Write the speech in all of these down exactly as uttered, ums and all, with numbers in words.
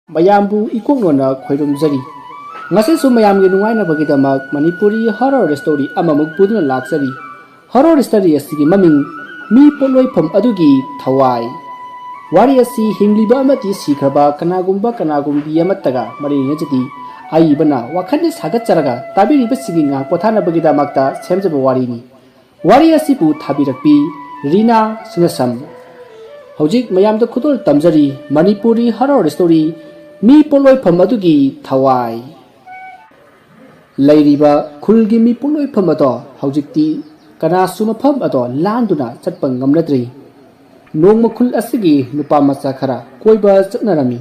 ꯃꯌꯥꯝꯕꯨ ꯏꯀꯣꯛ ꯅꯣꯟꯅ ꯈꯣꯏꯔꯨꯝꯖꯔꯤ꯫ ꯉꯁꯤꯁꯨ ꯃꯌꯥꯝꯒꯤ ꯅꯨꯡꯉꯥꯏꯅꯕꯒꯤꯗꯃꯛ ꯃꯅꯤꯄꯨꯔꯤ horror story ꯑꯃꯃꯨꯛ ꯄꯨꯗꯨꯅ ꯂꯥꯛꯆꯔꯤ꯫ Horror story ꯑꯁꯤꯒꯤ ꯃꯃꯤꯡ ꯃꯤ ꯄꯣꯠꯂꯣꯏꯐꯝ ꯑꯗꯨꯒꯤ ꯊꯋꯥꯏ꯫ ꯋꯥꯔꯤ ꯑꯁꯤ ꯍꯤꯡꯂꯤꯕ ꯑꯃꯗꯤ ꯁꯤꯈ꯭ꯔꯕ ꯀꯅꯥꯒꯨꯝꯕ ꯀꯅꯥꯒꯨꯝꯕꯤ ꯑꯃꯠꯇꯒ ꯃꯔꯤ ꯂꯩꯅꯖꯗꯦ꯫ ꯑꯏꯕꯅ ꯋꯥꯈꯜꯅ ꯁꯥꯒꯠꯆꯔꯒ ꯇꯥꯕꯤꯔꯤꯕꯁꯤꯡꯒꯤ ꯉꯥꯏꯍꯥꯛ ꯄꯣꯊꯥꯅꯕꯒꯤꯗꯃꯛꯇ ꯁꯦꯝꯖꯕ ꯋꯥꯔꯤꯅꯤ꯫ ꯋꯥꯔꯤ ꯑꯁꯤꯕꯨ ꯊꯥꯕꯤꯔꯛꯄꯤ ꯔꯤꯅꯥ ꯁꯤꯡꯅꯁꯝ꯫ ꯍꯧꯖꯤꯛ ꯃꯌꯥꯝꯗ ꯈꯨꯗꯣꯜ ꯇꯝꯖꯔꯤ ꯃꯅꯤꯄꯨꯔꯤ horror story ꯃꯤ ꯄꯣꯠꯂꯣꯏꯐꯝ ꯑꯗꯨꯒꯤ ꯊꯋꯥꯏ꯫ ꯂꯩꯔꯤꯕ ꯈꯨꯜꯒꯤ ꯃꯤ ꯄꯣꯠꯂꯣꯏꯐꯝ ꯑꯗꯣ ꯍꯧꯖꯤꯛꯇꯤ ꯀꯅꯥꯁꯨ ꯃꯐꯝ ꯑꯗꯣ ꯂꯥꯟꯗꯨꯅ ꯆꯠꯄ ꯉꯝꯅꯗ꯭ꯔꯤ꯫ ꯅꯣꯡꯃ ꯈꯨꯜ ꯑꯁꯤꯒꯤ ꯅꯨꯄꯥ ꯃꯆꯥ ꯈꯔ ꯀꯣꯏꯕ ꯆꯠꯅꯔꯝꯃꯤ꯫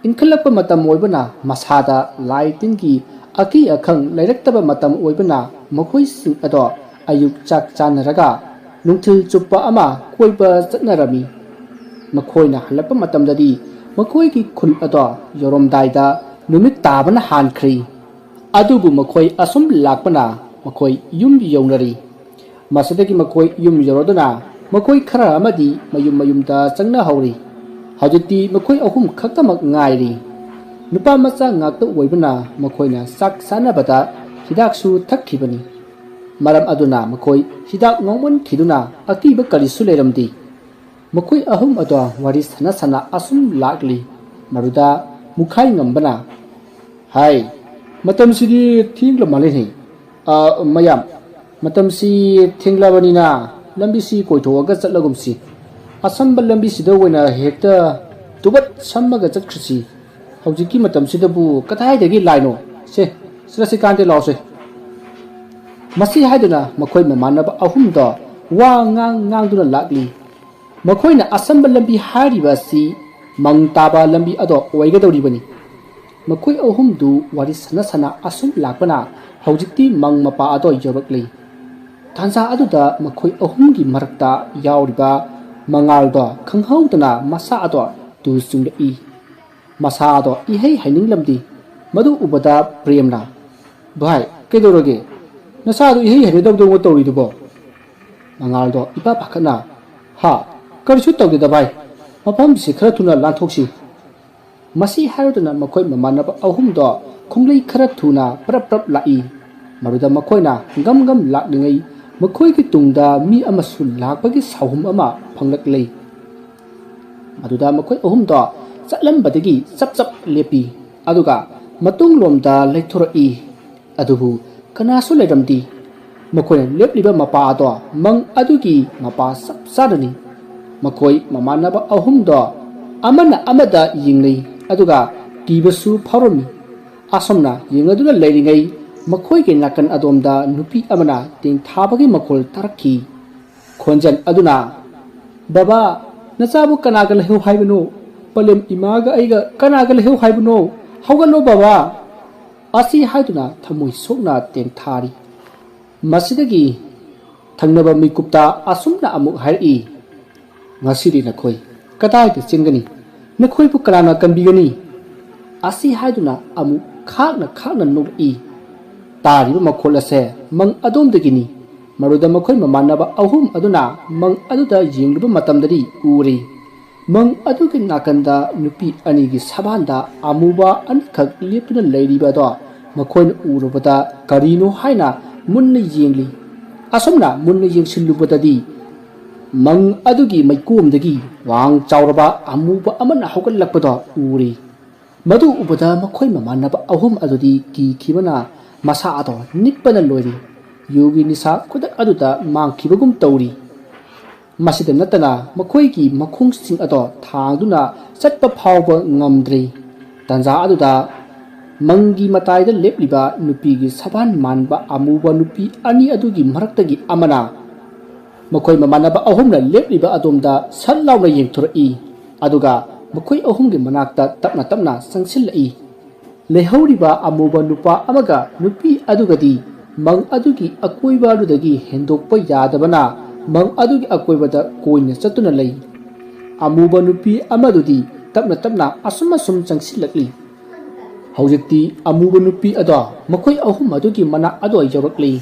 ꯏꯟꯈꯠꯂꯛꯄ ꯃꯇꯝ ꯑꯣꯏꯕꯅ ꯃꯁꯥꯗ ꯂꯥꯏ ꯇꯤꯟꯒꯤ ꯑꯀꯤ ꯑꯈꯪ ꯂꯩꯔꯛꯇꯕ ꯃꯇꯝ ꯑꯣꯏꯕꯅ ꯃꯈꯣꯏꯁꯤꯡ ꯑꯗꯣ ꯑꯌꯨꯛ ꯆꯥꯛ ꯆꯥꯅꯔꯒ ꯅꯨꯡꯊꯤꯜ ꯆꯨꯞꯄ ꯑꯃ ꯀꯣꯏꯕ ꯆꯠꯅꯔꯝꯃꯤ꯫ ꯃꯈꯣꯏꯅ ꯍꯜꯂꯛꯄ ꯃꯇꯝꯗꯗꯤ ꯃꯈꯣꯏꯒꯤ ꯈꯨꯜ ꯑꯗꯣ ꯌꯧꯔꯝꯗꯥꯏꯗ ꯅꯨꯃꯤꯠ ꯇꯥꯕꯅ ꯍꯥꯟꯈ꯭ꯔꯤ꯫ ꯑꯗꯨꯕꯨ ꯃꯈꯣꯏ ꯑꯁꯨꯝ ꯂꯥꯛꯄꯅ ꯃꯈꯣꯏ ꯌꯨꯝ ꯌꯧꯅꯔꯤ꯫ ꯃꯁꯤꯗꯒꯤ ꯃꯈꯣꯏ ꯌꯨꯝ ꯌꯧꯔꯗꯨꯅ ꯃꯈꯣꯏ ꯈꯔ ꯑꯃꯗꯤ ꯃꯌꯨꯝ ꯃꯌꯨꯝꯗ ꯆꯪꯅꯍꯧꯔꯤ꯫ ꯍꯧꯖꯤꯛꯇꯤ ꯃꯈꯣꯏ ꯑꯍꯨꯝ ꯈꯛꯇꯃꯛ ꯉꯥꯏꯔꯤ꯫ ꯅꯨꯄꯥ ꯃꯆꯥ ꯉꯥꯛꯇ ꯑꯣꯏꯕꯅ ꯃꯈꯣꯏꯅ ꯆꯥꯛ ꯆꯥꯅꯕꯗ ꯍꯤꯗꯥꯛꯁꯨ ꯊꯛꯈꯤꯕꯅꯤ꯫ ꯃꯔꯝ ꯑꯗꯨꯅ ꯃꯈꯣꯏ ꯍꯤꯗꯥꯛ ꯉꯥꯎꯃꯟꯈꯤꯗꯨꯅ ꯑꯀꯤꯕ ꯀꯔꯤꯁꯨ ꯂꯩꯔꯝꯗꯦ꯫ ꯃꯈꯣꯏ ꯑꯍꯨꯝ ꯑꯗꯣ ꯋꯥꯔꯤ ꯁꯥꯟꯅ ꯁꯥꯟꯅ ꯑꯁꯨꯝ ꯂꯥꯛꯂꯤ꯫ ꯃꯗꯨꯗ ꯃꯨꯈꯥꯏ ꯉꯝꯕꯅ, "ꯍꯥꯏ, ꯃꯇꯝꯁꯤꯗꯤ ꯊꯦꯡꯂ ꯃꯥꯜꯂꯦꯅꯦ꯫ ꯑ, ꯃꯌꯥꯝ, ꯃꯇꯝꯁꯤ ꯊꯦꯡꯂꯕꯅꯤꯅ ꯂꯝꯕꯤꯁꯤ ꯀꯣꯏꯊꯣꯛꯑꯒ ꯆꯠꯂꯒꯨꯝꯁꯤ꯫ ꯑꯁꯝꯕ ꯂꯝꯕꯤꯁꯤꯗ ꯑꯣꯏꯅ ꯍꯦꯛꯇ ꯇꯨꯕꯠ ꯁꯝꯃꯒ ꯆꯠꯈ꯭ꯔꯁꯤ꯫ ꯍꯧꯖꯤꯛꯀꯤ ꯃꯇꯝꯁꯤꯗꯕꯨ ꯀꯗꯥꯏꯗꯒꯤ ꯂꯥꯏꯅꯣ? ꯁꯦ, ꯆꯠꯂꯁꯤ ꯀꯥꯟꯗꯦ, ꯂꯥꯎꯁꯦ꯫" ꯃꯁꯤ ꯍꯥꯏꯗꯨꯅ ꯃꯈꯣꯏ ꯃꯃꯥꯟꯅꯕ ꯑꯍꯨꯝꯗꯣ ꯋꯥ ꯉꯥꯡ ꯉꯥꯡꯗꯨꯅ ꯂꯥꯛꯂꯤ꯫ ꯃꯈꯣꯏꯅ ꯑꯁꯝꯕ ꯂꯝꯕꯤ ꯍꯥꯏꯔꯤꯕ ꯑꯁꯤ ꯃꯪ ꯇꯥꯕ ꯂꯝꯕꯤ ꯑꯗꯣ ꯑꯣꯏꯒꯗꯧꯔꯤꯕꯅꯤ꯫ ꯃꯈꯣꯏ ꯑꯍꯨꯝꯗꯨ ꯋꯥꯔꯤ ꯁꯥꯟꯅ ꯁꯥꯟꯅ ꯑꯁꯨꯝ ꯂꯥꯛꯄꯅ ꯍꯧꯖꯤꯛꯇꯤ ꯃꯪ ꯃꯄꯥ ꯑꯗꯣ ꯌꯧꯔꯛꯂꯤ꯫ ꯇꯥꯟꯖꯥ ꯑꯗꯨꯗ ꯃꯈꯣꯏ ꯑꯍꯨꯝꯒꯤ ꯃꯔꯛꯇ ꯌꯥꯎꯔꯤꯕ ꯃꯉꯥꯜꯗꯣ ꯈꯪꯍꯧꯗꯅ ꯃꯁꯥ ꯑꯗꯣ ꯇꯨ ꯆꯨꯡꯂꯛꯏ꯫ ꯃꯁꯥ ꯑꯗꯣ ꯏꯍꯩ ꯍꯩꯅꯤꯡꯂꯝꯗꯦ꯫ ꯃꯗꯨ ꯎꯕꯗ ꯄ꯭ꯔꯦꯝꯅ, "ꯚꯥꯏ, ꯀꯩꯗꯧꯔꯒꯦ? ꯅꯁꯥꯗꯣ ꯏꯍꯩ ꯍꯩꯅꯗꯕꯗꯧꯅ ꯇꯧꯔꯤꯗꯨꯕꯣ?" ꯃꯉꯥꯜꯗꯣ ꯏꯄꯥ ꯄꯥꯈꯠꯅ, "ꯍꯥ? ꯀꯔꯤꯁꯨ ꯇꯧꯗꯦꯗ ꯚꯥꯏ꯫ ꯃꯐꯝꯁꯤ ꯈꯔ ꯊꯨꯅ ꯂꯥꯟꯊꯣꯛꯁꯤ꯫" ꯃꯁꯤ ꯍꯥꯏꯔꯗꯨꯅ ꯃꯈꯣꯏ ꯃꯃꯥꯟꯅꯕ ꯑꯍꯨꯝꯗꯣ ꯈꯣꯡꯂꯩ ꯈꯔ ꯊꯨꯅ ꯄ꯭ꯔꯞ ꯄ꯭ꯔꯞ ꯂꯥꯛꯏ꯫ ꯃꯗꯨꯗ ꯃꯈꯣꯏꯅ ꯒꯝ ꯒꯝ ꯂꯥꯛꯂꯤꯉꯩ ꯃꯈꯣꯏꯒꯤ ꯇꯨꯡꯗ ꯃꯤ ꯑꯃꯁꯨ ꯂꯥꯛꯄꯒꯤ ꯁꯥꯎꯍꯨꯝ ꯑꯃ ꯐꯪꯂꯛꯂꯦ꯫ ꯃꯗꯨꯗ ꯃꯈꯣꯏ ꯑꯍꯨꯝꯗꯣ ꯆꯠꯂꯝꯕꯗꯒꯤ ꯆꯞ ꯆꯞ ꯂꯦꯞꯄꯤ, ꯑꯗꯨꯒ ꯃꯇꯨꯡꯂꯣꯝꯗ ꯂꯩꯊꯣꯔꯛꯏ꯫ ꯑꯗꯨꯕꯨ ꯀꯅꯥꯁꯨ ꯂꯩꯔꯝꯗꯦ꯫ ꯃꯈꯣꯏꯅ ꯂꯦꯞꯂꯤꯕ ꯃꯄꯥ ꯑꯗꯣ ꯃꯪ ꯑꯗꯨꯒꯤ ꯃꯄꯥ ꯆꯞ ꯆꯥꯅꯅꯤ꯫ ꯃꯈꯣꯏ ꯃꯃꯥꯟꯅꯕ ꯑꯍꯨꯝꯗꯣ ꯑꯃꯅ ꯑꯃꯗ ꯌꯦꯡꯅꯩ, ꯑꯗꯨꯒ ꯀꯤꯕꯁꯨ ꯐꯥꯎꯔꯝꯃꯤ꯫ ꯑꯁꯨꯝꯅ ꯌꯦꯡꯂꯗꯨꯅ ꯂꯩꯔꯤꯉꯩ ꯃꯈꯣꯏꯒꯤ ꯅꯥꯀꯟ ꯑꯗꯣꯝꯗ ꯅꯨꯄꯤ ꯑꯃꯅ ꯇꯦꯡꯊꯥꯕꯒꯤ ꯃꯈꯣꯜ ꯇꯥꯔꯛꯈꯤ꯫ ꯈꯣꯟꯖꯦꯜ ꯑꯗꯨꯅ, "ꯕꯕꯥ, ꯅꯆꯥꯕꯨ ꯀꯅꯥꯒ ꯂꯩꯍꯧ ꯍꯥꯏꯕꯅꯣ? ꯄꯂꯦꯝ ꯏꯃꯥꯒ ꯑꯩꯒ ꯀꯅꯥꯒ ꯂꯩꯍꯧ ꯍꯥꯏꯕꯅꯣ? ꯍꯧꯒꯠꯂꯣ ꯕꯕꯥ!" ꯑꯁꯤ ꯍꯥꯏꯗꯨꯅ ꯊꯃꯣꯏ ꯁꯣꯛꯅ ꯇꯦꯟꯊꯥꯔꯤ꯫ ꯃꯁꯤꯗꯒꯤ ꯊꯪꯅꯕ ꯃꯤꯀꯨꯞꯇ ꯑꯁꯨꯝꯅ ꯑꯃꯨꯛ ꯍꯥꯏꯔꯛꯏ, "ꯉꯁꯤꯗꯤ ꯅꯈꯣꯏ ꯀꯗꯥꯏꯗ ꯆꯦꯟꯒꯅꯤ? ꯅꯈꯣꯏꯕꯨ ꯀꯅꯥꯅ ꯀꯟꯕꯤꯒꯅꯤ?" ꯑꯁꯤ ꯍꯥꯏꯗꯨꯅ ꯑꯃꯨꯛ ꯈꯥꯛꯅ ꯈꯥꯛꯅ ꯅꯣꯛꯂꯛꯏ꯫ ꯇꯥꯔꯤꯕ ꯃꯈꯣꯜ ꯑꯁꯦ ꯃꯪ ꯑꯗꯣꯝꯗꯒꯤꯅꯤ꯫ ꯃꯗꯨꯗ ꯃꯈꯣꯏ ꯃꯃꯥꯟꯅꯕ ꯑꯍꯨꯝ ꯑꯗꯨꯅ ꯃꯪ ꯑꯗꯨꯗ ꯌꯦꯡꯂꯨꯕ ꯃꯇꯝꯗꯗꯤ ꯎꯔꯦ꯫ ꯃꯪ ꯑꯗꯨꯒꯤ ꯅꯥꯀꯟꯗ ꯅꯨꯄꯤ ꯑꯅꯤꯒꯤ ꯁꯕꯥꯟꯗ ꯑꯃꯨꯕ ꯑꯅꯤꯈꯛ ꯂꯦꯞꯇꯨꯅ ꯂꯩꯔꯤꯕ ꯑꯗꯣ ꯃꯈꯣꯏꯅ ꯎꯔꯨꯕꯗ ꯀꯔꯤꯅꯣ ꯍꯥꯏꯅ ꯃꯨꯟꯅ ꯌꯦꯡꯂꯤ꯫ ꯑꯁꯨꯝꯅ ꯃꯨꯟꯅ ꯌꯦꯡꯁꯤꯜꯂꯨꯕꯗꯗꯤ ꯃꯪ ꯑꯗꯨꯒꯤ ꯃꯩꯀꯣꯝꯗꯒꯤ ꯋꯥꯡ ꯆꯥꯎꯔꯕ ꯑꯃꯨꯕ ꯑꯃꯅ ꯍꯧꯒꯠꯂꯛꯄꯗꯣ ꯎꯔꯤ꯫ ꯃꯗꯨ ꯎꯕꯗ ꯃꯈꯣꯏ ꯃꯃꯥꯟꯅꯕ ꯑꯍꯨꯝ ꯑꯗꯨꯗꯤ ꯀꯤꯈꯤꯕꯅ ꯃꯁꯥ ꯑꯗꯣ ꯅꯤꯛꯄꯅ ꯂꯣꯏꯔꯤ꯫ ꯌꯨꯒꯤ ꯅꯤꯁꯥ ꯈꯨꯗꯛ ꯑꯗꯨꯗ ꯃꯥꯡꯈꯤꯕꯒꯨꯝ ꯇꯧꯔꯤ꯫ ꯃꯁꯤꯗ ꯅꯠꯇꯅ ꯃꯈꯣꯏꯒꯤ ꯃꯈꯣꯡꯁꯤꯡ ꯑꯗꯣ ꯊꯥꯡꯗꯨꯅ ꯆꯠꯄ ꯐꯥꯎꯕ ꯉꯝꯗ꯭ꯔꯤ꯫ ꯇꯥꯟꯖꯥ ꯑꯗꯨꯗ ꯃꯪꯒꯤ ꯃꯇꯥꯏꯗ ꯂꯦꯞꯂꯤꯕ ꯅꯨꯄꯤꯒꯤ ꯁꯕꯥꯟ ꯃꯥꯟꯕ ꯑꯃꯨꯕ ꯅꯨꯄꯤ ꯑꯅꯤ ꯑꯗꯨꯒꯤ ꯃꯔꯛꯇꯒꯤ ꯑꯃꯅ ꯃꯈꯣꯏ ꯃꯃꯥꯟꯅꯕ ꯑꯍꯨꯝꯅ ꯂꯦꯞꯂꯤꯕ ꯑꯗꯣꯝꯗ ꯁꯠ ꯂꯥꯎꯅ ꯌꯦꯡꯊꯣꯔꯛꯏ, ꯑꯗꯨꯒ ꯃꯈꯣꯏ ꯑꯍꯨꯝꯒꯤ ꯃꯅꯥꯛꯇ ꯇꯞꯅ ꯇꯞꯅ ꯆꯪꯁꯤꯜꯂꯛꯏ꯫ ꯂꯩꯍꯧꯔꯤꯕ ꯑꯃꯨꯕ ꯅꯨꯄꯥ ꯑꯃꯒ ꯅꯨꯄꯤ ꯑꯗꯨꯒꯗꯤ ꯃꯪ ꯑꯗꯨꯒꯤ ꯑꯀꯣꯏꯕ ꯑꯗꯨꯗꯒꯤ ꯍꯦꯟꯗꯣꯛꯄ ꯌꯥꯗꯕꯅ ꯃꯪ ꯑꯗꯨꯒꯤ ꯑꯀꯣꯏꯕꯗ ꯀꯣꯏꯅ ꯆꯠꯇꯨꯅ ꯂꯩ꯫ ꯑꯃꯨꯕ ꯅꯨꯄꯤ ꯑꯃꯗꯨꯗꯤ ꯇꯞꯅ ꯇꯞꯅ ꯑꯁꯨꯝ ꯑꯁꯨꯝ ꯆꯪꯁꯤꯜꯂꯛꯂꯤ꯫ ꯍꯧꯖꯤꯛꯇꯤ ꯑꯃꯨꯕ ꯅꯨꯄꯤ ꯑꯗꯣ ꯃꯈꯣꯏ ꯑꯍꯨꯝ ꯑꯗꯨꯒꯤ ꯃꯅꯥꯛ ꯑꯗꯨꯋꯥꯏ ꯌꯧꯔꯛꯂꯤ꯫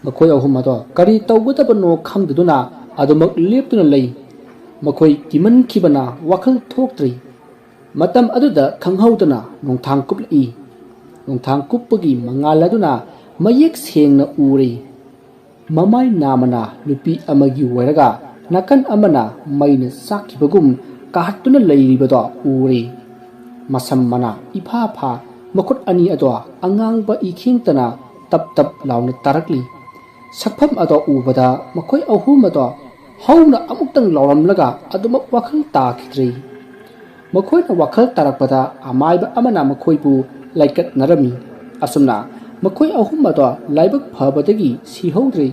ꯃꯈꯣꯏ ꯑꯍꯨꯝ ꯑꯗꯣ ꯀꯔꯤ ꯇꯧꯒꯗꯕꯅꯣ ꯈꯪꯗꯗꯨꯅ ꯑꯗꯨꯃꯛ ꯂꯦꯞꯇꯨꯅ ꯂꯩ꯫ ꯃꯈꯣꯏ ꯀꯤꯃꯟꯈꯤꯕꯅ ꯋꯥꯈꯜ ꯊꯣꯛꯇ꯭ꯔꯤ꯫ ꯃꯇꯝ ꯑꯗꯨꯗ ꯈꯪꯍꯧꯗꯅ ꯅꯣꯡꯊꯥꯡ ꯀꯨꯞꯂꯛꯏ꯫ ꯅꯣꯡꯊꯥꯡ ꯀꯨꯞꯄꯒꯤ ꯃꯉꯥꯜ ꯑꯗꯨꯅ ꯃꯌꯦꯛ ꯁꯦꯡꯅ ꯎꯔꯦ꯫ ꯃꯃꯥꯏ ꯅꯥꯝꯃꯅ ꯅꯨꯄꯤ ꯑꯃꯒꯤ ꯑꯣꯏꯔꯒ ꯅꯥꯀꯟ ꯑꯃꯅ ꯃꯩꯅ ꯆꯥꯛꯈꯤꯕꯒꯨꯝ ꯀꯥꯍꯠꯇꯨꯅ ꯂꯩꯔꯤꯕꯗꯣ ꯎꯔꯦ꯫ ꯃꯁꯝ ꯃꯅꯥ ꯏꯐꯥ ꯐꯥ, ꯃꯈꯨꯠ ꯑꯅꯤ ꯑꯗꯣ ꯑꯉꯥꯡꯕ ꯏꯈꯦꯡꯇꯅ ꯇꯞ ꯇꯞ ꯂꯥꯎꯅ ꯇꯥꯔꯛꯂꯤ꯫ ꯁꯛꯐꯝ ꯑꯗꯣ ꯎꯕꯗ ꯃꯈꯣꯏ ꯑꯍꯨꯝ ꯑꯗꯣ ꯍꯧꯅ ꯑꯃꯨꯛꯇꯪ ꯂꯥꯎꯔꯝꯂꯒ ꯑꯗꯨꯃꯛ ꯋꯥꯈꯜ ꯇꯥꯈꯤꯗ꯭ꯔꯦ꯫ ꯃꯈꯣꯏꯅ ꯋꯥꯈꯜ ꯇꯥꯔꯛꯄꯗ ꯑꯃꯥꯏꯕ ꯑꯃꯅ ꯃꯈꯣꯏꯕꯨ ꯂꯥꯏꯀꯠꯅꯔꯝꯃꯤ꯫ ꯑꯁꯨꯝꯅ ꯃꯈꯣꯏ ꯑꯍꯨꯝ ꯑꯗꯣ ꯂꯥꯏꯕꯛ ꯐꯕꯗꯒꯤ ꯁꯤꯍꯧꯗ꯭ꯔꯦ꯫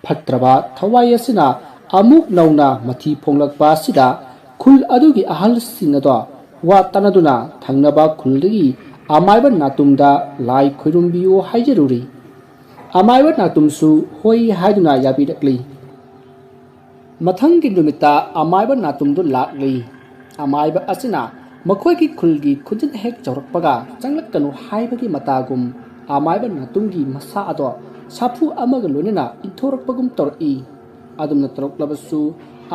ꯐꯠꯇ꯭ꯔꯕ ꯊꯋꯥꯏ ꯑꯁꯤꯅ ꯑꯃꯨꯛ ꯅꯧꯅ ꯃꯊꯤ ꯐꯣꯡꯂꯛꯄ ꯑꯁꯤꯗ ꯈꯨꯜ ꯑꯗꯨꯒꯤ ꯑꯍꯜꯁꯤꯡ ꯑꯗꯣ ꯋꯥ ꯇꯥꯅꯗꯨꯅ ꯊꯪꯅꯕ ꯈꯨꯜꯗꯒꯤ ꯑꯃꯥꯏꯕ ꯅꯥꯇꯨꯝꯗ ꯂꯥꯏ ꯈꯣꯏꯔꯨꯝꯕꯤꯌꯨ ꯍꯥꯏꯖꯔꯨꯔꯤ꯫ ꯑꯃꯥꯏꯕ ꯅꯥꯇꯨꯝꯁꯨ ꯍꯣꯏ ꯍꯥꯏꯗꯨꯅ ꯌꯥꯕꯤꯔꯛꯂꯤ꯫ ꯃꯊꯪꯒꯤ ꯅꯨꯃꯤꯠꯇ ꯑꯃꯥꯏꯕ ꯅꯥꯇꯨꯝꯗꯨ ꯂꯥꯛꯂꯤ꯫ ꯑꯃꯥꯏꯕ ꯑꯁꯤꯅ ꯃꯈꯣꯏꯒꯤ ꯈꯨꯜꯒꯤ ꯈꯨꯟꯖꯤꯟ ꯍꯦꯛ ꯌꯧꯔꯛꯄꯒ ꯆꯪꯂꯛꯀꯅꯨ ꯍꯥꯏꯕꯒꯤ ꯃꯇꯥꯒꯨꯝ ꯑꯃꯥꯏꯕ ꯅꯥꯇꯨꯝꯒꯤ ꯃꯁꯥ ꯑꯗꯣ ꯁꯥꯐꯨ ꯑꯃꯒ ꯂꯣꯏꯅꯅ ꯏꯟꯊꯣꯔꯛꯄꯒꯨꯝ ꯇꯧꯔꯛꯏ꯫ ꯑꯗꯨꯝꯅ ꯇꯧꯔꯛꯂꯕꯁꯨ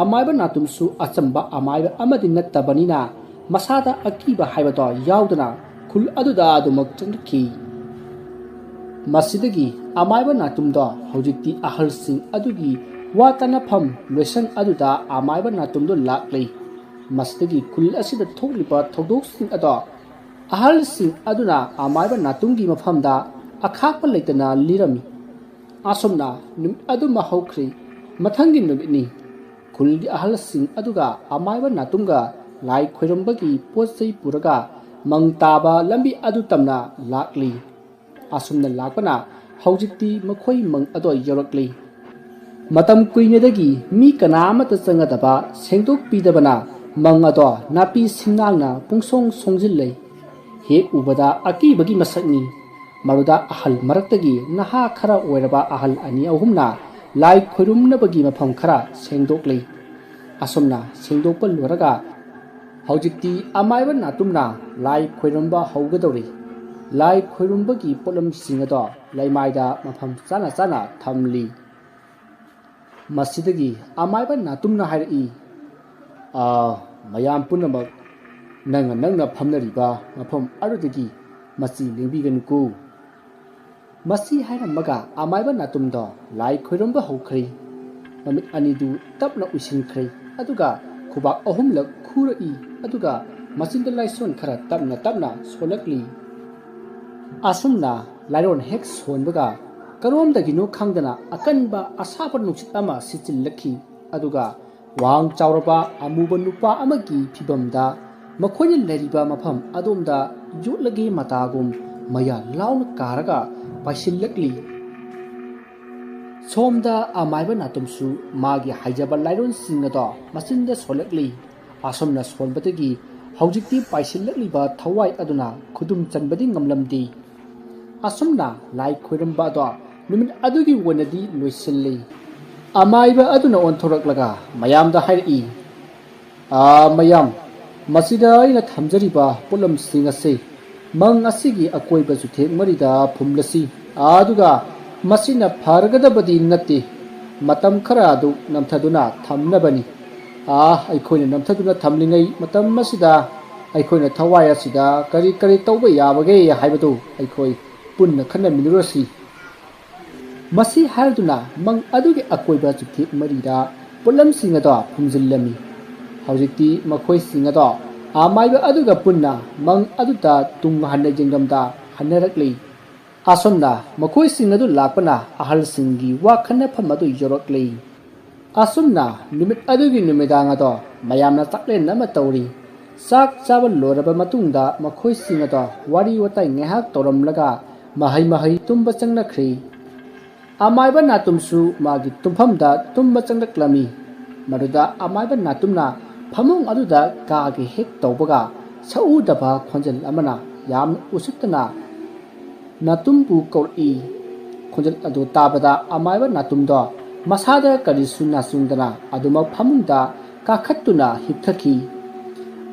ꯑꯃꯥꯏꯕ ꯅꯥꯇꯨꯝꯁꯨ ꯑꯆꯝꯕ ꯑꯃꯥꯏꯕ ꯑꯃꯗꯤ ꯅꯠꯇꯕꯅꯤꯅ ꯃꯁꯥꯗ ꯑꯀꯤꯕ ꯍꯥꯏꯕꯗꯣ ꯌꯥꯎꯗꯅ ꯈꯨꯜ ꯑꯗꯨꯗ ꯑꯗꯨꯃꯛ ꯆꯪꯂꯛꯈꯤ꯫ ꯃꯁꯤꯗꯒꯤ ꯑꯃꯥꯏꯕ ꯅꯥꯇꯨꯝꯗꯣ ꯍꯧꯖꯤꯛꯇꯤ ꯑꯍꯜꯁꯤꯡ ꯑꯗꯨꯒꯤ ꯋꯥ ꯇꯥꯅꯐꯝ ꯂꯣꯏꯁꯪ ꯑꯗꯨꯗ ꯑꯃꯥꯏꯕ ꯅꯥꯇꯨꯝꯗꯣ ꯂꯥꯛꯂꯦ꯫ ꯃꯁꯤꯗꯒꯤ ꯈꯨꯜ ꯑꯁꯤꯗ ꯊꯣꯛꯂꯤꯕ ꯊꯧꯗꯣꯛꯁꯤꯡ ꯑꯗꯣ ꯑꯍꯜꯁꯤꯡ ꯑꯗꯨꯅ ꯑꯃꯥꯏꯕ ꯅꯥꯇꯨꯝꯒꯤ ꯃꯐꯝꯗ ꯑꯈꯥꯛꯄ ꯂꯩꯇꯅ ꯂꯤꯔꯝꯃꯤ꯫ ꯑꯁꯨꯝꯅ ꯅꯨꯃꯤꯠ ꯑꯗꯨꯃ ꯍꯧꯈ꯭ꯔꯦ꯫ ꯃꯊꯪꯒꯤ ꯅꯨꯃꯤꯠꯅꯤ꯫ ꯈꯨꯜꯒꯤ ꯑꯍꯜꯁꯤꯡ ꯑꯗꯨꯒ ꯑꯃꯥꯏꯕ ꯅꯥꯇꯨꯝꯒ ꯂꯥꯏ ꯈꯣꯏꯔꯝꯕꯒꯤ ꯄꯣꯠ ꯆꯩ ꯄꯨꯔꯒ ꯃꯪ ꯇꯥꯕ ꯂꯝꯕꯤ ꯑꯗꯨ ꯇꯝꯅ ꯂꯥꯛꯂꯤ꯫ ꯑꯁꯨꯝꯅ ꯂꯥꯛꯄꯅ ꯍꯧꯖꯤꯛꯇꯤ ꯃꯈꯣꯏ ꯃꯪ ꯑꯗꯣ ꯌꯧꯔꯛꯂꯤ꯫ ꯃꯇꯝ ꯀꯨꯏꯅꯗꯒꯤ ꯃꯤ ꯀꯅꯥ ꯑꯃꯠꯇ ꯆꯪꯒꯗꯕ ꯁꯦꯡꯗꯣꯛꯄꯤꯗꯕꯅ ꯃꯪ ꯑꯗꯣ ꯅꯥꯄꯤ ꯁꯤꯡꯅꯥꯡꯅ ꯄꯨꯡꯁꯣꯡ ꯁꯣꯡꯖꯤꯜꯂꯦ꯫ ꯍꯦꯛ ꯎꯕꯗ ꯑꯀꯤꯕꯒꯤ ꯃꯁꯛꯅꯤ꯫ ꯃꯗꯨꯗ ꯑꯍꯜ ꯃꯔꯛꯇꯒꯤ ꯅꯍꯥ ꯈꯔ ꯑꯣꯏꯔꯕ ꯑꯍꯜ ꯑꯅꯤ ꯑꯍꯨꯝꯅ ꯂꯥꯏ ꯈꯣꯏꯔꯨꯝꯅꯕꯒꯤ ꯃꯐꯝ ꯈꯔ ꯁꯦꯡꯗꯣꯛꯂꯤ꯫ ꯑꯁꯨꯝꯅ ꯁꯦꯡꯗꯣꯛꯄ ꯂꯣꯏꯔꯒ ꯍꯧꯖꯤꯛꯇꯤ ꯑꯃꯥꯏꯕ ꯅꯥꯇꯨꯝꯅ ꯂꯥꯏ ꯈꯣꯏꯔꯝꯕ ꯍꯧꯒꯗꯧꯔꯤ꯫ ꯂꯥꯏ ꯈꯣꯏꯔꯝꯕꯒꯤ ꯄꯣꯠꯂꯝꯁꯤꯡ ꯑꯗꯣ ꯂꯩꯃꯥꯏꯗ ꯃꯐꯝ ꯆꯥꯅ ꯆꯥꯅ ꯊꯝꯂꯤ꯫ ꯃꯁꯤꯗꯒꯤ ꯑꯃꯥꯏꯕ ꯅꯥꯇꯨꯝꯅ ꯍꯥꯏꯔꯛꯏ, "ꯑꯥ, ꯃꯌꯥꯝ ꯄꯨꯝꯅꯃꯛ ꯅꯪꯅ ꯅꯪꯅ ꯐꯝꯅꯔꯤꯕ ꯃꯐꯝ ꯑꯗꯨꯗꯒꯤ ꯃꯁꯤ ꯂꯦꯡꯕꯤꯒꯅꯨꯀꯣ꯫ ꯃꯁꯤ ꯍꯥꯏꯔꯝꯃꯒ ꯑꯃꯥꯏꯕ ꯅꯥꯇꯨꯝꯗꯣ ꯂꯥꯏ ꯈꯣꯏꯔꯝꯕ ꯍꯧꯈ꯭ꯔꯦ꯫ ꯃꯃꯤꯠ ꯑꯅꯤꯗꯨ ꯇꯞꯅ ꯎꯏꯁꯤꯟꯈ꯭ꯔꯦ, ꯑꯗꯨꯒ ꯈꯨꯕꯥꯛ ꯑꯍꯨꯝꯂꯛ ꯈꯨꯔꯛꯏ, ꯑꯗꯨꯒ ꯃꯆꯤꯟꯗ ꯂꯥꯏꯁꯣꯟ ꯈꯔ ꯇꯞꯅ ꯇꯞꯅ ꯁꯣꯜꯂꯛꯂꯤ꯫ ꯑꯁꯨꯝꯅ ꯂꯥꯏꯔꯣꯟ ꯍꯦꯛ ꯁꯣꯟꯕꯒ ꯀꯔꯣꯝꯗꯒꯤꯅꯣ ꯈꯪꯗꯅ ꯑꯀꯟꯕ ꯑꯁꯥꯕ ꯅꯨꯡꯁꯤꯠ ꯑꯃ ꯁꯤꯠꯆꯤꯜꯂꯛꯈꯤ, ꯑꯗꯨꯒ ꯋꯥꯡ ꯆꯥꯎꯔꯕ ꯑꯃꯨꯕ ꯅꯨꯄꯥ ꯑꯃꯒꯤ ꯐꯤꯕꯝꯗ ꯃꯈꯣꯏꯅ ꯂꯩꯔꯤꯕ ꯃꯐꯝ ꯑꯗꯣꯝꯗ ꯌꯣꯠꯂꯒꯦ ꯃꯇꯥꯒꯨꯝ ꯃꯌꯥ ꯂꯥꯎꯅ ꯀꯥꯔꯒ ꯄꯥꯏꯁꯤꯜꯂꯛꯂꯤ꯫ ꯁꯣꯝꯗ ꯑꯃꯥꯏꯕ ꯅꯥꯇꯨꯝꯁꯨ ꯃꯥꯒꯤ ꯍꯩꯖꯕ ꯂꯥꯏꯔꯣꯟꯁꯤꯡ ꯑꯗꯣ ꯃꯆꯤꯟꯗ ꯁꯣꯜꯂꯛꯂꯤ꯫ ꯑꯁꯨꯝꯅ ꯁꯣꯟꯕꯗꯒꯤ ꯍꯧꯖꯤꯛꯇꯤ ꯄꯥꯏꯁꯤꯜꯂꯛꯂꯤꯕ ꯊꯋꯥꯏ ꯑꯗꯨꯅ ꯈꯨꯗꯨꯝ ꯆꯟꯕꯗꯤ ꯉꯝꯂꯝꯗꯦ꯫ ꯑꯁꯨꯝꯅ ꯂꯥꯏ ꯈꯣꯏꯔꯝꯕ ꯑꯗꯣ ꯅꯨꯃꯤꯠ ꯑꯗꯨꯒꯤ ꯑꯣꯏꯅꯗꯤ ꯂꯣꯏꯁꯤꯜꯂꯤ꯫ ꯑꯃꯥꯏꯕ ꯑꯗꯨꯅ ꯑꯣꯟꯊꯣꯔꯛꯂꯒ ꯃꯌꯥꯝꯗ ꯍꯥꯏꯔꯛꯏ, "ꯑꯥ, ꯃꯌꯥꯝ, ꯃꯁꯤꯗ ꯑꯩꯅ ꯊꯝꯖꯔꯤꯕ ꯄꯣꯠꯂꯝꯁꯤꯡ ꯑꯁꯤ ꯃꯪ ꯑꯁꯤꯒꯤ ꯑꯀꯣꯏꯕ ꯆꯨꯊꯦꯛ ꯃꯔꯤꯗ ꯐꯨꯝꯂꯁꯤ, ꯑꯗꯨꯒ ꯃꯁꯤꯅ ꯐꯔꯒꯗꯕꯗꯤ ꯅꯠꯇꯦ, ꯃꯇꯝ ꯈꯔ ꯑꯗꯨ ꯅꯝꯊꯗꯨꯅ ꯊꯝꯅꯕꯅꯤ꯫ ꯑꯥ, ꯑꯩꯈꯣꯏꯅ ꯅꯝꯊꯗꯨꯅ ꯊꯝꯂꯤꯉꯩ ꯃꯇꯝ ꯑꯁꯤꯗ ꯑꯩꯈꯣꯏꯅ ꯊꯋꯥꯏ ꯑꯁꯤꯗ ꯀꯔꯤ ꯀꯔꯤ ꯇꯧꯕ ꯌꯥꯕꯒꯦ ꯍꯥꯏꯕꯗꯨ ꯑꯩꯈꯣꯏ ꯄꯨꯟꯅ ꯈꯟꯅꯃꯤꯟꯅꯔꯨꯔꯁꯤ꯫" ꯃꯁꯤ ꯍꯥꯏꯔꯗꯨꯅ ꯃꯪ ꯑꯗꯨꯒꯤ ꯑꯀꯣꯏꯕ ꯆꯨꯊꯦꯛ ꯃꯔꯤꯗ ꯄꯣꯠꯂꯝꯁꯤꯡ ꯑꯗꯣ ꯐꯨꯝꯖꯤꯜꯂꯝꯃꯤ꯫ ꯍꯧꯖꯤꯛꯇꯤ ꯃꯈꯣꯏꯁꯤꯡ ꯑꯗꯣ ꯑꯃꯥꯏꯕ ꯑꯗꯨꯒ ꯄꯨꯟꯅ ꯃꯪ ꯑꯗꯨꯗ ꯇꯨꯡ ꯍꯟꯅ ꯌꯦꯡꯂꯝꯗ ꯍꯟꯅꯔꯛꯂꯤ꯫ ꯑꯁꯣꯝꯅ ꯃꯈꯣꯏꯁꯤꯡ ꯑꯗꯨ ꯂꯥꯛꯄꯅ ꯑꯍꯜꯁꯤꯡꯒꯤ ꯋꯥ ꯈꯟꯅꯐꯝ ꯑꯗꯨ ꯌꯧꯔꯛꯂꯤ꯫ ꯑꯁꯨꯝꯅ ꯅꯨꯃꯤꯠ ꯑꯗꯨꯒꯤ ꯅꯨꯃꯤꯗꯥꯡ ꯑꯗꯣ ꯃꯌꯥꯝꯅ ꯆꯥꯛꯂꯦꯟ ꯑꯃ ꯇꯧꯔꯤ꯫ ꯆꯥꯛ ꯆꯥꯕ ꯂꯣꯏꯔꯕ ꯃꯇꯨꯡꯗ ꯃꯈꯣꯏꯁꯤꯡ ꯑꯗꯣ ꯋꯥꯔꯤ ꯋꯥꯇꯥꯏ ꯉꯥꯏꯍꯥꯛ ꯇꯧꯔꯝꯂꯒ ꯃꯍꯩ ꯃꯍꯩ ꯇꯨꯝꯕ ꯆꯪꯅꯈ꯭ꯔꯤ꯫ ꯑꯃꯥꯏꯕ ꯅꯥꯇꯨꯝꯁꯨ ꯃꯥꯒꯤ ꯇꯨꯝꯐꯝꯗ ꯇꯨꯝꯕ ꯆꯪꯂꯛꯂꯝꯃꯤ꯫ ꯃꯗꯨꯗ ꯑꯃꯥꯏꯕ ꯅꯥꯇꯨꯝꯅ ꯐꯃꯨꯡ ꯑꯗꯨꯗ ꯀꯥꯒꯦ ꯍꯦꯛ ꯇꯧꯕꯒ ꯁꯛꯎꯗꯕ ꯈꯣꯟꯖꯦꯜ ꯑꯃꯅ ꯌꯥꯝꯅ ꯎꯁꯤꯠꯇꯅ ꯅꯥꯇꯨꯝꯕꯨ ꯀꯧꯔꯛꯏ꯫ ꯈꯣꯟꯖꯦꯜ ꯑꯗꯨ ꯇꯥꯕꯗ ꯑꯃꯥꯏꯕ ꯅꯥꯇꯨꯝꯗꯣ ꯃꯁꯥꯗ ꯀꯔꯤꯁꯨ ꯅꯥꯆꯨꯡꯗꯅ ꯑꯗꯨꯃꯛ ꯐꯃꯨꯡꯗ ꯀꯥꯈꯠꯇꯨꯅ ꯍꯤꯞꯊꯈꯤ꯫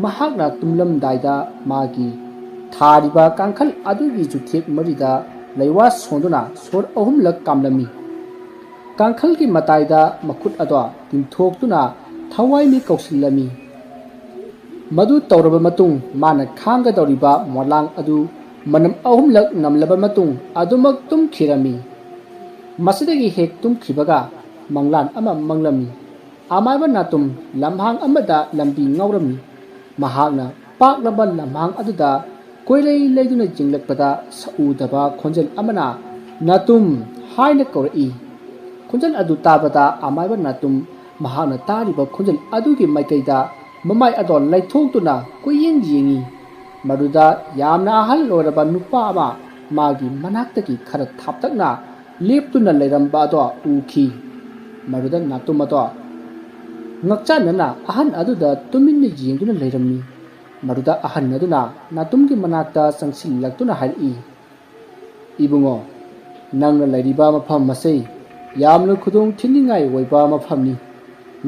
ꯃꯍꯥꯛꯅ ꯇꯨꯝꯂꯝꯗꯥꯏꯗ ꯃꯥꯒꯤ ꯊꯥꯔꯤꯕ ꯀꯥꯡꯈꯜ ꯑꯗꯨꯒꯤ ꯆꯨꯊꯦꯛ ꯃꯔꯤꯗ ꯂꯩꯋꯥ ꯁꯣꯟꯗꯨꯅ ꯁꯣꯔ ꯑꯍꯨꯝꯂꯛ ꯀꯥꯝꯂꯝꯃꯤ꯫ ꯀꯥꯡꯈꯜꯒꯤ ꯃꯇꯥꯏꯗ ꯃꯈꯨꯠ ꯑꯗꯣ ꯇꯤꯡꯊꯣꯛꯇꯨꯅ ꯊꯋꯥꯏꯃꯤ ꯀꯧꯁꯤꯜꯂꯝꯃꯤ꯫ ꯃꯗꯨ ꯇꯧꯔꯕ ꯃꯇꯨꯡ, ꯃꯥꯅ ꯈꯥꯡꯒꯗꯧꯔꯤꯕ ꯃꯣꯂꯥꯡ ꯑꯗꯨ ꯃꯅꯝ ꯑꯍꯨꯝꯂꯛ ꯅꯝꯂꯕ ꯃꯇꯨꯡ ꯑꯗꯨꯃꯛ ꯇꯨꯝꯈꯤꯔꯝꯃꯤ꯫ ꯃꯁꯤꯗꯒꯤ ꯍꯦꯛ ꯇꯨꯝꯈꯤꯕꯒ ꯃꯪꯂꯥꯟ ꯑꯃ ꯃꯪꯂꯝꯃꯤ꯫ ꯑꯃꯥꯏꯕ ꯅꯥꯇꯨꯝ ꯂꯝꯍꯥꯡ ꯑꯃꯗ ꯂꯝꯕꯤ ꯉꯥꯎꯔꯝꯃꯤ꯫ ꯃꯍꯥꯛꯅ ꯄꯥꯛꯂꯕ ꯂꯝꯍꯥꯡ ꯑꯗꯨꯗ ꯀꯣꯏꯂꯩ ꯂꯩꯗꯨꯅ ꯌꯦꯡꯂꯛꯄꯗ ꯁꯛꯎꯗꯕ ꯈꯣꯟꯖꯦꯜ ꯑꯃꯅ "ꯅꯥꯇꯨꯝ" ꯍꯥꯏꯅ ꯀꯧꯔꯛꯏ꯫ ꯈꯣꯟꯖꯦꯜ ꯑꯗꯨ ꯇꯥꯕꯗ ꯑꯃꯥꯏꯕ ꯅꯥꯇꯨꯝ ꯃꯍꯥꯛꯅ ꯇꯥꯔꯤꯕ ꯈꯣꯟꯖꯦꯜ ꯑꯗꯨꯒꯤ ꯃꯥꯏꯀꯩꯗ ꯃꯃꯥꯏ ꯑꯗꯣ ꯂꯩꯊꯣꯛꯇꯨꯅ ꯀꯣꯏꯌꯦꯡ ꯌꯦꯡꯉꯤ꯫ ꯃꯗꯨꯗ ꯌꯥꯝꯅ ꯑꯍꯜ ꯑꯣꯏꯔꯕ ꯅꯨꯄꯥ ꯑꯃ ꯃꯥꯒꯤ ꯃꯅꯥꯛꯇꯒꯤ ꯈꯔ ꯊꯥꯞꯇꯛꯅ ꯂꯦꯞꯇꯨꯅ ꯂꯩꯔꯝꯕ ꯑꯗꯣ ꯎꯈꯤ꯫ ꯃꯗꯨꯗ ꯅꯥꯇꯨꯝ ꯑꯗꯣ ꯉꯛꯆꯥꯟꯅꯅ ꯑꯍꯟ ꯑꯗꯨꯗ ꯇꯨꯃꯤꯟꯅ ꯌꯦꯡꯗꯨꯅ ꯂꯩꯔꯝꯃꯤ꯫ ꯃꯗꯨꯗ ꯑꯍꯟ ꯑꯗꯨꯅ ꯅꯥꯇꯨꯝꯒꯤ ꯃꯅꯥꯛꯇ ꯆꯪꯁꯤꯜꯂꯛꯇꯨꯅ ꯍꯥꯏꯔꯛꯏ, "ꯏꯕꯨꯡꯉꯣ, ꯅꯪꯅ ꯂꯩꯔꯤꯕ ꯃꯐꯝ ꯑꯁꯤ ꯌꯥꯝꯅ ꯈꯨꯗꯣꯡ ꯊꯤꯅꯤꯡꯉꯥꯏ ꯑꯣꯏꯕ ꯃꯐꯝꯅꯤ꯫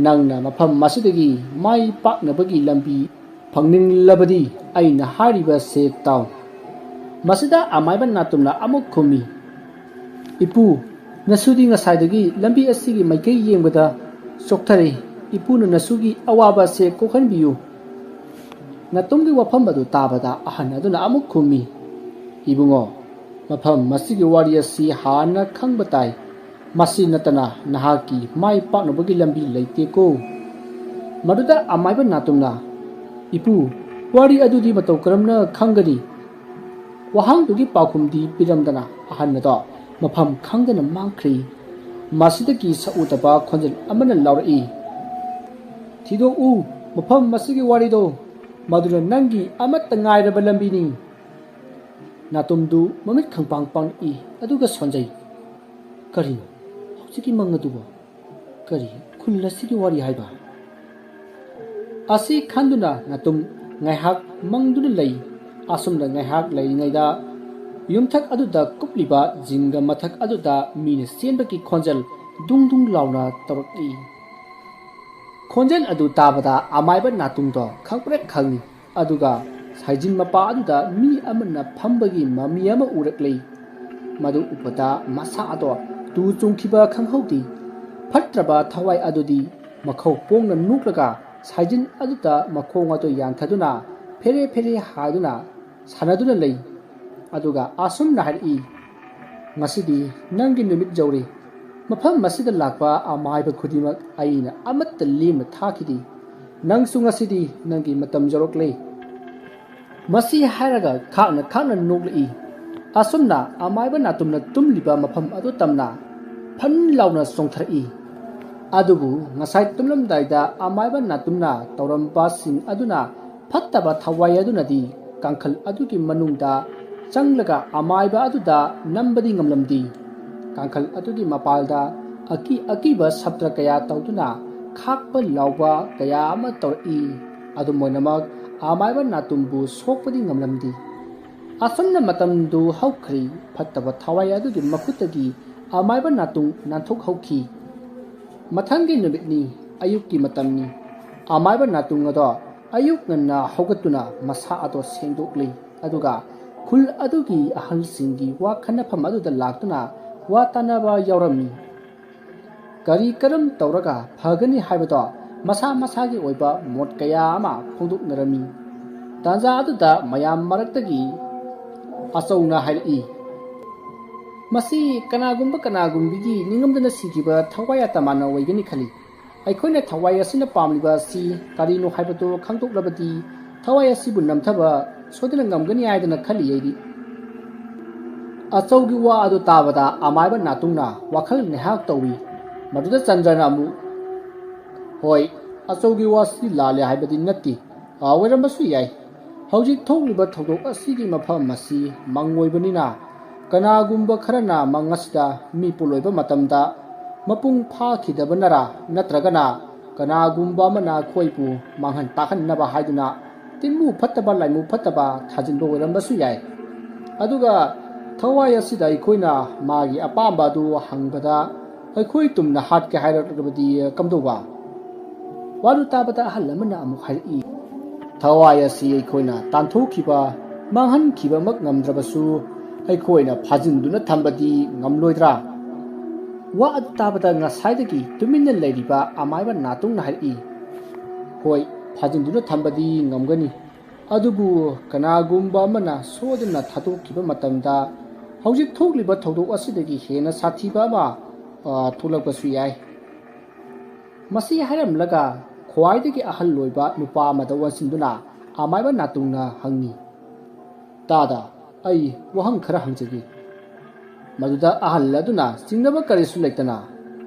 ꯅꯪꯅ ꯃꯐꯝ ꯑꯁꯤꯗꯒꯤ ꯃꯥꯏ ꯄꯥꯛꯅꯕꯒꯤ ꯂꯝꯕꯤ ꯐꯪꯅꯤꯡꯂꯕꯗꯤ ꯑꯩꯅ ꯍꯥꯏꯔꯤꯕꯁꯦ ꯇꯥꯎ꯫" ꯃꯁꯤꯗ ꯑꯃꯥꯏꯕ ꯅꯥꯇꯨꯝꯅ ꯑꯃꯨꯛ ꯈꯨꯝꯃꯤ, "ꯏꯄꯨ, ꯅꯁꯨꯗꯤ ꯉꯁꯥꯏꯗꯒꯤ ꯂꯝꯕꯤ ꯑꯁꯤꯒꯤ ꯃꯥꯏꯀꯩ ꯌꯦꯡꯕꯗ ꯆꯣꯛꯊꯔꯦ꯫ ꯏꯄꯨꯅ ꯅꯁꯨꯒꯤ ꯑꯋꯥꯕ ꯑꯁꯦ ꯀꯣꯛꯍꯟꯕꯤꯌꯨ꯫" ꯅꯥꯇꯨꯝꯒꯤ ꯋꯥꯐꯝ ꯑꯗꯨ ꯇꯥꯕꯗ ꯑꯍꯟ ꯑꯗꯨꯅ ꯑꯃꯨꯛ ꯈꯨꯝꯃꯤ, "ꯏꯕꯨꯡꯉꯣ, ꯃꯐꯝ ꯑꯁꯤꯒꯤ ꯋꯥꯔꯤ ꯑꯁꯤ ꯍꯥꯟꯅ ꯈꯪꯕ ꯇꯥꯏ꯫ ꯃꯁꯤ ꯅꯠꯇꯅ ꯅꯍꯥꯛꯀꯤ ꯃꯥꯏ ꯄꯥꯛꯅꯕꯒꯤ ꯂꯝꯕꯤ ꯂꯩꯇꯦꯀꯣ꯫" ꯃꯗꯨꯗ ꯑꯃꯥꯏꯕ ꯅꯥꯇꯨꯝꯅ, "ꯏꯄꯨ, ꯋꯥꯔꯤ ꯑꯗꯨꯗꯤ ꯃꯇꯧ ꯀꯔꯝꯅ ꯈꯪꯒꯅꯤ?" ꯋꯥꯍꯪꯗꯨꯒꯤ ꯄꯥꯎꯈꯨꯝꯗꯤ ꯄꯤꯔꯝꯗꯅ ꯑꯍꯟ ꯑꯗꯣ ꯃꯐꯝ ꯈꯪꯗꯅ ꯃꯥꯡꯈ꯭ꯔꯤ꯫ ꯃꯁꯤꯗꯒꯤ ꯁꯛꯎꯗꯕ ꯈꯣꯟꯖꯦꯜ ꯑꯃꯅ ꯂꯥꯎꯔꯛꯏ, "ꯊꯤꯗꯣꯛꯎ ꯃꯐꯝ ꯑꯁꯤꯒꯤ ꯋꯥꯔꯤꯗꯣ, ꯃꯗꯨꯅ ꯅꯪꯒꯤ ꯑꯃꯠꯇ ꯉꯥꯏꯔꯕ ꯂꯝꯕꯤꯅꯤ꯫" ꯅꯥꯇꯨꯝꯗꯨ ꯃꯃꯤꯠ ꯈꯪꯄꯥꯡ ꯄꯥꯡꯂꯛꯏ, ꯑꯗꯨꯒ ꯁꯣꯟꯖꯩ꯫ "ꯀꯔꯤꯅꯣ ꯍꯧꯖꯤꯛꯀꯤ ꯃꯪ ꯑꯗꯨꯕꯣ? ꯀꯔꯤ ꯈꯨꯜ ꯑꯁꯤꯒꯤ ꯋꯥꯔꯤ ꯍꯥꯏꯕ?" ꯑꯁꯤ ꯈꯟꯗꯨꯅ ꯅꯥꯇꯨꯝ ꯉꯥꯏꯍꯥꯛ ꯃꯪꯗꯨꯅ ꯂꯩ꯫ ꯑꯁꯨꯝꯅ ꯉꯥꯏꯍꯥꯛ ꯂꯩꯔꯤꯉꯩꯗ ꯌꯨꯝꯊꯛ ꯑꯗꯨꯗ ꯀꯨꯞꯂꯤꯕ ꯖꯤꯡꯒ ꯃꯊꯛ ꯑꯗꯨꯗ ꯃꯤꯅ ꯆꯦꯟꯕꯒꯤ ꯈꯣꯟꯖꯦꯜ ꯗꯨꯡ ꯗꯨꯡ ꯂꯥꯎꯅ ꯇꯧꯔꯛꯏ꯫ ꯈꯣꯟꯖꯦꯜ ꯑꯗꯨ ꯇꯥꯕꯗ ꯑꯃꯥꯏꯕ ꯅꯥꯇꯨꯝꯗꯣ ꯈꯪꯄ꯭ꯔꯦꯛ ꯈꯪꯏ꯫ ꯑꯗꯨꯒ ꯁꯥꯏꯖꯤꯟ ꯃꯄꯥ ꯑꯗꯨꯗ ꯃꯤ ꯑꯃꯅ ꯐꯝꯕꯒꯤ ꯃꯃꯤ ꯑꯃ ꯎꯔꯛꯂꯤ꯫ ꯃꯗꯨ ꯎꯕꯗ ꯃꯁꯥ ꯑꯗꯣ ꯇꯨ ꯆꯨꯡꯈꯤꯕ ꯈꯪꯍꯧꯗꯦ꯫ ꯐꯠꯇ꯭ꯔꯕ ꯊꯋꯥꯏ ꯑꯗꯨꯗꯤ ꯃꯈꯧ ꯄꯣꯡꯅ ꯅꯣꯛꯂꯒ ꯁꯥꯏꯖꯤꯟ ꯑꯗꯨꯗ ꯃꯈꯣꯡ ꯑꯗꯨ ꯌꯥꯟꯊꯗꯨꯅ ꯐꯦꯔꯦ ꯐꯦꯔꯦ ꯍꯥꯏꯗꯨꯅ ꯁꯥꯟꯅꯗꯨꯅ ꯂꯩ꯫ ꯑꯗꯨꯒ ꯑꯁꯨꯝꯅ ꯍꯥꯏꯔꯛꯏ, "ꯉꯁꯤꯗꯤ ꯅꯪꯒꯤ ꯅꯨꯃꯤꯠ ꯌꯧꯔꯦ꯫ ꯃꯐꯝ ꯑꯁꯤꯗ ꯂꯥꯛꯄ ꯑꯃꯥꯏꯕ ꯈꯨꯗꯤꯡꯃꯛ ꯑꯩꯅ ꯑꯃꯠꯇ ꯂꯦꯝꯅ ꯊꯥꯈꯤꯗꯦ꯫ ꯅꯪꯁꯨ ꯉꯁꯤꯗꯤ ꯅꯪꯒꯤ ꯃꯇꯝ ꯌꯧꯔꯛꯂꯦ꯫" ꯃꯁꯤ ꯍꯥꯏꯔꯒ ꯈꯥꯛꯅ ꯈꯥꯛꯅ ꯅꯣꯛꯂꯛꯏ꯫ ꯑꯁꯨꯝꯅ ꯑꯃꯥꯏꯕ ꯅꯥꯇꯨꯝꯅ ꯇꯨꯝꯂꯤꯕ ꯃꯐꯝ ꯑꯗꯨ ꯇꯝꯅ ꯐꯟ ꯂꯥꯎꯅ ꯆꯣꯡꯊꯔꯛꯏ꯫ ꯑꯗꯨꯕꯨ ꯉꯁꯥꯏ ꯇꯨꯝꯂꯝꯗꯥꯏꯗ ꯑꯃꯥꯏꯕ ꯅꯥꯇꯨꯝꯅ ꯇꯧꯔꯝꯕꯁꯤꯡ ꯑꯗꯨꯅ ꯐꯠꯇꯕ ꯊꯋꯥꯏ ꯑꯗꯨꯅꯗꯤ ꯀꯥꯡꯈꯜ ꯑꯗꯨꯒꯤ ꯃꯅꯨꯡꯗ ꯆꯪꯂꯒ ꯑꯃꯥꯏꯕ ꯑꯗꯨꯗ ꯅꯝꯕꯗꯤ ꯉꯝꯂꯝꯗꯦ꯫ ꯀꯥꯡꯈꯜ ꯑꯗꯨꯒꯤ ꯃꯄꯥꯜꯗ ꯑꯀꯤ ꯑꯀꯤꯕ ꯁꯞꯇ꯭ꯔ ꯀꯌꯥ ꯇꯧꯗꯨꯅ ꯈꯥꯛꯄ ꯂꯥꯎꯕ ꯀꯌꯥ ꯑꯃ ꯇꯧꯔꯛꯏ꯫ ꯑꯗꯨꯝ ꯑꯣꯏꯅꯃꯛ ꯑꯃꯥꯏꯕ ꯅꯥꯇꯨꯝꯕꯨ ꯁꯣꯛꯄꯗꯤ ꯉꯝꯂꯝꯗꯦ꯫ ꯑꯁꯨꯝꯅ ꯃꯇꯝꯗꯨ ꯍꯧꯈ꯭ꯔꯦ꯫ ꯐꯠꯇꯕ ꯊꯋꯥꯏ ꯑꯗꯨꯒꯤ ꯃꯈꯨꯠꯇꯒꯤ ꯑꯃꯥꯏꯕ ꯅꯥꯇꯨꯝ ꯅꯥꯟꯊꯣꯛꯍꯧꯈꯤ꯫ ꯃꯊꯪꯒꯤ ꯅꯨꯃꯤꯠꯅꯤ, ꯑꯌꯨꯛꯀꯤ ꯃꯇꯝꯅꯤ꯫ ꯑꯃꯥꯏꯕ ꯅꯥꯇꯨꯝ ꯑꯗꯣ ꯑꯌꯨꯛ ꯉꯟꯅ ꯍꯧꯒꯠꯇꯨꯅ ꯃꯁꯥ ꯑꯗꯣ ꯁꯦꯡꯗꯣꯛꯂꯤ꯫ ꯑꯗꯨꯒ ꯈꯨꯜ ꯑꯗꯨꯒꯤ ꯑꯍꯜꯁꯤꯡꯒꯤ ꯋꯥ ꯈꯟꯅꯐꯝ ꯑꯗꯨꯗ ꯂꯥꯛꯇꯨꯅ ꯋꯥ ꯇꯥꯅꯕ ꯌꯥꯎꯔꯝꯃꯤ꯫ ꯀꯔꯤ ꯀꯔꯝ ꯇꯧꯔꯒ ꯐꯒꯅꯤ ꯍꯥꯏꯕꯗꯣ ꯃꯁꯥ ꯃꯁꯥꯒꯤ ꯑꯣꯏꯕ ꯃꯣꯠ ꯀꯌꯥ ꯑꯃ ꯐꯣꯡꯗꯣꯛꯅꯔꯝꯃꯤ꯫ ꯇꯥꯟꯖꯥ ꯑꯗꯨꯗ ꯃꯌꯥꯝ ꯃꯔꯛꯇꯒꯤ ꯑꯆꯧꯅ ꯍꯥꯏꯔꯛꯏ, "ꯃꯁꯤ ꯀꯅꯥꯒꯨꯝꯕ ꯀꯅꯥꯒꯨꯝꯕꯤꯒꯤ ꯅꯤꯡꯉꯝꯗꯅ ꯁꯤꯈꯤꯕ ꯊꯋꯥꯏ ꯑꯇꯃꯥꯟꯅ ꯑꯣꯏꯒꯅꯤ ꯈꯜꯂꯤ꯫ ꯑꯩꯈꯣꯏꯅ ꯊꯋꯥꯏ ꯑꯁꯤꯅ ꯄꯥꯝꯂꯤꯕ ꯑꯁꯤ ꯀꯔꯤꯅꯣ ꯍꯥꯏꯕꯗꯨ ꯈꯪꯗꯣꯛꯂꯕꯗꯤ ꯊꯋꯥꯏ ꯑꯁꯤꯕꯨ ꯅꯝꯊꯕ ꯁꯣꯏꯗꯅ ꯉꯝꯒꯅꯤ ꯍꯥꯏꯗꯅ ꯈꯜꯂꯤ ꯑꯩꯗꯤ꯫" ꯑꯆꯧꯒꯤ ꯋꯥ ꯑꯗꯨ ꯇꯥꯕꯗ ꯑꯃꯥꯏꯕ ꯅꯥꯇꯨꯡꯅ ꯋꯥꯈꯜ ꯉꯥꯏꯍꯥꯛ ꯇꯧꯏ꯫ ꯃꯗꯨꯗ ꯆꯟꯗ꯭ꯔꯅ ꯑꯃꯨꯛ, "ꯍꯣꯏ, ꯑꯆꯧꯒꯤ ꯋꯥꯁꯤ ꯂꯥꯜꯂꯦ ꯍꯥꯏꯕꯗꯤ ꯅꯠꯇꯦ꯫ ꯑꯣꯏꯔꯝꯕꯁꯨ ꯌꯥꯏ꯫ ꯍꯧꯖꯤꯛ ꯊꯣꯛꯂꯤꯕ ꯊꯧꯗꯣꯛ ꯑꯁꯤꯒꯤ ꯃꯐꯝ ꯑꯁꯤ ꯃꯪ ꯑꯣꯏꯕꯅꯤꯅ, ꯀꯅꯥꯒꯨꯝꯕ ꯈꯔꯅ ꯃꯪ ꯑꯁꯤꯗ ꯃꯤ ꯄꯣꯠꯂꯣꯏꯕ ꯃꯇꯝꯗ ꯃꯄꯨꯡ ꯐꯥꯈꯤꯗꯕꯅꯔꯥ, ꯅꯠꯇ꯭ꯔꯒꯅ ꯀꯅꯥꯒꯨꯝꯕ ꯑꯃꯅ ꯑꯩꯈꯣꯏꯕꯨ ꯃꯥꯡꯍꯟ ꯇꯥꯛꯍꯟꯅꯕ ꯍꯥꯏꯗꯨꯅ ꯇꯤꯟꯃꯨ ꯐꯠꯇꯕ, ꯂꯥꯏꯃꯨ ꯐꯠꯇꯕ ꯊꯥꯖꯤꯟꯕ ꯑꯣꯏꯔꯝꯕꯁꯨ ꯌꯥꯏ꯫ ꯑꯗꯨꯒ ꯊꯋꯥꯏ ꯑꯁꯤꯗ ꯑꯩꯈꯣꯏꯅ ꯃꯥꯒꯤ ꯑꯄꯥꯝꯕ ꯑꯗꯨ ꯍꯪꯕꯗ ꯑꯩꯈꯣꯏ ꯇꯨꯝꯅ ꯍꯥꯠꯀꯦ ꯍꯥꯏꯔꯛꯂꯕꯗꯤ ꯀꯝꯗꯧꯕ?" ꯋꯥꯗꯨ ꯇꯥꯕꯗ ꯑꯍꯜ ꯑꯃꯅ ꯑꯃꯨꯛ ꯍꯥꯏꯔꯛꯏ, "ꯊꯋꯥꯏ ꯑꯁꯤ ꯑꯩꯈꯣꯏꯅ ꯇꯥꯟꯊꯣꯛꯈꯤꯕ, ꯃꯥꯡꯍꯟꯈꯤꯕꯃꯛ ꯉꯝꯗ꯭ꯔꯕꯁꯨ, ꯑꯩꯈꯣꯏꯅ ꯐꯥꯖꯤꯟꯗꯨꯅ ꯊꯝꯕꯗꯤ ꯉꯝꯂꯣꯏꯗ꯭ꯔꯥ?" ꯋꯥ ꯑꯗꯨ ꯇꯥꯕꯗ ꯉꯁꯥꯏꯗꯒꯤ ꯇꯨꯃꯤꯟꯅ ꯂꯩꯔꯤꯕ ꯑꯃꯥꯏꯕ ꯅꯥꯇꯨꯡꯅ ꯍꯥꯏꯔꯛꯏ, ꯍꯣꯏ, ꯐꯥꯖꯤꯟꯗꯨꯅ ꯊꯝꯕꯗꯤ ꯉꯝꯒꯅꯤ, ꯑꯗꯨꯕꯨ ꯀꯅꯥꯒꯨꯝꯕ ꯑꯃꯅ ꯁꯣꯏꯗꯅ ꯊꯥꯗꯣꯛꯈꯤꯕ ꯃꯇꯝꯗ ꯍꯧꯖꯤꯛ ꯊꯣꯛꯂꯤꯕ ꯊꯧꯗꯣꯛ ꯑꯁꯤꯗꯒꯤ ꯍꯦꯟꯅ ꯁꯥꯊꯤꯕ ꯑꯃ, ꯑ, ꯊꯣꯛꯂꯛꯄꯁꯨ ꯌꯥꯏ꯫ ꯃꯁꯤ ꯍꯥꯏꯔꯝꯂꯒ ꯈ꯭ꯋꯥꯏꯗꯒꯤ ꯑꯍꯜ ꯑꯣꯏꯕ ꯅꯨꯄꯥ ꯑꯃꯗ ꯑꯣꯟꯁꯤꯟꯗꯨꯅ ꯑꯃꯥꯏꯕ ꯅꯥꯇꯨꯡꯅ ꯍꯪꯉꯤ, "ꯇꯥꯗ, ꯑꯩ ꯋꯥꯍꯪ ꯈꯔ ꯍꯪꯖꯒꯦ꯫" ꯃꯗꯨꯗ ꯑꯍꯜ ꯑꯗꯨꯅ ꯆꯤꯡꯅꯕ ꯀꯔꯤꯁꯨ ꯂꯩꯇꯅ,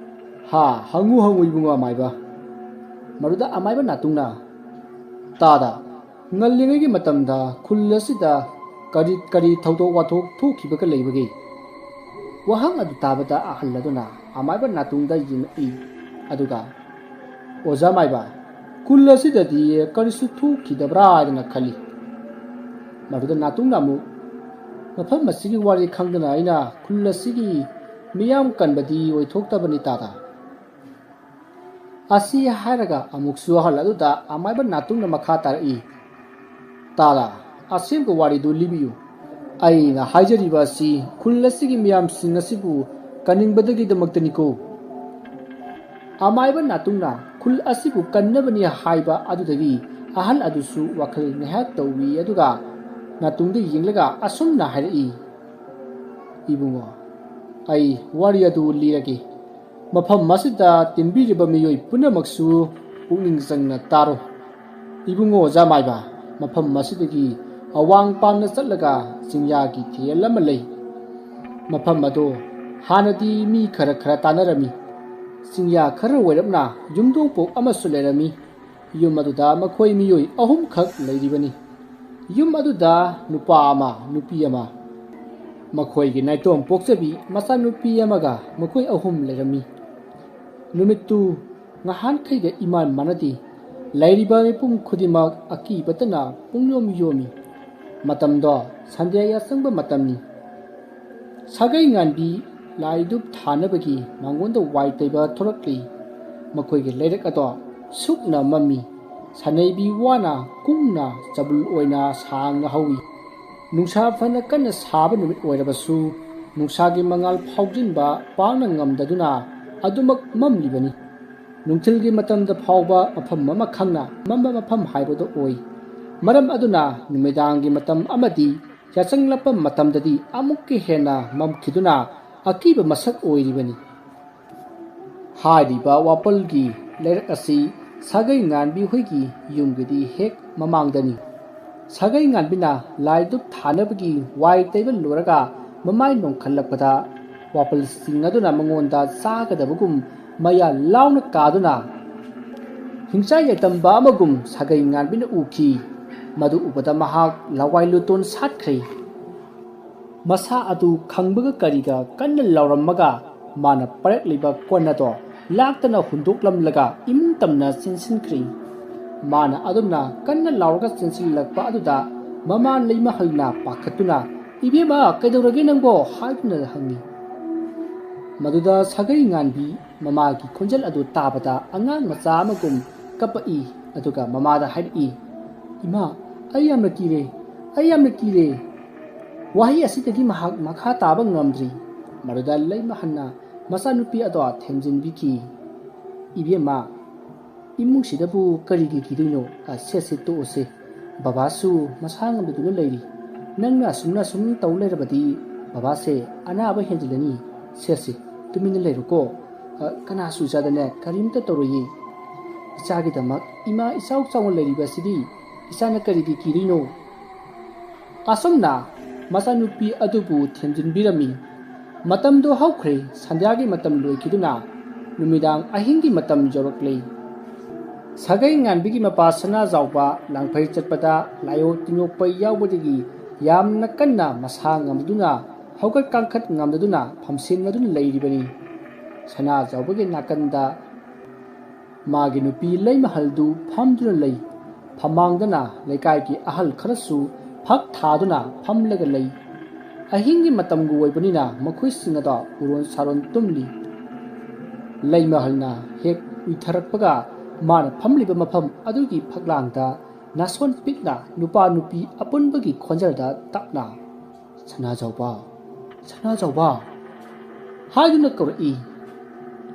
"ꯍꯥ, ꯍꯪꯉꯨ ꯍꯪꯉꯨ ꯏꯕꯨꯡꯉꯣ ꯑꯃꯥꯏꯕ꯫" ꯃꯗꯨꯗ ꯑꯃꯥꯏꯕ ꯅꯥꯇꯨꯡꯅ, "ꯇꯥꯗ, ꯉꯜꯂꯤꯉꯩꯒꯤ ꯃꯇꯝꯗ ꯈꯨꯜ ꯑꯁꯤꯗ ꯀꯔꯤ ꯀꯔꯤ ꯊꯧꯗꯣꯛ ꯋꯥꯊꯣꯛ ꯊꯣꯛꯈꯤꯕꯒ ꯂꯩꯕꯒꯦ?" ꯋꯥꯍꯪ ꯑꯗꯨ ꯇꯥꯕꯗ ꯑꯍꯜ ꯑꯗꯨꯅ ꯑꯃꯥꯏꯕ ꯅꯥꯇꯨꯡꯗ ꯌꯦꯡꯉꯛꯏ, ꯑꯗꯨꯒ, "ꯑꯣꯖꯥ ꯃꯥꯏꯕ, ꯈꯨꯜ ꯑꯁꯤꯗꯗꯤ ꯀꯔꯤꯁꯨ ꯊꯣꯛꯈꯤꯗꯕ꯭ꯔꯥ ꯍꯥꯏꯗꯅ ꯈꯜꯂꯤ꯫" ꯃꯗꯨꯗ ꯅꯥꯇꯨꯡꯅ ꯑꯃꯨꯛ, "ꯃꯐꯝ ꯑꯁꯤꯒꯤ ꯋꯥꯔꯤ ꯈꯪꯗꯅ ꯑꯩꯅ ꯈꯨꯜ ꯑꯁꯤꯒꯤ ꯃꯤꯌꯥꯝ ꯀꯟꯕꯗꯤ ꯑꯣꯏꯊꯣꯛꯇꯕꯅꯤ ꯇꯥꯗ꯫" ꯑꯁꯤ ꯍꯥꯏꯔꯒ ꯑꯃꯨꯛꯁꯨ ꯑꯍꯜ ꯑꯗꯨꯗ ꯑꯃꯥꯏꯕ ꯅꯥꯇꯨꯡꯅ ꯃꯈꯥ ꯇꯥꯔꯛꯏ, "ꯇꯥꯗ, ꯑꯁꯦꯡꯕ ꯋꯥꯔꯤꯗꯨ ꯂꯤꯕꯤꯌꯨ꯫ ꯑꯩꯅ ꯍꯥꯏꯖꯔꯤꯕ ꯑꯁꯤ ꯈꯨꯜ ꯑꯁꯤꯒꯤ ꯃꯤꯌꯥꯝꯁꯤꯡ ꯑꯁꯤꯕꯨ ꯀꯟꯅꯤꯡꯕꯗꯒꯤꯗꯃꯛꯇꯅꯤꯀꯣ꯫" ꯑꯃꯥꯏꯕ ꯅꯥꯇꯨꯡꯅ ꯈꯨꯜ ꯑꯁꯤꯕꯨ ꯀꯟꯅꯕꯅꯤ ꯍꯥꯏꯕ ꯑꯗꯨꯗꯒꯤ ꯑꯍꯜ ꯑꯗꯨꯁꯨ ꯋꯥꯈꯜ ꯉꯥꯏꯍꯥꯛ ꯇꯧꯏ, ꯑꯗꯨꯒ ꯅꯥꯇꯨꯡꯗ ꯌꯦꯡꯂꯒ ꯑꯁꯨꯝꯅ ꯍꯥꯏꯔꯛꯏ, "ꯏꯕꯨꯡꯉꯣ, ꯑꯩ ꯋꯥꯔꯤ ꯑꯗꯨ ꯂꯤꯔꯒꯦ꯫ ꯃꯐꯝ ꯑꯁꯤꯗ ꯇꯤꯟꯕꯤꯔꯤꯕ ꯃꯤꯑꯣꯏ ꯄꯨꯝꯅꯃꯛꯁꯨ ꯄꯨꯛꯅꯤꯡ ꯆꯪꯅ ꯇꯥꯔꯣ꯫ ꯏꯕꯨꯡꯉꯣ ꯑꯣꯖꯥ ꯃꯥꯏꯕ, ꯃꯐꯝ ꯑꯁꯤꯗꯒꯤ ꯑꯋꯥꯡ ꯄꯥꯝꯅ ꯆꯠꯂꯒ ꯆꯤꯡꯌꯥꯒꯤ ꯊꯦꯜ ꯑꯃ ꯂꯩ꯫ ꯃꯐꯝ ꯑꯗꯣ ꯍꯥꯟꯅꯗꯤ ꯃꯤ ꯈꯔ ꯈꯔ ꯇꯥꯅꯔꯝꯃꯤ꯫ ꯆꯤꯡꯌꯥ ꯈꯔ ꯑꯣꯏꯔꯞꯅ ꯌꯨꯝꯊꯣꯡ ꯄꯣꯛ ꯑꯃꯁꯨ ꯂꯩꯔꯝꯃꯤ꯫ ꯌꯨꯝ ꯑꯗꯨꯗ ꯃꯈꯣꯏ ꯃꯤꯑꯣꯏ ꯑꯍꯨꯝꯈꯛ ꯂꯩꯔꯤꯕꯅꯤ꯫ ꯌꯨꯝ ꯑꯗꯨꯗ ꯅꯨꯄꯥ ꯑꯃ, ꯅꯨꯄꯤ ꯑꯃ, ꯃꯈꯣꯏꯒꯤ ꯅꯥꯏꯇꯣꯝ ꯄꯣꯛꯆꯕꯤ ꯃꯆꯥꯅꯨꯄꯤ ꯑꯃꯒ ꯃꯈꯣꯏ ꯑꯍꯨꯝ ꯂꯩꯔꯝꯃꯤ꯫ ꯅꯨꯃꯤꯠꯇꯨ ꯉꯍꯥꯟꯈꯩꯒ ꯏꯃꯥꯟ ꯃꯥꯟꯅꯗꯦ꯫ ꯂꯩꯔꯤꯕ ꯃꯤꯄꯨꯝ ꯈꯨꯗꯤꯡꯃꯛ ꯑꯀꯤꯕꯇꯅ ꯄꯨꯡꯌꯣꯝ ꯌꯣꯝꯃꯤ꯫ ꯃꯇꯝꯗꯣ ꯁꯟꯗ꯭ꯌꯥ ꯌꯥꯆꯪꯕ ꯃꯇꯝꯅꯤ꯫ ꯁꯥꯒꯩ ꯉꯥꯟꯕꯤ ꯂꯥꯏ ꯙꯨꯞ ꯊꯥꯅꯕꯒꯤ ꯃꯉꯣꯟꯗ ꯋꯥꯏ ꯇꯩꯕ ꯊꯣꯔꯛꯂꯤ꯫ ꯃꯈꯣꯏꯒꯤ ꯂꯩꯔꯛ ꯑꯗꯣ ꯁꯨꯛꯅ ꯃꯝꯃꯤ꯫ ꯁꯅꯩꯕꯤ ꯋꯥꯅ ꯀꯨꯡꯅ ꯆꯕꯨꯜ ꯑꯣꯏꯅ ꯁꯥꯡꯅ ꯍꯧꯏ꯫ ꯅꯨꯡꯁꯥ ꯐꯅ ꯀꯟꯅ ꯁꯥꯕ ꯅꯨꯃꯤꯠ ꯑꯣꯏꯔꯕꯁꯨ, ꯅꯨꯡꯁꯥꯒꯤ ꯃꯉꯥꯜ ꯐꯥꯎꯖꯤꯟꯕ ꯄꯥꯛꯅ ꯉꯝꯗꯗꯨꯅ ꯑꯗꯨꯃꯛ ꯃꯝꯂꯤꯕꯅꯤ꯫ ꯅꯨꯡꯊꯤꯜꯒꯤ ꯃꯇꯝꯗ ꯐꯥꯎꯕ ꯃꯐꯝ ꯑꯃ ꯈꯪꯅ ꯃꯝꯕ ꯃꯐꯝ ꯍꯥꯏꯕꯗꯨ ꯑꯣꯏ꯫ ꯃꯔꯝ ꯑꯗꯨꯅ ꯅꯨꯃꯤꯗꯥꯡꯒꯤ ꯃꯇꯝ ꯑꯃꯗꯤ ꯌꯥꯆꯪꯂꯛꯄ ꯃꯇꯝꯗꯗꯤ ꯑꯃꯨꯛꯀ ꯍꯦꯟꯅ ꯃꯝꯈꯤꯗꯨꯅ ꯑꯀꯤꯕ ꯃꯁꯛ ꯑꯣꯏꯔꯤꯕꯅꯤ꯫ ꯍꯥꯏꯔꯤꯕ ꯋꯥꯄꯜꯒꯤ ꯂꯩꯔꯛ ꯑꯁꯤ ꯁꯥꯒꯩ ꯉꯥꯟꯕꯤ ꯍꯣꯏꯒꯤ ꯌꯨꯝꯒꯤꯗꯤ ꯍꯦꯛ ꯃꯃꯥꯡꯗꯅꯤ꯫ ꯁꯥꯒꯩ ꯉꯥꯟꯕꯤꯅ ꯂꯥꯏ ꯙꯨꯞ ꯊꯥꯅꯕꯒꯤ ꯋꯥꯏ ꯇꯩꯕ ꯂꯣꯏꯔꯒ ꯃꯃꯥꯏ ꯅꯣꯡꯈꯠꯂꯛꯄꯗ ꯋꯥꯄꯜꯁꯤꯡ ꯑꯗꯨꯅ ꯃꯉꯣꯟꯗ ꯆꯥꯒꯗꯕꯒꯨꯝ ꯃꯌꯥ ꯂꯥꯎꯅ ꯀꯥꯗꯨꯅ ꯍꯤꯡꯆꯥꯏ ꯌꯥꯏꯇꯝꯕ ꯑꯃꯒꯨꯝ ꯁꯥꯒꯩ ꯉꯥꯟꯕꯤꯅ ꯎꯈꯤ꯫ ꯃꯗꯨ ꯎꯕꯗ ꯃꯍꯥꯛ ꯂꯋꯥꯏ ꯂꯨꯇꯣꯟ ꯁꯥꯠꯈ꯭ꯔꯦ꯫ ꯃꯁꯥ ꯑꯗꯨ ꯈꯪꯕꯒ ꯀꯔꯤꯒ ꯀꯟꯅ ꯂꯥꯎꯔꯝꯃꯒ ꯃꯥꯅ ꯄꯥꯏꯔꯛꯂꯤꯕ ꯀꯣꯟ ꯑꯗꯣ ꯂꯥꯛꯇꯅ ꯍꯨꯟꯗꯣꯛꯂꯝꯂꯒ ꯏꯃꯨꯡ ꯇꯝꯅ ꯆꯦꯟꯁꯤꯟꯈ꯭ꯔꯦ꯫ ꯃꯥꯅ ꯑꯗꯨꯝꯅ ꯀꯟꯅ ꯂꯥꯎꯔꯒ ꯆꯦꯟꯁꯤꯜꯂꯛꯄ ꯑꯗꯨꯗ ꯃꯃꯥ ꯂꯩꯃꯍꯜꯅ ꯄꯥꯈꯠꯇꯨꯅ, "ꯏꯕꯦꯝꯃ, ꯀꯩꯗꯧꯔꯒꯦ ꯅꯪꯕꯣ?" ꯍꯥꯏꯗꯨꯅ ꯍꯪꯉꯤ꯫ ꯃꯗꯨꯗ ꯁꯥꯒꯩ ꯉꯥꯟꯕꯤ ꯃꯃꯥꯒꯤ ꯈꯣꯟꯖꯦꯜ ꯑꯗꯨ ꯇꯥꯕꯗ ꯑꯉꯥꯡ ꯃꯆꯥ ꯑꯃꯒꯨꯝ ꯀꯞꯄꯛꯏ꯫ ꯑꯗꯨꯒ ꯃꯃꯥꯗ ꯍꯥꯏꯔꯛꯏ, "ꯏꯃꯥ, ꯑꯩ ꯌꯥꯝꯅ ꯀꯤꯔꯦ, ꯑꯩ ꯌꯥꯝꯅ ꯀꯤꯔꯦ!" ꯋꯥꯍꯩ ꯑꯁꯤꯗꯒꯤ ꯃꯍꯥꯛ ꯃꯈꯥ ꯇꯥꯕ ꯉꯝꯗ꯭ꯔꯤ꯫ ꯃꯗꯨꯗ ꯂꯩꯃꯍꯜꯅ ꯃꯆꯥꯅꯨꯄꯤ ꯑꯗꯣ ꯊꯦꯝꯖꯤꯟꯕꯤꯈꯤ꯫ "ꯏꯕꯦꯝꯃ, ꯏꯃꯨꯡꯁꯤꯗꯕꯨ ꯀꯔꯤꯒꯤ ꯀꯤꯗꯣꯏꯅꯣ? ꯑ, ꯁꯦ, ꯁꯦ, ꯇꯣꯛꯑꯁꯦ꯫ ꯕꯕꯥꯁꯨ ꯃꯁꯥ ꯉꯝꯗꯗꯨꯅ ꯂꯩꯔꯤ꯫ ꯅꯪꯅ ꯑꯁꯨꯝꯅ ꯁꯨꯝ ꯇꯧ ꯂꯩꯔꯕꯗꯤ ꯕꯕꯥꯁꯦ ꯑꯅꯥꯕ ꯍꯦꯟꯖꯤꯜꯂꯅꯤ꯫ ꯁꯦ, ꯁꯦ, ꯇꯨꯃꯤꯟꯅ ꯂꯩꯔꯣꯀꯣ꯫ ꯑ, ꯀꯅꯥꯁꯨ ꯏꯆꯥꯗꯅꯦ ꯀꯔꯤꯝꯇ ꯇꯧꯔꯣꯏꯌꯦ꯫ ꯏꯆꯥꯒꯤꯗꯃꯛ ꯏꯃꯥ ꯏꯆꯥꯎ ꯆꯥꯎꯅ ꯂꯩꯔꯤꯕꯁꯤꯗꯤ ꯏꯆꯥꯅ ꯀꯔꯤꯒꯤ ꯀꯤꯗꯣꯏꯅꯣ?" ꯑꯁꯨꯝꯅ ꯃꯆꯥꯅꯨꯄꯤ ꯑꯗꯨꯕꯨ ꯊꯦꯝꯖꯤꯟꯕꯤꯔꯝꯃꯤ꯫ ꯃꯇꯝꯗꯨ ꯍꯧꯈ꯭ꯔꯦ꯫ ꯁꯟꯙ꯭ꯌꯥꯒꯤ ꯃꯇꯝ ꯂꯣꯏꯈꯤꯗꯨꯅ ꯅꯨꯃꯤꯗꯥꯡ ꯑꯍꯤꯡꯒꯤ ꯃꯇꯝ ꯌꯧꯔꯛꯂꯦ꯫ ꯁꯥꯒꯩ ꯉꯥꯟꯕꯤꯒꯤ ꯃꯄꯥ ꯁꯅꯥꯖꯥꯎꯕ ꯂꯥꯡꯐꯩ ꯆꯠꯄꯗ ꯂꯥꯏꯑꯣ ꯇꯤꯟꯑꯣꯛꯄ ꯌꯥꯎꯕꯗꯒꯤ ꯌꯥꯝꯅ ꯀꯟꯅ ꯃꯁꯥ ꯉꯝꯗꯨꯅ, ꯍꯧꯒꯠ ꯀꯥꯡꯈꯠ ꯉꯝꯗꯗꯨꯅ ꯐꯝꯁꯦꯟꯅꯗꯨꯅ ꯂꯩꯔꯤꯕꯅꯤ꯫ ꯁꯅꯥꯖꯥꯎꯕꯒꯤ ꯅꯥꯀꯟꯗ ꯃꯥꯒꯤ ꯅꯨꯄꯤ ꯂꯩꯃꯍꯜꯗꯨ ꯐꯝꯗꯨꯅ ꯂꯩ꯫ ꯐꯝꯃꯥꯡꯗꯅ ꯂꯩꯀꯥꯏꯒꯤ ꯑꯍꯜ ꯈꯔꯁꯨ ꯐꯛ ꯊꯥꯗꯨꯅ ꯐꯝꯂꯒ ꯂꯩ꯫ ꯑꯍꯤꯡꯒꯤ ꯃꯇꯝꯒ ꯑꯣꯏꯕꯅꯤꯅ ꯃꯈꯣꯏꯁꯤꯡ ꯑꯗꯣ ꯎꯔꯣꯟ ꯁꯥꯔꯣꯟ ꯇꯨꯝꯂꯤ꯫ ꯂꯩꯃꯍꯜꯅ ꯍꯦꯛ ꯎꯏꯊꯔꯛꯄꯒ ꯃꯥꯅ ꯐꯝꯂꯤꯕ ꯃꯐꯝ ꯑꯗꯨꯒꯤ ꯐꯛꯂꯥꯡꯗ ꯅꯥꯁꯣꯟ ꯄꯤꯛꯅ ꯅꯨꯄꯥ ꯅꯨꯄꯤ ꯑꯄꯨꯟꯕꯒꯤ ꯈꯣꯟꯖꯦꯜꯗ ꯇꯞꯅ, "ꯁꯅꯥꯖꯥꯎꯕ, ꯁꯅꯥꯖꯥꯎꯕ" ꯍꯥꯏꯗꯨꯅ ꯀꯧꯔꯛꯏ꯫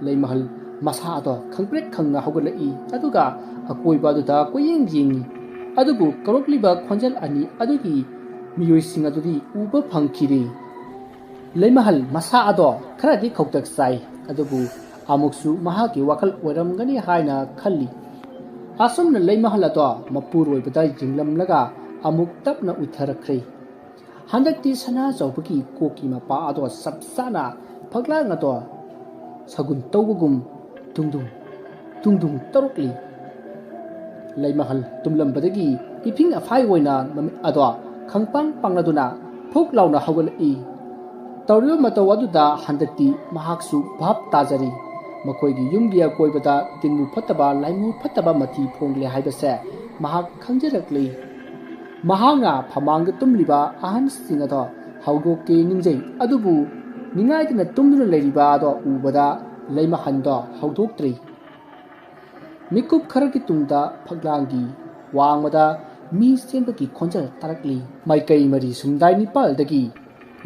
ꯂꯩꯃꯍꯜ ꯃꯁꯥ ꯑꯗꯣ ꯈꯪꯄ꯭ꯔꯦꯛ ꯈꯪꯅ ꯍꯧꯒꯠꯂꯛꯏ, ꯑꯗꯨꯒ ꯑꯀꯣꯏꯕ ꯑꯗꯨꯗ ꯀꯣꯏꯌꯦꯡ ꯌꯦꯡꯏ꯫ ꯑꯗꯨꯕꯨ ꯀꯧꯔꯛꯂꯤꯕ ꯈꯣꯟꯖꯦꯜ ꯑꯅꯤ ꯑꯗꯨꯒꯤ ꯃꯤꯑꯣꯏꯁꯤꯡ ꯑꯗꯨꯗꯤ ꯎꯕ ꯐꯪꯈꯤꯗꯦ꯫ ꯂꯩꯃꯍꯜ ꯃꯁꯥ ꯑꯗꯣ ꯈꯔꯗꯤ ꯈꯧꯇꯛ ꯆꯥꯏ, ꯑꯗꯨꯕꯨ ꯑꯃꯨꯛꯁꯨ ꯃꯍꯥꯛꯀꯤ ꯋꯥꯈꯜ ꯑꯣꯏꯔꯝꯒꯅꯤ ꯍꯥꯏꯅ ꯈꯜꯂꯤ꯫ ꯑꯁꯨꯝꯅ ꯂꯩꯃꯍꯜ ꯑꯗꯣ ꯃꯄꯨꯔꯣꯏꯕꯗ ꯌꯦꯡꯂꯝꯂꯒ ꯑꯃꯨꯛ ꯇꯞꯅ ꯎꯏꯊꯔꯛꯈ꯭ꯔꯦ꯫ ꯍꯟꯗꯛꯇꯤ ꯁꯅꯥꯖꯥꯎꯕꯒꯤ ꯀꯣꯛꯀꯤ ꯃꯄꯥ ꯑꯗꯣ ꯆꯞ ꯆꯥꯅ ꯐꯛꯂꯥꯡ ꯑꯗꯣ ꯁꯒꯨꯟ ꯇꯧꯕꯒꯨꯝ ꯇꯨꯡꯗꯨꯡ ꯇꯨꯡꯗꯨꯡ ꯇꯧꯔꯛꯂꯤ꯫ ꯂꯩꯃꯍꯜ ꯇꯨꯝꯂꯝꯕꯗꯒꯤ ꯏꯐꯤꯡ ꯑꯐꯥꯏ ꯑꯣꯏꯅ ꯃꯃꯤꯠ ꯑꯗꯣ ꯈꯪꯄꯥꯡ ꯄꯥꯡꯂꯗꯨꯅ ꯐꯨꯛ ꯂꯥꯎꯅ ꯍꯧꯒꯠꯂꯛꯏ꯫ ꯇꯧꯔꯤꯕ ꯃꯇꯧ ꯑꯗꯨꯗ ꯍꯟꯗꯛꯇꯤ ꯃꯍꯥꯛꯁꯨ ꯚꯥꯞ ꯇꯥꯖꯔꯤ꯫ ꯃꯈꯣꯏꯒꯤ ꯌꯨꯝꯒꯤ ꯑꯀꯣꯏꯕꯗ ꯇꯤꯟꯕꯨ ꯐꯠꯇꯕ, ꯂꯥꯏꯃꯨ ꯐꯠꯇꯕ ꯃꯊꯤ ꯐꯣꯡꯂꯦ ꯍꯥꯏꯕꯁꯦ ꯃꯍꯥꯛ ꯈꯪꯖꯔꯛꯂꯤ꯫ ꯃꯍꯥꯛꯅ ꯐꯃꯥꯡꯗ ꯇꯨꯝꯂꯤꯕ ꯑꯍꯟꯁꯤꯡ ꯑꯗꯣ ꯍꯧꯗꯣꯛꯀꯦ ꯅꯤꯡꯖꯩ, ꯑꯗꯨꯕꯨ ꯅꯤꯡꯉꯥꯏꯗꯅ ꯇꯨꯝꯗꯨꯅ ꯂꯩꯔꯤꯕ ꯑꯗꯣ ꯎꯕꯗ ꯂꯩꯃꯍꯟꯗꯣ ꯍꯧꯗꯣꯛꯇ꯭ꯔꯤ꯫ ꯃꯤꯀꯨꯞ ꯈꯔꯒꯤ ꯇꯨꯡꯗ ꯐꯛꯂꯥꯡꯒꯤ ꯋꯥꯡꯃꯗ ꯃꯤ ꯆꯦꯟꯕꯒꯤ ꯈꯣꯟꯖꯦꯜ ꯇꯥꯔꯛꯂꯤ꯫ ꯃꯥꯏꯀꯩ ꯃꯔꯤ ꯁꯨꯝꯗꯥꯏ ꯅꯤꯄꯥꯜꯗꯒꯤ,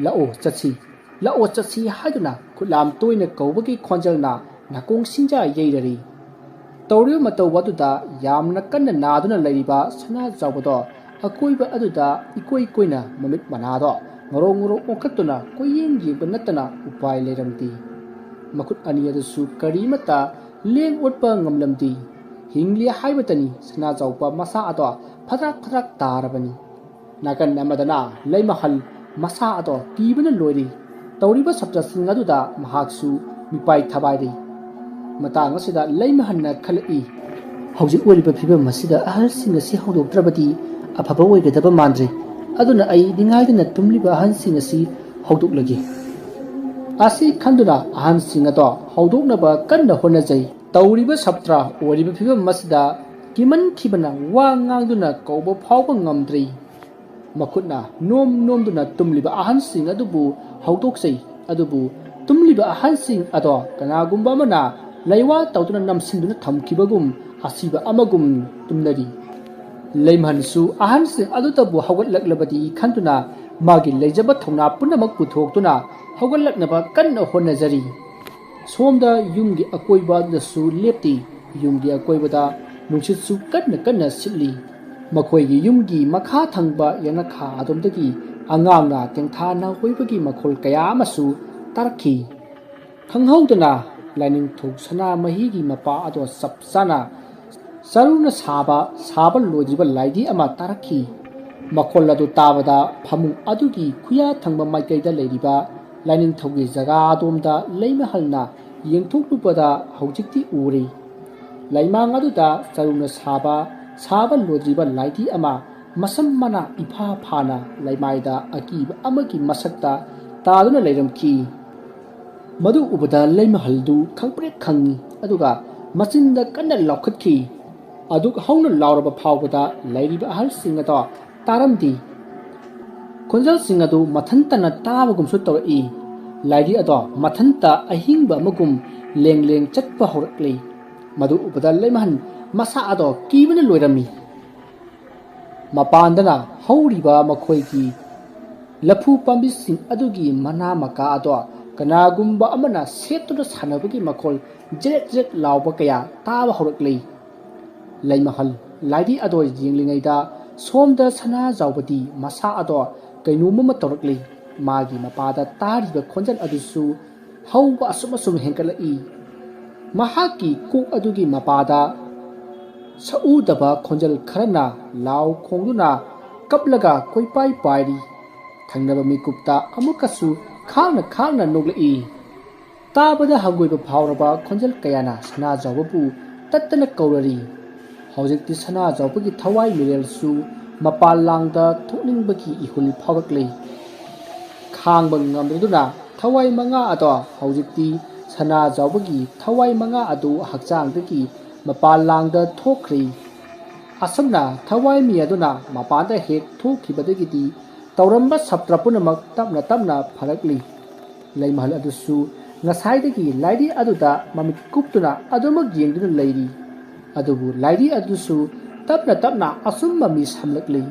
"ꯂꯥꯛꯑꯣ ꯆꯠꯁꯤ, ꯂꯥꯛꯑꯣ ꯆꯠꯁꯤ" ꯍꯥꯏꯗꯨꯅ ꯈꯨꯠꯂꯥꯝ ꯇꯣꯏꯅ ꯀꯧꯕꯒꯤ ꯈꯣꯟꯖꯦꯜꯅ ꯅꯥꯀꯣꯡ ꯁꯤꯡꯖꯥ ꯌꯩꯔꯔꯤ꯫ ꯇꯧꯔꯤꯕ ꯃꯇꯧ ꯑꯗꯨꯗ ꯌꯥꯝꯅ ꯀꯟꯅ ꯅꯥꯗꯨꯅ ꯂꯩꯔꯤꯕ ꯁꯅꯥꯖꯥꯎꯕꯗꯣ ꯑꯀꯣꯏꯕ ꯑꯗꯨꯗ ꯏꯀꯣꯏ ꯀꯣꯏꯅ ꯃꯃꯤꯠ ꯃꯅꯥꯗꯣ ꯉꯧꯔꯣꯛ ꯉꯧꯔꯣꯛ ꯑꯣꯟꯈꯠꯇꯨꯅ ꯀꯣꯏꯌꯦꯡ ꯌꯦꯡꯕ ꯅꯠꯇꯅ ꯎꯄꯥꯏ ꯂꯩꯔꯝꯗꯦ꯫ ꯃꯈꯨꯠ ꯑꯅꯤ ꯑꯗꯨꯁꯨ ꯀꯔꯤꯃꯠꯇ ꯂꯦꯡ ꯑꯣꯠꯄ ꯉꯝꯂꯝꯗꯦ꯫ ꯍꯤꯡꯂꯤ ꯍꯥꯏꯕꯇꯅꯤ ꯁꯅꯥꯖꯥꯎꯕ ꯃꯁꯥ ꯑꯗꯣ ꯐꯗ꯭ꯔꯛ ꯐꯗ꯭ꯔꯛ ꯇꯥꯔꯕꯅꯤ꯫ ꯅꯥꯀꯟ ꯑꯃꯗꯅ ꯂꯩꯃꯍꯜ ꯃꯁꯥ ꯑꯗꯣ ꯀꯤꯕꯅ ꯂꯣꯏꯔꯤ꯫ ꯇꯧꯔꯤꯕ ꯁꯞꯇ꯭ꯔꯁꯤꯡ ꯑꯗꯨꯗ ꯃꯍꯥꯛꯁꯨ ꯃꯤꯄꯥꯏ ꯊꯕꯥꯏꯔꯤ꯫ ꯃꯇꯥꯡ ꯑꯁꯤꯗ ꯂꯩꯃꯍꯟꯅ ꯈꯜꯂꯛꯏ, "ꯍꯧꯖꯤꯛ ꯑꯣꯏꯔꯤꯕ ꯐꯤꯕꯝ ꯑꯁꯤꯗ ꯑꯍꯜꯁꯤꯡ ꯑꯁꯤ ꯍꯧꯗꯣꯛꯇ꯭ꯔꯕꯗꯤ ꯑꯐꯕ ꯑꯣꯏꯒꯗꯕ ꯃꯥꯟꯗ꯭ꯔꯦ꯫ ꯑꯗꯨꯅ ꯑꯩ ꯅꯤꯡꯉꯥꯏꯗꯅ ꯇꯨꯝꯂꯤꯕ ꯑꯍꯜꯁꯤꯡ ꯑꯁꯤ ꯍꯧꯗꯣꯛꯂꯒꯦ"꯫ ꯑꯁꯤ ꯈꯟꯗꯨꯅ ꯑꯍꯟꯁꯤꯡ ꯑꯗꯣ ꯍꯧꯗꯣꯛꯅꯕ ꯀꯟꯅ ꯍꯣꯠꯅꯖꯩ꯫ ꯇꯧꯔꯤꯕ ꯁꯞꯇ꯭ꯔ ꯑꯣꯏꯔꯤꯕ ꯐꯤꯕꯝ ꯑꯁꯤꯗ ꯀꯤꯃꯟꯈꯤꯕꯅ ꯋꯥ ꯉꯥꯡꯗꯨꯅ ꯀꯧꯕ ꯐꯥꯎꯕ ꯉꯝꯗ꯭ꯔꯤ꯫ ꯃꯈꯨꯠꯅ ꯅꯣꯝ ꯅꯣꯝꯗꯨꯅ ꯇꯨꯝꯂꯤꯕ ꯑꯍꯟꯁꯤꯡ ꯑꯗꯨꯕꯨ ꯍꯧꯗꯣꯛꯆꯩ, ꯑꯗꯨꯕꯨ ꯇꯨꯝꯂꯤꯕ ꯑꯍꯟꯁꯤꯡ ꯑꯗꯣ ꯀꯅꯥꯒꯨꯝꯕ ꯑꯃꯅ ꯂꯩꯋꯥ ꯇꯧꯗꯨꯅ ꯅꯝꯁꯤꯟꯗꯨꯅ ꯊꯝꯈꯤꯕꯒꯨꯝ ꯑꯁꯤꯕ ꯑꯃꯒꯨꯝ ꯇꯨꯝꯅꯔꯤ꯫ ꯂꯩꯃꯍꯟꯁꯨ ꯑꯍꯟꯁꯤꯡ ꯑꯗꯨꯗꯕꯨ ꯍꯧꯒꯠꯂꯛꯂꯕꯗꯤ ꯈꯟꯗꯨꯅ ꯃꯥꯒꯤ ꯂꯩꯖꯕ ꯊꯧꯅꯥ ꯄꯨꯝꯅꯃꯛ ꯄꯨꯊꯣꯛꯇꯨꯅ ꯍꯧꯒꯠꯂꯛꯅꯕ ꯀꯟꯅ ꯍꯣꯠꯅꯖꯔꯤ꯫ ꯁꯣꯝꯗ ꯌꯨꯝꯒꯤ ꯑꯀꯣꯏꯕꯗꯁꯨ ꯂꯦꯞꯇꯦ꯫ ꯌꯨꯝꯒꯤ ꯑꯀꯣꯏꯕꯗ ꯅꯨꯡꯁꯤꯠꯁꯨ ꯀꯟꯅ ꯀꯟꯅ ꯁꯤꯠꯂꯤ꯫ ꯃꯈꯣꯏꯒꯤ ꯌꯨꯝꯒꯤ ꯃꯈꯥ ꯊꯪꯕ ꯌꯦꯅꯈꯥ ꯑꯗꯣꯝꯗꯒꯤ ꯑꯉꯥꯡꯅ ꯇꯦꯡꯊꯥꯅ ꯍꯣꯏꯕꯒꯤ ꯃꯈꯣꯜ ꯀꯌꯥ ꯑꯃꯁꯨ ꯇꯥꯔꯛꯈꯤ꯫ ꯈꯪꯍꯧꯗꯅ ꯂꯥꯏꯅꯤꯡꯊꯧ ꯁꯅꯥꯃꯍꯤꯒꯤ ꯃꯄꯥ ꯑꯗꯣ ꯆꯞ ꯆꯥꯅ ꯆꯔꯨꯅ ꯁꯥꯕ, ꯁꯥꯕ ꯂꯣꯏꯗ꯭ꯔꯤꯕ ꯂꯥꯏꯙꯤ ꯑꯃ ꯇꯥꯔꯛꯈꯤ꯫ ꯃꯈꯣꯜ ꯑꯗꯨ ꯇꯥꯕꯗ ꯐꯃꯨꯡ ꯑꯗꯨꯒꯤ ꯈꯨꯌꯥ ꯊꯪꯕ ꯃꯥꯏꯀꯩꯗ ꯂꯩꯔꯤꯕ ꯂꯥꯏꯅꯤꯡꯊꯧꯒꯤ ꯖꯒꯥ ꯑꯗꯣꯝꯗ ꯂꯩꯃꯍꯜꯅ ꯌꯦꯡꯊꯣꯛꯂꯨꯕꯗ ꯍꯧꯖꯤꯛꯇꯤ ꯎꯔꯦ꯫ ꯂꯩꯃꯥꯡ ꯑꯗꯨꯗ ꯆꯔꯨꯅ ꯁꯥꯕ, ꯁꯥꯕ ꯂꯣꯏꯗ꯭ꯔꯤꯕ ꯂꯥꯏꯙꯤ ꯑꯃ ꯃꯁꯝ ꯃꯅꯥ ꯏꯐꯥ ꯐꯥꯅ ꯂꯩꯃꯥꯏꯗ ꯑꯀꯤꯕ ꯑꯃꯒꯤ ꯃꯁꯛꯇ ꯇꯥꯗꯨꯅ ꯂꯩꯔꯝꯈꯤ꯫ ꯃꯗꯨ ꯎꯕꯗ ꯂꯩꯃꯍꯜꯗꯨ ꯈꯪꯄ꯭ꯔꯦꯛ ꯈꯪꯉꯤ, ꯑꯗꯨꯒ ꯃꯆꯤꯟꯗ ꯀꯟꯅ ꯂꯥꯎꯈꯠꯈꯤ꯫ ꯑꯗꯨꯛ ꯍꯧꯅ ꯂꯥꯎꯔꯕ ꯐꯥꯎꯕꯗ ꯂꯩꯔꯤꯕ ꯑꯍꯜꯁꯤꯡ ꯑꯗꯣ ꯇꯥꯔꯝꯗꯦ꯫ ꯈꯣꯟꯖꯦꯜꯁꯤꯡ ꯑꯗꯨ ꯃꯊꯟꯇꯅ ꯇꯥꯕꯒꯨꯝꯁꯨ ꯇꯧꯔꯛꯏ꯫ ꯂꯥꯏꯙꯤ ꯑꯗꯣ ꯃꯊꯟꯇ ꯑꯍꯤꯡꯕ ꯑꯃꯒꯨꯝ ꯂꯦꯡ ꯂꯦꯡ ꯆꯠꯄ ꯍꯧꯔꯛꯂꯤ꯫ ꯃꯗꯨ ꯎꯕꯗ ꯂꯩꯃꯍꯟ ꯃꯁꯥ ꯑꯗꯣ ꯀꯤꯕꯅ ꯂꯣꯏꯔꯝꯃꯤ꯫ ꯃꯄꯥꯟꯗꯅ ꯍꯧꯔꯤꯕ ꯃꯈꯣꯏꯒꯤ ꯂꯐꯨ ꯄꯥꯝꯕꯤꯁꯤꯡ ꯑꯗꯨꯒꯤ ꯃꯅꯥ ꯃꯀꯥ ꯑꯗꯣ ꯀꯅꯥꯒꯨꯝꯕ ꯑꯃꯅ ꯁꯦꯠꯇꯨꯅ ꯁꯥꯟꯅꯕꯒꯤ ꯃꯈꯣꯜ ꯖ꯭ꯔꯦꯠ ꯖ꯭ꯔꯦꯠ ꯂꯥꯎꯕ ꯀꯌꯥ ꯇꯥꯕ ꯍꯧꯔꯛꯂꯤ꯫ ꯂꯩꯃꯍꯜ ꯂꯥꯏꯙꯤ ꯑꯗꯣ ꯌꯦꯡꯂꯤꯉꯩꯗ ꯁꯣꯝꯗ ꯁꯅꯥꯖꯥꯎꯕꯗꯤ ꯃꯁꯥ ꯑꯗꯣ ꯀꯩꯅꯣꯝ ꯑꯃ ꯇꯧꯔꯛꯂꯤ꯫ ꯃꯥꯒꯤ ꯃꯄꯥꯗ ꯇꯥꯔꯤꯕ ꯈꯣꯟꯖꯦꯜ ꯑꯗꯨꯁꯨ ꯍꯧꯕ ꯑꯁꯨꯝ ꯑꯁꯨꯝ ꯍꯦꯟꯒꯠꯂꯛꯏ꯫ ꯃꯍꯥꯛꯀꯤ ꯀꯣꯛ ꯑꯗꯨꯒꯤ ꯃꯄꯥꯗ ꯁꯛꯎꯗꯕ ꯈꯣꯟꯖꯦꯜ ꯈꯔꯅ ꯂꯥꯎ ꯈꯣꯡꯗꯨꯅ ꯀꯞꯂꯒ ꯀꯣꯏꯄꯥꯏ ꯄꯥꯏꯔꯤ꯫ ꯊꯪꯅꯕ ꯃꯤꯀꯨꯞꯇ ꯑꯃꯨꯛꯀꯁꯨ ꯈꯥꯡꯅ ꯈꯥꯡꯅ ꯅꯣꯛꯂꯛꯏ꯫ ꯇꯥꯕꯗ ꯍꯪꯒꯣꯏꯕ ꯐꯥꯎꯔꯕ ꯈꯣꯟꯖꯦꯜ ꯀꯌꯥꯅ ꯁꯅꯥꯖꯥꯎꯕꯕꯨ ꯇꯠꯇꯅ ꯀꯧꯔꯔꯤ꯫ ꯍꯧꯖꯤꯛꯇꯤ ꯁꯅꯥꯖꯥꯎꯕꯒꯤ ꯊꯋꯥꯏ ꯃꯤꯔꯦꯜꯁꯨ ꯃꯄꯥꯟ ꯂꯥꯡꯗ ꯊꯣꯛꯅꯤꯡꯕꯒꯤ ꯏꯍꯨꯜ ꯐꯥꯎꯔꯛꯂꯤ꯫ ꯈꯥꯡꯕ ꯉꯝꯗꯗꯨꯅ ꯊꯋꯥꯏ ꯃꯉꯥ ꯑꯗꯣ ꯍꯧꯖꯤꯛꯇꯤ ꯁꯅꯥꯖꯥꯎꯕꯒꯤ ꯊꯋꯥꯏ ꯃꯉꯥ ꯑꯗꯨ ꯍꯛꯆꯥꯡꯗꯒꯤ ꯃꯄꯥꯟ ꯂꯥꯡꯗ ꯊꯣꯛꯈ꯭ꯔꯦ꯫ ꯑꯁꯨꯝꯅ ꯊꯋꯥꯏ ꯃꯤ ꯑꯗꯨꯅ ꯃꯄꯥꯟꯗ ꯍꯦꯛ ꯊꯣꯛꯈꯤꯕꯗꯒꯤꯗꯤ ꯇꯧꯔꯝꯕ ꯁꯞꯇ꯭ꯔ ꯄꯨꯝꯅꯃꯛ ꯇꯞꯅ ꯇꯞꯅ ꯐꯔꯛꯂꯤ꯫ ꯂꯩꯃꯍꯜ ꯑꯗꯨꯁꯨ ꯉꯁꯥꯏꯗꯒꯤ ꯂꯥꯏꯙꯤ ꯑꯗꯨꯗ ꯃꯃꯤꯠ ꯀꯨꯞꯇꯨꯅ ꯑꯗꯨꯃꯛ ꯌꯦꯡꯗꯨꯅ ꯂꯩꯔꯤ꯫ ꯑꯗꯨꯕꯨ ꯂꯥꯏꯙꯤ ꯑꯗꯨꯁꯨ ꯇꯞꯅ ꯇꯞꯅ ꯑꯆꯨꯝꯕ ꯃꯤ ꯁꯝꯂꯛꯂꯤ꯫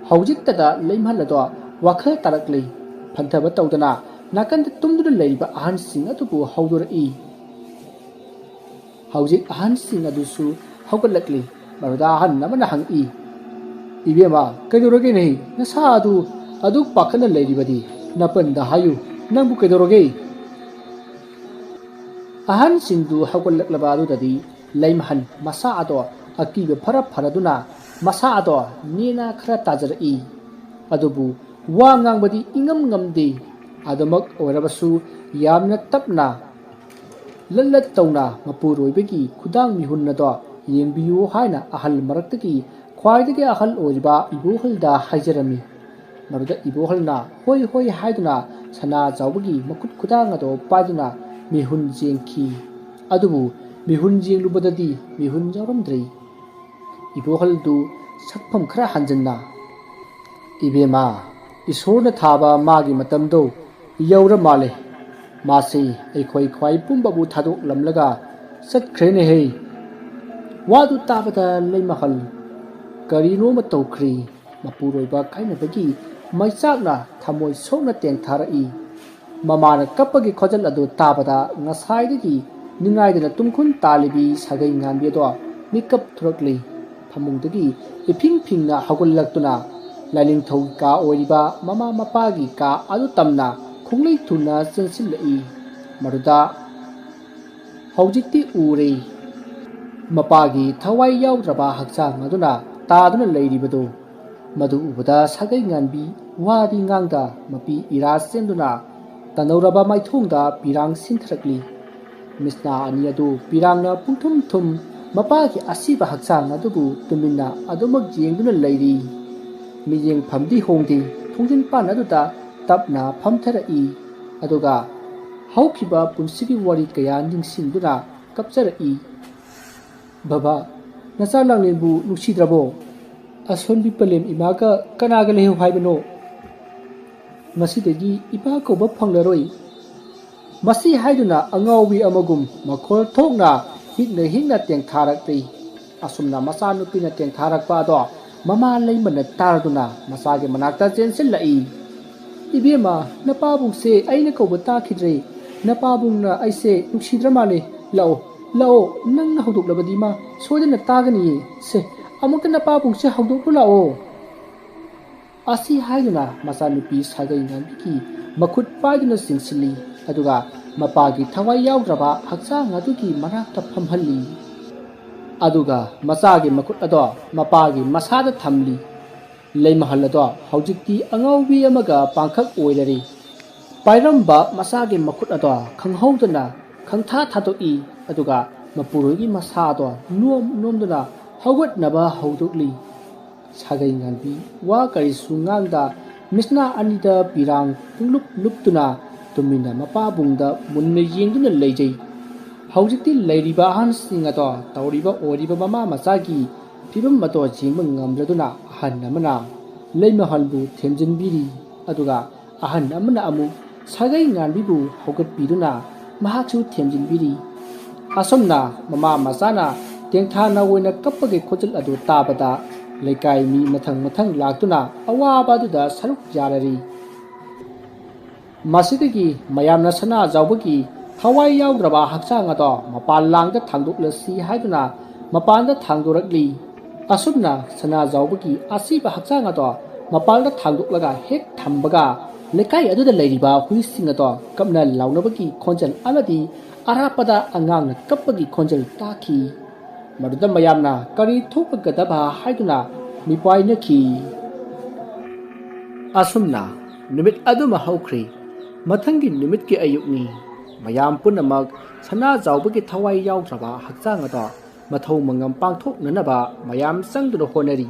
ꯍꯧꯖꯤꯛꯇꯗ ꯂꯩꯃꯍꯜ ꯑꯗꯣ ꯋꯥꯈꯜ ꯇꯥꯔꯛꯂꯤ꯫ ꯐꯟꯊꯕ ꯇꯧꯗꯅ ꯅꯥꯀꯟꯗ ꯇꯨꯝꯗꯨꯅ ꯂꯩꯔꯤꯕ ꯑꯍꯟꯁꯤꯡ ꯑꯗꯨꯕꯨ ꯍꯧꯗꯣꯔꯛꯏ꯫ ꯍꯧꯖꯤꯛ ꯑꯍꯟꯁꯤꯡ ꯑꯗꯨꯁꯨ ꯍꯧꯒꯠꯂꯛꯂꯤ꯫ ꯃꯗꯨꯗ ꯑꯍꯟ ꯑꯃꯅ ꯍꯪꯏ, "ꯏꯕꯦꯝꯃ, ꯀꯩꯗꯧꯔꯒꯦ ꯅꯍꯤ? ꯅꯁꯥ ꯑꯗꯨ ꯑꯗꯨꯛ ꯄꯥꯈꯠꯅ ꯂꯩꯔꯤꯕꯗꯤ? ꯅꯄꯟꯗ ꯍꯥꯏꯌꯨ, ꯅꯪꯕꯨ ꯀꯩꯗꯧꯔꯒꯦ?" ꯑꯍꯟꯁꯤꯡꯗꯨ ꯍꯧꯒꯠꯂꯛꯂꯕ ꯑꯗꯨꯗꯗꯤ ꯂꯩꯃꯍꯟ ꯃꯁꯥ ꯑꯗꯣ ꯑꯀꯤꯕ ꯐꯔ ꯐꯔꯗꯨꯅ ꯃꯁꯥ ꯑꯗꯣ ꯅꯦꯅ ꯈꯔ ꯇꯥꯖꯔꯛꯏ꯫ ꯑꯗꯨꯕꯨ ꯋꯥ ꯉꯥꯡꯕꯗꯤ ꯏꯉꯝ ꯉꯝꯗꯦ꯫ ꯑꯗꯨꯃꯛ ꯑꯣꯏꯔꯕꯁꯨ ꯌꯥꯝꯅ ꯇꯞꯅ ꯂꯠ ꯂꯠ ꯇꯧꯅ ꯃꯄꯨꯔꯣꯏꯕꯒꯤ ꯈꯨꯗꯥꯡ ꯃꯤꯍꯨꯟ ꯑꯗꯣ ꯌꯦꯡꯕꯤꯌꯨ ꯍꯥꯏꯅ ꯑꯍꯜ ꯃꯔꯛꯇꯒꯤ ꯈ꯭ꯋꯥꯏꯗꯒꯤ ꯑꯍꯜ ꯑꯣꯏꯔꯤꯕ ꯏꯕꯣꯍꯜꯗ ꯍꯥꯏꯖꯔꯝꯃꯤ꯫ ꯃꯗꯨꯗ ꯏꯕꯣꯍꯜꯅ "ꯍꯣꯏ, ꯍꯣꯏ" ꯍꯥꯏꯗꯨꯅ ꯁꯅꯥ ꯆꯥꯎꯕꯒꯤ ꯃꯈꯨꯠ ꯈꯨꯗꯥꯡ ꯑꯗꯣ ꯄꯥꯏꯗꯨꯅ ꯃꯤꯍꯨꯟ ꯌꯦꯡꯈꯤ꯫ ꯑꯗꯨꯕꯨ ꯃꯤꯍꯨꯟ ꯌꯦꯡꯂꯨꯕꯗꯗꯤ ꯃꯤꯍꯨꯟ ꯌꯥꯎꯔꯝꯗ꯭ꯔꯦ꯫ ꯏꯕꯣꯍꯜꯗꯨ ꯁꯛꯐꯝ ꯈꯔ ꯍꯟꯖꯤꯟꯅ, "ꯏꯕꯦꯝꯃ, ꯏꯁꯣꯔꯅ ꯊꯥꯕ ꯃꯥꯒꯤ ꯃꯇꯝꯗꯣ ꯌꯧꯔ ꯃꯥꯜꯂꯦ꯫ ꯃꯥꯁꯤ ꯑꯩꯈꯣꯏ ꯈ꯭ꯋꯥꯏ ꯄꯨꯝꯕꯕꯨ ꯊꯥꯗꯣꯛꯂꯝꯂꯒ ꯆꯠꯈ꯭ꯔꯦꯅꯦꯍꯦ!" ꯋꯥꯗꯨ ꯇꯥꯕꯗ ꯂꯩꯃꯍꯜ ꯀꯔꯤꯅꯣꯃ ꯇꯧꯈ꯭ꯔꯦ꯫ ꯃꯄꯨꯔꯣꯏꯕ ꯀꯥꯏꯅꯕꯒꯤ ꯃꯩꯆꯥꯛꯅ ꯊꯃꯣꯏ ꯁꯣꯛꯅ ꯇꯦꯡꯊꯥꯔꯛꯏ꯫ ꯃꯃꯥꯅ ꯀꯞꯄꯒꯤ ꯈꯣꯟꯖꯦꯜ ꯑꯗꯨ ꯇꯥꯕꯗ ꯉꯁꯥꯏꯗꯒꯤ ꯅꯤꯡꯉꯥꯏꯗꯅ ꯇꯨꯝꯈꯨꯟ ꯇꯥꯜꯂꯤꯕꯤ ꯁꯥꯒꯩ ꯉꯥꯟꯕꯤ ꯑꯗꯣ ꯃꯤꯀꯞ ꯊꯣꯔꯛꯂꯤ꯫ ꯐꯃꯨꯡꯗꯒꯤ ꯏꯐꯤꯡ ꯐꯤꯡꯅ ꯍꯧꯒꯠꯂꯛꯇꯨꯅ ꯂꯥꯏꯅꯤꯡꯊꯧꯒꯤ ꯀꯥ ꯑꯣꯏꯔꯤꯕ ꯃꯃꯥ ꯃꯄꯥꯒꯤ ꯀꯥ ꯑꯗꯨ ꯇꯝꯅ ꯈꯣꯡꯂꯩ ꯊꯨꯅ ꯆꯦꯟꯁꯤꯜꯂꯛꯏ꯫ ꯃꯗꯨꯗ ꯍꯧꯖꯤꯛꯇꯤ ꯎꯔꯦ꯫ ꯃꯄꯥꯒꯤ ꯊꯋꯥꯏ ꯌꯥꯎꯗ꯭ꯔꯕ ꯍꯛꯆꯥꯡ ꯑꯗꯨꯅ ꯇꯥꯗꯨꯅ ꯂꯩꯔꯤꯕꯗꯨ꯫ ꯃꯗꯨ ꯎꯕꯗ ꯁꯥꯒꯩ ꯉꯥꯟꯕꯤ ꯋꯥꯗꯤ ꯉꯥꯡꯗ ꯃꯄꯤ ꯏꯔꯥ ꯆꯦꯟꯗꯨꯅ ꯇꯅꯧꯔꯕ ꯃꯥꯏꯊꯣꯡꯗ ꯄꯤꯔꯥꯡ ꯁꯤꯟꯊꯔꯛꯂꯤ꯫ ꯃꯤꯠꯁꯅꯥ ꯑꯅꯤ ꯑꯗꯨ ꯄꯤꯔꯥꯡꯅ ꯄꯨꯡꯊꯨꯝ ꯊꯨꯝ ꯃꯄꯥꯒꯤ ꯑꯁꯤꯕ ꯍꯛꯆꯥꯡ ꯑꯗꯨꯕꯨ ꯇꯨꯃꯤꯟꯅ ꯑꯗꯨꯃꯛ ꯌꯦꯡꯗꯨꯅ ꯂꯩꯔꯤ꯫ ꯃꯤꯠꯌꯦꯡꯐꯝꯗꯤ ꯍꯣꯡꯗꯦ, ꯊꯣꯡꯖꯤꯟ ꯄꯥꯟ ꯑꯗꯨꯗ ꯇꯞꯅ ꯐꯝꯊꯔꯛꯏ꯫ ꯑꯗꯨꯒ ꯍꯧꯈꯤꯕ ꯄꯨꯟꯁꯤꯒꯤ ꯋꯥꯔꯤ ꯀꯌꯥ ꯅꯤꯡꯁꯤꯡꯗꯨꯅ ꯀꯞꯆꯔꯛꯏ꯫ "ꯕꯕꯥ, ꯅꯆꯥ ꯂꯥꯡꯂꯦꯟꯕꯨ ꯅꯨꯡꯁꯤꯗ꯭ꯔꯕꯣ? ꯑꯁꯣꯟꯕꯤ ꯄꯂꯦꯝ ꯏꯃꯥꯒ ꯀꯅꯥꯒ ꯂꯩꯍꯧ ꯍꯥꯏꯕꯅꯣ? ꯉꯁꯤꯗꯒꯤ ꯏꯄꯥ ꯀꯧꯕ ꯐꯪꯂꯔꯣꯏ꯫" ꯃꯁꯤ ꯍꯥꯏꯗꯨꯅ ꯑꯉꯥꯎꯕꯤ ꯑꯃꯒꯨꯝ ꯃꯈꯣꯜ ꯊꯣꯛꯅ ꯍꯤꯛꯅ ꯍꯤꯛꯅ ꯇꯦꯡꯊꯥꯔꯛꯂꯤ꯫ ꯑꯁꯨꯝꯅ ꯃꯆꯥꯅꯨꯄꯤꯅ ꯇꯦꯡꯊꯥꯔꯛꯄ ꯑꯗꯣ ꯃꯃꯥ ꯂꯩꯃꯅ ꯇꯥꯔꯗꯨꯅ ꯃꯆꯥꯒꯤ ꯃꯅꯥꯛꯇ ꯆꯦꯟꯁꯤꯜꯂꯛꯏ꯫ "ꯏꯕꯦꯝꯃ, ꯅꯄꯥꯕꯨꯡꯁꯦ ꯑꯩꯅ ꯀꯧꯕ ꯇꯥꯈꯤꯗ꯭ꯔꯦ꯫ ꯅꯄꯥꯕꯨꯡꯅ ꯑꯩꯁꯦ ꯅꯨꯡꯁꯤꯗ꯭ꯔ ꯃꯥꯜꯂꯦ꯫ ꯂꯥꯛꯑꯣ, ꯂꯥꯛꯑꯣ, ꯅꯪꯅ ꯍꯧꯗꯣꯛꯂꯕꯗꯤ ꯃꯥ ꯁꯣꯏꯗꯅ ꯇꯥꯒꯅꯤꯌꯦ꯫ ꯁꯦ, ꯑꯃꯨꯛꯇ ꯅꯄꯥꯕꯨꯡꯁꯦ ꯍꯧꯗꯣꯛꯂꯨ ꯂꯥꯛꯑꯣ"꯫ ꯑꯁꯤ ꯍꯥꯏꯗꯨꯅ ꯃꯆꯥꯅꯨꯄꯤ ꯁꯥꯒꯩ ꯉꯥꯟꯕꯤꯒꯤ ꯃꯈꯨꯠ ꯄꯥꯏꯗꯨꯅ ꯆꯤꯡꯁꯤꯜꯂꯤ꯫ ꯑꯗꯨꯒ ꯃꯄꯥꯒꯤ ꯊꯋꯥꯏ ꯌꯥꯎꯗ꯭ꯔꯕ ꯍꯛꯆꯥꯡ ꯑꯗꯨꯒꯤ ꯃꯅꯥꯛꯇ ꯐꯝꯍꯜꯂꯤ꯫ ꯑꯗꯨꯒ ꯃꯆꯥꯒꯤ ꯃꯈꯨꯠ ꯑꯗꯣ ꯃꯄꯥꯒꯤ ꯃꯁꯥꯗ ꯊꯝꯂꯤ꯫ ꯂꯩꯃꯍꯜ ꯑꯗꯣ ꯍꯧꯖꯤꯛꯇꯤ ꯑꯉꯥꯎꯕꯤ ꯑꯃꯒ ꯄꯥꯡꯈꯛ ꯑꯣꯏꯔꯔꯤ꯫ ꯄꯥꯏꯔꯝꯕ ꯃꯆꯥꯒꯤ ꯃꯈꯨꯠ ꯑꯗꯣ ꯈꯪꯍꯧꯗꯅ ꯈꯪꯊꯥ ꯊꯥꯗꯣꯛꯏ꯫ ꯑꯗꯨꯒ ꯃꯄꯨꯔꯣꯏꯒꯤ ꯃꯁꯥ ꯑꯗꯣ ꯅꯣꯝ ꯅꯣꯝꯗꯨꯅ ꯍꯧꯒꯠꯅꯕ ꯍꯧꯗꯣꯛꯂꯤ꯫ ꯁꯥꯒꯩ ꯉꯥꯟꯕꯤ ꯋꯥ ꯀꯔꯤꯁꯨ ꯉꯥꯡꯗ ꯃꯤꯠꯁꯅꯥ ꯑꯅꯤꯗ ꯄꯤꯔꯥꯡ ꯄꯨꯡꯂꯨꯞ ꯂꯨꯞꯇꯨꯅ ꯇꯨꯃꯤꯟꯅ ꯃꯄꯥꯕꯨꯡꯗ ꯃꯨꯟꯅ ꯌꯦꯡꯗꯨꯅ ꯂꯩꯖꯩ꯫ ꯍꯧꯖꯤꯛꯇꯤ ꯂꯩꯔꯤꯕ ꯑꯍꯟꯁꯤꯡ ꯑꯗꯣ ꯇꯧꯔꯤꯕ ꯑꯣꯏꯔꯤꯕ ꯃꯃꯥ ꯃꯆꯥꯒꯤ ꯐꯤꯕꯝ ꯑꯗꯣ ꯌꯦꯡꯕ ꯉꯝꯗ꯭ꯔꯗꯨꯅ ꯑꯍꯟ ꯑꯃꯅ ꯂꯩꯃꯍꯜꯕꯨ ꯊꯦꯝꯖꯤꯟꯕꯤꯔꯤ꯫ ꯑꯗꯨꯒ ꯑꯍꯟ ꯑꯃꯅ ꯑꯃꯨꯛ ꯁꯥꯒꯩ ꯉꯥꯟꯕꯤꯕꯨ ꯍꯧꯒꯠꯄꯤꯗꯨꯅ ꯃꯍꯥꯛꯁꯨ ꯊꯦꯝꯖꯤꯟꯕꯤꯔꯤ꯫ ꯑꯁꯨꯝꯅ ꯃꯃꯥ ꯃꯆꯥꯅ ꯇꯦꯡꯊꯥꯅ ꯑꯣꯏꯅ ꯀꯞꯄꯒꯤ ꯈꯣꯟꯖꯦꯜ ꯑꯗꯨ ꯇꯥꯕꯗ ꯂꯩꯀꯥꯏ ꯃꯤ ꯃꯊꯪ ꯃꯊꯪ ꯂꯥꯛꯇꯨꯅ ꯑꯋꯥꯕ ꯑꯗꯨꯗ ꯁꯔꯨꯛ ꯌꯥꯔꯔꯤ꯫ ꯃꯁꯤꯗꯒꯤ ꯃꯌꯥꯝꯅ ꯁꯅꯥꯖꯥꯎꯕꯒꯤ ꯊꯋꯥꯏ ꯌꯥꯎꯗ꯭ꯔꯕ ꯍꯛꯆꯥꯡ ꯑꯗꯣ ꯃꯄꯥꯟ ꯂꯥꯡꯗ ꯊꯥꯡꯗꯣꯛꯂꯁꯤ ꯍꯥꯏꯗꯨꯅ ꯃꯄꯥꯟꯗ ꯊꯥꯡꯗꯣꯔꯛꯂꯤ꯫ ꯑꯁꯨꯝꯅ ꯁꯅꯥꯖꯥꯎꯕꯒꯤ ꯑꯁꯤꯕ ꯍꯛꯆꯥꯡ ꯑꯗꯣ ꯃꯄꯥꯟꯗ ꯊꯥꯡꯗꯣꯛꯂꯒ ꯍꯦꯛ ꯊꯝꯕꯒ ꯂꯩꯀꯥꯏ ꯑꯗꯨꯗ ꯂꯩꯔꯤꯕ ꯍꯨꯏꯁꯤꯡ ꯑꯗꯣ ꯀꯞꯅ ꯂꯥꯎꯅꯕꯒꯤ ꯈꯣꯟꯖꯦꯜ ꯑꯃꯗꯤ ꯑꯔꯥꯞꯄꯗ ꯑꯉꯥꯡꯅ ꯀꯞꯄꯒꯤ ꯈꯣꯟꯖꯦꯜ ꯇꯥꯈꯤ꯫ ꯃꯗꯨꯗ ꯃꯌꯥꯝꯅ ꯀꯔꯤ ꯊꯣꯛꯄꯒꯗꯕ ꯍꯥꯏꯗꯨꯅ ꯃꯤꯄꯥꯏꯅꯈꯤ꯫ ꯑꯁꯨꯝꯅ ꯅꯨꯃꯤꯠ ꯑꯗꯨꯃ ꯍꯧꯈ꯭ꯔꯦ꯫ ꯃꯊꯪꯒꯤ ꯅꯨꯃꯤꯠꯀꯤ ꯑꯌꯨꯛꯅꯤ꯫ ꯃꯌꯥꯝ ꯄꯨꯝꯅꯃꯛ ꯁꯅꯥꯖꯥꯎꯕꯒꯤ ꯊꯋꯥꯏ ꯌꯥꯎꯗ꯭ꯔꯕ ꯍꯛꯆꯥꯡ ꯑꯗꯣ ꯃꯊꯧ ꯃꯉꯝ ꯄꯥꯡꯊꯣꯛꯅꯅꯕ ꯃꯌꯥꯝ ꯆꯪꯗꯨꯅ ꯍꯣꯠꯅꯔꯤ꯫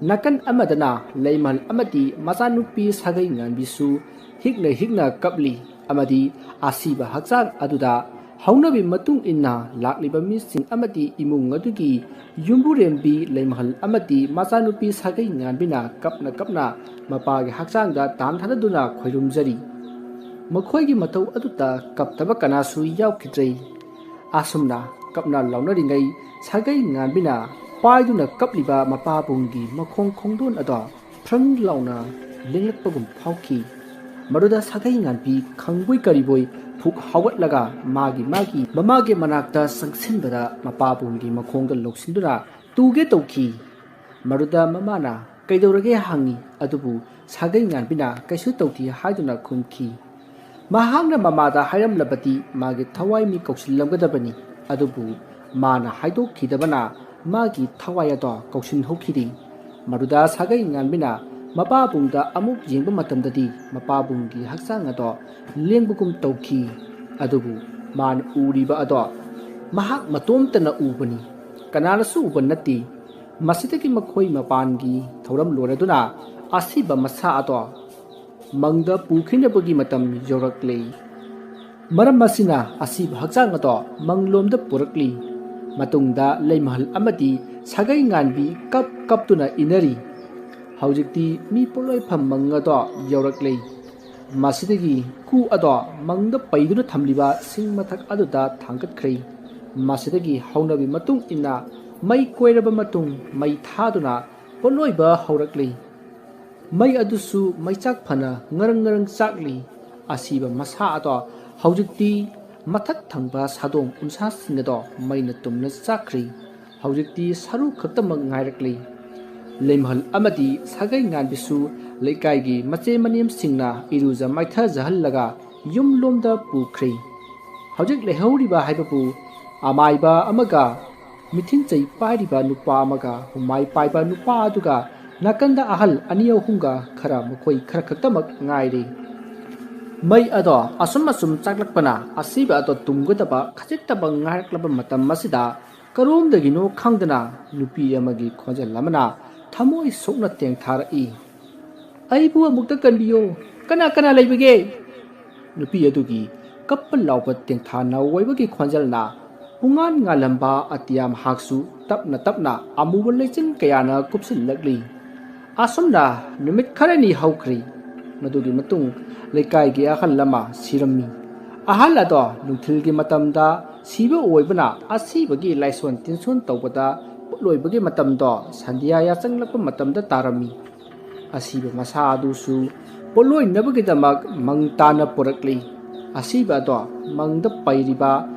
ꯅꯥꯀꯟ ꯑꯃꯗꯅ ꯂꯩꯃꯍꯜ ꯑꯃꯗꯤ ꯃꯆꯥꯅꯨꯄꯤ ꯁꯥꯒꯩ ꯉꯥꯟꯕꯤꯁꯨ ꯍꯤꯛꯅ ꯍꯤꯛꯅ ꯀꯞꯂꯤ ꯑꯃꯗꯤ ꯑꯁꯤꯕ ꯍꯛꯆꯥꯡ ꯑꯗꯨꯗ ꯍꯧꯅꯕꯤ ꯃꯇꯨꯡ ꯏꯟꯅ ꯂꯥꯛꯂꯤꯕ ꯃꯤꯁꯤꯡ ꯑꯃꯗꯤ ꯏꯃꯨꯡ ꯑꯗꯨꯒꯤ ꯌꯨꯝꯕꯨꯔꯦꯝꯕꯤ ꯂꯩꯃꯍꯜ ꯑꯃꯗꯤ ꯃꯆꯥꯅꯨꯄꯤ ꯁꯥꯒꯩ ꯉꯥꯟꯕꯤꯅ ꯀꯞꯅ ꯀꯞꯅ ꯃꯄꯥꯒꯤ ꯍꯛꯆꯥꯡꯗ ꯇꯥꯟ ꯊꯥꯗꯗꯨꯅ ꯈꯣꯏꯔꯨꯝꯖꯔꯤ꯫ ꯃꯈꯣꯏꯒꯤ ꯃꯇꯧ ꯑꯗꯨꯗ ꯀꯞꯇꯕ ꯀꯅꯥꯁꯨ ꯌꯥꯎꯈꯤꯗ꯭ꯔꯦ꯫ ꯑꯁꯨꯝꯅ ꯀꯞꯅ ꯂꯥꯎꯅꯔꯤꯉꯩ ꯁꯥꯒꯩ ꯉꯥꯟꯕꯤꯅ ꯄꯥꯏꯗꯨꯅ ꯀꯞꯂꯤꯕ ꯃꯄꯥꯕꯨꯡꯒꯤ ꯃꯈꯣꯡ ꯈꯣꯡꯗꯣꯟ ꯑꯗꯣ ꯐ꯭ꯔꯪ ꯂꯥꯎꯅ ꯂꯦꯡꯂꯛꯄꯒꯨꯝ ꯐꯥꯎꯈꯤ꯫ ꯃꯗꯨꯗ ꯁꯥꯒꯩ ꯉꯥꯟꯕꯤ ꯈꯪꯕꯣꯏ ꯀꯔꯤꯕꯣꯏ ꯐꯨꯛ ꯍꯧꯒꯠꯂꯒ ꯃꯥꯒꯤ ꯃꯥꯒꯤ ꯃꯃꯥꯒꯤ ꯃꯅꯥꯛꯇ ꯆꯪꯁꯤꯟꯕꯗ ꯃꯄꯥꯕꯨꯡꯒꯤ ꯃꯈꯣꯡꯗ ꯂꯧꯁꯤꯟꯗꯨꯅ ꯇꯨꯒꯦ ꯇꯧꯈꯤ꯫ ꯃꯗꯨꯗ ꯃꯃꯥꯅ "ꯀꯩꯗꯧꯔꯒꯦ?" ꯍꯪꯉꯤ꯫ ꯑꯗꯨꯕꯨ ꯁꯥꯒꯩ ꯉꯥꯟꯕꯤꯅ "ꯀꯩꯁꯨ ꯇꯧꯗꯦ" ꯍꯥꯏꯗꯨꯅ ꯈꯨꯝꯈꯤ꯫ ꯃꯍꯥꯛꯅ ꯃꯃꯥꯗ ꯍꯥꯏꯔꯝꯂꯕꯗꯤ ꯃꯥꯒꯤ ꯊꯋꯥꯏ ꯃꯤ ꯀꯧꯁꯤꯜꯂꯝꯒꯗꯕꯅꯤ꯫ ꯑꯗꯨꯕꯨ ꯃꯥꯅ ꯍꯥꯏꯗꯣꯛꯈꯤꯗꯕꯅ ꯃꯥꯒꯤ ꯊꯋꯥꯏ ꯑꯗꯣ ꯀꯧꯁꯤꯟꯍꯧꯈꯤꯗꯦ꯫ ꯃꯗꯨꯗ ꯁꯥꯒꯩ ꯉꯥꯟꯕꯤꯅ ꯃꯄꯥꯕꯨꯡꯗ ꯑꯃꯨꯛ ꯌꯦꯡꯕ ꯃꯇꯝꯗꯗꯤ ꯃꯄꯥꯕꯨꯡꯒꯤ ꯍꯛꯆꯥꯡ ꯑꯗꯣ ꯂꯦꯡꯕꯒꯨꯝ ꯇꯧꯈꯤ꯫ ꯑꯗꯨꯕꯨ ꯃꯥꯅ ꯎꯔꯤꯕ ꯑꯗꯣ ꯃꯍꯥꯛ ꯃꯇꯣꯝꯇꯅ ꯎꯕꯅꯤ, ꯀꯅꯥꯅꯁꯨ ꯎꯕ ꯅꯠꯇꯦ꯫ ꯃꯁꯤꯗꯒꯤ ꯃꯈꯣꯏ ꯃꯄꯥꯟꯒꯤ ꯊꯧꯔꯝ ꯂꯣꯏꯔꯗꯨꯅ ꯑꯁꯤꯕ ꯃꯁꯥ ꯑꯗꯣ ꯃꯪꯗ ꯄꯨꯈꯤꯅꯕꯒꯤ ꯃꯇꯝ ꯌꯧꯔꯛꯂꯦ꯫ ꯃꯔꯝ ꯑꯁꯤꯅ ꯑꯁꯤꯕ ꯍꯛꯆꯥꯡ ꯑꯗꯣ ꯃꯪꯂꯣꯝꯗ ꯄꯨꯔꯛꯂꯤ꯫ ꯃꯇꯨꯡꯗ ꯂꯩꯃꯍꯜ ꯑꯃꯗꯤ ꯁꯥꯒꯩ ꯉꯥꯟꯕꯤ ꯀꯞ ꯀꯞꯇꯨꯅ ꯏꯟꯅꯔꯤ꯫ ꯍꯧꯖꯤꯛꯇꯤ ꯃꯤ ꯄꯣꯠꯂꯣꯏꯐꯝ ꯃꯪ ꯑꯗꯣ ꯌꯧꯔꯛꯂꯦ꯫ ꯃꯁꯤꯗꯒꯤ ꯀꯨ ꯑꯗꯣ ꯃꯪꯗ ꯄꯩꯗꯨꯅ ꯊꯝꯂꯤꯕ ꯁꯤꯡ ꯃꯊꯛ ꯑꯗꯨꯗ ꯊꯥꯡꯒꯠꯈ꯭ꯔꯦ꯫ ꯃꯁꯤꯗꯒꯤ ꯍꯧꯅꯕꯤ ꯃꯇꯨꯡ ꯏꯟꯅ ꯃꯩ ꯀꯣꯏꯔꯕ ꯃꯇꯨꯡ ꯃꯩ ꯊꯥꯗꯨꯅ ꯄꯣꯠꯂꯣꯏꯕ ꯍꯧꯔꯛꯂꯤ꯫ ꯃꯩ ꯑꯗꯨꯁꯨ ꯃꯩꯆꯥꯛ ꯐꯅ ꯉꯔꯪ ꯉꯔꯪ ꯆꯥꯛꯂꯤ꯫ ꯑꯁꯤꯕ ꯃꯁꯥ ꯑꯗꯣ ꯍꯧꯖꯤꯛꯇꯤ ꯃꯊꯛ ꯊꯪꯕ ꯁꯥꯗꯣꯡ ꯎꯟꯁꯥꯁꯤꯡ ꯑꯗꯣ ꯃꯩꯅ ꯇꯨꯝꯅ ꯆꯥꯛꯈ꯭ꯔꯤ꯫ ꯍꯧꯖꯤꯛꯇꯤ ꯁꯔꯨ ꯈꯛꯇꯃꯛ ꯉꯥꯏꯔꯛꯂꯤ꯫ ꯂꯩꯃꯍꯜ ꯑꯃꯗꯤ ꯁꯥꯒꯩ ꯉꯥꯟꯕꯤꯁꯨ ꯂꯩꯀꯥꯏꯒꯤ ꯃꯆꯦ ꯃꯅꯦꯝꯁꯤꯡꯅ ꯏꯔꯨꯖ ꯃꯥꯏꯊꯖꯍꯜꯂꯒ ꯌꯨꯝꯂꯣꯝꯗ ꯄꯨꯈ꯭ꯔꯦ꯫ ꯍꯧꯖꯤꯛ ꯂꯩꯍꯧꯔꯤꯕ ꯍꯥꯏꯕꯕꯨ ꯑꯃꯥꯏꯕ ꯑꯃꯒ ꯃꯤꯊꯤꯟꯆꯩ ꯄꯥꯏꯔꯤꯕ ꯅꯨꯄꯥ ꯑꯃꯒ ꯍꯨꯃꯥꯏ ꯄꯥꯏꯕ ꯅꯨꯄꯥ ꯑꯗꯨꯒ ꯅꯥꯀꯟꯗ ꯑꯍꯜ ꯑꯅꯤ ꯑꯍꯨꯝꯒ ꯈꯔ ꯃꯈꯣꯏ ꯈꯔ ꯈꯛꯇꯃꯛ ꯉꯥꯏꯔꯦ꯫ ꯃꯩ ꯑꯗꯣ ꯑꯁꯨꯝ ꯑꯁꯨꯝ ꯆꯥꯛꯂꯛꯄꯅ ꯑꯁꯤꯕ ꯑꯗꯣ ꯇꯨꯝꯒꯗꯕ ꯈꯖꯤꯛꯇꯃꯛ ꯉꯥꯏꯔꯛꯂꯕ ꯃꯇꯝ ꯑꯁꯤꯗ ꯀꯔꯣꯝꯗꯒꯤꯅꯣ ꯈꯪꯗꯅ ꯅꯨꯄꯤ ꯑꯃꯒꯤ ꯈꯣꯟꯖꯦꯜ ꯑꯃꯅ ꯊꯃꯣꯏ ꯁꯣꯛꯅ ꯇꯦꯡꯊꯥꯔꯛꯏ꯫ "ꯑꯩꯕꯨ ꯑꯃꯨꯛꯇ ꯀꯟꯕꯤꯌꯣ꯫ ꯀꯅꯥ ꯀꯅꯥ ꯂꯩꯕꯒꯦ?" ꯅꯨꯄꯤ ꯑꯗꯨꯒꯤ ꯀꯞꯄ ꯂꯥꯎꯕ ꯇꯦꯡꯊꯥ ꯅꯥꯎ ꯑꯣꯏꯕꯒꯤ ꯈꯣꯟꯖꯦꯜꯅ ꯄꯨꯡꯉꯥꯟ ꯉꯥꯜꯂꯝꯕ ꯑꯇꯤꯌꯥ ꯃꯍꯥꯛꯁꯨ ꯇꯞꯅ ꯇꯞꯅ ꯑꯃꯨꯕ ꯂꯩꯆꯤꯟ ꯀꯌꯥꯅ ꯀꯨꯞꯁꯤꯜꯂꯛꯂꯤ꯫ ꯑꯁꯨꯝꯅ ꯅꯨꯃꯤꯠ ꯈꯔꯅꯤ ꯍꯧꯈ꯭ꯔꯦ꯫ ꯃꯗꯨꯒꯤ ꯃꯇꯨꯡ ꯂꯩꯀꯥꯏꯒꯤ ꯑꯍꯜ ꯑꯃ ꯁꯤꯔꯝꯃꯤ꯫ ꯑꯍꯜ ꯑꯗꯣ ꯅꯨꯡꯊꯤꯜꯒꯤ ꯃꯇꯝꯗ ꯁꯤꯕ ꯑꯣꯏꯕꯅ ꯑꯁꯤꯕꯒꯤ ꯂꯥꯏꯁꯣꯟ ꯇꯤꯟꯁꯣꯟ ꯇꯧꯕꯗ ꯄꯣꯠꯂꯣꯏꯕꯒꯤ ꯃꯇꯝꯗꯣ ꯁꯟꯙ꯭ꯌꯥ ꯌꯥꯆꯪꯂꯛꯄ ꯃꯇꯝꯗ ꯇꯥꯔꯝꯃꯤ꯫ ꯑꯁꯤꯕ ꯃꯁꯥ ꯑꯗꯨꯁꯨ ꯄꯣꯠꯂꯣꯏꯅꯕꯒꯤꯗꯃꯛ ꯃꯪ ꯇꯥꯅ ꯄꯨꯔꯛꯂꯤ꯫ ꯑꯁꯤꯕ ꯑꯗꯣ ꯃꯪꯗ ꯄꯩꯔꯤꯕ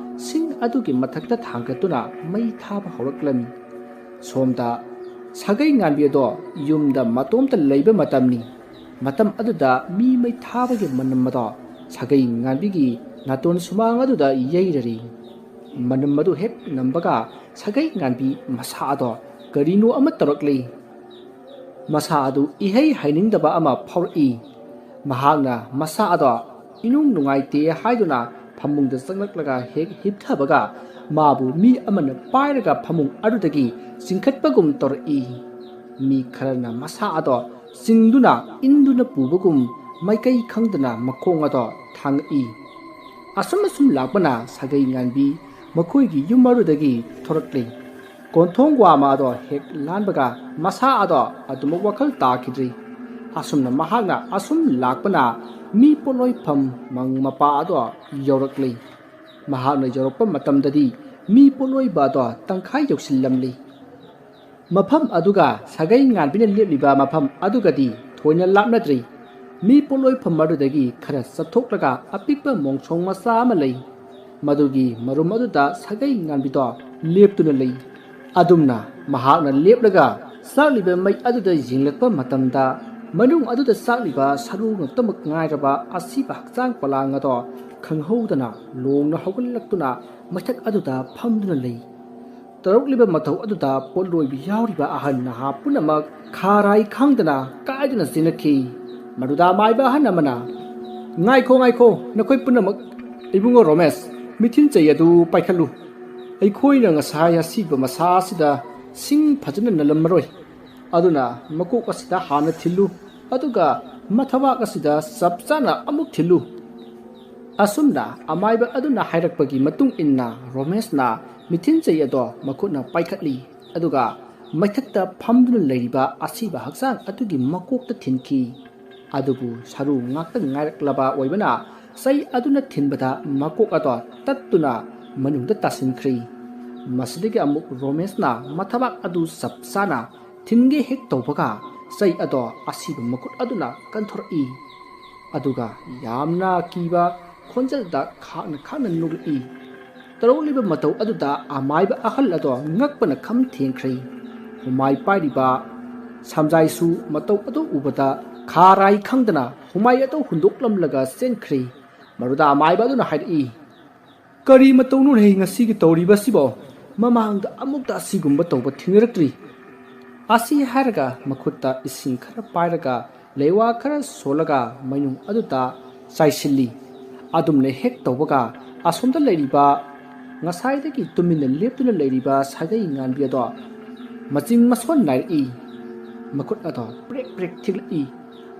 ꯁꯤꯡ ꯑꯗꯨꯒꯤ ꯃꯊꯛꯇ ꯊꯥꯡꯒꯠꯇꯨꯅ ꯃꯩ ꯊꯥꯕ ꯍꯧꯔꯛꯂꯝꯃꯤ꯫ ꯁꯣꯝꯗ ꯁꯥꯒꯩ ꯉꯥꯟꯕꯤ ꯑꯗꯣ ꯌꯨꯝꯗ ꯃꯇꯣꯝꯇ ꯂꯩꯕ ꯃꯇꯝꯅꯤ꯫ ꯃꯇꯝ ꯑꯗꯨꯗ ꯃꯤ ꯃꯩ ꯊꯥꯕꯒꯤ ꯃꯅꯝ ꯑꯗꯣ ꯁꯥꯒꯩ ꯉꯥꯟꯕꯤꯒꯤ ꯅꯥꯇꯣꯟ ꯁꯨꯃꯥꯡ ꯑꯗꯨꯗ ꯌꯩꯔꯔꯤ꯫ ꯃꯅꯝ ꯑꯗꯨ ꯍꯦꯛ ꯅꯝꯕꯒ ꯁꯥꯒꯩ ꯉꯥꯟꯕꯤ ꯃꯁꯥ ꯑꯗꯣ ꯀꯔꯤꯅꯣ ꯑꯃ ꯇꯧꯔꯛꯂꯤ꯫ ꯃꯁꯥ ꯑꯗꯨ ꯏꯍꯩ ꯍꯩꯅꯤꯡꯗꯕ ꯑꯃ ꯐꯥꯎꯔꯛꯏ꯫ ꯃꯍꯥꯛꯅ ꯃꯁꯥ ꯑꯗꯣ ꯏꯅꯨꯡ ꯅꯨꯡꯉꯥꯏꯇꯦ ꯍꯥꯏꯗꯨꯅ ꯐꯃꯨꯡꯗ ꯆꯪꯂꯛꯂꯒ ꯍꯦꯛ ꯍꯤꯞꯊꯕꯒ ꯃꯥꯕꯨ ꯃꯤ ꯑꯃꯅ ꯄꯥꯏꯔꯒ ꯐꯃꯨꯡ ꯑꯗꯨꯗꯒꯤ ꯆꯤꯡꯈꯠꯄꯒꯨꯝ ꯇꯧꯔꯛꯏ꯫ ꯃꯤ ꯈꯔꯅ ꯃꯁꯥ ꯑꯗꯣ ꯆꯤꯡꯗꯨꯅ ꯏꯟꯗꯨꯅ ꯄꯨꯕꯒꯨꯝ ꯃꯥꯏꯀꯩ ꯈꯪꯗꯅ ꯃꯈꯣꯡ ꯑꯗꯣ ꯊꯥꯡꯉꯛꯏ꯫ ꯑꯁꯨꯝ ꯑꯁꯨꯝ ꯂꯥꯛꯄꯅ ꯁꯥꯒꯩ ꯉꯥꯟꯕꯤ ꯃꯈꯣꯏꯒꯤ ꯌꯨꯝ ꯑꯗꯨꯗꯒꯤ ꯊꯣꯔꯛꯂꯤ꯫ ꯀꯣꯟꯊꯣꯡ ꯋꯥꯃ ꯑꯗꯣ ꯍꯦꯛ ꯂꯥꯟꯕꯒ ꯃꯁꯥ ꯑꯗꯣ ꯑꯗꯨꯃꯛ ꯋꯥꯈꯜ ꯇꯥꯈꯤꯗ꯭ꯔꯤ꯫ ꯑꯁꯨꯝꯅ ꯃꯍꯥꯛꯅ ꯑꯁꯨꯝ ꯂꯥꯛꯄꯅ ꯃꯤ ꯄꯣꯠꯂꯣꯏꯐꯝ ꯃꯪ ꯃꯄꯥ ꯑꯗꯣ ꯌꯧꯔꯛꯂꯤ꯫ ꯃꯍꯥꯛꯅ ꯌꯧꯔꯛꯄ ꯃꯇꯝꯗꯗꯤ ꯃꯤ ꯄꯣꯠꯂꯣꯏꯕ ꯑꯗꯣ ꯇꯪꯈꯥꯏ ꯌꯧꯁꯤꯜꯂꯝꯂꯤ꯫ ꯃꯐꯝ ꯑꯗꯨꯒ ꯁꯥꯒꯩ ꯉꯥꯟꯕꯤꯅ ꯂꯦꯞꯂꯤꯕ ꯃꯐꯝ ꯑꯗꯨꯒꯗꯤ ꯊꯣꯏꯅ ꯂꯥꯞꯅꯗ꯭ꯔꯤ꯫ ꯃꯤ ꯄꯣꯠꯂꯣꯏꯐꯝ ꯑꯗꯨꯗꯒꯤ ꯈꯔ ꯆꯠꯊꯣꯛꯂꯒ ꯑꯄꯤꯛꯄ ꯃꯣꯡꯁꯣꯡ ꯃꯆꯥ ꯑꯃ ꯂꯩ꯫ ꯃꯗꯨꯒꯤ ꯃꯔꯨꯝ ꯑꯗꯨꯗ ꯁꯥꯒꯩ ꯉꯥꯟꯕꯤꯗꯣ ꯂꯦꯞꯇꯨꯅ ꯂꯩ꯫ ꯑꯗꯨꯝꯅ ꯃꯍꯥꯛꯅ ꯂꯦꯞꯂꯒ ꯆꯥꯛꯂꯤꯕ ꯃꯩ ꯑꯗꯨꯗ ꯌꯦꯡꯂꯛꯄ ꯃꯇꯝꯗ ꯃꯅꯨꯡ ꯑꯗꯨꯗ ꯆꯥꯛꯂꯤꯕ ꯁꯔꯨ ꯉꯥꯛꯇꯃꯛ ꯉꯥꯏꯔꯕ ꯑꯁꯤꯕ ꯍꯛꯆꯥꯡ ꯄꯣꯂꯥꯡ ꯑꯗꯣ ꯈꯪꯍꯧꯗꯅ ꯂꯣꯡꯅ ꯍꯧꯒꯠꯂꯛꯇꯨꯅ ꯃꯩꯊꯛ ꯑꯗꯨꯗ ꯐꯝꯗꯨꯅ ꯂꯩ꯫ ꯇꯧꯔꯛꯂꯤꯕ ꯃꯊꯧ ꯑꯗꯨꯗ ꯄꯣꯠꯂꯣꯏꯕ ꯌꯥꯎꯔꯤꯕ ꯑꯍꯟ ꯅꯍꯥ ꯄꯨꯝꯅꯃꯛ ꯈꯥꯔꯥꯏ ꯈꯪꯗꯅ ꯀꯥꯏꯗꯨꯅ ꯆꯦꯟꯅꯈꯤ꯫ ꯃꯗꯨꯗ ꯑꯃꯥꯏꯕ ꯑꯍꯟ ꯑꯃꯅ, "ꯉꯥꯏꯈꯣ, ꯉꯥꯏꯈꯣ, ꯅꯈꯣꯏ ꯄꯨꯝꯅꯃꯛ꯫ ꯏꯕꯨꯡꯉꯣ ꯔꯣꯃꯦꯁ, ꯃꯤꯊꯤꯟ ꯆꯩ ꯑꯗꯨ ꯄꯥꯏꯈꯠꯂꯨ꯫ ꯑꯩꯈꯣꯏꯅ ꯉꯁꯥꯏ ꯑꯁꯤꯕ ꯃꯁꯥ ꯑꯁꯤꯗ ꯁꯤꯡ ꯐꯖꯅ ꯅꯜꯂꯝꯃꯔꯣꯏ꯫ ꯑꯗꯨꯅ ꯃꯀꯣꯛ ꯑꯁꯤꯗ ꯍꯥꯟꯅ ꯊꯤꯜꯂꯨ, ꯑꯗꯨꯒ ꯃꯊꯕꯥꯛ ꯑꯁꯤꯗ ꯆꯞ ꯆꯥꯅ ꯑꯃꯨꯛ ꯊꯤꯜꯂꯨ꯫" ꯑꯁꯨꯝꯅ ꯑꯃꯥꯏꯕ ꯑꯗꯨꯅ ꯍꯥꯏꯔꯛꯄꯒꯤ ꯃꯇꯨꯡ ꯏꯟꯅ ꯔꯣꯃꯦꯁꯅ ꯃꯤꯊꯤꯟ ꯆꯩ ꯑꯗꯣ ꯃꯈꯨꯠꯅ ꯄꯥꯏꯈꯠꯂꯤ, ꯑꯗꯨꯒ ꯃꯩꯊꯛꯇ ꯐꯝꯗꯨꯅ ꯂꯩꯔꯤꯕ ꯑꯁꯤꯕ ꯍꯛꯆꯥꯡ ꯑꯗꯨꯒꯤ ꯃꯀꯣꯛꯇ ꯊꯤꯟꯈꯤ꯫ ꯑꯗꯨꯕꯨ ꯁꯔꯨ ꯉꯥꯛꯇ ꯉꯥꯏꯔꯛꯂꯕ ꯑꯣꯏꯕꯅ ꯆꯩ ꯑꯗꯨꯅ ꯊꯤꯟꯕꯗ ꯃꯀꯣꯛ ꯑꯗꯣ ꯇꯠꯇꯨꯅ ꯃꯅꯨꯡꯗ ꯇꯥꯁꯤꯟꯈ꯭ꯔꯤ꯫ ꯃꯁꯤꯗꯒꯤ ꯑꯃꯨꯛ ꯔꯣꯃꯦꯁꯅ ꯃꯊꯕꯥꯛ ꯑꯗꯨ ꯆꯞ ꯆꯥꯅ ꯊꯤꯟꯒꯦ ꯍꯦꯛ ꯇꯧꯕꯒ ꯆꯩ ꯑꯗꯣ ꯑꯁꯤꯕ ꯃꯈꯨꯠ ꯑꯗꯨꯅ ꯀꯟꯊꯣꯔꯛꯏ꯫ ꯑꯗꯨꯒ ꯌꯥꯝꯅ ꯀꯤꯕ ꯈꯣꯟꯖꯦꯜꯗ ꯈꯥꯛꯅ ꯈꯥꯛꯅ ꯅꯣꯛꯂꯛꯏ꯫ ꯇꯧꯔꯛꯂꯤꯕ ꯃꯇꯧ ꯑꯗꯨꯗ ꯑꯃꯥꯏꯕ ꯑꯍꯜ ꯑꯗꯣ ꯉꯛꯄꯅ ꯈꯝ ꯊꯦꯡꯈ꯭ꯔꯦ꯫ ꯍꯨꯃꯥꯏ ꯄꯥꯏꯔꯤꯕ ꯁꯝꯖꯥꯏꯁꯨ ꯃꯇꯧ ꯑꯗꯨ ꯎꯕꯗ ꯈꯥꯔꯥꯏ ꯈꯪꯗꯅ ꯍꯨꯃꯥꯏ ꯑꯗꯨ ꯍꯨꯟꯗꯣꯛꯂꯝꯂꯒ ꯆꯦꯟꯈ꯭ꯔꯦ꯫ ꯃꯗꯨꯗ ꯑꯃꯥꯏꯕ ꯑꯗꯨꯅ ꯍꯥꯏꯔꯛꯏ, "ꯀꯔꯤ ꯃꯇꯧꯅꯣꯅꯦ ꯉꯁꯤꯒꯤ ꯇꯧꯔꯤꯕꯁꯤꯕꯣ? ꯃꯃꯥꯡꯗ ꯑꯃꯨꯛꯇ ꯑꯁꯤꯒꯨꯝꯕ ꯇꯧꯕ ꯊꯦꯡꯅꯔꯛꯇ꯭ꯔꯤ꯫" ꯑꯁꯤ ꯍꯥꯏꯔꯒ ꯃꯈꯨꯠꯇ ꯏꯁꯤꯡ ꯈꯔ ꯄꯥꯏꯔꯒ ꯂꯩꯋꯥ ꯈꯔ ꯁꯣꯜꯂꯒ ꯃꯩꯅꯨꯡ ꯑꯗꯨꯗ ꯆꯥꯏꯁꯤꯜꯂꯤ꯫ ꯑꯗꯨꯝꯅ ꯍꯦꯛ ꯇꯧꯕꯒ ꯑꯁꯣꯝꯗ ꯂꯩꯔꯤꯕ, ꯉꯁꯥꯏꯗꯒꯤ ꯇꯨꯃꯤꯟꯅ ꯂꯦꯞꯇꯨꯅ ꯂꯩꯔꯤꯕ ꯁꯥꯒꯩ ꯉꯥꯟꯕꯤ ꯑꯗꯣ ꯃꯆꯤꯡ ꯃꯁꯣꯟ ꯅꯥꯏꯔꯛꯏ꯫ ꯃꯈꯨꯠ ꯑꯗꯣ ꯄ꯭ꯔꯦꯛ ꯄ꯭ꯔꯦꯛ ꯊꯤꯛꯂꯛꯏ꯫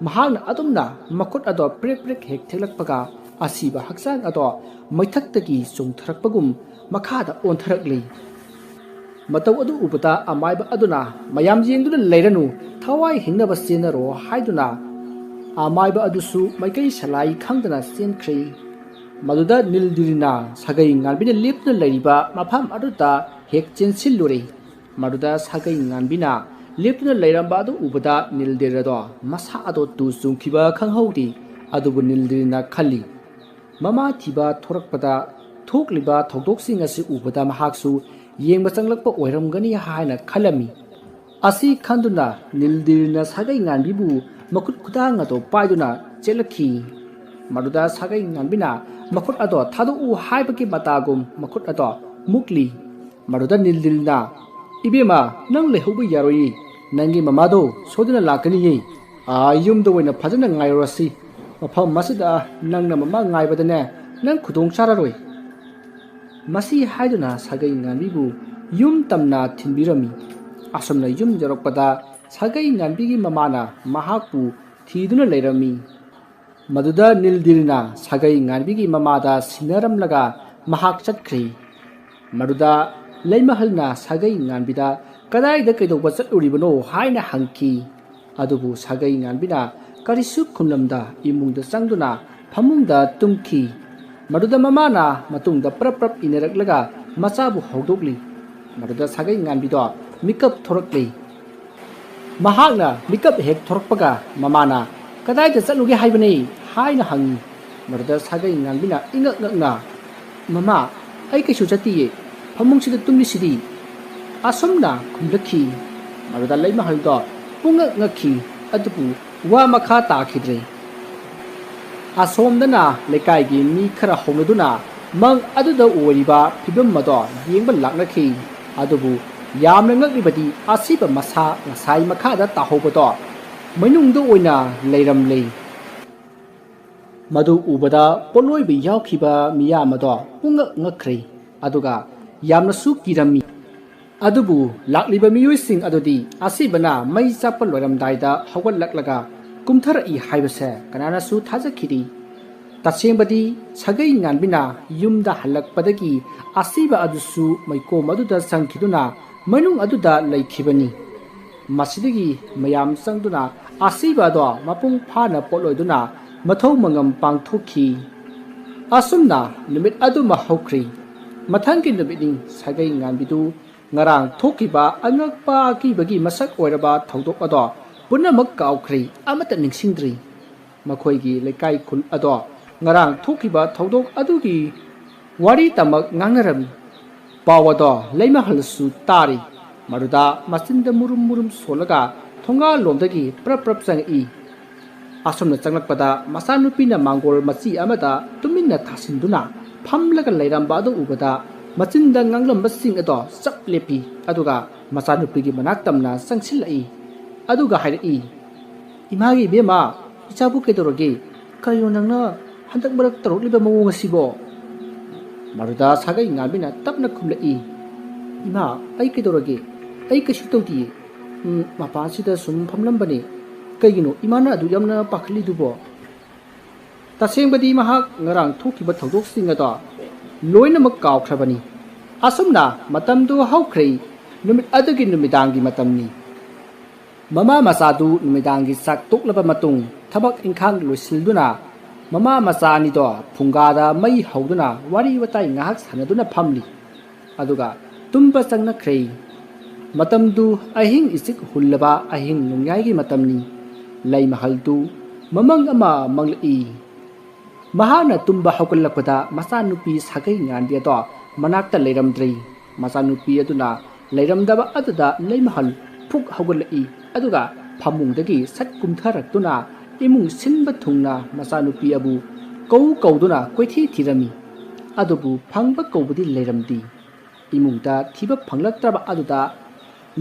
ꯃꯍꯥꯛꯅ ꯑꯗꯨꯝꯅ ꯃꯈꯨꯠ ꯑꯗꯣ ꯄ꯭ꯔꯦꯛ ꯄ꯭ꯔꯦꯛ ꯍꯦꯛ ꯊꯤꯛꯂꯛꯄꯒ ꯑꯁꯤꯕ ꯍꯛꯆꯥꯡ ꯑꯗꯣ ꯃꯩꯊꯛꯇꯒꯤ ꯆꯣꯡꯊꯔꯛꯄꯒꯨꯝ ꯃꯈꯥꯗ ꯑꯣꯟꯊꯔꯛꯂꯤ꯫ ꯃꯇꯧ ꯑꯗꯨ ꯎꯕꯗ ꯑꯃꯥꯏꯕ ꯑꯗꯨꯅ, "ꯃꯌꯥꯝ ꯌꯦꯡꯗꯨꯅ ꯂꯩꯔꯅꯨ, ꯊꯋꯥꯏ ꯍꯤꯡꯅꯕ ꯆꯦꯟꯅꯔꯣ" ꯍꯥꯏꯗꯨꯅ ꯑꯃꯥꯏꯕ ꯑꯗꯨꯁꯨ ꯃꯥꯏꯀꯩ ꯁꯂꯥꯏ ꯈꯪꯗꯅ ꯆꯦꯟꯈ꯭ꯔꯦ꯫ ꯃꯗꯨꯗ ꯅꯤꯜꯗꯤꯔꯤꯅ ꯁꯥꯒꯩ ꯉꯥꯟꯕꯤꯅ ꯂꯦꯞꯇꯨꯅ ꯂꯩꯔꯤꯕ ꯃꯐꯝ ꯑꯗꯨꯗ ꯍꯦꯛ ꯆꯦꯟꯁꯤꯜꯂꯨꯔꯦ꯫ ꯃꯗꯨꯗ ꯁꯥꯒꯩ ꯉꯥꯟꯕꯤꯅ ꯂꯦꯞꯇꯨꯅ ꯂꯩꯔꯝꯕ ꯑꯗꯨ ꯎꯕꯗ ꯅꯤꯜꯗꯤꯔ ꯑꯗꯣ ꯃꯁꯥ ꯑꯗꯣ ꯇꯨ ꯆꯨꯡꯈꯤꯕ ꯈꯪꯍꯧꯗꯦ꯫ ꯑꯗꯨꯕꯨ ꯅꯤꯜꯗꯤꯔꯤꯅ ꯈꯜꯂꯤ, ꯃꯃꯥ ꯊꯤꯕ ꯊꯣꯔꯛꯄꯗ ꯊꯣꯛꯂꯤꯕ ꯊꯧꯗꯣꯛꯁꯤꯡ ꯑꯁꯤ ꯎꯕꯗ ꯃꯍꯥꯛꯁꯨ ꯌꯦꯡꯕ ꯆꯪꯂꯛꯄ ꯑꯣꯏꯔꯝꯒꯅꯤ ꯍꯥꯏꯅ ꯈꯜꯂꯝꯃꯤ꯫ ꯑꯁꯤ ꯈꯟꯗꯨꯅ ꯅꯤꯜꯗꯤꯔꯅ ꯁꯥꯒꯩ ꯉꯥꯟꯕꯤꯕꯨ ꯃꯈꯨꯠ ꯈꯨꯗꯥꯡ ꯑꯗꯨ ꯄꯥꯏꯗꯨꯅ ꯆꯦꯜꯂꯛꯈꯤ꯫ ꯃꯗꯨꯗ ꯁꯥꯒꯩ ꯉꯥꯟꯕꯤꯅ ꯃꯈꯨꯠ ꯑꯗꯣ ꯊꯥꯗꯣꯛꯎ ꯍꯥꯏꯕꯒꯤ ꯃꯇꯥꯒꯨꯝ ꯃꯈꯨꯠ ꯑꯗꯣ ꯃꯨꯛꯂꯤ꯫ ꯃꯗꯨꯗ ꯅꯤꯜꯗꯤꯔꯅ, "ꯏꯕꯦꯝꯃ, ꯅꯪ ꯂꯩꯍꯧꯕ ꯌꯥꯔꯣꯏꯌꯦ꯫ ꯅꯪꯒꯤ ꯃꯃꯥꯗꯣ ꯁꯣꯏꯗꯅ ꯂꯥꯛꯀꯅꯤꯌꯦ꯫ ꯑꯥ, ꯌꯨꯝꯗ ꯑꯣꯏꯅ ꯐꯖꯅ ꯉꯥꯏꯔꯨꯔꯁꯤ꯫ ꯃꯐꯝ ꯑꯁꯤꯗ ꯅꯪꯅ ꯃꯃꯥ ꯉꯥꯏꯕꯗꯅꯦ, ꯅꯪ ꯈꯨꯗꯣꯡ ꯆꯥꯔꯔꯣꯏ꯫" ꯃꯁꯤ ꯍꯥꯏꯗꯨꯅ ꯁꯥꯒꯩ ꯉꯥꯟꯕꯤꯕꯨ ꯌꯨꯝ ꯇꯝꯅ ꯊꯤꯟꯕꯤꯔꯝꯃꯤ꯫ ꯑꯁꯨꯝꯅ ꯌꯨꯝ ꯌꯧꯔꯛꯄꯗ ꯁꯥꯒꯩ ꯉꯥꯟꯕꯤꯒꯤ ꯃꯃꯥꯅ ꯃꯍꯥꯛꯄꯨ ꯊꯤꯗꯨꯅ ꯂꯩꯔꯝꯃꯤ꯫ ꯃꯗꯨꯗ ꯅꯤꯜꯗꯤꯔꯅ ꯁꯥꯒꯩ ꯉꯥꯟꯕꯤꯒꯤ ꯃꯃꯥꯗ ꯁꯤꯟꯅꯔꯝꯂꯒ ꯃꯍꯥꯛ ꯆꯠꯈ꯭ꯔꯦ꯫ ꯃꯗꯨꯗ ꯂꯩꯃꯍꯜꯅ ꯁꯥꯒꯩ ꯉꯥꯟꯕꯤꯗ, "ꯀꯗꯥꯏꯗ ꯀꯩꯗꯧꯕ ꯆꯠꯂꯨꯔꯤꯕꯅꯣ?" ꯍꯥꯏꯅ ꯍꯪꯈꯤ꯫ ꯑꯗꯨꯕꯨ ꯁꯥꯒꯩ ꯉꯥꯟꯕꯤꯅ ꯀꯔꯤꯁꯨ ꯈꯨꯝꯂꯝꯗ ꯏꯃꯨꯡꯗ ꯆꯪꯗꯨꯅ ꯐꯃꯨꯡꯗ ꯇꯨꯝꯈꯤ꯫ ꯃꯗꯨꯗ ꯃꯃꯥꯅ ꯃꯇꯨꯡꯗ ꯄ꯭ꯔꯞ ꯄ꯭ꯔꯞ ꯏꯟꯅꯔꯛꯂꯒ ꯃꯆꯥꯕꯨ ꯍꯧꯗꯣꯛꯂꯤ꯫ ꯃꯗꯨꯗ ꯁꯥꯒꯩ ꯉꯥꯟꯕꯤꯗꯣ ꯃꯤꯀꯞ ꯊꯣꯔꯛꯂꯤ꯫ ꯃꯍꯥꯛꯅ ꯃꯤꯀꯞ ꯍꯦꯛ ꯊꯣꯔꯛꯄꯒ ꯃꯃꯥꯅ, "ꯀꯗꯥꯏꯗ ꯆꯠꯂꯨꯒꯦ ꯍꯥꯏꯕꯅꯤ?" ꯍꯥꯏꯅ ꯍꯪꯉꯤ꯫ ꯃꯗꯨꯗ ꯁꯥꯒꯩ ꯉꯥꯟꯕꯤꯅ ꯏꯉꯛ ꯉꯛꯅ, "ꯃꯃꯥ, ꯑꯩ ꯀꯩꯁꯨ ꯆꯠꯇꯤꯌꯦ, ꯐꯃꯨꯡꯁꯤꯗ ꯇꯨꯝꯂꯤꯁꯤꯗꯤ"꯫ ꯑꯁꯨꯝꯅ ꯈꯨꯝꯂꯛꯈꯤ꯫ ꯃꯗꯨꯗ ꯂꯩꯃꯍꯜꯗꯣ ꯄꯨꯡꯉꯛ ꯉꯛꯈꯤ, ꯑꯗꯨꯕꯨ ꯋꯥ ꯃꯈꯥ ꯇꯥꯈꯤꯗ꯭ꯔꯦ꯫ ꯑꯁꯣꯝꯗꯅ ꯂꯩꯀꯥꯏꯒꯤ ꯃꯤ ꯈꯔ ꯍꯧꯅꯗꯨꯅ ꯃꯪ ꯑꯗꯨꯗ ꯑꯣꯏꯔꯤꯕ ꯐꯤꯕꯝ ꯑꯗꯣ ꯌꯦꯡꯕ ꯂꯥꯛꯅꯈꯤ꯫ ꯑꯗꯨꯕꯨ ꯌꯥꯝꯅ ꯉꯛꯂꯤꯕꯗꯤ ꯑꯁꯤꯕ ꯃꯁꯥ ꯉꯁꯥꯏ ꯃꯈꯥꯗ ꯇꯥꯍꯧꯕꯗꯣ ꯃꯅꯨꯡꯗ ꯑꯣꯏꯅ ꯂꯩꯔꯝꯂꯦ꯫ ꯃꯗꯨ ꯎꯕꯗ ꯄꯣꯠꯂꯣꯏꯕ ꯌꯥꯎꯈꯤꯕ ꯃꯤꯌꯥꯝ ꯑꯗꯣ ꯄꯨꯡꯉꯛ ꯉꯛꯈ꯭ꯔꯦ꯫ ꯑꯗꯨꯒ ꯌꯥꯝꯅꯁꯨ ꯀꯤꯔꯝꯃꯤ꯫ ꯑꯗꯨꯕꯨ ꯂꯥꯛꯂꯤꯕ ꯃꯤꯑꯣꯏꯁꯤꯡ ꯑꯗꯨꯗꯤ ꯑꯁꯤꯕꯅ ꯃꯩ ꯆꯥꯛꯄ ꯂꯣꯏꯔꯝꯗꯥꯏꯗ ꯍꯧꯒꯠꯂꯛꯂꯒ ꯀꯨꯝꯊꯔꯛꯏ ꯍꯥꯏꯕꯁꯦ ꯀꯅꯥꯅꯁꯨ ꯊꯥꯖꯈꯤꯗꯦ꯫ ꯇꯁꯦꯡꯕꯗꯤ ꯁꯥꯒꯩ ꯉꯥꯟꯕꯤꯅ ꯌꯨꯝꯗ ꯍꯜꯂꯛꯄꯗꯒꯤ ꯑꯁꯤꯕ ꯑꯗꯨꯁꯨ ꯃꯩꯀꯣꯝ ꯑꯗꯨꯗ ꯆꯪꯈꯤꯗꯨꯅ ꯃꯅꯨꯡ ꯑꯗꯨꯗ ꯂꯩꯈꯤꯕꯅꯤ꯫ ꯃꯁꯤꯗꯒꯤ ꯃꯌꯥꯝ ꯆꯪꯗꯨꯅ ꯑꯁꯤꯕ ꯑꯗꯣ ꯃꯄꯨꯡ ꯐꯥꯅ ꯄꯣꯠꯂꯣꯏꯗꯨꯅ ꯃꯊꯧ ꯃꯉꯝ ꯄꯥꯡꯊꯣꯛꯈꯤ꯫ ꯑꯁꯨꯝꯅ ꯅꯨꯃꯤꯠ ꯑꯗꯨꯃ ꯍꯧꯈ꯭ꯔꯤ꯫ ꯃꯊꯪꯒꯤ ꯅꯨꯃꯤꯠꯅꯤ꯫ ꯁꯥꯒꯩ ꯉꯥꯟꯕꯤꯗꯨ ꯉꯔꯥꯡ ꯊꯣꯛꯈꯤꯕ ꯑꯉꯛꯄ ꯑꯀꯤꯕꯒꯤ ꯃꯁꯛ ꯑꯣꯏꯔꯕ ꯊꯧꯗꯣꯛ ꯑꯗꯣ ꯄꯨꯝꯅꯃꯛ ꯀꯥꯎꯈ꯭ꯔꯦ, ꯑꯃꯠꯇ ꯅꯤꯡꯁꯤꯡꯗ꯭ꯔꯤ꯫ ꯃꯈꯣꯏꯒꯤ ꯂꯩꯀꯥꯏ ꯈꯨꯜ ꯑꯗꯣ ꯉꯔꯥꯡ ꯊꯣꯛꯈꯤꯕ ꯊꯧꯗꯣꯛ ꯑꯗꯨꯒꯤ ꯋꯥꯔꯤꯇꯃꯛ ꯉꯥꯡꯅꯔꯝꯃꯤ꯫ ꯄꯥꯎ ꯑꯗꯣ ꯂꯩꯃꯍꯜꯁꯨ ꯇꯥꯔꯤ꯫ ꯃꯗꯨꯗ ꯃꯆꯤꯟꯗ ꯃꯨꯔꯨꯝ ꯃꯨꯔꯨꯝ ꯁꯣꯜꯂꯒ ꯊꯣꯡꯒꯥꯜꯂꯣꯝꯗꯒꯤ ꯄ꯭ꯔꯞ ꯄ꯭ꯔꯞ ꯆꯪꯉꯛꯏ꯫ ꯑꯁꯨꯝꯅ ꯆꯪꯂꯛꯄꯗ ꯃꯆꯥꯅꯨꯄꯤꯅ ꯃꯥꯡꯒꯣꯜ ꯃꯆꯤ ꯑꯃꯗ ꯇꯨꯃꯤꯟꯅ ꯊꯥꯁꯤꯟꯗꯨꯅ ꯐꯝꯂꯒ ꯂꯩꯔꯝꯕ ꯑꯗꯨ ꯎꯕꯗ ꯃꯆꯤꯟꯗ ꯉꯥꯡꯂꯝꯕꯁꯤꯡ ꯑꯗꯣ ꯆꯞ ꯂꯦꯞꯄꯤ꯫ ꯑꯗꯨꯒ ꯃꯆꯥꯅꯨꯄꯤꯒꯤ ꯃꯅꯥꯛ ꯇꯝꯅ ꯆꯪꯁꯤꯜꯂꯛꯏ꯫ ꯑꯗꯨꯒ ꯍꯥꯏꯔꯛꯏ, "ꯏꯃꯥꯒꯤ ꯏꯕꯦꯝꯃ, ꯏꯆꯥꯕꯨ ꯀꯩꯗꯧꯔꯒꯦ? ꯀꯔꯤꯅꯣ ꯅꯪꯅ ꯍꯟꯗꯛ ꯃꯔꯛ ꯇꯧꯔꯛꯂꯤꯕ ꯃꯑꯣꯡ ꯑꯁꯤꯕꯣ?" ꯃꯗꯨꯗ ꯁꯥꯒꯩ ꯉꯥꯟꯕꯤꯅ ꯇꯞꯅ ꯈꯨꯝꯂꯛꯏ, "ꯏꯃꯥ, ꯑꯩ ꯀꯩꯗꯧꯔꯒꯦ? ꯑꯩ ꯀꯩꯁꯨ ꯇꯧꯗꯤꯌꯦ꯫ ꯎꯝ, ꯃꯄꯥꯟꯁꯤꯗ ꯁꯨꯝ ꯐꯝꯂꯝꯕꯅꯦ꯫ ꯀꯩꯒꯤꯅꯣ ꯏꯃꯥꯅ ꯑꯗꯨ ꯌꯥꯝꯅ ꯄꯥꯈꯠꯂꯤꯗꯨꯕꯣ?" ꯇꯁꯦꯡꯕꯗꯤ ꯃꯍꯥꯛ ꯉꯔꯥꯡ ꯊꯣꯛꯈꯤꯕ ꯊꯧꯗꯣꯛꯁꯤꯡ ꯑꯗꯣ ꯂꯣꯏꯅꯃꯛ ꯀꯥꯎꯈ꯭ꯔꯕꯅꯤ꯫ ꯑꯁꯨꯝꯅ ꯃꯇꯝꯗꯨ ꯍꯧꯈ꯭ꯔꯦ꯫ ꯅꯨꯃꯤꯠ ꯑꯗꯨꯒꯤ ꯅꯨꯃꯤꯗꯥꯡꯒꯤ ꯃꯇꯝꯅꯤ꯫ ꯃꯃꯥ ꯃꯆꯥꯗꯨ ꯅꯨꯃꯤꯗꯥꯡꯒꯤ ꯆꯥꯛ ꯇꯣꯛꯂꯕ ꯃꯇꯨꯡ ꯊꯕꯛ ꯏꯪꯈꯥꯡ ꯂꯣꯏꯁꯤꯟꯗꯨꯅ ꯃꯃꯥ ꯃꯆꯥ ꯑꯅꯤꯗꯣ ꯐꯨꯡꯒꯥꯗ ꯃꯩ ꯍꯧꯗꯨꯅ ꯋꯥꯔꯤ ꯋꯥꯇꯥꯏ ꯉꯥꯏꯍꯥꯛ ꯁꯥꯟꯅꯗꯨꯅ ꯐꯝꯂꯤ꯫ ꯑꯗꯨꯒ ꯇꯨꯝꯕ ꯆꯪꯅꯈ꯭ꯔꯦ꯫ ꯃꯇꯝꯗꯨ ꯑꯍꯤꯡ ꯏꯆꯤꯛ ꯍꯨꯜꯂꯕ ꯑꯍꯤꯡ ꯅꯣꯡꯌꯥꯏꯒꯤ ꯃꯇꯝꯅꯤ꯫ ꯂꯩꯃꯍꯜꯗꯨ ꯃꯃꯪ ꯑꯃ ꯃꯪꯂꯛꯏ꯫ ꯃꯍꯥꯛꯅ ꯇꯨꯝꯕ ꯍꯧꯒꯠꯂꯛꯄꯗ ꯃꯆꯥꯅꯨꯄꯤ ꯁꯥꯒꯩ ꯉꯥꯟꯕꯤ ꯑꯗꯣ ꯃꯅꯥꯛꯇ ꯂꯩꯔꯝꯗ꯭ꯔꯦ꯫ ꯃꯆꯥꯅꯨꯄꯤ ꯑꯗꯨꯅ ꯂꯩꯔꯝꯗꯕ ꯑꯗꯨꯗ ꯂꯩꯃꯍꯜ ꯐꯨꯛ ꯍꯧꯒꯠꯂꯛꯏ꯫ ꯑꯗꯨꯒ ꯐꯃꯨꯡꯗꯒꯤ ꯁꯠ ꯀꯨꯝꯊꯔꯛꯇꯨꯅ ꯏꯃꯨꯡ ꯁꯤꯟꯕ ꯊꯨꯡꯅ ꯃꯆꯥꯅꯨꯄꯤ ꯑꯕꯨ ꯀꯧ ꯀꯧꯗꯨꯅ ꯀꯣꯏꯊꯤ ꯊꯤꯔꯝꯃꯤ꯫ ꯑꯗꯨꯕꯨ ꯐꯪꯕ ꯀꯧꯕꯗꯤ ꯂꯩꯔꯝꯗꯦ꯫ ꯏꯃꯨꯡꯗ ꯊꯤꯕ ꯐꯪꯂꯛꯇ꯭ꯔꯕ ꯑꯗꯨꯗ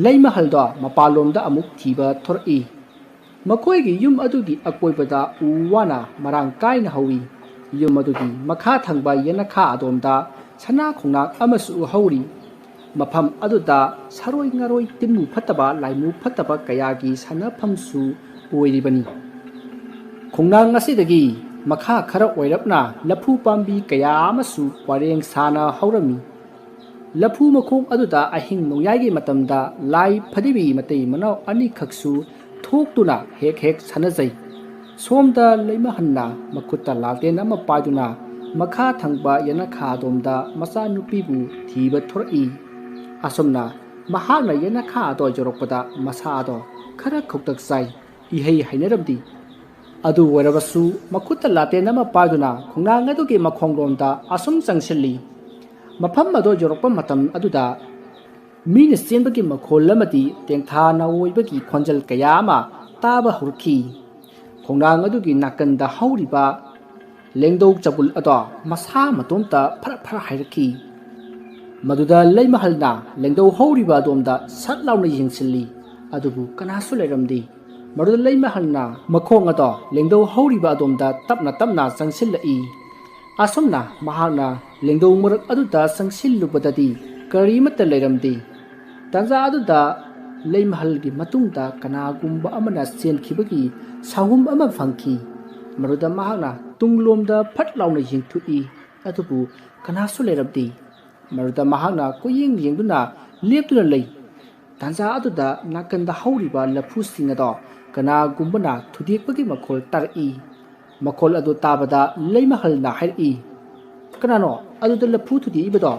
ꯂꯩꯃꯍꯜꯗꯣ ꯃꯄꯥꯟꯂꯣꯝꯗ ꯑꯃꯨꯛ ꯊꯤꯕ ꯊꯣꯔꯛꯏ꯫ ꯃꯈꯣꯏꯒꯤ ꯌꯨꯝ ꯑꯗꯨꯒꯤ ꯑꯀꯣꯏꯕꯗ ꯎ ꯋꯥꯅ ꯃꯔꯥꯡ ꯀꯥꯏꯅ ꯍꯧꯏ꯫ ꯌꯨꯝ ꯑꯗꯨꯒꯤ ꯃꯈꯥ ꯊꯪꯕ ꯌꯦꯅꯈꯥ ꯑꯗꯣꯝꯗ ꯁꯅꯥ ꯈꯣꯡꯅꯥꯡ ꯑꯃꯁꯨ ꯍꯧꯔꯤ꯫ ꯃꯐꯝ ꯑꯗꯨꯗ ꯁꯥꯔꯣꯏ ꯉꯥꯔꯣꯏ, ꯇꯤꯟꯃꯨ ꯐꯠꯇꯕ, ꯂꯥꯏꯃꯨ ꯐꯠꯇꯕ ꯀꯌꯥꯒꯤ ꯁꯥꯟꯅꯐꯝꯁꯨ ꯑꯣꯏꯔꯤꯕꯅꯤ꯫ ꯈꯣꯡꯅꯥꯡ ꯑꯁꯤꯗꯒꯤ ꯃꯈꯥ ꯈꯔ ꯑꯣꯏꯔꯞꯅ ꯂꯐꯨ ꯄꯥꯝꯕꯤ ꯀꯌꯥ ꯑꯃꯁꯨ ꯄꯔꯦꯡ ꯁꯥꯅ ꯍꯧꯔꯝꯃꯤ꯫ ꯂꯐꯨ ꯃꯈꯣꯡ ꯑꯗꯨꯗ ꯑꯍꯤꯡ ꯅꯣꯡꯌꯥꯏꯒꯤ ꯃꯇꯝꯗ ꯂꯥꯏ ꯐꯗꯤꯕꯤ ꯃꯇꯩ ꯃꯅꯥꯎ ꯑꯅꯤꯈꯛꯁꯨ ꯊꯣꯛꯇꯨꯅ ꯍꯦꯛ ꯍꯦꯛ ꯁꯥꯟꯅꯖꯩ꯫ ꯁꯣꯝꯗ ꯂꯩꯃꯍꯟꯅ ꯃꯈꯨꯠꯇ ꯂꯥꯇꯦꯟ ꯑꯃ ꯄꯥꯏꯗꯨꯅ ꯃꯈꯥ ꯊꯪꯕ ꯌꯦꯅꯈꯥ ꯑꯗꯣꯝꯗ ꯃꯆꯥꯅꯨꯄꯤꯕꯨ ꯊꯤꯕ ꯊꯣꯔꯛꯏ꯫ ꯑꯁꯨꯝꯅ ꯃꯍꯥꯛꯅ ꯌꯦꯅꯈꯥ ꯑꯗꯣ ꯌꯧꯔꯛꯄꯗ ꯃꯁꯥ ꯑꯗꯣ ꯈꯔ ꯈꯧꯇꯛ ꯆꯥꯏ꯫ ꯏꯍꯩ ꯍꯩꯅꯔꯝꯗꯦ꯫ ꯑꯗꯨ ꯑꯣꯏꯔꯕꯁꯨ ꯃꯈꯨꯠꯇ ꯂꯥꯇꯦꯟ ꯑꯃ ꯄꯥꯏꯗꯨꯅ ꯈꯣꯡꯅꯥꯡ ꯑꯗꯨꯒꯤ ꯃꯈꯣꯡꯂꯣꯝꯗ ꯑꯁꯨꯝ ꯆꯪꯁꯤꯜꯂꯤ꯫ ꯃꯐꯝ ꯑꯗꯨ ꯌꯧꯔꯛꯄ ꯃꯇꯝ ꯑꯗꯨꯗ ꯃꯤꯅ ꯆꯦꯟꯕꯒꯤ ꯃꯈꯣꯜ ꯑꯃꯗꯤ ꯇꯦꯡꯊꯥ ꯅꯥꯑꯣꯏꯕꯒꯤ ꯈꯣꯟꯖꯦꯜ ꯀꯌꯥ ꯑꯃ ꯇꯥꯕ ꯍꯧꯔꯛꯈꯤ꯫ ꯈꯣꯡꯅꯥꯡ ꯑꯗꯨꯒꯤ ꯅꯥꯀꯟꯗ ꯍꯧꯔꯤꯕ ꯂꯦꯡꯗꯧ ꯆꯕꯨꯜ ꯑꯗꯣ ꯃꯁꯥ ꯃꯇꯣꯝꯇ ꯐꯔꯛ ꯐꯔꯛ ꯍꯥꯏꯔꯛꯈꯤ꯫ ꯃꯗꯨꯗ ꯂꯩꯃꯍꯜꯅ ꯂꯦꯡꯗꯧ ꯍꯧꯔꯤꯕ ꯑꯗꯣꯝꯗ ꯁꯠ ꯂꯥꯎꯅ ꯌꯦꯡꯁꯤꯜꯂꯤ꯫ ꯑꯗꯨꯕꯨ ꯀꯅꯥꯁꯨ ꯂꯩꯔꯝꯗꯦ꯫ ꯃꯗꯨꯗ ꯂꯩꯃꯍꯜꯅ ꯃꯈꯣꯡ ꯑꯗꯣ ꯂꯦꯡꯗꯧ ꯍꯧꯔꯤꯕ ꯑꯗꯣꯝꯗ ꯇꯞꯅ ꯇꯞꯅ ꯆꯪꯁꯤꯜꯂꯛꯏ꯫ ꯑꯁꯨꯝꯅ ꯃꯍꯥꯛꯅ ꯂꯦꯡꯗꯧ ꯃꯔꯛ ꯑꯗꯨꯗ ꯆꯪꯁꯤꯜꯂꯨꯕꯗꯗꯤ ꯀꯔꯤꯃꯠꯇ ꯂꯩꯔꯝꯗꯦ꯫ ꯇꯥꯟꯖꯥ ꯑꯗꯨꯗ ꯂꯩꯃꯍꯜꯒꯤ ꯃꯇꯨꯡꯗ ꯀꯅꯥꯒꯨꯝꯕ ꯑꯃꯅ ꯆꯦꯟꯈꯤꯕꯒꯤ ꯁꯥꯍꯨꯝ ꯑꯃ ꯐꯪꯈꯤ꯫ ꯃꯗꯨꯗ ꯃꯍꯥꯛꯅ ꯇꯨꯡꯂꯣꯝꯗ ꯐꯠ ꯂꯥꯎꯅ ꯌꯦꯡꯊꯣꯛꯏ꯫ ꯑꯗꯨꯕꯨ ꯀꯅꯥꯁꯨ ꯂꯩꯔꯝꯗꯦ꯫ ꯃꯗꯨꯗ ꯃꯍꯥꯛꯅ ꯀꯣꯏꯌꯦꯡ ꯌꯦꯡꯗꯨꯅ ꯂꯦꯞꯇꯨꯅ ꯂꯩ꯫ ꯇꯥꯟꯖꯥ ꯑꯗꯨꯗ ꯅꯥꯀꯟꯗ ꯍꯧꯔꯤꯕ ꯂꯐꯨꯁꯤꯡ ꯑꯗꯣ ꯀꯅꯥꯒꯨꯝꯕꯅ ꯊꯨꯗꯦꯛꯄꯒꯤ ꯃꯈꯣꯜ ꯇꯥꯔꯛꯏ꯫ ꯃꯈꯣꯜ ꯑꯗꯨ ꯇꯥꯕꯗ ꯂꯩꯃꯍꯜꯅ ꯍꯥꯏꯔꯛꯏ, "ꯀꯅꯥꯅꯣ ꯑꯗꯨꯗ ꯂꯐꯨ ꯊꯨꯗꯦꯛꯏꯕꯗꯣ?"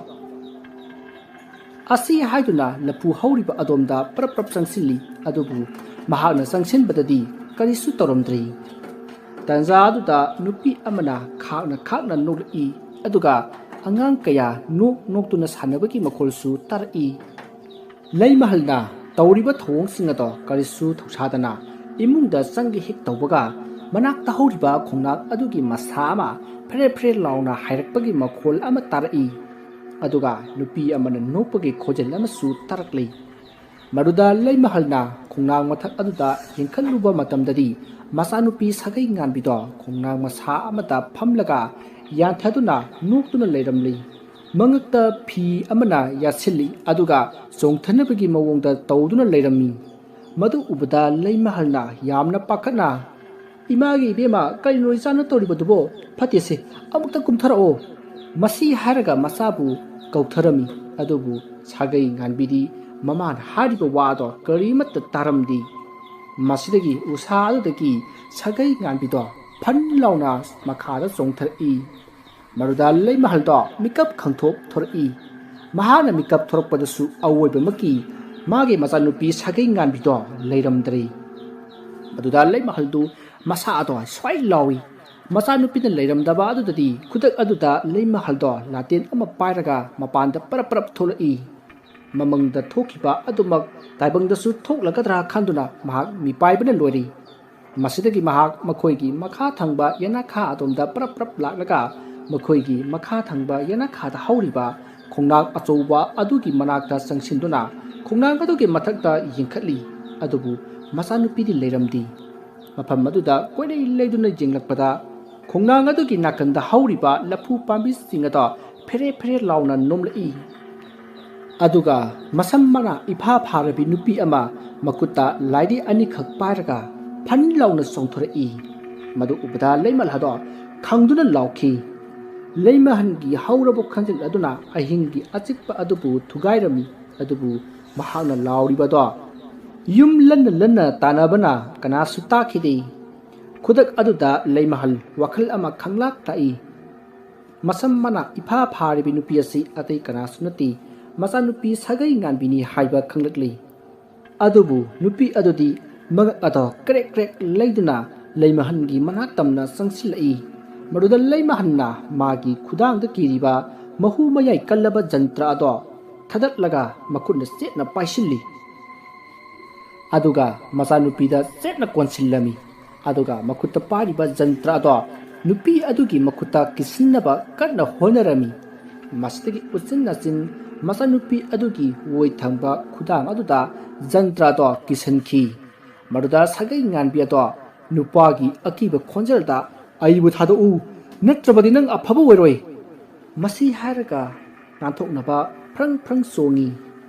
ꯑꯁꯤ ꯍꯥꯏꯗꯨꯅ ꯂꯐꯨ ꯍꯧꯔꯤꯕ ꯑꯗꯣꯝꯗ ꯄ꯭ꯔꯞ ꯄ꯭ꯔꯞ ꯆꯪꯁꯤꯜꯂꯤ꯫ ꯑꯗꯨꯕꯨ ꯃꯍꯥꯛꯅ ꯆꯪꯁꯤꯟꯕꯗꯗꯤ ꯀꯔꯤꯁꯨ ꯇꯧꯔꯝꯗ꯭ꯔꯤ꯫ ꯇꯟꯖꯥ ꯑꯗꯨꯗ ꯅꯨꯄꯤ ꯑꯃꯅ ꯈꯥꯛꯅ ꯈꯥꯛꯅ ꯅꯣꯛꯂꯛꯏ꯫ ꯑꯗꯨꯒ ꯑꯉꯥꯡ ꯀꯌꯥ ꯅꯣꯛ ꯅꯣꯛꯇꯨꯅ ꯁꯥꯟꯅꯕꯒꯤ ꯃꯈꯣꯜꯁꯨ ꯇꯥꯔꯛꯏ꯫ ꯂꯩꯃꯍꯜꯅ ꯇꯧꯔꯤꯕ ꯊꯧꯑꯣꯡꯁꯤꯡ ꯑꯗꯣ ꯀꯔꯤꯁꯨ ꯊꯧꯁꯥꯗꯅ ꯏꯃꯨꯡꯗ ꯆꯪꯒꯦ ꯍꯦꯛ ꯇꯧꯕꯒ, ꯃꯅꯥꯛꯇ ꯍꯧꯔꯤꯕ ꯈꯣꯡꯅꯥꯡ ꯑꯗꯨꯒꯤ ꯃꯁꯥ ꯑꯃ ꯐꯦꯔꯦ ꯐꯦꯔꯦ ꯂꯥꯎꯅ ꯍꯥꯏꯔꯛꯄꯒꯤ ꯃꯈꯣꯜ ꯑꯃ ꯇꯥꯔꯛꯏ꯫ ꯑꯗꯨꯒ ꯅꯨꯄꯤ ꯑꯃꯅ ꯅꯣꯛꯄꯒꯤ ꯈꯣꯟꯖꯦꯜ ꯑꯃꯁꯨ ꯇꯥꯔꯛꯂꯤ꯫ ꯃꯗꯨꯗ ꯂꯩꯃꯍꯜꯅ ꯈꯣꯡꯅꯥꯡ ꯃꯊꯛ ꯑꯗꯨꯗ ꯌꯦꯡꯈꯠꯂꯨꯕ ꯃꯇꯝꯗꯗꯤ, ꯃꯆꯥꯅꯨꯄꯤ ꯁꯥꯒꯩ ꯉꯥꯟꯕꯤꯗꯣ ꯈꯣꯡꯅꯥꯡ ꯃꯁꯥ ꯑꯃꯗ ꯐꯝꯂꯒ ꯌꯥꯟꯊꯗꯨꯅ ꯅꯣꯛꯇꯨꯅ ꯂꯩꯔꯝꯂꯤ꯫ ꯃꯉꯛꯇ ꯐꯤ ꯑꯃꯅ ꯌꯥꯠꯁꯤꯜꯂꯤ, ꯑꯗꯨꯒ ꯆꯣꯡꯊꯅꯕꯒꯤ ꯃꯑꯣꯡꯗ ꯇꯧꯗꯨꯅ ꯂꯩꯔꯝꯃꯤ꯫ ꯃꯗꯨ ꯎꯕꯗ ꯂꯩꯃꯍꯜꯅ ꯌꯥꯝꯅ ꯄꯥꯈꯠꯅ, "ꯏꯃꯥꯒꯤ ꯏꯕꯦꯝꯃ, ꯀꯔꯤꯅꯣ ꯏꯆꯥꯅ ꯇꯧꯔꯤꯕꯗꯨꯕꯣ? ꯐꯠꯇꯦꯁꯦ, ꯑꯃꯨꯛꯇ ꯀꯨꯝꯊꯔꯛꯑꯣ!" ꯃꯁꯤ ꯍꯥꯏꯔꯒ ꯃꯆꯥꯕꯨ ꯀꯧꯊꯔꯝꯃꯤ꯫ ꯑꯗꯨꯕꯨ ꯁꯥꯒꯩ ꯉꯥꯟꯕꯤꯗꯤ ꯃꯃꯥꯅ ꯍꯥꯏꯔꯤꯕ ꯋꯥꯗꯣ ꯀꯔꯤꯃꯠꯇ ꯇꯥꯔꯝꯗꯦ꯫ ꯃꯁꯤꯗꯒꯤ ꯎꯁꯥ ꯑꯗꯨꯗꯒꯤ ꯁꯥꯒꯩ ꯉꯥꯟꯕꯤꯗꯣ ꯐꯟ ꯂꯥꯎꯅ ꯃꯈꯥꯗ ꯆꯣꯡꯊꯔꯛꯏ꯫ ꯃꯗꯨꯗ ꯂꯩꯃꯍꯜꯗꯣ ꯃꯤꯀꯞ ꯈꯪꯊꯣꯛ ꯊꯣꯔꯛꯏ꯫ ꯃꯍꯥꯛꯅ ꯃꯤꯀꯞ ꯊꯣꯔꯛꯄꯗꯁꯨ ꯑꯋꯣꯏꯕꯃꯛꯀꯤ ꯃꯥꯒꯤ ꯃꯆꯥꯅꯨꯄꯤ ꯁꯥꯒꯩ ꯉꯥꯟꯕꯤꯗꯣ ꯂꯩꯔꯝꯗ꯭ꯔꯦ꯫ ꯃꯗꯨꯗ ꯂꯩꯃꯍꯜꯗꯨ ꯃꯁꯥ ꯑꯗꯣ ꯁ꯭ꯋꯥꯏ ꯂꯥꯎꯏ꯫ ꯃꯆꯥꯅꯨꯄꯤꯅ ꯂꯩꯔꯝꯗꯕ ꯑꯗꯨꯗꯗꯤ ꯈꯨꯗꯛ ꯑꯗꯨꯗ ꯂꯩꯃꯍꯜꯗꯣ ꯂꯥꯇꯦꯟ ꯑꯃ ꯄꯥꯏꯔꯒ ꯃꯄꯥꯟꯗ ꯄꯔꯞ ꯄꯔꯞ ꯊꯣꯛꯂꯛꯏ꯫ ꯃꯃꯪꯗ ꯊꯣꯛꯈꯤꯕ ꯑꯗꯨꯃꯛ ꯇꯥꯏꯕꯪꯗꯁꯨ ꯊꯣꯛꯂꯒꯗ꯭ꯔꯥ ꯈꯟꯗꯨꯅ ꯃꯍꯥꯛ ꯃꯤꯄꯥꯏꯕꯅ ꯂꯣꯏꯔꯤ꯫ ꯃꯁꯤꯗꯒꯤ ꯃꯍꯥꯛ ꯃꯈꯣꯏꯒꯤ ꯃꯈꯥ ꯊꯪꯕ ꯌꯦꯅꯥꯈꯥ ꯑꯗꯣꯝꯗ ꯄꯔꯞ ꯄꯔꯞ ꯂꯥꯛꯂꯒ ꯃꯈꯣꯏꯒꯤ ꯃꯈꯥ ꯊꯪꯕ ꯌꯦꯅꯥꯈꯥꯗ ꯍꯧꯔꯤꯕ ꯈꯣꯡꯅꯥꯡ ꯑꯆꯧꯕ ꯑꯗꯨꯒꯤ ꯃꯅꯥꯛꯇ ꯆꯪꯁꯤꯟꯗꯨꯅ ꯈꯣꯡꯅꯥꯡ ꯑꯗꯨꯒꯤ ꯃꯊꯛꯇ ꯌꯦꯡꯈꯠꯂꯤ꯫ ꯑꯗꯨꯕꯨ ꯃꯆꯥꯅꯨꯄꯤꯗꯤ ꯂꯩꯔꯝꯗꯦ꯫ ꯃꯐꯝ ꯑꯗꯨꯗ ꯀꯣꯏꯂꯩ ꯂꯩꯗꯨꯅ ꯌꯦꯡꯂꯛꯄꯗ ꯈꯣꯡꯅꯥꯡ ꯑꯗꯨꯒꯤ ꯅꯥꯀꯟꯗ ꯍꯧꯔꯤꯕ ꯂꯐꯨ ꯄꯥꯝꯕꯤꯁꯤꯡ ꯑꯗꯣ ꯐꯦꯔꯦ ꯐꯦꯔꯦ ꯂꯥꯎꯅ ꯅꯣꯝꯂꯛꯏ꯫ ꯑꯗꯨꯒ ꯃꯁꯝ ꯃꯅꯥ ꯏꯐꯥ ꯐꯥꯔꯕꯤ ꯅꯨꯄꯤ ꯑꯃ ꯃꯈꯨꯠꯇ ꯂꯥꯏꯔꯤ ꯑꯅꯤꯈꯛ ꯄꯥꯏꯔꯒ ꯐꯟ ꯂꯥꯎꯅ ꯆꯣꯡꯊꯣꯔꯛꯏ꯫ ꯃꯗꯨ ꯎꯕꯗ ꯂꯩꯃꯍꯜ ꯑꯗꯣ ꯈꯪꯗꯨꯅ ꯂꯥꯎꯈꯤ꯫ ꯂꯩꯃꯍꯜꯒꯤ ꯍꯧꯔꯕ ꯈꯣꯟꯖꯦꯜ ꯑꯗꯨꯅ ꯑꯍꯤꯡꯒꯤ ꯑꯆꯤꯛꯄ ꯑꯗꯨꯕꯨ ꯊꯨꯒꯥꯏꯔꯝꯃꯤ꯫ ꯑꯗꯨꯕꯨ ꯃꯍꯥꯛꯅ ꯂꯥꯎꯔꯤꯕꯗꯣ ꯌꯨꯝ ꯂꯟꯅ ꯂꯟꯅ ꯇꯥꯟꯅꯕꯅ ꯀꯅꯥꯁꯨ ꯇꯥꯈꯤꯗꯦ꯫ ꯈꯨꯗꯛ ꯑꯗꯨꯗ ꯂꯩꯃꯍꯜ ꯋꯥꯈꯜ ꯑꯃ ꯈꯪꯂꯥꯛ ꯂꯥꯛꯏ꯫ ꯃꯁꯝ ꯃꯅꯥ ꯏꯐꯥ ꯐꯥꯔꯤꯕꯤ ꯅꯨꯄꯤ ꯑꯁꯤ ꯑꯇꯩ ꯀꯅꯥꯁꯨ ꯅꯠꯇꯦ, ꯃꯆꯥꯅꯨꯄꯤ ꯁꯥꯒꯩ ꯉꯥꯟꯕꯤꯅꯤ ꯍꯥꯏꯕ ꯈꯪꯂꯛꯂꯤ꯫ ꯑꯗꯨꯕꯨ ꯅꯨꯄꯤ ꯑꯗꯨꯗꯤ ꯃꯉꯛ ꯑꯗꯣ ꯀ꯭ꯔꯦꯛ ꯀ꯭ꯔꯦꯛ ꯂꯩꯗꯨꯅ ꯂꯩꯃꯍꯜꯒꯤ ꯃꯅꯥꯛ ꯇꯝꯅ ꯆꯪꯁꯤꯜꯂꯛꯏ꯫ ꯃꯗꯨꯗ ꯂꯩꯃꯍꯜꯅ ꯃꯥꯒꯤ ꯈꯨꯗꯥꯡꯗ ꯀꯤꯔꯤꯕ ꯃꯍꯨ ꯃꯌꯥꯏ ꯀꯜꯂꯕ ꯖꯟꯇ꯭ꯔ ꯑꯗꯣ ꯊꯥꯗꯠꯂꯒ ꯃꯈꯨꯠꯅ ꯆꯦꯠꯅ ꯄꯥꯏꯁꯤꯜꯂꯤ꯫ ꯑꯗꯨꯒ ꯃꯆꯥꯅꯨꯄꯤꯗ ꯆꯦꯠꯅ ꯀꯣꯟꯁꯤꯜꯂꯝꯃꯤ꯫ ꯑꯗꯨꯒ ꯃꯈꯨꯠꯇ ꯄꯥꯏꯔꯤꯕ ꯖꯟꯇ꯭ꯔ ꯑꯗꯣ ꯅꯨꯄꯤ ꯑꯗꯨꯒꯤ ꯃꯈꯨꯠꯇ ꯀꯤꯁꯤꯟꯅꯕ ꯀꯟꯅ ꯍꯣꯠꯅꯔꯝꯃꯤ꯫ ꯃꯁꯤꯗꯒꯤ ꯎꯆꯤꯟ ꯅꯥꯆꯤꯟ ꯃꯆꯥꯅꯨꯄꯤ ꯑꯗꯨꯒꯤ ꯑꯣꯏ ꯊꯪꯕ ꯈꯨꯗꯥꯡ ꯑꯗꯨꯗ ꯖꯟꯇ꯭ꯔ ꯑꯗꯣ ꯀꯤꯁꯤꯟꯈꯤ꯫ ꯃꯗꯨꯗ ꯁꯥꯒꯩ ꯉꯥꯟꯕꯤ ꯑꯗꯣ ꯅꯨꯄꯥꯒꯤ ꯑꯀꯤꯕ ꯈꯣꯟꯖꯦꯜꯗ, "ꯑꯩꯕꯨ ꯊꯥꯗꯣꯛꯎ, ꯅꯠꯇ꯭ꯔꯕꯗꯤ ꯅꯪ ꯑꯐꯕ ꯑꯣꯏꯔꯣꯏ!" ꯃꯁꯤ ꯍꯥꯏꯔꯒ ꯅꯥꯟꯊꯣꯛꯅꯕ ꯐ꯭ꯔꯪ ꯐ꯭ꯔꯪ ꯆꯣꯡꯉꯤ꯫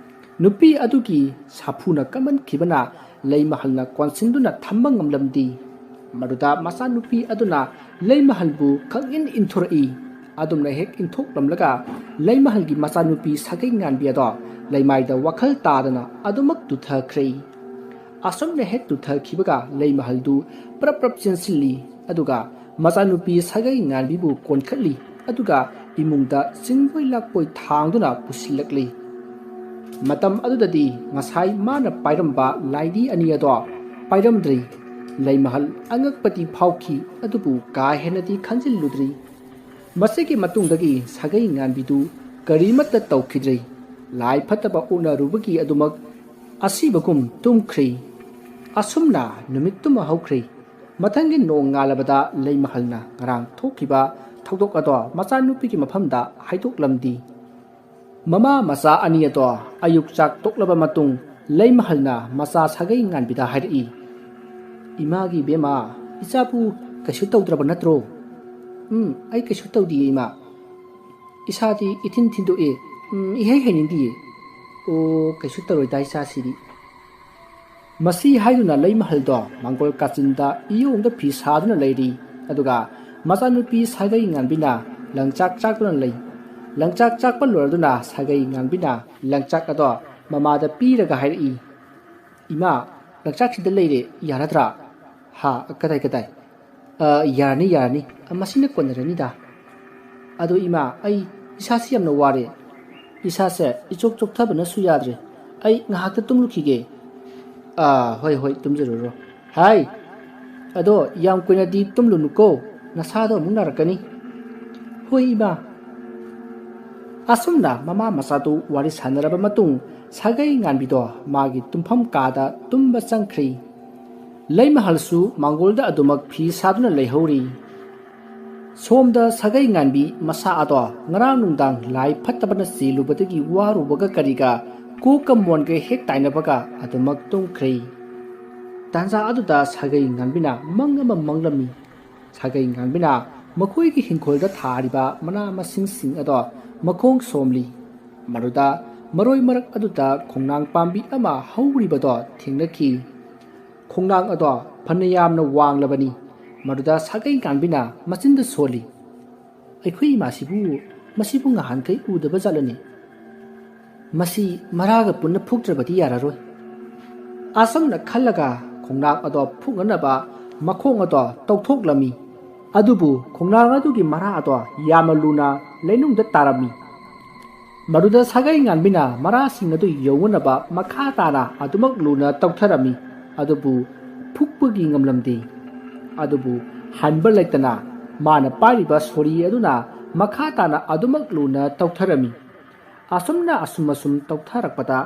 ꯅꯨꯄꯤ ꯑꯗꯨꯒꯤ ꯁꯥꯐꯨꯅ ꯀꯟꯃꯟꯈꯤꯕꯅ ꯂꯩꯃꯍꯜꯅ ꯀꯣꯟꯁꯤꯟꯗꯨꯅ ꯊꯝꯕ ꯉꯝꯂꯝꯗꯦ꯫ ꯃꯗꯨꯗ ꯃꯆꯥꯅꯨꯄꯤ ꯑꯗꯨꯅ ꯂꯩꯃꯍꯜꯕꯨ ꯈꯪꯏꯟ ꯏꯟꯊꯣꯔꯛꯏ꯫ ꯑꯗꯨꯝꯅ ꯍꯦꯛ ꯏꯟꯊꯣꯛꯂꯝꯂꯒ ꯂꯩꯃꯍꯜꯒꯤ ꯃꯆꯥꯅꯨꯄꯤ ꯁꯥꯒꯩ ꯉꯥꯟꯕꯤ ꯑꯗꯣ ꯂꯩꯃꯥꯏꯗ ꯋꯥꯈꯜ ꯇꯥꯗꯅ ꯑꯗꯨꯃꯛ ꯇꯨꯊꯈ꯭ꯔꯦ꯫ ꯑꯁꯨꯝꯅ ꯍꯦꯛ ꯇꯨꯊꯈꯤꯕꯒ ꯂꯩꯃꯍꯜꯗꯨ ꯄ꯭ꯔꯞ ꯄ꯭ꯔꯞ ꯆꯦꯟꯁꯤꯜꯂꯤ꯫ ꯑꯗꯨꯒ ꯃꯆꯥꯅꯨꯄꯤ ꯁꯥꯒꯩ ꯉꯥꯟꯕꯤꯕꯨ ꯀꯣꯟꯈꯠꯂꯤ꯫ ꯑꯗꯨꯒ ꯏꯃꯨꯡꯗ ꯆꯤꯡꯕꯣꯏ ꯂꯥꯛꯄꯣꯏ ꯊꯥꯡꯗꯨꯅ ꯄꯨꯁꯤꯜꯂꯛꯂꯤ꯫ ꯃꯇꯝ ꯑꯗꯨꯗꯗꯤ ꯉꯁꯥꯏ ꯃꯥꯅ ꯄꯥꯏꯔꯝꯕ ꯂꯥꯏꯙꯤ ꯑꯅꯤ ꯑꯗꯣ ꯄꯥꯏꯔꯝꯗ꯭ꯔꯤ꯫ ꯂꯩꯃꯍꯜ ꯑꯉꯛꯄꯗꯤ ꯐꯥꯎꯈꯤ, ꯑꯗꯨꯕꯨ ꯀꯥ ꯍꯦꯟꯅꯗꯤ ꯈꯟꯖꯤꯜꯂꯨꯗ꯭ꯔꯤ꯫ ꯃꯁꯤꯒꯤ ꯃꯇꯨꯡꯗꯒꯤ ꯁꯥꯒꯩ ꯉꯥꯟꯕꯤꯗꯨ ꯀꯔꯤꯃꯠꯇ ꯇꯧꯈꯤꯗ꯭ꯔꯤ꯫ ꯂꯥꯏ ꯐꯠꯇꯕ ꯑꯣꯛꯅꯔꯨꯕꯒꯤ ꯑꯗꯨꯃꯛ ꯑꯁꯤꯕꯒꯨꯝ ꯇꯨꯝꯈ꯭ꯔꯤ꯫ ꯑꯁꯨꯝꯅ ꯅꯨꯃꯤꯠꯇꯨꯃ ꯍꯧꯈ꯭ꯔꯤ꯫ ꯃꯊꯪꯒꯤ ꯅꯣꯡ ꯉꯥꯜꯂꯕꯗ ꯂꯩꯃꯍꯜꯅ ꯉꯔꯥꯡ ꯊꯣꯛꯈꯤꯕ ꯊꯧꯗꯣꯛ ꯑꯗꯣ ꯃꯆꯥꯅꯨꯄꯤꯒꯤ ꯃꯐꯝꯗ ꯍꯥꯏꯗꯣꯛꯂꯝꯗꯦ꯫ ꯃꯃꯥ ꯃꯆꯥ ꯑꯅꯤ ꯑꯗꯣ ꯑꯌꯨꯛ ꯆꯥꯛ ꯇꯣꯛꯂꯕ ꯃꯇꯨꯡ ꯂꯩꯃꯍꯜꯅ ꯃꯆꯥ ꯁꯥꯒꯩ ꯉꯥꯟꯕꯤꯗ ꯍꯥꯏꯔꯛꯏ, "ꯏꯃꯥꯒꯤ ꯏꯕꯦꯝꯃ, ꯏꯆꯥꯕꯨ ꯀꯩꯁꯨ ꯇꯧꯗ꯭ꯔꯕ ꯅꯠꯇ꯭ꯔꯣ?" "ꯎꯝ, ꯑꯩ ꯀꯩꯁꯨ ꯇꯧꯗꯤꯌꯦ ꯏꯃꯥ꯫ ꯏꯁꯥꯗꯤ ꯏꯊꯤꯟ ꯊꯤꯟꯗꯣꯛꯑꯦ꯫ ꯎꯝ, ꯏꯍꯩ ꯍꯩꯅꯤꯡꯗꯤꯌꯦ꯫ ꯑꯣ, ꯀꯩꯁꯨ ꯇꯧꯔꯣꯏꯗ ꯏꯆꯥꯁꯤꯗꯤ"꯫ ꯃꯁꯤ ꯍꯥꯏꯗꯨꯅ ꯂꯩꯃꯍꯜꯗꯣ ꯃꯪꯒꯣꯜ ꯀꯥꯆꯤꯟꯗ ꯏꯌꯣꯡꯗ ꯐꯤ ꯁꯥꯗꯨꯅ ꯂꯩꯔꯤ꯫ ꯑꯗꯨꯒ ꯃꯆꯥꯅꯨꯄꯤ ꯁꯥꯒꯩ ꯉꯥꯟꯕꯤꯅ ꯂꯪꯆꯥꯛ ꯆꯥꯛꯇꯨꯅ ꯂꯩ꯫ ꯂꯪꯆꯥꯛ ꯆꯥꯛꯄ ꯂꯣꯏꯔꯗꯨꯅ ꯁꯥꯒꯩ ꯉꯥꯟꯕꯤꯅ ꯂꯪꯆꯥꯛ ꯑꯗꯣ ꯃꯃꯥꯗ ꯄꯤꯔꯒ ꯍꯥꯏꯔꯛꯏ, "ꯏꯃꯥ, ꯂꯪꯆꯥꯛ ꯁꯤꯗ ꯂꯩꯔꯦ, ꯌꯥꯔꯗ꯭ꯔꯥ?" "ꯍꯥ? ꯀꯗꯥꯏ, ꯀꯗꯥꯏ?" "ꯑ, ꯌꯥꯔꯅꯤ, ꯌꯥꯔꯅꯤ꯫ ꯑ, ꯃꯁꯤꯅ ꯀꯣꯟꯅꯔꯅꯤꯗ꯫ ꯑꯗꯣ ꯏꯃꯥ, ꯑꯩ ꯏꯁꯥꯁꯤ ꯌꯥꯝꯅ ꯋꯥꯔꯦ꯫ ꯏꯁꯥꯁꯦ ꯏꯆꯣꯛ ꯆꯣꯛꯊꯕꯅꯁꯨ ꯌꯥꯗ꯭ꯔꯦ꯫ ꯑꯩ ꯉꯥꯏꯍꯥꯛꯇ ꯇꯨꯝꯂꯨꯈꯤꯒꯦ꯫ ꯑꯥ, ꯍꯣꯏ, ꯍꯣꯏ, ꯇꯨꯝꯖꯔꯨꯔꯣ꯫ ꯍꯥꯏ, ꯑꯗꯣ ꯌꯥꯝ ꯀꯨꯏꯅꯗꯤ ꯇꯨꯝꯂꯨꯅꯨꯀꯣ, ꯅꯁꯥꯗꯣ ꯑꯃꯨꯛ ꯅꯥꯔꯛꯀꯅꯤ꯫ ꯍꯣꯏ, ꯏꯃꯥ꯫ ꯑꯁꯨꯝꯅ ꯃꯃꯥ ꯃꯆꯥꯗꯨ ꯋꯥꯔꯤ ꯁꯥꯟꯅꯔꯕ ꯃꯇꯨꯡ, ꯁꯥꯒꯩ ꯉꯥꯟꯕꯤꯗꯣ ꯃꯥꯒꯤ ꯇꯨꯝꯐꯝ ꯀꯥꯗ ꯇꯨꯝꯕ ꯆꯪꯈ꯭ꯔꯤ꯫ ꯂꯩꯃꯍꯜꯁꯨ ꯃꯥꯡꯒꯣꯜꯗ ꯑꯗꯨꯃꯛ ꯐꯤ ꯁꯥꯗꯨꯅ ꯂꯩꯍꯧꯔꯤ꯫ ꯁꯣꯝꯗ ꯁꯥꯒꯩ ꯉꯥꯟꯕꯤ ꯃꯁꯥ ꯑꯗꯣ ꯉꯔꯥꯡ ꯅꯨꯡꯗꯥꯡ ꯂꯥꯏ ꯐꯠꯇꯕꯅ ꯆꯦꯜꯂꯨꯕꯗꯒꯤ ꯋꯥꯔꯨꯕꯒ ꯀꯔꯤꯒ, ꯀꯣꯛꯀ ꯃꯣꯟꯒ ꯍꯦꯛ ꯇꯥꯏꯅꯕꯒ ꯑꯗꯨꯃꯛ ꯇꯨꯝꯈ꯭ꯔꯦ꯫ ꯇꯥꯟꯖꯥ ꯑꯗꯨꯗ ꯁꯥꯒꯩ ꯉꯥꯟꯕꯤꯅ ꯃꯪ ꯑꯃ ꯃꯪꯂꯝꯃꯤ꯫ ꯁꯥꯒꯩ ꯉꯥꯟꯕꯤꯅ ꯃꯈꯣꯏꯒꯤ ꯍꯤꯡꯈꯣꯜꯗ ꯊꯥꯔꯤꯕ ꯃꯅꯥ ꯃꯁꯤꯡꯁꯤꯡ ꯑꯗꯣ ꯃꯈꯣꯡ ꯁꯣꯝꯂꯤ꯫ ꯃꯗꯨꯗ ꯃꯔꯣꯏ ꯃꯔꯛ ꯑꯗꯨꯗ ꯈꯣꯡꯅꯥꯡ ꯄꯥꯝꯕꯤ ꯑꯃ ꯍꯧꯔꯤꯕꯗꯣ ꯊꯦꯡꯅꯈꯤ꯫ ꯈꯣꯡꯅꯥꯡ ꯑꯗꯣ ꯐꯅ ꯌꯥꯝꯅ ꯋꯥꯡꯂꯕꯅꯤ꯫ ꯃꯗꯨꯗ ꯁꯥꯒꯩ ꯉꯥꯟꯕꯤꯅ ꯃꯆꯤꯟꯗ ꯁꯣꯜꯂꯤ꯫ "ꯑꯩꯈꯣꯏ ꯏꯃꯥꯁꯤꯕꯨ, ꯃꯁꯤꯕꯨ ꯉꯍꯥꯟꯈꯩ ꯎꯗꯕ ꯖꯥꯠꯂꯅꯦ? ꯃꯁꯤ ꯃꯔꯥꯒ ꯄꯨꯟꯅ ꯐꯨꯛꯇ꯭ꯔꯕꯗꯤ ꯌꯥꯔꯔꯣꯏ"꯫ ꯑꯁꯨꯝꯅ ꯈꯜꯂꯒ ꯈꯣꯡꯅꯥꯡ ꯑꯗꯣ ꯐꯨꯛꯅꯅꯕ ꯃꯈꯣꯡ ꯑꯗꯣ ꯇꯧꯊꯣꯛꯂꯝꯃꯤ꯫ ꯑꯗꯨꯕꯨ ꯈꯣꯡꯅꯥꯡ ꯑꯗꯨꯒꯤ ꯃꯔꯥ ꯑꯗꯣ ꯌꯥꯝꯅ ꯂꯨꯅ ꯂꯩꯅꯨꯡꯗ ꯇꯥꯔꯝꯃꯤ꯫ ꯃꯗꯨꯗ ꯁꯥꯒꯩ ꯉꯥꯟꯕꯤꯅ ꯃꯔꯥꯁꯤꯡ ꯑꯗꯨ ꯌꯧꯅꯅꯕ ꯃꯈꯥ ꯇꯥꯅ ꯑꯗꯨꯃꯛ ꯂꯨꯅ ꯇꯧꯊꯔꯝꯃꯤ꯫ ꯑꯗꯨꯕꯨ ꯐꯨꯛꯄꯒꯤ ꯉꯝꯂꯝꯗꯦ꯫ ꯑꯗꯨꯕꯨ ꯍꯟꯕ ꯂꯩꯇꯅ ꯃꯥꯅ ꯄꯥꯏꯔꯤꯕ ꯁꯣꯔꯤ ꯑꯗꯨꯅ ꯃꯈꯥ ꯇꯥꯅ ꯑꯗꯨꯃꯛ ꯂꯨꯅ ꯇꯧꯊꯔꯝꯃꯤ꯫ ꯑꯁꯨꯝꯅ ꯑꯁꯨꯝ ꯑꯁꯨꯝ ꯇꯧꯊꯔꯛꯄꯗ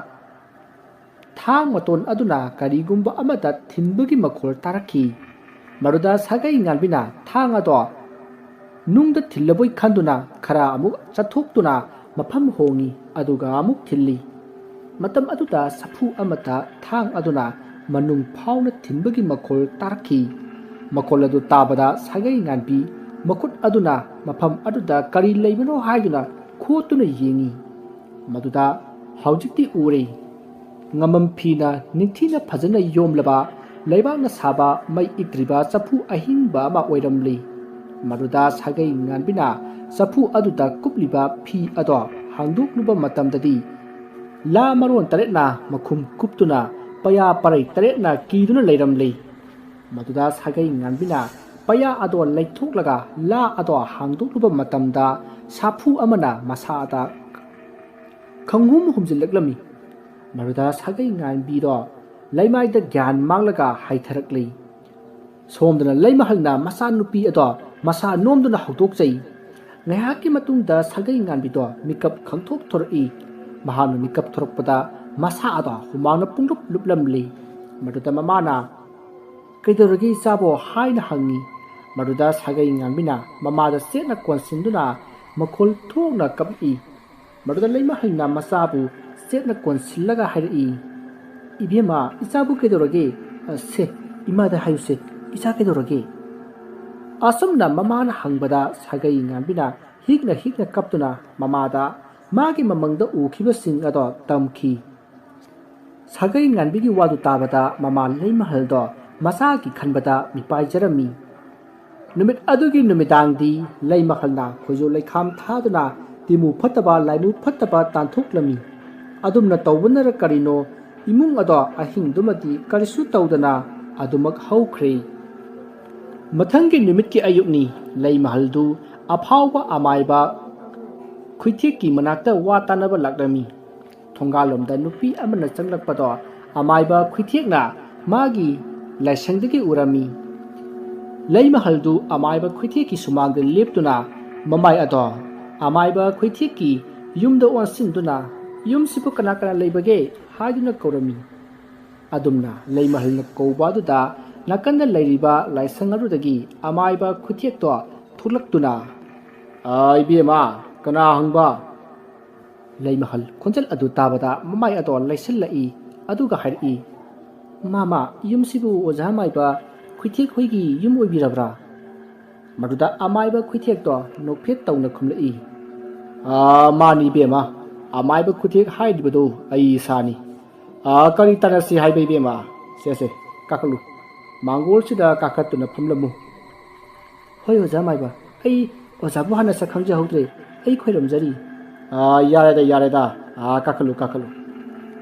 ꯊꯥꯡ ꯃꯇꯣꯟ ꯑꯗꯨꯅ ꯀꯔꯤꯒꯨꯝꯕ ꯑꯃꯗ ꯊꯤꯟꯕꯒꯤ ꯃꯈꯣꯜ ꯇꯥꯔꯛꯈꯤ꯫ ꯃꯗꯨꯗ ꯁꯥꯒꯩ ꯉꯥꯟꯕꯤꯅ ꯊꯥꯡ ꯑꯗꯣ ꯅꯨꯡꯗ ꯊꯤꯜꯂꯕꯣꯏ ꯈꯟꯗꯨꯅ ꯈꯔ ꯑꯃꯨꯛ ꯆꯠꯊꯣꯛꯇꯨꯅ ꯃꯐꯝ ꯍꯣꯡꯉꯤ, ꯑꯗꯨꯒ ꯑꯃꯨꯛ ꯊꯤꯜꯂꯤ꯫ ꯃꯇꯝ ꯑꯗꯨꯗ ꯆꯐꯨ ꯑꯃꯗ ꯊꯥꯡ ꯑꯗꯨꯅ ꯃꯅꯨꯡ ꯐꯥꯎꯅ ꯊꯤꯟꯕꯒꯤ ꯃꯈꯣꯜ ꯇꯥꯔꯛꯈꯤ꯫ ꯃꯈꯣꯜ ꯑꯗꯨ ꯇꯥꯕꯗ ꯁꯥꯒꯩ ꯉꯥꯟꯕꯤ ꯃꯈꯨꯠ ꯑꯗꯨꯅ ꯃꯐꯝ ꯑꯗꯨꯗ ꯀꯔꯤ ꯂꯩꯕꯅꯣ ꯍꯥꯏꯗꯨꯅ ꯈꯣꯠꯇꯨꯅ ꯌꯦꯡꯉꯤ꯫ ꯃꯗꯨꯗ ꯍꯧꯖꯤꯛꯇꯤ ꯎꯔꯦ꯫ ꯉꯝꯃꯝ ꯐꯤꯅ ꯅꯤꯡꯊꯤꯅ ꯐꯖꯅ ꯌꯣꯝꯂꯕ, ꯂꯩꯕꯥꯛꯅ ꯁꯥꯕ ꯃꯩ ꯏꯛꯇ꯭ꯔꯤꯕ ꯆꯐꯨ ꯑꯍꯤꯡꯕ ꯑꯃ ꯑꯣꯏꯔꯝꯂꯤ꯫ ꯃꯗꯨꯗ ꯁꯥꯒꯩ ꯉꯥꯟꯕꯤꯅ ꯆꯐꯨ ꯑꯗꯨꯗ ꯀꯨꯞꯂꯤꯕ ꯐꯤ ꯑꯗꯣ ꯍꯥꯡꯗꯣꯛꯂꯨꯕ ꯃꯇꯝꯗꯗꯤ, ꯂꯥ ꯃꯔꯣꯟ ꯇꯔꯦꯠꯅ ꯃꯈꯨꯝ ꯀꯨꯞꯇꯨꯅ ꯄꯌꯥ ꯄꯔꯩ ꯇꯔꯦꯠꯅ ꯀꯤꯗꯨꯅ ꯂꯩꯔꯝꯂꯤ꯫ ꯃꯗꯨꯗ ꯁꯥꯒꯩ ꯉꯥꯟꯕꯤꯅ ꯄꯌꯥ ꯑꯗꯣ ꯂꯩꯊꯣꯛꯂꯒ ꯂꯥ ꯑꯗꯣ ꯍꯥꯡꯗꯣꯛꯂꯨꯕ ꯃꯇꯝꯗ, ꯁꯥꯐꯨ ꯑꯃꯅ ꯃꯁꯥꯗ ꯈꯪꯍꯨꯝ ꯍꯨꯝꯖꯤꯜꯂꯛꯂꯝꯃꯤ꯫ ꯃꯗꯨꯗ ꯁꯥꯒꯩ ꯉꯥꯟꯕꯤꯗꯣ ꯂꯩꯃꯥꯏꯗ ꯒ꯭ꯌꯥꯟ ꯃꯥꯡꯂꯒ ꯍꯥꯏꯊꯔꯛꯂꯤ꯫ ꯁꯣꯝꯗꯅ ꯂꯩꯃꯍꯜꯅ ꯃꯆꯥꯅꯨꯄꯤ ꯑꯗꯣ ꯃꯁꯥ ꯅꯣꯝꯗꯨꯅ ꯍꯧꯗꯣꯛꯆꯩ꯫ ꯉꯥꯏꯍꯥꯛꯀꯤ ꯃꯇꯨꯡꯗ ꯁꯥꯒꯩ ꯉꯥꯟꯕꯤꯗꯣ ꯃꯤꯀꯞ ꯈꯪꯊꯣꯛ ꯊꯣꯔꯛꯏ꯫ ꯃꯍꯥꯛꯅ ꯃꯤꯀꯞ ꯊꯣꯔꯛꯄꯗ ꯃꯁꯥ ꯑꯗꯣ ꯍꯨꯃꯥꯡꯅ ꯄꯨꯡꯂꯨꯞ ꯂꯨꯞꯂꯝꯂꯤ꯫ ꯃꯗꯨꯗ ꯃꯃꯥꯅ "ꯀꯩꯗꯧꯔꯒꯦ ꯏꯆꯥꯕꯣ?" ꯍꯥꯏꯅ ꯍꯪꯉꯤ꯫ ꯃꯗꯨꯗ ꯁꯥꯒꯩ ꯉꯥꯟꯕꯤꯅ ꯃꯃꯥꯗ ꯆꯦꯠꯅ ꯀꯣꯟꯁꯤꯟꯗꯨꯅ ꯃꯈꯣꯜ ꯊꯣꯛꯅ ꯀꯞꯂꯛꯏ꯫ ꯃꯗꯨꯗ ꯂꯩꯃꯍꯜꯅ ꯃꯆꯥꯕꯨ ꯆꯦꯠꯅ ꯀꯣꯟꯁꯤꯜꯂꯒ ꯍꯥꯏꯔꯛꯏ, "ꯏꯕꯦꯝꯃ, ꯏꯆꯥꯕꯨ ꯀꯩꯗꯧꯔꯒꯦ? ꯑ, ꯁꯦ, ꯏꯃꯥꯗ ꯍꯥꯏꯌꯨꯁꯦ, ꯏꯆꯥ ꯀꯩꯗꯧꯔꯒꯦ?" ꯑꯁꯨꯝꯅ ꯃꯃꯥꯅ ꯍꯪꯕꯗ ꯁꯥꯒꯩ ꯉꯥꯟꯕꯤꯅ ꯍꯤꯛꯅ ꯍꯤꯛꯅ ꯀꯞꯇꯨꯅ ꯃꯃꯥꯗ ꯃꯥꯒꯤ ꯃꯃꯪꯗ ꯎꯈꯤꯕꯁꯤꯡ ꯑꯗꯣ ꯇꯝꯈꯤ꯫ ꯁꯥꯒꯩ ꯉꯥꯟꯕꯤꯒꯤ ꯋꯥꯗꯨ ꯇꯥꯕꯗ ꯃꯃꯥ ꯂꯩꯃꯍꯜꯗꯣ ꯃꯆꯥꯒꯤ ꯈꯟꯕꯗ ꯃꯤꯄꯥꯏꯖꯔꯝꯃꯤ꯫ ꯅꯨꯃꯤꯠ ꯑꯗꯨꯒꯤ ꯅꯨꯃꯤꯗꯥꯡꯗꯤ ꯂꯩꯃꯍꯜꯅ ꯈꯣꯏꯖꯨ ꯂꯩꯈꯥꯝ ꯊꯥꯗꯨꯅ ꯇꯤꯃꯨ ꯐꯠꯇꯕ ꯂꯥꯏꯃꯨ ꯐꯠꯇꯕ ꯇꯥꯟꯊꯣꯛꯂꯝꯃꯤ꯫ ꯑꯗꯨꯝꯅ ꯇꯧꯕꯅꯔ ꯀꯔꯤꯅꯣ, ꯏꯃꯨꯡ ꯑꯗꯣ ꯑꯍꯤꯡꯗꯨꯃꯗꯤ ꯀꯔꯤꯁꯨ ꯇꯧꯗꯅ ꯑꯗꯨꯃꯛ ꯍꯧꯈ꯭ꯔꯦ꯫ ꯃꯊꯪꯒꯤ ꯅꯨꯃꯤꯠꯀꯤ ꯑꯌꯨꯛꯅꯤ꯫ ꯂꯩꯃꯍꯜꯗꯨ ꯑꯐꯥꯎꯕ ꯑꯃꯥꯏꯕ ꯈꯨꯏꯊꯦꯛꯀꯤ ꯃꯅꯥꯛꯇ ꯋꯥ ꯇꯥꯅꯕ ꯂꯥꯛꯂꯝꯃꯤ꯫ ꯊꯣꯡꯒꯥꯜꯂꯣꯝꯗ ꯅꯨꯄꯤ ꯑꯃꯅ ꯆꯪꯂꯛꯄꯗꯣ ꯑꯃꯥꯏꯕ ꯈꯨꯏꯊꯦꯛꯅ ꯃꯥꯒꯤ ꯂꯥꯏꯁꯪꯗꯒꯤ ꯎꯔꯝꯃꯤ꯫ ꯂꯩꯃꯍꯜꯗꯨ ꯑꯃꯥꯏꯕ ꯈꯨꯏꯊꯦꯛꯀꯤ ꯁꯨꯃꯥꯡꯗ ꯂꯦꯞꯇꯨꯅ ꯃꯃꯥꯏ ꯑꯗꯣ ꯑꯃꯥꯏꯕ ꯈꯨꯏꯊꯦꯛꯀꯤ ꯌꯨꯝꯗ ꯑꯣꯟꯁꯤꯟꯗꯨꯅ, "ꯌꯨꯝꯁꯤꯕꯨ ꯀꯅꯥ ꯀꯅꯥ ꯂꯩꯕꯒꯦ?" ꯍꯥꯏꯗꯨꯅ ꯀꯧꯔꯝꯃꯤ꯫ ꯑꯗꯨꯝꯅ ꯂꯩꯃꯍꯜꯅ ꯀꯧꯕ ꯑꯗꯨꯗ ꯅꯥꯀꯟꯗ ꯂꯩꯔꯤꯕ ꯂꯥꯏꯁꯪ ꯑꯗꯨꯗꯒꯤ ꯑꯃꯥꯏꯕ ꯈꯨꯏꯊꯦꯛꯇꯣ ꯊꯣꯛꯂꯛꯇꯨꯅ, "ꯑ, ꯏꯕꯦꯝꯃ, ꯀꯅꯥ ꯍꯪꯕ?" ꯂꯩꯃꯍꯜ ꯈꯣꯟꯖꯦꯜ ꯑꯗꯨ ꯇꯥꯕꯗ ꯃꯃꯥꯏ ꯑꯗꯣ ꯂꯩꯁꯤꯜꯂꯛꯏ꯫ ꯑꯗꯨꯒ ꯍꯥꯏꯔꯛꯏ, "ꯃꯥꯃ, ꯌꯨꯝꯁꯤꯕꯨ ꯑꯣꯖꯥ ꯃꯥꯏꯕ ꯈꯨꯏꯊꯦꯛ ꯍꯣꯏꯒꯤ ꯌꯨꯝ ꯑꯣꯏꯕꯤꯔꯕ꯭ꯔꯥ?" ꯃꯗꯨꯗ ꯑꯃꯥꯏꯕ ꯈꯨꯏꯊꯦꯛꯇꯣ ꯅꯣꯛꯐꯦꯠ ꯇꯧꯅ ꯈꯨꯝꯂꯛꯏ, "ꯑꯥ, ꯃꯥꯅꯤ ꯏꯕꯦꯝꯃ, ꯑꯃꯥꯏꯕ ꯈꯨꯏꯊꯦꯛ ꯍꯥꯏꯔꯤꯕꯗꯨ ꯑꯩ ꯏꯁꯥꯅꯤ꯫ ꯑꯥ, ꯀꯔꯤ ꯇꯥꯟꯅꯁꯤ ꯍꯥꯏꯕ ꯏꯕꯦꯝꯃ? ꯁꯦ, ꯁꯦ, ꯀꯥꯈꯠꯂꯨ꯫ ꯃꯥꯡꯒꯣꯜꯁꯤꯗ ꯀꯥꯈꯠꯇꯨꯅ ꯐꯝꯂꯝꯃꯨ꯫" "ꯍꯣꯏ ꯑꯣꯖꯥ ꯃꯥꯏꯕ, ꯑꯩ ꯑꯣꯖꯥꯕꯨ ꯍꯥꯟꯅ ꯁꯛ ꯈꯪꯖꯍꯧꯗ꯭ꯔꯦ, ꯑꯩ ꯈꯣꯏꯔꯝꯖꯔꯤ꯫" "ꯑꯥ, ꯌꯥꯔꯦꯗ, ꯌꯥꯔꯦꯗ, ꯑꯥ, ꯀꯥꯈꯠꯂꯨ, ꯀꯥꯈꯠꯂꯨ꯫"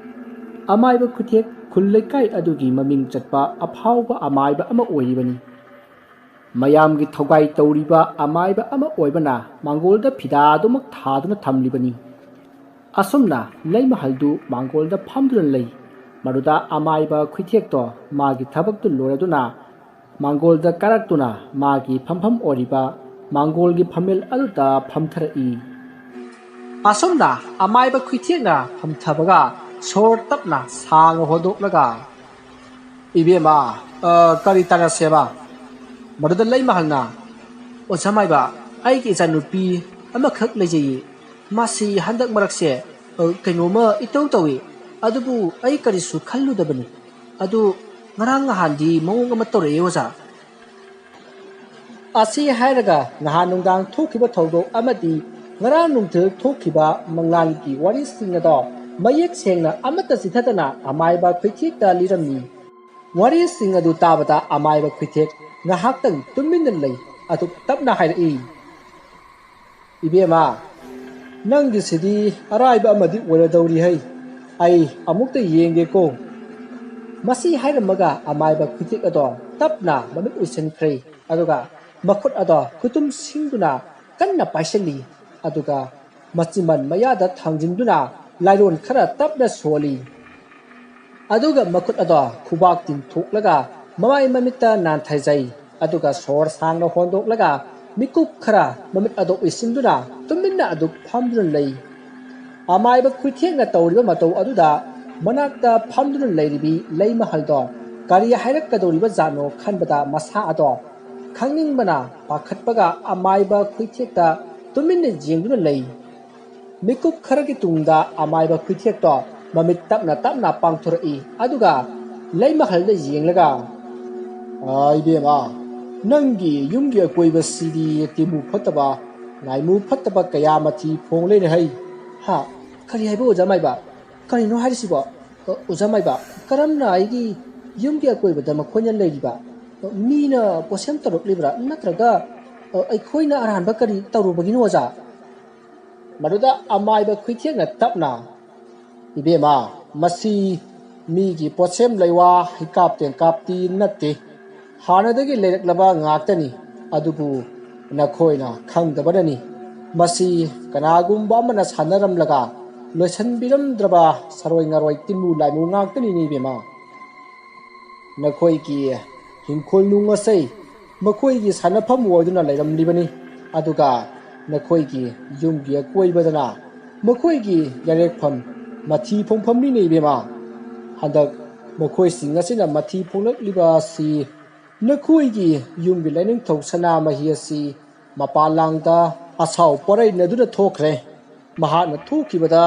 ꯑꯃꯥꯏꯕ ꯈꯨꯏꯊꯦꯛ ꯈꯨꯜ ꯂꯩꯀꯥꯏ ꯑꯗꯨꯒꯤ ꯃꯃꯤꯡ ꯆꯠꯄ ꯑꯐꯥꯎꯕ ꯑꯃꯥꯏꯕ ꯑꯃ ꯑꯣꯏꯔꯤꯕꯅꯤ꯫ ꯃꯌꯥꯝꯒꯤ ꯊꯧꯒꯥꯏ ꯇꯧꯔꯤꯕ ꯑꯃꯥꯏꯕ ꯑꯃ ꯑꯣꯏꯕꯅ ꯃꯥꯡꯒꯣꯜꯗ ꯐꯤꯗꯥ ꯑꯗꯨꯃꯛ ꯊꯥꯗꯨꯅ ꯊꯝꯂꯤꯕꯅꯤ꯫ ꯑꯁꯨꯝꯅ ꯂꯩꯃꯍꯜꯗꯨ ꯃꯥꯡꯒꯣꯜꯗ ꯐꯝꯗꯨꯅ ꯂꯩ꯫ ꯃꯗꯨꯗ ꯑꯃꯥꯏꯕ ꯈꯨꯏꯊꯦꯛꯇꯣ ꯃꯥꯒꯤ ꯊꯕꯛꯇꯨ ꯂꯣꯏꯔꯗꯨꯅ ꯃꯥꯡꯒꯣꯜꯗ ꯀꯥꯔꯛꯇꯨꯅ ꯃꯥꯒꯤ ꯐꯝꯐꯝ ꯑꯣꯏꯔꯤꯕ ꯃꯥꯡꯒꯣꯜꯒꯤ ꯐꯝꯃꯦꯜ ꯑꯗꯨꯗ ꯐꯝꯊꯔꯛꯏ꯫ ꯑꯁꯨꯝꯅ ꯑꯃꯥꯏꯕ ꯈꯨꯏꯊꯦꯛꯅ ꯐꯝꯊꯕꯒ ꯁꯣꯔ ꯇꯞꯅ ꯁꯥꯡꯅ ꯍꯣꯟꯗꯣꯛꯂꯒ, "ꯏꯕꯦꯝꯃ, ꯑ, ꯀꯔꯤ ꯇꯥꯟꯅꯁꯦꯕ?" ꯃꯗꯨꯗ ꯂꯩꯃꯍꯜꯅ, "ꯑꯣꯖꯥ ꯃꯥꯏꯕ, ꯑꯩꯒꯤ ꯏꯆꯥꯅꯨꯄꯤ ꯑꯃꯈꯛ ꯂꯩꯖꯩꯌꯦ꯫ ꯃꯥꯁꯤ ꯍꯟꯗꯛ ꯃꯔꯛꯁꯦ, ꯑ, ꯀꯩꯅꯣꯝꯃ ꯏꯇꯧ ꯇꯧꯏ꯫ ꯑꯗꯨꯕꯨ ꯑꯩ ꯀꯔꯤꯁꯨ ꯈꯜꯂꯨꯗꯕꯅꯤ꯫ ꯑꯗꯨ ꯉꯔꯥꯡ ꯅꯍꯥꯟꯗꯤ ꯃꯑꯣꯡ ꯑꯃ ꯇꯧꯔꯛꯑꯦ ꯑꯣꯖꯥ꯫" ꯑꯁꯤ ꯍꯥꯏꯔꯒ ꯅꯍꯥꯟ ꯅꯨꯡꯗꯥꯡ ꯊꯣꯛꯈꯤꯕ ꯊꯧꯗꯣꯛ ꯑꯃꯗꯤ ꯉꯔꯥꯡ ꯅꯨꯡꯊꯤꯜ ꯊꯣꯛꯈꯤꯕ ꯃꯪꯂꯥꯟꯒꯤ ꯋꯥꯔꯤꯁꯤꯡ ꯑꯗꯣ ꯃꯌꯦꯛ ꯁꯦꯡꯅ ꯑꯃꯠꯇ ꯆꯤꯊꯗꯅ ꯑꯃꯥꯏꯕ ꯈꯨꯏꯊꯦꯛꯇ ꯂꯤꯔꯝꯃꯤ꯫ ꯋꯥꯔꯤꯁꯤꯡ ꯑꯗꯨ ꯇꯥꯕꯗ ꯑꯃꯥꯏꯕ ꯈꯨꯏꯊꯦꯛ ꯉꯥꯏꯍꯥꯛꯇꯪ ꯇꯨꯃꯤꯟꯅ ꯂꯩ꯫ ꯑꯗꯨ ꯇꯞꯅ ꯍꯥꯏꯔꯛꯏ, "ꯏꯕꯦꯝꯃ, ꯅꯪꯒꯤꯁꯤꯗꯤ ꯑꯔꯥꯏꯕ ꯑꯃꯗꯤ ꯑꯣꯏꯔꯗꯧꯔꯤ ꯍꯩ꯫ ꯑꯩ ꯑꯃꯨꯛꯇ ꯌꯦꯡꯒꯦꯀꯣ꯫" ꯃꯁꯤ ꯍꯥꯏꯔꯝꯃꯒ ꯑꯃꯥꯏꯕ ꯈꯨꯏꯊꯦꯛ ꯑꯗꯣ ꯇꯞꯅ ꯃꯃꯤꯠ ꯎꯏꯁꯤꯟꯈ꯭ꯔꯦ꯫ ꯑꯗꯨꯒ ꯃꯈꯨꯠ ꯑꯗꯣ ꯈꯨꯇꯨꯝ ꯁꯤꯡꯗꯨꯅ ꯀꯟꯅ ꯄꯥꯏꯁꯤꯜꯂꯤ꯫ ꯑꯗꯨꯒ ꯃꯆꯤꯟꯕꯥꯟ ꯃꯌꯥꯗ ꯊꯥꯡꯖꯤꯟꯗꯨꯅ ꯂꯥꯏꯔꯣꯟ ꯈꯔ ꯇꯞꯅ ꯁꯣꯜꯂꯤ꯫ ꯑꯗꯨꯒ ꯃꯈꯨꯠ ꯑꯗꯣ ꯈꯨꯕꯥꯛ ꯇꯤꯡꯊꯣꯛꯂꯒ ꯃꯃꯥꯏ ꯃꯃꯤꯠꯇ ꯅꯥꯟꯊꯩꯖꯩ꯫ ꯑꯗꯨꯒ ꯁꯣꯔ ꯁꯥꯡꯅ ꯍꯣꯟꯗꯣꯛꯂꯒ ꯃꯤꯀꯨꯞ ꯈꯔ ꯃꯃꯤꯠ ꯑꯗꯣ ꯎꯏꯁꯤꯟꯗꯨꯅ ꯇꯨꯃꯤꯟꯅ ꯑꯗꯨꯝ ꯐꯝꯗꯨꯅ ꯂꯩ꯫ ꯑꯃꯥꯏꯕ ꯈꯨꯏꯊꯦꯛꯅ ꯇꯧꯔꯤꯕ ꯃꯇꯧ ꯑꯗꯨꯗ ꯃꯅꯥꯛꯇ ꯐꯝꯗꯨꯅ ꯂꯩꯔꯤꯕꯤ ꯂꯩꯃꯍꯜꯗꯣ ꯀꯔꯤ ꯍꯥꯏꯔꯛꯀꯗꯧꯔꯤꯕ ꯖꯥꯠꯅꯣ ꯈꯟꯕꯗ ꯃꯁꯥ ꯑꯗꯣ ꯈꯪꯅꯤꯡꯕꯅ ꯄꯥꯈꯠꯄꯒ ꯑꯃꯥꯏꯕ ꯈꯨꯏꯊꯦꯛꯇ ꯇꯨꯃꯤꯟꯅ ꯌꯦꯡꯗꯨꯅ ꯂꯩ꯫ ꯃꯤꯀꯨꯞ ꯈꯔꯒꯤ ꯇꯨꯡꯗ ꯑꯃꯥꯏꯕ ꯈꯨꯏꯊꯦꯛꯇꯣ ꯃꯃꯤꯠ ꯇꯞꯅ ꯇꯞꯅ ꯄꯥꯡꯊꯣꯔꯛꯏ꯫ ꯑꯗꯨꯒ ꯂꯩꯃꯍꯜꯗ ꯌꯦꯡꯂꯒ, "ꯑꯥ, ꯏꯕꯦꯝꯃ, ꯅꯪꯒꯤ ꯌꯨꯝꯒꯤ ꯑꯀꯣꯏꯕꯁꯤꯗꯤ ꯇꯤꯃꯨ ꯐꯠꯇꯕ, ꯂꯥꯏꯃꯨ ꯐꯠꯇꯕ ꯀꯌꯥ ꯃꯊꯤ ꯐꯣꯡ ꯂꯩꯔꯦ ꯍꯩ꯫" "ꯍꯥ? ꯀꯔꯤ ꯍꯥꯏꯕ, ꯑꯣꯖꯥ ꯃꯥꯏꯕ? ꯀꯔꯤꯅꯣ ꯍꯥꯏꯔꯤꯁꯤꯕꯣ? ꯑ, ꯑꯣꯖꯥ ꯃꯥꯏꯕ, ꯀꯔꯝꯅ ꯑꯩꯒꯤ ꯌꯨꯝꯒꯤ ꯑꯀꯣꯏꯕꯗ ꯃꯈꯣꯏꯅ ꯂꯩꯔꯤꯕ? ꯑ, ꯃꯤꯅ ꯄꯣꯠꯁꯦꯝ ꯇꯧꯔꯛꯂꯤꯕ꯭ꯔꯥ? ꯅꯠꯇ꯭ꯔꯒ, ꯑ, ꯑꯩꯈꯣꯏꯅ ꯑꯔꯥꯟꯕ ꯀꯔꯤ ꯇꯧꯔꯨꯕꯒꯤꯅꯣ, ꯑꯣꯖꯥ?" ꯃꯗꯨꯗ ꯑꯃꯥꯏꯕ ꯈꯨꯏꯊꯦꯛꯅ ꯇꯞꯅ, "ꯏꯕꯦꯝꯃ, ꯃꯁꯤ ꯃꯤꯒꯤ ꯄꯣꯠꯁꯦꯝ ꯂꯩꯋꯥ ꯍꯩꯀꯥꯞ ꯇꯦꯡꯀꯥꯞꯇꯤ ꯅꯠꯇꯦ꯫ ꯍꯥꯟꯅꯗꯒꯤ ꯂꯩꯔꯛꯂꯕ ꯉꯥꯛꯇꯅꯤ꯫ ꯑꯗꯨꯕꯨ ꯅꯈꯣꯏꯅ ꯈꯪꯗꯕꯅꯅꯤ꯫ ꯃꯁꯤ ꯀꯅꯥꯒꯨꯝꯕ ꯑꯃꯅ ꯁꯥꯟꯅꯔꯝꯂꯒ ꯂꯣꯏꯁꯤꯟꯕꯤꯔꯝꯗ꯭ꯔꯕ ꯁꯔꯣꯏ ꯉꯥꯔꯣꯏ ꯇꯤꯟꯃꯨ ꯂꯥꯏꯃꯨ ꯉꯥꯛꯇꯅꯤꯅꯦ ꯏꯕꯦꯝꯃ꯫ ꯅꯈꯣꯏꯒꯤ ꯍꯤꯡꯈꯣꯜ ꯅꯨꯡ ꯑꯁꯤ ꯃꯈꯣꯏꯒꯤ ꯁꯥꯟꯅꯐꯝ ꯑꯣꯏꯗꯨꯅ ꯂꯩꯔꯝꯂꯤꯕꯅꯤ꯫ ꯑꯗꯨꯒ ꯅꯈꯣꯏꯒꯤ ꯌꯨꯝꯒꯤ ꯑꯀꯣꯏꯕꯗꯅ ꯃꯈꯣꯏꯒꯤ ꯌꯥꯔꯦꯛꯐꯝ, ꯃꯊꯤ ꯐꯣꯡꯐꯝꯅꯤꯅꯦ ꯏꯕꯦꯝꯃ꯫ ꯍꯟꯗꯛ ꯃꯈꯣꯏꯁꯤꯡ ꯑꯁꯤꯅ ꯃꯊꯤ ꯐꯣꯡꯂꯛꯂꯤꯕ ꯑꯁꯤ ꯅꯈꯣꯏꯒꯤ ꯌꯨꯝꯒꯤ ꯂꯥꯏꯅꯤꯡꯊꯧ ꯁꯅꯥꯃꯍꯤ ꯑꯁꯤ ꯃꯄꯥꯟ ꯂꯥꯡꯗ ꯑꯁꯥꯎ ꯄꯣꯔꯩꯅꯗꯨꯅ ꯊꯣꯛꯈ꯭ꯔꯦ꯫ ꯃꯍꯥꯛꯅ ꯊꯣꯛꯈꯤꯕꯗ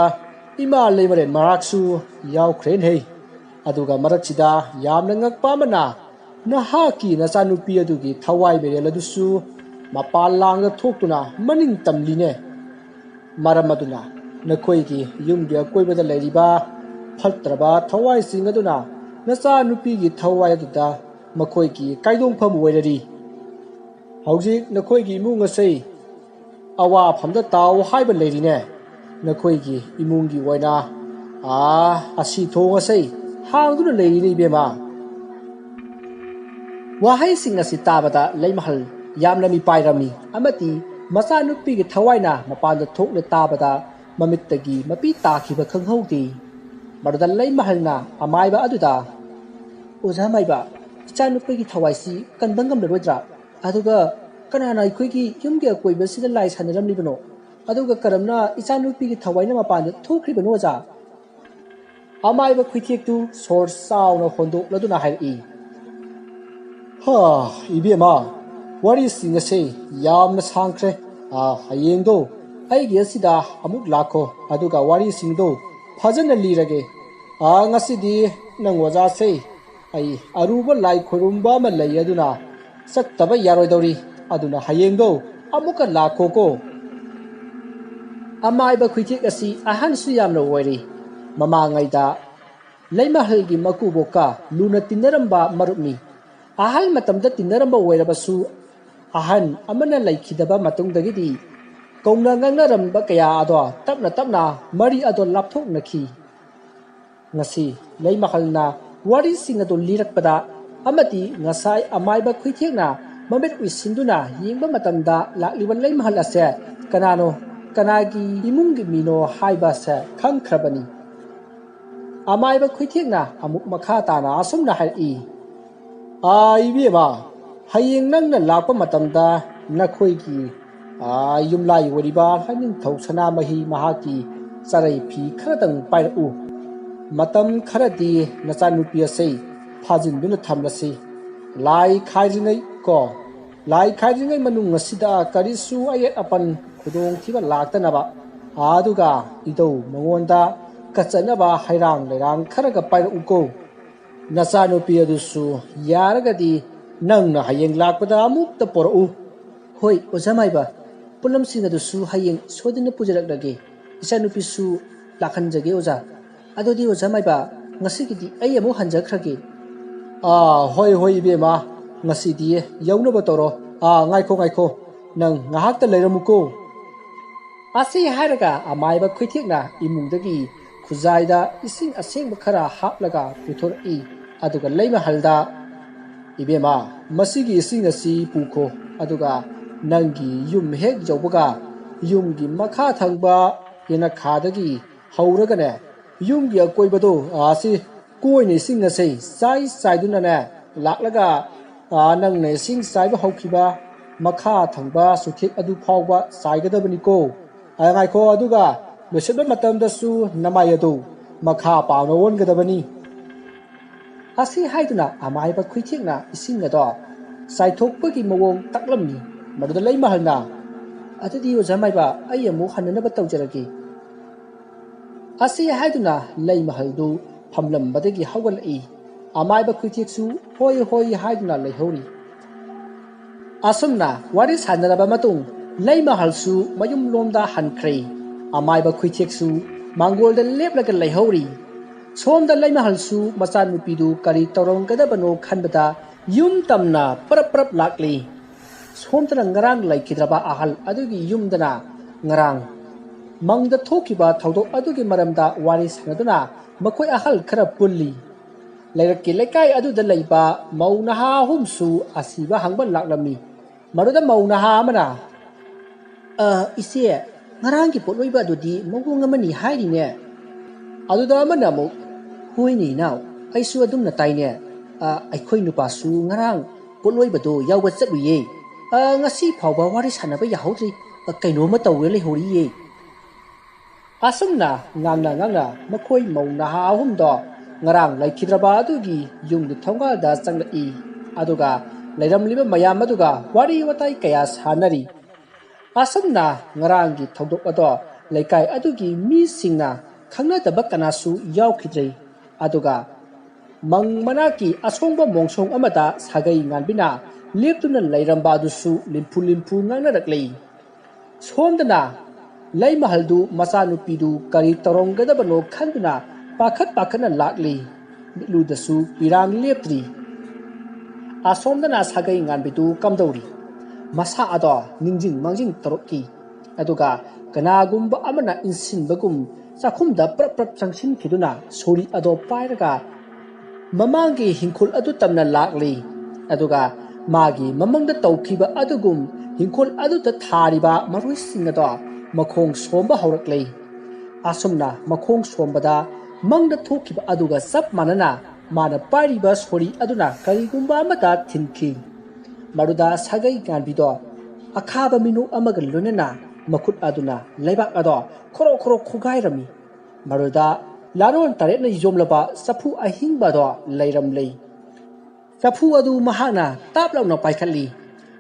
ꯏꯃꯥ ꯂꯩꯃꯔꯦꯟ ꯃꯔꯥꯛꯁꯨ ꯌꯥꯎꯈ꯭ꯔꯦꯅꯦ꯫ ꯑꯗꯨꯒ ꯃꯔꯛꯁꯤꯗ ꯌꯥꯝꯅ ꯉꯛꯄ ꯑꯃꯅ, ꯅꯍꯥꯛꯀꯤ ꯅꯆꯥꯅꯨꯄꯤ ꯑꯗꯨꯒꯤ ꯊꯋꯥꯏ ꯃꯩꯔꯦꯜ ꯑꯗꯨꯁꯨ ꯃꯄꯥꯟ ꯂꯥꯡꯗ ꯊꯣꯛꯇꯨꯅ ꯃꯅꯤꯡ ꯇꯝꯂꯤꯅꯦ꯫ ꯃꯔꯝ ꯑꯗꯨꯅ ꯅꯈꯣꯏꯒꯤ ꯌꯨꯝꯒꯤ ꯑꯀꯣꯏꯕꯗ ꯂꯩꯔꯤꯕ ꯐꯠꯇ꯭ꯔꯕ ꯊꯋꯥꯏꯁꯤꯡ ꯑꯗꯨꯅ ꯅꯆꯥꯅꯨꯄꯤꯒꯤ ꯊꯋꯥꯏ ꯑꯗꯨꯗ ꯃꯈꯣꯏꯒꯤ ꯀꯥꯏꯗꯣꯡꯐꯝ ꯑꯣꯏꯔꯔꯤ꯫ ꯍꯧꯖꯤꯛ ꯅꯈꯣꯏꯒꯤ ꯏꯃꯨꯡ ꯑꯁꯤ ꯑꯋꯥꯐꯝꯗ ꯇꯥꯎ ꯍꯥꯏꯕ ꯂꯩꯔꯤꯅꯦ꯫ ꯅꯈꯣꯏꯒꯤ ꯏꯃꯨꯡꯒꯤ ꯑꯣꯏꯅ, ꯑꯥ, ꯑꯁꯤ ꯊꯣꯡ ꯑꯁꯤ ꯍꯥꯡꯗꯨꯅ ꯂꯩꯔꯤꯅꯦ ꯏꯕꯦꯝꯃ꯫ ꯋꯥꯍꯩꯁꯤꯡ ꯑꯁꯤ ꯇꯥꯕꯗ ꯂꯩꯃꯍꯜ ꯌꯥꯝꯅ ꯃꯤꯄꯥꯏꯔꯝꯃꯤ ꯑꯃꯗꯤ ꯃꯆꯥꯅꯨꯄꯤꯒꯤ ꯊꯋꯥꯏꯅ ꯃꯄꯥꯟꯗ ꯊꯣꯛꯅ ꯇꯥꯕꯗ ꯃꯃꯤꯠꯇꯒꯤ ꯃꯄꯤ ꯇꯥꯈꯤꯕ ꯈꯪꯍꯧꯗꯦ꯫ ꯃꯗꯨꯗ ꯂꯩꯃꯍꯜꯅ ꯑꯃꯥꯏꯕ ꯑꯗꯨꯗ, "ꯑꯣꯖꯥ ꯃꯥꯏꯕ, ꯏꯆꯥꯅꯨꯄꯤꯒꯤ ꯊꯋꯥꯏꯁꯤ ꯀꯟꯕ ꯉꯝꯂꯔꯣꯏꯗ꯭ꯔꯥ? ꯑꯗꯨꯒ ꯀꯅꯥꯅ ꯑꯩꯈꯣꯏꯒꯤ ꯌꯨꯝꯒꯤ ꯑꯀꯣꯏꯕꯁꯤꯗ ꯂꯥꯏ ꯁꯥꯟꯅꯔꯝꯂꯤꯕꯅꯣ? ꯑꯗꯨꯒ ꯀꯔꯝꯅ ꯏꯆꯥꯅꯨꯄꯤꯒꯤ ꯊꯋꯥꯏꯅ ꯃꯄꯥꯟꯗ ꯊꯣꯛꯈ꯭ꯔꯤꯕꯅꯣ ꯑꯣꯖꯥ?" ꯑꯃꯥꯏꯕ ꯈꯨꯏꯊꯦꯛꯇꯨ ꯁꯣꯔ ꯆꯥꯎꯅ ꯍꯣꯟꯗꯣꯛꯂꯗꯨꯅ ꯍꯥꯏꯔꯛꯏ, "ꯍꯥ, ꯏꯕꯦꯝꯃ, ꯋꯥꯔꯤꯁꯤꯡ ꯑꯁꯦ ꯌꯥꯝꯅ ꯁꯥꯡꯈ꯭ꯔꯦ꯫ ꯑꯥ, ꯍꯌꯦꯡꯗꯣ ꯑꯩꯒꯤ ꯑꯁꯤꯗ ꯑꯃꯨꯛ ꯂꯥꯛꯈꯣ, ꯑꯗꯨꯒ ꯋꯥꯔꯤꯁꯤꯡꯗꯣ ꯐꯖꯅ ꯂꯤꯔꯒꯦ꯫ ꯑꯥ, ꯉꯁꯤꯗꯤ ꯅꯪ ꯑꯣꯖꯥꯁꯦ ꯑꯩ ꯑꯔꯨꯕ ꯂꯥꯏ ꯈꯨꯔꯨꯝꯕ ꯑꯃ ꯂꯩ, ꯑꯗꯨꯅ ꯆꯠꯇꯕ ꯌꯥꯔꯣꯏꯗꯧꯔꯤ꯫ ꯑꯗꯨꯅ ꯍꯌꯦꯡꯗꯣ ꯑꯃꯨꯛꯀ ꯂꯥꯛꯈꯣꯀꯣ꯫" ꯑꯃꯥꯏꯕ ꯈꯨꯏꯊꯦꯛ ꯑꯁꯤ ꯑꯍꯟꯁꯨ ꯌꯥꯝꯅ ꯑꯣꯏꯔꯤ꯫ ꯃꯃꯥꯡꯉꯩꯗ ꯂꯩꯃꯍꯜꯒꯤ ꯃꯀꯨꯕꯣꯛꯀ ꯂꯨꯅ ꯇꯤꯟꯅꯔꯝꯕ ꯃꯔꯨꯞꯅꯤ꯫ ꯑꯍꯜ ꯃꯇꯝꯗ ꯇꯤꯟꯅꯔꯝꯕ ꯑꯣꯏꯔꯕꯁꯨ, ꯑꯍꯟ ꯑꯃꯅ ꯂꯩꯈꯤꯗꯕ ꯃꯇꯨꯡꯗꯒꯤꯗꯤ ꯀꯧꯅ ꯉꯥꯡꯅꯔꯝꯕ ꯀꯌꯥ ꯑꯗꯣ ꯇꯞꯅ ꯇꯞꯅ ꯃꯔꯤ ꯑꯗꯣ ꯂꯥꯞꯊꯣꯛꯅꯈꯤ꯫ ꯉꯁꯤ ꯂꯩꯃꯍꯜꯅ ꯋꯥꯔꯤꯁꯤꯡ ꯑꯗꯨ ꯂꯤꯔꯛꯄꯗ ꯑꯃꯗꯤ ꯉꯁꯥꯏ ꯑꯃꯥꯏꯕ ꯈꯨꯏꯊꯦꯛꯅ ꯃꯃꯤꯠ ꯎꯏꯁꯤꯟꯗꯨꯅ ꯌꯦꯡꯕ ꯃꯇꯝꯗ ꯂꯥꯛꯂꯤꯕ ꯂꯩꯃꯍꯜ ꯑꯁꯦ ꯀꯅꯥꯅꯣ? ꯀꯅꯥꯒꯤ ꯏꯃꯨꯡꯒꯤ ꯃꯤꯅꯣ ꯍꯥꯏꯕꯁꯦ ꯈꯪꯈ꯭ꯔꯕꯅꯤ꯫ ꯑꯃꯥꯏꯕ ꯈꯨꯏꯊꯦꯛꯅ ꯑꯃꯨꯛ ꯃꯈꯥ ꯇꯥꯅ ꯑꯁꯨꯝꯅ ꯍꯥꯏꯔꯛꯏ, "ꯑꯥ, ꯏꯕꯦꯝꯃ, ꯍꯌꯦꯡ ꯅꯪꯅ ꯂꯥꯛꯄ ꯃꯇꯝꯗ ꯅꯈꯣꯏꯒꯤ, ꯑꯥ, ꯌꯨꯝꯂꯥꯏ ꯑꯣꯏꯔꯤꯕ ꯂꯥꯏꯅꯤꯡꯊꯧ ꯁꯅꯥꯃꯍꯤ ꯃꯍꯥꯛꯀꯤ ꯆꯔꯩ ꯐꯤ ꯈꯔꯗꯪ ꯄꯥꯏꯔꯛꯎ꯫ ꯃꯇꯝ ꯈꯔꯗꯤ ꯅꯆꯥꯅꯨꯄꯤ ꯑꯁꯤ ꯐꯥꯖꯤꯟꯗꯨꯅ ꯊꯝꯂꯁꯤ꯫ ꯂꯥꯏ ꯈꯥꯏꯗ꯭ꯔꯤꯉꯩ ꯀꯣ, ꯂꯥꯏ ꯈꯥꯏꯗ꯭ꯔꯤꯉꯩ ꯃꯅꯨꯡ ꯑꯁꯤꯗ ꯀꯔꯤꯁꯨ ꯑꯌꯦꯠ ꯑꯄꯟ ꯈꯨꯗꯣꯡꯊꯤꯕ ꯂꯥꯛꯇꯅꯕ꯫ ꯑꯗꯨꯒ ꯏꯙꯧ ꯃꯉꯣꯟꯗ ꯀꯠꯆꯅꯕ ꯍꯩꯔꯥꯡ ꯂꯩꯔꯥꯡ ꯈꯔꯒ ꯄꯥꯏꯔꯛꯎꯀꯣ꯫ ꯅꯆꯥꯅꯨꯄꯤ ꯑꯗꯨꯁꯨ ꯌꯥꯔꯒꯗꯤ ꯅꯪꯅ ꯍꯌꯦꯡ ꯂꯥꯛꯄꯗ ꯑꯃꯨꯛꯇ ꯄꯣꯔꯛꯎ꯫" "ꯍꯣꯏ, ꯑꯣꯖꯥ ꯃꯥꯏꯕ, ꯄꯣꯠꯂꯝꯁꯤꯡ ꯑꯗꯨꯁꯨ ꯍꯌꯦꯡ ꯁꯣꯏꯗꯅ ꯄꯨꯖꯔꯛꯂꯒꯦ꯫ ꯏꯆꯥꯅꯨꯄꯤꯁꯨ ꯂꯥꯛꯍꯟꯖꯒꯦ, ꯑꯣꯖꯥ꯫ ꯑꯗꯨꯗꯤ ꯑꯣꯖꯥ ꯃꯥꯏꯕ, ꯉꯁꯤꯒꯤꯗꯤ ꯑꯩ ꯑꯃꯨꯛ ꯍꯟꯖꯈ꯭ꯔꯒꯦ꯫" "ꯑꯥ, ꯍꯣꯏ, ꯍꯣꯏ, ꯏꯕꯦꯝꯃ, ꯉꯁꯤꯗꯤ ꯌꯧꯅꯕ ꯇꯧꯔꯣ꯫ ꯑꯥ, ꯉꯥꯏꯈꯣ, ꯉꯥꯏꯈꯣ, ꯅꯪ ꯉꯥꯏꯍꯥꯛꯇ ꯂꯩꯔꯝꯃꯨꯀꯣ꯫" ꯑꯁꯤ ꯍꯥꯏꯔꯒ ꯑꯃꯥꯏꯕ ꯈꯨꯏꯊꯦꯛꯅ ꯏꯃꯨꯡꯗꯒꯤ ꯈꯨꯖꯥꯏꯗ ꯏꯁꯤꯡ ꯑꯁꯦꯡꯕ ꯈꯔ ꯍꯥꯞꯂꯒ ꯄꯨꯊꯣꯔꯛꯏ꯫ ꯑꯗꯨꯒ ꯂꯩꯃꯍꯜꯗ, "ꯏꯕꯦꯝꯃ, ꯃꯁꯤꯒꯤ ꯏꯁꯤꯡ ꯑꯁꯤ ꯄꯨꯈꯣ꯫ ꯑꯗꯨꯒ ꯅꯪꯒꯤ ꯌꯨꯝ ꯍꯦꯛ ꯌꯧꯕꯒ ꯌꯨꯝꯒꯤ ꯃꯈꯥ ꯊꯪꯕ ꯌꯦꯅꯈꯥꯗꯒꯤ ꯍꯧꯔꯒꯅꯦ, ꯌꯨꯝꯒꯤ ꯑꯀꯣꯏꯕꯗꯣ ꯑꯁꯤ ꯀꯣꯏꯅ ꯏꯁꯤꯡ ꯑꯁꯤ ꯆꯥꯏ ꯆꯥꯏꯗꯨꯅꯅꯦ ꯂꯥꯛꯂꯒ, ꯑꯥ, ꯅꯪꯅ ꯏꯁꯤꯡ ꯆꯥꯏꯕ ꯍꯧꯈꯤꯕ ꯃꯈꯥ ꯊꯪꯕ ꯆꯨꯊꯦꯛ ꯑꯗꯨ ꯐꯥꯎꯕ ꯆꯥꯏꯒꯗꯕꯅꯤꯀꯣ꯫ ꯑꯥ, ꯉꯥꯏꯈꯣ, ꯑꯗꯨꯒ ꯂꯣꯏꯁꯤꯟꯕ ꯃꯇꯝꯗꯁꯨ ꯅꯃꯥꯏ ꯑꯗꯨ ꯃꯈꯥ ꯄꯥꯡꯅ ꯑꯣꯟꯒꯗꯕꯅꯤ꯫" ꯑꯁꯤ ꯍꯥꯏꯗꯨꯅ ꯑꯃꯥꯏꯕ ꯈꯨꯏꯊꯦꯛꯅ ꯏꯁꯤꯡ ꯑꯗꯣ ꯆꯥꯏꯊꯣꯛꯄꯒꯤ ꯃꯑꯣꯡ ꯇꯥꯛꯂꯝꯃꯤ꯫ ꯃꯗꯨꯗ ꯂꯩꯃꯍꯜꯅ, "ꯑꯗꯨꯗꯤ ꯑꯣꯖꯥ ꯃꯥꯏꯕ, ꯑꯩ ꯑꯃꯨꯛ ꯍꯟꯅꯅꯕ ꯇꯧꯖꯔꯒꯦ꯫" ꯑꯁꯤ ꯍꯥꯏꯗꯨꯅ ꯂꯩꯃꯍꯜꯗꯨ ꯐꯝꯂꯝꯕꯗꯒꯤ ꯍꯧꯒꯠꯂꯛꯏ꯫ ꯑꯃꯥꯏꯕ ꯈꯨꯏꯊꯦꯛꯁꯨ "ꯍꯣꯏ, ꯍꯣꯏ" ꯍꯥꯏꯗꯨꯅ ꯂꯩꯍꯧꯔꯤ꯫ ꯑꯁꯨꯝꯅ ꯋꯥꯔꯤ ꯁꯥꯟꯅꯔꯕ ꯃꯇꯨꯡ ꯂꯩꯃꯍꯜꯁꯨ ꯃꯌꯨꯝꯂꯣꯝꯗ ꯍꯟꯈ꯭ꯔꯦ꯫ ꯑꯃꯥꯏꯕ ꯈꯨꯏꯊꯦꯛꯁꯨ ꯃꯥꯡꯒꯣꯜꯗ ꯂꯦꯞꯂꯒ ꯂꯩꯍꯧꯔꯤ꯫ ꯁꯣꯝꯗ ꯂꯩꯃꯍꯜꯁꯨ ꯃꯆꯥꯅꯨꯄꯤꯗꯨ ꯀꯔꯤ ꯇꯧꯔꯝꯒꯗꯕꯅꯣ ꯈꯟꯕꯗ ꯌꯨꯝ ꯇꯝꯅ ꯄꯔꯞ ꯄꯔꯞ ꯂꯥꯛꯂꯤ꯫ ꯁꯣꯝꯗꯅ ꯉꯔꯥꯡ ꯂꯩꯈꯤꯗ꯭ꯔꯕ ꯑꯍꯜ ꯑꯗꯨꯒꯤ ꯌꯨꯝꯗꯅ ꯉꯔꯥꯡ ꯃꯪꯗ ꯊꯣꯛꯈꯤꯕ ꯊꯧꯗꯣꯛ ꯑꯗꯨꯒꯤ ꯃꯔꯝꯗ ꯋꯥꯔꯤ ꯁꯥꯟꯅꯗꯨꯅ ꯃꯈꯣꯏ ꯑꯍꯜ ꯈꯔ ꯄꯨꯜꯂꯤ꯫ ꯂꯩꯔꯛꯀꯤ ꯂꯩꯀꯥꯏ ꯑꯗꯨꯗ ꯂꯩꯕ ꯃꯧ ꯅꯍꯥ ꯑꯍꯨꯝꯁꯨ ꯑꯁꯤꯕ ꯍꯪꯕ ꯂꯥꯛꯂꯝꯃꯤ꯫ ꯃꯗꯨꯗ ꯃꯧ ꯅꯍꯥ ꯑꯃꯅ, "ꯑ, ꯏꯆꯦ, "ꯉꯔꯥꯡꯒꯤ ꯄꯣꯠꯂꯣꯏꯕ ꯑꯗꯨꯗꯤ ꯃꯑꯣꯡ ꯑꯃꯅꯤ ꯍꯥꯏꯔꯤꯅꯦ"꯫ ꯑꯗꯨꯗ ꯑꯃꯅ ꯑꯃꯨꯛ, "ꯍꯣꯏꯅꯦ ꯏꯅꯥꯎ, ꯑꯩꯁꯨ ꯑꯗꯨꯝꯅ ꯇꯥꯏꯅꯦ꯫ ꯑ, ꯑꯩꯈꯣꯏ ꯅꯨꯄꯥꯁꯨ ꯉꯔꯥꯡ ꯄꯣꯠꯂꯣꯏꯕꯗꯣ ꯌꯥꯎꯕ ꯆꯠꯂꯨꯏꯌꯦ꯫ ꯑ, ꯉꯁꯤ ꯐꯥꯎꯕ ꯋꯥꯔꯤ ꯁꯥꯟꯅꯕ ꯌꯥꯍꯧꯗ꯭ꯔꯤ꯫ ꯑ, ꯀꯩꯅꯣꯝꯃ ꯇꯧꯔ ꯂꯩꯍꯧꯔꯤꯌꯦ"꯫ ꯑꯁꯨꯝꯅ ꯉꯥꯡꯅ ꯉꯥꯡꯅ ꯃꯈꯣꯏ ꯃꯧ ꯅꯍꯥ ꯑꯍꯨꯝꯗꯣ ꯉꯔꯥꯡ ꯂꯩꯈꯤꯗ꯭ꯔꯕ ꯑꯗꯨꯒꯤ ꯌꯨꯝꯒꯤ ꯊꯣꯡꯒꯥꯜꯗ ꯆꯪꯂꯛꯏ꯫ ꯑꯗꯨꯒ ꯂꯩꯔꯝꯂꯤꯕ ꯃꯌꯥꯝ ꯑꯗꯨꯒ ꯋꯥꯔꯤ ꯋꯥꯇꯥꯏ ꯀꯌꯥ ꯁꯥꯟꯅꯔꯤ꯫ ꯑꯁꯨꯝꯅ ꯉꯔꯥꯡꯒꯤ ꯊꯧꯗꯣꯛ ꯑꯗꯣ ꯂꯩꯀꯥꯏ ꯑꯗꯨꯒꯤ ꯃꯤꯁꯤꯡꯅ ꯈꯪꯅꯗꯕ ꯀꯅꯥꯁꯨ ꯌꯥꯎꯈꯤꯗ꯭ꯔꯦ꯫ ꯑꯗꯨꯒ ꯃꯪ ꯃꯅꯥꯛꯀꯤ ꯑꯁꯣꯡꯕ ꯃꯣꯡꯁꯣꯡ ꯑꯃꯗ ꯁꯥꯒꯩ ꯉꯥꯟꯕꯤꯅ ꯂꯦꯞꯇꯨꯅ ꯂꯩꯔꯝꯕ ꯑꯗꯨꯁꯨ ꯂꯤꯝꯐꯨ ꯂꯤꯝꯐꯨ ꯉꯥꯡꯅꯔꯛꯂꯤ꯫ ꯁꯣꯝꯗꯅ ꯂꯩꯃꯍꯜꯗꯨ ꯃꯆꯥꯅꯨꯄꯤꯗꯨ ꯀꯔꯤ ꯇꯧꯔꯝꯒꯗꯕꯅꯣ ꯈꯟꯗꯨꯅ ꯄꯥꯈꯠ ꯄꯥꯈꯠꯅ ꯂꯥꯛꯂꯤ꯫ ꯃꯤꯠꯂꯨꯗꯁꯨ ꯄꯤꯔꯥꯡ ꯂꯦꯞꯇ꯭ꯔꯤ꯫ ꯑꯁꯣꯝꯗꯅ ꯁꯥꯒꯩ ꯉꯥꯟꯕꯤꯗꯨ ꯀꯝꯗꯧꯔꯤ? ꯃꯁꯥ ꯑꯗꯣ ꯅꯤꯡꯁꯤꯡ ꯃꯥꯡꯖꯤꯡ ꯇꯧꯔꯛꯏ꯫ ꯑꯗꯨꯒ ꯀꯅꯥꯒꯨꯝꯕ ꯑꯃꯅ ꯏꯟꯁꯤꯟꯕꯒꯨꯝ ꯆꯥꯛꯈꯨꯝꯗ ꯄ꯭ꯔꯞ ꯄ꯭ꯔꯞ ꯆꯪꯁꯤꯟꯈꯤꯗꯨꯅ ꯁꯣꯔꯤ ꯑꯗꯣ ꯄꯥꯏꯔꯒ ꯃꯃꯥꯡꯒꯤ ꯍꯤꯡꯈꯣꯜ ꯑꯗꯨ ꯇꯝꯅ ꯂꯥꯛꯂꯤ꯫ ꯑꯗꯨꯒ ꯃꯥꯒꯤ ꯃꯃꯪꯗ ꯇꯧꯈꯤꯕ ꯑꯗꯨꯒꯨꯝ ꯍꯤꯡꯈꯣꯜ ꯑꯗꯨꯗ ꯊꯥꯔꯤꯕ ꯃꯔꯣꯏꯁꯤꯡ ꯑꯗꯣ ꯃꯈꯣꯡ ꯁꯣꯝꯕ ꯍꯧꯔꯛꯂꯤ꯫ ꯑꯁꯨꯝꯅ ꯃꯈꯣꯡ ꯁꯣꯝꯕꯗ ꯃꯪꯗ ꯊꯣꯛꯈꯤꯕ ꯑꯗꯨꯒ ꯆꯞ ꯃꯥꯟꯅꯅ ꯃꯥꯅ ꯄꯥꯏꯔꯤꯕ ꯁꯣꯔꯤ ꯑꯗꯨꯅ ꯀꯔꯤꯒꯨꯝꯕ ꯑꯃꯗ ꯊꯤꯟꯈꯤ꯫ ꯃꯗꯨꯗ ꯁꯥꯒꯩ ꯉꯥꯟꯕꯤꯗꯣ ꯑꯈꯥꯕ ꯃꯤꯅꯣꯛ ꯑꯃꯒ ꯂꯣꯏꯅꯅ ꯃꯈꯨꯠ ꯑꯗꯨꯅ ꯂꯩꯕꯥꯛ ꯑꯗꯣ ꯈꯣꯔꯣ ꯈꯣꯔꯣ ꯈꯣꯒꯥꯏꯔꯝꯃꯤ꯫ ꯃꯗꯨꯗ ꯂꯥꯔꯣꯟ ꯇꯔꯦꯠꯅ ꯌꯣꯝꯂꯕ ꯆꯐꯨ ꯑꯍꯤꯡꯕ ꯑꯗꯣ ꯂꯩꯔꯝꯂꯦ꯫ ꯆꯐꯨ ꯑꯗꯨ ꯃꯍꯥꯛꯅ ꯇꯥꯞ ꯂꯥꯎꯅ ꯄꯥꯏꯈꯠꯂꯤ꯫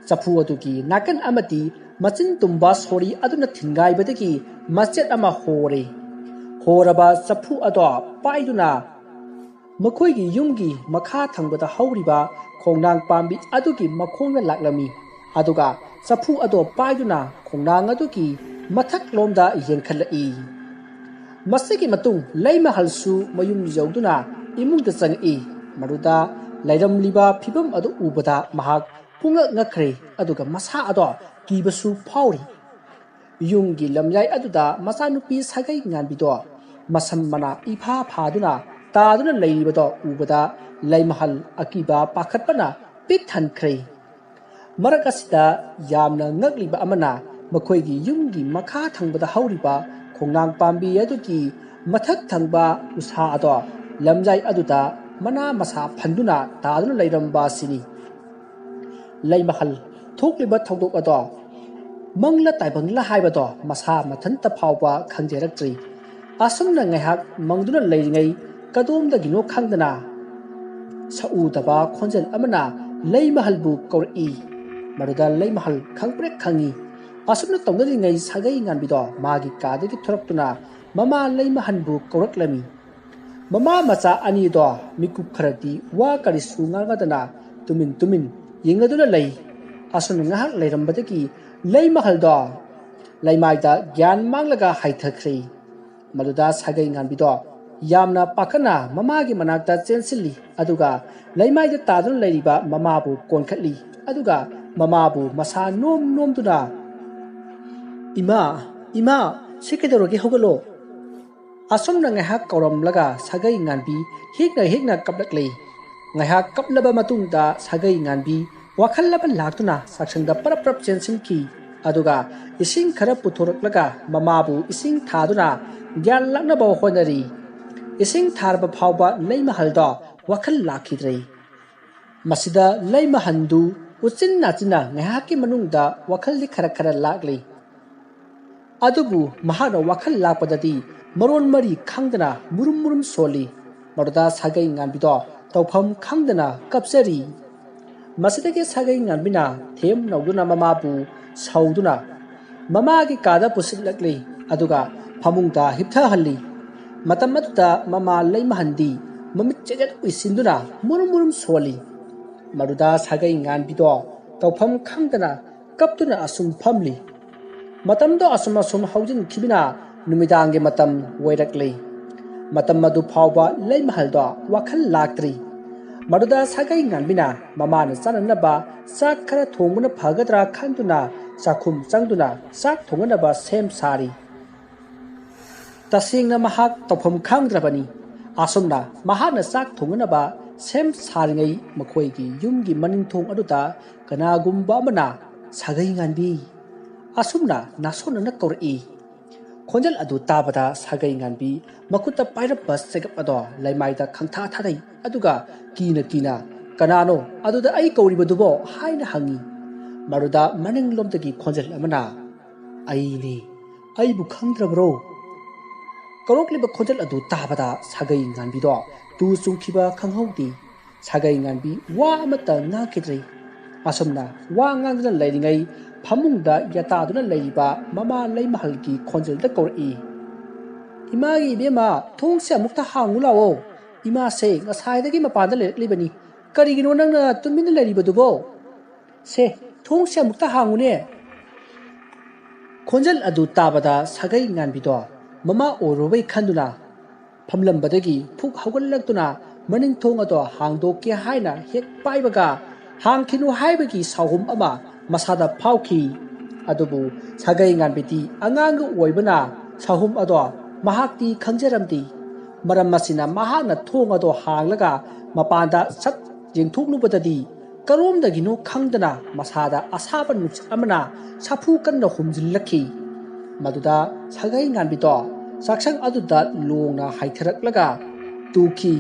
ꯆꯐꯨ ꯑꯗꯨꯒꯤ ꯅꯥꯀꯟ ꯑꯃꯗꯤ ꯃꯆꯤꯟ ꯇꯨꯝꯕ ꯁꯣꯔꯤ ꯑꯗꯨꯅ ꯊꯤꯟꯒꯥꯏꯕꯗꯒꯤ ꯃꯆꯦꯠ ꯑꯃ ꯍꯣꯔꯦ꯫ ꯍꯣꯔꯕ ꯆꯐꯨ ꯑꯗꯣ ꯄꯥꯏꯗꯨꯅ ꯃꯈꯣꯏꯒꯤ ꯌꯨꯝꯒꯤ ꯃꯈꯥ ꯊꯪꯕꯗ ꯍꯧꯔꯤꯕ ꯈꯣꯡꯅꯥꯡ ꯄꯥꯝꯕꯤ ꯑꯗꯨꯒꯤ ꯃꯈꯣꯡꯗ ꯂꯥꯛꯂꯝꯃꯤ꯫ ꯑꯗꯨꯒ ꯆꯐꯨ ꯑꯗꯣ ꯄꯥꯏꯗꯨꯅ ꯈꯣꯡꯅꯥꯡ ꯑꯗꯨꯒꯤ ꯃꯊꯛꯂꯣꯝꯗ ꯌꯦꯡꯈꯠꯂꯛꯏ꯫ ꯃꯁꯤꯒꯤ ꯃꯇꯨꯡ ꯂꯩꯃꯍꯜꯁꯨ ꯃꯌꯨꯝ ꯌꯧꯗꯨꯅ ꯏꯃꯨꯡꯗ ꯆꯪꯉꯛꯏ꯫ ꯃꯗꯨꯗ ꯂꯩꯔꯝꯂꯤꯕ ꯐꯤꯕꯝ ꯑꯗꯨ ꯎꯕꯗ ꯃꯍꯥꯛ ꯄꯨꯡꯉꯛ ꯉꯛꯈ꯭ꯔꯦ, ꯑꯗꯨꯒ ꯃꯁꯥ ꯑꯗꯣ ꯀꯤꯕꯁꯨ ꯐꯥꯎꯔꯤ꯫ ꯌꯨꯝꯒꯤ ꯂꯝꯌꯥꯏ ꯑꯗꯨꯗ ꯃꯆꯥꯅꯨꯄꯤ ꯁꯥꯒꯩ ꯉꯥꯟꯕꯤꯗꯣ ꯃꯁꯝ ꯃꯅꯥ ꯏꯐꯥ ꯐꯥꯗꯨꯅ ꯇꯥꯗꯨꯅ ꯂꯩꯔꯤꯕꯗꯣ ꯎꯕꯗ ꯂꯩꯃꯍꯜ ꯑꯀꯤꯕ ꯄꯥꯈꯠꯄꯅ ꯄꯤꯛ ꯊꯟꯈ꯭ꯔꯦ꯫ ꯃꯔꯛ ꯑꯁꯤꯗ ꯌꯥꯝꯅ ꯉꯛꯂꯤꯕ ꯑꯃꯅ ꯃꯈꯣꯏꯒꯤ ꯌꯨꯝꯒꯤ ꯃꯈꯥ ꯊꯪꯕꯗ ꯍꯧꯔꯤꯕ ꯈꯣꯡꯅꯥꯡ ꯄꯥꯝꯕꯤ ꯑꯗꯨꯒꯤ ꯃꯊꯛ ꯊꯪꯕ ꯎꯁꯥ ꯑꯗꯣ ꯂꯝꯖꯥꯏ ꯑꯗꯨꯗ ꯃꯅꯥ ꯃꯁꯥ ꯐꯟꯗꯨꯅ ꯇꯥꯗꯨꯅ ꯂꯩꯔꯝꯕ ꯑꯁꯤꯅꯤ꯫ ꯂꯩꯃꯍꯜ ꯊꯣꯛꯂꯤꯕ ꯊꯧꯗꯣꯛ ꯑꯗꯣ ꯃꯪꯂ ꯇꯥꯏꯕꯪꯂ ꯍꯥꯏꯕꯗꯣ ꯃꯁꯥ ꯃꯊꯟꯇ ꯐꯥꯎꯕ ꯈꯪꯖꯔꯛꯇ꯭ꯔꯤ꯫ ꯑꯁꯨꯝꯅ ꯉꯥꯏꯍꯥꯛ ꯃꯪꯗꯨꯅ ꯂꯩꯔꯤꯉꯩ, ꯀꯗꯣꯝꯗꯒꯤꯅꯣ ꯈꯪꯗꯅ ꯁꯛꯎꯗꯕ ꯈꯣꯟꯖꯦꯜ ꯑꯃꯅ ꯂꯩꯃꯍꯜꯕꯨ ꯀꯧꯔꯛꯏ꯫ ꯃꯗꯨꯗ ꯂꯩꯃꯍꯜ ꯈꯪꯄ꯭ꯔꯦꯛ ꯈꯪꯏ꯫ ꯑꯁꯨꯝꯅ ꯇꯧꯅꯔꯤꯉꯩ ꯁꯥꯒꯩ ꯉꯥꯟꯕꯤꯗꯣ ꯃꯥꯒꯤ ꯀꯥꯗꯒꯤ ꯊꯣꯔꯛꯇꯨꯅ ꯃꯃꯥ ꯂꯩꯃꯍꯟꯕꯨ ꯀꯧꯔꯛꯂꯝꯃꯤ꯫ ꯃꯃꯥ ꯃꯆꯥ ꯑꯅꯤꯗꯣ ꯃꯤꯀꯨꯞ ꯈꯔꯗꯤ ꯋꯥ ꯀꯔꯤꯁꯨ ꯉꯥꯡꯅꯗꯅ ꯇꯨꯃꯤꯟ ꯇꯨꯃꯤꯟ ꯌꯦꯡꯅꯗꯨꯅ ꯂꯩ꯫ ꯑꯁꯨꯝꯅ ꯉꯥꯏꯍꯥꯛ ꯂꯩꯔꯝꯕꯗꯒꯤ ꯂꯩꯃꯍꯜꯗꯣ ꯂꯩꯃꯥꯏꯗ ꯒ꯭ꯌꯥꯟ ꯃꯥꯡꯂꯒ ꯍꯥꯏꯊꯈ꯭ꯔꯦ꯫ ꯃꯗꯨꯗ ꯁꯥꯒꯩ ꯉꯥꯟꯕꯤꯗꯣ ꯌꯥꯝꯅ ꯄꯥꯈꯠꯅ ꯃꯃꯥꯒꯤ ꯃꯅꯥꯛꯇ ꯆꯦꯟꯁꯤꯜꯂꯤ, ꯑꯗꯨꯒ ꯂꯩꯃꯥꯏꯗ ꯇꯥꯗꯨꯅ ꯂꯩꯔꯤꯕ ꯃꯃꯥꯕꯨ ꯀꯣꯟꯈꯠꯂꯤ, ꯑꯗꯨꯒ ꯃꯃꯥꯕꯨ ꯃꯁꯥ ꯅꯣꯝ ꯅꯣꯝꯗꯨꯅ, "ꯏꯃꯥ, ꯏꯃꯥ, ꯁꯤ ꯀꯩꯗꯧꯔꯒꯦ? ꯍꯧꯒꯠꯂꯣ!" ꯑꯁꯨꯝꯅ ꯉꯥꯏꯍꯥꯛ ꯀꯧꯔꯝꯂꯒ ꯁꯥꯒꯩ ꯉꯥꯟꯕꯤ ꯍꯤꯛꯅ ꯍꯤꯛꯅ ꯀꯞꯂꯛꯂꯤ꯫ ꯉꯥꯏꯍꯥꯛ ꯀꯞꯂꯕ ꯃꯇꯨꯡꯗ ꯁꯥꯒꯩ ꯉꯥꯟꯕꯤ ꯋꯥꯈꯜ ꯑꯃ ꯂꯥꯛꯇꯨꯅ ꯆꯥꯛꯁꯪꯗ ꯄꯔꯞ ꯄꯔꯞ ꯆꯦꯟꯁꯤꯟꯈꯤ꯫ ꯑꯗꯨꯒ ꯏꯁꯤꯡ ꯈꯔ ꯄꯨꯊꯣꯔꯛꯂꯒ ꯃꯃꯥꯕꯨ ꯏꯁꯤꯡ ꯊꯥꯗꯨꯅ ꯒ꯭ꯌꯥꯟ ꯂꯥꯛꯅꯕ ꯍꯣꯠꯅꯔꯤ꯫ ꯏꯁꯤꯡ ꯊꯥꯔꯕ ꯐꯥꯎꯕ ꯂꯩꯃꯍꯜꯗꯣ ꯋꯥꯈꯜ ꯂꯥꯛꯈꯤꯗ꯭ꯔꯦ꯫ ꯃꯁꯤꯗ ꯂꯩꯃꯍꯟꯗꯨ ꯎꯆꯤꯟ ꯅꯥꯆꯤꯟꯅ ꯉꯥꯏꯍꯥꯛꯀꯤ ꯃꯅꯨꯡꯗ ꯋꯥꯈꯜꯗꯤ ꯈꯔ ꯈꯔ ꯂꯥꯛꯂꯤ꯫ ꯑꯗꯨꯕꯨ ꯃꯍꯥꯛꯅ ꯋꯥꯈꯜ ꯂꯥꯛꯄꯗꯗꯤ ꯃꯔꯣꯟ ꯃꯔꯤ ꯈꯪꯗꯅ ꯃꯨꯔꯨꯝ ꯃꯨꯔꯨꯝ ꯁꯣꯜꯂꯤ꯫ ꯃꯗꯨꯗ ꯁꯥꯒꯩ ꯉꯥꯟꯕꯤꯗꯣ ꯇꯧꯐꯝ ꯈꯪꯗꯅ ꯀꯞꯆꯔꯤ꯫ ꯃꯁꯤꯗꯒꯤ ꯁꯥꯒꯩ ꯉꯥꯟꯕꯤꯅ ꯊꯦꯝ ꯅꯧꯗꯨꯅ ꯃꯃꯥꯕꯨ ꯁꯧꯗꯨꯅ ꯃꯃꯥꯒꯤ ꯀꯥꯗ ꯄꯨꯁꯤꯜꯂꯛꯂꯤ, ꯑꯗꯨꯒ ꯐꯃꯨꯡꯗ ꯍꯤꯞꯊꯍꯜꯂꯤ꯫ ꯃꯇꯝ ꯑꯗꯨꯗ ꯃꯃꯥ ꯂꯩꯃꯍꯟꯗꯤ ꯃꯃꯤꯠ ꯆꯦꯖꯦꯠ ꯎꯏꯁꯤꯟꯗꯨꯅ ꯃꯨꯔꯨꯝ ꯃꯨꯔꯨꯝ ꯁꯣꯜꯂꯤ꯫ ꯃꯗꯨꯗ ꯁꯥꯒꯩ ꯉꯥꯟꯕꯤꯗꯣ ꯇꯧꯐꯝ ꯈꯪꯗꯅ ꯀꯞꯇꯨꯅ ꯑꯁꯨꯝ ꯐꯝꯂꯤ꯫ ꯃꯇꯝꯗꯣ ꯑꯁꯨꯝ ꯑꯁꯨꯝ ꯍꯧꯖꯤꯟꯈꯤꯕꯅ ꯅꯨꯃꯤꯗꯥꯡꯒꯤ ꯃꯇꯝ ꯑꯣꯏꯔꯛꯂꯤ꯫ ꯃꯇꯝ ꯑꯗꯨ ꯐꯥꯎꯕ ꯂꯩꯃꯍꯜꯗꯣ ꯋꯥꯈꯜ ꯂꯥꯛꯇ꯭ꯔꯤ꯫ ꯃꯗꯨꯗ ꯁꯥꯒꯩ ꯉꯥꯟꯕꯤꯅ ꯃꯃꯥꯅ ꯆꯥꯅꯅꯕ ꯆꯥꯛ ꯈꯔ ꯊꯣꯡꯕꯅ ꯐꯒꯗ꯭ꯔꯥ ꯈꯟꯗꯨꯅ ꯆꯥꯛꯈꯨꯝ ꯆꯪꯗꯨꯅ ꯆꯥꯛ ꯊꯣꯡꯅꯅꯕ ꯁꯦꯝ ꯁꯥꯔꯤ꯫ ꯇꯁꯦꯡꯅ ꯃꯍꯥꯛ ꯇꯧꯐꯝ ꯈꯪꯗ꯭ꯔꯕꯅꯤ꯫ ꯑꯁꯨꯝꯅ ꯃꯍꯥꯛꯅ ꯆꯥꯛ ꯊꯣꯡꯅꯅꯕ ꯁꯦꯝ ꯁꯥꯔꯤꯉꯩ ꯃꯈꯣꯏꯒꯤ ꯌꯨꯝꯒꯤ ꯃꯅꯤꯡꯊꯣꯡ ꯑꯗꯨꯗ ꯀꯅꯥꯒꯨꯝꯕ ꯑꯃꯅ "ꯁꯥꯒꯩ ꯉꯥꯟꯕꯤ, ꯑꯁꯨꯝꯅ ꯅꯥꯁꯣꯟꯅꯅ ꯀꯧꯔꯛꯏ꯫ ꯈꯣꯟꯖꯦꯜ ꯑꯗꯨ ꯇꯥꯕꯗ ꯁꯥꯒꯩ ꯉꯥꯟꯕꯤ ꯃꯈꯨꯠꯇ ꯄꯥꯏꯔꯝꯕ ꯆꯦꯒꯞ ꯑꯗꯣ ꯂꯩꯃꯥꯏꯗ ꯈꯪꯊꯥ ꯊꯥꯗꯩ, ꯑꯗꯨꯒ ꯀꯤꯅ ꯀꯤꯅ, "ꯀꯅꯥꯅꯣ ꯑꯗꯨꯗ ꯑꯩ ꯀꯧꯔꯤꯕꯗꯨꯕꯣ?" ꯍꯥꯏꯅ ꯍꯪꯉꯤ꯫ ꯃꯗꯨꯗ ꯃꯅꯤꯡꯂꯣꯝꯗꯒꯤ ꯈꯣꯟꯖꯦꯜ ꯑꯃꯅ, "ꯑꯩꯅꯤ, ꯑꯩꯕꯨ ꯈꯪꯗ꯭ꯔꯕ꯭ꯔꯣ?" ꯀꯧꯔꯛꯂꯤꯕ ꯈꯣꯟꯖꯦꯜ ꯑꯗꯨ ꯇꯥꯕꯗ ꯁꯥꯒꯩ ꯉꯥꯟꯕꯤꯗꯣ ꯇꯨ ꯆꯨꯡꯈꯤꯕ ꯈꯪꯍꯧꯗꯦ꯫ ꯁꯥꯒꯩ ꯉꯥꯟꯕꯤ ꯋꯥ ꯑꯃꯠꯇ ꯉꯥꯡꯈꯤꯗ꯭ꯔꯤ꯫ ꯑꯁꯨꯝꯅ ꯋꯥ ꯉꯥꯡꯗꯨꯅ ꯂꯩꯔꯤꯉꯩ ꯐꯃꯨꯡꯗ ꯌꯥꯇꯥꯗꯨꯅ ꯂꯩꯔꯤꯕ ꯃꯃꯥ ꯂꯩꯃꯍꯜꯒꯤ ꯈꯣꯟꯖꯦꯜꯗ ꯀꯧꯔꯛꯏ, "ꯏꯃꯥꯒꯤ ꯏꯕꯦꯝꯃ, ꯊꯣꯡꯁꯦ ꯑꯃꯨꯛꯇ ꯍꯥꯡꯉꯨ ꯂꯥꯛꯑꯣ꯫ ꯏꯃꯥꯁꯦ ꯉꯁꯥꯏꯗꯒꯤ ꯃꯄꯥꯟꯗ ꯂꯩꯔꯛꯂꯤꯕꯅꯤ꯫ ꯀꯔꯤꯒꯤꯅꯣ ꯅꯪꯅ ꯇꯨꯃꯤꯟꯅ ꯂꯩꯔꯤꯕꯗꯨꯕꯣ? ꯁꯦ, ꯊꯣꯡꯁꯦ ꯑꯃꯨꯛꯇ ꯍꯥꯡꯉꯨꯅꯦ!" ꯈꯣꯟꯖꯦꯜ ꯑꯗꯨ ꯇꯥꯕꯗ ꯁꯥꯒꯩ ꯉꯥꯟꯕꯤꯗꯣ ꯃꯃꯥ ꯑꯣꯏꯔꯨꯕꯩ ꯈꯟꯗꯨꯅ ꯐꯝꯂꯝꯕꯗꯒꯤ ꯐꯨꯛ ꯍꯧꯒꯠꯂꯛꯇꯨꯅ ꯃꯅꯤꯡ ꯊꯣꯡ ꯑꯗꯣ ꯍꯥꯡꯗꯣꯛꯀꯦ ꯍꯥꯏꯅ ꯍꯦꯛ ꯄꯥꯏꯕꯒ, ꯍꯥꯡꯈꯤꯅꯨ ꯍꯥꯏꯕꯒꯤ ꯁꯥꯎꯍꯨꯝ ꯑꯃ ꯃꯁꯥꯗ ꯐꯥꯎꯈꯤ꯫ ꯑꯗꯨꯕꯨ ꯁꯥꯒꯩ ꯉꯥꯟꯕꯤꯗꯤ ꯑꯉꯥꯡꯒ ꯑꯣꯏꯕꯅ ꯁꯥꯎꯍꯨꯝ ꯑꯗꯣ ꯃꯍꯥꯛꯇꯤ ꯈꯪꯖꯔꯝꯗꯦ꯫ ꯃꯔꯝ ꯑꯁꯤꯅ ꯃꯍꯥꯛꯅ ꯊꯣꯡ ꯑꯗꯣ ꯍꯥꯡꯂꯒ ꯃꯄꯥꯟꯗ ꯁꯠ ꯌꯦꯡꯊꯣꯛꯂꯨꯕꯗꯗꯤ ꯀꯔꯣꯝꯗꯒꯤꯅꯣ ꯈꯪꯗꯅ ꯃꯁꯥꯗ ꯑꯁꯥꯕ ꯅꯨꯡꯁꯤꯠ ꯑꯃꯅ ꯁꯥꯐꯨ ꯀꯟꯅ ꯍꯨꯝꯖꯤꯜꯂꯛꯈꯤ꯫ ꯃꯗꯨꯗ ꯁꯥꯒꯩ ꯉꯥꯟꯕꯤꯗꯣ ꯆꯥꯛꯁꯪ ꯑꯗꯨꯗ ꯂꯣꯡꯅ ꯍꯥꯏꯊꯔꯛꯂꯒ ꯇꯨꯈꯤ꯫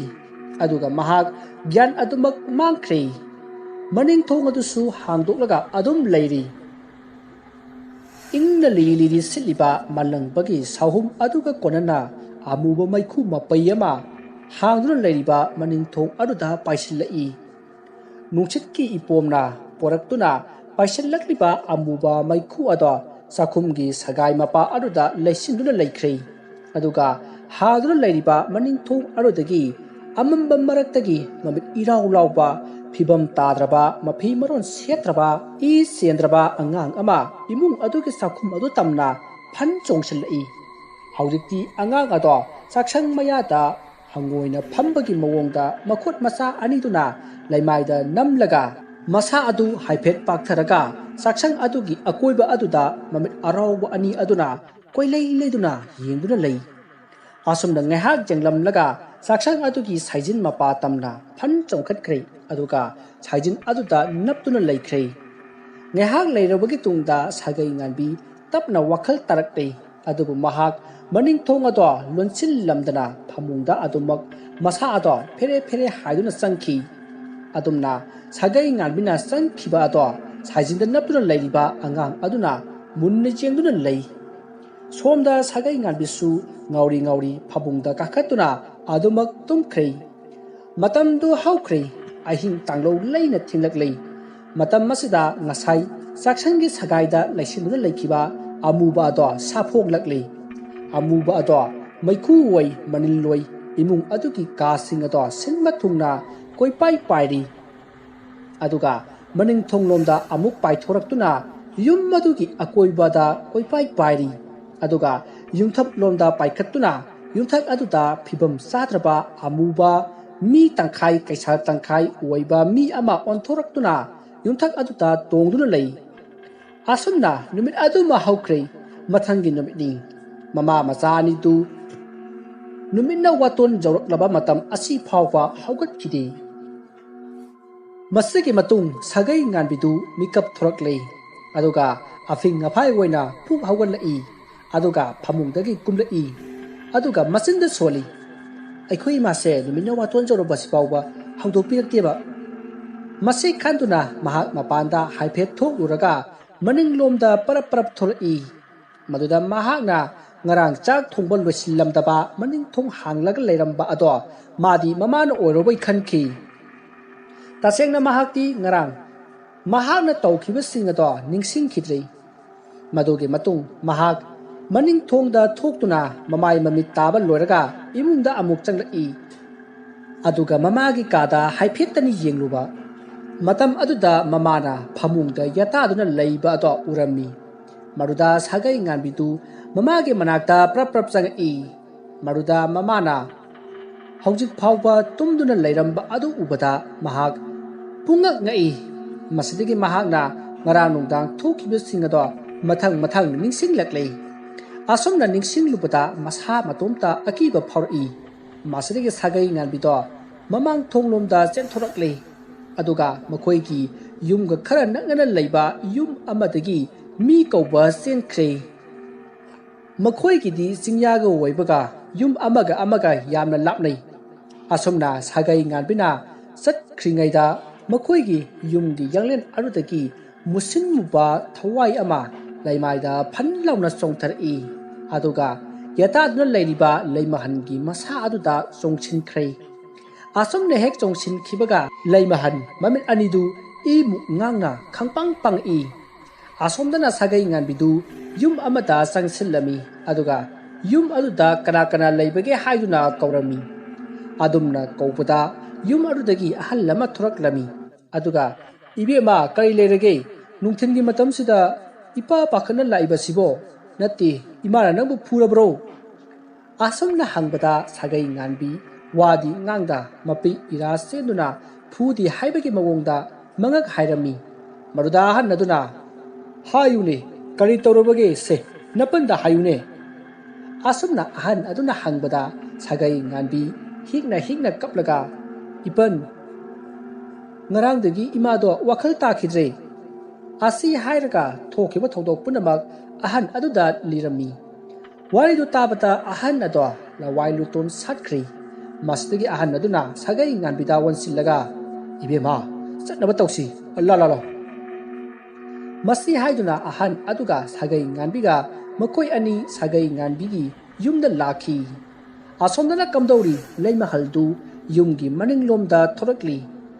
ꯑꯗꯨꯒ ꯃꯍꯥꯛ ꯒ꯭ꯌꯥꯟ ꯑꯗꯨꯃꯛ ꯃꯥꯡꯈ꯭ꯔꯦ꯫ ꯃꯅꯤꯡ ꯊꯣꯡ ꯑꯗꯨꯁꯨ ꯍꯥꯡꯗꯣꯛꯂꯒ ꯑꯗꯨꯝ ꯂꯩꯔꯤ꯫ ꯏꯪꯅ ꯂꯤꯔꯤ ꯂꯤꯔꯤ ꯁꯤꯠꯂꯤꯕ ꯃꯥꯂꯪꯕꯒꯤ ꯁꯥꯍꯨꯝ ꯑꯗꯨꯒ ꯀꯣꯟꯅꯅ ꯑꯃꯨꯕ ꯃꯩꯈꯨ ꯃꯄꯩ ꯑꯃ ꯍꯥꯡꯗꯨꯅ ꯂꯩꯔꯤꯕ ꯃꯅꯤꯡ ꯊꯣꯡ ꯑꯗꯨꯗ ꯄꯥꯏꯁꯤꯜꯂꯛꯏ꯫ ꯅꯨꯡꯁꯤꯠꯀꯤ ꯏꯄꯣꯝꯅ ꯄꯣꯔꯛꯇꯨꯅ ꯄꯥꯏꯁꯤꯜꯂꯛꯂꯤꯕ ꯑꯃꯨꯕ ꯃꯩꯈꯨ ꯑꯗꯣ ꯆꯥꯛꯈꯨꯝꯒꯤ ꯁꯒꯥꯏ ꯃꯄꯥ ꯑꯗꯨꯗ ꯂꯩꯁꯤꯟꯗꯨꯅ ꯂꯩꯈ꯭ꯔꯦ꯫ ꯑꯗꯨꯒ ꯍꯥꯗꯨꯅ ꯂꯩꯔꯤꯕ ꯃꯅꯤꯡ ꯊꯣꯡ ꯑꯗꯨꯗꯒꯤ ꯑꯃꯝꯕ ꯃꯔꯛꯇꯒꯤ ꯃꯃꯤꯠ ꯏꯔꯥꯎ ꯂꯥꯎꯕ, ꯐꯤꯕꯝ ꯇꯥꯗ꯭ꯔꯕ, ꯃꯐꯤ ꯃꯔꯣꯟ ꯁꯦꯠꯇ꯭ꯔꯕ, ꯏ ꯆꯦꯟꯗ꯭ꯔꯕ ꯑꯉꯥꯡ ꯑꯃ ꯏꯃꯨꯡ ꯑꯗꯨꯒꯤ ꯆꯥꯛꯈꯨꯝ ꯑꯗꯨ ꯇꯝꯅ ꯐꯟ ꯆꯣꯡꯁꯤꯜꯂꯛꯏ꯫ ꯍꯧꯖꯤꯛꯇꯤ ꯑꯉꯥꯡ ꯑꯗꯣ ꯆꯥꯛꯁꯪ ꯃꯌꯥꯗ ꯍꯪꯉꯣꯏꯅ ꯐꯝꯕꯒꯤ ꯃꯑꯣꯡꯗ ꯃꯈꯨꯠ ꯃꯆꯥ ꯑꯅꯤꯗꯨꯅ ꯂꯩꯃꯥꯏꯗ ꯅꯝꯂꯒ, ꯃꯁꯥ ꯑꯗꯨ ꯍꯥꯏꯐꯦꯠ ꯄꯥꯛꯊꯔꯒ, ꯆꯥꯛꯁꯪ ꯑꯗꯨꯒꯤ ꯑꯀꯣꯏꯕ ꯑꯗꯨꯗ ꯃꯃꯤꯠ ꯑꯔꯥꯎꯕ ꯑꯅꯤ ꯑꯗꯨꯅ ꯀꯣꯏꯂꯩ ꯂꯩꯗꯨꯅ ꯌꯦꯡꯗꯨꯅ ꯂꯩ꯫ ꯑꯁꯨꯝꯅ ꯉꯥꯏꯍꯥꯛ ꯌꯦꯡꯂꯝꯂꯒ ꯆꯥꯛꯁꯪ ꯑꯗꯨꯒꯤ ꯁꯥꯏꯖꯤꯟ ꯃꯄꯥ ꯇꯝꯅ ꯐꯟ ꯆꯣꯡꯈꯠꯈ꯭ꯔꯦ, ꯑꯗꯨꯒ ꯁꯥꯏꯖꯤꯟ ꯑꯗꯨꯗ ꯅꯞꯇꯨꯅ ꯂꯩꯈ꯭ꯔꯦ꯫ ꯉꯥꯏꯍꯥꯛ ꯂꯩꯔꯕꯒꯤ ꯇꯨꯡꯗ ꯁꯥꯒꯩ ꯉꯥꯟꯕꯤ ꯇꯞꯅ ꯋꯥꯈꯜ ꯇꯥꯔꯛꯂꯦ꯫ ꯑꯗꯨꯕꯨ ꯃꯍꯥꯛ ꯃꯅꯤꯡ ꯊꯣꯡ ꯑꯗꯣ ꯂꯣꯟꯁꯤꯜꯂꯝꯗꯅ ꯐꯃꯨꯡꯗ ꯑꯗꯨꯃꯛ ꯃꯁꯥ ꯑꯗꯣ ꯐꯦꯔꯦ ꯐꯦꯔꯦ ꯍꯥꯏꯗꯨꯅ ꯆꯪꯈꯤ꯫ ꯑꯗꯨꯝꯅ ꯁꯥꯒꯩ ꯉꯥꯟꯕꯤꯅ ꯆꯪꯈꯤꯕ ꯑꯗꯣ ꯁꯥꯏꯖꯤꯟꯗ ꯅꯞꯇꯨꯅ ꯂꯩꯔꯤꯕ ꯑꯉꯥꯡ ꯑꯗꯨꯅ ꯃꯨꯟꯅ ꯌꯦꯡꯗꯨꯅ ꯂꯩ꯫ ꯁꯣꯝꯗ ꯁꯥꯒꯩ ꯉꯥꯟꯕꯤꯁꯨ ꯉꯥꯎꯔꯤ ꯉꯥꯎꯔꯤ ꯐꯃꯨꯡꯗ ꯀꯥꯈꯠꯇꯨꯅ ꯑꯗꯨꯃꯛ ꯇꯨꯝꯈ꯭ꯔꯦ꯫ ꯃꯇꯝꯗꯨ ꯍꯧꯈ꯭ꯔꯦ꯫ ꯑꯍꯤꯡ ꯇꯥꯡꯂꯧ ꯂꯩꯅ ꯊꯦꯡꯂꯛꯂꯦ꯫ ꯃꯇꯝ ꯑꯁꯤꯗ ꯉꯁꯥꯏ ꯆꯥꯛꯁꯪꯒꯤ ꯁꯒꯥꯏꯗ ꯂꯩꯁꯤꯟꯗꯨꯅ ꯂꯩꯈꯤꯕ ꯑꯃꯨꯕ ꯑꯗꯣ ꯁꯥꯐꯣꯡꯂꯛꯂꯦ꯫ ꯑꯃꯨꯕ ꯑꯗꯣ ꯃꯩꯈꯨ ꯑꯣꯏ ꯃꯅꯤꯜ ꯑꯣꯏ ꯏꯃꯨꯡ ꯑꯗꯨꯒꯤ ꯀꯥꯁꯤꯡ ꯑꯗꯣ ꯁꯤꯟꯕ ꯊꯨꯡꯅ ꯀꯣꯏꯄꯥꯏ ꯄꯥꯏꯔꯤ꯫ ꯑꯗꯨꯒ ꯃꯅꯤꯡ ꯊꯣꯡꯂꯣꯝꯗ ꯑꯃꯨꯛ ꯄꯥꯏꯊꯣꯔꯛꯇꯨꯅ ꯌꯨꯝ ꯑꯗꯨꯒꯤ ꯑꯀꯣꯏꯕꯗ ꯀꯣꯏꯄꯥꯏ ꯄꯥꯏꯔꯤ꯫ ꯑꯗꯨꯒ ꯌꯨꯝꯊꯛꯂꯣꯝꯗ ꯄꯥꯏꯈꯠꯇꯨꯅ ꯌꯨꯝꯊꯛ ꯑꯗꯨꯗ ꯐꯤꯕꯝ ꯆꯥꯗ꯭ꯔꯕ ꯑꯃꯨꯕ ꯃꯤ ꯇꯪꯈꯥꯏ ꯀꯩꯁꯥꯜ ꯇꯪꯈꯥꯏ ꯑꯣꯏꯕ ꯃꯤ ꯑꯃ ꯑꯣꯟꯊꯣꯔꯛꯇꯨꯅ ꯌꯨꯝꯊꯛ ꯑꯗꯨꯗ ꯇꯣꯡꯗꯨꯅ ꯂꯩ꯫ ꯑꯁꯨꯝꯅ ꯅꯨꯃꯤꯠ ꯑꯗꯨꯃ ꯍꯧꯈ꯭ꯔꯦ꯫ ꯃꯊꯪꯒꯤ ꯅꯨꯃꯤꯠꯅꯤ꯫ ꯃꯃꯥ ꯃꯆꯥ ꯑꯅꯤꯗꯨ ꯅꯨꯃꯤꯠꯅ ꯋꯥꯇꯣꯟ ꯌꯧꯔꯛꯂꯕ ꯃꯇꯝ ꯑꯁꯤ ꯐꯥꯎꯕ ꯍꯧꯒꯠꯈꯤꯗꯦ꯫ ꯃꯁꯤꯒꯤ ꯃꯇꯨꯡ ꯁꯥꯒꯩ ꯉꯥꯟꯕꯤꯗꯨ ꯃꯤꯀꯞ ꯊꯣꯔꯛꯂꯦ꯫ ꯑꯗꯨꯒ ꯑꯐꯤꯡ ꯑꯐꯥꯏ ꯑꯣꯏꯅ ꯐꯨꯛ ꯍꯧꯒꯠꯂꯛꯏ꯫ ꯑꯗꯨꯒ ꯐꯃꯨꯡꯗꯒꯤ ꯀꯨꯝꯂꯛꯏ꯫ ꯑꯗꯨꯒ ꯃꯆꯤꯟꯗ ꯁꯣꯜꯂꯤ, "ꯑꯩꯈꯣꯏ ꯏꯃꯥꯁꯦ ꯅꯨꯃꯤꯠꯅ ꯋꯥꯇꯣꯟ ꯌꯧꯔꯛꯄꯁꯤ ꯐꯥꯎꯕ ꯍꯧꯗꯣꯛꯄꯤꯔꯛꯇꯦꯕ"꯫ ꯃꯁꯤ ꯈꯟꯗꯨꯅ ꯃꯍꯥꯛ ꯃꯄꯥꯟꯗ ꯍꯥꯏꯐꯦꯠ ꯊꯣꯛꯂꯨꯔꯒ ꯃꯅꯤꯡꯂꯣꯝꯗ ꯄꯔꯞ ꯄꯔꯞ ꯊꯣꯛꯂꯛꯏ꯫ ꯃꯗꯨꯗ ꯃꯍꯥꯛꯅ ꯉꯔꯥꯡ ꯆꯥꯛ ꯊꯣꯡꯕ ꯂꯣꯏꯁꯤꯜꯂꯝꯗꯕ ꯃꯅꯤꯡ ꯊꯣꯡ ꯍꯥꯡꯂꯒ ꯂꯩꯔꯝꯕ ꯑꯗꯣ ꯃꯥꯗꯤ ꯃꯃꯥꯅ ꯑꯣꯏꯔꯕꯣꯏ ꯈꯟꯈꯤ꯫ ꯇꯁꯦꯡꯅ ꯃꯍꯥꯛꯇꯤ ꯉꯔꯥꯡ ꯃꯍꯥꯛꯅ ꯇꯧꯈꯤꯕꯁꯤꯡ ꯑꯗꯣ ꯅꯤꯡꯁꯤꯡꯈꯤꯗ꯭ꯔꯤ꯫ ꯃꯗꯨꯒꯤ ꯃꯇꯨꯡ ꯃꯍꯥꯛ ꯃꯅꯤꯡ ꯊꯣꯡꯗ ꯊꯣꯛꯇꯨꯅ ꯃꯃꯥꯏ ꯃꯃꯤꯠ ꯇꯥꯕ ꯂꯣꯏꯔꯒ ꯏꯃꯨꯡꯗ ꯑꯃꯨꯛ ꯆꯪꯂꯛꯏ꯫ ꯑꯗꯨꯒ ꯃꯃꯥꯒꯤ ꯀꯥꯗ ꯍꯥꯏꯐꯦꯠꯇꯅꯤ ꯌꯦꯡꯂꯨꯕ꯫ ꯃꯇꯝ ꯑꯗꯨꯗ ꯃꯃꯥꯅ ꯐꯃꯨꯡꯗ ꯌꯥꯇꯥꯗꯨꯅ ꯂꯩꯕ ꯑꯗꯣ ꯎꯔꯝꯃꯤ꯫ ꯃꯗꯨꯗ ꯁꯥꯒꯩ ꯉꯥꯟꯕꯤꯗꯨ ꯃꯃꯥꯒꯤ ꯃꯅꯥꯛꯇ ꯄ꯭ꯔꯞ ꯄ꯭ꯔꯞ ꯆꯪꯉꯛꯏ꯫ ꯃꯗꯨꯗ ꯃꯃꯥꯅ ꯍꯧꯖꯤꯛ ꯐꯥꯎꯕ ꯇꯨꯝꯗꯨꯅ ꯂꯩꯔꯝꯕ ꯑꯗꯨ ꯎꯕꯗ ꯃꯍꯥꯛ ꯄꯨꯡꯉꯛ ꯉꯛꯏ꯫ ꯃꯁꯤꯗꯒꯤ ꯃꯍꯥꯛꯅ ꯉꯔꯥꯡ ꯅꯨꯡꯗꯥꯡ ꯊꯣꯛꯈꯤꯕꯁꯤꯡ ꯑꯗꯣ ꯃꯊꯪ ꯃꯊꯪ ꯅꯤꯡꯁꯤꯡꯂꯛꯂꯦ꯫ ꯑꯁꯨꯝꯅ ꯅꯤꯡꯁꯤꯡꯂꯨꯕꯗ ꯃꯁꯥ ꯃꯇꯣꯝꯇ ꯑꯀꯤꯕ ꯐꯥꯎꯔꯛꯏ꯫ ꯃꯁꯤꯗꯒꯤ ꯁꯥꯒꯩ ꯉꯥꯟꯕꯤꯗꯣ ꯃꯃꯥꯡ ꯊꯣꯡꯂꯣꯝꯗ ꯆꯦꯟꯊꯣꯔꯛꯂꯦ꯫ ꯑꯗꯨꯒ ꯃꯈꯣꯏꯒꯤ ꯌꯨꯝꯒ ꯈꯔ ꯅꯛꯅꯅ ꯂꯩꯕ ꯌꯨꯝ ꯑꯃꯗꯒꯤ ꯃꯤ ꯀꯧꯕ ꯆꯦꯟꯈ꯭ꯔꯦ꯫ ꯃꯈꯣꯏꯒꯤꯗꯤ ꯆꯤꯡꯌꯥꯒ ꯑꯣꯏꯕꯒ ꯌꯨꯝ ꯑꯃꯒ ꯑꯃꯒ ꯌꯥꯝꯅ ꯂꯥꯞꯅꯩ꯫ ꯑꯁꯨꯝꯅ ꯁꯥꯒꯩ ꯉꯥꯟꯕꯤꯅ ꯆꯠꯈ꯭ꯔꯤꯉꯩꯗ ꯃꯈꯣꯏꯒꯤ ꯌꯨꯝꯒꯤ ꯌꯥꯡꯂꯦꯟ ꯑꯗꯨꯗꯒꯤ ꯃꯨꯁꯤꯟ ꯃꯨꯕ ꯊꯋꯥꯏ ꯑꯃ ꯂꯩꯃꯥꯏꯗ ꯐꯟ ꯂꯥꯎꯅ ꯆꯣꯡꯊꯔꯛꯏ꯫ ꯑꯗꯨꯒ ꯌꯦꯇꯥꯗꯨꯅ ꯂꯩꯔꯤꯕ ꯂꯩꯃꯍꯟꯒꯤ ꯃꯁꯥ ꯑꯗꯨꯗ ꯆꯣꯡꯁꯤꯟꯈ꯭ꯔꯦ꯫ ꯑꯁꯨꯝꯅ ꯍꯦꯛ ꯆꯣꯡꯁꯤꯟꯈꯤꯕꯒ ꯂꯩꯃꯍꯟ ꯃꯃꯤꯠ ꯑꯅꯤꯗꯨ ꯏꯃꯨꯛ ꯉꯥꯡꯅ ꯈꯪꯄꯪ ꯄꯪꯏ꯫ ꯑꯁꯣꯝꯗꯅ ꯁꯥꯒꯩ ꯉꯥꯟꯕꯤꯗꯨ ꯌꯨꯝ ꯑꯃꯗ ꯆꯪꯁꯤꯜꯂꯝꯃꯤ꯫ ꯑꯗꯨꯒ ꯌꯨꯝ ꯑꯗꯨꯗ ꯀꯅꯥ ꯀꯅꯥ ꯂꯩꯕꯒꯦ ꯍꯥꯏꯗꯨꯅ ꯀꯧꯔꯝꯃꯤ꯫ ꯑꯗꯨꯝꯅ ꯀꯧꯕꯗ ꯌꯨꯝ ꯑꯗꯨꯗꯒꯤ ꯑꯍꯜ ꯑꯃ ꯊꯣꯔꯛꯂꯝꯃꯤ꯫ ꯑꯗꯨꯒ, "ꯏꯕꯦꯝꯃ, ꯀꯔꯤ ꯂꯩꯔꯒꯦ? ꯅꯨꯡꯊꯤꯜꯒꯤ ꯃꯇꯝꯁꯤꯗ ꯏꯄꯥ ꯄꯥꯈꯠꯅ ꯂꯥꯛꯏꯕꯁꯤꯕꯣ? ꯅꯠꯇꯦ, ꯏꯃꯥꯅ ꯅꯪꯕꯨ ꯐꯨꯔꯕ꯭ꯔꯣ?" ꯑꯁꯨꯝꯅ ꯍꯪꯕꯗ ꯁꯥꯒꯩ ꯉꯥꯟꯕꯤ ꯋꯥꯗꯤ ꯉꯥꯡꯗ ꯃꯄꯤ ꯏꯔꯥ ꯆꯦꯟꯗꯨꯅ ꯐꯨꯗꯤ ꯍꯥꯏꯕꯒꯤ ꯃꯑꯣꯡꯗ ꯃꯉꯛ ꯍꯥꯏꯔꯝꯃꯤ꯫ ꯃꯗꯨꯗ ꯑꯍꯟ ꯑꯗꯨꯅ, "ꯍꯥꯏꯌꯨꯅꯦ, ꯀꯔꯤ ꯇꯧꯔꯕꯒꯦ ꯁꯦ, ꯅꯄꯟꯗ ꯍꯥꯏꯌꯨꯅꯦ?" ꯑꯁꯨꯝꯅ ꯑꯍꯟ ꯑꯗꯨꯅ ꯍꯪꯕꯗ ꯁꯥꯒꯩ ꯉꯥꯟꯕꯤ ꯍꯤꯛꯅ ꯍꯤꯛꯅ ꯀꯞꯂꯒ, "ꯏꯄꯟ, ꯉꯔꯥꯡꯗꯒꯤ ꯏꯃꯥꯗꯣ ꯋꯥꯈꯜ ꯇꯥꯈꯤꯗ꯭ꯔꯦ" ꯑꯁꯤ ꯍꯥꯏꯔꯒ ꯊꯣꯛꯈꯤꯕ ꯊꯧꯗꯣꯛ ꯄꯨꯝꯅꯃꯛ ꯑꯍꯟ ꯑꯗꯨꯗ ꯂꯤꯔꯝꯃꯤ꯫ ꯋꯥꯔꯤꯗꯨ ꯇꯥꯕꯗ ꯑꯍꯟ ꯑꯗꯣ ꯂꯋꯥꯏ ꯂꯨꯇꯣꯟ ꯁꯥꯠꯈ꯭ꯔꯤ꯫ ꯃꯁꯤꯗꯒꯤ ꯑꯍꯟ ꯑꯗꯨꯅ ꯁꯥꯒꯩ ꯉꯥꯟꯕꯤꯗ ꯑꯣꯟꯁꯤꯜꯂꯒ, "ꯏꯕꯦꯝꯃ, ꯆꯠꯅꯕ ꯇꯧꯁꯤ, ꯂꯥ, ꯂꯥ, ꯂꯥ"꯫ ꯃꯁꯤ ꯍꯥꯏꯗꯨꯅ ꯑꯍꯟ ꯑꯗꯨꯒ ꯁꯥꯒꯩ ꯉꯥꯟꯕꯤꯒ ꯃꯈꯣꯏ ꯑꯅꯤ ꯁꯥꯒꯩ ꯉꯥꯟꯕꯤꯒꯤ ꯌꯨꯝꯗ ꯂꯥꯛꯈꯤ꯫ ꯑꯁꯣꯝꯗꯅ ꯀꯝꯗꯧꯔꯤ ꯂꯩꯃꯍꯜꯗꯨ ꯌꯨꯝꯒꯤ ꯃꯅꯤꯡꯂꯣꯝꯗ ꯊꯣꯔꯛꯂꯤ,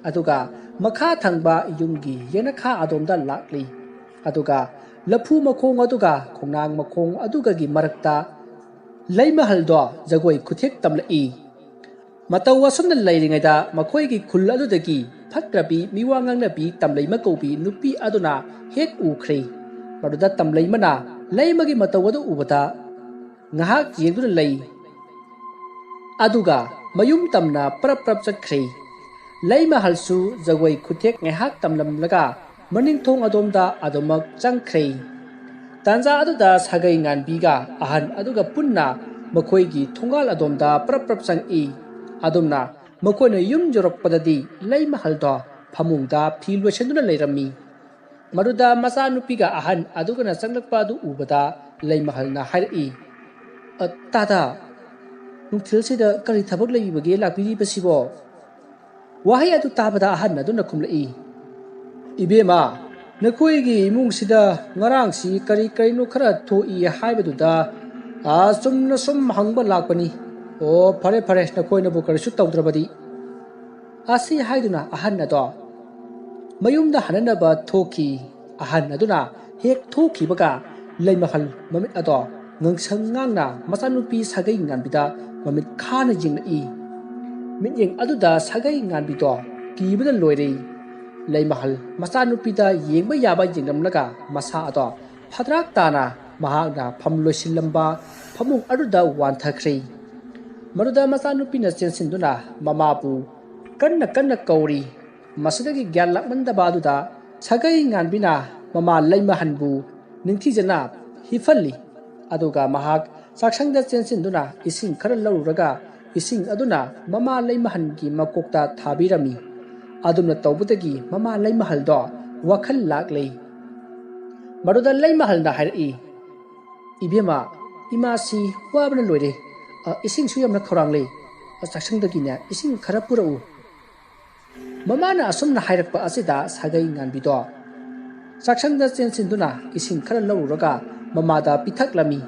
ꯑꯗꯨꯒ ꯃꯈꯥ ꯊꯪꯕ ꯌꯨꯝꯒꯤ ꯌꯦꯅꯈꯥ ꯑꯗꯣꯝꯗ ꯂꯥꯛꯂꯤ꯫ ꯑꯗꯨꯒ ꯂꯐꯨ ꯃꯈꯣꯡ ꯑꯗꯨꯒ ꯈꯣꯡꯅꯥꯡ ꯃꯈꯣꯡ ꯑꯗꯨꯒꯒꯤ ꯃꯔꯛꯇ ꯂꯩꯃꯍꯜꯗꯣ ꯖꯒꯣꯏ ꯈꯨꯊꯦꯛ ꯇꯝꯂꯛꯏ꯫ ꯃꯇꯧ ꯑꯁꯨꯝꯅ ꯂꯩꯔꯤꯉꯩꯗ ꯃꯈꯣꯏꯒꯤ ꯈꯨꯜ ꯑꯗꯨꯗꯒꯤ ꯐꯠꯇ꯭ꯔꯕꯤ ꯃꯤꯋꯥ ꯉꯥꯡꯅꯕꯤ ꯇꯝꯂꯩꯃ ꯀꯧꯕꯤ ꯅꯨꯄꯤ ꯑꯗꯨꯅ ꯍꯦꯛ ꯎꯈ꯭ꯔꯦ꯫ ꯃꯗꯨꯗ ꯇꯝꯂꯩꯃꯅ ꯂꯩꯃꯒꯤ ꯃꯇꯧ ꯑꯗꯨ ꯎꯕꯗ ꯉꯥꯏꯍꯥꯛ ꯌꯦꯡꯗꯨꯅ ꯂꯩ꯫ ꯑꯗꯨꯒ ꯃꯌꯨꯝ ꯇꯝꯅ ꯄ꯭ꯔꯞ ꯄ꯭ꯔꯞ ꯆꯠꯈ꯭ꯔꯦ꯫ ꯂꯩꯃꯍꯜꯁꯨ ꯖꯒꯣꯏ ꯈꯨꯊꯦꯛ ꯉꯥꯏꯍꯥꯛ ꯇꯝꯂꯝꯂꯒ ꯃꯅꯤꯡꯊꯣꯡ ꯑꯗꯣꯝꯗ ꯑꯗꯨꯃꯛ ꯆꯪꯈ꯭ꯔꯦ꯫ ꯇꯥꯟꯖꯥ ꯑꯗꯨꯗ ꯁꯥꯒꯩ ꯉꯥꯟꯕꯤꯒ ꯑꯍꯟ ꯑꯗꯨꯒ ꯄꯨꯟꯅ ꯃꯈꯣꯏꯒꯤ ꯊꯣꯡꯒꯥꯜ ꯑꯗꯣꯝꯗ ꯄ꯭ꯔꯞ ꯄ꯭ꯔꯞ ꯆꯪꯏ꯫ ꯑꯗꯨꯝꯅ ꯃꯈꯣꯏꯅ ꯌꯨꯝ ꯌꯧꯔꯛꯄꯗꯗꯤ ꯂꯩꯃꯍꯜꯗꯣ ꯐꯃꯨꯡꯗ ꯐꯤ ꯂꯣꯏꯁꯤꯟꯗꯨꯅ ꯂꯩꯔꯝꯃꯤ꯫ ꯃꯗꯨꯗ ꯃꯆꯥꯅꯨꯄꯤꯒ ꯑꯍꯟ ꯑꯗꯨꯒꯅ ꯆꯪꯂꯛꯄ ꯑꯗꯨ ꯎꯕꯗ ꯂꯩꯃꯍꯜꯅ ꯍꯥꯏꯔꯛꯏ, "ꯑ, ꯇꯥꯗ, ꯅꯨꯡꯊꯤꯜꯁꯤꯗ ꯀꯔꯤ ꯊꯕꯛ ꯂꯩꯕꯒꯦ ꯂꯥꯛꯄꯤꯔꯤꯕꯁꯤꯕꯣ?" ꯋꯥꯍꯩ ꯑꯗꯨ ꯇꯥꯕꯗ ꯑꯍꯟ ꯑꯗꯨꯅ ꯈꯨꯝꯂꯛꯏ, "ꯏꯕꯦꯝꯃ, ꯅꯈꯣꯏꯒꯤ ꯏꯃꯨꯡꯁꯤꯗ ꯉꯔꯥꯡꯁꯤ ꯀꯔꯤ ꯀꯔꯤꯅꯣ ꯈꯔ ꯊꯣꯛꯏ ꯍꯥꯏꯕꯗꯨꯗ, ꯑ, ꯆꯨꯝꯅ ꯁꯨꯝ ꯍꯪꯕ ꯂꯥꯛꯄꯅꯤ꯫ ꯑꯣ, ꯐꯔꯦ ꯐꯔꯦ, ꯅꯈꯣꯏꯅꯕꯨ ꯀꯔꯤꯁꯨ ꯇꯧꯗ꯭ꯔꯕꯗꯤ꯫" ꯑꯁꯤ ꯍꯥꯏꯗꯨꯅ ꯑꯍꯟ ꯑꯗꯣ ꯃꯌꯨꯝꯗ ꯍꯟꯅꯅꯕ ꯊꯣꯛꯈꯤ꯫ ꯑꯍꯟ ꯑꯗꯨꯅ ꯍꯦꯛ ꯊꯣꯛꯈꯤꯕꯒ ꯂꯩꯃꯍꯜ ꯃꯃꯤꯠ ꯑꯗꯣ ꯉꯥꯡꯁꯪ ꯉꯥꯡꯅ ꯃꯆꯥꯅꯨꯄꯤ ꯁꯥꯒꯩ ꯉꯥꯟꯕꯤꯗ ꯃꯃꯤꯠ ꯈꯥꯅ ꯌꯦꯡꯂꯛꯏ꯫ ꯃꯤꯠꯌꯦꯡ ꯑꯗꯨꯗ ꯁꯥꯒꯩ ꯉꯥꯟꯕꯤꯗꯣ ꯀꯤꯕꯅ ꯂꯣꯏꯔꯦ꯫ ꯂꯩꯃꯍꯜ ꯃꯆꯥꯅꯨꯄꯤꯗ ꯌꯦꯡꯕ ꯌꯥꯕ ꯌꯦꯡꯂꯝꯂꯒ ꯃꯁꯥ ꯑꯗꯣ ꯐꯗ꯭ꯔꯥꯛ ꯇꯥꯅ ꯃꯍꯥꯛꯅ ꯐꯝ ꯂꯣꯏꯁꯤꯜꯂꯝꯕ ꯐꯃꯨꯡ ꯑꯗꯨꯗ ꯋꯥꯟꯊꯈ꯭ꯔꯦ꯫ ꯃꯗꯨꯗ ꯃꯆꯥꯅꯨꯄꯤꯅ ꯆꯦꯟꯁꯤꯟꯗꯨꯅ ꯃꯃꯥꯕꯨ ꯀꯟꯅ ꯀꯟꯅ ꯀꯧꯔꯤ꯫ ꯃꯁꯤꯗꯒꯤ ꯒ꯭ꯌꯥꯟ ꯂꯥꯛꯃꯟꯗꯕ ꯑꯗꯨꯗ ꯁꯥꯒꯩ ꯉꯥꯟꯕꯤꯅ ꯃꯃꯥ ꯂꯩꯃꯍꯟꯕꯨ ꯅꯤꯡꯊꯤꯖꯅ ꯍꯤꯞꯍꯜꯂꯤ꯫ ꯑꯗꯨꯒ ꯃꯍꯥꯛ ꯆꯥꯛꯁꯪꯗ ꯆꯦꯟꯁꯤꯟꯗꯨꯅ ꯏꯁꯤꯡ ꯈꯔ ꯂꯧꯔꯨꯔꯒ ꯏꯁꯤꯡ ꯑꯗꯨꯅ ꯃꯃꯥ ꯂꯩꯃꯍꯟꯒꯤ ꯃꯀꯣꯛꯇ ꯊꯥꯕꯤꯔꯝꯃꯤ꯫ ꯑꯗꯨꯝꯅ ꯇꯧꯕꯗꯒꯤ ꯃꯃꯥ ꯂꯩꯃꯍꯜꯗꯣ ꯋꯥꯈꯜ ꯂꯥꯛꯂꯦ꯫ ꯃꯗꯨꯗ ꯂꯩꯃꯍꯜꯅ ꯍꯥꯏꯔꯛꯏ, "ꯏꯕꯦꯝꯃ, ꯏꯃꯥꯁꯤ ꯋꯥꯕꯅ ꯂꯣꯏꯔꯦ꯫ ꯑ, ꯏꯁꯤꯡꯁꯨ ꯌꯥꯝꯅ ꯈꯧꯔꯥꯡꯂꯦ꯫ ꯑ, ꯆꯥꯛꯁꯪꯗꯒꯤꯅꯦ ꯏꯁꯤꯡ ꯈꯔ ꯄꯨꯔꯛꯎ꯫" ꯃꯃꯥꯅ ꯑꯁꯨꯝꯅ ꯍꯥꯏꯔꯛꯄ ꯑꯁꯤꯗ ꯁꯥꯒꯩ ꯉꯥꯟꯕꯤꯗꯣ ꯆꯥꯛꯁꯪꯗ ꯆꯦꯟꯁꯤꯟꯗꯨꯅ ꯏꯁꯤꯡ ꯈꯔ ꯂꯧꯔꯨꯔꯒ ꯃꯃꯥꯗ ꯄꯤꯊꯛꯂꯝꯃꯤ꯫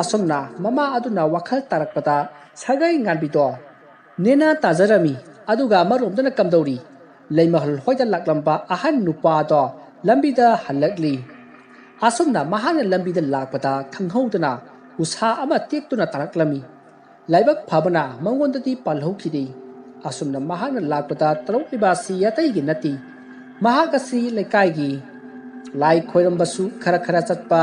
ꯑꯁꯨꯝꯅ ꯃꯃꯥ ꯑꯗꯨꯅ ꯋꯥꯈꯜ ꯇꯥꯔꯛꯄꯗ ꯁꯥꯒꯩ ꯉꯥꯟꯕꯤꯗꯣ ꯅꯦꯅꯥ ꯇꯥꯖꯔꯝꯃꯤ꯫ ꯑꯗꯨꯒ ꯑꯃꯔꯣꯝꯗꯅ ꯀꯝꯗꯧꯔꯤ? ꯂꯩꯃꯍꯜ ꯍꯣꯏꯗ ꯂꯥꯛꯂꯝꯕ ꯑꯍꯟ ꯅꯨꯄꯥꯗꯣ ꯂꯝꯕꯤꯗ ꯍꯜꯂꯛꯂꯤ꯫ ꯑꯁꯨꯝꯅ ꯃꯍꯥꯛꯅ ꯂꯝꯕꯤꯗ ꯂꯥꯛꯄꯗ ꯈꯪꯍꯧꯗꯅ ꯎꯁꯥ ꯑꯃ ꯇꯦꯛꯇꯨꯅ ꯇꯥꯔꯛꯂꯝꯃꯤ꯫ ꯂꯥꯏꯕꯛ ꯐꯕꯅ ꯃꯉꯣꯟꯗꯗꯤ ꯄꯥꯜꯍꯧꯈꯤꯗꯦ꯫ ꯑꯁꯨꯝꯅ ꯃꯍꯥꯛꯅ ꯂꯥꯛꯄꯗ ꯇꯧꯔꯛꯂꯤꯕ ꯑꯁꯤ ꯑꯇꯩꯒꯤ ꯅꯠꯇꯦ꯫ ꯃꯍꯥꯛ ꯑꯁꯤ ꯂꯩꯀꯥꯏꯒꯤ ꯂꯥꯏ ꯈꯣꯏꯔꯝꯕꯁꯨ ꯈꯔ ꯈꯔ ꯆꯠꯄ,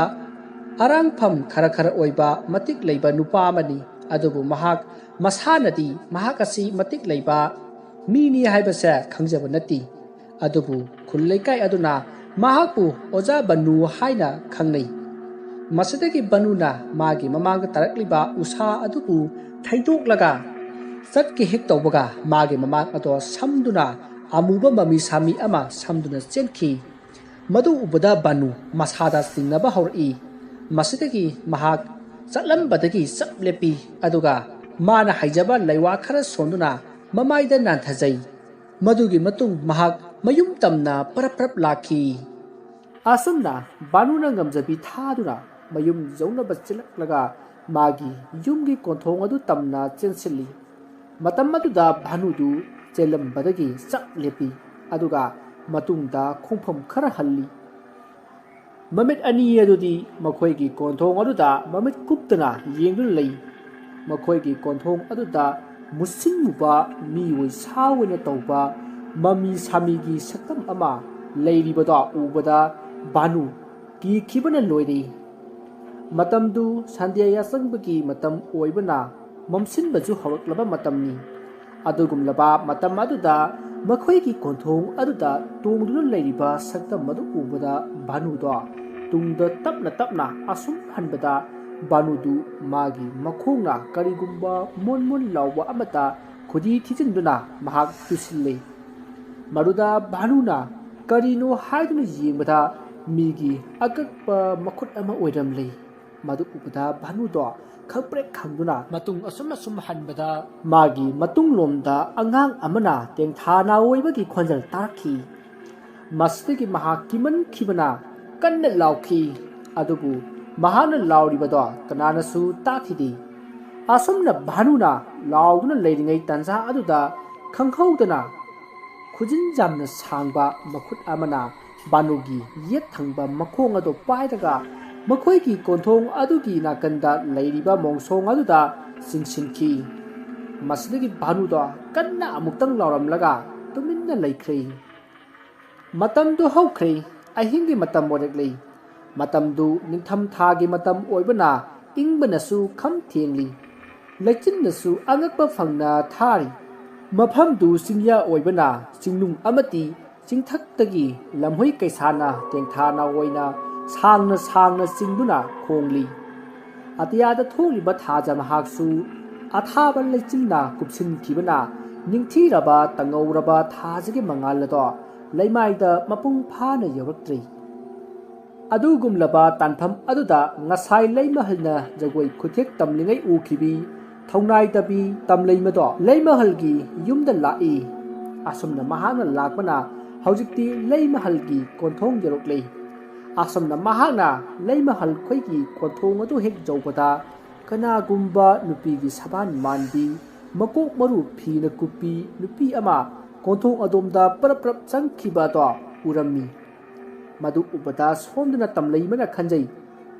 ꯑꯔꯥꯡꯐꯝ ꯈꯔ ꯈꯔ ꯑꯣꯏꯕ ꯃꯇꯤꯛ ꯂꯩꯕ ꯅꯨꯄꯥ ꯑꯃꯅꯤ꯫ ꯑꯗꯨꯕꯨ ꯃꯍꯥꯛ ꯃꯁꯥꯅꯗꯤ ꯃꯍꯥꯛ ꯑꯁꯤ ꯃꯇꯤꯛ ꯂꯩꯕ ꯃꯤꯅꯤ ꯍꯥꯏꯕꯁꯦ ꯈꯪꯖꯕ ꯅꯠꯇꯦ꯫ ꯑꯗꯨꯕꯨ ꯈꯨꯜ ꯂꯩꯀꯥꯏ ꯑꯗꯨꯅ ꯃꯍꯥꯛꯄꯨ ꯑꯣꯖꯥ ꯕꯅꯨ ꯍꯥꯏꯅ ꯈꯪꯅꯩ꯫ ꯃꯁꯤꯗꯒꯤ ꯕꯅꯨꯅ ꯃꯥꯒꯤ ꯃꯃꯥꯡꯗ ꯇꯥꯔꯛꯂꯤꯕ ꯎꯁꯥ ꯑꯗꯨꯕꯨ ꯊꯩꯗꯣꯛꯂꯒ ꯆꯠꯀꯦ ꯍꯦꯛ ꯇꯧꯕꯒ ꯃꯥꯒꯤ ꯃꯃꯥꯡ ꯑꯗꯣ ꯁꯝꯗꯨꯅ ꯑꯃꯨꯕ ꯃꯃꯤ ꯁꯥꯃꯤ ꯑꯃ ꯁꯝꯗꯨꯅ ꯆꯦꯟꯈꯤ꯫ ꯃꯗꯨ ꯎꯕꯗ ꯚꯥꯅꯨ ꯃꯁꯥꯗ ꯆꯤꯡꯅꯕ ꯍꯧꯔꯛꯏ꯫ ꯃꯁꯤꯗꯒꯤ ꯃꯍꯥꯛ ꯆꯠꯂꯝꯕꯗꯒꯤ ꯆꯞ ꯂꯦꯞꯄꯤ, ꯑꯗꯨꯒ ꯃꯥꯅ ꯍꯩꯖꯕ ꯂꯩꯋꯥ ꯈꯔ ꯁꯣꯟꯗꯨꯅ ꯃꯃꯥꯏꯗ ꯅꯥꯟꯊꯖꯩ꯫ ꯃꯗꯨꯒꯤ ꯃꯇꯨꯡ ꯃꯍꯥꯛ ꯃꯌꯨꯝ ꯇꯝꯅ ꯄꯔꯞ ꯄꯔꯞ ꯂꯥꯛꯈꯤ꯫ ꯑꯁꯨꯝꯅ ꯚꯥꯅꯨꯅ ꯉꯝꯖꯕꯤ ꯊꯥꯗꯨꯅ ꯃꯌꯨꯝ ꯌꯧꯅꯕ ꯆꯦꯜꯂꯛꯂꯒ ꯃꯥꯒꯤ ꯌꯨꯝꯒꯤ ꯀꯣꯟꯊꯣꯡ ꯑꯗꯨ ꯇꯝꯅ ꯆꯦꯟꯁꯤꯜꯂꯤ꯫ ꯃꯇꯝ ꯑꯗꯨꯗ ꯚꯥꯅꯨꯗꯨ ꯆꯦꯜꯂꯝꯕꯗꯒꯤ ꯆꯞ ꯂꯦꯞꯄꯤ, ꯑꯗꯨꯒ ꯃꯇꯨꯡꯗ ꯈꯣꯡꯐꯝ ꯈꯔ ꯍꯜꯂꯤ꯫ ꯃꯃꯤꯠ ꯑꯅꯤ ꯑꯗꯨꯗꯤ ꯃꯈꯣꯏꯒꯤ ꯀꯣꯟꯊꯣꯡ ꯑꯗꯨꯗ ꯃꯃꯤꯠ ꯀꯨꯞꯇꯅ ꯌꯦꯡꯗꯨꯅ ꯂꯩ꯫ ꯃꯈꯣꯏꯒꯤ ꯀꯣꯟꯊꯣꯡ ꯑꯗꯨꯗ ꯃꯨꯁꯤꯟꯃꯨꯕ ꯃꯤꯑꯣꯏ ꯁꯥ ꯑꯣꯏꯅ ꯇꯧꯕ ꯃꯃꯤ ꯁꯥꯃꯤꯒꯤ ꯁꯛꯇꯝ ꯑꯃ ꯂꯩꯔꯤꯕꯗꯣ ꯎꯕꯗ ꯚꯥꯅꯨ ꯀꯤꯈꯤꯕꯅ ꯂꯣꯏꯔꯦ꯫ ꯃꯇꯝꯗꯨ ꯁꯟꯙ꯭ꯌꯥ ꯌꯥꯆꯪꯕꯒꯤ ꯃꯇꯝ ꯑꯣꯏꯕꯅ ꯃꯝꯁꯤꯟꯕꯁꯨ ꯍꯧꯔꯛꯂꯕ ꯃꯇꯝꯅꯤ꯫ ꯑꯗꯨꯒꯨꯝꯂꯕ ꯃꯇꯝ ꯑꯗꯨꯗ ꯃꯈꯣꯏꯒꯤ ꯀꯣꯟꯊꯣꯡ ꯑꯗꯨꯗ ꯇꯣꯡꯗꯨꯅ ꯂꯩꯔꯤꯕ ꯁꯛꯇꯝ ꯑꯗꯨ ꯎꯕꯗ ꯚꯥꯅꯨꯗꯣ ꯇꯨꯡꯗ ꯇꯞꯅ ꯇꯞꯅ ꯑꯁꯨꯝ ꯍꯟꯕꯗ ꯚꯥꯅꯨꯗꯨ ꯃꯥꯒꯤ ꯃꯈꯣꯡꯅ ꯀꯔꯤꯒꯨꯝꯕ ꯃꯣꯟ ꯃꯣꯟ ꯂꯥꯎꯕ ꯑꯃꯠꯇ ꯈꯨꯗꯤ ꯊꯤꯖꯤꯟꯗꯨꯅ ꯃꯍꯥꯛ ꯇꯨꯁꯤꯜꯂꯤ꯫ ꯃꯗꯨꯗ ꯚꯥꯅꯨꯅ ꯀꯔꯤꯅꯣ ꯍꯥꯏꯗꯨꯅ ꯌꯦꯡꯕꯗ ꯃꯤꯒꯤ ꯑꯀꯛꯄ ꯃꯈꯨꯠ ꯑꯃ ꯑꯣꯏꯔꯝꯂꯦ꯫ ꯃꯗꯨ ꯎꯕꯗ ꯚꯥꯅꯨꯗꯣ ꯈꯪꯄ꯭ꯔꯦꯛ ꯈꯪꯗꯨꯅ ꯃꯇꯨꯡ ꯑꯁꯨꯝ ꯑꯁꯨꯝ ꯍꯟꯕꯗ ꯃꯥꯒꯤ ꯃꯇꯨꯡꯂꯣꯝꯗ ꯑꯉꯥꯡ ꯑꯃꯅ ꯇꯦꯡꯊꯥ ꯅꯥꯑꯣꯏꯕꯒꯤ ꯈꯣꯟꯖꯦꯜ ꯇꯥꯔꯛꯈꯤ꯫ ꯃꯁꯤꯗꯒꯤ ꯃꯍꯥꯛ ꯀꯤꯃꯟꯈꯤꯕꯅ ꯀꯟꯅ ꯂꯥꯎꯈꯤ꯫ ꯑꯗꯨꯕꯨ ꯃꯍꯥꯛꯅ ꯂꯥꯎꯔꯤꯕꯗꯣ ꯀꯅꯥꯅꯁꯨ ꯇꯥꯈꯤꯗꯦ꯫ ꯑꯁꯨꯝꯅ ꯚꯥꯅꯨꯅ ꯂꯥꯎꯗꯨꯅ ꯂꯩꯔꯤꯉꯩ ꯇꯥꯟꯖꯥ ꯑꯗꯨꯗ ꯈꯪꯍꯧꯗꯅ ꯈꯨꯖꯤꯟ ꯌꯥꯝꯅ ꯁꯥꯡꯕ ꯃꯈꯨꯠ ꯑꯃꯅ ꯚꯥꯅꯨꯒꯤ ꯌꯦꯠ ꯊꯪꯕ ꯃꯈꯣꯡ ꯑꯗꯨ ꯄꯥꯏꯔꯒ ꯃꯈꯣꯏꯒꯤ ꯀꯣꯟꯊꯣꯡ ꯑꯗꯨꯒꯤ ꯅꯥꯀꯟꯗ ꯂꯩꯔꯤꯕ ꯃꯣꯡꯁꯣꯡ ꯑꯗꯨꯗ ꯆꯤꯡꯁꯤꯟꯈꯤ꯫ ꯃꯁꯤꯗꯒꯤ ꯚꯥꯅꯨꯗꯣ ꯀꯟꯅ ꯑꯃꯨꯛꯇꯪ ꯂꯥꯎꯔꯝꯂꯒ ꯇꯨꯃꯤꯟꯅ ꯂꯩꯈ꯭ꯔꯦ꯫ ꯃꯇꯝꯗꯨ ꯍꯧꯈ꯭ꯔꯦ꯫ ꯑꯍꯤꯡꯒꯤ ꯃꯇꯝ ꯑꯣꯏꯔꯛꯂꯦ꯫ ꯃꯇꯝꯗꯨ ꯅꯤꯡꯊꯝ ꯊꯥꯒꯤ ꯃꯇꯝ ꯑꯣꯏꯕꯅ ꯏꯪꯕꯅꯁꯨ ꯈꯝ ꯊꯦꯡꯂꯤ꯫ ꯂꯩꯆꯤꯟꯅꯁꯨ ꯑꯉꯛꯄ ꯐꯪꯅ ꯊꯥꯔꯤ꯫ ꯃꯐꯝꯗꯨ ꯆꯤꯡꯌꯥ ꯑꯣꯏꯕꯅ ꯆꯤꯡꯅꯨꯡ ꯑꯃꯗꯤ ꯆꯤꯡꯊꯛꯇꯒꯤ ꯂꯝꯍꯨꯏ ꯀꯩꯁꯥꯅ ꯇꯦꯡꯊꯥꯅ ꯑꯣꯏꯅ ꯁꯥꯡꯅ ꯁꯥꯡꯅ ꯆꯤꯡꯗꯨꯅ ꯈꯣꯡꯂꯤ꯫ ꯑꯇꯤꯌꯥꯗ ꯊꯣꯛꯂꯤꯕ ꯊꯥꯖ ꯃꯍꯥꯛꯁꯨ ꯑꯊꯥꯕ ꯂꯩꯆꯤꯟꯅ ꯀꯨꯞꯁꯤꯟꯈꯤꯕꯅ ꯅꯤꯡꯊꯤꯔꯕ ꯇꯉꯧꯔꯕ ꯊꯥꯖꯒꯤ ꯃꯉꯥꯜ ꯑꯗꯣ ꯂꯩꯃꯥꯏꯗ ꯃꯄꯨꯡ ꯐꯥꯅ ꯌꯧꯔꯛꯇ꯭ꯔꯤ꯫ ꯑꯗꯨꯒꯨꯝꯂꯕ ꯇꯥꯟꯐꯝ ꯑꯗꯨꯗ ꯉꯁꯥꯏ ꯂꯩꯃꯍꯜꯅ ꯖꯒꯣꯏ ꯈꯨꯊꯦꯛ ꯇꯝꯂꯤꯉꯩ ꯎꯈꯤꯕꯤ ꯊꯧꯅꯥꯏꯗꯕꯤ ꯇꯝꯂꯩꯃꯗꯣ ꯂꯩꯃꯍꯜꯒꯤ ꯌꯨꯝꯗ ꯂꯥꯛꯏ꯫ ꯑꯁꯨꯝꯅ ꯃꯍꯥꯛꯅ ꯂꯥꯛꯄꯅ ꯍꯧꯖꯤꯛꯇꯤ ꯂꯩꯃꯍꯜꯒꯤ ꯀꯣꯟꯊꯣꯡ ꯌꯧꯔꯛꯂꯤ꯫ ꯑꯁꯨꯝꯅ ꯃꯍꯥꯛꯅ ꯂꯩꯃꯍꯜ ꯈꯣꯏꯒꯤ ꯀꯣꯟꯊꯣꯡ ꯑꯗꯨ ꯍꯦꯛ ꯌꯧꯕꯗ ꯀꯅꯥꯒꯨꯝꯕ ꯅꯨꯄꯤꯒꯤ ꯁꯕꯥꯟ ꯃꯥꯟꯕꯤ, ꯃꯀꯣꯛ ꯃꯔꯨ ꯐꯤꯅ ꯀꯨꯞꯄꯤ ꯅꯨꯄꯤ ꯑꯃ ꯀꯣꯟꯊꯣꯡ ꯑꯗꯣꯝꯗ ꯄꯔꯞ ꯄꯔꯞ ꯆꯪꯈꯤꯕ ꯑꯗꯣ ꯎꯔꯝꯃꯤ꯫ ꯃꯗꯨ ꯎꯕꯗ ꯁꯣꯝꯗꯅ ꯇꯝꯂꯩꯃꯅ ꯈꯟꯖꯩ,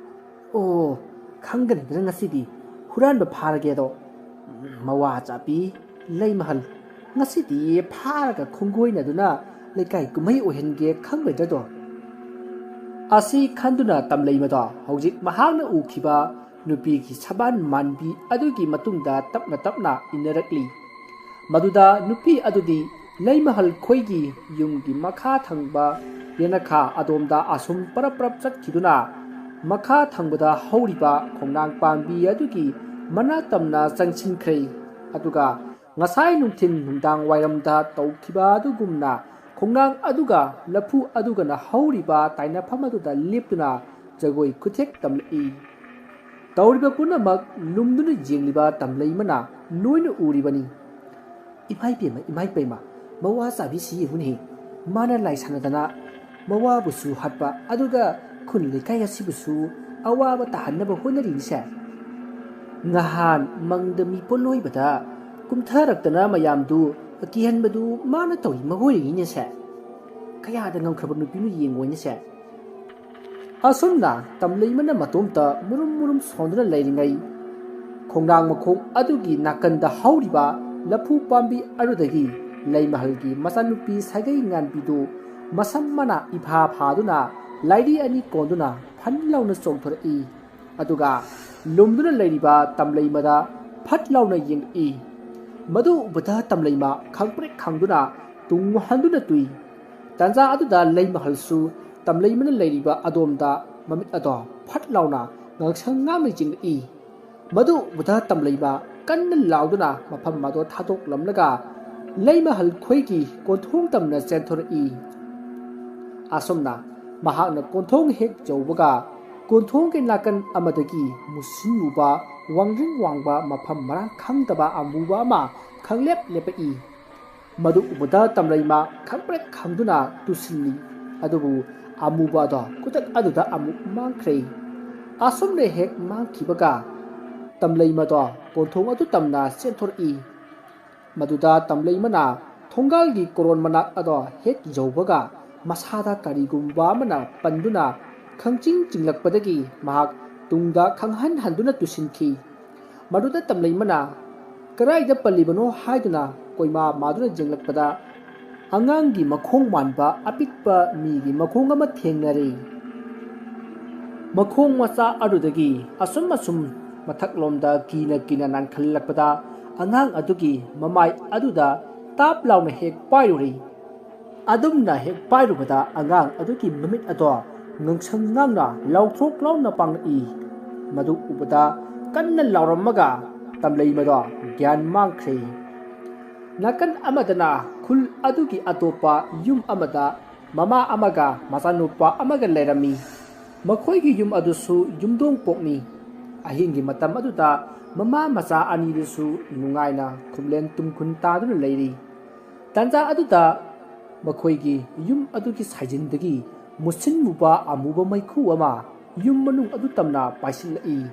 "ꯑꯣ, ꯈꯪꯒꯅꯤꯗꯅ ꯉꯁꯤꯗꯤ ꯍꯨꯔꯥꯟꯕ ꯐꯥꯔꯒꯦꯗꯣ꯫ ꯃꯋꯥ ꯆꯥꯄꯤ ꯂꯩꯃꯍꯜ, ꯉꯁꯤꯗꯤ ꯐꯥꯔꯒ ꯈꯣꯡꯒꯣꯏꯅꯗꯨꯅ ꯂꯩꯀꯥꯏ ꯀꯨꯝꯍꯩ ꯑꯣꯏꯍꯟꯒꯦ ꯈꯪꯂꯣꯏꯗ꯭ꯔꯗꯣ?" ꯑꯁꯤ ꯈꯟꯗꯨꯅ ꯇꯝꯂꯩꯃꯗꯣ ꯍꯧꯖꯤꯛ ꯃꯍꯥꯛꯅ ꯎꯈꯤꯕ ꯅꯨꯄꯤꯒꯤ ꯁꯕꯥꯟ ꯃꯥꯟꯕꯤ ꯑꯗꯨꯒꯤ ꯃꯇꯨꯡꯗ ꯇꯞꯅ ꯇꯞꯅ ꯏꯟꯅꯔꯛꯂꯤ꯫ ꯃꯗꯨꯗ ꯅꯨꯄꯤ ꯑꯗꯨꯗꯤ ꯂꯩꯃꯍꯜ ꯈꯣꯏꯒꯤ ꯌꯨꯝꯒꯤ ꯃꯈꯥ ꯊꯪꯕ ꯌꯦꯅꯈꯥ ꯑꯗꯣꯝꯗ ꯑꯁꯨꯝ ꯄꯔꯞ ꯄꯔꯞ ꯆꯠꯈꯤꯗꯨꯅ ꯃꯈꯥ ꯊꯪꯕꯗ ꯍꯧꯔꯤꯕ ꯈꯣꯡꯅꯥꯡ ꯄꯥꯝꯕꯤ ꯑꯗꯨꯒꯤ ꯃꯅꯥꯛ ꯇꯝꯅ ꯆꯪꯁꯤꯟꯈ꯭ꯔꯦ꯫ ꯑꯗꯨꯒ ꯉꯁꯥꯏ ꯅꯨꯡꯊꯤꯜ ꯅꯨꯡꯗꯥꯡ ꯋꯥꯏꯔꯝꯗ ꯇꯧꯈꯤꯕ ꯑꯗꯨꯒꯨꯝꯅ ꯈꯣꯡꯅꯥꯡ ꯑꯗꯨꯒ ꯂꯐꯨ ꯑꯗꯨꯒꯅ ꯍꯧꯔꯤꯕ ꯇꯥꯏꯅꯐꯝ ꯑꯗꯨꯗ ꯂꯦꯞꯇꯨꯅ ꯖꯒꯣꯏ ꯈꯨꯊꯦꯛ ꯇꯝꯂꯛꯏ꯫ ꯇꯧꯔꯤꯕ ꯄꯨꯝꯅꯃꯛ ꯂꯨꯝꯗꯨꯅ ꯌꯦꯡꯂꯤꯕ ꯇꯝꯂꯩꯃꯅ ꯂꯣꯏꯅ ꯎꯔꯤꯕꯅꯤ꯫ "ꯏꯃꯥꯏ ꯄꯦꯝꯃ, ꯏꯃꯥꯏ ꯄꯦꯝꯃ, ꯃꯋꯥ ꯆꯥꯕꯤꯁꯤ ꯌꯦꯡꯉꯨꯅꯦ꯫ ꯃꯥꯅ ꯂꯥꯏ ꯁꯥꯟꯅꯗꯅ ꯃꯋꯥꯕꯨꯁꯨ ꯍꯥꯠꯄ, ꯑꯗꯨꯒ ꯈꯨꯟ ꯂꯩꯀꯥꯏ ꯑꯁꯤꯕꯨꯁꯨ ꯑꯋꯥꯕ ꯇꯥꯍꯟꯅꯕ ꯍꯣꯠꯅꯔꯤꯅꯤꯁꯦ꯫ ꯉꯍꯥꯟ ꯃꯪꯗ ꯃꯤ ꯄꯣꯠꯂꯣꯏꯕꯗ ꯀꯨꯝꯊꯔꯛꯇꯅ ꯃꯌꯥꯝꯗꯨ ꯀꯤꯍꯟꯕꯗꯨ ꯃꯥꯅ ꯇꯧꯔꯤ ꯃꯒꯣꯏꯔꯤꯅꯤꯅꯦꯁꯦ꯫ ꯀꯌꯥꯗ ꯉꯝꯈ꯭ꯔꯕ ꯅꯨꯄꯤꯅꯣ ꯌꯦꯡꯉꯣꯏꯅꯦꯁꯦ"꯫ ꯑꯁꯨꯝꯅ ꯇꯝꯂꯩꯃꯅ ꯃꯇꯣꯝꯇ ꯃꯨꯔꯨꯝ ꯃꯨꯔꯨꯝ ꯁꯣꯟꯗꯨꯅ ꯂꯩꯔꯤꯉꯩ, ꯈꯣꯡꯅꯥꯡ ꯃꯈꯣꯡ ꯑꯗꯨꯒꯤ ꯅꯥꯀꯟꯗ ꯍꯧꯔꯤꯕ ꯂꯐꯨ ꯄꯥꯝꯕꯤ ꯑꯗꯨꯗꯒꯤ ꯂꯩꯃꯍꯜꯒꯤ ꯃꯆꯥꯅꯨꯄꯤ ꯁꯥꯒꯩ ꯉꯥꯟꯕꯤꯗꯨ ꯃꯁꯝ ꯃꯅꯥ ꯏꯐꯥ ꯐꯥꯗꯨꯅ ꯂꯥꯏꯔꯤ ꯑꯅꯤ ꯀꯣꯟꯗꯨꯅ ꯐꯟ ꯂꯥꯎꯅ ꯆꯣꯡꯊꯣꯔꯛꯏ꯫ ꯑꯗꯨꯒ ꯂꯨꯝꯗꯨꯅ ꯂꯩꯔꯤꯕ ꯇꯝꯂꯩꯃꯗ ꯐꯠ ꯂꯥꯎꯅ ꯌꯦꯡꯂꯛꯏ꯫ ꯃꯗꯨ ꯎꯕꯗ ꯇꯝꯂꯩꯃ ꯈꯪꯄ꯭ꯔꯦꯛ ꯈꯪꯗꯨꯅ ꯇꯨꯡ ꯍꯟꯗꯨꯅ ꯇꯨꯏ꯫ ꯇꯥꯟꯖꯥ ꯑꯗꯨꯗ ꯂꯩꯃꯍꯜꯁꯨ ꯇꯝꯂꯩꯃꯅ ꯂꯩꯔꯤꯕ ꯑꯗꯣꯝꯗ ꯃꯃꯤꯠ ꯑꯗꯣ ꯐꯠ ꯂꯥꯎꯅ ꯉꯥꯡꯁꯪ ꯉꯥꯡꯅ ꯌꯦꯡꯂꯛꯏ꯫ ꯃꯗꯨ ꯎꯕꯗ ꯇꯝꯂꯩꯃ ꯀꯟꯅ ꯂꯥꯎꯗꯨꯅ ꯃꯐꯝ ꯑꯗꯣ ꯊꯥꯗꯣꯛꯂꯝꯂꯒ ꯂꯩꯃꯍꯜ ꯈꯣꯏꯒꯤ ꯀꯣꯟꯊꯣꯡ ꯇꯝꯅ ꯆꯦꯟꯊꯣꯔꯛꯏ꯫ ꯑꯁꯨꯝꯅ ꯃꯍꯥꯛꯅ ꯀꯣꯟꯊꯣꯡ ꯍꯦꯛ ꯌꯧꯕꯒ, ꯀꯣꯟꯊꯣꯡꯒꯤ ꯅꯥꯀꯟ ꯑꯃꯗꯒꯤ ꯃꯨꯁꯤꯟ ꯃꯨꯕ, ꯋꯥꯡꯗ꯭ꯔꯤꯡ ꯋꯥꯡꯕ, ꯃꯐꯝ ꯃꯔꯥꯡ ꯈꯪꯗꯕ ꯑꯃꯨꯕ ꯑꯃ ꯈꯪꯂꯦꯞ ꯂꯦꯞꯄꯛꯏ꯫ ꯃꯗꯨ ꯎꯕꯗ ꯇꯝꯂꯩꯃ ꯈꯪꯄ꯭ꯔꯦꯛ ꯈꯪꯗꯨꯅ ꯇꯨꯁꯤꯜꯂꯤ꯫ ꯑꯗꯨꯕꯨ ꯑꯃꯨꯕ ꯑꯗꯣ ꯈꯨꯗꯛ ꯑꯗꯨꯗ ꯑꯃꯨꯛ ꯃꯥꯡꯈ꯭ꯔꯦ꯫ ꯑꯁꯨꯝꯅ ꯍꯦꯛ ꯃꯥꯡꯈꯤꯕꯒ, ꯇꯝꯂꯩꯃꯗꯣ ꯀꯣꯟꯊꯣꯡ ꯑꯗꯨ ꯇꯝꯅ ꯆꯦꯟꯊꯣꯔꯛꯏ꯫ ꯃꯗꯨꯗ ꯇꯝꯂꯩꯃꯅ ꯊꯣꯡꯒꯥꯜꯒꯤ ꯀꯣꯔꯣꯟ ꯃꯅꯥꯛ ꯑꯗꯣ ꯍꯦꯛ ꯌꯧꯕꯒ, ꯃꯁꯥꯗ ꯀꯔꯤꯒꯨꯝꯕ ꯑꯃꯅ ꯄꯟꯗꯨꯅ ꯈꯪꯆꯤꯡ ꯆꯤꯡꯂꯛꯄꯗꯒꯤ ꯃꯍꯥꯛ ꯇꯨꯡꯗ ꯈꯪꯍꯟ ꯍꯟꯗꯨꯅ ꯇꯨꯁꯤꯟꯈꯤ꯫ ꯃꯗꯨꯗ ꯇꯝꯂꯩꯃꯅ ꯀꯗꯥꯏꯗ ꯄꯜꯂꯤꯕꯅꯣ ꯍꯥꯏꯗꯨꯅ ꯀꯣꯏꯃꯥ ꯃꯥꯗꯨꯅ ꯌꯦꯡꯂꯛꯄꯗ, ꯑꯉꯥꯡꯒꯤ ꯃꯈꯣꯡ ꯃꯥꯟꯕ ꯑꯄꯤꯛꯄ ꯃꯤꯒꯤ ꯃꯈꯣꯡ ꯑꯃ ꯊꯦꯡꯅꯔꯦ꯫ ꯃꯈꯣꯡ ꯃꯆꯥ ꯑꯗꯨꯗꯒꯤ ꯑꯁꯨꯝ ꯑꯁꯨꯝ ꯃꯊꯛꯂꯣꯝꯗ ꯀꯤꯅ ꯀꯤꯅ ꯅꯥꯟꯈꯠꯂꯛꯄꯗ, ꯑꯉꯥꯡ ꯑꯗꯨꯒꯤ ꯃꯃꯥꯏ ꯑꯗꯨꯗ ꯇꯥꯞ ꯂꯥꯎꯅ ꯍꯦꯛ ꯄꯥꯏꯔꯨꯔꯦ꯫ ꯑꯗꯨꯝꯅ ꯍꯦꯛ ꯄꯥꯏꯔꯨꯕꯗ, ꯑꯉꯥꯡ ꯑꯗꯨꯒꯤ ꯃꯃꯤꯠ ꯑꯗꯣ ꯉꯥꯡꯁꯪ ꯉꯥꯡꯅ ꯂꯥꯎꯊ꯭ꯔꯣꯛ ꯂꯥꯎꯅ ꯄꯥꯡꯂꯛꯏ꯫ ꯃꯗꯨ ꯎꯕꯗ ꯀꯟꯅ ꯂꯥꯎꯔꯝꯃꯒ, ꯇꯝꯂꯩꯃꯗꯣ ꯒ꯭ꯌꯥꯟ ꯃꯥꯡꯈ꯭ꯔꯦ꯫ ꯅꯥꯀꯟ ꯑꯃꯗꯅ ꯈꯨꯜ ꯑꯗꯨꯒꯤ ꯑꯇꯣꯞꯄ ꯌꯨꯝ ꯑꯃꯗ ꯃꯃꯥ ꯑꯃꯒ ꯃꯆꯥꯅꯨꯄꯥ ꯑꯃꯒ ꯂꯩꯔꯝꯃꯤ꯫ ꯃꯈꯣꯏꯒꯤ ꯌꯨꯝ ꯑꯗꯨꯁꯨ ꯌꯨꯝꯗꯣꯡ ꯄꯣꯛꯅꯤ꯫ ꯑꯍꯤꯡꯒꯤ ꯃꯇꯝ ꯑꯗꯨꯗ ꯃꯃꯥ ꯃꯆꯥ ꯑꯅꯤꯗꯨꯁꯨ ꯅꯨꯡꯉꯥꯏꯅ ꯈꯨꯝꯂꯦꯟ ꯇꯨꯝꯈꯨꯟ ꯇꯥꯗꯨꯅ ꯂꯩꯔꯤ꯫ ꯇꯥꯟꯖꯥ ꯑꯗꯨꯗ ꯃꯈꯣꯏꯒꯤ ꯌꯨꯝ ꯑꯗꯨꯒꯤ ꯁꯥꯏꯖꯤꯟꯗꯒꯤ ꯃꯨꯁꯤꯟ ꯃꯨꯕ ꯑꯃꯨꯕ ꯃꯩꯈꯨ ꯑꯃ ꯌꯨꯝ ꯃꯅꯨꯡ ꯑꯗꯨ ꯇꯝꯅ ꯄꯥꯏꯁꯤꯜꯂꯛꯏ꯫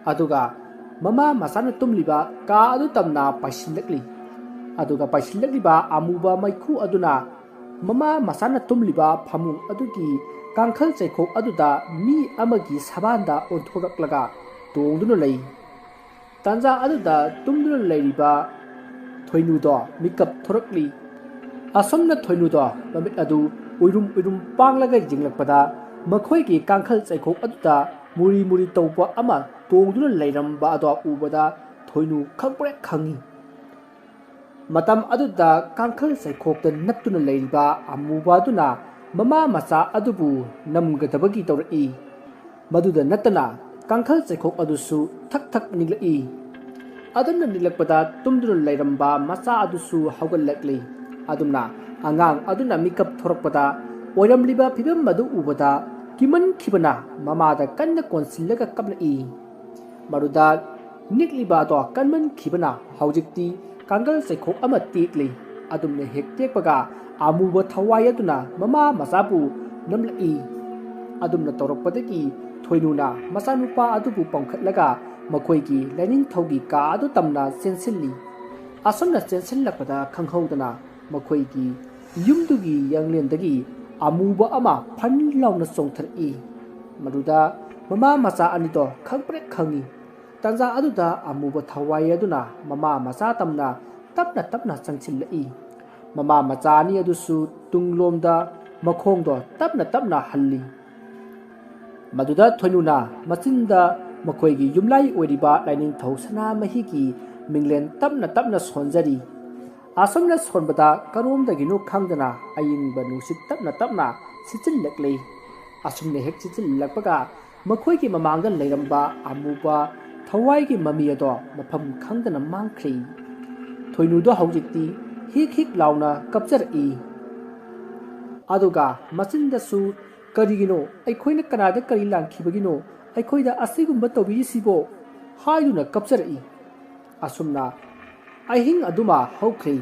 ꯑꯗꯨꯒ ꯃꯃꯥ ꯃꯆꯥꯅ ꯇꯨꯝꯂꯤꯕ ꯀꯥ ꯑꯗꯨ ꯇꯝꯅ ꯄꯥꯏꯁꯤꯜꯂꯛꯂꯤ꯫ ꯑꯗꯨꯒ ꯄꯥꯏꯁꯤꯜꯂꯛꯂꯤꯕ ꯑꯃꯨꯕ ꯃꯩꯈꯨ ꯑꯗꯨꯅ ꯃꯃꯥ ꯃꯆꯥꯅ ꯇꯨꯝꯂꯤꯕ ꯐꯃꯨꯡ ꯑꯗꯨꯒꯤ ꯀꯥꯡꯈꯜ ꯆꯩꯈꯣꯛ ꯑꯗꯨꯗ ꯃꯤ ꯑꯃꯒꯤ ꯁꯕꯥꯟꯗ ꯑꯣꯟꯊꯣꯔꯛꯂꯒ ꯇꯣꯡꯗꯨꯅ ꯂꯩ꯫ ꯇꯥꯟꯖꯥ ꯑꯗꯨꯗ ꯇꯨꯝꯗꯨꯅ ꯂꯩꯔꯤꯕ ꯊꯣꯏꯅꯨꯗꯣ ꯃꯤꯀꯞ ꯊꯣꯔꯛꯂꯤ꯫ ꯑꯁꯨꯝꯅ ꯊꯣꯏꯅꯨꯗꯣ ꯃꯃꯤꯠ ꯑꯗꯨ ꯎꯏꯔꯨꯝ ꯎꯏꯔꯨꯝ ꯄꯥꯡꯂꯒ ꯌꯦꯡꯂꯛꯄꯗ, ꯃꯈꯣꯏꯒꯤ ꯀꯥꯡꯈꯜ ꯆꯩꯈꯣꯛ ꯑꯗꯨꯗ ꯃꯨꯔꯤ ꯃꯨꯔꯤ ꯇꯧꯕ ꯑꯃ ꯇꯣꯡꯗꯨꯅ ꯂꯩꯔꯝꯕ ꯑꯗꯣ ꯎꯕꯗ ꯊꯣꯏꯅꯨ ꯈꯪꯄ꯭ꯔꯦꯛ ꯈꯪꯉꯤ꯫ ꯃꯇꯝ ꯑꯗꯨꯗ ꯀꯥꯡꯈꯜ ꯆꯩꯈꯣꯛꯇ ꯅꯞꯇꯨꯅ ꯂꯩꯔꯤꯕ ꯑꯃꯨꯕ ꯑꯗꯨꯅ ꯃꯃꯥ ꯃꯆꯥ ꯑꯗꯨꯕꯨ ꯅꯝꯒꯗꯕꯒꯤ ꯇꯧꯔꯛꯏ꯫ ꯃꯗꯨꯗ ꯅꯠꯇꯅ ꯀꯥꯡꯈꯜ ꯆꯩꯈꯣꯛ ꯑꯗꯨꯁꯨ ꯊꯛ ꯊꯛ ꯅꯤꯛꯂꯛꯏ꯫ ꯑꯗꯨꯝꯅ ꯅꯤꯛꯂꯛꯄꯗ ꯇꯨꯝꯗꯨꯅ ꯂꯩꯔꯝꯕ ꯃꯆꯥ ꯑꯗꯨꯁꯨ ꯍꯧꯒꯠꯂꯛꯂꯤ꯫ ꯑꯗꯨꯝꯅ ꯑꯉꯥꯡ ꯑꯗꯨꯅ ꯃꯤꯀꯞ ꯊꯣꯔꯛꯄꯗ ꯑꯣꯏꯔꯝꯂꯤꯕ ꯐꯤꯕꯝ ꯑꯗꯨ ꯎꯕꯗ ꯀꯤꯃꯟꯈꯤꯕꯅ ꯃꯃꯥꯗ ꯀꯟꯅ ꯀꯣꯟꯁꯤꯜꯂꯒ ꯀꯞꯂꯛꯏ꯫ ꯃꯗꯨꯗ ꯅꯤꯛꯂꯤꯕ ꯑꯗꯣ ꯀꯟꯃꯟꯈꯤꯕꯅ ꯍꯧꯖꯤꯛꯇꯤ ꯀꯥꯡꯒꯜ ꯆꯩꯈꯣꯛ ꯑꯃ ꯇꯦꯛꯂꯤ꯫ ꯑꯗꯨꯝꯅ ꯍꯦꯛ ꯇꯦꯛꯄꯒ ꯑꯃꯨꯕ ꯊꯋꯥꯏ ꯑꯗꯨꯅ ꯃꯃꯥ ꯃꯆꯥꯕꯨ ꯅꯝꯂꯛꯏ꯫ ꯑꯗꯨꯝꯅ ꯇꯧꯔꯛꯄꯗꯒꯤ ꯊꯣꯏꯅꯨꯅ ꯃꯆꯥꯅꯨꯄꯥ ꯑꯗꯨꯕꯨ ꯄꯝꯈꯠꯂꯒ ꯃꯈꯣꯏꯒꯤ ꯂꯥꯏꯅꯤꯡꯊꯧꯒꯤ ꯀꯥ ꯑꯗꯨ ꯇꯝꯅ ꯆꯦꯟꯁꯤꯜꯂꯤ꯫ ꯑꯁꯨꯝꯅ ꯆꯦꯟꯁꯤꯜꯂꯛꯄꯗ ꯈꯪꯍꯧꯗꯅ ꯃꯈꯣꯏꯒꯤ ꯌꯨꯝꯗꯨꯒꯤ ꯌꯥꯡꯂꯦꯟꯗꯒꯤ ꯑꯃꯨꯕ ꯑꯃ ꯐꯟ ꯂꯥꯎꯅ ꯆꯣꯡꯊꯔꯛꯏ꯫ ꯃꯗꯨꯗ ꯃꯃꯥ ꯃꯆꯥ ꯑꯅꯤꯗꯣ ꯈꯪꯄ꯭ꯔꯦꯛ ꯈꯪꯏ꯫ ꯇꯥꯟꯖꯥ ꯑꯗꯨꯗ ꯑꯃꯨꯕ ꯊꯋꯥꯏ ꯑꯗꯨꯅ ꯃꯃꯥ ꯃꯆꯥ ꯇꯝꯅ ꯇꯞꯅ ꯇꯞꯅ ꯆꯪꯁꯤꯜꯂꯛꯏ꯫ ꯃꯃꯥ ꯃꯆꯥ ꯑꯅꯤ ꯑꯗꯨꯁꯨ ꯇꯨꯡꯂꯣꯝꯗ ꯃꯈꯣꯡꯗꯣ ꯇꯞꯅ ꯇꯞꯅ ꯍꯜꯂꯤ꯫ ꯃꯗꯨꯗ ꯊꯣꯏꯅꯨꯅ ꯃꯆꯤꯟꯗ ꯃꯈꯣꯏꯒꯤ ꯌꯨꯝꯂꯥꯏ ꯑꯣꯏꯔꯤꯕ ꯂꯥꯏꯅꯤꯡꯊꯧ ꯁꯅꯥꯃꯍꯤꯒꯤ ꯃꯤꯡꯂꯦꯟ ꯇꯞꯅ ꯇꯞꯅ ꯁꯣꯟꯖꯔꯤ꯫ ꯑꯁꯨꯝꯅ ꯁꯣꯟꯕꯗ ꯀꯔꯣꯝꯗꯒꯤꯅꯣ ꯈꯪꯗꯅ ꯑꯏꯪꯕ ꯅꯨꯡꯁꯤꯠ ꯇꯞꯅ ꯇꯞꯅ ꯁꯤꯠꯆꯤꯜꯂꯛꯂꯤ꯫ ꯑꯁꯨꯝꯅ ꯍꯦꯛ ꯁꯤꯠꯆꯤꯜꯂꯛꯄꯒ ꯃꯈꯣꯏꯒꯤ ꯃꯃꯥꯡꯗ ꯂꯩꯔꯝꯕ ꯑꯃꯨꯕ ꯊꯋꯥꯏꯒꯤ ꯃꯃꯤ ꯑꯗꯣ ꯃꯐꯝ ꯈꯪꯗꯅ ꯃꯥꯡꯈ꯭ꯔꯦ꯫ ꯊꯣꯏꯅꯨꯗꯣ ꯍꯧꯖꯤꯛꯇꯤ ꯍꯤꯛ ꯍꯤꯛ ꯂꯥꯎꯅ ꯀꯞꯆꯔꯛꯏ꯫ ꯑꯗꯨꯒ ꯃꯆꯤꯟꯗꯁꯨ "ꯀꯔꯤꯒꯤꯅꯣ? ꯑꯩꯈꯣꯏꯅ ꯀꯅꯥꯗ ꯀꯔꯤ ꯂꯥꯟꯈꯤꯕꯒꯤꯅꯣ ꯑꯩꯈꯣꯏꯗ ꯑꯁꯤꯒꯨꯝꯕ ꯇꯧꯕꯤꯔꯤꯁꯤꯕꯣ?" ꯍꯥꯏꯗꯨꯅ ꯀꯞꯆꯔꯛꯏ꯫ ꯑꯁꯨꯝꯅ ꯑꯍꯤꯡ ꯑꯗꯨꯃ ꯍꯧꯈ꯭ꯔꯦ꯫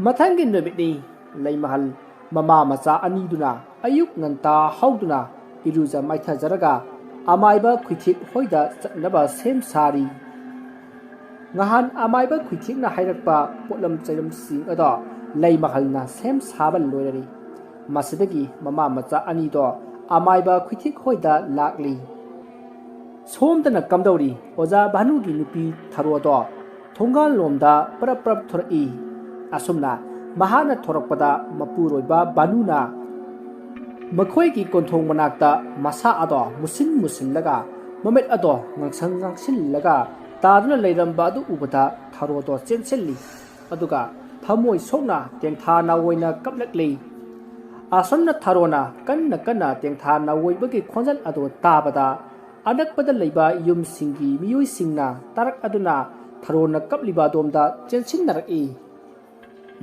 ꯃꯊꯪꯒꯤ ꯅꯨꯃꯤꯠꯅꯤ꯫ ꯂꯩꯃꯍꯜ ꯃꯃꯥ ꯃꯆꯥ ꯑꯅꯤꯗꯨꯅ ꯑꯌꯨꯛ ꯉꯟꯇꯥ ꯍꯧꯗꯨꯅ ꯏꯔꯨꯖ ꯃꯥꯏꯊꯖꯔꯒ ꯑꯃꯥꯏꯕ ꯈꯨꯏꯊꯦꯛ ꯍꯣꯏꯗ ꯆꯠꯅꯕ ꯁꯦꯝ ꯁꯥꯔꯤ꯫ ꯉꯍꯥꯟ ꯑꯃꯥꯏꯕ ꯈꯨꯏꯊꯦꯛꯅ ꯍꯥꯏꯔꯛꯄ ꯄꯣꯠꯂꯝ ꯆꯩꯂꯝꯁꯤꯡ ꯑꯗꯣ ꯂꯩꯃꯍꯜꯅ ꯁꯦꯝ ꯁꯥꯕ ꯂꯣꯏꯔꯔꯤ꯫ ꯃꯁꯤꯗꯒꯤ ꯃꯃꯥ ꯃꯆꯥ ꯑꯅꯤꯗꯣ ꯑꯃꯥꯏꯕ ꯈꯨꯏꯊꯦꯛ ꯍꯣꯏꯗ ꯂꯥꯛꯂꯤ꯫ ꯁꯣꯝꯗꯅ ꯀꯝꯗꯧꯔꯤ? ꯑꯣꯖꯥ ꯚꯥꯅꯨꯒꯤ ꯅꯨꯄꯤ ꯊꯔꯣꯗꯣ ꯊꯣꯡꯒꯥꯜꯂꯣꯝꯗ ꯄꯔꯞ ꯄꯔꯞ ꯊꯣꯔꯛꯏ꯫ ꯑꯁꯨꯝꯅ ꯃꯍꯥꯛꯅ ꯊꯣꯔꯛꯄꯗ ꯃꯄꯨꯔꯣꯏꯕ ꯚꯥꯅꯨꯅ ꯃꯈꯣꯏꯒꯤ ꯀꯣꯟꯊꯣꯡ ꯃꯅꯥꯛꯇ ꯃꯁꯥ ꯑꯗꯣ ꯃꯨꯁꯤꯟ ꯃꯨꯁꯤꯜꯂꯒ ꯃꯃꯤꯠ ꯑꯗꯣ ꯉꯥꯡꯁꯪ ꯉꯥꯡꯁꯤꯜꯂꯒ ꯇꯥꯗꯨꯅ ꯂꯩꯔꯝꯕ ꯑꯗꯨ ꯎꯕꯗ ꯊꯔꯣꯗꯣ ꯆꯦꯟꯁꯤꯜꯂꯤ꯫ ꯑꯗꯨꯒ ꯊꯃꯣꯏ ꯁꯣꯛꯅ ꯇꯦꯡꯊꯥ ꯅꯥꯑꯣꯏꯅ ꯀꯞꯂꯛꯂꯤ꯫ ꯑꯁꯨꯝꯅ ꯊꯔꯣꯅ ꯀꯟꯅ ꯀꯟꯅ ꯇꯦꯡꯊꯥ ꯅꯥꯑꯣꯏꯕꯒꯤ ꯈꯣꯟꯖꯦꯜ ꯑꯗꯨ ꯇꯥꯕꯗ ꯑꯅꯛꯄꯗ ꯂꯩꯕ ꯌꯨꯝꯁꯤꯡꯒꯤ ꯃꯤꯑꯣꯏꯁꯤꯡꯅ ꯇꯥꯔꯛ ꯑꯗꯨꯅ ꯊꯔꯣꯅ ꯀꯞꯂꯤꯕ ꯑꯗꯣꯝꯗ ꯆꯦꯟꯁꯤꯟꯅꯔꯛꯏ꯫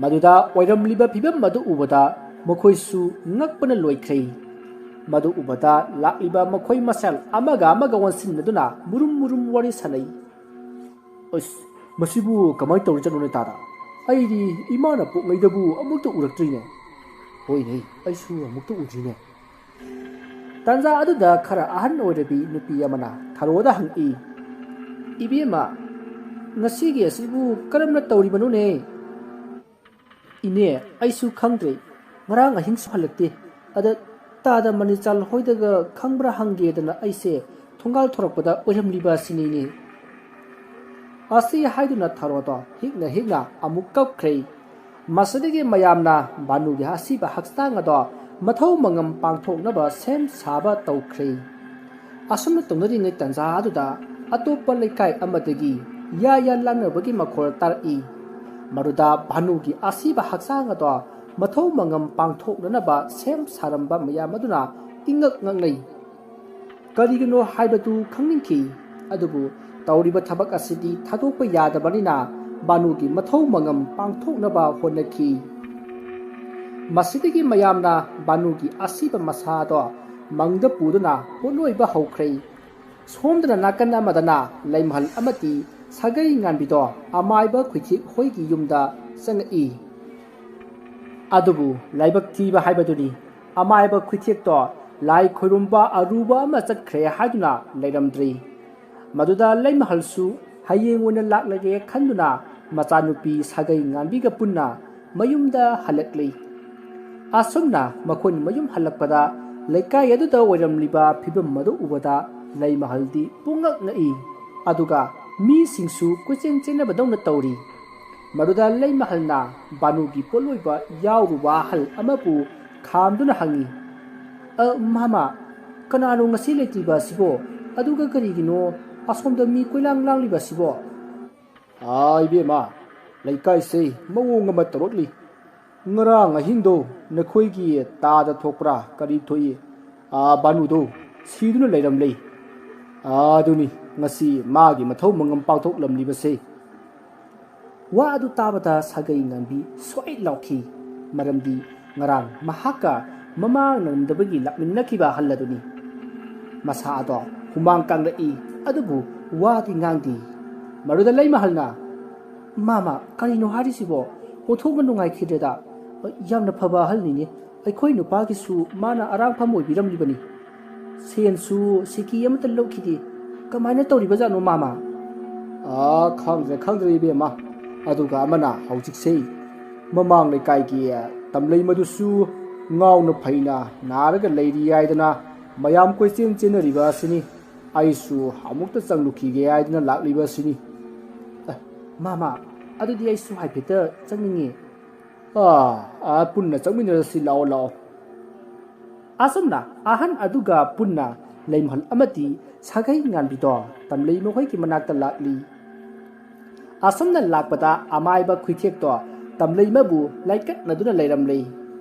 ꯃꯗꯨꯗ ꯑꯣꯏꯔꯝꯂꯤꯕ ꯐꯤꯕꯝ ꯑꯗꯨ ꯎꯕꯗ ꯃꯈꯣꯏꯁꯨ ꯉꯛꯄꯅ ꯂꯣꯏꯈ꯭ꯔꯦ꯫ ꯃꯗꯨ ꯎꯕꯗ ꯂꯥꯛꯂꯤꯕ ꯃꯈꯣꯏ ꯃꯁꯦꯜ ꯑꯃꯒ ꯑꯃꯒ ꯑꯣꯟꯁꯤꯟꯅꯗꯨꯅ ꯃꯨꯔꯨꯝ ꯃꯨꯔꯨꯝ ꯋꯥꯔꯤ ꯁꯥꯅꯩ꯫ "ꯑꯁ, ꯃꯁꯤꯕꯨ ꯀꯃꯥꯏꯅ ꯇꯧꯔꯤꯖꯥꯠꯅꯣꯅꯦ ꯇꯥꯗ? ꯑꯩꯗꯤ ꯏꯃꯥꯅ ꯄꯣꯛꯂꯩꯗꯕꯨ ꯑꯃꯨꯛꯇ ꯎꯔꯛꯇ꯭ꯔꯤꯅꯦ꯫" "ꯍꯣꯏꯅꯦ, ꯑꯩꯁꯨ ꯑꯃꯨꯛꯇ ꯎꯗ꯭ꯔꯤꯅꯦ꯫" ꯇꯥꯟꯖꯥ ꯑꯗꯨꯗ ꯈꯔ ꯑꯍꯟ ꯑꯣꯏꯔꯕꯤ ꯅꯨꯄꯤ ꯑꯃꯅ ꯊꯔꯣꯗ ꯍꯪꯉꯛꯏ, "ꯏꯕꯦꯝꯃ, ꯉꯁꯤꯒꯤ ꯑꯁꯤꯕꯨ ꯀꯔꯝꯅ ꯇꯧꯔꯤꯕꯅꯣꯅꯦ?" "ꯏꯅꯦ, ꯑꯩꯁꯨ ꯈꯪꯗ꯭ꯔꯦ꯫ ꯉꯔꯥꯡ ꯑꯍꯤꯡꯁꯨ ꯍꯜꯂꯛꯇꯦ꯫ ꯑꯗ ꯇꯥꯗ ꯃꯅꯤꯆꯥꯜ ꯍꯣꯏꯗꯒ ꯈꯪꯕ꯭ꯔꯥ ꯍꯪꯒꯦꯗꯅ ꯑꯩꯁꯦ ꯊꯣꯡꯒꯥꯜ ꯊꯣꯔꯛꯄꯗ ꯑꯣꯏꯔꯝꯂꯤꯕ ꯑꯁꯤꯅꯤꯅꯦ꯫" ꯑꯁꯤ ꯍꯥꯏꯗꯨꯅ ꯊꯔꯣꯗꯣ ꯍꯤꯛꯅ ꯍꯤꯛꯅ ꯑꯃꯨꯛ ꯀꯞꯈ꯭ꯔꯦ꯫ ꯃꯁꯤꯗꯒꯤ ꯃꯌꯥꯝꯅ ꯚꯥꯅꯨꯒꯤ ꯑꯁꯤꯕ ꯍꯛꯆꯥꯡ ꯑꯗꯣ ꯃꯊꯧ ꯃꯉꯝ ꯄꯥꯡꯊꯣꯛꯅꯕ ꯁꯦꯝ ꯁꯥꯕ ꯇꯧꯈ꯭ꯔꯦ꯫ ꯑꯁꯨꯝꯅ ꯇꯧꯅꯔꯤꯉꯩ ꯇꯥꯟꯖꯥ ꯑꯗꯨꯗ ꯑꯇꯣꯞꯄ ꯂꯩꯀꯥꯏ ꯑꯃꯗꯒꯤ ꯌꯥ ꯌꯥ ꯂꯥꯡꯅꯕꯒꯤ ꯃꯈꯣꯜ ꯇꯥꯔꯛꯏ꯫ ꯃꯗꯨꯗ ꯚꯥꯅꯨꯒꯤ ꯑꯁꯤꯕ ꯍꯛꯆꯥꯡ ꯑꯗꯣ ꯃꯊꯧ ꯃꯉꯝ ꯄꯥꯡꯊꯣꯛꯅꯅꯕ ꯁꯦꯝ ꯁꯥꯔꯝꯕ ꯃꯌꯥꯝ ꯑꯗꯨꯅ ꯏꯉꯛ ꯉꯛꯅꯩ꯫ ꯀꯔꯤꯒꯤꯅꯣ ꯍꯥꯏꯕꯗꯨ ꯈꯪꯅꯤꯡꯈꯤ꯫ ꯑꯗꯨꯕꯨ ꯇꯧꯔꯤꯕ ꯊꯕꯛ ꯑꯁꯤꯗꯤ ꯊꯥꯗꯣꯛꯄ ꯌꯥꯗꯕꯅꯤꯅ ꯚꯥꯅꯨꯒꯤ ꯃꯊꯧ ꯃꯉꯝ ꯄꯥꯡꯊꯣꯛꯅꯕ ꯍꯣꯠꯅꯈꯤ꯫ ꯃꯁꯤꯗꯒꯤ ꯃꯌꯥꯝꯅ ꯚꯥꯅꯨꯒꯤ ꯑꯁꯤꯕ ꯃꯁꯥꯗꯣ ꯃꯪꯗ ꯄꯨꯗꯨꯅ ꯄꯣꯠꯂꯣꯏꯕ ꯍꯧꯈ꯭ꯔꯦ꯫ ꯁꯣꯝꯗꯅ ꯅꯥꯀꯟ ꯑꯃꯗꯅ ꯂꯩꯃꯍꯜ ꯑꯃꯗꯤ ꯁꯥꯒꯩ ꯉꯥꯟꯕꯤꯗꯣ ꯑꯃꯥꯏꯕ ꯈꯨꯏꯊꯦꯛ ꯍꯣꯏꯒꯤ ꯌꯨꯝꯗ ꯆꯪꯉꯛꯏ꯫ ꯑꯗꯨꯕꯨ ꯂꯥꯏꯕꯛ ꯊꯤꯕ ꯍꯥꯏꯕꯗꯨꯅꯤ, ꯑꯃꯥꯏꯕ ꯈꯨꯏꯊꯦꯛꯇꯣ ꯂꯥꯏ ꯈꯣꯏꯔꯨꯝꯕ ꯑꯔꯨꯕ ꯑꯃ ꯆꯠꯈ꯭ꯔꯦ ꯍꯥꯏꯗꯨꯅ ꯂꯩꯔꯝꯗ꯭ꯔꯦ꯫ ꯃꯗꯨꯗ ꯂꯩꯃꯍꯜꯁꯨ ꯍꯌꯦꯡ ꯑꯣꯏꯅ ꯂꯥꯛꯂꯒꯦ ꯈꯟꯗꯨꯅ ꯃꯆꯥꯅꯨꯄꯤ ꯁꯥꯒꯩ ꯉꯥꯟꯕꯤꯒ ꯄꯨꯟꯅ ꯃꯌꯨꯝꯗ ꯍꯜꯂꯛꯂꯤ꯫ ꯑꯁꯨꯝꯅ ꯃꯈꯣꯏꯅ ꯃꯌꯨꯝ ꯍꯜꯂꯛꯄꯗ ꯂꯩꯀꯥꯏ ꯑꯗꯨꯗ ꯑꯣꯏꯔꯝꯂꯤꯕ ꯐꯤꯕꯝ ꯑꯗꯨ ꯎꯕꯗ ꯂꯩꯃꯍꯜꯗꯤ ꯄꯨꯡꯉꯛ ꯉꯛꯏ꯫ ꯑꯗꯨꯒ ꯃꯤꯁꯤꯡꯁꯨ ꯀꯣꯏꯆꯦꯟ ꯆꯦꯟꯅꯕꯗꯧꯅ ꯇꯧꯔꯤ꯫ ꯃꯗꯨꯗ ꯂꯩꯃꯍꯜꯅ ꯚꯥꯅꯨꯒꯤ ꯄꯣꯠꯂꯣꯏꯕ ꯌꯥꯎꯔꯨꯕ ꯑꯍꯜ ꯑꯃꯕꯨ ꯈꯥꯝꯗꯨꯅ ꯍꯪꯉꯤ, "ꯑ, ꯃꯥꯃ, ꯀꯅꯥꯅꯣ ꯉꯁꯤ ꯂꯩꯇ꯭ꯔꯤꯕ ꯑꯁꯤꯕꯣ? ꯑꯗꯨꯒ ꯀꯔꯤꯒꯤꯅꯣ ꯑꯁꯣꯝꯗ ꯃꯤ ꯀꯣꯏꯂꯥꯡ ꯂꯥꯡꯂꯤꯕ ꯑꯁꯤꯕꯣ?" "ꯑꯥ, ꯏꯕꯦꯝꯃ, ꯂꯩꯀꯥꯏꯁꯦ ꯃꯑꯣꯡ ꯑꯃ ꯇꯧꯔꯛꯂꯤ꯫ ꯉꯔꯥꯡ ꯑꯍꯤꯡꯗꯣ ꯅꯈꯣꯏꯒꯤ ꯇꯥꯗ ꯊꯣꯛꯄ꯭ꯔꯥ ꯀꯔꯤ ꯊꯣꯛꯏ? ꯑꯥ, ꯚꯥꯅꯨꯗꯣ ꯁꯤꯗꯨꯅ ꯂꯩꯔꯝꯂꯦ꯫ ꯑꯥ, ꯑꯗꯨꯅꯤ ꯉꯁꯤ ꯃꯥꯒꯤ ꯃꯊꯧ ꯃꯉꯝ ꯄꯥꯡꯊꯣꯛꯂꯝꯂꯤꯕꯁꯦ꯫ ꯋꯥ ꯑꯗꯨ ꯇꯥꯕꯗ ꯁꯥꯒꯩ ꯉꯥꯟꯕꯤ ꯁꯣꯏ ꯂꯥꯎꯈꯤ꯫ ꯃꯔꯝꯗꯤ ꯉꯔꯥꯡ ꯃꯍꯥꯛꯀ ꯃꯃꯥꯡ ꯅꯪꯗꯕꯒꯤ ꯂꯥꯛꯃꯤꯟꯅꯈꯤꯕ ꯑꯍꯜ ꯑꯗꯨꯅꯤ꯫ ꯃꯁꯥ ꯑꯗꯣ ꯍꯨꯃꯥꯡ ꯀꯥꯡꯂꯛꯏ, ꯑꯗꯨꯕꯨ ꯋꯥꯗꯤ ꯉꯥꯡꯗꯦ꯫ ꯃꯗꯨꯗ ꯂꯩꯃꯍꯜꯅ, "ꯃꯥꯃ, ꯀꯔꯤꯅꯣ ꯍꯥꯏꯔꯤꯁꯤꯕꯣ? ꯑꯣꯟꯊꯣꯛꯅ ꯅꯨꯡꯉꯥꯏꯈꯤꯗ꯭ꯔꯦꯗ꯫ ꯌꯥꯝꯅ ꯐꯕ ꯑꯍꯜꯅꯤꯅꯦ꯫ ꯑꯩꯈꯣꯏ ꯅꯨꯄꯥꯒꯤꯁꯨ ꯃꯥꯅ ꯑꯔꯥꯡꯐꯝ ꯑꯣꯏꯕꯤꯔꯝꯂꯤꯕꯅꯤ꯫ ꯁꯦꯟꯁꯨ ꯁꯤꯀꯤ ꯑꯃꯠꯇ ꯂꯧꯈꯤꯗꯦ꯫ ꯀꯃꯥꯏꯅ ꯇꯧꯔꯤꯕꯖꯥꯠꯅꯣ, ꯃꯥꯃ?" "ꯑꯥ, ꯈꯪꯗ꯭ꯔꯦ, ꯈꯪꯗ꯭ꯔꯦ, ꯏꯕꯦꯝꯃ꯫ ꯑꯗꯨꯒ ꯑꯃꯅ ꯍꯧꯖꯤꯛꯁꯦ ꯃꯃꯥꯡ ꯂꯩꯀꯥꯏꯒꯤ ꯇꯝꯂꯩ ꯃꯗꯨꯁꯨ ꯉꯥꯎꯅ ꯐꯩꯅ ꯅꯥꯔꯒ ꯂꯩꯔꯤ ꯍꯥꯏꯗꯅ ꯃꯌꯥꯝ ꯀꯣꯏꯆꯦꯟ ꯆꯦꯟꯅꯔꯤꯕ ꯑꯁꯤꯅꯤ꯫ ꯑꯩꯁꯨ ꯑꯃꯨꯛꯇ ꯆꯪꯂꯨꯈꯤꯒꯦ ꯍꯥꯏꯗꯅ ꯂꯥꯛꯂꯤꯕ ꯑꯁꯤꯅꯤ꯫" "ꯑꯦ, ꯃꯥꯃ, ꯑꯗꯨꯗꯤ ꯑꯩꯁꯨ ꯍꯥꯏꯐꯦꯠꯇ ꯆꯪꯅꯤꯡꯉꯤ꯫" "ꯑꯥ, ꯑꯥ, ꯄꯨꯟꯅ ꯆꯪꯃꯤꯟꯅꯔꯁꯤ, ꯂꯥꯛꯑꯣ, ꯂꯥꯛꯑꯣ꯫" ꯑꯁꯨꯝꯅ ꯑꯍꯟ ꯑꯗꯨꯒ ꯄꯨꯟꯅ ꯂꯩꯃꯍꯜ ꯑꯃꯗꯤ ꯁꯥꯒꯩ ꯉꯥꯟꯕꯤꯗꯣ ꯇꯝꯂꯩ ꯃꯈꯣꯏꯒꯤ ꯃꯅꯥꯛꯇ ꯂꯥꯛꯂꯤ꯫ ꯑꯁꯨꯝꯅ ꯂꯥꯛꯄꯗ ꯑꯃꯥꯏꯕ ꯈꯨꯏꯊꯦꯛꯇꯣ ꯇꯝꯂꯩꯃꯕꯨ ꯂꯥꯏꯀꯠꯅꯗꯨꯅ ꯂꯩꯔꯝꯂꯤ꯫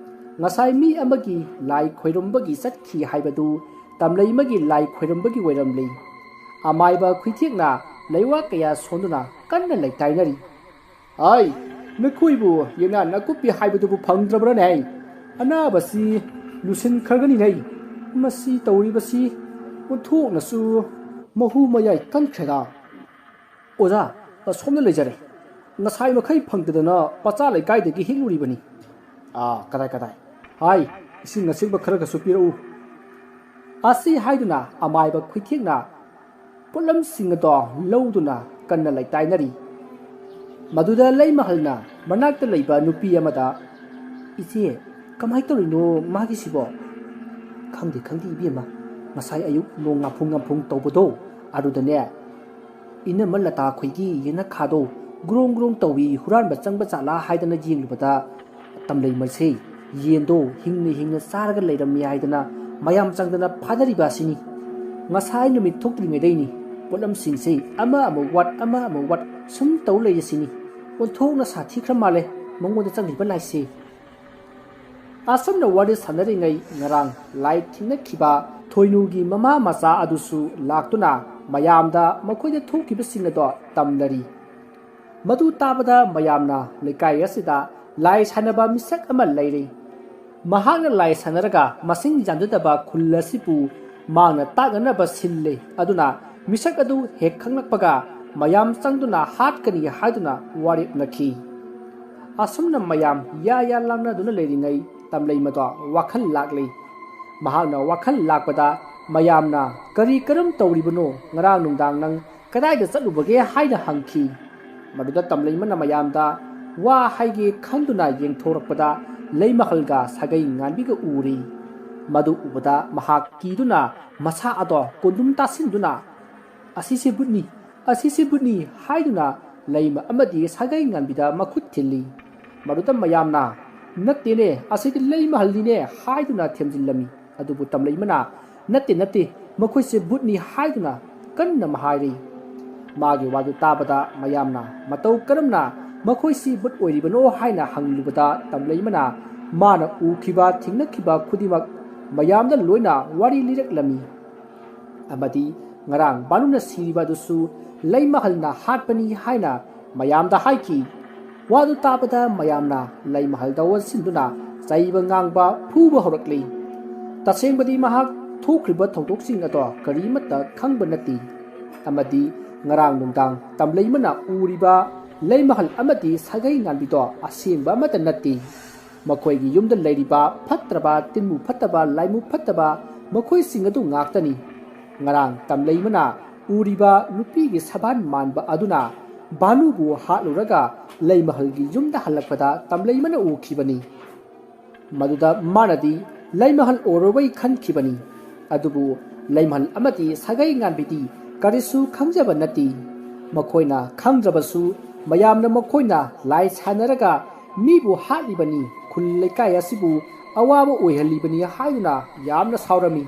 ꯉꯁꯥꯏ ꯃꯤ ꯑꯃꯒꯤ ꯂꯥꯏ ꯈꯣꯏꯔꯝꯕꯒꯤ ꯆꯠꯈꯤ ꯍꯥꯏꯕꯗꯨ ꯇꯝꯂꯩꯃꯒꯤ ꯂꯥꯏ ꯈꯣꯏꯔꯝꯕꯒꯤ ꯑꯣꯏꯔꯝꯂꯤ꯫ ꯑꯃꯥꯏꯕ ꯈꯨꯏꯊꯦꯛꯅ ꯂꯩꯋꯥ ꯀꯌꯥ ꯁꯣꯟꯗꯨꯅ ꯀꯟꯅ ꯂꯩꯇꯥꯏꯅꯔꯤ꯫ "ꯍꯥꯏ, ꯅꯈꯣꯏꯕꯨ ꯌꯦꯅꯥ ꯅꯥꯀꯨꯞꯄꯤ ꯍꯥꯏꯕꯗꯨꯕꯨ ꯐꯪꯗ꯭ꯔꯕ꯭ꯔꯅꯦ? ꯑꯅꯥꯕꯁꯤ ꯂꯨꯁꯤꯟꯈ꯭ꯔꯒꯅꯤꯅꯦ꯫ ꯃꯁꯤ ꯇꯧꯔꯤꯕꯁꯤ ꯑꯣꯟꯊꯣꯛꯅꯁꯨ ꯃꯍꯨ ꯃꯌꯥꯏ ꯀꯟꯈ꯭ꯔꯦꯗ꯫ ꯑꯣꯖꯥ, ꯑꯁꯣꯝꯗ ꯂꯩꯖꯔꯦ꯫ ꯉꯁꯥꯏ ꯃꯈꯩ ꯐꯪꯗꯗꯅ ꯄꯆꯥ ꯂꯩꯀꯥꯏꯗꯒꯤ ꯍꯦꯛꯂꯨꯔꯤꯕꯅꯤ꯫" "ꯑꯥ, ꯀꯗꯥꯏ, ꯀꯗꯥꯏ? ꯍꯥꯏ, ꯏꯁꯤꯡ ꯑꯁꯦꯡꯕ ꯈꯔꯒꯁꯨ ꯄꯤꯔꯛꯎ꯫" ꯑꯁꯤ ꯍꯥꯏꯗꯨꯅ ꯑꯃꯥꯏꯕ ꯈꯨꯏꯊꯦꯛꯅ ꯄꯣꯠꯂꯝꯁꯤꯡ ꯑꯗꯣ ꯂꯧꯗꯨꯅ ꯀꯟꯅ ꯂꯩꯇꯥꯏꯅꯔꯤ꯫ ꯃꯗꯨꯗ ꯂꯩꯃꯍꯜꯅ ꯃꯅꯥꯛꯇ ꯂꯩꯕ ꯅꯨꯄꯤ ꯑꯃꯗ, "ꯏꯆꯦ, ꯀꯃꯥꯏ ꯇꯧꯔꯤꯅꯣ ꯃꯥꯒꯤꯁꯤꯕꯣ?" "ꯈꯪꯗꯦ, ꯈꯪꯗꯦ, ꯏꯕꯦꯝꯃ꯫ ꯉꯁꯥꯏ ꯑꯌꯨꯛ ꯅꯣꯡ ꯉꯥꯐꯨꯡ ꯉꯥꯐꯨꯡ ꯇꯧꯕꯗꯣ, ꯑꯗꯨꯗꯅꯦ, ꯏꯅꯝꯃ ꯂꯇꯥ ꯈꯣꯏꯒꯤ ꯌꯦꯅꯈꯥꯗꯣ ꯒ꯭ꯔꯣꯡ ꯒ꯭ꯔꯣꯡ ꯇꯧꯏ, ꯍꯨꯔꯥꯟꯕ ꯆꯪꯕ ꯖꯥꯠꯂꯥ ꯍꯥꯏꯗꯅ ꯌꯦꯡꯂꯨꯕꯗ, ꯇꯝꯂꯩꯃꯁꯦ ꯌꯦꯟꯗꯣ ꯍꯤꯡꯅ ꯍꯤꯡꯅ ꯆꯥꯔꯒ ꯂꯩꯔꯝꯃꯤ ꯍꯥꯏꯗꯅ ꯃꯌꯥꯝ ꯆꯪꯗꯅ ꯐꯥꯅꯔꯤꯕ ꯑꯁꯤꯅꯤ꯫ ꯉꯁꯥꯏ ꯅꯨꯃꯤꯠ ꯊꯣꯛꯇ꯭ꯔꯤꯉꯩꯗꯩꯅꯤ ꯄꯣꯠꯂꯝꯁꯤꯡꯁꯦ ꯑꯃ ꯑꯃꯨꯛ ꯋꯥꯠ, ꯑꯃ ꯑꯃꯨꯛ ꯋꯥꯠ ꯁꯨꯝ ꯇꯧ ꯂꯩꯔꯤꯁꯤꯅꯤ꯫ ꯑꯣꯟꯊꯣꯛꯅ ꯁꯥꯊꯤꯈ꯭ꯔ ꯃꯥꯜꯂꯦ ꯃꯉꯣꯟꯗ ꯆꯪꯂꯤꯕ ꯂꯥꯏꯁꯦ꯫" ꯑꯁꯨꯝꯅ ꯋꯥꯔꯤ ꯁꯥꯟꯅꯔꯤꯉꯩ ꯉꯔꯥꯡ ꯂꯥꯏ ꯊꯤꯡꯅꯈꯤꯕ ꯊꯣꯏꯅꯨꯒꯤ ꯃꯃꯥ ꯃꯆꯥ ꯑꯗꯨꯁꯨ ꯂꯥꯛꯇꯨꯅ ꯃꯌꯥꯝꯗ ꯃꯈꯣꯏꯗ ꯊꯣꯛꯈꯤꯕꯁꯤꯡ ꯑꯗꯣ ꯇꯝꯅꯔꯤ꯫ ꯃꯗꯨ ꯇꯥꯕꯗ ꯃꯌꯥꯝꯅ ꯂꯩꯀꯥꯏ ꯑꯁꯤꯗ ꯂꯥꯏ ꯁꯥꯟꯅꯕ ꯃꯤꯁꯛ ꯑꯃ ꯂꯩꯔꯤ꯫ ꯃꯍꯥꯛꯅ ꯂꯥꯏ ꯁꯥꯟꯅꯔꯒ ꯃꯁꯤꯡ ꯌꯥꯝꯖꯗꯕ ꯈꯨꯜ ꯑꯁꯤꯕꯨ ꯃꯥꯡꯅ ꯇꯥꯛꯅꯅꯕ ꯁꯤꯜꯂꯤ꯫ ꯑꯗꯨꯅ ꯃꯤꯁꯛ ꯑꯗꯨ ꯍꯦꯛ ꯈꯪꯂꯛꯄꯒ ꯃꯌꯥꯝ ꯆꯪꯗꯨꯅ ꯍꯥꯠꯀꯅꯤ ꯍꯥꯏꯗꯨꯅ ꯋꯥꯔꯦꯞꯅꯈꯤ꯫ ꯑꯁꯨꯝꯅ ꯃꯌꯥꯝ ꯌꯥ ꯌꯥ ꯂꯥꯡꯅꯗꯨꯅ ꯂꯩꯔꯤꯉꯩ ꯇꯝꯂꯩꯃꯗꯣ ꯋꯥꯈꯜ ꯂꯥꯛꯂꯤ꯫ ꯃꯍꯥꯛꯅ ꯋꯥꯈꯜ ꯂꯥꯛꯄꯗ ꯃꯌꯥꯝꯅ "ꯀꯔꯤ ꯀꯔꯝ ꯇꯧꯔꯤꯕꯅꯣ? ꯉꯔꯥꯡ ꯅꯨꯡꯗꯥꯡ ꯅꯪ ꯀꯗꯥꯏꯗ ꯆꯠꯂꯨꯕꯒꯦ?" ꯍꯥꯏꯅ ꯍꯪꯈꯤ꯫ ꯃꯗꯨꯗ ꯇꯝꯂꯩꯃꯅ ꯃꯌꯥꯝꯗ ꯋꯥ ꯍꯥꯏꯒꯦ ꯈꯟꯗꯨꯅ ꯌꯦꯡꯊꯣꯔꯛꯄꯗ ꯂꯩꯃꯍꯜꯒ ꯁꯥꯒꯩ ꯉꯥꯟꯕꯤꯒ ꯎꯔꯤ꯫ ꯃꯗꯨ ꯎꯕꯗ ꯃꯍꯥꯛ ꯀꯤꯗꯨꯅ ꯃꯁꯥ ꯑꯗꯣ ꯀꯣꯟꯗꯨꯝ ꯇꯥꯁꯤꯟꯗꯨꯅ "ꯑꯁꯤꯁꯦ ꯕꯨꯠꯅꯤ, ꯑꯁꯤꯁꯦ ꯕꯨꯠꯅꯤ" ꯍꯥꯏꯗꯨꯅ ꯂꯩꯃ ꯑꯃꯗꯤ ꯁꯥꯒꯩ ꯉꯥꯟꯕꯤꯗ ꯃꯈꯨꯠ ꯊꯤꯜꯂꯤ꯫ ꯃꯗꯨꯗ ꯃꯌꯥꯝꯅ "ꯅꯠꯇꯦꯅꯦ, ꯑꯁꯤꯗꯤ ꯂꯩꯃꯍꯜꯅꯤꯅꯦ" ꯍꯥꯏꯗꯨꯅ ꯊꯦꯝꯖꯤꯜꯂꯝꯃꯤ꯫ ꯑꯗꯨꯕꯨ ꯇꯝꯂꯩꯃꯅ "ꯅꯠꯇꯦ, ꯅꯠꯇꯦ, ꯃꯈꯣꯏꯁꯦ ꯕꯨꯠꯅꯤ" ꯍꯥꯏꯗꯨꯅ ꯀꯟꯅ ꯍꯥꯏꯔꯤ꯫ ꯃꯥꯒꯤ ꯋꯥꯗꯨ ꯇꯥꯕꯗ ꯃꯌꯥꯝꯅ ꯃꯇꯧ ꯀꯔꯝꯅ ꯃꯈꯣꯏꯁꯤ ꯕꯨꯠ ꯑꯣꯏꯔꯤꯕꯅꯣ ꯍꯥꯏꯅ ꯍꯪꯂꯨꯕꯗ ꯇꯝꯂꯩꯃꯅ ꯃꯥꯅ ꯎꯈꯤꯕ ꯊꯦꯡꯅꯈꯤꯕ ꯈꯨꯗꯤꯡꯃꯛ ꯃꯌꯥꯝꯗ ꯂꯣꯏꯅ ꯋꯥꯔꯤ ꯂꯤꯔꯛꯂꯝꯃꯤ꯫ ꯑꯃꯗꯤ ꯉꯔꯥꯡ ꯕꯥꯅꯨꯅ ꯁꯤꯔꯤꯕ ꯑꯗꯨꯁꯨ ꯂꯩꯃꯍꯜꯅ ꯍꯥꯠꯄꯅꯤ ꯍꯥꯏꯅ ꯃꯌꯥꯝꯗ ꯍꯥꯏꯈꯤ꯫ ꯋꯥꯗꯨ ꯇꯥꯕꯗ ꯃꯌꯥꯝꯅ ꯂꯩꯃꯍꯜꯗ ꯑꯣꯟꯁꯤꯟꯗꯨꯅ ꯆꯩꯕ ꯉꯥꯡꯕ ꯐꯨꯕ ꯍꯧꯔꯛꯂꯤ꯫ ꯇꯁꯦꯡꯕꯗꯤ ꯃꯍꯥꯛ ꯊꯣꯛꯈ꯭ꯔꯤꯕ ꯊꯧꯗꯣꯛꯁꯤꯡ ꯑꯗꯣ ꯀꯔꯤꯃꯠꯇ ꯈꯪꯕ ꯅꯠꯇꯦ꯫ ꯑꯃꯗꯤ ꯉꯔꯥꯡ ꯅꯨꯡꯗꯥꯡ ꯇꯝꯂꯩꯃꯅ ꯎꯔꯤꯕ ꯂꯩꯃꯍꯜ ꯑꯃꯗꯤ ꯁꯥꯒꯩ ꯉꯥꯟꯕꯤꯗꯣ ꯑꯁꯦꯡꯕ ꯑꯃꯠꯇ ꯅꯠꯇꯦ꯫ ꯃꯈꯣꯏꯒꯤ ꯌꯨꯝꯗ ꯂꯩꯔꯤꯕ ꯐꯠꯇ꯭ꯔꯕ, ꯇꯤꯟꯃꯨ ꯐꯠꯇꯕ, ꯂꯥꯏꯃꯨ ꯐꯠꯇꯕ ꯃꯈꯣꯏꯁꯤꯡ ꯑꯗꯨ ꯉꯥꯛꯇꯅꯤ꯫ ꯉꯔꯥꯡ ꯇꯝꯂꯩꯃꯅ ꯎꯔꯤꯕ ꯅꯨꯄꯤꯒꯤ ꯁꯕꯥꯟ ꯃꯥꯟꯕ ꯑꯗꯨꯅ ꯕꯥꯅꯨꯕꯨ ꯍꯥꯠꯂꯨꯔꯒ ꯂꯩꯃꯍꯜꯒꯤ ꯌꯨꯝꯗ ꯍꯜꯂꯛꯄꯗ ꯇꯝꯂꯩꯃꯅ ꯎꯈꯤꯕꯅꯤ꯫ ꯃꯗꯨꯗ ꯃꯥꯅꯗꯤ ꯂꯩꯃꯍꯜ ꯑꯣꯏꯔꯔꯣꯏ ꯈꯟꯈꯤꯕꯅꯤ꯫ ꯑꯗꯨꯕꯨ ꯂꯩꯃꯍꯜ ꯑꯃꯗꯤ ꯁꯥꯒꯩ ꯉꯥꯟꯕꯤꯗꯤ ꯀꯔꯤꯁꯨ ꯈꯪꯖꯕ ꯅꯠꯇꯦ꯫ ꯃꯈꯣꯏꯅ ꯈꯪꯗ꯭ꯔꯕꯁꯨ ꯃꯌꯥꯝꯅ ꯃꯈꯣꯏꯅ ꯂꯥꯏ ꯁꯥꯟꯅꯔꯒ ꯃꯤꯕꯨ ꯍꯥꯠꯂꯤꯕꯅꯤ, ꯈꯨꯜ ꯂꯩꯀꯥꯏ ꯑꯁꯤꯕꯨ ꯑꯋꯥꯕ ꯑꯣꯏꯍꯜꯂꯤꯕꯅꯤ ꯍꯥꯏꯗꯨꯅ ꯌꯥꯝꯅ ꯁꯥꯎꯔꯝꯃꯤ꯫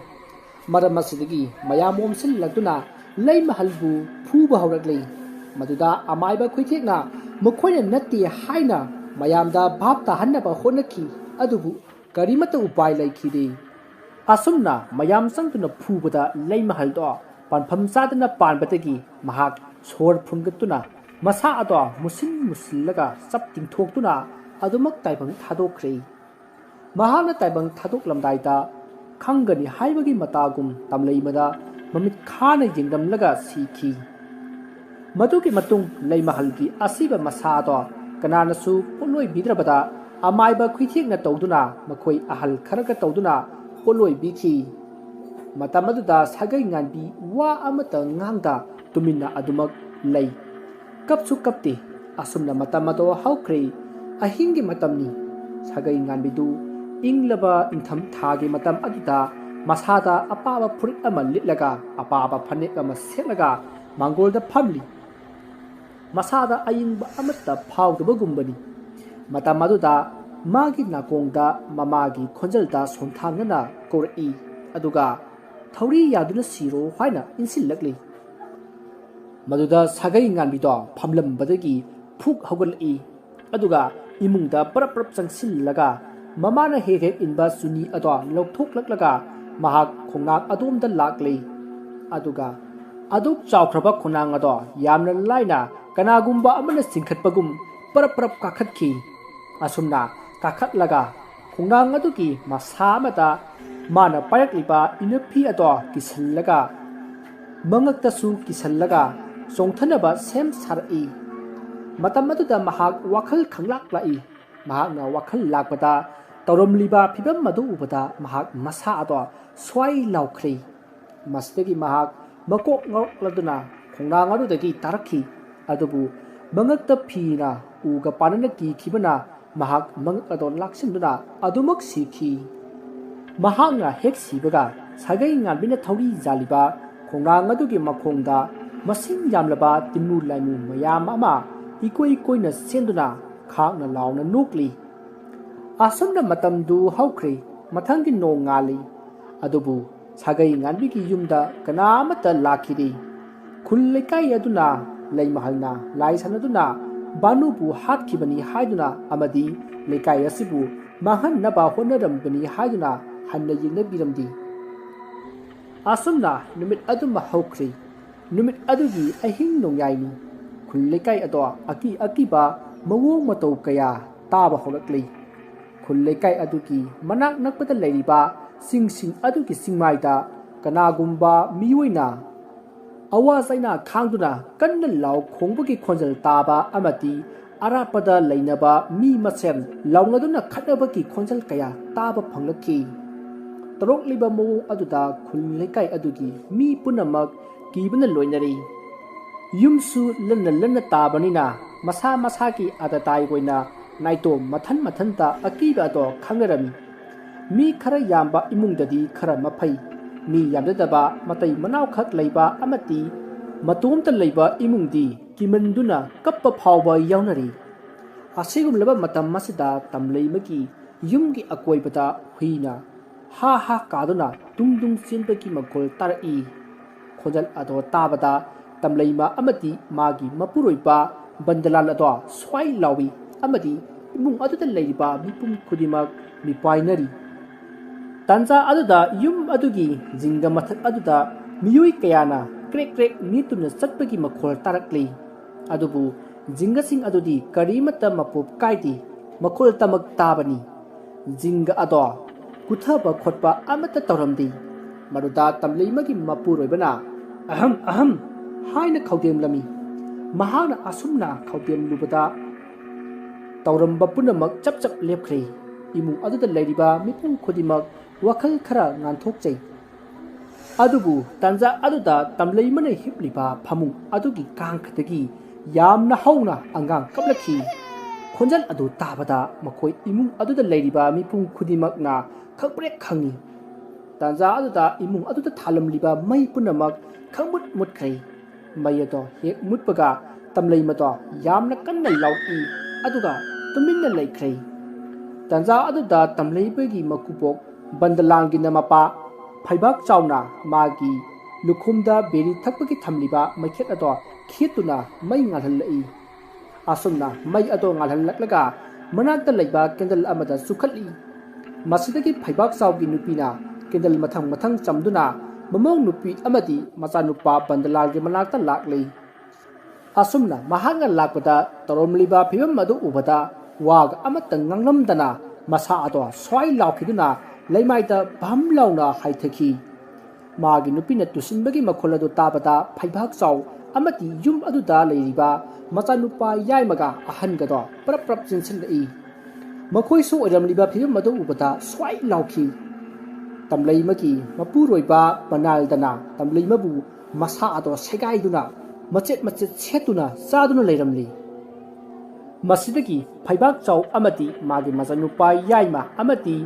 ꯃꯔꯝ ꯑꯁꯤꯗꯒꯤ ꯃꯌꯥꯝ ꯑꯣꯝꯁꯤꯜꯂꯛꯇꯨꯅ ꯂꯩꯃꯍꯜꯕꯨ ꯐꯨꯕ ꯍꯧꯔꯛꯂꯤ꯫ ꯃꯗꯨꯗ ꯑꯃꯥꯏꯕ ꯈꯨꯏꯊꯦꯛꯅ ꯃꯈꯣꯏꯅ ꯅꯠꯇꯦ ꯍꯥꯏꯅ ꯃꯌꯥꯝꯗ ꯚꯥꯞ ꯇꯥꯍꯟꯅꯕ ꯍꯣꯠꯅꯈꯤ, ꯑꯗꯨꯕꯨ ꯀꯔꯤꯃꯠꯇ ꯎꯄꯥꯏ ꯂꯩꯈꯤꯗꯦ꯫ ꯑꯁꯨꯝꯅ ꯃꯌꯥꯝ ꯆꯪꯗꯨꯅ ꯐꯨꯕꯗ ꯂꯩꯃꯍꯜꯗꯣ ꯄꯥꯟꯐꯝ ꯆꯥꯗꯅ ꯄꯥꯟꯕꯗꯒꯤ ꯃꯍꯥꯛ ꯁꯣꯔ ꯐꯨꯟꯒꯠꯇꯨꯅ ꯃꯁꯥ ꯑꯗꯣ ꯃꯨꯁꯤꯟ ꯃꯨꯁꯤꯜꯂꯒ ꯆꯞ ꯇꯤꯡꯊꯣꯛꯇꯨꯅ ꯑꯗꯨꯃꯛ ꯇꯥꯏꯕꯪ ꯊꯥꯗꯣꯛꯈ꯭ꯔꯦ꯫ ꯃꯍꯥꯛꯅ ꯇꯥꯏꯕꯪ ꯊꯥꯗꯣꯛꯂꯝꯗꯥꯏꯗ ꯈꯪꯒꯅꯤ ꯍꯥꯏꯕꯒꯤ ꯃꯇꯥꯒꯨꯝ ꯇꯝꯂꯩꯃꯗ ꯃꯃꯤꯠ ꯈꯥꯅ ꯌꯦꯡꯂꯝꯂꯒ ꯁꯤꯈꯤ꯫ ꯃꯗꯨꯒꯤ ꯃꯇꯨꯡ ꯂꯩꯃꯍꯜꯒꯤ ꯑꯁꯤꯕ ꯃꯁꯥ ꯑꯗꯣ ꯀꯅꯥꯅꯁꯨ ꯄꯣꯠꯂꯣꯏꯕꯤꯗ꯭ꯔꯕꯗ ꯑꯃꯥꯏꯕ ꯈꯨꯏꯊꯦꯛꯅ ꯇꯧꯗꯨꯅ ꯃꯈꯣꯏ ꯑꯍꯜ ꯈꯔꯒ ꯇꯧꯗꯨꯅ ꯄꯣꯠꯂꯣꯏꯕꯤꯈꯤ꯫ ꯃꯇꯝ ꯑꯗꯨꯗ ꯁꯥꯒꯩ ꯉꯥꯟꯕꯤ ꯋꯥ ꯑꯃꯠꯇ ꯉꯥꯡꯗ ꯇꯨꯃꯤꯟꯅ ꯑꯗꯨꯃꯛ ꯂꯩ꯫ ꯀꯞꯁꯨ ꯀꯞꯇꯦ꯫ ꯑꯁꯨꯝꯅ ꯃꯇꯝ ꯑꯗꯣ ꯍꯧꯈ꯭ꯔꯦ꯫ ꯑꯍꯤꯡꯒꯤ ꯃꯇꯝꯅꯤ꯫ ꯁꯥꯒꯩ ꯉꯥꯟꯕꯤꯗꯨ ꯏꯪꯂꯕ ꯏꯪꯊꯝ ꯊꯥꯒꯤ ꯃꯇꯝ ꯑꯗꯨꯗ ꯃꯁꯥꯗ ꯑꯄꯥꯕ ꯐꯨꯔꯤꯠ ꯑꯃ ꯂꯤꯠꯂꯒ ꯑꯄꯥꯕ ꯐꯅꯦꯛ ꯑꯃ ꯁꯦꯠꯂꯒ ꯃꯥꯡꯒꯣꯜꯗ ꯐꯝꯂꯤ꯫ ꯃꯁꯥꯗ ꯑꯏꯪꯕ ꯑꯃꯠꯇ ꯐꯥꯎꯗꯕꯒꯨꯝꯕꯅꯤ꯫ ꯃꯇꯝ ꯑꯗꯨꯗ ꯃꯥꯒꯤ ꯅꯥꯀꯣꯡꯗ ꯃꯃꯥꯒꯤ ꯈꯣꯟꯖꯦꯜꯗ ꯁꯣꯟꯊꯥꯡꯅꯅ ꯀꯧꯔꯛꯏ꯫ ꯑꯗꯨꯒ "ꯊꯧꯔꯤ ꯌꯥꯗꯨꯅ ꯁꯤꯔꯣ" ꯍꯥꯏꯅ ꯏꯟꯁꯤꯜꯂꯛꯂꯤ꯫ ꯃꯗꯨꯗ ꯁꯥꯒꯩ ꯉꯥꯟꯕꯤꯗꯣ ꯐꯝꯂꯝꯕꯗꯒꯤ ꯐꯨꯛ ꯍꯧꯒꯠꯂꯛꯏ꯫ ꯑꯗꯨꯒ ꯏꯃꯨꯡꯗ ꯄꯔꯞ ꯄꯔꯞ ꯆꯪꯁꯤꯜꯂꯒ ꯃꯃꯥꯅ ꯍꯦꯛ ꯍꯦꯛ ꯏꯟꯕ ꯆꯨꯅꯤ ꯑꯗꯣ ꯂꯧꯊꯣꯛꯂꯛꯂꯒ ꯃꯍꯥꯛ ꯈꯣꯡꯅꯥꯡ ꯑꯗꯣꯝꯗ ꯂꯥꯛꯂꯤ꯫ ꯑꯗꯨꯒ ꯑꯗꯨꯛ ꯆꯥꯎꯈ꯭ꯔꯕ ꯈꯣꯡꯅꯥꯡ ꯑꯗꯣ ꯌꯥꯝꯅ ꯂꯥꯏꯅ ꯀꯅꯥꯒꯨꯝꯕ ꯑꯃꯅ ꯆꯤꯡꯈꯠꯄꯒꯨꯝ ꯄꯔꯞ ꯄꯔꯞ ꯀꯥꯈꯠꯈꯤ꯫ ꯑꯁꯨꯝꯅ ꯀꯥꯈꯠꯂꯒ ꯈꯣꯡꯅꯥꯡ ꯑꯗꯨꯒꯤ ꯃꯁꯥ ꯑꯃꯗ ꯃꯥꯅ ꯄꯥꯏꯔꯛꯂꯤꯕ ꯏꯅꯐꯤ ꯑꯗꯣ ꯀꯤꯁꯜꯂꯒ ꯃꯉꯛꯇꯁꯨ ꯀꯤꯁꯜꯂꯒ ꯆꯣꯡꯊꯅꯕ ꯁꯦꯝ ꯁꯥꯔꯛꯏ꯫ ꯃꯇꯝ ꯑꯗꯨꯗ ꯃꯍꯥꯛ ꯋꯥꯈꯜ ꯈꯪꯂꯥꯛ ꯂꯥꯛꯏ꯫ ꯃꯍꯥꯛꯅ ꯋꯥꯈꯜ ꯂꯥꯛꯄꯗ ꯇꯧꯔꯝꯂꯤꯕ ꯐꯤꯕꯝ ꯑꯗꯨ ꯎꯕꯗ ꯃꯍꯥꯛ ꯃꯁꯥ ꯑꯗꯣ ꯁ꯭ꯋꯥꯏ ꯂꯥꯎꯈ꯭ꯔꯦ꯫ ꯃꯁꯤꯗꯒꯤ ꯃꯍꯥꯛ ꯃꯀꯣꯛ ꯉꯥꯎꯔꯛꯂꯗꯨꯅ ꯈꯣꯡꯅꯥꯡ ꯑꯗꯨꯗꯒꯤ ꯇꯥꯔꯛꯈꯤ꯫ ꯑꯗꯨꯕꯨ ꯃꯉꯛꯇ ꯐꯤꯅ ꯎꯒ ꯄꯥꯟꯅꯅ ꯀꯤꯈꯤꯕꯅ ꯃꯍꯥꯛ ꯃꯉꯛ ꯑꯗꯣ ꯂꯥꯛꯁꯤꯟꯗꯨꯅ ꯑꯗꯨꯃꯛ ꯁꯤꯈꯤ꯫ ꯃꯍꯥꯛꯅ ꯍꯦꯛ ꯁꯤꯕꯒ ꯁꯥꯒꯩ ꯉꯥꯟꯕꯤꯅ ꯊꯧꯔꯤ ꯌꯥꯜꯂꯤꯕ ꯈꯣꯡꯅꯥꯡ ꯑꯗꯨꯒꯤ ꯃꯈꯣꯡꯗ ꯃꯁꯤꯡ ꯌꯥꯝꯂꯕ ꯇꯤꯟꯃꯨ ꯂꯥꯏꯃꯨ ꯃꯌꯥꯝ ꯑꯃ ꯏꯀꯣꯏ ꯀꯣꯏꯅ ꯆꯦꯟꯗꯨꯅ ꯈꯥꯛꯅ ꯂꯥꯎꯅ ꯅꯣꯛꯂꯤ꯫ ꯑꯁꯨꯝꯅ ꯃꯇꯝꯗꯨ ꯍꯧꯈ꯭ꯔꯦ꯫ ꯃꯊꯪꯒꯤ ꯅꯣꯡ ꯉꯥꯜꯂꯤ꯫ ꯑꯗꯨꯕꯨ ꯁꯥꯒꯩ ꯉꯥꯟꯕꯤꯒꯤ ꯌꯨꯝꯗ ꯀꯅꯥ ꯑꯃꯠꯇ ꯂꯥꯛꯈꯤꯗꯦ꯫ ꯈꯨꯜ ꯂꯩꯀꯥꯏ ꯑꯗꯨꯅ ꯂꯩꯃꯍꯜꯅ ꯂꯥꯏ ꯁꯥꯟꯅꯗꯨꯅ ꯕꯥꯅꯨꯕꯨ ꯍꯥꯠꯈꯤꯕꯅꯤ ꯍꯥꯏꯗꯨꯅ ꯑꯃꯗꯤ ꯂꯩꯀꯥꯏ ꯑꯁꯤꯕꯨ ꯃꯥꯡꯍꯟꯅꯕ ꯍꯣꯠꯅꯔꯝꯕꯅꯤ ꯍꯥꯏꯗꯨꯅ ꯍꯟꯅ ꯌꯦꯡꯅꯕꯤꯔꯝꯗꯦ꯫ ꯑꯁꯨꯝꯅ ꯅꯨꯃꯤꯠ ꯑꯗꯨꯃ ꯍꯧꯈ꯭ꯔꯦ꯫ ꯅꯨꯃꯤꯠ ꯑꯗꯨꯒꯤ ꯑꯍꯤꯡ ꯅꯣꯡꯌꯥꯏꯅꯤ꯫ ꯈꯨꯜ ꯂꯩꯀꯥꯏ ꯑꯗꯣ ꯑꯀꯤ ꯑꯀꯤꯕ ꯃꯑꯣꯡ ꯃꯇꯧ ꯀꯌꯥ ꯇꯥꯕ ꯍꯧꯔꯛꯂꯤ꯫ ꯈꯨꯜ ꯂꯩꯀꯥꯏ ꯑꯗꯨꯒꯤ ꯃꯅꯥꯛ ꯅꯛꯄꯗ ꯂꯩꯔꯤꯕ ꯆꯤꯡꯁꯤꯡ ꯑꯗꯨꯒꯤ ꯆꯤꯡꯃꯥꯏꯗ ꯀꯅꯥꯒꯨꯝꯕ ꯃꯤꯑꯣꯏꯅ ꯑꯋꯥ ꯆꯩꯅꯥ ꯈꯥꯡꯗꯨꯅ ꯀꯟꯅ ꯂꯥꯎ ꯈꯣꯡꯕꯒꯤ ꯈꯣꯟꯖꯦꯜ ꯇꯥꯕ ꯑꯃꯗꯤ ꯑꯔꯥꯞꯄꯗ ꯂꯩꯅꯕ ꯃꯤ ꯃꯁꯦꯟ ꯂꯥꯎꯅꯗꯨꯅ ꯈꯠꯅꯕꯒꯤ ꯈꯣꯟꯖꯦꯜ ꯀꯌꯥ ꯇꯥꯕ ꯐꯪꯂꯛꯈꯤ꯫ ꯇꯧꯔꯛꯂꯤꯕ ꯃꯑꯣꯡ ꯑꯗꯨꯗ ꯈꯨꯜ ꯂꯩꯀꯥꯏ ꯑꯗꯨꯒꯤ ꯃꯤ ꯄꯨꯝꯅꯃꯛ ꯀꯤꯕꯅ ꯂꯣꯏꯅꯔꯤ꯫ ꯌꯨꯝꯁꯨ ꯂꯟꯅ ꯂꯟꯅ ꯇꯥꯕꯅꯤꯅ ꯃꯁꯥ ꯃꯁꯥꯒꯤ ꯑꯇꯇꯥꯏ ꯑꯣꯏꯅ ꯅꯥꯏꯇꯣꯝ ꯃꯊꯟ ꯃꯊꯟꯇ ꯑꯀꯤꯕ ꯑꯗꯣ ꯈꯪꯅꯔꯝꯃꯤ꯫ ꯃꯤ ꯈꯔ ꯌꯥꯝꯕ ꯏꯃꯨꯡꯗꯗꯤ ꯈꯔ ꯃꯐꯩ꯫ ꯃꯤ ꯌꯥꯝꯖꯗꯕ ꯃꯇꯩ ꯃꯅꯥꯎꯈꯛ ꯂꯩꯕ ꯑꯃꯗꯤ ꯃꯇꯣꯝꯇ ꯂꯩꯕ ꯏꯃꯨꯡꯗꯤ ꯀꯤꯃꯟꯗꯨꯅ ꯀꯞꯄ ꯐꯥꯎꯕ ꯌꯥꯎꯅꯔꯤ꯫ ꯑꯁꯤꯒꯨꯝꯂꯕ ꯃꯇꯝ ꯑꯁꯤꯗ ꯇꯝꯂꯩꯃꯒꯤ ꯌꯨꯝꯒꯤ ꯑꯀꯣꯏꯕꯗ ꯍꯨꯏꯅ ꯍꯥ ꯍꯥ ꯀꯥꯗꯨꯅ ꯇꯨꯡ ꯇꯨꯡ ꯆꯦꯟꯕꯒꯤ ꯃꯈꯣꯜ ꯇꯥꯔꯛꯏ꯫ ꯈꯣꯟꯖꯦꯜ ꯑꯗꯣ ꯇꯥꯕꯗ ꯇꯝꯂꯩꯃ ꯑꯃꯗꯤ ꯃꯥꯒꯤ ꯃꯄꯨꯔꯣꯏꯕ ꯕꯟꯗꯂꯥꯜ ꯑꯗꯣ ꯁ꯭ꯋꯥꯏ ꯂꯥꯎꯏ ꯑꯃꯗꯤ ꯏꯃꯨꯡ ꯑꯗꯨꯗ ꯂꯩꯔꯤꯕ ꯃꯤꯄꯨꯝ ꯈꯨꯗꯤꯡꯃꯛ ꯃꯤꯄꯥꯏꯅꯔꯤ꯫ ꯇꯥꯟꯖꯥ ꯑꯗꯨꯗ ꯌꯨꯝ ꯑꯗꯨꯒꯤ ꯖꯤꯡꯒ ꯃꯊꯛ ꯑꯗꯨꯗ ꯃꯤꯑꯣꯏ ꯀꯌꯥꯅ ꯀ꯭ꯔꯦꯛ ꯀ꯭ꯔꯦꯛ ꯅꯤꯛꯇꯨꯅ ꯆꯠꯄꯒꯤ ꯃꯈꯣꯜ ꯇꯥꯔꯛꯂꯤ꯫ ꯑꯗꯨꯕꯨ ꯖꯤꯡꯒꯁꯤꯡ ꯑꯗꯨꯗꯤ ꯀꯔꯤꯃꯠꯇ ꯃꯄꯣꯞ ꯀꯥꯏꯗꯦ, ꯃꯈꯣꯜ ꯇꯃꯛ ꯇꯥꯕꯅꯤ꯫ ꯖꯤꯡꯒ ꯑꯗꯣ ꯀꯨꯊꯕ ꯈꯣꯠꯄ ꯑꯃꯠꯇ ꯇꯧꯔꯝꯗꯦ꯫ ꯃꯗꯨꯗ ꯇꯝꯂꯩꯃꯒꯤ ꯃꯄꯨꯔꯣꯏꯕꯅ "ꯑꯍꯝ ꯑꯍꯝ" ꯍꯥꯏꯅ ꯈꯧꯗꯦꯝꯂꯝꯃꯤ꯫ ꯃꯍꯥꯛꯅ ꯑꯁꯨꯝꯅ ꯈꯧꯗꯦꯝꯂꯨꯕꯗ ꯇꯧꯔꯝꯕ ꯄꯨꯝꯅꯃꯛ ꯆꯞ ꯆꯞ ꯂꯦꯞꯈ꯭ꯔꯦ꯫ ꯏꯃꯨꯡ ꯑꯗꯨꯗ ꯂꯩꯔꯤꯕ ꯃꯤꯄꯨꯝ ꯈꯨꯗꯤꯡꯃꯛ ꯋꯥꯈꯜ ꯈꯔ ꯉꯥꯟꯊꯣꯛꯆꯩ꯫ ꯑꯗꯨꯕꯨ ꯇꯥꯟꯖꯥ ꯑꯗꯨꯗ ꯇꯝꯂꯩꯃꯅ ꯍꯤꯞꯂꯤꯕ ꯐꯃꯨꯡ ꯑꯗꯨꯒꯤ ꯀꯥꯡꯈꯗꯒꯤ ꯌꯥꯝꯅ ꯍꯧꯅ ꯑꯉꯥꯡ ꯀꯞꯂꯛꯈꯤ꯫ ꯈꯣꯟꯖꯦꯜ ꯑꯗꯨ ꯇꯥꯕꯗ ꯃꯈꯣꯏ ꯏꯃꯨꯡ ꯑꯗꯨꯗ ꯂꯩꯔꯤꯕ ꯃꯤꯄꯨꯝ ꯈꯨꯗꯤꯡꯃꯛꯅ ꯈꯪꯄ꯭ꯔꯦꯛ ꯈꯪꯉꯤ꯫ ꯇꯥꯟꯖꯥ ꯑꯗꯨꯗ ꯏꯃꯨꯡ ꯑꯗꯨꯗ ꯊꯥꯜꯂꯝꯂꯤꯕ ꯃꯩ ꯄꯨꯝꯅꯃꯛ ꯈꯪꯃꯨꯠ ꯃꯨꯠꯈ꯭ꯔꯦ꯫ ꯃꯩ ꯑꯗꯣ ꯍꯦꯛ ꯃꯨꯠꯄꯒ ꯇꯝꯂꯩꯃꯗꯣ ꯌꯥꯝꯅ ꯀꯟꯅ ꯂꯥꯎꯔꯛꯏ, ꯑꯗꯨꯒ ꯇꯨꯃꯤꯟꯅ ꯂꯩꯈ꯭ꯔꯦ꯫ ꯇꯥꯟꯖꯥ ꯑꯗꯨꯗ ꯇꯝꯂꯩꯃꯒꯤ ꯃꯀꯨꯕꯣꯛ ꯕꯟꯗꯂꯥꯜꯒꯤꯅ ꯃꯄꯥ ꯐꯩꯕꯥꯛ ꯆꯥꯎꯅ ꯃꯥꯒꯤ ꯂꯨꯈꯨꯝꯗ ꯕꯦꯔꯤ ꯊꯛꯄꯒꯤ ꯊꯝꯂꯤꯕ ꯃꯩꯈꯦꯠ ꯑꯗꯣ ꯈꯦꯠꯇꯨꯅ ꯃꯩ ꯉꯥꯜꯍꯜꯂꯛꯏ꯫ ꯑꯁꯨꯝꯅ ꯃꯩ ꯑꯗꯣ ꯉꯥꯜꯍꯜꯂꯛꯂꯒ ꯃꯅꯥꯛꯇ ꯂꯩꯕ ꯀꯦꯟꯗꯜ ꯑꯃꯗ ꯆꯨꯈꯠꯂꯤ꯫ ꯃꯁꯤꯗꯒꯤ ꯐꯩꯕꯥꯛ ꯆꯥꯎꯒꯤ ꯅꯨꯄꯤꯅ ꯀꯦꯟꯗꯜ ꯃꯊꯪ ꯃꯊꯪ ꯆꯝꯗꯨꯅ ꯃꯃꯧ ꯅꯨꯄꯤ ꯑꯃꯗꯤ ꯃꯆꯥꯅꯨꯄꯥ ꯕꯟꯗꯂꯥꯜꯒꯤ ꯃꯅꯥꯛꯇ ꯂꯥꯛꯂꯤ꯫ ꯑꯁꯨꯝꯅ ꯃꯍꯥꯛꯅ ꯂꯥꯛꯄꯗ ꯇꯧꯔꯝꯂꯤꯕ ꯐꯤꯕꯝ ꯑꯗꯨ ꯎꯕꯗ ꯋꯥꯒ ꯑꯃꯠꯇ ꯉꯥꯡꯂꯝꯗꯅ ꯃꯁꯥ ꯑꯗꯣ ꯁ꯭ꯋꯥꯏ ꯂꯥꯎꯈꯤꯗꯨꯅ ꯂꯩꯃꯥꯏꯗ ꯚꯝ ꯂꯥꯎꯅ ꯍꯥꯏꯊꯈꯤ꯫ ꯃꯥꯒꯤ ꯅꯨꯄꯤꯅ ꯇꯨꯁꯤꯟꯕꯒꯤ ꯃꯈꯣꯜ ꯑꯗꯨ ꯇꯥꯕꯗ ꯐꯩꯕꯥꯛ ꯆꯥꯎ ꯑꯃꯗꯤ ꯌꯨꯝ ꯑꯗꯨꯗ ꯂꯩꯔꯤꯕ ꯃꯆꯥꯅꯨꯄꯥ ꯌꯥꯏꯃꯒ ꯑꯍꯟꯒꯗꯣ ꯄ꯭ꯔꯞ ꯄ꯭ꯔꯞ ꯆꯦꯟꯁꯤꯜꯂꯛꯏ꯫ ꯃꯈꯣꯏꯁꯨ ꯑꯣꯏꯔꯝꯂꯤꯕ ꯐꯤꯕꯝ ꯑꯗꯨ ꯎꯕꯗ ꯁ꯭ꯋꯥꯏ ꯂꯥꯎꯈꯤ꯫ ꯇꯝꯂꯩꯃꯒꯤ ꯃꯄꯨꯔꯣꯏꯕ ꯕꯟꯗꯥꯜꯗꯅ ꯇꯝꯂꯩꯃꯕꯨ ꯃꯁꯥ ꯑꯗꯣ ꯁꯦꯒꯥꯏꯗꯨꯅ ꯃꯆꯦꯠ ꯃꯆꯦꯠ ꯁꯦꯠꯇꯨꯅ ꯆꯥꯗꯨꯅ ꯂꯩꯔꯝꯂꯤ꯫ ꯃꯁꯤꯗꯒꯤ ꯐꯩꯕꯥꯛ ꯆꯥꯎ ꯑꯃꯗꯤ ꯃꯥꯒꯤ ꯃꯆꯥꯅꯨꯄꯥ ꯌꯥꯏꯃ ꯑꯃꯗꯤ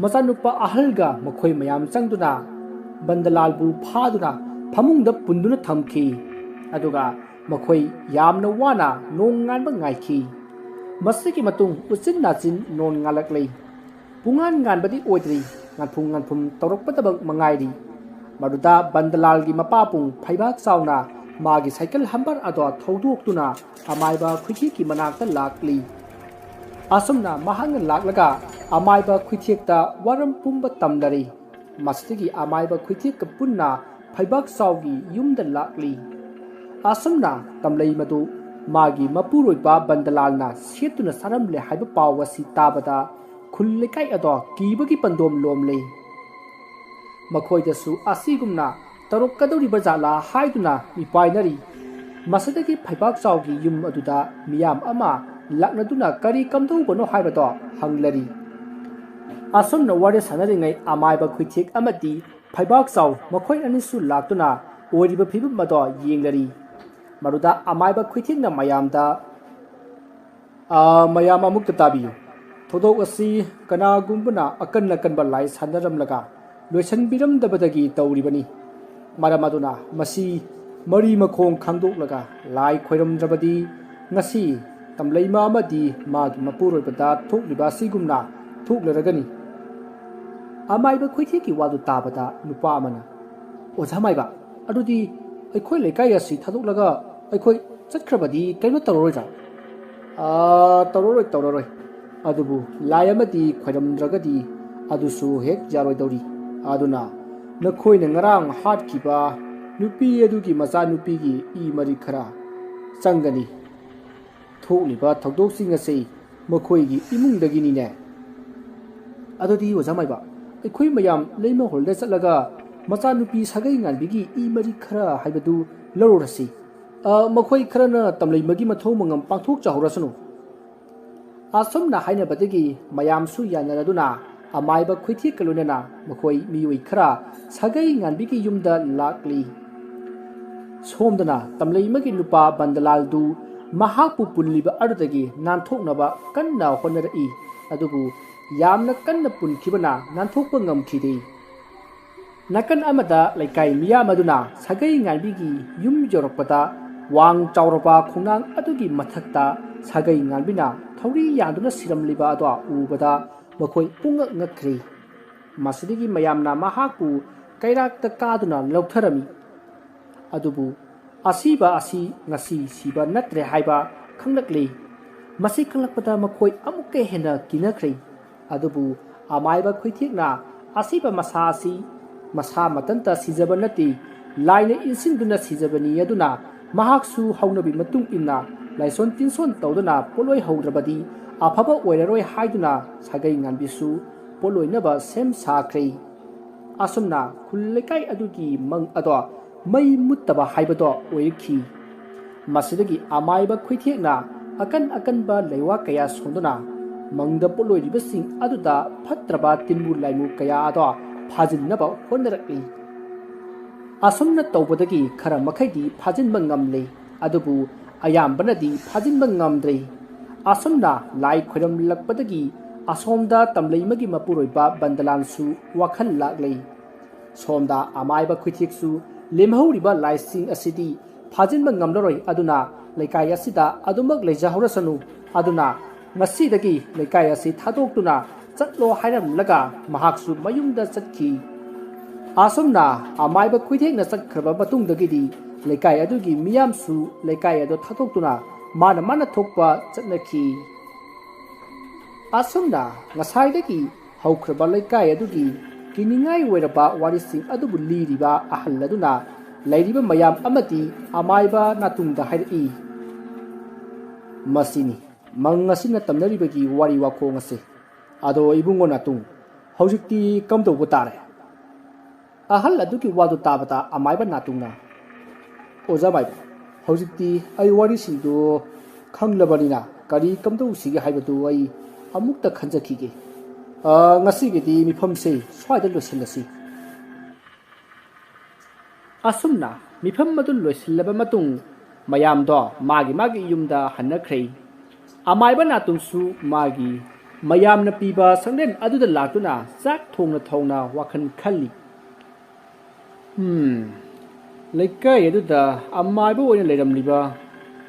ꯃꯆꯥꯅꯨꯄꯥ ꯑꯍꯜꯒ ꯃꯈꯣꯏ ꯃꯌꯥꯝ ꯆꯪꯗꯨꯅ ꯕꯟꯗꯂꯥꯜꯕꯨ ꯐꯥꯗꯨꯅ ꯐꯃꯨꯡꯗ ꯄꯨꯟꯗꯨꯅ ꯊꯝꯈꯤ꯫ ꯑꯗꯨꯒ ꯃꯈꯣꯏ ꯌꯥꯝꯅ ꯋꯥꯅ ꯅꯣꯡ ꯉꯥꯟꯕ ꯉꯥꯏꯈꯤ꯫ ꯃꯁꯤꯒꯤ ꯃꯇꯨꯡ ꯎꯆꯤꯟ ꯅꯥꯆꯤꯟ ꯅꯣꯡ ꯉꯥꯜꯂꯛꯂꯤ꯫ ꯄꯨꯡꯉꯥꯟ ꯉꯥꯟꯕꯗꯤ ꯑꯣꯏꯗ꯭ꯔꯤ, ꯉꯥꯟꯐꯨꯝ ꯉꯥꯟꯐꯨꯝ ꯇꯧꯔꯛꯄꯗꯃꯛ ꯃꯉꯥꯏꯔꯤ꯫ ꯃꯗꯨꯗ ꯕꯟꯗꯂꯥꯜꯒꯤ ꯃꯄꯥꯕꯨꯡ ꯐꯩꯕꯥꯛ ꯆꯥꯎꯅ ꯃꯥꯒꯤ ꯁꯥꯏꯀꯜ ꯍꯝꯕꯔ ꯑꯗꯣ ꯊꯧꯗꯣꯛꯇꯨꯅ ꯑꯃꯥꯏꯕ ꯈꯨꯏꯊꯦꯛꯀꯤ ꯃꯅꯥꯛꯇ ꯂꯥꯛꯂꯤ꯫ ꯑꯁꯨꯝꯅ ꯃꯍꯥꯛꯅ ꯂꯥꯛꯂꯒ ꯑꯃꯥꯏꯕ ꯈꯨꯏꯊꯦꯛꯇ ꯋꯥꯔꯝ ꯄꯨꯝꯕ ꯇꯝꯂꯔꯤ꯫ ꯃꯁꯤꯗꯒꯤ ꯑꯃꯥꯏꯕ ꯈꯨꯏꯊꯦꯛꯀ ꯄꯨꯟꯅ ꯐꯩꯕꯥꯛ ꯆꯥꯎꯒꯤ ꯌꯨꯝꯗ ꯂꯥꯛꯂꯤ꯫ ꯑꯁꯨꯝꯅ ꯇꯝꯂꯩ ꯃꯗꯨ ꯃꯥꯒꯤ ꯃꯄꯨꯔꯣꯏꯕ ꯕꯟꯗꯂꯥꯜꯅ ꯁꯦꯠꯇꯨꯅ ꯆꯥꯔꯝꯂꯦ ꯍꯥꯏꯕ ꯄꯥꯎ ꯑꯁꯤ ꯇꯥꯕꯗ ꯈꯨꯜ ꯂꯩꯀꯥꯏ ꯑꯗꯣ ꯀꯤꯕꯒꯤ ꯄꯟꯗꯣꯝ ꯂꯣꯝꯂꯦ꯫ ꯃꯈꯣꯏꯗꯁꯨ ꯑꯁꯤꯒꯨꯝꯅ ꯇꯧꯔꯛꯀꯗꯧꯔꯤꯕ ꯖꯥꯠꯂꯥ ꯍꯥꯏꯗꯨꯅ ꯃꯤꯄꯥꯏꯅꯔꯤ꯫ ꯃꯁꯤꯗꯒꯤ ꯐꯩꯕꯥꯛ ꯆꯥꯎꯒꯤ ꯌꯨꯝ ꯑꯗꯨꯗ ꯃꯤꯌꯥꯝ ꯑꯃ ꯂꯥꯛꯅꯗꯨꯅ ꯀꯔꯤ ꯀꯝꯗꯧꯕꯅꯣ ꯍꯥꯏꯕꯗꯣ ꯍꯪꯂꯔꯤ꯫ ꯑꯁꯨꯝꯅ ꯋꯥꯔꯤ ꯁꯥꯟꯅꯔꯤꯉꯩ ꯑꯃꯥꯏꯕ ꯈꯨꯏꯊꯦꯛ ꯑꯃꯗꯤ ꯐꯩꯕꯥꯛ ꯆꯥꯎ ꯃꯈꯣꯏ ꯑꯅꯤꯁꯨ ꯂꯥꯛꯇꯨꯅ ꯑꯣꯏꯔꯤꯕ ꯐꯤꯕꯝ ꯑꯗꯣ ꯌꯦꯡꯂꯔꯤ꯫ ꯃꯗꯨꯗ ꯑꯃꯥꯏꯕ ꯈꯨꯏꯊꯦꯛꯅ ꯃꯌꯥꯝꯗ, "ꯑꯥ, ꯃꯌꯥꯝ ꯑꯃꯨꯛꯇ ꯇꯥꯕꯤꯌꯨ꯫ ꯊꯧꯗꯣꯛ ꯑꯁꯤ ꯀꯅꯥꯒꯨꯝꯕꯅ ꯑꯀꯟ ꯑꯀꯟꯕ ꯂꯥꯏ ꯁꯥꯟꯅꯔꯝꯂꯒ ꯂꯣꯏꯁꯤꯟꯕꯤꯔꯝꯗꯕꯗꯒꯤ ꯇꯧꯔꯤꯕꯅꯤ꯫ ꯃꯔꯝ ꯑꯗꯨꯅ ꯃꯁꯤ ꯃꯔꯤ ꯃꯈꯣꯡ ꯈꯪꯗꯣꯛꯂꯒ ꯂꯥꯏ ꯈꯣꯏꯔꯝꯗ꯭ꯔꯕꯗꯤ ꯉꯁꯤ ꯇꯝꯂꯩꯃ ꯑꯃꯗꯤ ꯃꯥꯒꯤ ꯃꯄꯨꯔꯣꯏꯕꯗ ꯊꯣꯛꯂꯤꯕ ꯑꯁꯤꯒꯨꯝꯅ ꯊꯣꯛꯂꯔꯒꯅꯤ꯫" ꯑꯃꯥꯏꯕ ꯈꯨꯏꯊꯦꯛꯀꯤ ꯋꯥꯗꯨ ꯇꯥꯕꯗ ꯅꯨꯄꯥ ꯑꯃꯅ, "ꯑꯣꯖꯥ ꯃꯥꯏꯕ, ꯑꯗꯨꯗꯤ ꯑꯩꯈꯣꯏ ꯂꯩꯀꯥꯏ ꯑꯁꯤ ꯊꯥꯗꯣꯛꯂꯒ ꯑꯩꯈꯣꯏ ꯆꯠꯈ꯭ꯔꯕꯗꯤ ꯀꯔꯤꯝꯇ ꯇꯧꯔꯔꯣꯏꯗ꯭ꯔꯥ?" "ꯑꯥ, ꯇꯧꯔꯔꯣꯏ, ꯇꯧꯔꯔꯣꯏ꯫ ꯑꯗꯨꯕꯨ ꯂꯥꯏ ꯑꯃꯗꯤ ꯈꯣꯏꯔꯝꯗ꯭ꯔꯒꯗꯤ ꯑꯗꯨꯁꯨ ꯍꯦꯛ ꯌꯥꯔꯣꯏꯗꯧꯔꯤ꯫ ꯑꯗꯨꯅ ꯅꯈꯣꯏꯅ ꯉꯔꯥꯡ ꯍꯥꯠꯈꯤꯕ ꯅꯨꯄꯤ ꯑꯗꯨꯒꯤ ꯃꯆꯥꯅꯨꯄꯤꯒꯤ ꯏ ꯃꯔꯤꯛ ꯈꯔ ꯆꯪꯒꯅꯤ꯫ ꯊꯣꯛꯂꯤꯕ ꯊꯧꯗꯣꯛꯁꯤꯡ ꯑꯁꯤ ꯃꯈꯣꯏꯒꯤ ꯏꯃꯨꯡꯗꯒꯤꯅꯤꯅꯦ꯫ ꯑꯗꯨꯗꯤ ꯑꯣꯖꯥ ꯃꯥꯏꯕ, ꯑꯩꯈꯣꯏ ꯃꯌꯥꯝ ꯂꯩꯃ ꯍꯣꯜꯗ ꯆꯠꯂꯒ ꯃꯆꯥꯅꯨꯄꯤ ꯁꯥꯒꯩ ꯉꯥꯟꯕꯤꯒꯤ ꯏ ꯃꯔꯤ ꯈꯔ ꯍꯥꯏꯕꯗꯨ ꯂꯧꯔꯨꯔꯁꯤ꯫ ꯑ, ꯃꯈꯣꯏ ꯈꯔꯅ ꯇꯝꯂꯩꯃꯒꯤ ꯃꯊꯧ ꯃꯉꯝ ꯄꯥꯡꯊꯣꯛꯆꯍꯧꯔꯁꯅꯨ꯫ ꯑꯁꯨꯝꯅ ꯍꯥꯏꯅꯕꯗꯒꯤ ꯃꯌꯥꯝꯁꯨ ꯌꯥꯅꯔꯗꯨꯅ ꯑꯃꯥꯏꯕ ꯈꯨꯏꯊꯦꯛꯀ ꯂꯣꯏꯅꯅ ꯃꯈꯣꯏ ꯃꯤꯑꯣꯏ ꯈꯔ ꯁꯥꯒꯩ ꯉꯥꯟꯕꯤꯒꯤ ꯌꯨꯝꯗ ꯂꯥꯛꯂꯤ꯫ ꯁꯣꯝꯗꯅ ꯇꯝꯂꯩꯃꯒꯤ ꯅꯨꯄꯥ ꯕꯟꯗꯂꯥꯜꯗꯨ ꯃꯍꯥꯛꯄꯨ ꯄꯨꯜꯂꯤꯕ ꯑꯗꯨꯗꯒꯤ ꯅꯥꯟꯊꯣꯛꯅꯕ ꯀꯟꯅ ꯍꯣꯠꯅꯔꯛꯏ꯫ ꯑꯗꯨꯕꯨ ꯌꯥꯝꯅ ꯀꯟꯅ ꯄꯨꯟꯈꯤꯕꯅ ꯅꯥꯟꯊꯣꯛꯄ ꯉꯝꯈꯤꯗꯦ꯫ ꯅꯥꯀꯟ ꯑꯃꯗ ꯂꯩꯀꯥꯏ ꯃꯤꯌꯥꯝ ꯑꯗꯨꯅ ꯁꯥꯒꯩ ꯉꯥꯟꯕꯤꯒꯤ ꯌꯨꯝ ꯌꯧꯔꯛꯄꯗ ꯋꯥꯡ ꯆꯥꯎꯔꯕ ꯈꯣꯡꯅꯥꯡ ꯑꯗꯨꯒꯤ ꯃꯊꯛꯇ ꯁꯥꯒꯩ ꯉꯥꯟꯕꯤꯅ ꯊꯧꯔꯤ ꯌꯥꯟꯗꯨꯅ ꯁꯤꯔꯝꯂꯤꯕ ꯑꯗꯣ ꯎꯕꯗ ꯃꯈꯣꯏ ꯄꯨꯡꯉꯛ ꯉꯛꯈ꯭ꯔꯦ꯫ ꯃꯁꯤꯗꯒꯤ ꯃꯌꯥꯝꯅ ꯃꯍꯥꯛꯄꯨ ꯀꯩꯔꯥꯛꯇ ꯀꯥꯗꯨꯅ ꯂꯧꯊꯔꯝꯃꯤ꯫ ꯑꯗꯨꯕꯨ ꯑꯁꯤꯕ ꯑꯁꯤ ꯉꯁꯤ ꯁꯤꯕ ꯅꯠꯇ꯭ꯔꯦ ꯍꯥꯏꯕ ꯈꯪꯂꯛꯂꯦ꯫ ꯃꯁꯤ ꯈꯪꯂꯛꯄꯗ ꯃꯈꯣꯏ ꯑꯃꯨꯛꯀ ꯍꯦꯟꯅ ꯀꯤꯅꯈ꯭ꯔꯦ꯫ ꯑꯗꯨꯕꯨ ꯑꯃꯥꯏꯕ ꯈꯨꯏꯊꯦꯛꯅ ꯑꯁꯤꯕ ꯃꯁꯥ ꯑꯁꯤ ꯃꯁꯥ ꯃꯊꯟꯇ ꯁꯤꯖꯕ ꯅꯠꯇꯦ, ꯂꯥꯏꯅ ꯏꯟꯁꯤꯟꯗꯨꯅ ꯁꯤꯖꯕꯅꯤ꯫ ꯑꯗꯨꯅ ꯃꯍꯥꯛꯁꯨ ꯍꯧꯅꯕꯤ ꯃꯇꯨꯡ ꯏꯟꯅ ꯂꯥꯏꯁꯣꯟ ꯇꯤꯟꯁꯣꯟ ꯇꯧꯗꯨꯅ ꯄꯣꯠꯂꯣꯏ ꯍꯧꯗ꯭ꯔꯕꯗꯤ ꯑꯐꯕ ꯑꯣꯏꯔꯔꯣꯏ ꯍꯥꯏꯗꯨꯅ ꯁꯥꯒꯩ ꯉꯥꯟꯕꯤꯁꯨ ꯄꯣꯠꯂꯣꯏꯅꯕ ꯁꯦꯝ ꯁꯥꯈ꯭ꯔꯦ꯫ ꯑꯁꯨꯝꯅ ꯈꯨꯜ ꯂꯩꯀꯥꯏ ꯑꯗꯨꯒꯤ ꯃꯪ ꯑꯗꯣ ꯃꯩ ꯃꯨꯠꯇꯕ ꯍꯥꯏꯕꯗꯣ ꯑꯣꯏꯔꯛꯈꯤ꯫ ꯃꯁꯤꯗꯒꯤ ꯑꯃꯥꯏꯕ ꯈꯨꯏꯊꯦꯛꯅ ꯑꯀꯟ ꯑꯀꯟꯕ ꯂꯩꯋꯥ ꯀꯌꯥ ꯁꯣꯟꯗꯨꯅ ꯃꯪꯗ ꯄꯣꯠꯂꯣꯏꯔꯤꯕꯁꯤꯡ ꯑꯗꯨꯗ ꯐꯠꯇ꯭ꯔꯕ ꯇꯤꯟꯕꯨ ꯂꯥꯏꯃꯨ ꯀꯌꯥ ꯑꯗꯣ ꯐꯥꯖꯤꯟꯅꯕ ꯍꯣꯠꯅꯔꯛꯂꯤ꯫ ꯑꯁꯨꯝꯅ ꯇꯧꯕꯗꯒꯤ ꯈꯔ ꯃꯈꯩꯗꯤ ꯐꯥꯖꯤꯟꯕ ꯉꯝꯂꯦ, ꯑꯗꯨꯕꯨ ꯑꯌꯥꯝꯕꯅꯗꯤ ꯐꯥꯖꯤꯟꯕ ꯉꯝꯗ꯭ꯔꯦ꯫ ꯑꯁꯨꯝꯅ ꯂꯥꯏ ꯈꯣꯏꯔꯝꯂꯛꯄꯗꯒꯤ ꯑꯁꯣꯝꯗ ꯇꯝꯂꯩꯃꯒꯤ ꯃꯄꯨꯔꯣꯏꯕ ꯕꯟꯗꯂꯥꯟꯁꯨ ꯋꯥꯈꯜ ꯂꯥꯛꯂꯦ꯫ ꯁꯣꯝꯗ ꯑꯃꯥꯏꯕ ꯈꯨꯏꯊꯦꯛꯁꯨ ꯂꯦꯝꯍꯧꯔꯤꯕ ꯂꯥꯏꯁꯤꯡ ꯑꯁꯤꯗꯤ ꯐꯥꯖꯤꯟꯕ ꯉꯝꯂꯔꯣꯏ, ꯑꯗꯨꯅ ꯂꯩꯀꯥꯏ ꯑꯁꯤꯗ ꯑꯗꯨꯃꯛ ꯂꯩꯖꯍꯧꯔꯁꯅꯨ, ꯑꯗꯨꯅ ꯉꯁꯤꯗꯒꯤ ꯂꯩꯀꯥꯏ ꯑꯁꯤ ꯊꯥꯗꯣꯛꯇꯨꯅ ꯆꯠꯂꯣ ꯍꯥꯏꯔꯝꯂꯒ ꯃꯍꯥꯛꯁꯨ ꯃꯌꯨꯝꯗ ꯆꯠꯈꯤ꯫ ꯑꯁꯨꯝꯅ ꯑꯃꯥꯏꯕ ꯈꯨꯏꯊꯦꯛꯅ ꯆꯠꯈ꯭ꯔꯕ ꯃꯇꯨꯡꯗꯒꯤꯗꯤ ꯂꯩꯀꯥꯏ ꯑꯗꯨꯒꯤ ꯃꯤꯌꯥꯝꯁꯨ ꯂꯩꯀꯥꯏ ꯑꯗꯨ ꯊꯥꯗꯣꯛꯇꯨꯅ ꯃꯥꯅ ꯃꯥꯅ ꯊꯣꯛꯄ ꯆꯠꯅꯈꯤ꯫ ꯑꯁꯨꯝꯅ ꯉꯁꯥꯏꯗꯒꯤ ꯍꯧꯈ꯭ꯔꯕ ꯂꯩꯀꯥꯏ ꯑꯗꯨꯒꯤ ꯀꯤꯅꯤꯡꯉꯥꯏ ꯑꯣꯏꯔꯕ ꯋꯥꯔꯤꯁꯤꯡ ꯑꯗꯨꯕꯨ ꯂꯤꯔꯤꯕ ꯑꯍꯜ ꯑꯗꯨꯅ ꯂꯩꯔꯤꯕ ꯃꯌꯥꯝ ꯑꯃꯗꯤ ꯑꯃꯥꯏꯕ ꯅꯥꯇꯨꯡꯗ ꯍꯥꯏꯔꯛꯏ꯫ ꯃꯁꯤꯅꯤ ꯃꯪ ꯑꯁꯤꯅ ꯇꯝꯅꯔꯤꯕꯒꯤ ꯋꯥꯔꯤ ꯋꯥꯈꯣꯡ ꯑꯁꯤ꯫ ꯑꯗꯣ ꯏꯕꯨꯡꯉꯣ ꯅꯥꯇꯨꯡ, ꯍꯧꯖꯤꯛꯇꯤ ꯀꯝꯗꯧꯕ ꯇꯥꯔꯦ? ꯑꯍꯜ ꯑꯗꯨꯒꯤ ꯋꯥꯗꯨ ꯇꯥꯕꯗ ꯑꯃꯥꯏꯕ ꯅꯥꯇꯨꯡꯅ, "ꯑꯣꯖꯥ ꯃꯥꯏꯕ, ꯍꯧꯖꯤꯛꯇꯤ ꯑꯩ ꯋꯥꯔꯤꯁꯤꯡꯗꯨ ꯈꯪꯂꯕꯅꯤꯅ ꯀꯔꯤ ꯀꯝꯗꯧꯁꯤꯒꯦ ꯍꯥꯏꯕꯗꯨ ꯑꯩ ꯑꯃꯨꯛꯇ ꯈꯟꯖꯈꯤꯒꯦ꯫ ꯑ, ꯉꯁꯤꯒꯤꯗꯤ ꯃꯤꯐꯝꯁꯦ ꯁ꯭ꯋꯥꯏꯗ ꯂꯣꯏꯁꯤꯜꯂꯁꯤ"꯫ ꯑꯁꯨꯝꯅ ꯃꯤꯐꯝ ꯑꯗꯨ ꯂꯣꯏꯁꯤꯜꯂꯕ ꯃꯇꯨꯡ ꯃꯌꯥꯝꯗꯣ ꯃꯥꯒꯤ ꯃꯥꯒꯤ ꯌꯨꯝꯗ ꯍꯟꯅꯈ꯭ꯔꯦ꯫ ꯑꯃꯥꯏꯕ ꯅꯥꯇꯨꯡꯁꯨ ꯃꯥꯒꯤ ꯃꯌꯥꯝꯅ ꯄꯤꯕ ꯁꯪꯂꯦꯟ ꯑꯗꯨꯗ ꯂꯥꯛꯇꯨꯅ ꯆꯥꯛ ꯊꯣꯡꯅ ꯊꯣꯡꯅ ꯋꯥꯈꯜ ꯈꯜꯂꯤ꯫ "ꯎꯝ, ꯂꯩꯀꯥꯏ ꯑꯗꯨꯗ ꯑꯃꯥꯏꯕ ꯑꯣꯏꯅ ꯂꯩꯔꯝꯂꯤꯕ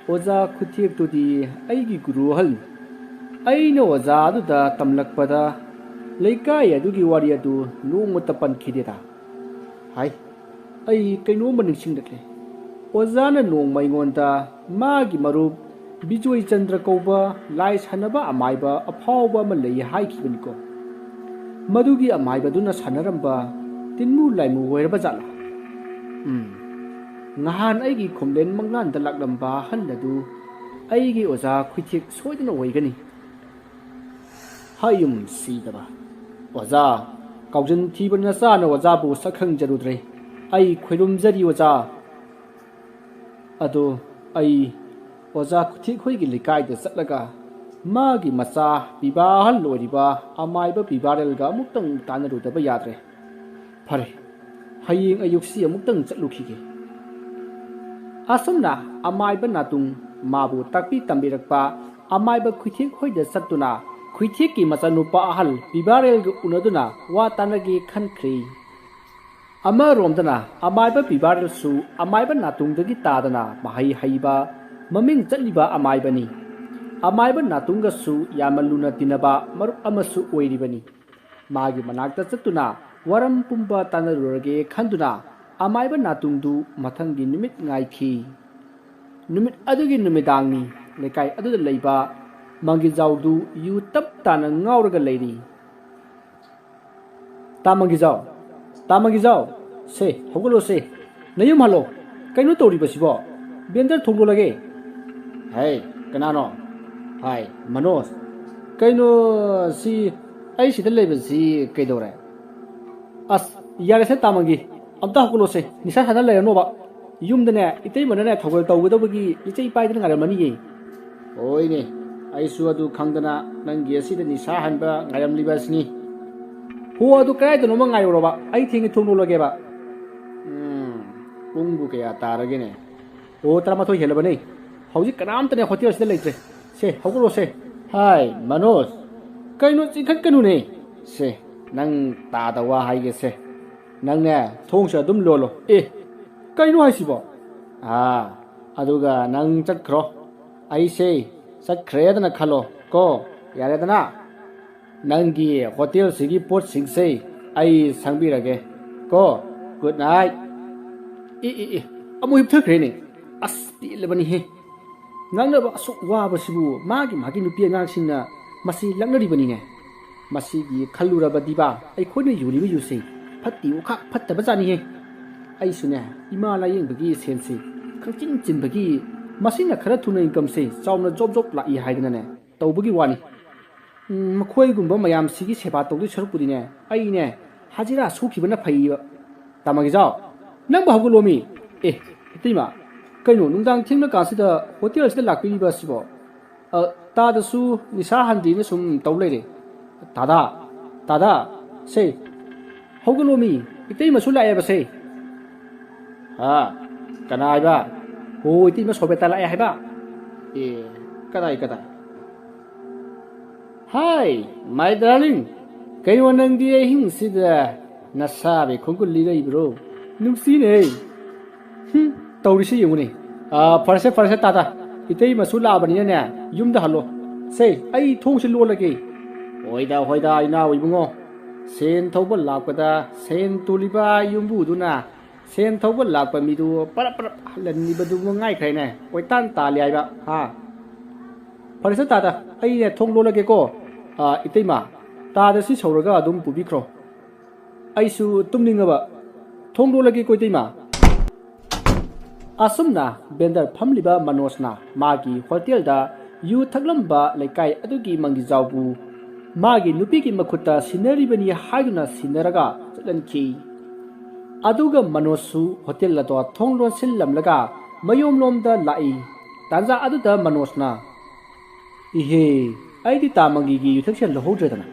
ꯑꯣꯖꯥ ꯈꯨꯊꯦꯛꯇꯨꯗꯤ ꯑꯩꯒꯤ ꯒꯨꯔꯨ ꯑꯍꯜꯅꯤ꯫ ꯑꯩꯅ ꯑꯣꯖꯥ ꯑꯗꯨꯗ ꯇꯝꯂꯛꯄꯗ ꯂꯩꯀꯥꯏ ꯑꯗꯨꯒꯤ ꯋꯥꯔꯤ ꯑꯗꯨ ꯅꯣꯡꯃꯇ ꯄꯟꯈꯤꯗꯦꯗ"꯫ ꯍꯥꯏ, "ꯑꯩ ꯀꯩꯅꯣꯝꯃ ꯅꯤꯡꯁꯤꯡꯂꯛꯂꯦ꯫ ꯑꯣꯖꯥꯅ ꯅꯣꯡꯃ ꯑꯩꯉꯣꯟꯗ ꯃꯥꯒꯤ ꯃꯔꯨꯞ ꯕꯤꯖꯣꯏ ꯆꯟꯗ꯭ꯔ ꯀꯧꯕ ꯂꯥꯏ ꯁꯥꯟꯅꯕ ꯑꯃꯥꯏꯕ ꯑꯐꯥꯎꯕ ꯑꯃ ꯂꯩ ꯍꯥꯏꯈꯤꯕꯅꯤꯀꯣ꯫ ꯃꯗꯨꯒꯤ ꯑꯃꯥꯏꯕꯗꯨꯅ ꯁꯥꯟꯅꯔꯝꯕ ꯇꯤꯟꯃꯨ ꯂꯥꯏꯃꯨ ꯑꯣꯏꯔꯕ ꯖꯥꯠꯂꯥ? ꯎꯝ, ꯉꯍꯥꯟ ꯑꯩꯒꯤ ꯈꯣꯝꯂꯦꯟ ꯃꯪꯂꯥꯟꯗ ꯂꯥꯛꯂꯝꯕ ꯑꯍꯜ ꯑꯗꯨ ꯑꯩꯒꯤ ꯑꯣꯖꯥ ꯈꯨꯏꯊꯦꯛ ꯁꯣꯏꯗꯅ ꯑꯣꯏꯒꯅꯤ"꯫ ꯍꯌꯨꯝ ꯁꯤꯗꯕ꯫ "ꯑꯣꯖꯥ, ꯀꯥꯎꯖꯟ ꯊꯤꯕ ꯅꯆꯥꯅ ꯑꯣꯖꯥꯕꯨ ꯁꯛ ꯈꯪꯖꯔꯨꯗ꯭ꯔꯦ꯫ ꯑꯩ ꯈꯣꯏꯔꯨꯝꯖꯔꯤ ꯑꯣꯖꯥ꯫ ꯑꯗꯣ ꯑꯩ ꯑꯣꯖꯥ ꯈꯨꯊꯦꯛ ꯍꯣꯏꯒꯤ ꯂꯩꯀꯥꯏꯗ ꯆꯠꯂꯒ ꯃꯥꯒꯤ ꯃꯆꯥ ꯄꯤꯕꯥ ꯑꯍꯜ ꯑꯣꯏꯔꯤꯕ ꯑꯃꯥꯏꯕ ꯄꯤꯕꯥꯔꯦꯜꯒ ꯑꯃꯨꯛꯇꯪ ꯇꯥꯟꯅꯔꯨꯗꯕ ꯌꯥꯗ꯭ꯔꯦ꯫ ꯐꯔꯦ, ꯍꯌꯦꯡ ꯑꯌꯨꯛꯁꯤ ꯑꯃꯨꯛꯇꯪ ꯆꯠꯂꯨꯈꯤꯒꯦ"꯫ ꯑꯁꯨꯝꯅ ꯑꯃꯥꯏꯕ ꯅꯥꯇꯨꯡ ꯃꯥꯕꯨ ꯇꯥꯛꯄꯤ ꯇꯝꯕꯤꯔꯛꯄ ꯑꯃꯥꯏꯕ ꯈꯨꯏꯊꯦꯛ ꯍꯣꯏꯗ ꯆꯠꯇꯨꯅ ꯈꯨꯏꯊꯦꯛꯀꯤ ꯃꯆꯥꯅꯨꯄꯥ ꯑꯍꯜ ꯄꯤꯕꯥꯔꯦꯜꯒ ꯎꯅꯗꯨꯅ ꯋꯥ ꯇꯥꯅꯒꯦ ꯈꯟꯈ꯭ꯔꯦ꯫ ꯑꯃꯔꯣꯝꯗꯅ ꯑꯃꯥꯏꯕ ꯄꯤꯕꯥꯔꯦꯜꯁꯨ ꯑꯃꯥꯏꯕ ꯅꯥꯇꯨꯡꯗꯒꯤ ꯇꯥꯗꯅ ꯃꯍꯩ ꯍꯩꯕ ꯃꯃꯤꯡ ꯆꯠꯂꯤꯕ ꯑꯃꯥꯏꯕꯅꯤ꯫ ꯑꯃꯥꯏꯕ ꯅꯥꯇꯨꯡꯒꯁꯨ ꯌꯥꯝꯅ ꯂꯨꯅ ꯇꯤꯟꯅꯕ ꯃꯔꯨꯞ ꯑꯃꯁꯨ ꯑꯣꯏꯔꯤꯕꯅꯤ꯫ ꯃꯥꯒꯤ ꯃꯅꯥꯛꯇ ꯆꯠꯇꯨꯅ ꯋꯥꯔꯝ ꯄꯨꯝꯕ ꯇꯥꯟꯅꯔꯨꯔꯒꯦ ꯈꯟꯗꯨꯅ ꯑꯃꯥꯏꯕ ꯅꯥꯇꯨꯡꯗꯨ ꯃꯊꯪꯒꯤ ꯅꯨꯃꯤꯠ ꯉꯥꯏꯈꯤ꯫ ꯅꯨꯃꯤꯠ ꯑꯗꯨꯒꯤ ꯅꯨꯃꯤꯗꯥꯡꯅꯤ꯫ ꯂꯩꯀꯥꯏ ꯑꯗꯨꯗ ꯂꯩꯕ ꯃꯪꯒꯤꯖꯥꯎꯗꯨ ꯌꯨ ꯇꯞ ꯇꯥꯅ ꯉꯥꯎꯔꯒ ꯂꯩꯔꯤ꯫ "ꯇꯥ ꯃꯪꯒꯤꯖꯥꯎ, ꯇꯥ ꯃꯪꯒꯤꯖꯥꯎ, ꯁꯦ, ꯍꯧꯒꯠꯂꯣꯁꯦ, ꯅꯌꯨꯝ ꯍꯜꯂꯣ꯫ ꯀꯩꯅꯣ ꯇꯧꯔꯤꯕꯁꯤꯕꯣ? ꯕꯦꯟꯗꯔ ꯊꯣꯡ ꯂꯣꯜꯂꯒꯦ"꯫ "ꯍꯦ, ꯀꯅꯥꯅꯣ? ꯍꯥꯏ, ꯃꯅꯣꯖ꯫ ꯀꯩꯅꯣ, ꯁꯤ ꯑꯩ ꯁꯤꯗ ꯂꯩꯕꯁꯤ ꯀꯩꯗꯧꯔꯦ? ꯑꯁ, ꯌꯥꯔꯦꯁꯦ ꯇꯥꯃꯪꯒꯤ, ꯑꯝꯇ ꯍꯧꯒꯠꯂꯣꯁꯦ, ꯅꯤꯁꯥ ꯁꯥꯟꯅ ꯂꯩꯔꯅꯣꯕ꯫ ꯌꯨꯝꯗꯅꯦ, ꯏꯇꯩꯃꯅꯅꯦ ꯊꯧꯒꯜ ꯇꯧꯒꯗꯧꯕꯒꯤ ꯏꯆꯩ ꯄꯥꯏꯗꯅ ꯉꯥꯏꯔꯝꯃꯅꯤꯌꯦ꯫ ꯍꯣꯏꯅꯦ, ꯑꯩꯁꯨ ꯑꯗꯨ ꯈꯪꯗꯅ ꯅꯪꯒꯤ ꯑꯁꯤꯗ ꯅꯤꯁꯥ ꯍꯟꯕ ꯉꯥꯏꯔꯝꯂꯤꯕ ꯑꯁꯤꯅꯤ꯫ ꯍꯣ, ꯑꯗꯨ ꯀꯗꯥꯏꯗꯅꯣꯃ ꯉꯥꯏꯔꯨꯔꯣꯕ, ꯑꯩ ꯊꯦꯡꯉꯦ, ꯊꯣꯡ ꯂꯣꯜꯂꯒꯦꯕ꯫ ꯎꯝ, ꯄꯨꯡꯕꯨ ꯀꯌꯥ ꯇꯥꯔꯒꯦꯅꯦ? ꯑꯣ, ꯇꯔꯥꯃꯥꯊꯣꯏ ꯍꯦꯜꯂꯕꯅꯦ꯫ ꯍꯧꯖꯤꯛ ꯀꯅꯥꯝꯇꯅꯦ ꯍꯣꯇꯦꯜꯁꯤꯗ ꯂꯩꯇ꯭ꯔꯦ꯫ ꯁꯦ, ꯍꯧꯒꯠꯂꯣꯁꯦ꯫ ꯍꯥꯏ, ꯃꯅꯣꯖ, ꯀꯩꯅꯣ ꯆꯤꯡꯈꯠꯀꯅꯨꯅꯦ? ꯁꯦ, ꯅꯪ ꯇꯥꯗ ꯋꯥ ꯍꯥꯏꯒꯦꯁꯦ꯫ ꯅꯪꯅꯦ, ꯊꯣꯡꯁꯦ ꯑꯗꯨꯝ ꯂꯣꯜꯂꯣ꯫ ꯑꯦ, ꯀꯩꯅꯣ ꯍꯥꯏꯁꯤꯕꯣ? ꯑꯥ, ꯑꯗꯨꯒ ꯅꯪ ꯆꯠꯈ꯭ꯔꯣ꯫ ꯑꯩꯁꯦ ꯆꯠꯈ꯭ꯔꯦꯗꯅ ꯈꯜꯂꯣ ꯀꯣ, ꯌꯥꯔꯦꯗꯅ? ꯅꯪꯒꯤ ꯍꯣꯇꯦꯜꯁꯤꯒꯤ ꯄꯣꯠꯁꯤꯡꯁꯦ ꯑꯩ ꯁꯪꯕꯤꯔꯒꯦ ꯀꯣ꯫ Good night꯫ ꯑꯦ, ꯑꯦ, ꯑꯦ, ꯑꯃꯨꯛ ꯍꯤꯞꯊꯈ꯭ꯔꯦꯅꯦ꯫ ꯑꯁ, ꯄꯦꯜꯂꯕꯅꯤꯍꯦ꯫ ꯉꯥꯡꯅꯕ ꯑꯁꯨꯛ ꯋꯥꯕꯁꯤꯕꯨ ꯃꯥꯒꯤ, ꯃꯥꯒꯤ ꯅꯨꯄꯤ ꯑꯉꯥꯡꯁꯤꯡꯅ ꯃꯁꯤ ꯂꯛꯅꯔꯤꯕꯅꯤꯅꯦ꯫ ꯃꯁꯤꯒꯤ ꯈꯜꯂꯨꯔꯕꯗꯤꯕ ꯑꯩꯈꯣꯏꯅ ꯌꯣꯜꯂꯤꯕ ꯌꯨꯁꯦ ꯐꯠꯇꯤ ꯈꯥꯛ ꯐꯠꯇꯕ ꯖꯥꯠꯅꯤꯍꯦ꯫ ꯑꯩꯁꯨꯅꯦ, ꯏꯃꯥ ꯂꯥꯌꯦꯡꯕꯒꯤ ꯁꯦꯟꯁꯦ ꯈꯪꯆꯤꯟ ꯆꯤꯟꯕꯒꯤ ꯃꯁꯤꯅ ꯈꯔ ꯊꯨꯅ incomeꯁꯦ ꯆꯥꯎꯅ ꯖꯣꯞ ꯖꯣꯞ ꯂꯥꯛꯏ ꯍꯥꯏꯗꯅꯅꯦ ꯇꯧꯕꯒꯤ ꯋꯥꯅꯤ꯫ ꯎꯝ, ꯃꯈꯣꯏꯒꯨꯝꯕ ꯃꯌꯥꯝꯁꯤꯒꯤ ꯁꯦꯕꯥ ꯇꯧꯗꯣꯏ ꯁꯔꯨꯛꯄꯨꯗꯤꯅꯦ, ꯑꯩꯅꯦ ꯍꯖꯤꯔꯥ ꯁꯨꯈꯤꯕꯅ ꯐꯩꯌꯦꯕ꯫ ꯇꯥꯃꯒꯤꯖꯥꯎ, ꯅꯪꯕꯨ ꯍꯧꯒꯠꯂꯣꯃꯤ꯫ ꯑꯦ, ꯏꯇꯩꯃ, ꯀꯩꯅꯣ ꯅꯨꯡꯗꯥꯡ ꯊꯦꯡꯅ ꯀꯥꯟꯁꯤꯗ ꯍꯣꯇꯦꯜꯁꯤꯗ ꯂꯥꯛꯄꯤꯔꯤꯕ ꯑꯁꯤꯕꯣ? ꯑ, ꯇꯥꯗꯁꯨ ꯅꯤꯁꯥ ꯍꯟꯗꯦꯅ ꯁꯨꯝ ꯇꯧ ꯂꯩꯔꯦ꯫ ꯇꯥꯗꯥ, ꯇꯥꯗꯥ, ꯁꯦ, ꯍꯧꯒꯠꯂꯣꯃꯤ, ꯏꯇꯩꯃꯁꯨ ꯂꯥꯛꯑꯦꯕꯁꯦ꯫ ꯍꯥ? ꯀꯅꯥ ꯍꯥꯏꯕ? ꯑꯣ, ꯏꯇꯩꯃ ꯁꯣꯕꯦꯇꯥ ꯂꯥꯛꯑꯦ ꯍꯥꯏꯕ꯫ ꯑꯦ, ꯀꯗꯥꯏ, ꯀꯗꯥꯏ? Hi, my darling. ꯀꯩꯅꯣ ꯅꯪꯗꯤ ꯑꯍꯤꯡꯁꯤꯗ ꯅꯁꯥꯕꯤ ꯈꯣꯡꯒꯨꯜ ꯂꯤꯔꯛꯏꯕ꯭ꯔꯣ? ꯅꯨꯡꯁꯤꯅꯦ꯫ ꯍꯨꯝ, ꯇꯧꯔꯤꯁꯤ ꯌꯦꯡꯉꯨꯅꯦ꯫ ꯑꯥ, ꯐꯔꯁꯦ, ꯐꯔꯁꯦ, ꯇꯥꯗꯥ꯫ ꯏꯇꯩꯃꯁꯨ ꯂꯥꯛꯑꯕꯅꯤꯅꯅꯦ, ꯌꯨꯝꯗ ꯍꯜꯂꯣ꯫ ꯁꯦ, ꯑꯩ ꯊꯣꯡꯁꯤ ꯂꯣꯜꯂꯒꯦ꯫ ꯍꯣꯏꯗ, ꯍꯣꯏꯗ, ꯏꯅꯥꯎ ꯏꯕꯨꯡꯉꯣ꯫ ꯁꯦꯟ ꯊꯧꯕ ꯂꯥꯛꯄꯗ ꯁꯦꯟ ꯇꯨꯜꯂꯤꯕ ꯌꯨꯝꯕꯨꯗꯨꯅ ꯁꯦꯟ ꯊꯧꯕ ꯂꯥꯛꯄ ꯃꯤꯗꯨ ꯄꯔꯞ ꯄꯔꯞ ꯍꯜꯍꯟꯕꯤꯕꯗꯨ ꯃꯉꯥꯏꯈ꯭ꯔꯦꯅꯦ꯫ ꯀꯣꯏꯇꯥꯟ ꯇꯥꯜꯂꯤ ꯍꯥꯏꯕ, ꯍꯥ? ꯐꯔꯦꯁꯦ ꯇꯥꯗ, ꯑꯩꯅꯦ ꯊꯣꯡ ꯂꯣꯜꯂꯒꯦꯀꯣ꯫ ꯑꯥ, ꯏꯇꯩꯃ, ꯇꯥꯗ ꯁꯤ ꯁꯧꯔꯒ ꯑꯗꯨꯝ ꯄꯨꯕꯤꯈ꯭ꯔꯣ꯫ ꯑꯩꯁꯨ ꯇꯨꯝꯅꯤꯡꯉꯕ꯫ ꯊꯣꯡ ꯂꯣꯜꯂꯒꯦꯀꯣ, ꯏꯇꯩꯃ꯫ ꯑꯁꯨꯝꯅ ꯕꯦꯟꯗꯔ ꯐꯝꯂꯤꯕ ꯃꯅꯣꯖꯅ ꯃꯥꯒꯤ ꯍꯣꯇꯦꯜꯗ ꯌꯨ ꯊꯛꯂꯝꯕ ꯂꯩꯀꯥꯏ ꯑꯗꯨꯒꯤ ꯃꯪꯒꯤꯖꯥꯎꯕꯨ ꯃꯥꯒꯤ ꯅꯨꯄꯤꯒꯤ ꯃꯈꯨꯠꯇ ꯁꯤꯟꯅꯔꯤꯕꯅꯤ ꯍꯥꯏꯗꯨꯅ ꯁꯤꯟꯅꯔꯒ ꯆꯠꯍꯟꯈꯤ꯫ ꯑꯗꯨꯒ ꯃꯅꯣꯖꯁꯨ ꯍꯣꯇꯦꯜ ꯑꯗꯣ ꯊꯣꯡ ꯂꯣꯟꯁꯤꯜꯂꯝꯂꯒ ꯃꯌꯨꯝꯂꯣꯝꯗ ꯂꯥꯛꯏ꯫ ꯇꯥꯟꯖꯥ ꯑꯗꯨꯗ ꯃꯅꯣꯖꯅ, "ꯏꯍꯦ, ꯑꯩꯗꯤ ꯇꯥ ꯃꯪꯒꯤꯒꯤ ꯌꯨꯊꯛꯁꯦ ꯂꯧꯍꯧꯗ꯭ꯔꯦꯗꯅ꯫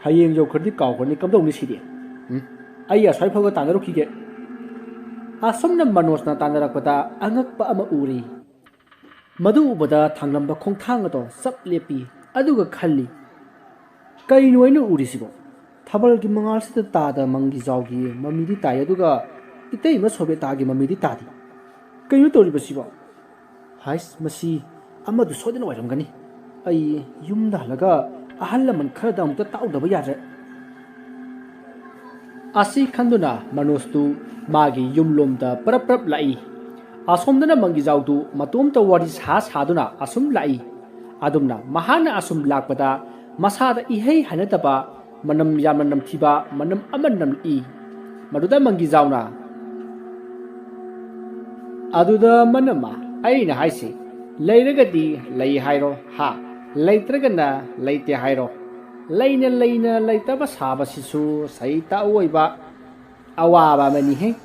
ꯍꯌꯦꯡ ꯌꯧꯈ꯭ꯔꯗꯤ ꯀꯥꯎꯈ꯭ꯔꯅꯤ, ꯀꯝꯗꯧꯅꯤ ꯁꯤꯗꯤ? ꯎꯝ, ꯑꯩ ꯑꯁ꯭ꯋꯥꯏ ꯐꯥꯎꯕ ꯇꯥꯟꯅꯔꯨꯈꯤꯒꯦ꯫" ꯑꯁꯨꯝꯅ ꯃꯅꯣꯖꯅ ꯇꯥꯟꯅꯔꯛꯄꯗ ꯑꯉꯛꯄ ꯑꯃ ꯎꯔꯤ꯫ ꯃꯗꯨ ꯎꯕꯗ ꯊꯥꯡꯂꯝꯕ ꯈꯣꯡꯊꯥꯡ ꯑꯗꯣ ꯆꯞ ꯂꯦꯞꯄꯤ꯫ ꯑꯗꯨꯒ ꯈꯜꯂꯤ, "ꯀꯩꯅꯣ ꯑꯩꯅ ꯎꯔꯤꯁꯤꯕꯣ? ꯊꯥꯕꯜꯒꯤ ꯃꯉꯥꯜꯁꯤꯗ ꯇꯥꯗ ꯃꯪꯒꯤꯖꯥꯎꯒꯤ ꯃꯃꯤꯗꯤ ꯇꯥꯏ, ꯑꯗꯨꯒ ꯏꯇꯩꯃ ꯁꯣꯕꯦꯇꯥꯒꯤ ꯃꯃꯤꯗꯤ ꯇꯥꯗꯦ꯫ ꯀꯩꯅꯣ ꯇꯧꯔꯤꯕꯁꯤꯕꯣ? ꯍꯥꯏꯁ, ꯃꯁꯤ ꯑꯃꯗꯨ ꯁꯣꯏꯗꯅ ꯑꯣꯏꯔꯝꯒꯅꯤ꯫ ꯑꯩ ꯌꯨꯝꯗ ꯍꯜꯂꯒ ꯑꯍꯜ ꯂꯃꯟ ꯈꯔꯗ ꯑꯃꯨꯛꯇ ꯇꯥꯛꯎꯗꯕ ꯌꯥꯗ꯭ꯔꯦ꯫" ꯑꯁꯤ ꯈꯟꯗꯨꯅ ꯃꯅꯣꯖꯇꯨ ꯃꯥꯒꯤ ꯌꯨꯝꯂꯣꯝꯗ ꯄꯔꯞ ꯄꯔꯞ ꯂꯥꯛꯏ꯫ ꯑꯁꯣꯝꯗꯅ ꯃꯪꯒꯤꯖꯥꯎꯗꯨ ꯃꯇꯣꯝꯇ ꯋꯥꯔꯤ ꯁꯥ ꯁꯥꯗꯨꯅ ꯑꯁꯨꯝ ꯂꯥꯛꯏ꯫ ꯑꯗꯨꯝꯅ ꯃꯍꯥꯛꯅ ꯑꯁꯨꯝ ꯂꯥꯛꯄꯗ ꯃꯁꯥꯗ ꯏꯍꯩ ꯍꯩꯅꯗꯕ ꯃꯅꯝ ꯌꯥꯝꯅ ꯅꯝꯊꯤꯕ ꯃꯅꯝ ꯑꯃ ꯅꯝꯂꯛꯏ꯫ ꯃꯗꯨꯗ ꯃꯪꯒꯤꯖꯥꯎꯅ, "ꯑꯗꯨꯗ ꯃꯅꯝꯃ, ꯑꯩꯅ ꯍꯥꯏꯁꯤ, ꯂꯩꯔꯒꯗꯤ ꯂꯩ ꯍꯥꯏꯔꯣ, ꯍꯥ? ꯂꯩꯇ꯭ꯔꯒꯅ ꯂꯩꯇꯦ ꯍꯥꯏꯔꯣ꯫ ꯂꯩꯅ ꯂꯩꯅ ꯂꯩꯇꯕ ꯁꯥꯕꯁꯤꯁꯨ ꯁꯩꯇ ꯑꯣꯏꯕ ꯑꯋꯥꯕ ꯑꯃꯅꯤꯍꯦ꯫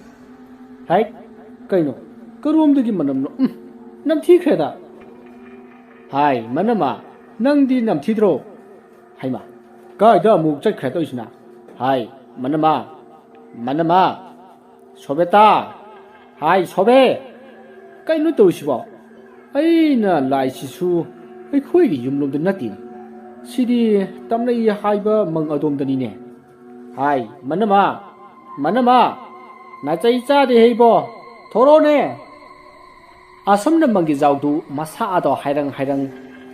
ꯍꯥꯏ, ꯀꯩꯅꯣ, ꯀꯔꯣꯝꯗꯒꯤ ꯃꯅꯝꯅꯣ? ꯎꯝ, ꯅꯝꯊꯤꯈ꯭ꯔꯦꯗ꯫ ꯍꯥꯏ, ꯃꯅꯝꯃ, ꯅꯪꯗꯤ ꯅꯝꯊꯤꯗ꯭ꯔꯣ? ꯍꯩꯃꯥ, ꯀꯥꯏꯗ ꯑꯃꯨꯛ ꯆꯠꯈ꯭ꯔꯦ ꯇꯧꯔꯤꯁꯤꯅ? ꯍꯥꯏ, ꯃꯅꯝꯃ, ꯃꯅꯝꯃ, ꯁꯣꯕꯦꯇꯥ, ꯍꯥꯏ, ꯁꯣꯕꯦ, ꯀꯩꯅꯣ ꯇꯧꯔꯤꯁꯤꯕꯣ? ꯑꯩꯅ ꯂꯥꯛꯏꯁꯤꯁꯨ ꯑꯩꯈꯣꯏꯒꯤ ꯌꯨꯝꯂꯣꯝꯗ ꯅꯠꯇꯦ꯫ ꯁꯤꯗꯤ ꯇꯝꯅꯩ ꯍꯥꯏꯕ ꯃꯪ ꯑꯗꯣꯝꯗꯅꯤꯅꯦ꯫ ꯍꯥꯏ, ꯃꯅꯝꯃ, ꯃꯅꯝꯃ, ꯅꯥꯆꯩ ꯆꯥꯗꯦ ꯍꯩꯕꯣ, ꯊꯣꯔꯛꯑꯣꯅꯦ꯫" ꯑꯁꯨꯝꯅ ꯃꯪꯒꯤꯖꯥꯎꯗꯨ ꯃꯁꯥ ꯑꯗꯣ ꯍꯥꯏꯔꯪ ꯍꯥꯏꯔꯪ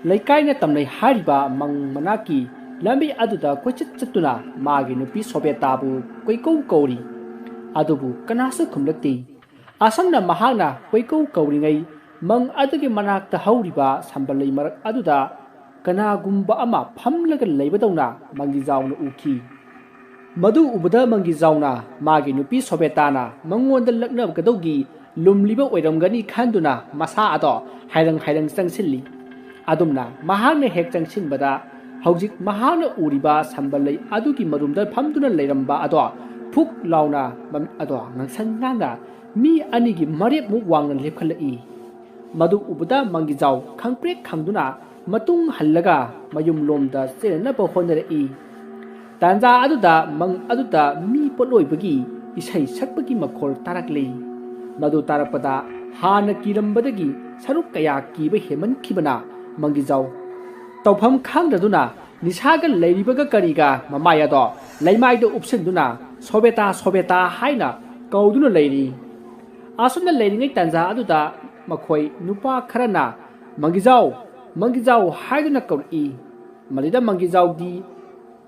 ꯂꯩꯀꯥꯏꯅ ꯇꯝꯅꯩ ꯍꯥꯏꯔꯤꯕ ꯃꯪ ꯃꯅꯥꯛꯀꯤ ꯂꯝꯕꯤ ꯑꯗꯨꯗ ꯀꯣꯏꯆꯠ ꯆꯠꯇꯨꯅ ꯃꯥꯒꯤ ꯅꯨꯄꯤ ꯁꯣꯕꯦꯇꯥꯕꯨ ꯀꯣꯏꯀꯧ ꯀꯧꯔꯤ꯫ ꯑꯗꯨꯕꯨ ꯀꯅꯥꯁꯨ ꯈꯨꯝꯂꯛꯇꯦ꯫ ꯑꯁꯨꯝꯅ ꯃꯍꯥꯛꯅ ꯀꯣꯏꯀꯧ ꯀꯧꯔꯤꯉꯩ ꯃꯪ ꯑꯗꯨꯒꯤ ꯃꯅꯥꯛꯇ ꯍꯧꯔꯤꯕ ꯁꯝꯕꯜ ꯂꯩ ꯃꯔꯛ ꯑꯗꯨꯗ ꯀꯅꯥꯒꯨꯝꯕ ꯑꯃ ꯐꯝꯂꯒ ꯂꯩꯕꯗꯧꯅ ꯃꯪꯒꯤꯖꯥꯎꯅ ꯎꯈꯤ꯫ ꯃꯗꯨ ꯎꯕꯗ ꯃꯪꯒꯤꯖꯥꯎꯅ ꯃꯥꯒꯤ ꯅꯨꯄꯤ ꯁꯣꯕꯦꯇꯥꯅ ꯃꯉꯣꯟꯗ ꯂꯛꯅꯒꯗꯧꯒꯤ ꯂꯨꯝꯂꯤꯕ ꯑꯣꯏꯔꯝꯒꯅꯤ ꯈꯟꯗꯨꯅ ꯃꯁꯥ ꯑꯗꯣ ꯍꯥꯏꯔꯪ ꯍꯥꯏꯔꯪ ꯆꯪꯁꯤꯜꯂꯤ꯫ ꯑꯗꯨꯝꯅ ꯃꯍꯥꯛꯅ ꯍꯦꯛ ꯆꯪꯁꯤꯟꯕꯗ ꯍꯧꯖꯤꯛ ꯃꯍꯥꯛꯅ ꯎꯔꯤꯕ ꯁꯝꯕꯜ ꯂꯩ ꯑꯗꯨꯒꯤ ꯃꯔꯨꯝꯗ ꯐꯝꯗꯨꯅ ꯂꯩꯔꯝꯕ ꯑꯗꯣ ꯐꯨꯛ ꯂꯥꯎꯅ ꯃꯃꯤꯠ ꯑꯗꯣ ꯉꯥꯡꯁꯪ ꯉꯥꯡꯅ ꯃꯤ ꯑꯅꯤꯒꯤ ꯃꯔꯦꯞꯃꯨꯛ ꯋꯥꯡꯅ ꯂꯦꯞꯈꯠꯂꯛꯏ꯫ ꯃꯗꯨ ꯎꯕꯗ ꯃꯪꯒꯤꯖꯥꯎ ꯈꯪꯄ꯭ꯔꯦꯛ ꯈꯪꯗꯨꯅ ꯃꯇꯨꯡ ꯍꯜꯂꯒ ꯃꯌꯨꯝꯂꯣꯝꯗ ꯆꯦꯟꯅꯅꯕ ꯍꯣꯠꯅꯔꯛꯏ꯫ ꯇꯥꯟꯖꯥ ꯑꯗꯨꯗ ꯃꯪ ꯑꯗꯨꯗ ꯃꯤ ꯄꯣꯠꯂꯣꯏꯕꯒꯤ ꯏꯁꯩ ꯁꯛꯄꯒꯤ ꯃꯈꯣꯜ ꯇꯥꯔꯛꯂꯤ꯫ ꯃꯗꯨ ꯇꯥꯔꯛꯄꯗ ꯍꯥꯟꯅ ꯀꯤꯔꯝꯕꯗꯒꯤ ꯁꯔꯨꯛ ꯀꯌꯥ ꯀꯤꯕ ꯍꯦꯟꯃꯟꯈꯤꯕꯅ ꯃꯪꯒꯤꯖꯥꯎ ꯇꯧꯐꯝ ꯈꯪꯗꯗꯨꯅ ꯅꯤꯁꯥꯒ ꯂꯩꯔꯤꯕꯒ ꯀꯔꯤꯒ ꯃꯃꯥꯏ ꯑꯗꯣ ꯂꯩꯃꯥꯏꯗ ꯎꯞꯁꯤꯟꯗꯨꯅ "ꯁꯣꯕꯦꯇꯥ, ꯁꯣꯕꯦꯇꯥ" ꯍꯥꯏꯅ ꯀꯧꯗꯨꯅ ꯂꯩꯔꯤ꯫ ꯑꯁꯨꯝꯅ ꯂꯩꯔꯤꯉꯩ ꯇꯥꯟꯖꯥ ꯑꯗꯨꯗ ꯃꯈꯣꯏ ꯅꯨꯄꯥ ꯈꯔꯅ "ꯃꯪꯒꯤꯖꯥꯎ, ꯃꯪꯒꯤꯖꯥꯎ" ꯍꯥꯏꯗꯨꯅ ꯀꯧꯔꯛꯏ꯫ ꯃꯗꯨꯗ ꯃꯪꯒꯤꯖꯥꯎꯗꯤ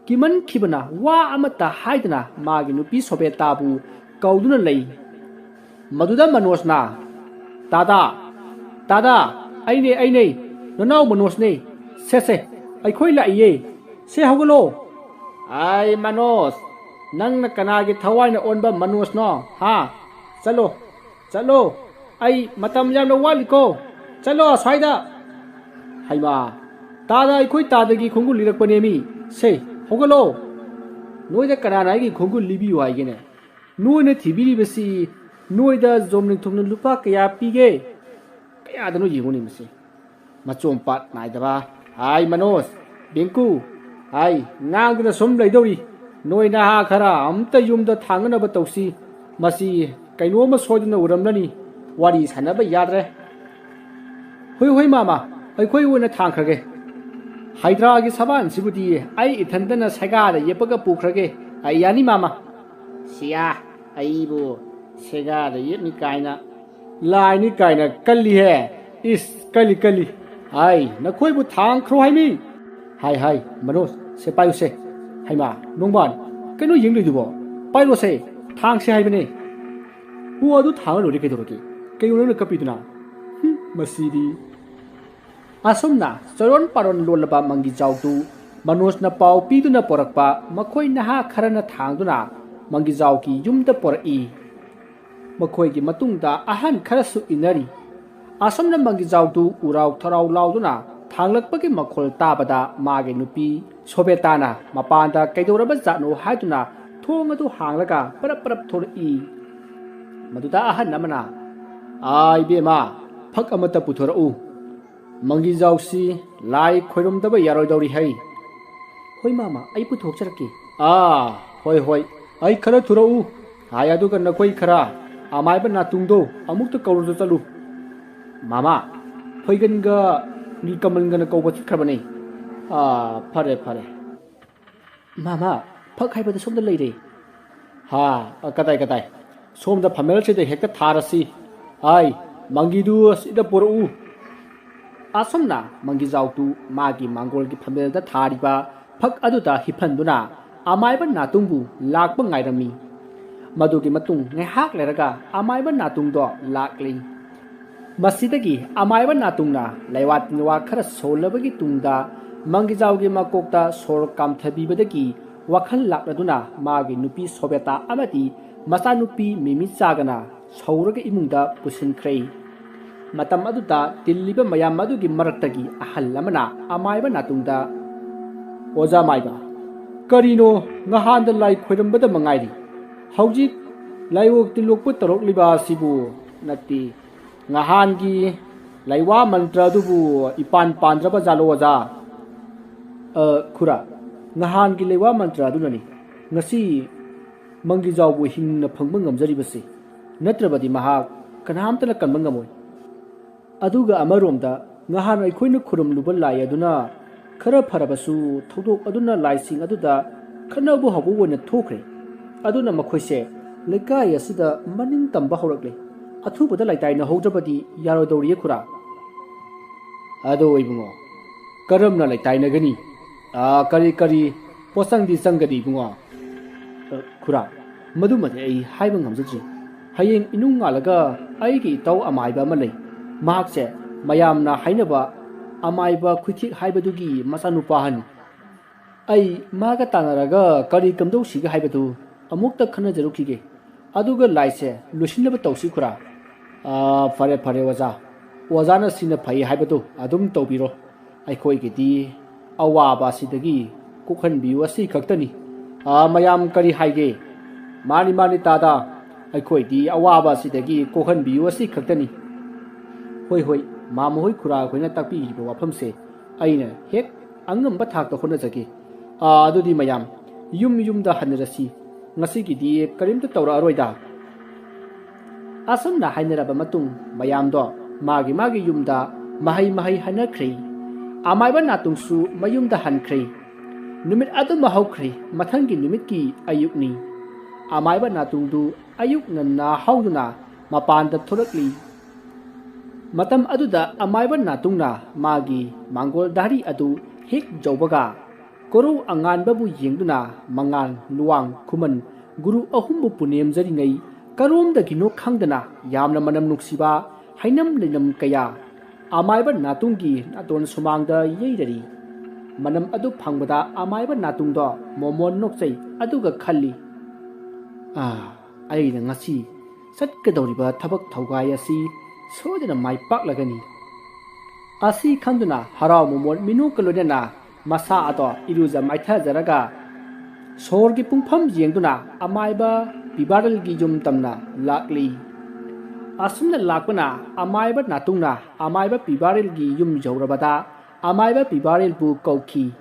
ꯀꯤꯃꯟꯈꯤꯕꯅ ꯋꯥ ꯑꯃꯠꯇ ꯍꯥꯏꯗꯅ ꯃꯥꯒꯤ ꯅꯨꯄꯤ ꯁꯣꯕꯦꯇꯥꯕꯨ ꯀꯧꯗꯨꯅ ꯂꯩ꯫ ꯃꯗꯨꯗ ꯃꯅꯣꯖꯅ, "ꯇꯥꯗꯥ, ꯇꯥꯗꯥ, ꯑꯩꯅꯦ, ꯑꯩꯅꯦ, ꯅꯅꯥꯎ ꯃꯅꯣꯖꯅꯦ꯫ ꯁꯦ, ꯁꯦ, ꯑꯩꯈꯣꯏ ꯂꯥꯛꯏꯌꯦ꯫ ꯁꯦ, ꯍꯧꯒꯠꯂꯣ꯫" "ꯑꯩ ꯃꯅꯣꯖ, ꯅꯪꯅ ꯀꯅꯥꯒꯤ ꯊꯋꯥꯏꯅ ꯑꯣꯟꯕ ꯃꯅꯣꯖꯅꯣ, ꯍꯥ? ꯆꯠꯂꯣ, ꯆꯠꯂꯣ, ꯑꯩ ꯃꯇꯝ ꯌꯥꯝꯅ ꯋꯥꯠꯂꯤꯀꯣ꯫ ꯆꯠꯂꯣ ꯑꯁ꯭ꯋꯥꯏꯗ꯫" "ꯍꯩꯃꯥ, ꯇꯥꯗ, ꯑꯩꯈꯣꯏ ꯇꯥꯗꯒꯤ ꯈꯣꯡꯒꯨꯜ ꯂꯤꯔꯛꯄꯅꯦꯃꯤ꯫ ꯁꯦ, ꯍꯧꯒꯠꯂꯣ꯫ ꯅꯣꯏꯗ ꯀꯅꯥꯅ ꯑꯩꯒꯤ ꯈꯣꯡꯒꯨꯜ ꯂꯤꯕꯤꯌꯨ ꯍꯥꯏꯒꯦꯅꯦ? ꯅꯣꯏꯅ ꯊꯤꯕꯤꯔꯤꯕꯁꯤ ꯅꯣꯏꯗ ꯖꯣꯝ ꯅꯤꯡꯊꯧꯅ ꯂꯨꯄꯥ ꯀꯌꯥ ꯄꯤꯒꯦ? ꯀꯌꯥꯗꯅꯣ ꯌꯦꯡꯉꯨꯅꯦ ꯃꯁꯤ꯫ ꯃꯆꯣꯝ ꯄꯥꯠ ꯅꯥꯏꯗꯕ꯫ ꯍꯥꯏ ꯃꯅꯣꯖ, ꯕꯤꯡꯀꯨ, ꯍꯥꯏ, ꯉꯥꯡꯗꯨꯅ ꯁꯨꯝ ꯂꯩꯗꯧꯔꯤ꯫ ꯅꯣꯏ ꯅꯍꯥ ꯈꯔ ꯑꯝꯇ ꯌꯨꯝꯗ ꯊꯥꯡꯅꯅꯕ ꯇꯧꯁꯤ꯫ ꯃꯁꯤ ꯀꯩꯅꯣꯝꯃ ꯁꯣꯏꯗꯅ ꯎꯔꯝꯂꯅꯤ꯫ ꯋꯥꯔꯤ ꯁꯥꯟꯅꯕ ꯌꯥꯗ꯭ꯔꯦ꯫" "ꯍꯣꯏ, ꯍꯣꯏ, ꯃꯥꯃ, ꯑꯩꯈꯣꯏ ꯑꯣꯏꯅ ꯊꯥꯡꯈ꯭ꯔꯒꯦ꯫ ꯍꯩꯗ꯭ꯔꯥꯒꯤ ꯁꯕꯥꯟꯁꯤꯕꯨꯗꯤ ꯑꯩ ꯏꯊꯟꯇꯅ ꯁꯦꯒꯥꯗ ꯌꯦꯞꯄꯒ ꯄꯨꯈ꯭ꯔꯒꯦ꯫ ꯑꯩ ꯌꯥꯅꯤ, ꯃꯥꯃ꯫" "ꯁꯤꯌꯥ, ꯑꯩꯕꯨ ꯁꯦꯒꯥꯗ ꯌꯦꯞꯅꯤ ꯀꯥꯏꯅ꯫ ꯂꯥꯏꯅꯤ ꯀꯥꯏꯅ ꯀꯜꯂꯤꯍꯦ꯫ ꯏꯁ, ꯀꯜꯂꯤ, ꯀꯜꯂꯤ꯫ ꯍꯥꯏ, ꯅꯈꯣꯏꯕꯨ ꯊꯥꯡꯈ꯭ꯔꯣ ꯍꯥꯏꯃꯤ꯫" "ꯍꯥꯏ, ꯍꯥꯏ, ꯃꯅꯣꯖ, ꯁꯦ ꯄꯥꯏꯌꯨꯁꯦ꯫ ꯍꯩꯃꯥ, ꯅꯣꯡꯕꯥꯟ, ꯀꯩꯅꯣ ꯌꯦꯡꯗꯣꯏꯗꯨꯕꯣ? ꯄꯥꯏꯔꯣꯁꯦ, ꯊꯥꯡꯁꯦ ꯍꯥꯏꯕꯅꯦ꯫" "ꯑꯣ, ꯑꯗꯨ ꯊꯥꯡꯉ ꯂꯣꯏꯔꯦ ꯀꯩꯗꯧꯔꯒꯦ? ꯀꯩꯅꯣ ꯅꯪꯅ ꯀꯞꯄꯤꯗꯨꯅ? ꯍꯨꯝ, ꯃꯁꯤꯗꯤ꯫" ꯑꯁꯨꯝꯅ ꯆꯣꯔꯣꯟ ꯄꯥꯔꯣꯟ ꯂꯣꯜꯂꯕ ꯃꯪꯒꯤꯖꯥꯎꯗꯨ ꯃꯅꯣꯖꯅ ꯄꯥꯎ ꯄꯤꯗꯨꯅ ꯄꯣꯔꯛꯄ ꯃꯈꯣꯏ ꯅꯍꯥ ꯈꯔꯅ ꯊꯥꯡꯗꯨꯅ ꯃꯪꯒꯤꯖꯥꯎꯒꯤ ꯌꯨꯝꯗ ꯄꯣꯔꯛꯏ꯫ ꯃꯈꯣꯏꯒꯤ ꯃꯇꯨꯡꯗ ꯑꯍꯟ ꯈꯔꯁꯨ ꯏꯟꯅꯔꯤ꯫ ꯑꯁꯨꯝꯅ ꯃꯪꯒꯤꯖꯥꯎꯗꯨ ꯎꯔꯥꯎ ꯊꯔꯥꯎ ꯂꯥꯎꯗꯨꯅ ꯊꯥꯡꯂꯛꯄꯒꯤ ꯃꯈꯣꯜ ꯇꯥꯕꯗ ꯃꯥꯒꯤ ꯅꯨꯄꯤ ꯁꯣꯕꯦꯇꯥꯅ ꯃꯄꯥꯟꯗ ꯀꯩꯗꯧꯔꯕ ꯖꯥꯠꯅꯣ ꯍꯥꯏꯗꯨꯅ ꯊꯣꯡ ꯑꯗꯨ ꯍꯥꯡꯂꯒ ꯄꯔꯞ ꯄꯔꯞ ꯊꯣꯔꯛꯏ꯫ ꯃꯗꯨꯗ ꯑꯍꯟ ꯑꯃꯅ, "ꯑꯥ, ꯏꯕꯦꯝꯃ, ꯐꯛ ꯑꯃꯠꯇ ꯄꯨꯊꯣꯔꯛꯎ꯫ ꯃꯪꯒꯤꯖꯥꯎꯁꯤ ꯂꯥꯏ ꯈꯣꯏꯔꯝꯗꯕ ꯌꯥꯔꯣꯏꯗꯧꯔꯤ ꯍꯩ꯫" "ꯍꯣꯏ ꯃꯥꯃ, ꯑꯩ ꯄꯨꯊꯣꯛꯆꯔꯛꯀꯦ꯫" "ꯑꯥ, ꯍꯣꯏ, ꯍꯣꯏ, ꯑꯩ ꯈꯔ ꯊꯨꯔꯛꯎ꯫ ꯍꯥꯏ, ꯑꯗꯨꯒ ꯅꯈꯣꯏ ꯈꯔ ꯑꯃꯥꯏꯕ ꯅꯥꯇꯨꯡꯗꯣ ꯑꯃꯨꯛꯇ ꯀꯧꯔꯨꯆꯣ ꯆꯠꯂꯨ꯫" "ꯃꯥꯃ, ꯐꯣꯏꯒꯟꯒ ꯅꯤꯜꯀꯃꯜꯒꯅ ꯀꯧꯕ ꯆꯠꯈ꯭ꯔꯕꯅꯤ꯫" "ꯑꯥ, ꯐꯔꯦ, ꯐꯔꯦ꯫" "ꯃꯥꯃ, ꯐꯛ ꯍꯥꯏꯕꯗ ꯁꯣꯝꯗ ꯂꯩꯔꯦ꯫" "ꯍꯥ, ꯀꯗꯥꯏ, ꯀꯗꯥꯏ? ꯁꯣꯝꯗ ꯐꯝꯃꯦꯜꯁꯤꯗ ꯍꯦꯛꯇ ꯊꯥꯔꯁꯤ꯫ ꯑꯥꯏ, ꯃꯪꯒꯤꯗꯨ ꯑꯁꯤꯗ ꯄꯨꯔꯛꯎ꯫" ꯑꯁꯨꯝꯅ ꯃꯪꯒꯤꯖꯥꯎꯗꯨ ꯃꯥꯒꯤ ꯃꯥꯡꯒꯣꯜꯒꯤ ꯐꯝꯃꯦꯜꯗ ꯊꯥꯔꯤꯕ ꯐꯛ ꯑꯗꯨꯗ ꯍꯤꯞꯍꯟꯗꯨꯅ ꯑꯃꯥꯏꯕ ꯅꯥꯇꯨꯡꯕꯨ ꯂꯥꯛꯄ ꯉꯥꯏꯔꯝꯃꯤ꯫ ꯃꯗꯨꯒꯤ ꯃꯇꯨꯡ ꯉꯥꯏꯍꯥꯛ ꯂꯩꯔꯒ ꯑꯃꯥꯏꯕ ꯅꯥꯇꯨꯡꯗꯣ ꯂꯥꯛꯂꯤ꯫ ꯃꯁꯤꯗꯒꯤ ꯑꯃꯥꯏꯕ ꯅꯥꯇꯨꯡꯅ ꯂꯩꯋꯥ ꯇꯤꯟꯋꯥ ꯈꯔ ꯁꯣꯜꯂꯕꯒꯤ ꯇꯨꯡꯗ ꯃꯪꯒꯤꯖꯥꯎꯒꯤ ꯃꯀꯣꯛꯇ ꯁꯣꯔ ꯀꯥꯝꯊꯕꯤꯕꯗꯒꯤ ꯋꯥꯈꯜ ꯂꯥꯛꯂꯗꯨꯅ ꯃꯥꯒꯤ ꯅꯨꯄꯤ ꯁꯣꯕꯦꯇꯥ ꯑꯃꯗꯤ ꯃꯆꯥꯅꯨꯄꯤ ꯃꯤꯃꯤꯆꯥꯒꯅ ꯁꯧꯔꯒ ꯏꯃꯨꯡꯗ ꯄꯨꯁꯤꯟꯈ꯭ꯔꯦ꯫ ꯃꯇꯝ ꯑꯗꯨꯗ ꯇꯤꯜꯂꯤꯕ ꯃꯌꯥꯝ ꯑꯗꯨꯒꯤ ꯃꯔꯛꯇꯒꯤ ꯑꯍꯜ ꯑꯃꯅ ꯑꯃꯥꯏꯕ ꯅꯥꯇꯨꯡꯗ, "ꯑꯣꯖꯥ ꯃꯥꯏꯕ, ꯀꯔꯤꯅꯣ ꯉꯍꯥꯟꯗ ꯂꯥꯏ ꯈꯣꯏꯔꯝꯕꯗ ꯃꯉꯥꯏꯔꯤ, ꯍꯧꯖꯤꯛ ꯂꯥꯏꯑꯣꯛ ꯇꯤꯜꯂꯣꯛꯄ ꯇꯧꯔꯛꯂꯤꯕ ꯑꯁꯤꯕꯨ? ꯅꯠꯇꯦ, ꯉꯍꯥꯟꯒꯤ ꯂꯩꯋꯥ ꯃꯟꯇ꯭ꯔ ꯑꯗꯨꯕꯨ ꯏꯄꯥꯟ ꯄꯥꯟꯗ꯭ꯔꯕ ꯖꯥꯠꯂꯣ, ꯑꯣꯖꯥ?" "ꯑ, ꯈꯨꯔꯥ, ꯉꯍꯥꯟꯒꯤ ꯂꯩꯋꯥ ꯃꯟꯇ꯭ꯔ ꯑꯗꯨꯅꯅꯤ ꯉꯁꯤ ꯃꯪꯒꯤꯖꯥꯎꯕꯨ ꯍꯤꯡꯅ ꯐꯪꯕ ꯉꯝꯖꯔꯤꯕꯁꯤ, ꯅꯠꯇ꯭ꯔꯕꯗꯤ ꯃꯍꯥꯛ ꯀꯅꯥꯝꯇꯅ ꯀꯟꯕ ꯉꯝꯃꯣꯏ꯫ ꯑꯗꯨꯒ ꯑꯃꯔꯣꯝꯗ, ꯉꯍꯥꯟ ꯑꯩꯈꯣꯏꯅ ꯈꯨꯔꯨꯝꯂꯨꯕ ꯂꯥꯏ ꯑꯗꯨꯅ ꯈꯔ ꯐꯔꯕꯁꯨ, ꯊꯧꯗꯣꯛ ꯑꯗꯨꯅ ꯂꯥꯏꯁꯤꯡ ꯑꯗꯨꯗ ꯈꯠꯅꯕ ꯍꯧꯕ ꯑꯣꯏꯅ ꯊꯣꯛꯈ꯭ꯔꯦ꯫ ꯑꯗꯨꯅ ꯃꯈꯣꯏꯁꯦ ꯂꯩꯀꯥꯏ ꯑꯁꯤꯗ ꯃꯅꯤꯡ ꯇꯝꯕ ꯍꯧꯔꯛꯂꯦ꯫ ꯑꯊꯨꯕꯗ ꯂꯩꯇꯥꯏꯅꯍꯧꯗ꯭ꯔꯕꯗꯤ ꯌꯥꯔꯣꯏꯗꯧꯔꯤꯌꯦ, ꯈꯨꯔꯥ꯫" "ꯑꯗꯣ ꯏꯕꯨꯡꯉꯣ, ꯀꯔꯝꯅ ꯂꯩꯇꯥꯏꯅꯒꯅꯤ? ꯑꯥ, ꯀꯔꯤ ꯀꯔꯤ ꯄꯣꯠꯆꯪꯗꯤ ꯆꯪꯒꯅꯤ, ꯏꯕꯨꯡꯉꯣ?" "ꯑ, ꯈꯨꯔꯥ, ꯃꯗꯨꯃꯗꯤ ꯑꯩ ꯍꯥꯏꯕ ꯉꯝꯖꯗ꯭ꯔꯤ꯫ ꯍꯌꯦꯡ ꯏꯅꯨꯡ ꯉꯥꯜꯂꯒ ꯑꯩꯒꯤ ꯏꯇꯧ ꯑꯃꯥꯏꯕ ꯑꯃ ꯂꯩ꯫ ꯃꯍꯥꯛꯁꯦ ꯃꯌꯥꯝꯅ ꯍꯥꯏꯅꯕ ꯑꯃꯥꯏꯕ ꯈꯨꯏꯊꯦꯛ ꯍꯥꯏꯕꯗꯨꯒꯤ ꯃꯆꯥꯅꯨꯄꯥ ꯑꯍꯟꯅꯤ꯫ ꯑꯩ ꯃꯥꯒ ꯇꯥꯟꯅꯔꯒ ꯀꯔꯤ ꯀꯝꯗꯧꯁꯤꯒꯦ ꯍꯥꯏꯕꯗꯨ ꯑꯃꯨꯛꯇ ꯈꯟꯅꯖꯔꯨꯈꯤꯒꯦ꯫ ꯑꯗꯨꯒ ꯂꯥꯏꯁꯦ ꯂꯣꯏꯁꯤꯟꯅꯕ ꯇꯧꯁꯤ ꯈꯨꯔꯥ꯫ ꯑꯥ, ꯐꯔꯦ, ꯐꯔꯦ ꯑꯣꯖꯥ꯫ ꯑꯣꯖꯥꯅ ꯁꯤꯅ ꯐꯩ ꯍꯥꯏꯕꯗꯨ ꯑꯗꯨꯝ ꯇꯧꯕꯤꯔꯣ꯫ ꯑꯩꯈꯣꯏꯒꯤꯗꯤ ꯑꯋꯥꯕ ꯑꯁꯤꯗꯒꯤ ꯀꯣꯛꯍꯟꯕꯤꯌꯨ ꯑꯁꯤ ꯈꯛꯇꯅꯤ꯫ ꯑꯥ, ꯃꯌꯥꯝ ꯀꯔꯤ ꯍꯥꯏꯒꯦ? ꯃꯥꯅꯤ, ꯃꯥꯅꯤ ꯇꯥꯗ, ꯑꯩꯈꯣꯏꯗꯤ ꯑꯋꯥꯕ ꯑꯁꯤꯗꯒꯤ ꯀꯣꯛꯍꯟꯕꯤꯌꯨ ꯑꯁꯤ ꯈꯛꯇꯅꯤ꯫ ꯍꯣꯏ, ꯍꯣꯏ, ꯃꯥꯃ ꯍꯣꯏ ꯈꯨꯔꯥ ꯑꯩꯈꯣꯏꯅ ꯇꯥꯛꯄꯤꯔꯤꯕ ꯋꯥꯐꯝꯁꯦ ꯑꯩꯅ ꯍꯦꯛ ꯑꯉꯝꯕ ꯊꯥꯛꯇ ꯍꯣꯠꯅꯖꯒꯦ꯫ ꯑꯥ, ꯑꯗꯨꯗꯤ ꯃꯌꯥꯝ ꯌꯨꯝ ꯌꯨꯝꯗ ꯍꯟꯅꯔꯁꯤ꯫ ꯉꯁꯤꯒꯤꯗꯤ ꯀꯔꯤꯝꯇ ꯇꯧꯔꯛꯑꯔꯣꯏꯗ꯫ ꯑꯁꯨꯝꯅ ꯍꯥꯏꯅꯔꯕ ꯃꯇꯨꯡ ꯃꯌꯥꯝꯗꯣ ꯃꯥꯒꯤ ꯃꯥꯒꯤ ꯌꯨꯝꯗ ꯃꯍꯩ ꯃꯍꯩ ꯍꯟꯅꯈ꯭ꯔꯦ꯫ ꯑꯃꯥꯏꯕ ꯅꯥꯇꯨꯡꯁꯨ ꯃꯌꯨꯝꯗ ꯍꯟꯈ꯭ꯔꯦ꯫ ꯅꯨꯃꯤꯠ ꯑꯗꯨꯃ ꯍꯧꯈ꯭ꯔꯦ꯫ ꯃꯊꯪꯒꯤ ꯅꯨꯃꯤꯠꯀꯤ ꯑꯌꯨꯛꯅꯤ꯫ ꯑꯃꯥꯏꯕ ꯅꯥꯇꯨꯡꯗꯨ ꯑꯌꯨꯛ ꯉꯟꯅ ꯍꯧꯗꯨꯅ ꯃꯄꯥꯟꯗ ꯊꯣꯔꯛꯂꯤ꯫ ꯃꯇꯝ ꯑꯗꯨꯗ ꯑꯃꯥꯏꯕ ꯅꯥꯇꯨꯡꯅ ꯃꯥꯒꯤ ꯃꯥꯡꯒꯣꯜ ꯗꯥꯔꯤ ꯑꯗꯨ ꯍꯦꯛ ꯌꯧꯕꯒ, ꯀꯣꯔꯧ ꯑꯉꯥꯟꯕꯕꯨ ꯌꯦꯡꯗꯨꯅ ꯃꯉꯥꯜ, ꯂꯨꯋꯥꯡ, ꯈꯨꯃꯟ ꯒꯨꯔꯨ ꯑꯍꯨꯝꯕꯨ ꯄꯨꯅꯦꯝꯖꯔꯤꯉꯩ, ꯀꯔꯣꯝꯗꯒꯤꯅꯣ ꯈꯪꯗꯅ ꯌꯥꯝꯅ ꯃꯅꯝ ꯅꯨꯡꯁꯤꯕ ꯍꯩꯅꯝ ꯂꯩꯅꯝ ꯀꯌꯥ ꯑꯃꯥꯏꯕ ꯅꯥꯇꯨꯡꯒꯤ ꯅꯥꯇꯣꯟ ꯁꯨꯃꯥꯡꯗ ꯌꯩꯔꯔꯤ꯫ ꯃꯅꯝ ꯑꯗꯨ ꯐꯪꯕꯗ ꯑꯃꯥꯏꯕ ꯅꯥꯇꯨꯡꯗꯣ ꯃꯣꯃꯣꯟ ꯅꯣꯛꯆꯩ, ꯑꯗꯨꯒ ꯈꯜꯂꯤ, "ꯑꯥ, ꯑꯩꯅ ꯉꯁꯤ ꯆꯠꯀꯗꯧꯔꯤꯕ ꯊꯕꯛ ꯊꯧꯒꯥꯏ ꯑꯁꯤ ꯁꯣꯏꯗꯅ ꯃꯥꯏ ꯄꯥꯛꯂꯒꯅꯤ"꯫ ꯑꯁꯤ ꯈꯟꯗꯨꯅ ꯍꯔꯥꯎ ꯃꯣꯃꯣꯟ ꯃꯤꯅꯣꯛꯀ ꯂꯣꯏꯅꯅ ꯃꯁꯥ ꯑꯗꯣ ꯏꯔꯨꯖ ꯃꯥꯏꯊꯖꯔꯒ ꯁꯣꯔꯒꯤ ꯄꯨꯡꯐꯝ ꯌꯦꯡꯗꯨꯅ ꯑꯃꯥꯏꯕ ꯄꯤꯕꯥꯔꯦꯜꯒꯤ ꯌꯨꯝ ꯇꯝꯅ ꯂꯥꯛꯂꯤ꯫ ꯑꯁꯨꯝꯅ ꯂꯥꯛꯄꯅ ꯑꯃꯥꯏꯕ ꯅꯥꯇꯨꯡꯅ ꯑꯃꯥꯏꯕ ꯄꯤꯕꯥꯔꯦꯜꯒꯤ ꯌꯨꯝ ꯌꯧꯔꯕꯗ ꯑꯃꯥꯏꯕ ꯄꯤꯕꯥꯔꯦꯜꯕꯨ ꯀꯧꯈꯤ꯫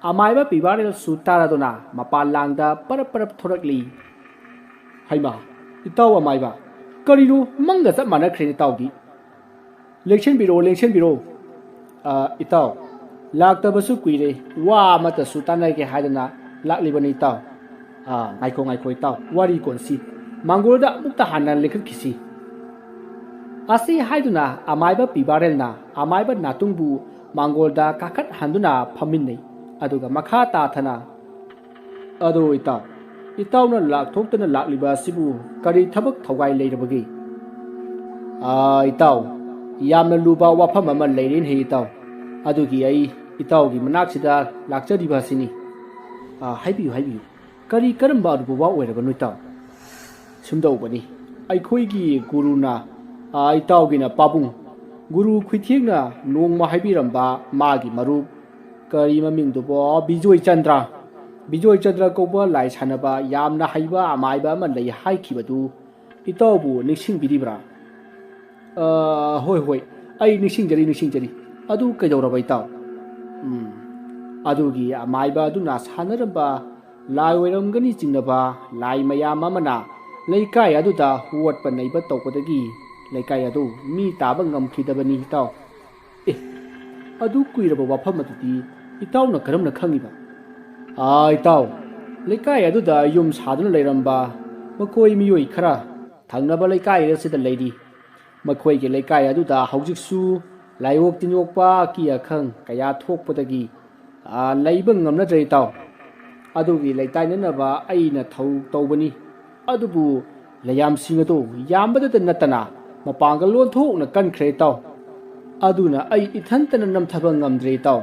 ꯑꯃꯥꯏꯕ ꯄꯤꯕꯥꯔꯦꯜꯁꯨ ꯇꯥꯔꯗꯨꯅ ꯃꯄꯥꯟ ꯂꯥꯡꯗ ꯄꯔꯞ ꯄꯔꯞ ꯊꯣꯔꯛꯂꯤ꯫ "ꯍꯩꯃꯥ, ꯏꯇꯥꯎ ꯑꯃꯥꯏꯕ, ꯀꯔꯤꯅꯣ ꯃꯪꯒ ꯆꯞ ꯃꯥꯟꯅꯈ꯭ꯔꯦ ꯏꯇꯥꯎꯗꯤ? ꯂꯦꯡꯁꯤꯟꯕꯤꯔꯛꯑꯣ, ꯂꯦꯡꯁꯤꯟꯕꯤꯔꯛꯑꯣ꯫ ꯑ, ꯏꯇꯥꯎ, ꯂꯥꯛꯇꯕꯁꯨ ꯀꯨꯏꯔꯦ, ꯋꯥ ꯑꯃꯇꯁꯨ ꯇꯥꯟꯅꯒꯦ ꯍꯥꯏꯗꯅ ꯂꯥꯛꯂꯤꯕꯅꯤ ꯏꯇꯥꯎ꯫ ꯑ, ꯉꯥꯏꯈꯣ, ꯉꯥꯏꯈꯣ ꯏꯇꯥꯎ, ꯋꯥꯔꯤ ꯀꯣꯟꯁꯤ꯫ ꯃꯥꯡꯒꯣꯜꯗ ꯑꯃꯨꯛꯇ ꯍꯥꯟꯅ ꯂꯦꯡꯈꯠꯈꯤꯁꯤ"꯫ ꯑꯁꯤ ꯍꯥꯏꯗꯨꯅ ꯑꯃꯥꯏꯕ ꯄꯤꯕꯥꯔꯦꯜꯅ ꯑꯃꯥꯏꯕ ꯅꯥꯇꯨꯡꯕꯨ ꯃꯥꯡꯒꯣꯜꯗ ꯀꯥꯈꯠꯍꯟꯗꯨꯅ ꯐꯝꯃꯤꯟꯅꯩ꯫ ꯑꯗꯨꯒ ꯃꯈꯥ ꯇꯥꯊꯅ, "ꯑꯗꯣ ꯏꯇꯥꯎ, ꯏꯇꯥꯎꯅ ꯂꯥꯛꯊꯣꯛꯇꯅ ꯂꯥꯛꯂꯤꯕ ꯑꯁꯤꯕꯨ ꯀꯔꯤ ꯊꯕꯛ ꯊꯧꯒꯥꯏ ꯂꯩꯔꯕꯒꯦ?" "ꯑꯥ, ꯏꯇꯥꯎ, ꯌꯥꯝꯅ ꯂꯨꯕ ꯋꯥꯐꯝ ꯑꯃ ꯂꯩꯔꯦꯅꯦꯍꯦ ꯏꯇꯥꯎ꯫ ꯑꯗꯨꯒꯤ ꯑꯩ ꯏꯇꯥꯎꯒꯤ ꯃꯅꯥꯛꯁꯤꯗ ꯂꯥꯛꯆꯔꯤꯕ ꯑꯁꯤꯅꯤ"꯫ "ꯑꯥ, ꯍꯥꯏꯕꯤꯌꯨ, ꯍꯥꯏꯕꯤꯌꯨ꯫ ꯀꯔꯤ ꯀꯔꯝꯕ ꯑꯔꯨꯕ ꯋꯥ ꯑꯣꯏꯔꯕꯅꯣ ꯏꯇꯥꯎ?" ꯁꯨꯝꯗꯧꯕꯅꯤ, ꯑꯩꯈꯣꯏꯒꯤ ꯒꯨꯔꯨꯅ, ꯑ, ꯏꯇꯥꯎꯒꯤꯅ ꯄꯥꯕꯨꯡ, ꯒꯨꯔꯨ ꯈꯨꯊꯦꯡꯅ ꯅꯣꯡꯃ ꯍꯥꯏꯕꯤꯔꯝꯕ ꯃꯥꯒꯤ ꯃꯔꯨꯞ, ꯀꯔꯤ ꯃꯃꯤꯡꯗꯨꯕꯣ, ꯕꯤꯖꯣꯏ ꯆꯟꯗ꯭ꯔ, ꯕꯤꯖꯣꯏ ꯆꯟꯗ꯭ꯔ ꯀꯧꯕ ꯂꯥꯏ ꯁꯥꯟꯅꯕ ꯌꯥꯝꯅ ꯍꯩꯕ ꯑꯃꯥꯏꯕ ꯑꯃ ꯂꯩ ꯍꯥꯏꯈꯤꯕꯗꯨ ꯏꯇꯥꯎꯕꯨ ꯅꯤꯡꯁꯤꯡꯕꯤꯔꯤꯕ꯭ꯔꯥ? ꯑ, ꯍꯣꯏ, ꯍꯣꯏ, ꯑꯩ ꯅꯤꯡꯁꯤꯡꯖꯔꯤ, ꯅꯤꯡꯁꯤꯡꯖꯔꯤ꯫ ꯑꯗꯨ ꯀꯩꯗꯧꯔꯕ, ꯏꯇꯥꯎ? ꯎꯝ, ꯑꯗꯨꯒꯤ ꯑꯃꯥꯏꯕ ꯑꯗꯨꯅ ꯁꯥꯟꯅꯔꯝꯕ ꯂꯥꯏ ꯑꯣꯏꯔꯝꯒꯅꯤ ꯆꯤꯡꯅꯕ ꯂꯥꯏ ꯃꯌꯥꯝ ꯑꯃꯅ ꯂꯩꯀꯥꯏ ꯑꯗꯨꯗ ꯑꯣꯠꯄ ꯅꯩꯕ ꯇꯧꯕꯗꯒꯤ ꯂꯩꯀꯥꯏ ꯑꯗꯨ ꯃꯤ ꯇꯥꯕ ꯉꯝꯈꯤꯗꯕꯅꯤ, ꯏꯇꯥꯎ꯫ ꯑꯦ, ꯑꯗꯨ ꯀꯨꯏꯔꯕ ꯋꯥꯐꯝ ꯑꯗꯨꯗꯤ ꯏꯇꯥꯎꯅ ꯀꯔꯝꯅ ꯈꯪꯉꯤꯕ? ꯑꯥ, ꯏꯇꯥꯎ, ꯂꯩꯀꯥꯏ ꯑꯗꯨꯗ ꯌꯨꯝ ꯁꯥꯗꯨꯅ ꯂꯩꯔꯝꯕ ꯃꯈꯣꯏ ꯃꯤꯑꯣꯏ ꯈꯔ ꯊꯪꯅꯕ ꯂꯩꯀꯥꯏ ꯑꯁꯤꯗ ꯂꯩꯔꯤ꯫ ꯃꯈꯣꯏꯒꯤ ꯂꯩꯀꯥꯏ ꯑꯗꯨꯗ ꯍꯧꯖꯤꯛꯁꯨ ꯂꯥꯏꯑꯣꯛ ꯇꯤꯟꯑꯣꯛꯄ ꯑꯀꯤ ꯑꯈꯪ ꯀꯌꯥ ꯊꯣꯛꯄꯗꯒꯤ, ꯑꯥ, ꯂꯩꯕ ꯉꯝꯅꯗ꯭ꯔꯦ, ꯏꯇꯥꯎ꯫ ꯑꯗꯨꯒꯤ ꯂꯩꯇꯥꯏꯅꯅꯕ ꯑꯩꯅ ꯊꯧ ꯇꯧꯕꯅꯤ꯫ ꯑꯗꯨꯕꯨ ꯂꯩꯌꯥꯝꯁꯤꯡ ꯑꯗꯨ ꯌꯥꯝꯕꯗꯇ ꯅꯠꯇꯅ ꯃꯄꯥꯡꯒꯜ ꯑꯣꯟꯊꯣꯛꯅ ꯀꯟꯈ꯭ꯔꯦ, ꯏꯇꯥꯎ꯫ ꯑꯗꯨꯅ ꯑꯩ ꯏꯊꯟꯇꯅ ꯅꯝꯊꯕ ꯉꯝꯗ꯭ꯔꯦ, ꯏꯇꯥꯎ꯫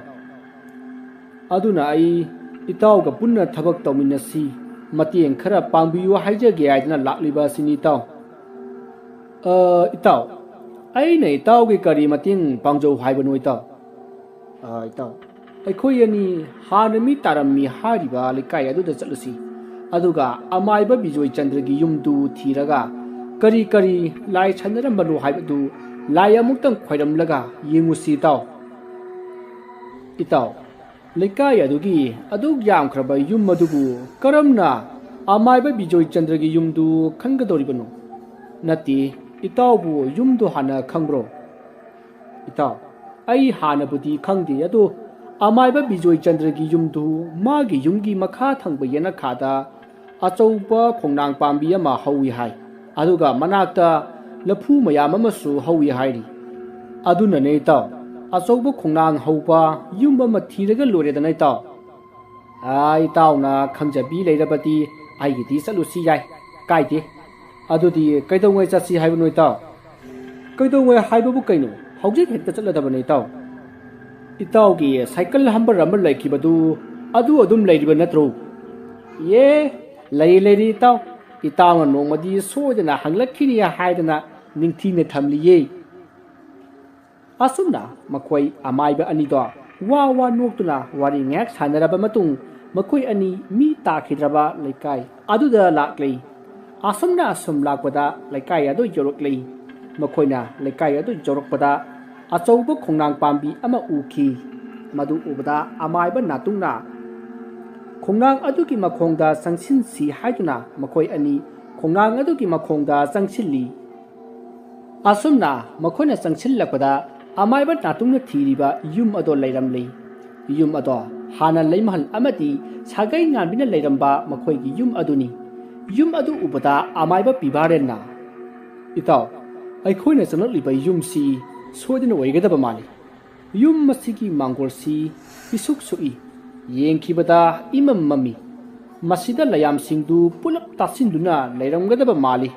ꯑꯗꯨꯅ ꯑꯩ ꯏꯇꯥꯎꯒ ꯄꯨꯟꯅ ꯊꯕꯛ ꯇꯧꯃꯤꯟꯅꯁꯤ, ꯃꯇꯦꯡ ꯈꯔ ꯄꯥꯡꯕꯤꯌꯨ ꯍꯥꯏꯖꯒꯦ ꯍꯥꯏꯗꯅ ꯂꯥꯛꯂꯤꯕ ꯑꯁꯤꯅꯤ, ꯏꯇꯥꯎ꯫ ꯑ, ꯏꯇꯥꯎ, ꯑꯩꯅ ꯏꯇꯥꯎꯒꯤ ꯀꯔꯤ ꯃꯇꯦꯡ ꯄꯥꯡꯖꯧ ꯍꯥꯏꯕꯅꯣ, ꯏꯇꯥꯎ? ꯑ, ꯏꯇꯥꯎ, ꯑꯩꯈꯣꯏ ꯑꯅꯤ ꯍꯥꯟꯅ ꯃꯤ ꯇꯥꯔꯝꯃꯤ ꯍꯥꯏꯔꯤꯕ ꯂꯩꯀꯥꯏ ꯑꯗꯨꯗ ꯆꯠꯂꯨꯁꯤ꯫ ꯑꯗꯨꯒ ꯑꯃꯥꯏꯕ ꯕꯤꯖꯣꯏ ꯆꯟꯗ꯭ꯔꯒꯤ ꯌꯨꯝꯗꯨ ꯊꯤꯔꯒ ꯀꯔꯤ ꯀꯔꯤ ꯂꯥꯏ ꯁꯥꯟꯅꯔꯝꯕꯅꯣ ꯍꯥꯏꯕꯗꯨ ꯂꯥꯏ ꯑꯃꯨꯛꯇꯪ ꯈꯣꯏꯔꯝꯂꯒ ꯌꯦꯡꯉꯨꯁꯤ, ꯏꯇꯥꯎ꯫ ꯏꯇꯥꯎ, ꯂꯩꯀꯥꯏ ꯑꯗꯨꯒꯤ ꯑꯗꯨꯛ ꯌꯥꯝꯈ꯭ꯔꯕ ꯌꯨꯝ ꯑꯗꯨꯕꯨ ꯀꯔꯝꯅ ꯑꯃꯥꯏꯕ ꯕꯤꯖꯣꯏ ꯆꯟꯗ꯭ꯔꯒꯤ ꯌꯨꯝꯗꯨ ꯈꯟꯒꯗꯧꯔꯤꯕꯅꯣ? ꯅꯠꯇꯦ, ꯏꯇꯥꯎꯕꯨ ꯌꯨꯝꯗꯨ ꯍꯥꯟꯅ ꯈꯪꯕ꯭ꯔꯣ? ꯏꯇꯥꯎ, ꯑꯩ ꯍꯥꯟꯅꯕꯨꯗꯤ ꯈꯪꯗꯦ, ꯑꯗꯣ ꯑꯃꯥꯏꯕ ꯕꯤꯖꯣꯏ ꯆꯟꯗ꯭ꯔꯒꯤ ꯌꯨꯝꯗꯨ ꯃꯥꯒꯤ ꯌꯨꯝꯒꯤ ꯃꯈꯥ ꯊꯪꯕ ꯌꯦꯅꯈꯥꯗ ꯑꯆꯧꯕ ꯈꯣꯡꯅꯥꯡ ꯄꯥꯝꯕꯤ ꯑꯃ ꯍꯧꯏ ꯍꯥꯏ, ꯑꯗꯨꯒ ꯃꯅꯥꯛꯇ ꯂꯐꯨ ꯃꯌꯥꯝ ꯑꯃꯁꯨ ꯍꯧꯏ ꯍꯥꯏꯔꯤ꯫ ꯑꯗꯨꯅꯅꯦ, ꯏꯇꯥꯎ, ꯑꯆꯧꯕ ꯈꯣꯡꯅꯥꯡ ꯍꯧꯕ ꯌꯨꯝ ꯑꯃ ꯊꯤꯔꯒ ꯂꯣꯏꯔꯦꯗꯅ, ꯏꯇꯥꯎ꯫ ꯑꯥ, ꯏꯇꯥꯎꯅ ꯈꯪꯖꯕꯤ ꯂꯩꯔꯕꯗꯤ ꯑꯩꯒꯤꯗꯤ ꯆꯠꯂꯨꯁꯤ ꯌꯥꯏ, ꯀꯥꯏꯗꯦ꯫ ꯑꯗꯨꯗꯤ ꯀꯩꯗꯧꯉꯩ ꯆꯠꯁꯤ ꯍꯥꯏꯕꯅꯣ, ꯏꯇꯥꯎ? ꯀꯩꯗꯧꯉꯩ ꯍꯥꯏꯕꯕꯨ ꯀꯩꯅꯣ? ꯍꯧꯖꯤꯛ ꯍꯦꯛꯇ ꯆꯠꯂꯗꯕꯅꯤ, ꯏꯇꯥꯎ꯫ ꯏꯇꯥꯎꯒꯤ ꯁꯥꯏꯀꯜ ꯍꯝꯕꯔ ꯑꯃ ꯂꯩꯈꯤꯕꯗꯨ, ꯑꯗꯨ ꯑꯗꯨꯝ ꯂꯩꯔꯤꯕ ꯅꯠꯇ꯭ꯔꯣ? ꯌꯦ, ꯂꯩ, ꯂꯩꯔꯤ, ꯏꯇꯥꯎ꯫ "ꯏꯇꯥꯎꯅ ꯅꯣꯡꯃꯗꯤ ꯁꯣꯏꯗꯅ ꯍꯪꯂꯛꯈꯤꯅꯤ" ꯍꯥꯏꯗꯅ ꯅꯤꯡꯊꯤꯅ ꯊꯝꯂꯤꯌꯦ꯫ ꯑꯁꯨꯝꯅ ꯃꯈꯣꯏ ꯑꯃꯥꯏꯕ ꯑꯅꯤꯗꯣ ꯋꯥ ꯋꯥ ꯅꯣꯛꯇꯨꯅ ꯋꯥꯔꯤ ꯉꯥꯏꯍꯥꯛ ꯁꯥꯟꯅꯔꯕ ꯃꯇꯨꯡ, ꯃꯈꯣꯏ ꯑꯅꯤ ꯃꯤ ꯇꯥꯈꯤꯗ꯭ꯔꯕ ꯂꯩꯀꯥꯏ ꯑꯗꯨꯗ ꯂꯥꯛꯂꯤ꯫ ꯑꯁꯨꯝꯅ ꯑꯁꯨꯝ ꯂꯥꯛꯄꯗ ꯂꯩꯀꯥꯏ ꯑꯗꯨ ꯌꯧꯔꯛꯂꯤ꯫ ꯃꯈꯣꯏꯅ ꯂꯩꯀꯥꯏ ꯑꯗꯨ ꯌꯧꯔꯛꯄꯗ ꯑꯆꯧꯕ ꯈꯣꯡꯅꯥꯡ ꯄꯥꯝꯕꯤ ꯑꯃ ꯎꯈꯤ꯫ ꯃꯗꯨ ꯎꯕꯗ ꯑꯃꯥꯏꯕ ꯅꯥꯇꯨꯡꯅ ꯈꯣꯡꯅꯥꯡ ꯑꯗꯨꯒꯤ ꯃꯈꯣꯡꯗ ꯆꯪꯁꯤꯟꯁꯤ ꯍꯥꯏꯗꯨꯅ ꯃꯈꯣꯏ ꯑꯅꯤ ꯈꯣꯡꯅꯥꯡ ꯑꯗꯨꯒꯤ ꯃꯈꯣꯡꯗ ꯆꯪꯁꯤꯜꯂꯤ꯫ ꯑꯁꯨꯝꯅ ꯃꯈꯣꯏꯅ ꯆꯪꯁꯤꯜꯂꯛꯄꯗ ꯑꯃꯥꯏꯕ ꯅꯥꯇꯨꯡꯅ ꯊꯤꯔꯤꯕ ꯌꯨꯝ ꯑꯗꯣ ꯂꯩꯔꯝꯂꯤ꯫ ꯌꯨꯝ ꯑꯗꯣ ꯍꯥꯟꯅ ꯂꯩꯃꯍꯜ ꯑꯃꯗꯤ ꯁꯥꯒꯩ ꯉꯥꯟꯕꯤꯅ ꯂꯩꯔꯝꯕ ꯃꯈꯣꯏꯒꯤ ꯌꯨꯝ ꯑꯗꯨꯅꯤ꯫ ꯌꯨꯝ ꯑꯗꯨ ꯎꯕꯗ ꯑꯃꯥꯏꯕ ꯄꯤꯕꯥꯔꯦꯟꯅ, "ꯏꯇꯥꯎ, ꯑꯩꯈꯣꯏꯅ ꯆꯪꯂꯛꯂꯤꯕ ꯌꯨꯝꯁꯤ ꯁꯣꯏꯗꯅ ꯑꯣꯏꯒꯗꯕ ꯃꯥꯜꯂꯤ꯫ ꯌꯨꯝ ꯑꯁꯤꯒꯤ ꯃꯥꯡꯒꯣꯜꯁꯤ ꯏꯁꯨꯛ ꯁꯨꯛꯏ, ꯌꯦꯡꯈꯤꯕꯗ ꯏꯃꯝ ꯃꯝꯃꯤ꯫ ꯃꯁꯤꯗ ꯂꯩꯌꯥꯝꯁꯤꯡꯗꯨ ꯄꯨꯂꯞ ꯇꯥꯁꯤꯟꯗꯨꯅ ꯂꯩꯔꯝꯒꯗꯕ ꯃꯥꯜꯂꯤ꯫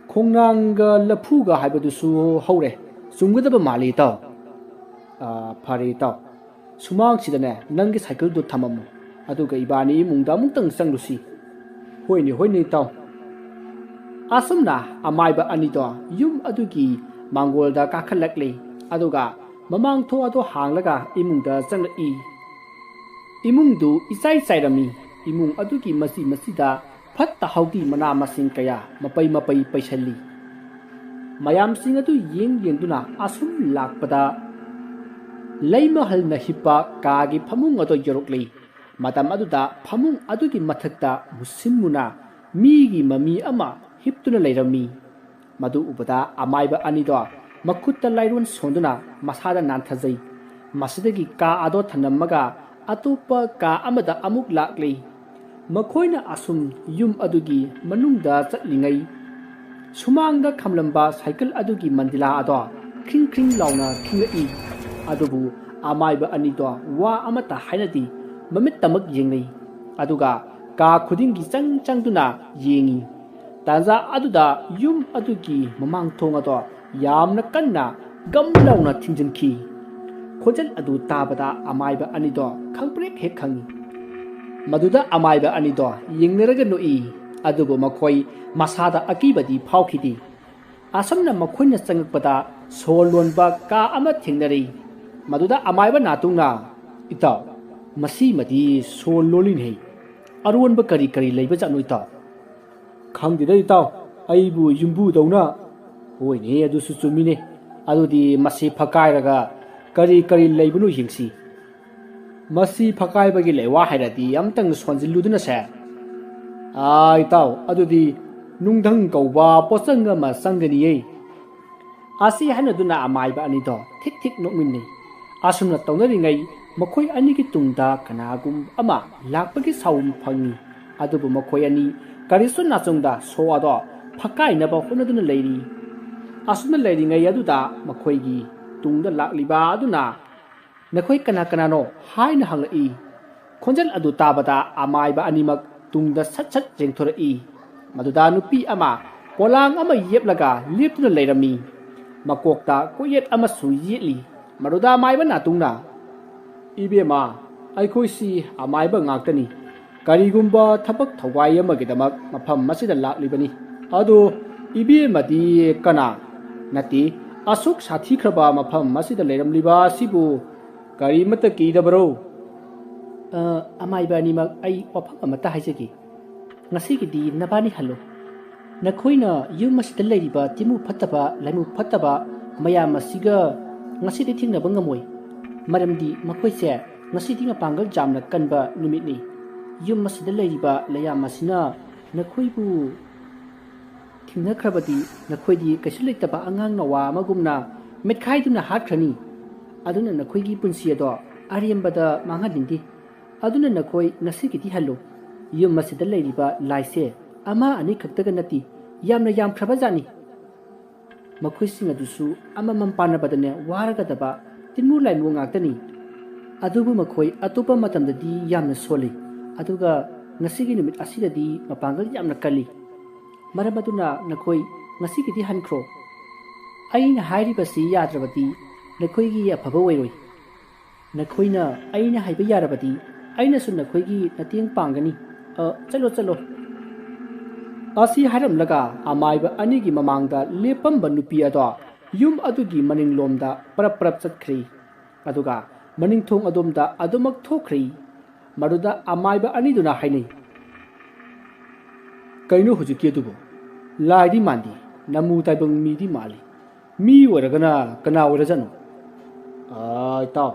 ꯈꯣꯡꯅꯥꯡꯒ ꯂꯐꯨꯒ ꯍꯥꯏꯕꯗꯨꯁꯨ ꯍꯧꯔꯦ꯫ ꯆꯨꯝꯒꯗꯕ ꯃꯥꯜꯂꯤ, ꯏꯇꯥꯎ꯫ ꯑꯥ, ꯐꯔꯦ, ꯏꯇꯥꯎ꯫ ꯁꯨꯃꯥꯡꯁꯤꯗꯅꯦ, ꯅꯪꯒꯤ ꯁꯥꯏꯀꯜꯗꯨ ꯊꯝꯃꯝꯃꯨ꯫ ꯑꯗꯨꯒ ꯏꯕꯥꯅꯤ ꯏꯃꯨꯡꯗ ꯑꯃꯨꯛꯇꯪ ꯆꯪꯂꯨꯁꯤ꯫" "ꯍꯣꯏꯅꯦ, ꯍꯣꯏꯅꯦ, ꯏꯇꯥꯎ꯫" ꯑꯁꯨꯝꯅ ꯑꯃꯥꯏꯕ ꯑꯅꯤꯗꯣ ꯌꯨꯝ ꯑꯗꯨꯒꯤ ꯃꯥꯡꯒꯣꯜꯗ ꯀꯥꯈꯠꯂꯛꯂꯤ꯫ ꯑꯗꯨꯒ ꯃꯃꯥꯡ ꯊꯣꯡ ꯑꯗꯨ ꯍꯥꯡꯂꯒ ꯏꯃꯨꯡꯗ ꯆꯪꯂꯛꯏ꯫ ꯏꯃꯨꯡꯗꯨ ꯏꯆꯥꯏ ꯆꯥꯏꯔꯝꯃꯤ꯫ ꯏꯃꯨꯡ ꯑꯗꯨꯒꯤ ꯃꯆꯤ ꯃꯆꯤꯗ ꯐꯠꯇ ꯍꯥꯎꯗꯤ ꯃꯅꯥ ꯃꯁꯤꯡ ꯀꯌꯥ ꯃꯄꯩ ꯃꯄꯩ ꯄꯩꯁꯜꯂꯤ꯫ ꯃꯌꯥꯝꯁꯤꯡ ꯑꯗꯨ ꯌꯦꯡ ꯌꯦꯡꯗꯨꯅ ꯑꯁꯨꯝ ꯂꯥꯛꯄꯗ, ꯂꯩꯃꯍꯜꯅ ꯍꯤꯞꯄ ꯀꯥꯒꯤ ꯐꯃꯨꯡ ꯑꯗꯨ ꯌꯧꯔꯛꯂꯤ꯫ ꯃꯇꯝ ꯑꯗꯨꯗ ꯐꯃꯨꯡ ꯑꯗꯨꯒꯤ ꯃꯊꯛꯇ ꯃꯨꯁꯤꯟ ꯃꯨꯅ ꯃꯤꯒꯤ ꯃꯃꯤ ꯑꯃ ꯍꯤꯞꯇꯨꯅ ꯂꯩꯔꯝꯃꯤ꯫ ꯃꯗꯨ ꯎꯕꯗ ꯑꯃꯥꯏꯕ ꯑꯅꯤꯗꯣ ꯃꯈꯨꯠꯇ ꯂꯥꯏꯔꯣꯟ ꯁꯣꯟꯗꯨꯅ ꯃꯁꯥꯗ ꯅꯥꯟꯊꯖꯩ꯫ ꯃꯁꯤꯗꯒꯤ ꯀꯥ ꯑꯗꯣ ꯊꯅꯝꯃꯒ ꯑꯇꯣꯞꯄ ꯀꯥ ꯑꯃꯗ ꯑꯃꯨꯛ ꯂꯥꯛꯂꯤ꯫ ꯃꯈꯣꯏꯅ ꯑꯁꯨꯝ ꯌꯨꯝ ꯑꯗꯨꯒꯤ ꯃꯅꯨꯡꯗ ꯆꯠꯂꯤꯉꯩ, ꯁꯨꯃꯥꯡꯗ ꯈꯝꯂꯝꯕ ꯁꯥꯏꯀꯜ ꯑꯗꯨꯒꯤ ꯃꯟꯗꯤꯂꯥ ꯑꯗꯣ ꯈ꯭ꯔꯤꯡ ꯈ꯭ꯔꯤꯡ ꯂꯥꯎꯅ ꯈꯤꯡꯂꯛꯏ꯫ ꯑꯗꯨꯕꯨ ꯑꯃꯥꯏꯕ ꯑꯅꯤꯗꯣ ꯋꯥ ꯑꯃꯠꯇ ꯍꯥꯏꯅꯗꯦ, ꯃꯃꯤꯠꯇꯃꯛ ꯌꯦꯡꯅꯩ꯫ ꯑꯗꯨꯒ ꯀꯥ ꯈꯨꯗꯤꯡꯒꯤ ꯆꯪ ꯆꯪꯗꯨꯅ ꯌꯦꯡꯏ꯫ ꯇꯥꯟꯖꯥ ꯑꯗꯨꯗ ꯌꯨꯝ ꯑꯗꯨꯒꯤ ꯃꯃꯥꯡ ꯊꯣꯡ ꯑꯗꯣ ꯌꯥꯝꯅ ꯀꯟꯅ ꯒꯝ ꯂꯥꯎꯅ ꯊꯤꯡꯖꯤꯟꯈꯤ꯫ ꯈꯣꯟꯖꯦꯜ ꯑꯗꯨ ꯇꯥꯕꯗ ꯑꯃꯥꯏꯕ ꯑꯅꯤꯗꯣ ꯈꯪꯄ꯭ꯔꯦꯛ ꯍꯦꯛ ꯈꯪꯏ꯫ ꯃꯗꯨꯗ ꯑꯃꯥꯏꯕ ꯑꯅꯤꯗꯣ ꯌꯦꯡꯅꯔꯒ ꯅꯣꯛꯏ꯫ ꯑꯗꯨꯕꯨ ꯃꯈꯣꯏ ꯃꯁꯥꯗ ꯑꯀꯤꯕꯗꯤ ꯐꯥꯎꯈꯤꯗꯦ꯫ ꯑꯁꯨꯝꯅ ꯃꯈꯣꯏꯅ ꯆꯪꯂꯛꯄꯗ ꯁꯣꯔ ꯂꯣꯟꯕ ꯀꯥ ꯑꯃ ꯊꯦꯡꯅꯔꯛꯏ꯫ ꯃꯗꯨꯗ ꯑꯃꯥꯏꯕ ꯅꯥꯇꯨꯡꯅ, "ꯏꯇꯥꯎ, ꯃꯁꯤꯃꯗꯤ ꯁꯣꯔ ꯂꯣꯜꯂꯤꯅꯦ꯫ ꯑꯔꯣꯟꯕ ꯀꯔꯤ ꯀꯔꯤ ꯂꯩꯕꯖꯥꯠꯅꯣ ꯏꯇꯥꯎ?" "ꯈꯪꯗꯦꯗ ꯏꯇꯥꯎ, ꯑꯩꯕꯨ ꯌꯨꯝꯕꯨꯗꯧꯅ"꯫ "ꯍꯣꯏꯅꯦ, ꯑꯗꯨꯁꯨ ꯆꯨꯝꯃꯤꯅꯦ꯫ ꯑꯗꯨꯗꯤ ꯃꯁꯤ ꯐꯛꯀꯥꯏꯔꯒ ꯀꯔꯤ ꯀꯔꯤ ꯂꯩꯕꯅꯣ ꯌꯦꯡꯁꯤ꯫ ꯃꯁꯤ ꯐꯛꯀꯥꯏꯕꯒꯤ ꯂꯩꯋꯥ ꯍꯥꯏꯔꯗꯤ ꯑꯝꯇꯪ ꯁꯣꯟꯖꯤꯜꯂꯨꯗꯅꯁꯦ꯫ ꯑꯥ ꯏꯇꯥꯎ, ꯑꯗꯨꯗꯤ ꯅꯨꯡꯙꯪ ꯀꯧꯕ ꯄꯣꯠꯆꯪ ꯑꯃ ꯆꯪꯒꯅꯤꯌꯦ"꯫ ꯑꯁꯤ ꯍꯥꯏꯅꯗꯨꯅ ꯑꯃꯥꯏꯕ ꯑꯅꯤꯗꯣ ꯊꯤꯛ ꯊꯤꯛ ꯅꯣꯛꯃꯤꯟꯅꯩ꯫ ꯑꯁꯨꯝꯅ ꯇꯧꯅꯔꯤꯉꯩ ꯃꯈꯣꯏ ꯑꯅꯤꯒꯤ ꯇꯨꯡꯗ ꯀꯅꯥꯒꯨꯝ ꯑꯃ ꯂꯥꯛꯄꯒꯤ ꯁꯥꯎꯟ ꯐꯪꯏ꯫ ꯑꯗꯨꯕꯨ ꯃꯈꯣꯏ ꯑꯅꯤ ꯀꯔꯤꯁꯨ ꯅꯥꯆꯨꯡꯗ ꯁꯣ ꯑꯗꯣ ꯐꯛꯀꯥꯏꯅꯕ ꯍꯣꯠꯅꯗꯨꯅ ꯂꯩꯔꯤ꯫ ꯑꯁꯨꯝꯅ ꯂꯩꯔꯤꯉꯩ ꯑꯗꯨꯗ ꯃꯈꯣꯏꯒꯤ ꯇꯨꯡꯗ ꯂꯥꯛꯂꯤꯕ ꯑꯗꯨꯅ, "ꯅꯈꯣꯏ ꯀꯅꯥ ꯀꯅꯥꯅꯣ?" ꯍꯥꯏꯅ ꯍꯪꯂꯛꯏ꯫ ꯈꯣꯟꯖꯦꯜ ꯑꯗꯨ ꯇꯥꯕꯗ ꯑꯃꯥꯏꯕ ꯑꯅꯤꯃꯛ ꯇꯨꯡꯗ ꯁꯠ ꯁꯠ ꯌꯦꯡꯊꯣꯔꯛꯏ꯫ ꯃꯗꯨꯗ ꯅꯨꯄꯤ ꯑꯃ ꯄꯣꯂꯥꯡ ꯑꯃ ꯌꯦꯞꯂꯒ ꯂꯦꯞꯇꯨꯅ ꯂꯩꯔꯝꯃꯤ꯫ ꯃꯀꯣꯛꯇ ꯀꯣꯛꯌꯦꯠ ꯑꯃꯁꯨ ꯌꯦꯠꯂꯤ꯫ ꯃꯗꯨꯗ ꯑꯃꯥꯏꯕ ꯅꯥꯇꯨꯡꯅ, "ꯏꯕꯦꯝꯃ, ꯑꯩꯈꯣꯏꯁꯤ ꯑꯃꯥꯏꯕ ꯉꯥꯛꯇꯅꯤ꯫ ꯀꯔꯤꯒꯨꯝꯕ ꯊꯕꯛ ꯊꯧꯋꯥꯏ ꯑꯃꯒꯤꯗꯃꯛ ꯃꯐꯝ ꯑꯁꯤꯗ ꯂꯥꯛꯂꯤꯕꯅꯤ꯫ ꯑꯗꯣ ꯏꯕꯦꯝꯃꯗꯤ ꯀꯅꯥ? ꯅꯠꯇꯦ, ꯑꯁꯨꯛ ꯁꯥꯊꯤꯈ꯭ꯔꯕ ꯃꯐꯝ ꯑꯁꯤꯗ ꯂꯩꯔꯝꯂꯤꯕ ꯑꯁꯤꯕꯨ ꯀꯔꯤꯃꯠꯇ ꯀꯤꯗꯕꯔꯣ?" "ꯑ, ꯑꯃꯥꯏꯕ ꯑꯅꯤꯃꯛ, ꯑꯩ ꯋꯥꯐꯝ ꯑꯃꯠꯇ ꯍꯥꯏꯖꯒꯦ꯫ ꯉꯁꯤꯒꯤꯗꯤ ꯅꯕꯥꯅꯤ ꯍꯜꯂꯨ꯫ ꯅꯈꯣꯏꯅ ꯌꯨꯝ ꯑꯁꯤꯗ ꯂꯩꯔꯤꯕ ꯇꯤꯃꯨ ꯐꯠꯇꯕ, ꯂꯥꯏꯃꯨ ꯐꯠꯇꯕ ꯃꯌꯥꯝ ꯑꯁꯤꯒ ꯉꯁꯤꯗꯤ ꯊꯦꯡꯅꯕ ꯉꯝꯃꯣꯏ꯫ ꯃꯔꯝꯗꯤ ꯃꯈꯣꯏꯁꯦ ꯉꯁꯤꯗꯤ ꯃꯄꯥꯡꯒꯜ ꯌꯥꯝꯅ ꯀꯟꯕ ꯅꯨꯃꯤꯠꯅꯤ꯫ ꯌꯨꯝ ꯑꯁꯤꯗ ꯂꯩꯔꯤꯕ ꯂꯩꯌꯥꯝ ꯑꯁꯤꯅ ꯅꯈꯣꯏꯕꯨ ꯊꯦꯡꯅꯈ꯭ꯔꯕꯗꯤ ꯅꯈꯣꯏꯗꯤ ꯀꯩꯁꯨ ꯂꯩꯇꯕ ꯑꯉꯥꯡ ꯅꯋꯥ ꯑꯃꯒꯨꯝꯅ ꯃꯦꯠꯈꯥꯏꯗꯨꯅ ꯍꯥꯠꯈ꯭ꯔꯅꯤ꯫ ꯑꯗꯨꯅ ꯅꯈꯣꯏꯒꯤ ꯄꯨꯟꯁꯤ ꯑꯗꯣ ꯑꯔꯦꯝꯕꯗ ꯃꯥꯡꯍꯟꯅꯤꯡꯗꯦ꯫ ꯑꯗꯨꯅ ꯅꯈꯣꯏ ꯉꯁꯤꯒꯤꯗꯤ ꯍꯜꯂꯨ꯫ ꯌꯨꯝ ꯑꯁꯤꯗ ꯂꯩꯔꯤꯕ ꯂꯥꯏꯁꯦ ꯑꯃ ꯑꯅꯤ ꯈꯛꯇꯒ ꯅꯠꯇꯦ, ꯌꯥꯝꯅ ꯌꯥꯝꯈ꯭ꯔꯕ ꯖꯥꯠꯅꯤ꯫ ꯃꯈꯣꯏꯁꯤꯡ ꯑꯗꯨꯁꯨ ꯑꯃꯃꯝ ꯄꯥꯟꯅꯕꯗꯅꯦ ꯋꯥꯔꯒꯗꯕ ꯇꯤꯟꯃꯨ ꯂꯥꯏꯃꯨ ꯉꯥꯛꯇꯅꯤ꯫ ꯑꯗꯨꯕꯨ ꯃꯈꯣꯏ ꯑꯇꯣꯞꯄ ꯃꯇꯝꯗꯗꯤ ꯌꯥꯝꯅ ꯁꯣꯜꯂꯤ, ꯑꯗꯨꯒ ꯉꯁꯤꯒꯤ ꯅꯨꯃꯤꯠ ꯑꯁꯤꯗꯗꯤ ꯃꯄꯥꯡꯒꯜ ꯌꯥꯝꯅ ꯀꯜꯂꯤ꯫ ꯃꯔꯝ ꯑꯗꯨꯅ ꯅꯈꯣꯏ ꯉꯁꯤꯒꯤꯗꯤ ꯍꯟꯈ꯭ꯔꯣ꯫ ꯑꯩꯅ ꯍꯥꯏꯔꯤꯕꯁꯤ ꯌꯥꯗ꯭ꯔꯕꯗꯤ ꯅꯈꯣꯏꯒꯤ ꯑꯐꯕ ꯑꯣꯏꯔꯣꯏ꯫ ꯅꯈꯣꯏꯅ ꯑꯩꯅ ꯍꯥꯏꯕ ꯌꯥꯔꯕꯗꯤ ꯑꯩꯅꯁꯨ ꯅꯈꯣꯏꯒꯤ ꯃꯇꯦꯡ ꯄꯥꯡꯒꯅꯤ꯫ ꯑ, ꯆꯠꯂꯣ, ꯆꯠꯂꯣ"꯫ ꯑꯁꯤ ꯍꯥꯏꯔꯝꯂꯒ ꯑꯃꯥꯏꯕ ꯑꯅꯤꯒꯤ ꯃꯃꯥꯡꯗ ꯂꯦꯞꯄꯝꯕ ꯅꯨꯄꯤ ꯑꯗꯣ ꯌꯨꯝ ꯑꯗꯨꯒꯤ ꯃꯅꯤꯡꯂꯣꯝꯗ ꯄꯔꯞ ꯄꯔꯞ ꯆꯠꯈ꯭ꯔꯤ꯫ ꯑꯗꯨꯒ ꯃꯅꯤꯡꯊꯣꯡ ꯑꯗꯣꯝꯗ ꯑꯗꯨꯃꯛ ꯊꯣꯛꯈ꯭ꯔꯤ꯫ ꯃꯗꯨꯗ ꯑꯃꯥꯏꯕ ꯑꯅꯤꯗꯨꯅ ꯍꯥꯏꯅꯩ, "ꯀꯩꯅꯣ ꯍꯧꯖꯤꯛꯀꯤ ꯑꯗꯨꯕꯨ? ꯂꯥꯏꯗꯤ ꯃꯥꯟꯗꯦ, ꯅꯃꯨ ꯇꯥꯏꯕꯪ ꯃꯤꯗꯤ ꯃꯥꯜꯂꯤ꯫ ꯃꯤ ꯑꯣꯏꯔꯒꯅ ꯀꯅꯥ ꯑꯣꯏꯔꯖꯥꯠꯅꯣ?" "ꯑꯥ, ꯏꯇꯥꯎ,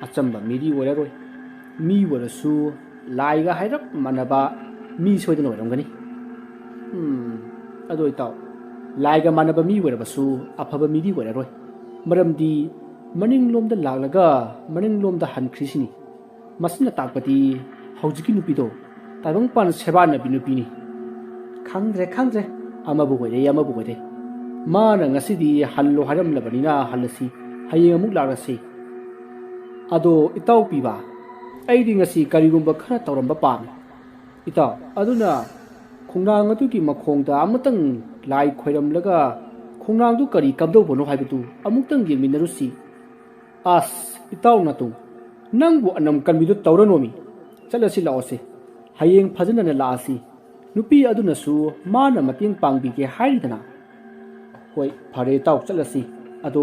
ꯑꯆꯝꯕ ꯃꯤꯗꯤ ꯑꯣꯏꯔꯔꯣꯏ꯫ ꯃꯤ ꯑꯣꯏꯔꯁꯨ ꯂꯥꯏꯒ ꯍꯥꯏꯔꯞ ꯃꯥꯟꯅꯕ ꯃꯤ ꯁꯣꯏꯗꯅ ꯑꯣꯏꯔꯝꯒꯅꯤ꯫ ꯎꯝ, ꯑꯗꯣ ꯏꯇꯥꯎ, ꯂꯥꯏꯒ ꯃꯥꯟꯅꯕ ꯃꯤ ꯑꯣꯏꯔꯕꯁꯨ ꯑꯐꯕ ꯃꯤꯗꯤ ꯑꯣꯏꯔꯔꯣꯏ꯫ ꯃꯔꯝꯗꯤ ꯃꯅꯤꯡꯂꯣꯝꯗ ꯂꯥꯛꯂꯒ ꯃꯅꯤꯡꯂꯣꯝꯗ ꯍꯟꯈ꯭ꯔꯤꯁꯤꯅꯤ꯫ ꯃꯁꯤꯅ ꯇꯥꯛꯄꯗꯤ ꯍꯧꯖꯤꯛꯀꯤ ꯅꯨꯄꯤꯗꯣ ꯇꯥꯏꯕꯪꯄꯥꯟ ꯁꯦꯕꯥꯅꯕꯤ ꯅꯨꯄꯤꯅꯤ꯫ ꯈꯪꯗ꯭ꯔꯦ, ꯈꯪꯗ꯭ꯔꯦ, ꯑꯃꯕꯨ ꯑꯣꯏꯔꯦ, ꯑꯃꯕꯨ ꯑꯣꯏꯔꯦ꯫ ꯃꯥꯅ ꯉꯁꯤꯗꯤ ꯍꯜꯂꯣ ꯍꯥꯏꯔꯝꯂꯕꯅꯤꯅ ꯍꯜꯂꯁꯤ, ꯍꯌꯦꯡ ꯑꯃꯨꯛ ꯂꯥꯛꯂꯁꯤ꯫ ꯑꯗꯣ ꯏꯇꯥꯎ ꯄꯤꯕ, ꯑꯩꯗꯤ ꯉꯁꯤ ꯀꯔꯤꯒꯨꯝꯕ ꯈꯔ ꯇꯧꯔꯝꯕ ꯄꯥꯝꯃꯤ꯫ ꯏꯇꯥꯎ, ꯑꯗꯨꯅ ꯈꯣꯡꯅꯥꯡ ꯑꯗꯨꯒꯤ ꯃꯈꯣꯡꯗ ꯑꯃꯇꯪ ꯂꯥꯏ ꯈꯣꯏꯔꯝꯂꯒ ꯈꯣꯡꯅꯥꯡꯗꯨ ꯀꯔꯤ ꯀꯝꯗꯧꯕꯅꯣ ꯍꯥꯏꯕꯗꯨ ꯑꯃꯨꯛꯇꯪ ꯌꯦꯡꯃꯤꯟꯅꯔꯨꯁꯤ꯫" "ꯑꯁ, ꯏꯇꯥꯎ ꯅꯥꯇꯨꯡ, ꯅꯪꯕꯨ ꯑꯅꯝ ꯀꯟꯕꯤꯗꯨ ꯇꯧꯔꯅꯣꯃꯤ꯫ ꯆꯠꯂꯁꯤ ꯂꯥꯛꯑꯣꯁꯦ꯫ ꯍꯌꯦꯡ ꯐꯖꯅ ꯂꯥꯛꯑꯁꯤ꯫ ꯅꯨꯄꯤ ꯑꯗꯨꯅꯁꯨ ꯃꯥꯅ ꯃꯇꯦꯡ ꯄꯥꯡꯕꯤꯒꯦ ꯍꯥꯏꯔꯤꯗꯅ꯫" "ꯍꯣꯏ, ꯐꯔꯦ ꯏꯇꯥꯎ, ꯆꯠꯂꯁꯤ꯫ ꯑꯗꯣ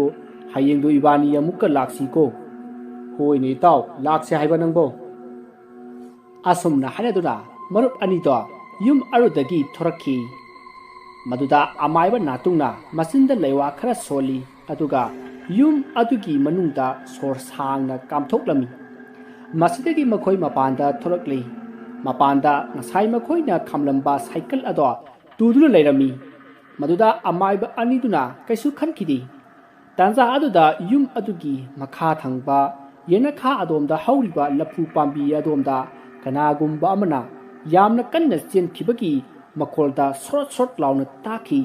ꯍꯌꯦꯡꯗꯣ ꯏꯕꯥꯅꯤ ꯑꯃꯨꯛꯀ ꯂꯥꯛꯁꯤꯀꯣ꯫" "ꯍꯣꯏꯅꯦ ꯏꯇꯥꯎ, ꯂꯥꯛꯁꯦ ꯍꯥꯏꯕ ꯅꯪꯕꯣ?" ꯑꯁꯨꯝꯅ ꯍꯥꯏꯅꯗꯨꯅ ꯃꯔꯨꯞ ꯑꯅꯤꯗꯣ ꯌꯨꯝ ꯑꯗꯨꯗꯒꯤ ꯊꯣꯔꯛꯈꯤ꯫ ꯃꯗꯨꯗ ꯑꯃꯥꯏꯕ ꯅꯥꯇꯨꯡꯅ ꯃꯆꯤꯟꯗ ꯂꯩꯋꯥ ꯈꯔ ꯁꯣꯜꯂꯤ, ꯑꯗꯨꯒ ꯌꯨꯝ ꯑꯗꯨꯒꯤ ꯃꯅꯨꯡꯗ ꯁꯣꯔ ꯁꯥꯡꯅ ꯀꯥꯝꯊꯣꯛꯂꯝꯃꯤ꯫ ꯃꯁꯤꯗꯒꯤ ꯃꯈꯣꯏ ꯃꯄꯥꯟꯗ ꯊꯣꯔꯛꯂꯤ꯫ ꯃꯄꯥꯟꯗ ꯉꯁꯥꯏ ꯃꯈꯣꯏꯅ ꯈꯥꯝꯂꯝꯕ ꯁꯥꯏꯀꯜ ꯑꯗꯣ ꯇꯨꯗꯨꯅ ꯂꯩꯔꯝꯃꯤ꯫ ꯃꯗꯨꯗ ꯑꯃꯥꯏꯕ ꯑꯅꯤꯗꯨꯅ ꯀꯩꯁꯨ ꯈꯟꯈꯤꯗꯦ꯫ ꯇꯥꯟꯖꯥ ꯑꯗꯨꯗ ꯌꯨꯝ ꯑꯗꯨꯒꯤ ꯃꯈꯥ ꯊꯪꯕ ꯌꯦꯅꯈꯥ ꯑꯗꯣꯝꯗ ꯍꯧꯔꯤꯕ ꯂꯐꯨ ꯄꯥꯝꯕꯤ ꯑꯗꯣꯝꯗ ꯀꯅꯥꯒꯨꯝꯕ ꯑꯃꯅ ꯌꯥꯝꯅ ꯀꯟꯅ ꯆꯦꯟꯈꯤꯕꯒꯤ ꯃꯈꯣꯜꯗ ꯁꯣꯔꯣꯠ ꯁꯣꯔꯣꯠ ꯂꯥꯎꯅ ꯇꯥꯈꯤ꯫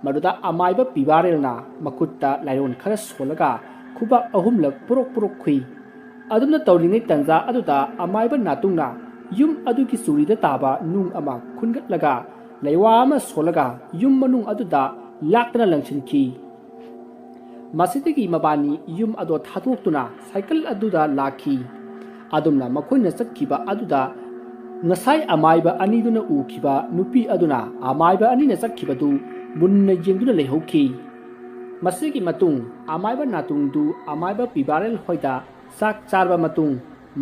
ꯃꯗꯨꯗ ꯑꯃꯥꯏꯕ ꯄꯤꯕꯥꯔꯦꯜꯅ ꯃꯈꯨꯠꯇ ꯂꯥꯏꯔꯣꯟ ꯈꯔ ꯁꯣꯜꯂꯒ ꯈꯨꯕꯥꯛ ꯑꯍꯨꯝꯂꯛ ꯄꯨꯔꯣꯛ ꯄꯨꯔꯣꯛ ꯈꯨꯏ꯫ ꯑꯗꯨꯝꯅ ꯇꯧꯔꯤꯉꯩ ꯇꯥꯟꯖꯥ ꯑꯗꯨꯗ ꯑꯃꯥꯏꯕ ꯅꯥꯇꯨꯡꯅ ꯌꯨꯝ ꯑꯗꯨꯒꯤ ꯆꯨꯔꯤꯗ ꯇꯥꯕ ꯅꯨꯡ ꯑꯃ ꯈꯨꯟꯒꯠꯂꯒ ꯂꯩꯋꯥ ꯑꯃ ꯁꯣꯜꯂꯒ ꯌꯨꯝ ꯃꯅꯨꯡ ꯑꯗꯨꯗ ꯂꯥꯛꯇꯅ ꯂꯪꯁꯤꯟꯈꯤ꯫ ꯃꯁꯤꯗꯒꯤ ꯃꯕꯥꯅꯤ ꯌꯨꯝ ꯑꯗꯣ ꯊꯥꯗꯣꯛꯇꯨꯅ ꯁꯥꯏꯀꯜ ꯑꯗꯨꯗ ꯂꯥꯛꯈꯤ꯫ ꯑꯗꯨꯝꯅ ꯃꯈꯣꯏꯅ ꯆꯠꯈꯤꯕ ꯑꯗꯨꯗ ꯉꯁꯥꯏ ꯑꯃꯥꯏꯕ ꯑꯅꯤꯗꯨꯅ ꯎꯈꯤꯕ ꯅꯨꯄꯤ ꯑꯗꯨꯅ ꯑꯃꯥꯏꯕ ꯑꯅꯤꯅ ꯆꯠꯈꯤꯕꯗꯨ ꯃꯨꯟꯅ ꯌꯦꯡꯗꯨꯅ ꯂꯩꯍꯧꯈꯤ꯫ ꯃꯁꯤꯒꯤ ꯃꯇꯨꯡ ꯑꯃꯥꯏꯕ ꯅꯥꯇꯨꯡꯗꯨ ꯑꯃꯥꯏꯕ ꯄꯤꯕꯥꯔꯦꯜ ꯍꯣꯏꯗ ꯆꯥꯛ ꯆꯥꯔꯕ ꯃꯇꯨꯡ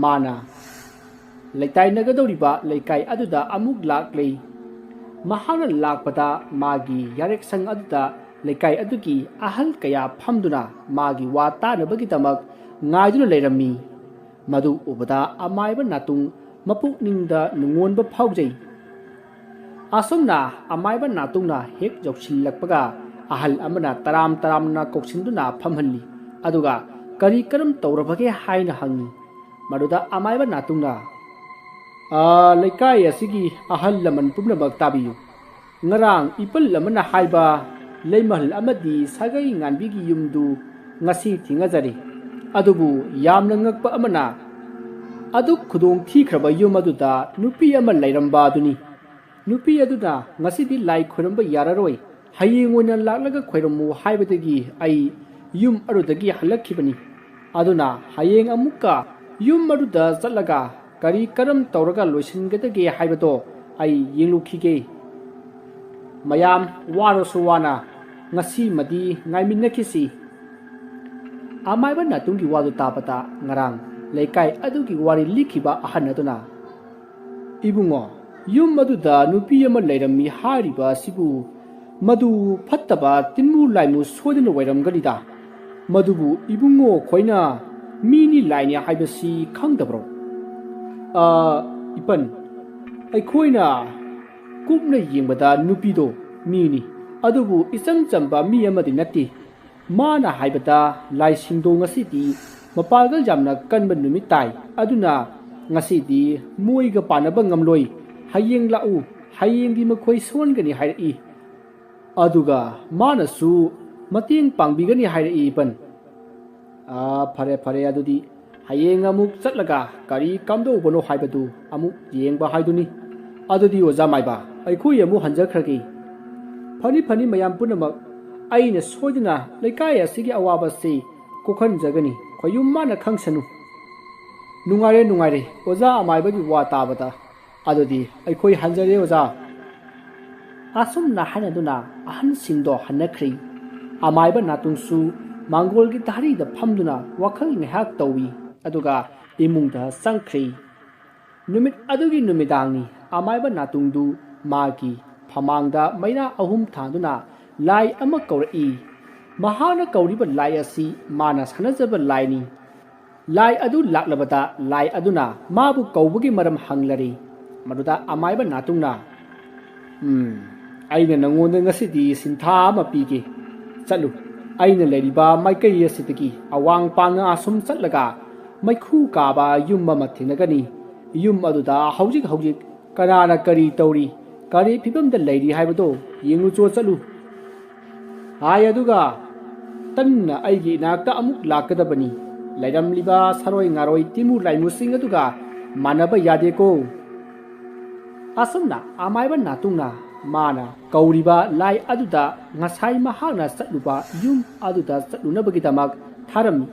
ꯃꯥꯅ ꯂꯩꯇꯥꯏꯅꯒꯗꯧꯔꯤꯕ ꯂꯩꯀꯥꯏ ꯑꯗꯨꯗ ꯑꯃꯨꯛ ꯂꯥꯛꯂꯦ꯫ ꯃꯍꯥꯛꯅ ꯂꯥꯛꯄꯗ ꯃꯥꯒꯤ ꯌꯥꯔꯦꯛꯁꯪ ꯑꯗꯨꯗ ꯂꯩꯀꯥꯏ ꯑꯗꯨꯒꯤ ꯑꯍꯜ ꯀꯌꯥ ꯐꯝꯗꯨꯅ ꯃꯥꯒꯤ ꯋꯥ ꯇꯥꯅꯕꯒꯤꯗꯃꯛ ꯉꯥꯏꯗꯨꯅ ꯂꯩꯔꯝꯃꯤ꯫ ꯃꯗꯨ ꯎꯕꯗ ꯑꯃꯥꯏꯕ ꯅꯥꯇꯨꯡ ꯃꯄꯨꯛꯅꯤꯡꯗ ꯅꯨꯡꯉꯣꯟꯕ ꯐꯥꯎꯖꯩ꯫ ꯑꯁꯨꯝꯅ ꯑꯃꯥꯏꯕ ꯅꯥꯇꯨꯡꯅ ꯍꯦꯛ ꯌꯧꯁꯤꯜꯂꯛꯄꯒ ꯑꯍꯜ ꯑꯃꯅ ꯇꯔꯥꯝ ꯇꯔꯥꯝꯅ ꯀꯧꯁꯤꯟꯗꯨꯅ ꯐꯝꯍꯜꯂꯤ꯫ ꯑꯗꯨꯒ "ꯀꯔꯤ ꯀꯔꯝ ꯇꯧꯔꯕꯒꯦ?" ꯍꯥꯏꯅ ꯍꯪꯉꯤ꯫ ꯃꯗꯨꯗ ꯑꯃꯥꯏꯕ ꯅꯥꯇꯨꯡꯅ, "ꯑ, ꯂꯩꯀꯥꯏ ꯑꯁꯤꯒꯤ ꯑꯍꯜ ꯂꯃꯟ ꯄꯨꯝꯅꯃꯛ ꯇꯥꯕꯤꯌꯨ꯫ ꯉꯔꯥꯡ ꯏꯄꯜ ꯑꯃꯅ ꯍꯥꯏꯕ ꯂꯩꯃꯍꯜ ꯑꯃꯗꯤ ꯁꯥꯒꯩ ꯉꯥꯟꯕꯤꯒꯤ ꯌꯨꯝꯗꯨ ꯉꯁꯤ ꯊꯤꯡꯉꯖꯔꯦ꯫ ꯑꯗꯨꯕꯨ ꯌꯥꯝꯅ ꯉꯛꯄ ꯑꯃꯅ, ꯑꯗꯨꯛ ꯈꯨꯗꯣꯡ ꯊꯤꯈ꯭ꯔꯕ ꯌꯨꯝ ꯑꯗꯨꯗ ꯅꯨꯄꯤ ꯑꯃ ꯂꯩꯔꯝꯕ ꯑꯗꯨꯅꯤ꯫ ꯅꯨꯄꯤ ꯑꯗꯨꯅ ꯉꯁꯤꯗꯤ ꯂꯥꯏ ꯈꯣꯏꯔꯝꯕ ꯌꯥꯔꯔꯣꯏ, ꯍꯌꯦꯡ ꯑꯣꯏꯅ ꯂꯥꯛꯂꯒ ꯈꯣꯏꯔꯝꯃꯨ ꯍꯥꯏꯕꯗꯒꯤ ꯑꯩ ꯌꯨꯝ ꯑꯗꯨꯗꯒꯤ ꯍꯜꯂꯛꯈꯤꯕꯅꯤ꯫ ꯑꯗꯨꯅ ꯍꯌꯦꯡ ꯑꯃꯨꯛꯀ ꯌꯨꯝ ꯑꯗꯨꯗ ꯆꯠꯂꯒ ꯀꯔꯤ ꯀꯔꯝ ꯇꯧꯔꯒ ꯂꯣꯏꯁꯤꯟꯒꯗꯒꯦ ꯍꯥꯏꯕꯗꯣ ꯑꯩ ꯌꯦꯡꯂꯨꯈꯤꯒꯦ꯫ ꯃꯌꯥꯝ ꯋꯥꯔꯁꯨ ꯋꯥꯅ ꯉꯁꯤꯃꯗꯤ ꯉꯥꯏꯃꯤꯟꯅꯈꯤꯁꯤ꯫" ꯑꯃꯥꯏꯕ ꯅꯥꯇꯨꯡꯒꯤ ꯋꯥꯗꯨ ꯇꯥꯕꯗ ꯉꯔꯥꯡ ꯂꯩꯀꯥꯏ ꯑꯗꯨꯒꯤ ꯋꯥꯔꯤ ꯂꯤꯈꯤꯕ ꯑꯍꯟ ꯑꯗꯨꯅ, "ꯏꯕꯨꯡꯉꯣ, ꯌꯨꯝ ꯑꯗꯨꯗ ꯅꯨꯄꯤ ꯑꯃ ꯂꯩꯔꯝꯃꯤ ꯍꯥꯏꯔꯤꯕ ꯑꯁꯤꯕꯨ ꯃꯗꯨ ꯐꯠꯇꯕ ꯇꯤꯟꯃꯨ ꯂꯥꯏꯃꯨ ꯁꯣꯏꯗꯅ ꯑꯣꯏꯔꯝꯒꯅꯤꯗ꯫ ꯃꯗꯨꯕꯨ ꯏꯕꯨꯡꯉꯣ ꯈꯣꯏꯅ ꯃꯤꯅꯤ ꯂꯥꯏꯅꯤ ꯍꯥꯏꯕꯁꯤ ꯈꯪꯗꯕ꯭ꯔꯣ?" "ꯑ, ꯏꯄꯟ, ꯑꯩꯈꯣꯏꯅ ꯀꯨꯞꯅ ꯌꯦꯡꯕꯗ ꯅꯨꯄꯤꯗꯣ ꯃꯤꯅꯤ, ꯑꯗꯨꯕꯨ ꯏꯆꯝ ꯆꯝꯕ ꯃꯤ ꯑꯃꯗꯤ ꯅꯠꯇꯦ꯫ ꯃꯥꯅ ꯍꯥꯏꯕꯗ ꯂꯥꯏꯁꯤꯡꯗꯣ ꯉꯁꯤꯗꯤ ꯃꯄꯥꯡꯒꯜ ꯌꯥꯝꯅ ꯀꯟꯕ ꯅꯨꯃꯤꯠ ꯇꯥꯏ, ꯑꯗꯨꯅ ꯉꯁꯤꯗꯤ ꯃꯣꯏꯒ ꯄꯥꯟꯅꯕ ꯉꯝꯂꯣꯏ꯫ ꯍꯌꯦꯡ ꯂꯥꯛꯎ, ꯍꯌꯦꯡꯗꯤ ꯃꯈꯣꯏ ꯁꯣꯟꯒꯅꯤ ꯍꯥꯏꯔꯛꯏ꯫ ꯑꯗꯨꯒ ꯃꯥꯅꯁꯨ ꯃꯇꯦꯡ ꯄꯥꯡꯕꯤꯒꯅꯤ ꯍꯥꯏꯔꯛꯏ, ꯏꯄꯟ꯫" "ꯑꯥ, ꯐꯔꯦ, ꯐꯔꯦ, ꯑꯗꯨꯗꯤ ꯍꯌꯦꯡ ꯑꯃꯨꯛ ꯆꯠꯂꯒ ꯀꯔꯤ ꯀꯝꯗꯧꯕꯅꯣ ꯍꯥꯏꯕꯗꯨ ꯑꯃꯨꯛ ꯌꯦꯡꯕ ꯍꯥꯏꯗꯨꯅꯤ꯫ ꯑꯗꯨꯗꯤ ꯑꯣꯖꯥ ꯃꯥꯏꯕ, ꯑꯩꯈꯣꯏ ꯑꯃꯨꯛ ꯍꯟꯖꯈ꯭ꯔꯒꯦ꯫" "ꯐꯅꯤ, ꯐꯅꯤ, ꯃꯌꯥꯝ ꯄꯨꯝꯅꯃꯛ꯫ ꯑꯩꯅ ꯁꯣꯏꯗꯅ ꯂꯩꯀꯥꯏ ꯑꯁꯤꯒꯤ ꯑꯋꯥꯕꯁꯤ ꯀꯣꯛꯍꯟꯖꯒꯅꯤ꯫ ꯈꯣꯌꯨꯝ ꯃꯥꯅ ꯈꯪꯁꯅꯨ꯫" "ꯅꯨꯡꯉꯥꯏꯔꯦ, ꯅꯨꯡꯉꯥꯏꯔꯦ꯫ ꯑꯣꯖꯥ ꯑꯃꯥꯏꯕꯒꯤ ꯋꯥ ꯇꯥꯕꯗ ꯑꯗꯨꯗꯤ ꯑꯩꯈꯣꯏ ꯍꯟꯖꯔꯦ, ꯑꯣꯖꯥ꯫ ꯑꯁꯨꯝꯅ ꯍꯥꯏꯅꯗꯨꯅ ꯑꯍꯟꯁꯤꯡꯗꯣ ꯍꯟꯅꯈ꯭ꯔꯤ꯫ ꯑꯃꯥꯏꯕ ꯅꯥꯇꯨꯡꯁꯨ ꯃꯥꯡꯒꯣꯜꯒꯤ ꯙꯥꯔꯤꯗ ꯐꯝꯗꯨꯅ ꯋꯥꯈꯜ ꯉꯥꯏꯍꯥꯛ ꯇꯧꯏ, ꯑꯗꯨꯒ ꯏꯃꯨꯡꯗ ꯆꯪꯈ꯭ꯔꯤ꯫ ꯅꯨꯃꯤꯠ ꯑꯗꯨꯒꯤ ꯅꯨꯃꯤꯗꯥꯡꯅꯤ꯫ ꯑꯃꯥꯏꯕ ꯅꯥꯇꯨꯡꯗꯨ ꯃꯥꯒꯤ ꯐꯃꯥꯡꯗ ꯃꯩꯔꯥ ꯑꯍꯨꯝ ꯊꯥꯟꯗꯨꯅ ꯂꯥꯏ ꯑꯃ ꯀꯧꯔꯛꯏ꯫ ꯃꯍꯥꯛꯅ ꯀꯧꯔꯤꯕ ꯂꯥꯏ ꯑꯁꯤ ꯃꯥꯅ ꯁꯥꯟꯅꯖꯕ ꯂꯥꯏꯅꯤ꯫ ꯂꯥꯏ ꯑꯗꯨ ꯂꯥꯛꯂꯕꯗ ꯂꯥꯏ ꯑꯗꯨꯅ ꯃꯥꯕꯨ ꯀꯧꯕꯒꯤ ꯃꯔꯝ ꯍꯪꯂꯔꯤ꯫ ꯃꯗꯨꯗ ꯑꯃꯥꯏꯕ ꯅꯥꯇꯨꯡꯅ, "ꯎꯝ, ꯑꯩꯅ ꯅꯉꯣꯟꯗ ꯉꯁꯤꯗꯤ ꯁꯤꯟꯊꯥ ꯑꯃ ꯄꯤꯒꯦ꯫ ꯆꯠꯂꯨ, ꯑꯩꯅ ꯂꯩꯔꯤꯕ ꯃꯥꯏꯀꯩ ꯑꯁꯤꯗꯒꯤ ꯑꯋꯥꯡ ꯄꯥꯡꯅ ꯑꯁꯨꯝ ꯆꯠꯂꯒ ꯃꯩꯈꯨ ꯀꯥꯕ ꯌꯨꯝ ꯑꯃ ꯊꯦꯡꯅꯒꯅꯤ꯫ ꯌꯨꯝ ꯑꯗꯨꯗ ꯍꯧꯖꯤꯛ ꯍꯧꯖꯤꯛ ꯀꯅꯥꯅ ꯀꯔꯤ ꯇꯧꯔꯤ, ꯀꯔꯤ ꯐꯤꯕꯝꯗ ꯂꯩꯔꯤ ꯍꯥꯏꯕꯗꯣ ꯌꯦꯡꯉꯨꯆꯣ꯫ ꯆꯠꯂꯨ꯫ ꯍꯥꯏ ꯑꯗꯨꯒ ꯇꯟꯅ ꯑꯩꯒꯤ ꯏꯅꯥꯛꯇ ꯑꯃꯨꯛ ꯂꯥꯛꯀꯗꯕꯅꯤ꯫ ꯂꯩꯔꯝꯂꯤꯕ ꯁꯥꯔꯣꯏ ꯉꯥꯔꯣꯏ ꯇꯤꯃꯨ ꯂꯥꯏꯃꯨꯁꯤꯡ ꯑꯗꯨꯒ ꯃꯥꯟꯅꯕ ꯌꯥꯗꯦꯀꯣ꯫" ꯑꯁꯨꯝꯅ ꯑꯃꯥꯏꯕ ꯅꯥꯇꯨꯡꯅ ꯃꯥꯅ ꯀꯧꯔꯤꯕ ꯂꯥꯏ ꯑꯗꯨꯗ ꯉꯁꯥꯏ ꯃꯍꯥꯛꯅ ꯆꯠꯂꯨꯕ ꯌꯨꯝ ꯑꯗꯨꯗ ꯆꯠꯂꯨꯅꯕꯒꯤꯗꯃꯛ ꯊꯥꯔꯝꯃꯤ꯫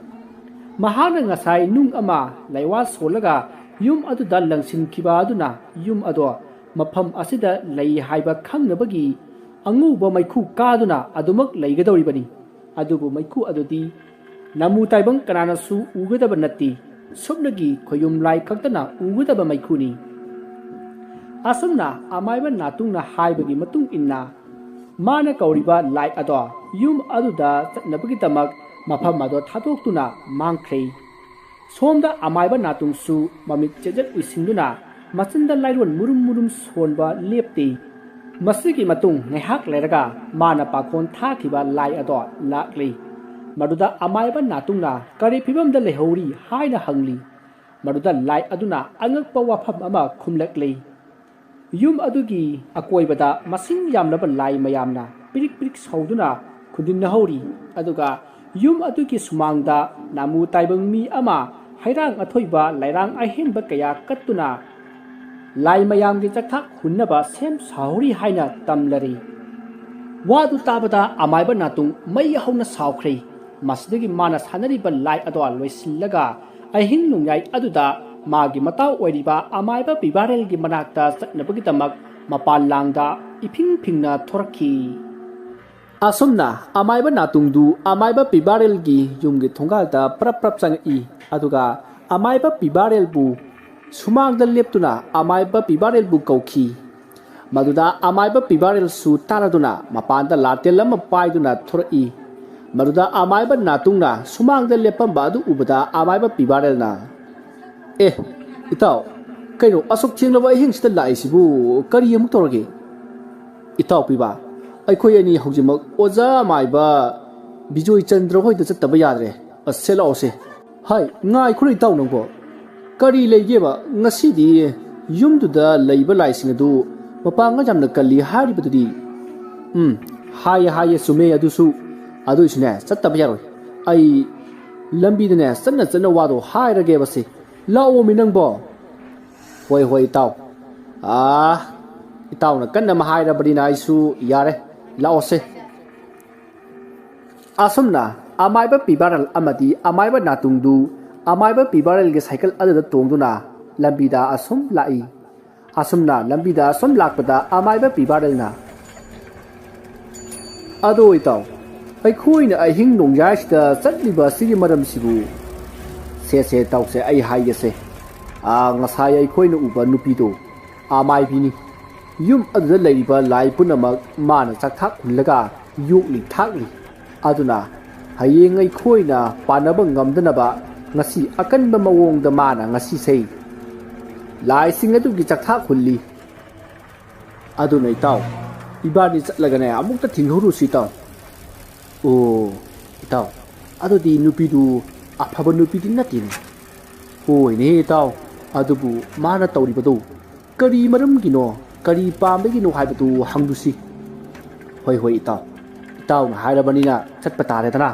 ꯃꯍꯥꯛꯅ ꯉꯁꯥꯏ ꯅꯨꯡ ꯑꯃ ꯂꯩꯋꯥ ꯁꯣꯜꯂꯒ ꯌꯨꯝ ꯑꯗꯨꯗ ꯂꯪꯁꯤꯟꯈꯤꯕ ꯑꯗꯨꯅ ꯌꯨꯝ ꯑꯗꯣ ꯃꯐꯝ ꯑꯁꯤꯗ ꯂꯩ ꯍꯥꯏꯕ ꯈꯪꯅꯕꯒꯤ ꯑꯉꯧꯕ ꯃꯩꯈꯨ ꯀꯥꯗꯨꯅ ꯑꯗꯨꯃꯛ ꯂꯩꯒꯗꯧꯔꯤꯕꯅꯤ꯫ ꯑꯗꯨꯕꯨ ꯃꯩꯈꯨ ꯑꯗꯨꯗꯤ ꯅꯃꯨ ꯇꯥꯏꯕꯪ ꯀꯅꯥꯅꯁꯨ ꯎꯒꯗꯕ ꯅꯠꯇꯦ꯫ ꯁꯨꯞꯅꯒꯤ ꯈꯣꯌꯨꯝ ꯂꯥꯏ ꯈꯛꯇꯅ ꯎꯒꯗꯕ ꯃꯩꯈꯨꯅꯤ꯫ ꯑꯁꯨꯝꯅ ꯑꯃꯥꯏꯕ ꯅꯥꯇꯨꯡꯅ ꯍꯥꯏꯕꯒꯤ ꯃꯇꯨꯡ ꯏꯟꯅ ꯃꯥꯅ ꯀꯧꯔꯤꯕ ꯂꯥꯏ ꯑꯗꯣ ꯌꯨꯝ ꯑꯗꯨꯗ ꯆꯠꯅꯕꯒꯤꯗꯃꯛ ꯃꯐꯝ ꯑꯗꯣ ꯊꯥꯗꯣꯛꯇꯨꯅ ꯃꯥꯡꯈ꯭ꯔꯦ꯫ ꯁꯣꯝꯗ ꯑꯃꯥꯏꯕ ꯅꯥꯇꯨꯡꯁꯨ ꯃꯃꯤꯠ ꯆꯦꯖꯠ ꯎꯏꯁꯤꯟꯗꯨꯅ ꯃꯆꯤꯟꯗ ꯂꯥꯏꯔꯣꯟ ꯃꯨꯔꯨꯝ ꯃꯨꯔꯨꯝ ꯁꯣꯟꯕ ꯂꯦꯞꯇꯦ꯫ ꯃꯁꯤꯒꯤ ꯃꯇꯨꯡ ꯉꯥꯏꯍꯥꯛ ꯂꯩꯔꯒ ꯃꯥꯅ ꯄꯥꯈꯣꯟ ꯊꯥꯈꯤꯕ ꯂꯥꯏ ꯑꯗꯣ ꯂꯥꯛꯂꯤ꯫ ꯃꯗꯨꯗ ꯑꯃꯥꯏꯕ ꯅꯥꯇꯨꯡꯅ ꯀꯔꯤ ꯐꯤꯕꯝꯗ ꯂꯩꯍꯧꯔꯤ ꯍꯥꯏꯅ ꯍꯪꯂꯤ꯫ ꯃꯗꯨꯗ ꯂꯥꯏ ꯑꯗꯨꯅ ꯑꯉꯛꯄ ꯋꯥꯐꯝ ꯑꯃ ꯈꯨꯝꯂꯛꯂꯤ꯫ ꯌꯨꯝ ꯑꯗꯨꯒꯤ ꯑꯀꯣꯏꯕꯗ ꯃꯁꯤꯡ ꯌꯥꯝꯂꯕ ꯂꯥꯏ ꯃꯌꯥꯝꯅ ꯄꯤꯔꯤꯛ ꯄꯤꯔꯤꯛ ꯁꯧꯗꯨꯅ ꯈꯨꯟꯗꯤꯟꯅꯍꯧꯔꯤ꯫ ꯑꯗꯨꯒ ꯌꯨꯝ ꯑꯗꯨꯒꯤ ꯁꯨꯃꯥꯡꯗ ꯅꯥꯃꯨ ꯇꯥꯏꯕꯪ ꯃꯤ ꯑꯃ ꯍꯩꯔꯥꯡ ꯑꯊꯣꯏꯕ ꯂꯩꯔꯥꯡ ꯑꯍꯦꯟꯕ ꯀꯌꯥ ꯀꯠꯇꯨꯅ ꯂꯥꯏ ꯃꯌꯥꯝꯒꯤ ꯆꯥꯛꯊꯥꯛ ꯍꯨꯟꯅꯕ ꯁꯦꯝ ꯁꯥꯍꯧꯔꯤ ꯍꯥꯏꯅ ꯇꯝꯂꯔꯤ꯫ ꯋꯥꯗꯨ ꯇꯥꯕꯗ ꯑꯃꯥꯏꯕ ꯅꯥꯇꯨꯡ ꯃꯩ ꯍꯧꯅ ꯁꯥꯎꯈ꯭ꯔꯦ꯫ ꯃꯁꯤꯗꯒꯤ ꯃꯥꯅ ꯁꯥꯟꯅꯔꯤꯕ ꯂꯥꯏ ꯑꯗꯣ ꯂꯣꯏꯁꯤꯜꯂꯒ ꯑꯍꯤꯡ ꯅꯣꯡꯌꯥꯏ ꯑꯗꯨꯗ ꯃꯥꯒꯤ ꯃꯇꯥꯎ ꯑꯣꯏꯔꯤꯕ ꯑꯃꯥꯏꯕ ꯄꯤꯕꯥꯔꯦꯜꯒꯤ ꯃꯅꯥꯛꯇ ꯆꯠꯅꯕꯒꯤꯗꯃꯛ ꯃꯄꯥꯟ ꯂꯥꯡꯗ ꯏꯐꯤꯡ ꯐꯤꯡꯅ ꯊꯣꯔꯛꯈꯤ꯫ ꯑꯁꯨꯝꯅ ꯑꯃꯥꯏꯕ ꯅꯥꯇꯨꯡꯗꯨ ꯑꯃꯥꯏꯕ ꯄꯤꯕꯥꯔꯦꯜꯒꯤ ꯌꯨꯝꯒꯤ ꯊꯣꯡꯒꯥꯜꯗ ꯄ꯭ꯔꯞ ꯄ꯭ꯔꯞ ꯆꯪꯉꯛꯏ꯫ ꯑꯗꯨꯒ ꯑꯃꯥꯏꯕ ꯄꯤꯕꯥꯔꯦꯜꯕꯨ ꯁꯨꯃꯥꯡꯗ ꯂꯦꯞꯇꯨꯅ ꯑꯃꯥꯏꯕ ꯄꯤꯕꯥꯔꯦꯜꯕꯨ ꯀꯧꯈꯤ꯫ ꯃꯗꯨꯗ ꯑꯃꯥꯏꯕ ꯄꯤꯕꯥꯔꯦꯜꯁꯨ ꯇꯥꯔꯗꯨꯅ ꯃꯄꯥꯟꯗ ꯂꯥꯇꯦꯜ ꯑꯃ ꯄꯥꯏꯗꯨꯅ ꯊꯣꯔꯛꯏ꯫ ꯃꯗꯨꯗ ꯑꯃꯥꯏꯕ ꯅꯥꯇꯨꯡꯅ ꯁꯨꯃꯥꯡꯗ ꯂꯦꯞꯄꯝꯕ ꯑꯗꯨ ꯎꯕꯗ ꯑꯃꯥꯏꯕ ꯄꯤꯕꯥꯔꯦꯜꯅ, "ꯑꯦ, ꯏꯇꯥꯎ, ꯀꯩꯅꯣ ꯑꯁꯨꯛ ꯊꯦꯡꯂꯕ ꯑꯍꯤꯡꯁꯤꯗ ꯂꯥꯛꯏꯁꯤꯕꯨ? ꯀꯔꯤ ꯑꯃꯨꯛ ꯇꯧꯔꯒꯦ?" "ꯏꯇꯥꯎ ꯄꯤꯕꯥ, ꯑꯩꯈꯣꯏ ꯑꯅꯤ ꯍꯧꯖꯤꯛꯃꯛ ꯑꯣꯖꯥ ꯑꯃꯥꯏꯕ ꯕꯤꯖꯣꯏ ꯆꯟꯗ꯭ꯔ ꯍꯣꯏꯗ ꯆꯠꯇꯕ ꯌꯥꯗ꯭ꯔꯦ꯫ ꯑꯁ, ꯁꯦ ꯂꯥꯛꯑꯣꯁꯦ꯫" "ꯍꯥꯏ, ꯉꯥꯏꯈꯣꯅꯦ ꯏꯇꯥꯎ ꯅꯪꯕꯣ꯫ ꯀꯔꯤ ꯂꯩꯒꯦꯕ? ꯉꯁꯤꯗꯤ ꯌꯨꯝꯗꯨꯗ ꯂꯩꯕ ꯂꯥꯏꯁꯤꯡ ꯑꯗꯨ ꯃꯄꯥꯡꯒꯜ ꯌꯥꯝꯅ ꯀꯜꯂꯤ ꯍꯥꯏꯔꯤꯕꯗꯨꯗꯤ?" "ꯎꯝ, ꯍꯥꯏꯌꯦ, ꯍꯥꯏꯌꯦ, ꯆꯨꯝꯃꯦ ꯑꯗꯨꯁꯨ꯫ ꯑꯗꯨꯏꯁꯨꯅꯦ, ꯆꯠꯇꯕ ꯌꯥꯔꯣꯏ꯫ ꯑꯩ ꯂꯝꯕꯤꯗꯅꯦ, ꯆꯠꯅ ꯆꯠꯅ ꯋꯥꯗꯣ ꯍꯥꯏꯔꯒꯦꯕꯁꯦ꯫ ꯂꯥꯛꯑꯣꯃꯤ ꯅꯪꯕꯣ꯫" "ꯍꯣꯏ, ꯍꯣꯏ, ꯏꯇꯥꯎ꯫ ꯑꯥ, ꯏꯇꯥꯎꯅ ꯀꯟꯅ ꯑꯃ ꯍꯥꯏꯔꯕꯅꯤꯅ ꯑꯩꯁꯨ ꯌꯥꯔꯦ꯫ ꯂꯥꯛꯑꯣꯁꯦ꯫" ꯑꯁꯨꯝꯅ ꯑꯃꯥꯏꯕ ꯄꯤꯕꯥꯔꯦꯜ ꯑꯃꯗꯤ ꯑꯃꯥꯏꯕ ꯅꯥꯇꯨꯡꯗꯨ ꯑꯃꯥꯏꯕ ꯄꯤꯕꯥꯔꯦꯜꯒꯤ ꯁꯥꯏꯀꯜ ꯑꯗꯨꯗ ꯇꯣꯡꯗꯨꯅ ꯂꯝꯕꯤꯗ ꯑꯁꯨꯝ ꯂꯥꯛꯏ꯫ ꯑꯁꯨꯝꯅ ꯂꯝꯕꯤꯗ ꯑꯁꯨꯝ ꯂꯥꯛꯄꯗ ꯑꯃꯥꯏꯕ ꯄꯤꯕꯥꯔꯦꯜꯅ, "ꯑꯗꯣ ꯏꯇꯥꯎ, ꯑꯩꯈꯣꯏꯅ ꯑꯍꯤꯡ ꯅꯣꯡꯌꯥꯏꯁꯤꯗ ꯆꯠꯂꯤꯕ ꯑꯁꯤꯒꯤ ꯃꯔꯝꯁꯤꯕꯨ?" "ꯁꯦ, ꯁꯦ, ꯏꯇꯥꯎꯁꯦ, ꯑꯩ ꯍꯥꯏꯒꯦꯁꯦ꯫ ꯑꯥ, ꯉꯁꯥꯏ ꯑꯩꯈꯣꯏꯅ ꯎꯕ ꯅꯨꯄꯤꯗꯣ ꯑꯃꯥꯏꯕꯤꯅꯤ꯫ ꯌꯨꯝ ꯑꯗꯨꯗ ꯂꯩꯔꯤꯕ ꯂꯥꯏ ꯄꯨꯝꯅꯃꯛ ꯃꯥꯅ ꯆꯥꯛꯊꯥꯛ ꯍꯨꯜꯂꯒ ꯌꯣꯛꯂꯤ ꯊꯥꯛꯂꯤ꯫ ꯑꯗꯨꯅ ꯍꯌꯦꯡ ꯑꯩꯈꯣꯏꯅ ꯄꯥꯟꯅꯕ ꯉꯝꯗꯅꯕ ꯉꯁꯤ ꯑꯀꯟꯕ ꯃꯑꯣꯡꯗ ꯃꯥꯅ ꯉꯁꯤꯁꯦ ꯂꯥꯏꯁꯤꯡ ꯑꯗꯨꯒꯤ ꯆꯥꯛꯊꯥꯛ ꯍꯨꯜꯂꯤ꯫ ꯑꯗꯨꯅ ꯏꯇꯥꯎ, ꯏꯕꯥꯅꯤ ꯆꯠꯂꯒꯅꯦ ꯑꯃꯨꯛꯇ ꯊꯤꯡꯍꯧꯔꯨꯁꯤ ꯏꯇꯥꯎ꯫" "ꯑꯣ, ꯏꯇꯥꯎ, ꯑꯗꯨꯗꯤ ꯅꯨꯄꯤꯗꯨ ꯑꯐꯕ ꯅꯨꯄꯤꯗꯤ ꯅꯠꯇꯦꯅꯦ꯫" "ꯍꯣꯏꯅꯦ ꯏꯇꯥꯎ, ꯑꯗꯨꯕꯨ ꯃꯥꯅ ꯇꯧꯔꯤꯕꯗꯨ ꯀꯔꯤ ꯃꯔꯝꯒꯤꯅꯣ, ꯀꯔꯤ ꯄꯥꯝꯕꯒꯤꯅꯣ ꯍꯥꯏꯕꯗꯨ ꯍꯪꯂꯨꯁꯤ꯫" "ꯍꯣꯏ, ꯍꯣꯏ ꯏꯇꯥꯎ, ꯏꯇꯥꯎꯅ ꯍꯥꯏꯔꯕꯅꯤꯅ ꯆꯠꯄ ꯇꯥꯔꯦꯗꯅ꯫"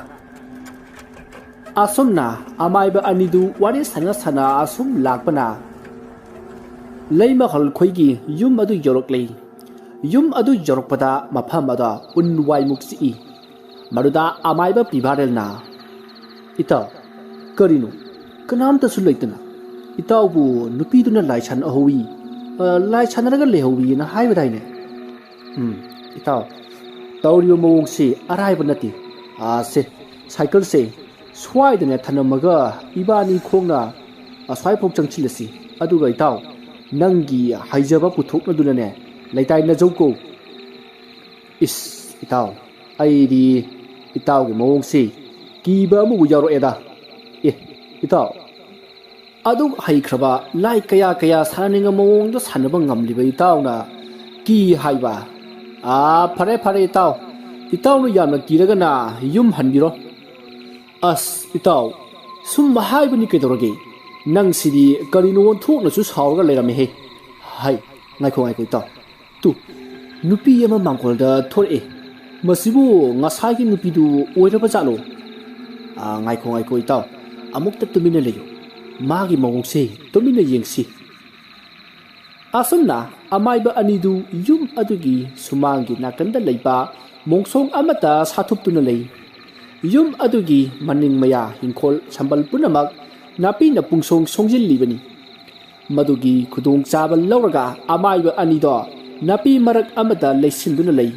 ꯑꯁꯨꯝꯅ ꯑꯃꯥꯏꯕ ꯑꯅꯤꯗꯨ ꯋꯥꯔꯤ ꯁꯥꯟꯅ ꯁꯥꯟꯅ ꯑꯁꯨꯝ ꯂꯥꯛꯄꯅ ꯂꯩꯃꯍꯜ ꯈꯣꯏꯒꯤ ꯌꯨꯝ ꯑꯗꯨ ꯌꯧꯔꯛꯂꯦ꯫ ꯌꯨꯝ ꯑꯗꯨ ꯌꯧꯔꯛꯄꯗ ꯃꯐꯝ ꯑꯗꯨ ꯎꯟ ꯋꯥꯏꯃꯨꯛ ꯆꯤꯛꯏ꯫ ꯃꯗꯨꯗ ꯑꯃꯥꯏꯕ ꯄꯤꯕꯥꯔꯦꯜꯅ, "ꯏꯇꯥꯎ, ꯀꯔꯤꯅꯣ? ꯀꯅꯥꯝꯇꯁꯨ ꯂꯩꯇꯅ?" ꯏꯇꯥꯎꯕꯨ ꯅꯨꯄꯤꯗꯨꯅ ꯂꯥꯏ ꯁꯥꯟꯅꯍꯧꯋꯤ, ꯑ, ꯂꯥꯏ ꯁꯥꯟꯅꯔꯒ ꯂꯩꯍꯧꯋꯤꯅ ꯍꯥꯏꯕꯗꯥꯏꯅꯦ? ꯎꯝ, ꯏꯇꯥꯎ, ꯇꯧꯔꯤꯕ ꯃꯑꯣꯡꯁꯤ ꯑꯔꯥꯏꯕ ꯅꯠꯇꯦ꯫ ꯑ, ꯁꯦ, ꯁꯥꯏꯀꯜꯁꯦ ꯁ꯭ꯋꯥꯏꯗꯅꯦ ꯊꯅꯝꯃꯒ ꯏꯕꯥꯅꯤ ꯈꯣꯡꯅ ꯑꯁ꯭ꯋꯥꯏꯐꯥꯎ ꯆꯪꯁꯤꯜꯂꯁꯤ꯫ ꯑꯗꯨꯒ ꯏꯇꯥꯎ, ꯅꯪꯒꯤ ꯍꯩꯖꯕ ꯄꯨꯊꯣꯛꯅꯗꯨꯅꯅꯦ ꯂꯩꯇꯥꯏꯅꯖꯧꯀꯣ꯫ ꯏꯁ, ꯏꯇꯥꯎ, ꯑꯩꯗꯤ ꯏꯇꯥꯎꯒꯤ ꯃꯑꯣꯡꯁꯤ ꯀꯤꯕ ꯑꯃꯕꯨ ꯌꯥꯎꯔꯛꯑꯦꯗ꯫ ꯑꯦ, ꯏꯇꯥꯎ, ꯑꯗꯨꯛ ꯍꯩꯈ꯭ꯔꯕ ꯂꯥꯏ ꯀꯌꯥ ꯀꯌꯥ ꯁꯥꯟꯅꯅꯤꯡꯕ ꯃꯑꯣꯡꯗ ꯁꯥꯟꯅꯕ ꯉꯝꯂꯤꯕ ꯏꯇꯥꯎꯅ ꯀꯤ ꯍꯥꯏꯕ? ꯑꯥ, ꯐꯔꯦ, ꯐꯔꯦ ꯏꯇꯥꯎ, ꯏꯇꯥꯎꯅ ꯌꯥꯝꯅ ꯀꯤꯔꯒꯅ ꯌꯨꯝ ꯍꯟꯕꯤꯔꯣ꯫ ꯑꯁ, ꯏꯇꯥꯎ, ꯁꯨꯝ ꯍꯥꯏꯕꯅꯤ ꯀꯩꯗꯧꯔꯒꯦ? ꯅꯪꯁꯤꯗꯤ ꯀꯔꯤꯅꯣ ꯑꯣꯟꯊꯣꯛꯅꯁꯨ ꯁꯥꯎꯔꯒ ꯂꯩꯔꯝꯃꯦꯍꯦ꯫ ꯍꯥꯏ, ꯉꯥꯏꯈꯣ, ꯉꯥꯏꯈꯣ ꯏꯇꯥꯎ꯫ ꯇꯨ, ꯅꯨꯄꯤ ꯑꯃ ꯃꯥꯡꯒꯣꯜꯗ ꯊꯣꯔꯛꯑꯦ꯫ ꯃꯁꯤꯕꯨ ꯉꯁꯥꯏꯒꯤ ꯅꯨꯄꯤꯗꯨ ꯑꯣꯏꯔꯕ ꯖꯥꯠꯂꯣ? ꯑꯥ, ꯉꯥꯏꯈꯣ, ꯉꯥꯏꯈꯣ ꯏꯇꯥꯎ, ꯑꯃꯨꯛꯇ ꯇꯨꯃꯤꯟꯅ ꯂꯩꯌꯨ꯫ ꯃꯥꯒꯤ ꯃꯑꯣꯡꯁꯦ ꯇꯨꯃꯤꯟꯅ ꯌꯦꯡꯁꯤ꯫ ꯑꯁꯨꯝꯅ ꯑꯃꯥꯏꯕ ꯑꯅꯤꯗꯨ ꯌꯨꯝ ꯑꯗꯨꯒꯤ ꯁꯨꯃꯥꯡꯒꯤ ꯅꯥꯀꯟꯗ ꯂꯩꯕ ꯃꯣꯡꯁꯣꯡ ꯑꯃꯗ ꯁꯥꯊꯨꯞꯇꯨꯅ ꯂꯩ꯫ ꯌꯨꯝ ꯑꯗꯨꯒꯤ ꯃꯅꯤꯡ ꯃꯌꯥ ꯏꯪꯈꯣꯜ ꯁꯝꯕꯜ ꯄꯨꯝꯅꯃꯛ ꯅꯥꯄꯤꯅ ꯄꯨꯡꯁꯣꯡ ꯁꯣꯡꯖꯤꯜꯂꯤꯕꯅꯤ꯫ ꯃꯗꯨꯒꯤ ꯈꯨꯗꯣꯡꯆꯥꯕ ꯂꯧꯔꯒ ꯑꯃꯥꯏꯕ ꯑꯅꯤꯗꯣ ꯅꯥꯄꯤ ꯃꯔꯛ ꯑꯃꯗ ꯂꯩꯁꯤꯟꯗꯨꯅ ꯂꯩ꯫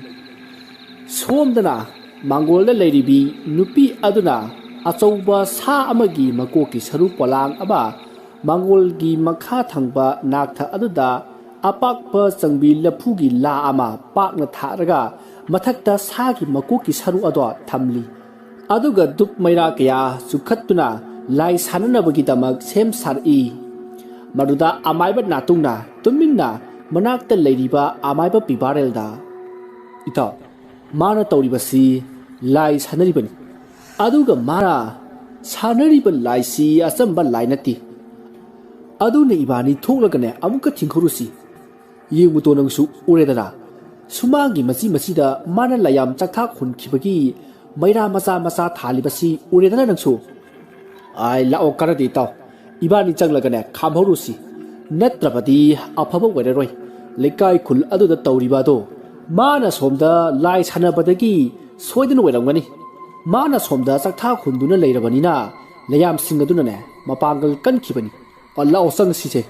ꯁꯣꯝꯗꯅ ꯃꯥꯡꯒꯣꯜꯗ ꯂꯩꯔꯤꯕꯤ ꯅꯨꯄꯤ ꯑꯗꯨꯅ ꯑꯆꯧꯕ ꯁꯥ ꯑꯃꯒꯤ ꯃꯀꯣꯛꯀꯤ ꯁꯔꯨ ꯄꯣꯂꯥꯡ ꯑꯃ ꯃꯥꯡꯒꯣꯜꯒꯤ ꯃꯈꯥ ꯊꯪꯕ ꯅꯥꯛꯊ ꯑꯗꯨꯗ ꯑꯄꯥꯛꯄ ꯆꯪꯕꯤ ꯂꯐꯨꯒꯤ ꯂꯥ ꯑꯃ ꯄꯥꯛꯅ ꯊꯥꯔꯒ ꯃꯊꯛꯇ ꯁꯥꯒꯤ ꯃꯀꯣꯛꯀꯤ ꯁꯔꯨ ꯑꯗꯣ ꯊꯝꯂꯤ꯫ ꯑꯗꯨꯒ ꯙꯨꯞ ꯃꯩꯔꯥ ꯀꯌꯥ ꯆꯨꯈꯠꯇꯨꯅ ꯂꯥꯏ ꯁꯥꯟꯅꯅꯕꯒꯤꯗꯃꯛ ꯁꯦꯝ ꯁꯥꯔꯛꯏ꯫ ꯃꯗꯨꯗ ꯑꯃꯥꯏꯕ ꯅꯥꯇꯨꯡꯅ ꯇꯨꯃꯤꯟꯅ ꯃꯅꯥꯛꯇ ꯂꯩꯔꯤꯕ ꯑꯃꯥꯏꯕ ꯄꯤꯕꯥꯔꯦꯜꯗ, "ꯏꯇꯥꯎ, ꯃꯥꯅ ꯇꯧꯔꯤꯕꯁꯤ ꯂꯥꯏ ꯁꯥꯟꯅꯔꯤꯕꯅꯤ꯫ ꯑꯗꯨꯒ ꯃꯥꯅ ꯁꯥꯟꯅꯔꯤꯕ ꯂꯥꯏꯁꯤ ꯑꯆꯝꯕ ꯂꯥꯏ ꯅꯠꯇꯦ꯫ ꯑꯗꯨꯅ ꯏꯕꯥꯅꯤ ꯊꯣꯛꯂꯒꯅꯦ ꯑꯃꯨꯛꯀ ꯊꯤꯡꯈꯨꯔꯨꯁꯤ꯫ ꯌꯦꯡꯉꯨꯇꯣ ꯅꯪꯁꯨ ꯎꯔꯦꯗꯅ, ꯁꯨꯃꯥꯡꯒꯤ ꯃꯆꯤ ꯃꯆꯤꯗ ꯃꯥꯅ ꯂꯥꯏꯌꯥꯝ ꯆꯥꯛꯊꯥꯛ ꯍꯨꯟꯈꯤꯕꯒꯤ ꯃꯩꯔꯥ ꯃꯆꯥ ꯃꯆꯥ ꯊꯥꯜꯂꯤꯕꯁꯤ ꯎꯔꯦꯗꯅ ꯅꯪꯁꯨ꯫ ꯑꯥꯏ, ꯂꯥꯛꯑꯣ, ꯀꯥꯟꯅꯗꯦ ꯏꯇꯥꯎ, ꯏꯕꯥꯅꯤ ꯆꯪꯂꯒꯅꯦ ꯈꯥꯝꯍꯧꯔꯨꯁꯤ, ꯅꯠꯇ꯭ꯔꯕꯗꯤ ꯑꯐꯕ ꯑꯣꯏꯔꯔꯣꯏ꯫ ꯂꯩꯀꯥꯏ ꯈꯨꯜ ꯑꯗꯨꯗ ꯇꯧꯔꯤꯕ ꯑꯗꯣ ꯃꯥꯅ ꯁꯣꯝꯗ ꯂꯥꯏ ꯁꯥꯟꯅꯕꯗꯒꯤ ꯁꯣꯏꯗꯅ ꯑꯣꯏꯔꯝꯒꯅꯤ꯫ ꯃꯥꯅ ꯁꯣꯝꯗ ꯆꯥꯛꯊꯥꯛ ꯍꯨꯟꯗꯨꯅ ꯂꯩꯔꯕꯅꯤꯅ ꯂꯥꯏꯌꯥꯝꯁꯤꯡ ꯑꯗꯨꯅꯅꯦ ꯃꯄꯥꯡꯒꯜ ꯀꯟꯈꯤꯕꯅꯤ꯫ ꯑ, ꯂꯥꯛꯑꯣ, ꯆꯪꯁꯤꯁꯦ꯫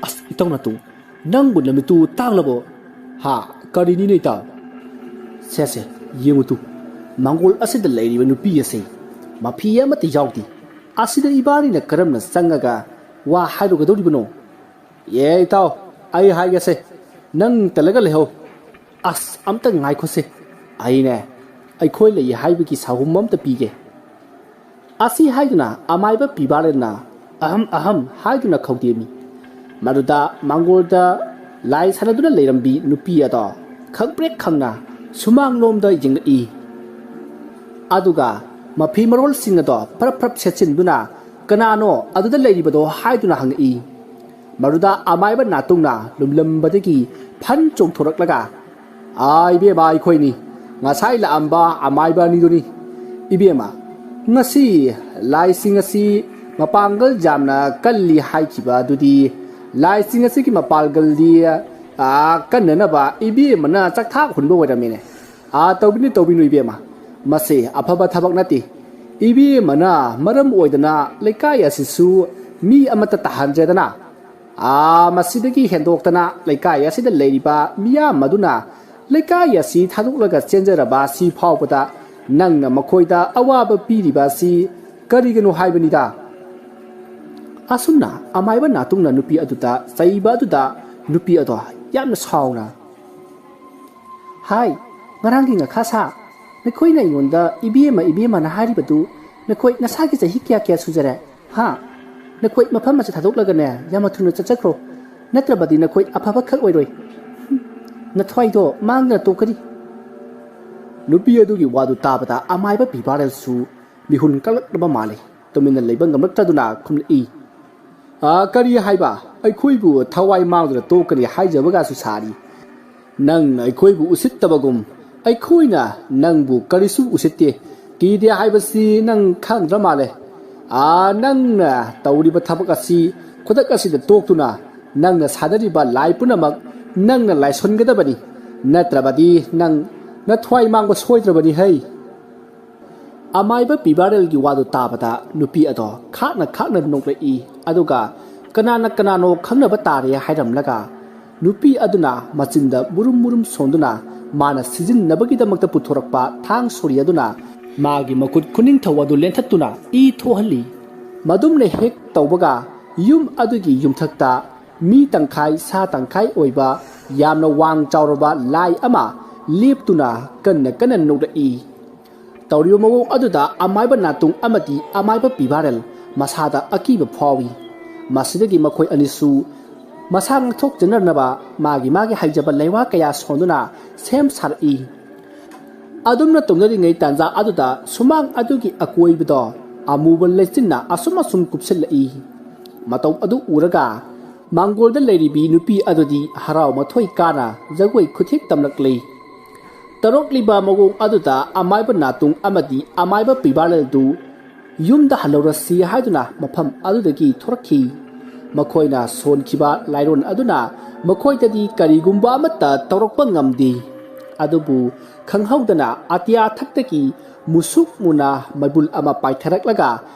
ꯑꯁ, ꯏꯇꯥꯎ ꯅꯥꯇꯣꯝ, ꯅꯪꯕꯨ ꯅꯃꯤꯠꯇꯨ ꯇꯥꯡꯂꯕꯣ? ꯍꯥ? ꯀꯔꯤꯅꯤꯅꯦ, ꯏꯇꯥꯎ? ꯁꯦ, ꯁꯦ, ꯌꯦꯡꯉꯨ ꯇꯨ, ꯃꯥꯡꯒꯣꯜ ꯑꯁꯤꯗ ꯂꯩꯔꯤꯕ ꯅꯨꯄꯤ ꯑꯁꯤ ꯃꯐꯤ ꯑꯃꯠꯇ ꯌꯥꯎꯗꯦ꯫ ꯑꯁꯤꯗ ꯏꯕꯥꯅꯤꯅ ꯀꯔꯝꯅ ꯆꯪꯉꯒ ꯋꯥ ꯍꯥꯏꯔꯨꯒꯗꯧꯔꯤꯕꯅꯣ? ꯑꯦ, ꯏꯇꯥꯎ, ꯑꯩ ꯍꯥꯏꯒꯦꯁꯦ, ꯅꯪ ꯇꯜꯂꯒ ꯂꯩꯍꯧ꯫ ꯑꯁ, ꯑꯝꯇ ꯉꯥꯏꯈꯣꯁꯦ, ꯑꯩꯅꯦ, ꯑꯩꯈꯣꯏ ꯂꯩ ꯍꯥꯏꯕꯒꯤ ꯁꯥꯍꯨꯝ ꯑꯝꯇ ꯄꯤꯒꯦ꯫ ꯑꯁꯤ ꯍꯥꯏꯗꯨꯅ ꯑꯃꯥꯏꯕ ꯄꯤꯕꯥꯔꯦꯟꯅ ꯑꯍꯝ ꯑꯍꯝ ꯍꯥꯏꯗꯨꯅ ꯈꯧꯗꯦꯝꯃꯤ꯫ ꯃꯗꯨꯗ ꯃꯥꯡꯒꯣꯜꯗ ꯂꯥꯏ ꯁꯥꯟꯅꯗꯨꯅ ꯂꯩꯔꯝꯕꯤ ꯅꯨꯄꯤ ꯑꯗꯣ ꯈꯪꯄ꯭ꯔꯦꯛ ꯈꯪꯅ ꯁꯨꯃꯥꯡꯂꯣꯝꯗ ꯌꯦꯡꯂꯛꯏ꯫ ꯑꯗꯨꯒ ꯃꯐꯤ ꯃꯔꯣꯜꯁꯤꯡ ꯑꯗꯣ ꯐꯔꯞ ꯐꯔꯞ ꯁꯦꯠꯆꯤꯟꯗꯨꯅ, "ꯀꯅꯥꯅꯣ ꯑꯗꯨꯗ ꯂꯩꯔꯤꯕꯗꯣ?" ꯍꯥꯏꯗꯨꯅ ꯍꯪꯉꯛꯏ꯫ ꯃꯗꯨꯗ ꯑꯃꯥꯏꯕ ꯅꯥꯇꯨꯡꯅ ꯂꯨꯝꯂꯝꯕꯗꯒꯤ ꯐꯟ ꯆꯣꯡꯊꯣꯔꯛꯂꯒ, "ꯑꯥ, ꯏꯕꯦꯝꯃ, ꯑꯩꯈꯣꯏꯅꯤ꯫ ꯉꯁꯥꯏ ꯂꯥꯛꯑꯝꯕ ꯑꯃꯥꯏꯕ ꯑꯅꯤꯗꯨꯅꯤ꯫ ꯏꯕꯦꯝꯃ, ꯉꯁꯤ ꯂꯥꯏꯁꯤꯡ ꯑꯁꯤ ꯃꯄꯥꯡꯒꯜ ꯌꯥꯝꯅ ꯀꯜꯂꯤ ꯍꯥꯏꯈꯤꯕ ꯑꯗꯨꯗꯤ, ꯂꯥꯏꯁꯤꯡ ꯑꯁꯤꯒꯤ ꯃꯄꯥꯡꯒꯜꯗꯤ, ꯑꯥ, ꯀꯟꯅꯅꯕ ꯏꯕꯦꯝꯃꯅ ꯆꯥꯛꯊꯥꯛ ꯍꯨꯟꯕ ꯑꯣꯏꯔꯝꯃꯤꯅꯦ꯫ ꯑꯥ, ꯇꯧꯕꯤꯅꯨ, ꯇꯧꯕꯤꯅꯨ, ꯏꯕꯦꯝꯃ꯫ ꯃꯁꯤ ꯑꯐꯕ ꯊꯕꯛ ꯅꯠꯇꯦ꯫ ꯏꯕꯦꯝꯃꯅ ꯃꯔꯝ ꯑꯣꯏꯗꯅ ꯂꯩꯀꯥꯏ ꯑꯁꯤꯁꯨ ꯃꯤ ꯑꯃꯠꯇ ꯇꯥꯍꯟꯗ꯭ꯔꯦꯗꯅ꯫ ꯑꯥ, ꯃꯁꯤꯗꯒꯤ ꯍꯦꯟꯗꯣꯛꯇꯅ ꯂꯩꯀꯥꯏ ꯑꯁꯤꯗ ꯂꯩꯔꯤꯕ ꯃꯤꯌꯥꯝ ꯑꯗꯨꯅ ꯂꯩꯀꯥꯏ ꯑꯁꯤ ꯊꯥꯗꯣꯛꯂꯒ ꯆꯦꯟꯖꯔꯕ ꯑꯁꯤ ꯐꯥꯎꯕꯗ ꯅꯪꯅ ꯃꯈꯣꯏꯗ ꯑꯋꯥꯕ ꯄꯤꯔꯤꯕ ꯑꯁꯤ ꯀꯔꯤꯒꯤꯅꯣ ꯍꯥꯏꯕꯅꯤꯗ?" ꯑꯁꯨꯝꯅ ꯑꯃꯥꯏꯕ ꯅꯥꯇꯨꯡꯅ ꯅꯨꯄꯤ ꯑꯗꯨꯗ ꯆꯩꯕ ꯑꯗꯨꯗ ꯅꯨꯄꯤ ꯑꯗꯣ ꯌꯥꯝꯅ ꯁꯥꯎꯅ, "ꯍꯥꯏ, ꯉꯔꯥꯡꯒꯤ ꯉꯥꯈꯥ ꯁꯥ, ꯅꯈꯣꯏꯅ ꯑꯩꯉꯣꯟꯗ ꯏꯕꯦꯝꯃ, ꯏꯕꯦꯝꯃꯅ ꯍꯥꯏꯔꯤꯕꯗꯨ ꯅꯈꯣꯏ ꯅꯁꯥꯒꯤ ꯆꯍꯤ ꯀꯌꯥ ꯀꯌꯥ ꯁꯨꯖꯔꯦ? ꯍꯥ? ꯅꯈꯣꯏ ꯃꯐꯝ ꯑꯁꯤ ꯊꯥꯗꯣꯛꯂꯒꯅꯦ, ꯌꯥꯝꯅ ꯊꯨꯅ ꯆꯠꯆꯈ꯭ꯔꯣ꯫ ꯅꯠꯇ꯭ꯔꯕꯗꯤ ꯅꯈꯣꯏ ꯑꯐꯕ ꯈꯛ ꯑꯣꯏꯔꯣꯏ꯫ ꯍꯨꯝ, ꯅꯊ꯭ꯋꯥꯏꯗꯣ ꯃꯥꯡꯗꯅ ꯇꯣꯛꯀꯅꯤ꯫" ꯅꯨꯄꯤ ꯑꯗꯨꯒꯤ ꯋꯥꯗꯨ ꯇꯥꯕꯗ ꯑꯃꯥꯏꯕ ꯄꯤꯕꯥꯔꯦꯜꯁꯨ ꯃꯤꯍꯨꯟ ꯀꯂꯛꯂꯕ ꯃꯥꯜꯂꯤ꯫ ꯇꯨꯃꯤꯟꯅ ꯂꯩꯕ ꯉꯝꯂꯛꯇꯗꯨꯅ ꯈꯨꯝꯂꯛꯏ, "ꯑꯥ, ꯀꯔꯤ ꯍꯥꯏꯕ? ꯑꯩꯈꯣꯏꯕꯨ ꯊꯋꯥꯏ ꯃꯥꯡꯗꯨꯅ ꯇꯣꯛꯀꯅꯤ ꯍꯥꯏꯖꯕꯒꯁꯨ ꯁꯥꯔꯤ꯫ ꯅꯪꯅ ꯑꯩꯈꯣꯏꯕꯨ ꯎꯁꯤꯠꯇꯕꯒꯨꯝ ꯑꯩꯈꯣꯏꯅ ꯅꯪꯕꯨ ꯀꯔꯤꯁꯨ ꯎꯁꯤꯠꯇꯦ꯫ ꯀꯤꯗꯦ ꯍꯥꯏꯕꯁꯤ ꯅꯪ ꯈꯪꯗ꯭ꯔ ꯃꯥꯜꯂꯦ꯫ ꯑꯥ, ꯅꯪꯅ ꯇꯧꯔꯤꯕ ꯊꯕꯛ ꯑꯁꯤ ꯈꯨꯗꯛ ꯑꯁꯤꯗ ꯇꯣꯛꯇꯨꯅ ꯅꯪꯅ ꯁꯥꯟꯅꯔꯤꯕ ꯂꯥꯏ ꯄꯨꯝꯅꯃꯛ ꯅꯪꯅ ꯂꯥꯏꯁꯣꯟꯒꯗꯕꯅꯤ꯫ ꯅꯠꯇ꯭ꯔꯕꯗꯤ ꯅꯪ ꯅꯊ꯭ꯋꯥꯏ ꯃꯥꯡꯕ ꯁꯣꯏꯗ꯭ꯔꯕꯅꯤ ꯍꯩ꯫" ꯑꯃꯥꯏꯕ ꯄꯤꯕꯥꯔꯦꯜꯒꯤ ꯋꯥꯗꯨ ꯇꯥꯕꯗ ꯅꯨꯄꯤ ꯑꯗꯣ ꯈꯥꯛꯅ ꯈꯥꯛꯅ ꯅꯣꯛꯂꯛꯏ꯫ ꯑꯗꯨꯒ ꯀꯅꯥꯅ ꯀꯅꯥꯅꯣ ꯈꯪꯅꯕ ꯇꯥꯔꯦ ꯍꯥꯏꯔꯝꯂꯒ ꯅꯨꯄꯤ ꯑꯗꯨꯅ ꯃꯆꯤꯟꯗ ꯃꯨꯔꯨꯝ ꯃꯨꯔꯨꯝ ꯁꯣꯟꯗꯨꯅ ꯃꯥꯅ ꯁꯤꯖꯤꯟꯅꯕꯒꯤꯗꯃꯛꯇ ꯄꯨꯊꯣꯔꯛꯄ ꯊꯥꯡ ꯁꯣꯔꯤ ꯑꯗꯨꯅ ꯃꯥꯒꯤ ꯃꯈꯨꯠ ꯈꯨꯅꯤꯡꯊꯧ ꯑꯗꯨ ꯂꯦꯟꯊꯠꯇꯨꯅ ꯏ ꯊꯣꯛꯍꯜꯂꯤ꯫ ꯃꯗꯨꯝꯅ ꯍꯦꯛ ꯇꯧꯕꯒ ꯌꯨꯝ ꯑꯗꯨꯒꯤ ꯌꯨꯝꯊꯛꯇ ꯃꯤ ꯇꯪꯈꯥꯏ ꯁꯥ ꯇꯪꯈꯥꯏ ꯑꯣꯏꯕ ꯌꯥꯝꯅ ꯋꯥꯡ ꯆꯥꯎꯔꯕ ꯂꯥꯏ ꯑꯃ ꯂꯦꯞꯇꯨꯅ ꯀꯟꯅ ꯀꯟꯅ ꯅꯣꯛꯂꯛꯏ꯫ ꯇꯧꯔꯤꯕ ꯃꯑꯣꯡ ꯑꯗꯨꯗ ꯑꯃꯥꯏꯕ ꯅꯥꯇꯨꯡ ꯑꯃꯗꯤ ꯑꯃꯥꯏꯕ ꯄꯤꯕꯥꯔꯦꯜ ꯃꯁꯥꯗ ꯑꯀꯤꯕ ꯐꯥꯎꯏ꯫ ꯃꯁꯤꯗꯒꯤ ꯃꯈꯣꯏ ꯑꯅꯤꯁꯨ ꯃꯁꯥ ꯉꯥꯛꯊꯣꯛꯆꯅꯅꯕ ꯃꯥꯒꯤ ꯃꯥꯒꯤ ꯍꯩꯖꯕ ꯂꯩꯋꯥ ꯀꯌꯥ ꯁꯣꯟꯗꯨꯅ ꯁꯦꯝ ꯁꯥꯔꯛꯏ꯫ ꯑꯗꯨꯝꯅ ꯇꯧꯅꯔꯤꯉꯩ ꯇꯥꯟꯖꯥ ꯑꯗꯨꯗ ꯁꯨꯃꯥꯡ ꯑꯗꯨꯒꯤ ꯑꯀꯣꯏꯕꯗꯣ ꯑꯃꯨꯕ ꯂꯩꯆꯤꯟꯅ ꯑꯁꯨꯝ ꯑꯁꯨꯝ ꯀꯨꯞꯁꯤꯜꯂꯛꯏ꯫ ꯃꯇꯧ ꯑꯗꯨ ꯎꯔꯒ ꯃꯥꯡꯒꯣꯜꯗ ꯂꯩꯔꯤꯕꯤ ꯅꯨꯄꯤ ꯑꯗꯨꯗꯤ ꯍꯔꯥꯎ ꯃꯊꯣꯏ ꯀꯥꯅ ꯖꯒꯣꯏ ꯈꯨꯊꯦꯛ ꯇꯝꯂꯛꯂꯤ꯫ ꯇꯧꯔꯛꯂꯤꯕ ꯃꯑꯣꯡ ꯑꯗꯨꯗ ꯑꯃꯥꯏꯕ ꯅꯥꯇꯨꯡ ꯑꯃꯗꯤ ꯑꯃꯥꯏꯕ ꯄꯤꯕꯥꯔꯦꯜꯗꯨ ꯌꯨꯝꯗ ꯍꯜꯍꯧꯔꯁꯤ ꯍꯥꯏꯗꯨꯅ ꯃꯐꯝ ꯑꯗꯨꯗꯒꯤ ꯊꯣꯔꯛꯈꯤ꯫ ꯃꯈꯣꯏꯅ ꯁꯣꯟꯈꯤꯕ ꯂꯥꯏꯔꯣꯟ ꯑꯗꯨꯅ ꯃꯈꯣꯏꯗꯗꯤ ꯀꯔꯤꯒꯨꯝꯕ ꯑꯃꯠꯇ ꯇꯧꯔꯛꯄ ꯉꯝꯗꯦ꯫ ꯑꯗꯨꯕꯨ ꯈꯪꯍꯧꯗꯅ ꯑꯇꯤꯌꯥ ꯊꯛꯇꯒꯤ ꯃꯨꯁꯨꯛ ꯃꯨꯅ ꯃꯩꯕꯨꯜ ꯑꯃ ꯄꯥꯏꯊꯔꯛꯂꯒ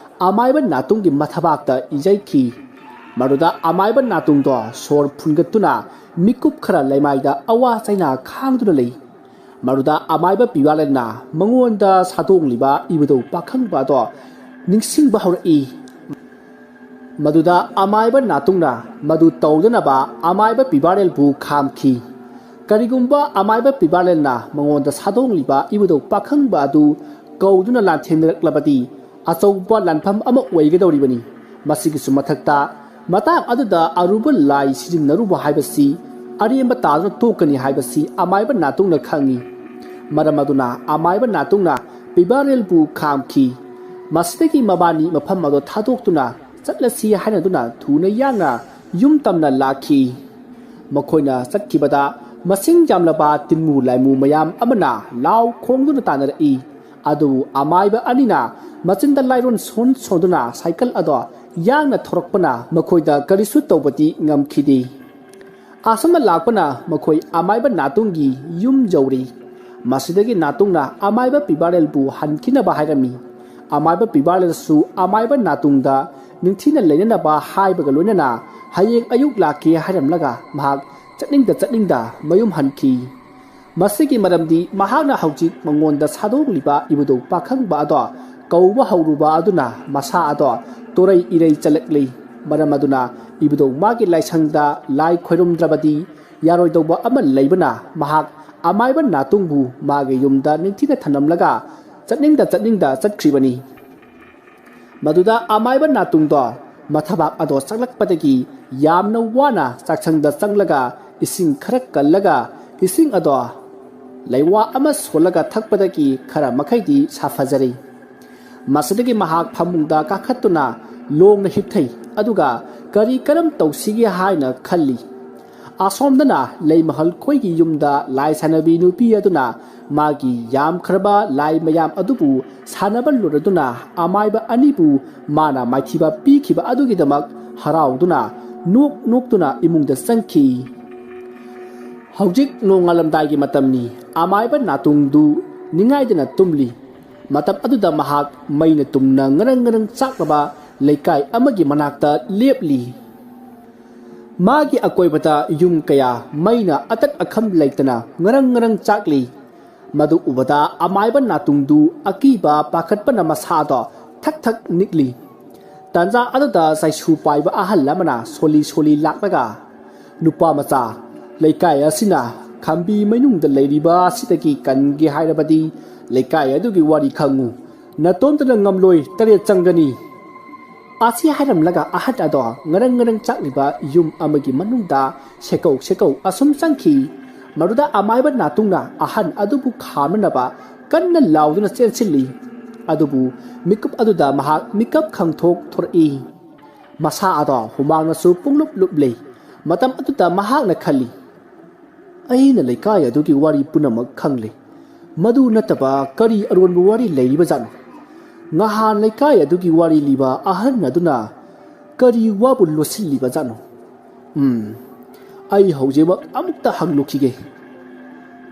ꯑꯃꯥꯏꯕ ꯅꯥꯇꯨꯡꯒꯤ ꯃꯊꯕꯥꯛꯇ ꯏꯖꯩꯈꯤ꯫ ꯃꯗꯨꯗ ꯑꯃꯥꯏꯕ ꯅꯥꯇꯨꯡꯗꯣ ꯁꯣꯔ ꯐꯨꯟꯒꯠꯇꯨꯅ ꯃꯤꯀꯨꯞ ꯈꯔ ꯂꯩꯃꯥꯏꯗ ꯑꯋꯥ ꯆꯩꯅꯥ ꯈꯥꯡꯗꯨꯅ ꯂꯩ꯫ ꯃꯗꯨꯗ ꯑꯃꯥꯏꯕ ꯄꯤꯕꯥꯂꯦꯟꯅ ꯃꯉꯣꯟꯗ ꯁꯥꯗꯣꯡꯂꯤꯕ ꯏꯕꯨꯙꯧ ꯄꯥꯈꯪꯕ ꯑꯗꯣ ꯅꯤꯡꯁꯤꯡꯕ ꯍꯧꯔꯛꯏ꯫ ꯃꯗꯨꯗ ꯑꯃꯥꯏꯕ ꯅꯥꯇꯨꯡꯅ ꯃꯗꯨ ꯇꯧꯗꯅꯕ ꯑꯃꯥꯏꯕ ꯄꯤꯕꯥꯔꯦꯜꯕꯨ ꯈꯥꯝꯈꯤ꯫ ꯀꯔꯤꯒꯨꯝꯕ ꯑꯃꯥꯏꯕ ꯄꯤꯕꯥꯔꯦꯜꯅ ꯃꯉꯣꯟꯗ ꯁꯥꯗꯣꯡꯂꯤꯕ ꯏꯕꯨꯙꯧ ꯄꯥꯈꯪꯕ ꯑꯗꯨ ꯀꯧꯗꯨꯅ ꯂꯥꯟꯊꯦꯡꯅꯔꯛꯂꯕꯗꯤ ꯑꯆꯧꯕ ꯂꯥꯟꯐꯝ ꯑꯃ ꯑꯣꯏꯒꯗꯧꯔꯤꯕꯅꯤ꯫ ꯃꯁꯤꯒꯤꯁꯨ ꯃꯊꯛꯇ ꯃꯇꯥꯡ ꯑꯗꯨꯗ ꯑꯔꯨꯕ ꯂꯥꯏ ꯁꯤꯖꯤꯟꯅꯔꯨꯕ ꯍꯥꯏꯕꯁꯤ ꯑꯔꯦꯝꯕ ꯇꯥꯗꯨꯅ ꯇꯣꯛꯀꯅꯤ ꯍꯥꯏꯕꯁꯤ ꯑꯃꯥꯏꯕ ꯅꯥꯇꯨꯡꯅ ꯈꯪꯏ꯫ ꯃꯔꯝ ꯑꯗꯨꯅ ꯑꯃꯥꯏꯕ ꯅꯥꯇꯨꯡꯅ ꯄꯤꯕꯥꯔꯦꯜꯕꯨ ꯈꯥꯝꯈꯤ꯫ ꯃꯁꯤꯗꯒꯤ ꯃꯕꯥꯅꯤ ꯃꯐꯝ ꯑꯗꯨ ꯊꯥꯗꯣꯛꯇꯨꯅ ꯆꯠꯂꯁꯤ ꯍꯥꯏꯅꯗꯨꯅ ꯊꯨꯅ ꯌꯥꯡꯅ ꯌꯨꯝ ꯇꯝꯅ ꯂꯥꯛꯈꯤ꯫ ꯃꯈꯣꯏꯅ ꯆꯠꯈꯤꯕꯗ ꯃꯁꯤꯡ ꯌꯥꯝꯂꯕ ꯇꯤꯟꯃꯨ ꯂꯥꯏꯃꯨ ꯃꯌꯥꯝ ꯑꯃꯅ ꯂꯥꯎ ꯈꯣꯡꯗꯨꯅ ꯇꯥꯟꯅꯔꯛꯏ꯫ ꯑꯗꯨꯕꯨ ꯑꯃꯥꯏꯕ ꯑꯅꯤꯅ ꯃꯆꯤꯟꯗ ꯂꯥꯏꯔꯣꯟ ꯁꯣꯟ ꯁꯣꯟꯗꯨꯅ ꯁꯥꯏꯀꯜ ꯑꯗꯣ ꯌꯥꯡꯅ ꯊꯧꯔꯛꯄꯅ ꯃꯈꯣꯏꯗ ꯀꯔꯤꯁꯨ ꯇꯧꯕꯗꯤ ꯉꯝꯈꯤꯗꯦ꯫ ꯑꯁꯨꯝꯅ ꯂꯥꯛꯄꯅ ꯃꯈꯣꯏ ꯑꯃꯥꯏꯕ ꯅꯥꯇꯨꯡꯒꯤ ꯌꯨꯝ ꯌꯧꯔꯤ꯫ ꯃꯁꯤꯗꯒꯤ ꯅꯥꯇꯨꯡꯅ ꯑꯃꯥꯏꯕ ꯄꯤꯕꯥꯔꯦꯜꯕꯨ ꯍꯟꯈꯤꯅꯕ ꯍꯥꯏꯔꯝꯃꯤ꯫ ꯑꯃꯥꯏꯕ ꯄꯤꯕꯥꯔꯦꯜꯁꯨ ꯑꯃꯥꯏꯕ ꯅꯥꯇꯨꯡꯗ ꯅꯤꯡꯊꯤꯅ ꯂꯩꯅꯅꯕ ꯍꯥꯏꯕꯒ ꯂꯣꯏꯅꯅ ꯍꯌꯦꯡ ꯑꯌꯨꯛ ꯂꯥꯛꯀꯦ ꯍꯥꯏꯔꯝꯂꯒ ꯃꯍꯥꯛ ꯆꯠꯅꯤꯡꯗ ꯆꯠꯅꯤꯡꯗ ꯃꯌꯨꯝ ꯍꯟꯈꯤ꯫ ꯃꯁꯤꯒꯤ ꯃꯔꯝꯗꯤ ꯃꯍꯥꯛꯅ ꯍꯧꯖꯤꯛ ꯃꯉꯣꯟꯗ ꯁꯥꯗꯣꯡꯂꯤꯕ ꯏꯕꯨꯙꯧ ꯄꯥꯈꯪꯕ ꯑꯗꯣ ꯀꯧꯕ ꯍꯧꯔꯨꯕ ꯑꯗꯨꯅ ꯃꯁꯥ ꯑꯗꯣ ꯇꯣꯔꯩ ꯏꯔꯩ ꯆꯠꯂꯛꯂꯤ꯫ ꯃꯔꯝ ꯑꯗꯨꯅ ꯏꯕꯨꯙꯧ ꯃꯥꯒꯤ ꯂꯥꯏꯁꯪꯗ ꯂꯥꯏ ꯈꯣꯏꯔꯨꯝꯗ꯭ꯔꯕꯗꯤ ꯌꯥꯔꯣꯏꯗꯧꯕ ꯑꯃ ꯂꯩꯕꯅ ꯃꯍꯥꯛ ꯑꯃꯥꯏꯕ ꯅꯥꯇꯨꯡꯕꯨ ꯃꯥꯒꯤ ꯌꯨꯝꯗ ꯅꯤꯡꯊꯤꯅ ꯊꯝꯂꯝꯂꯒ ꯆꯠꯅꯤꯡꯗ ꯆꯠꯅꯤꯡꯗ ꯆꯠꯈ꯭ꯔꯤꯕꯅꯤ꯫ ꯃꯗꯨꯗ ꯑꯃꯥꯏꯕ ꯅꯥꯇꯨꯡꯗꯣ ꯃꯊꯕꯥꯛ ꯑꯗꯣ ꯆꯪꯂꯛꯄꯗꯒꯤ ꯌꯥꯝꯅ ꯋꯥꯅ ꯆꯥꯛꯁꯪꯗ ꯆꯪꯂꯒ ꯏꯁꯤꯡ ꯈꯔ ꯀꯜꯂꯒ ꯏꯁꯤꯡ ꯑꯗꯣ ꯂꯩꯋꯥ ꯑꯃ ꯁꯣꯜꯂꯒ ꯊꯛꯄꯗꯒꯤ ꯈꯔ ꯃꯈꯩꯗꯤ ꯁꯥꯐꯖꯔꯦ꯫ ꯃꯁꯤꯗꯒꯤ ꯃꯍꯥꯛ ꯐꯃꯨꯡꯗ ꯀꯥꯈꯠꯇꯨꯅ ꯂꯣꯡꯅ ꯍꯤꯞꯊꯩ꯫ ꯑꯗꯨꯒ ꯀꯔꯤ ꯀꯔꯝ ꯇꯧꯁꯤꯒꯦ ꯍꯥꯏꯅ ꯈꯜꯂꯤ꯫ ꯑꯁꯣꯝꯗꯅ ꯂꯩꯃꯍꯜ ꯈꯣꯏꯒꯤ ꯌꯨꯝꯗ ꯂꯥꯏ ꯁꯥꯟꯅꯕꯤ ꯅꯨꯄꯤ ꯑꯗꯨꯅ ꯃꯥꯒꯤ ꯌꯥꯝꯈ꯭ꯔꯕ ꯂꯥꯏ ꯃꯌꯥꯝ ꯑꯗꯨꯕꯨ ꯁꯥꯟꯅꯕ ꯂꯣꯏꯔꯗꯨꯅ ꯑꯃꯥꯏꯕ ꯑꯅꯤꯕꯨ ꯃꯥꯅ ꯃꯥꯏꯊꯤꯕ ꯄꯤꯈꯤꯕ ꯑꯗꯨꯒꯤꯗꯃꯛ ꯍꯔꯥꯎꯗꯨꯅ ꯅꯣꯛ ꯅꯣꯛꯇꯨꯅ ꯏꯃꯨꯡꯗ ꯆꯪꯈꯤ꯫ ꯍꯧꯖꯤꯛ ꯅꯣꯡꯉꯥꯜꯂꯝꯗꯥꯏꯒꯤ ꯃꯇꯝꯅꯤ꯫ ꯑꯃꯥꯏꯕ ꯅꯥꯇꯨꯡꯗꯨ ꯅꯤꯡꯉꯥꯏꯗꯅ ꯇꯨꯝꯂꯤ꯫ ꯃꯇꯝ ꯑꯗꯨꯗ ꯃꯍꯥꯛ ꯃꯩꯅ ꯇꯨꯝꯅ ꯉꯔꯪ ꯉꯔꯪ ꯆꯥꯛꯂꯕ ꯂꯩꯀꯥꯏ ꯑꯃꯒꯤ ꯃꯅꯥꯛꯇ ꯂꯦꯞꯂꯤ꯫ ꯃꯥꯒꯤ ꯑꯀꯣꯏꯕꯗ ꯌꯨꯝ ꯀꯌꯥ ꯃꯩꯅ ꯑꯇꯠ ꯑꯈꯝ ꯂꯩꯇꯅ ꯉꯔꯪ ꯉꯔꯪ ꯆꯥꯛꯂꯤ꯫ ꯃꯗꯨ ꯎꯕꯗ ꯑꯃꯥꯏꯕ ꯅꯥꯇꯨꯡꯗꯨ ꯑꯀꯤꯕ ꯄꯥꯈꯠꯄꯅ ꯃꯁꯥꯗꯣ ꯊꯛ ꯊꯛ ꯅꯤꯛꯂꯤ꯫ ꯇꯥꯟꯖꯥ ꯑꯗꯨꯗ ꯆꯩꯁꯨ ꯄꯥꯏꯕ ꯑꯍꯜ ꯑꯃꯅ ꯁꯣꯜꯂꯤ ꯁꯣꯜꯂꯤ ꯂꯥꯛꯂꯒ, "ꯅꯨꯄꯥ ꯃꯆꯥ, ꯂꯩꯀꯥꯏ ꯑꯁꯤꯅ ꯈꯥꯝꯕꯤ ꯃꯅꯨꯡꯗ ꯂꯩꯔꯤꯕ ꯑꯁꯤꯗꯒꯤ ꯀꯟꯒꯦ ꯍꯥꯏꯔꯕꯗꯤ ꯂꯩꯀꯥꯏ ꯑꯗꯨꯒꯤ ꯋꯥꯔꯤ ꯈꯪꯉꯨ꯫ ꯅꯇꯣꯝꯇꯅ ꯉꯝꯂꯣꯏ, ꯇꯔꯦꯠ ꯆꯪꯒꯅꯤ"꯫ ꯑꯁꯤ ꯍꯥꯏꯔꯝꯂꯒ ꯑꯍꯟ ꯑꯗꯣ ꯉꯔꯪ ꯉꯔꯪ ꯆꯥꯛꯂꯤꯕ ꯌꯨꯝ ꯑꯃꯒꯤ ꯃꯅꯨꯡꯗ ꯁꯦꯀꯧ ꯁꯦꯀꯧ ꯑꯁꯨꯝ ꯆꯪꯈꯤ꯫ ꯃꯗꯨꯗ ꯑꯃꯥꯏꯕ ꯅꯥꯇꯨꯡꯅ ꯑꯍꯟ ꯑꯗꯨꯕꯨ ꯈꯥꯝꯅꯅꯕ ꯀꯟꯅ ꯂꯥꯎꯗꯨꯅ ꯆꯦꯟꯁꯤꯜꯂꯤ꯫ ꯑꯗꯨꯕꯨ ꯃꯤꯀꯨꯞ ꯑꯗꯨꯗ ꯃꯍꯥꯛ ꯃꯤꯀꯞ ꯈꯪꯊꯣꯛ ꯊꯣꯔꯛꯏ꯫ ꯃꯁꯥ ꯑꯗꯣ ꯍꯨꯃꯥꯡꯅꯁꯨ ꯄꯨꯡꯂꯨꯞ ꯂꯨꯞꯂꯤ꯫ ꯃꯇꯝ ꯑꯗꯨꯗ ꯃꯍꯥꯛꯅ ꯈꯜꯂꯤ, "ꯑꯩꯅ ꯂꯩꯀꯥꯏ ꯑꯗꯨꯒꯤ ꯋꯥꯔꯤ ꯄꯨꯝꯅꯃꯛ ꯈꯪꯂꯦ꯫ ꯃꯗꯨ ꯅꯠꯇꯕ ꯀꯔꯤ ꯑꯔꯣꯟꯕ ꯋꯥꯔꯤ ꯂꯩꯔꯤꯕꯖꯥꯠꯅꯣ? ꯉꯍꯥꯟ ꯂꯩꯀꯥꯏ ꯑꯗꯨꯒꯤ ꯋꯥꯔꯤ ꯂꯤꯕ ꯑꯍꯟ ꯑꯗꯨꯅ ꯀꯔꯤ ꯋꯥꯕꯨ ꯂꯣꯠꯁꯤꯜꯂꯤꯕꯖꯥꯠꯅꯣ? ꯎꯝ, ꯑꯩ ꯍꯧꯖꯤꯛꯃꯛ ꯑꯃꯨꯛꯇ ꯍꯪꯂꯨꯈꯤꯒꯦ"꯫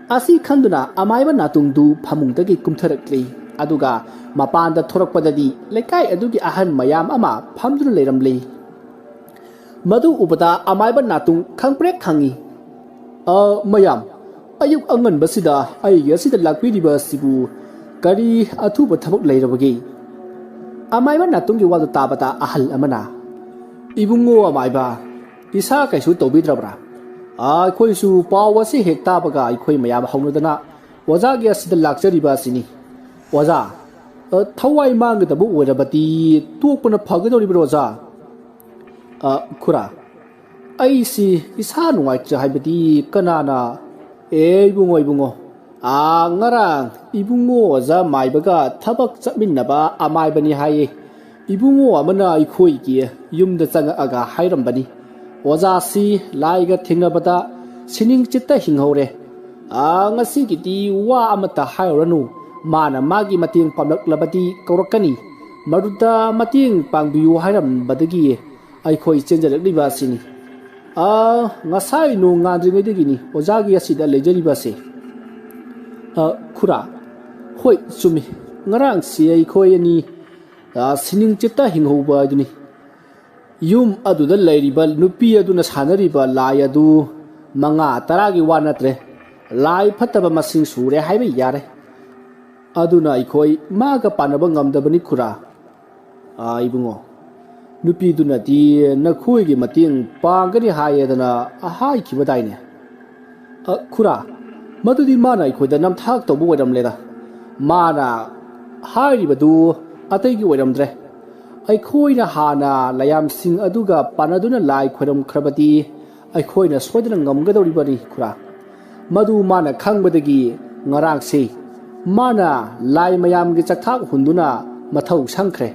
ꯑꯁꯤ ꯈꯪꯗꯨꯅ ꯑꯃꯥꯏꯕ ꯅꯥꯇꯨꯡꯗꯨ ꯐꯃꯨꯡꯗꯒꯤ ꯀꯨꯝꯊꯔꯛꯂꯤ꯫ ꯑꯗꯨꯒ ꯃꯄꯥꯟꯗ ꯊꯣꯔꯛꯄꯗꯗꯤ ꯂꯩꯀꯥꯏ ꯑꯗꯨꯒꯤ ꯑꯍꯜ ꯃꯌꯥꯝ ꯑꯃ ꯐꯝꯗꯨꯅ ꯂꯩꯔꯝꯂꯤ꯫ ꯃꯗꯨ ꯎꯕꯗ ꯑꯃꯥꯏꯕ ꯅꯥꯇꯨꯡ ꯈꯪꯄ꯭ꯔꯦꯛ ꯈꯪꯉꯤ꯫ "ꯑ, ꯃꯌꯥꯝ, ꯑꯌꯨꯛ ꯑꯉꯟꯕꯁꯤꯗ ꯑꯩꯒꯤ ꯑꯁꯤꯗ ꯂꯥꯛꯄꯤꯔꯤꯕ ꯑꯁꯤꯕꯨ ꯀꯔꯤ ꯑꯊꯨꯕ ꯊꯕꯛ ꯂꯩꯔꯕꯒꯦ?" ꯑꯃꯥꯏꯕ ꯅꯥꯇꯨꯡꯒꯤ ꯋꯥꯗꯨ ꯇꯥꯕꯗ ꯑꯍꯜ ꯑꯃꯅ, "ꯏꯕꯨꯡꯉꯣ ꯑꯃꯥꯏꯕ, ꯏꯁꯥ ꯀꯩꯁꯨ ꯇꯧꯕꯤꯗ꯭ꯔꯕ꯭ꯔꯥ? ꯑ, ꯑꯩꯈꯣꯏꯁꯨ ꯄꯥꯎ ꯑꯁꯤ ꯍꯦꯛ ꯇꯥꯕꯒ ꯑꯩꯈꯣꯏ ꯃꯌꯥꯝ ꯍꯧꯅꯗꯅ ꯑꯣꯖꯥꯒꯤ ꯑꯁꯤꯗ ꯂꯥꯛꯆꯔꯤꯕ ꯑꯁꯤꯅꯤ꯫ ꯑꯣꯖꯥ, ꯑ, ꯊꯋꯥꯏ ꯃꯥꯡꯒꯗꯕ ꯑꯣꯏꯔꯕꯗꯤ ꯇꯣꯛꯄꯅ ꯐꯒꯗꯧꯔꯤꯕ꯭ꯔꯣ ꯑꯣꯖꯥ?" "ꯑ, ꯈꯨꯔꯥ, ꯑꯩꯁꯤ ꯏꯁꯥ ꯅꯨꯡꯉꯥꯏꯇ꯭ꯔꯦ ꯍꯥꯏꯕꯗꯤ ꯀꯅꯥꯅ?" "ꯑꯦ ꯏꯕꯨꯡꯉꯣ, ꯏꯕꯨꯡꯉꯣ, ꯑꯥ, ꯉꯔꯥꯡ ꯏꯕꯨꯡꯉꯣ ꯑꯣꯖꯥ ꯃꯥꯏꯕꯒ ꯊꯕꯛ ꯆꯠꯃꯤꯟꯅꯕ ꯑꯃꯥꯏꯕꯅꯤ ꯍꯥꯏꯌꯦ꯫ ꯏꯕꯨꯡꯉꯣ ꯑꯃꯅ ꯑꯩꯈꯣꯏꯒꯤ ꯌꯨꯝꯗ ꯆꯪꯉꯛꯑꯒ ꯍꯥꯏꯔꯝꯕꯅꯤ, ꯑꯣꯖꯥꯁꯤ ꯂꯥꯏꯒ ꯊꯦꯡꯅꯕꯗ ꯁꯤꯅꯤꯡ ꯆꯤꯠꯇ ꯍꯤꯡꯍꯧꯔꯦ꯫ ꯑꯥ, ꯉꯁꯤꯒꯤꯗꯤ ꯋꯥ ꯑꯃꯠꯇ ꯍꯥꯏꯔꯨꯔꯅꯨ, ꯃꯥꯅ ꯃꯥꯒꯤ ꯃꯇꯦꯡ ꯄꯥꯡꯂꯛꯂꯕꯗꯤ ꯀꯧꯔꯛꯀꯅꯤ꯫ ꯃꯗꯨꯗ ꯃꯇꯦꯡ ꯄꯥꯡꯕꯤꯌꯨ ꯍꯥꯏꯔꯝꯕꯗꯒꯤ ꯑꯩꯈꯣꯏ ꯆꯦꯟꯖꯔꯛꯂꯤꯕ ꯑꯁꯤꯅꯤ꯫ ꯑꯥ, ꯉꯁꯥꯏ ꯅꯣꯡ ꯉꯥꯟꯗ꯭ꯔꯤꯉꯩꯗꯒꯤꯅꯤ ꯑꯣꯖꯥꯒꯤ ꯑꯁꯤꯗ ꯂꯩꯖꯔꯤꯕ ꯑꯁꯤ꯫" "ꯑ, ꯈꯨꯔꯥ, ꯍꯣꯏ, ꯆꯨꯝꯃꯤ꯫ ꯉꯔꯥꯡꯁꯤ ꯑꯩꯈꯣꯏ ꯑꯅꯤ, ꯑ, ꯁꯤꯅꯤꯡ ꯆꯤꯠꯇ ꯍꯤꯡꯍꯧꯕ ꯑꯗꯨꯅꯤ꯫ ꯌꯨꯝ ꯑꯗꯨꯗ ꯂꯩꯔꯤꯕ ꯅꯨꯄꯤ ꯑꯗꯨꯅ ꯁꯥꯟꯅꯔꯤꯕ ꯂꯥꯏ ꯑꯗꯨ ꯃꯉꯥ ꯇꯔꯥꯒꯤ ꯋꯥ ꯅꯠꯇ꯭ꯔꯦ, ꯂꯥꯏ ꯐꯠꯇꯕ ꯃꯁꯤꯡ ꯁꯨꯔꯦ ꯍꯥꯏꯕ ꯌꯥꯔꯦ꯫ ꯑꯗꯨꯅ ꯑꯩꯈꯣꯏ ꯃꯥꯒ ꯄꯥꯟꯅꯕ ꯉꯝꯗꯕꯅꯤ ꯈꯨꯔꯥ꯫" "ꯑꯥ, ꯏꯕꯨꯡꯉꯣ, ꯅꯨꯄꯤꯗꯨꯅꯗꯤ ꯅꯈꯣꯏꯒꯤ ꯃꯇꯦꯡ ꯄꯥꯡꯒꯅꯤ ꯍꯥꯏꯌꯦꯗꯅ ꯍꯥꯏꯈꯤꯕꯗꯥꯏꯅꯦ?" "ꯑ, ꯈꯨꯔꯥ, ꯃꯗꯨꯗꯤ ꯃꯥꯅ ꯑꯩꯈꯣꯏꯗ ꯅꯝꯊꯥꯛ ꯇꯧꯕ ꯑꯣꯏꯔꯝꯂꯦꯗ꯫ ꯃꯥꯅ ꯍꯥꯏꯔꯤꯕꯗꯨ ꯑꯇꯩꯒꯤ ꯑꯣꯏꯔꯝꯗ꯭ꯔꯦ꯫ ꯑꯩꯈꯣꯏꯅ ꯍꯥꯟꯅ ꯂꯥꯏꯌꯥꯝꯁꯤꯡ ꯑꯗꯨꯒ ꯄꯥꯟꯅꯗꯨꯅ ꯂꯥꯏ ꯈꯣꯏꯔꯝꯈ꯭ꯔꯕꯗꯤ ꯑꯩꯈꯣꯏꯅ ꯁꯣꯏꯗꯅ ꯉꯝꯒꯗꯧꯔꯤꯕꯅꯤ ꯈꯨꯔꯥ꯫ ꯃꯗꯨ ꯃꯥꯅ ꯈꯪꯕꯗꯒꯤ ꯉꯔꯥꯡꯁꯤ ꯃꯥꯅ ꯂꯥꯏ ꯃꯌꯥꯝꯒꯤ ꯆꯥꯛꯊꯥꯛ ꯍꯨꯟꯗꯨꯅ ꯃꯊꯧ ꯁꯪꯈ꯭ꯔꯦ꯫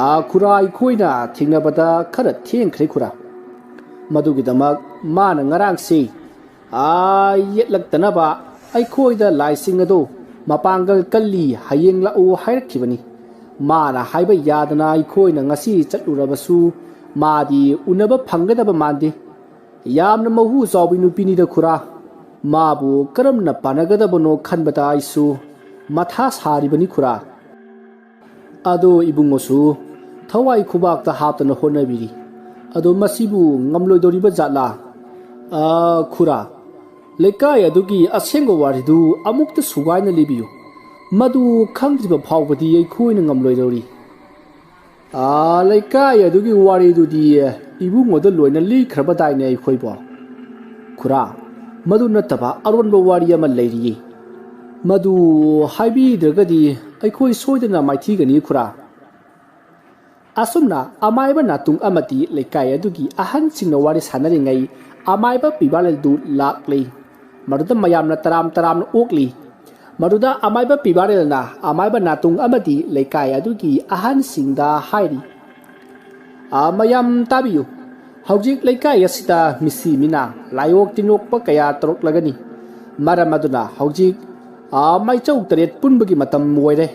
ꯑꯥ, ꯈꯨꯔꯥ, ꯑꯩꯈꯣꯏꯅ ꯊꯦꯡꯅꯕꯗ ꯈꯔ ꯊꯦꯡꯈ꯭ꯔꯦ ꯈꯨꯔꯥ꯫ ꯃꯗꯨꯒꯤꯗꯃꯛ ꯃꯥꯅ ꯉꯔꯥꯡꯁꯤ, ꯑꯥ, ꯌꯦꯠꯂꯛꯇꯅꯕ ꯑꯩꯈꯣꯏꯗ ꯂꯥꯏꯁꯤꯡ ꯑꯗꯨ ꯃꯄꯥꯡꯒꯜ ꯀꯜꯂꯤ, ꯍꯌꯦꯡ ꯂꯥꯛꯎ ꯍꯥꯏꯔꯛꯈꯤꯕꯅꯤ꯫ ꯃꯥꯅ ꯍꯥꯏꯕ ꯌꯥꯗꯅ ꯑꯩꯈꯣꯏꯅ ꯉꯁꯤ ꯆꯠꯂꯨꯔꯕꯁꯨ ꯃꯥꯗꯤ ꯎꯅꯕ ꯐꯪꯒꯗꯕ ꯃꯥꯟꯗꯦ꯫ ꯌꯥꯝꯅ ꯃꯍꯨ ꯆꯥꯎꯕꯤ ꯅꯨꯄꯤꯅꯤꯗ ꯈꯨꯔꯥ꯫ ꯃꯥꯕꯨ ꯀꯔꯝꯅ ꯄꯥꯟꯅꯒꯗꯕꯅꯣ ꯈꯟꯕꯗ ꯑꯩꯁꯨ ꯃꯊꯥ ꯁꯥꯔꯤꯕꯅꯤ ꯈꯨꯔꯥ꯫ ꯑꯗꯣ ꯏꯕꯨꯡꯉꯣꯁꯨ ꯊꯋꯥꯏ ꯈꯨꯕꯥꯛꯇ ꯍꯥꯞꯇꯅ ꯍꯣꯠꯅꯕꯤꯔꯤ꯫ ꯑꯗꯣ ꯃꯁꯤꯕꯨ ꯉꯝꯂꯣꯏꯗꯧꯔꯤꯕ ꯖꯥꯠꯂꯥ? ꯑ, ꯈꯨꯔꯥ, ꯂꯩꯀꯥꯏ ꯑꯗꯨꯒꯤ ꯑꯁꯦꯡꯕ ꯋꯥꯔꯤꯗꯨ ꯑꯃꯨꯛꯇ ꯁꯨꯒꯥꯏꯅ ꯂꯤꯕꯤꯌꯨ꯫ ꯃꯗꯨ ꯈꯪꯗ꯭ꯔꯤꯕ ꯐꯥꯎꯕꯗꯤ ꯑꯩꯈꯣꯏꯅ ꯉꯝꯂꯣꯏꯗꯧꯔꯤ꯫ ꯑꯥ, ꯂꯩꯀꯥꯏ ꯑꯗꯨꯒꯤ ꯋꯥꯔꯤꯗꯨꯗꯤ ꯏꯕꯨꯡꯉꯣꯗ ꯂꯣꯏꯅ ꯂꯤꯈ꯭ꯔꯕꯗꯥꯏꯅꯦ ꯑꯩꯈꯣꯏꯕꯣ? ꯈꯨꯔꯥ, ꯃꯗꯨ ꯅꯠꯇꯕ ꯑꯔꯣꯟꯕ ꯋꯥꯔꯤ ꯑꯃ ꯂꯩꯔꯤꯌꯦ꯫ ꯃꯗꯨ ꯍꯥꯏꯕꯤꯗ꯭ꯔꯒꯗꯤ ꯑꯩꯈꯣꯏ ꯁꯣꯏꯗꯅ ꯃꯥꯏꯊꯤꯒꯅꯤ ꯈꯨꯔꯥ꯫ ꯑꯁꯨꯝꯅ ꯑꯃꯥꯏꯕ ꯅꯥꯇꯨꯡ ꯑꯃꯗꯤ ꯂꯩꯀꯥꯏ ꯑꯗꯨꯒꯤ ꯑꯍꯟꯁꯤꯡꯅ ꯋꯥꯔꯤ ꯁꯥꯟꯅꯔꯤꯉꯩ ꯑꯃꯥꯏꯕ ꯄꯤꯕꯥꯂꯦꯜꯗꯨ ꯂꯥꯛꯂꯤ꯫ ꯃꯗꯨꯗ ꯃꯌꯥꯝꯅ ꯇꯔꯥꯝ ꯇꯔꯥꯝꯅ ꯑꯣꯛꯂꯤ꯫ ꯃꯗꯨꯗ ꯑꯃꯥꯏꯕ ꯄꯤꯕꯥꯔꯦꯜꯅ ꯑꯃꯥꯏꯕ ꯅꯥꯇꯨꯡ ꯑꯃꯗꯤ ꯂꯩꯀꯥꯏ ꯑꯗꯨꯒꯤ ꯑꯍꯟꯁꯤꯡꯗ ꯍꯥꯏꯔꯤ, "ꯑ, ꯃꯌꯥꯝ ꯇꯥꯕꯤꯌꯨ꯫ ꯍꯧꯖꯤꯛ ꯂꯩꯀꯥꯏ ꯑꯁꯤꯗ ꯃꯤꯁꯤ ꯃꯤꯅꯥ, ꯂꯥꯏꯑꯣꯛ ꯇꯤꯟꯑꯣꯛꯄ ꯀꯌꯥ ꯇꯧꯔꯛꯂꯒꯅꯤ꯫ ꯃꯔꯝ ꯑꯗꯨꯅ ꯍꯧꯖꯤꯛ, ꯑ, ꯃꯥꯏꯆꯧ ꯇꯔꯦꯠ ꯄꯨꯟꯕꯒꯤ ꯃꯇꯝ ꯑꯣꯏꯔꯦ꯫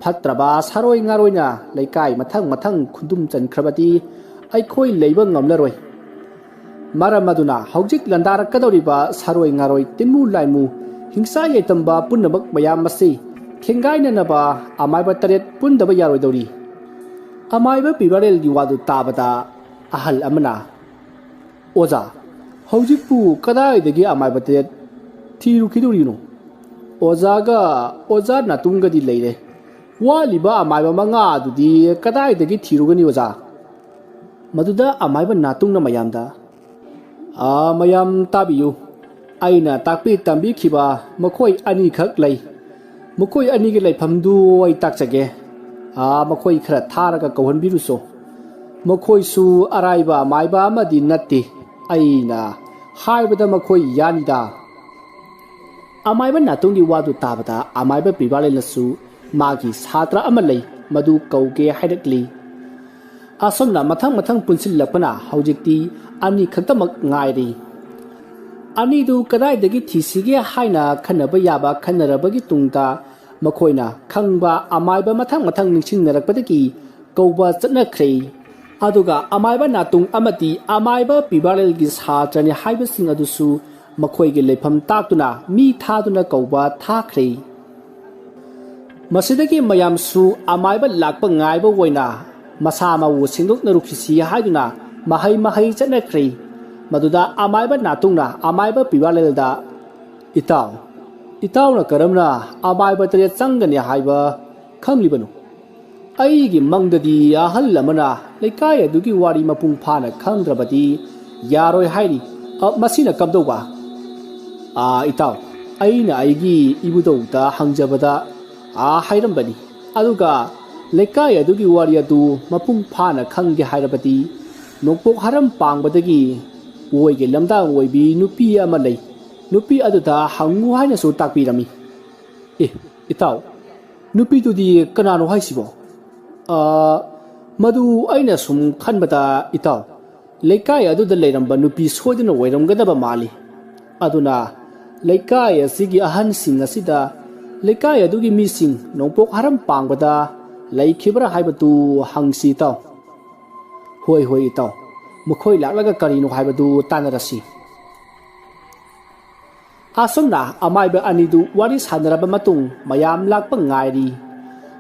ꯐꯠꯇ꯭ꯔꯕ ꯁꯥꯔꯣꯏ ꯉꯥꯔꯣꯏꯅ ꯂꯩꯀꯥꯏ ꯃꯊꯪ ꯃꯊꯪ ꯈꯨꯟꯗꯨꯝ ꯆꯟꯈ꯭ꯔꯕꯗꯤ ꯑꯩꯈꯣꯏ ꯂꯩꯕ ꯉꯝꯂꯔꯣꯏ꯫ ꯃꯔꯝ ꯑꯗꯨꯅ ꯍꯧꯖꯤꯛ ꯂꯥꯟꯗꯥꯔꯛꯀꯗꯧꯔꯤꯕ ꯁꯥꯔꯣꯏ ꯉꯥꯔꯣꯏ, ꯇꯤꯟꯃꯨ ꯂꯥꯏꯃꯨ, ꯍꯤꯡꯁꯥ ꯌꯥꯏꯇꯝꯕ ꯄꯨꯝꯅꯃꯛ ꯃꯌꯥꯝ ꯑꯁꯤ ꯊꯦꯡꯒꯥꯏꯅꯅꯕ ꯑꯃꯥꯏꯕ ꯇꯔꯦꯠ ꯄꯨꯟꯗꯕ ꯌꯥꯔꯣꯏꯗꯧꯔꯤ꯫" ꯑꯃꯥꯏꯕ ꯄꯤꯕꯥꯔꯦꯜꯒꯤ ꯋꯥꯗꯨ ꯇꯥꯕꯗ ꯑꯍꯜ ꯑꯃꯅ, "ꯑꯣꯖꯥ, ꯍꯧꯖꯤꯛꯄꯨ ꯀꯗꯥꯏꯗꯒꯤ ꯑꯃꯥꯏꯕ ꯇꯔꯦꯠ ꯊꯤꯔꯨꯈꯤꯗꯣꯔꯤꯅꯣ? ꯑꯣꯖꯥꯒ ꯑꯣꯖꯥ ꯅꯥꯇꯨꯡꯒꯗꯤ ꯂꯩꯔꯦ꯫ ꯋꯥꯠꯂꯤꯕ ꯑꯃꯥꯏꯕ ꯃꯉꯥ ꯑꯗꯨꯗꯤ ꯀꯗꯥꯏꯗꯒꯤ ꯊꯤꯔꯨꯒꯅꯤ ꯑꯣꯖꯥ?" ꯃꯗꯨꯗ ꯑꯃꯥꯏꯕ ꯅꯥꯇꯨꯡꯅ ꯃꯌꯥꯝꯗ, "ꯑꯥ, ꯃꯌꯥꯝ ꯇꯥꯕꯤꯌꯨ꯫ ꯑꯩꯅ ꯇꯥꯛꯄꯤ ꯇꯝꯕꯤꯈꯤꯕ ꯃꯈꯣꯏ ꯑꯅꯤꯈꯛ ꯂꯩ꯫ ꯃꯈꯣꯏ ꯑꯅꯤꯒꯤ ꯂꯩꯐꯝꯗꯨ ꯑꯩ ꯇꯥꯛꯆꯒꯦ꯫ ꯑꯥ, ꯃꯈꯣꯏ ꯈꯔ ꯊꯥꯔꯒ ꯀꯧꯍꯟꯕꯤꯔꯨꯁꯣ꯫ ꯃꯈꯣꯏꯁꯨ ꯑꯔꯥꯏꯕ ꯑꯃꯥꯏꯕ ꯑꯃꯗꯤ ꯅꯠꯇꯦ꯫ ꯑꯩꯅ ꯍꯥꯏꯕꯗ ꯃꯈꯣꯏ ꯌꯥꯅꯤꯗ꯫" ꯑꯃꯥꯏꯕ ꯅꯥꯇꯣꯡꯒꯤ ꯋꯥꯗꯨ ꯇꯥꯕꯗ ꯑꯃꯥꯏꯕ ꯄꯤꯕꯥꯂꯦꯜꯅꯁꯨ ꯃꯥꯒꯤ ꯁꯥꯇ꯭ꯔ ꯑꯃ ꯂꯩ, ꯃꯗꯨ ꯀꯧꯒꯦ ꯍꯥꯏꯔꯛꯂꯤ꯫ ꯑꯁꯨꯝꯅ ꯃꯊꯪ ꯃꯊꯪ ꯄꯨꯟꯁꯤꯜꯂꯛꯄꯅ ꯍꯧꯖꯤꯛꯇꯤ ꯑꯅꯤꯈꯛꯇꯃꯛ ꯉꯥꯏꯔꯤ꯫ ꯑꯅꯤꯗꯨ ꯀꯗꯥꯏꯗꯒꯤ ꯊꯤꯁꯤꯒꯦ ꯍꯥꯏꯅ ꯈꯟꯅꯕ ꯌꯥꯕ ꯈꯟꯅꯔꯕꯒꯤ ꯇꯨꯡꯗ ꯃꯈꯣꯏꯅ ꯈꯪꯕ ꯑꯃꯥꯏꯕ ꯃꯊꯪ ꯃꯊꯪ ꯅꯤꯡꯁꯤꯡꯅꯔꯛꯄꯗꯒꯤ ꯀꯧꯕ ꯆꯠꯅꯈ꯭ꯔꯦ꯫ ꯑꯗꯨꯒ ꯑꯃꯥꯏꯕ ꯅꯥꯇꯨꯡ ꯑꯃꯗꯤ ꯑꯃꯥꯏꯕ ꯄꯤꯕꯥꯔꯦꯜꯒꯤ ꯁꯥꯇ꯭ꯔꯅꯤ ꯍꯥꯏꯕꯁꯤꯡ ꯑꯗꯨꯁꯨ ꯃꯈꯣꯏꯒꯤ ꯂꯩꯐꯝ ꯇꯥꯛꯇꯨꯅ ꯃꯤ ꯊꯥꯗꯨꯅ ꯀꯧꯕ ꯊꯥꯈ꯭ꯔꯦ꯫ ꯃꯁꯤꯗꯒꯤ ꯃꯌꯥꯝꯁꯨ ꯑꯃꯥꯏꯕ ꯂꯥꯛꯄ ꯉꯥꯏꯕ ꯑꯣꯏꯅ ꯃꯁꯥ ꯃꯎ ꯁꯦꯡꯗꯣꯛꯅꯔꯨꯈꯤꯁꯤ ꯍꯥꯏꯗꯨꯅ ꯃꯍꯩ ꯃꯍꯩ ꯆꯠꯅꯈ꯭ꯔꯦ꯫ ꯃꯗꯨꯗ ꯑꯃꯥꯏꯕ ꯅꯥꯇꯨꯡꯅ ꯑꯃꯥꯏꯕ ꯄꯤꯋꯥꯂꯦꯜꯗ, "ꯏꯇꯥꯎ, ꯏꯇꯥꯎꯅ ꯀꯔꯝꯅ ꯑꯃꯥꯏꯕ ꯇꯔꯦꯠ ꯆꯪꯒꯅꯤ ꯍꯥꯏꯕ ꯈꯪꯂꯤꯕꯅꯣ? ꯑꯩꯒꯤ ꯃꯪꯗꯗꯤ ꯑꯍꯜ ꯑꯃꯅ ꯂꯩꯀꯥꯏ ꯑꯗꯨꯒꯤ ꯋꯥꯔꯤ ꯃꯄꯨꯡ ꯐꯥꯅ ꯈꯪꯗ꯭ꯔꯕꯗꯤ ꯌꯥꯔꯣꯏ ꯍꯥꯏꯔꯤ꯫ ꯑ, ꯃꯁꯤꯅ ꯀꯝꯗꯧꯕ?" "ꯑꯥ, ꯏꯇꯥꯎ, ꯑꯩꯅ ꯑꯩꯒꯤ ꯏꯕꯨꯙꯧꯗ ꯍꯪꯖꯕꯗ, ꯑꯥ, ꯍꯥꯏꯔꯝꯕꯅꯤ꯫ ꯑꯗꯨꯒ ꯂꯩꯀꯥꯏ ꯑꯗꯨꯒꯤ ꯋꯥꯔꯤ ꯑꯗꯨ ꯃꯄꯨꯡ ꯐꯥꯅ ꯈꯪꯒꯦ ꯍꯥꯏꯔꯕꯗꯤ ꯅꯣꯡꯄꯣꯛ ꯍꯔꯝ ꯄꯥꯡꯕꯗꯒꯤ ꯑꯣꯏꯒꯤ ꯂꯝꯗꯥꯡ ꯑꯣꯏꯕꯤ ꯅꯨꯄꯤ ꯑꯃ ꯂꯩ꯫ ꯅꯨꯄꯤ ꯑꯗꯨꯗ ꯍꯪꯉꯨ ꯍꯥꯏꯅꯁꯨ ꯇꯥꯛꯄꯤꯔꯝꯃꯤ꯫" "ꯑꯦ, ꯏꯇꯥꯎ, ꯅꯨꯄꯤꯗꯨꯗꯤ ꯀꯅꯥꯅꯣ ꯍꯥꯏꯁꯤꯕꯣ?" "ꯑ, ꯃꯗꯨ ꯑꯩꯅ ꯁꯨꯝ ꯈꯟꯕꯗ, ꯏꯇꯥꯎ, ꯂꯩꯀꯥꯏ ꯑꯗꯨꯗ ꯂꯩꯔꯝꯕ ꯅꯨꯄꯤ ꯁꯣꯏꯗꯅ ꯑꯣꯏꯔꯝꯒꯗꯕ ꯃꯥꯜꯂꯤ꯫ ꯑꯗꯨꯅ ꯂꯩꯀꯥꯏ ꯑꯁꯤꯒꯤ ꯑꯍꯟꯁꯤꯡ ꯑꯁꯤꯗ ꯂꯩꯀꯥꯏ ꯑꯗꯨꯒꯤ ꯃꯤꯁꯤꯡ ꯅꯣꯡꯄꯣꯛ ꯍꯔꯝ ꯄꯥꯡꯕꯗ ꯂꯩꯈꯤꯕ꯭ꯔꯥ ꯍꯥꯏꯕꯗꯨ ꯍꯪꯁꯤ, ꯏꯇꯥꯎ꯫" "ꯍꯣꯏ, ꯍꯣꯏ, ꯏꯇꯥꯎ, ꯃꯈꯣꯏ ꯂꯥꯛꯂꯒ ꯀꯔꯤꯅꯣ ꯍꯥꯏꯕꯗꯨ ꯇꯥꯟꯅꯔꯁꯤ꯫" ꯑꯁꯨꯝꯅ ꯑꯃꯥꯏꯕ ꯑꯅꯤꯗꯨ ꯋꯥꯔꯤ ꯁꯥꯟꯅꯔꯕ ꯃꯇꯨꯡ ꯃꯌꯥꯝ ꯂꯥꯛꯄ ꯉꯥꯏꯔꯤ꯫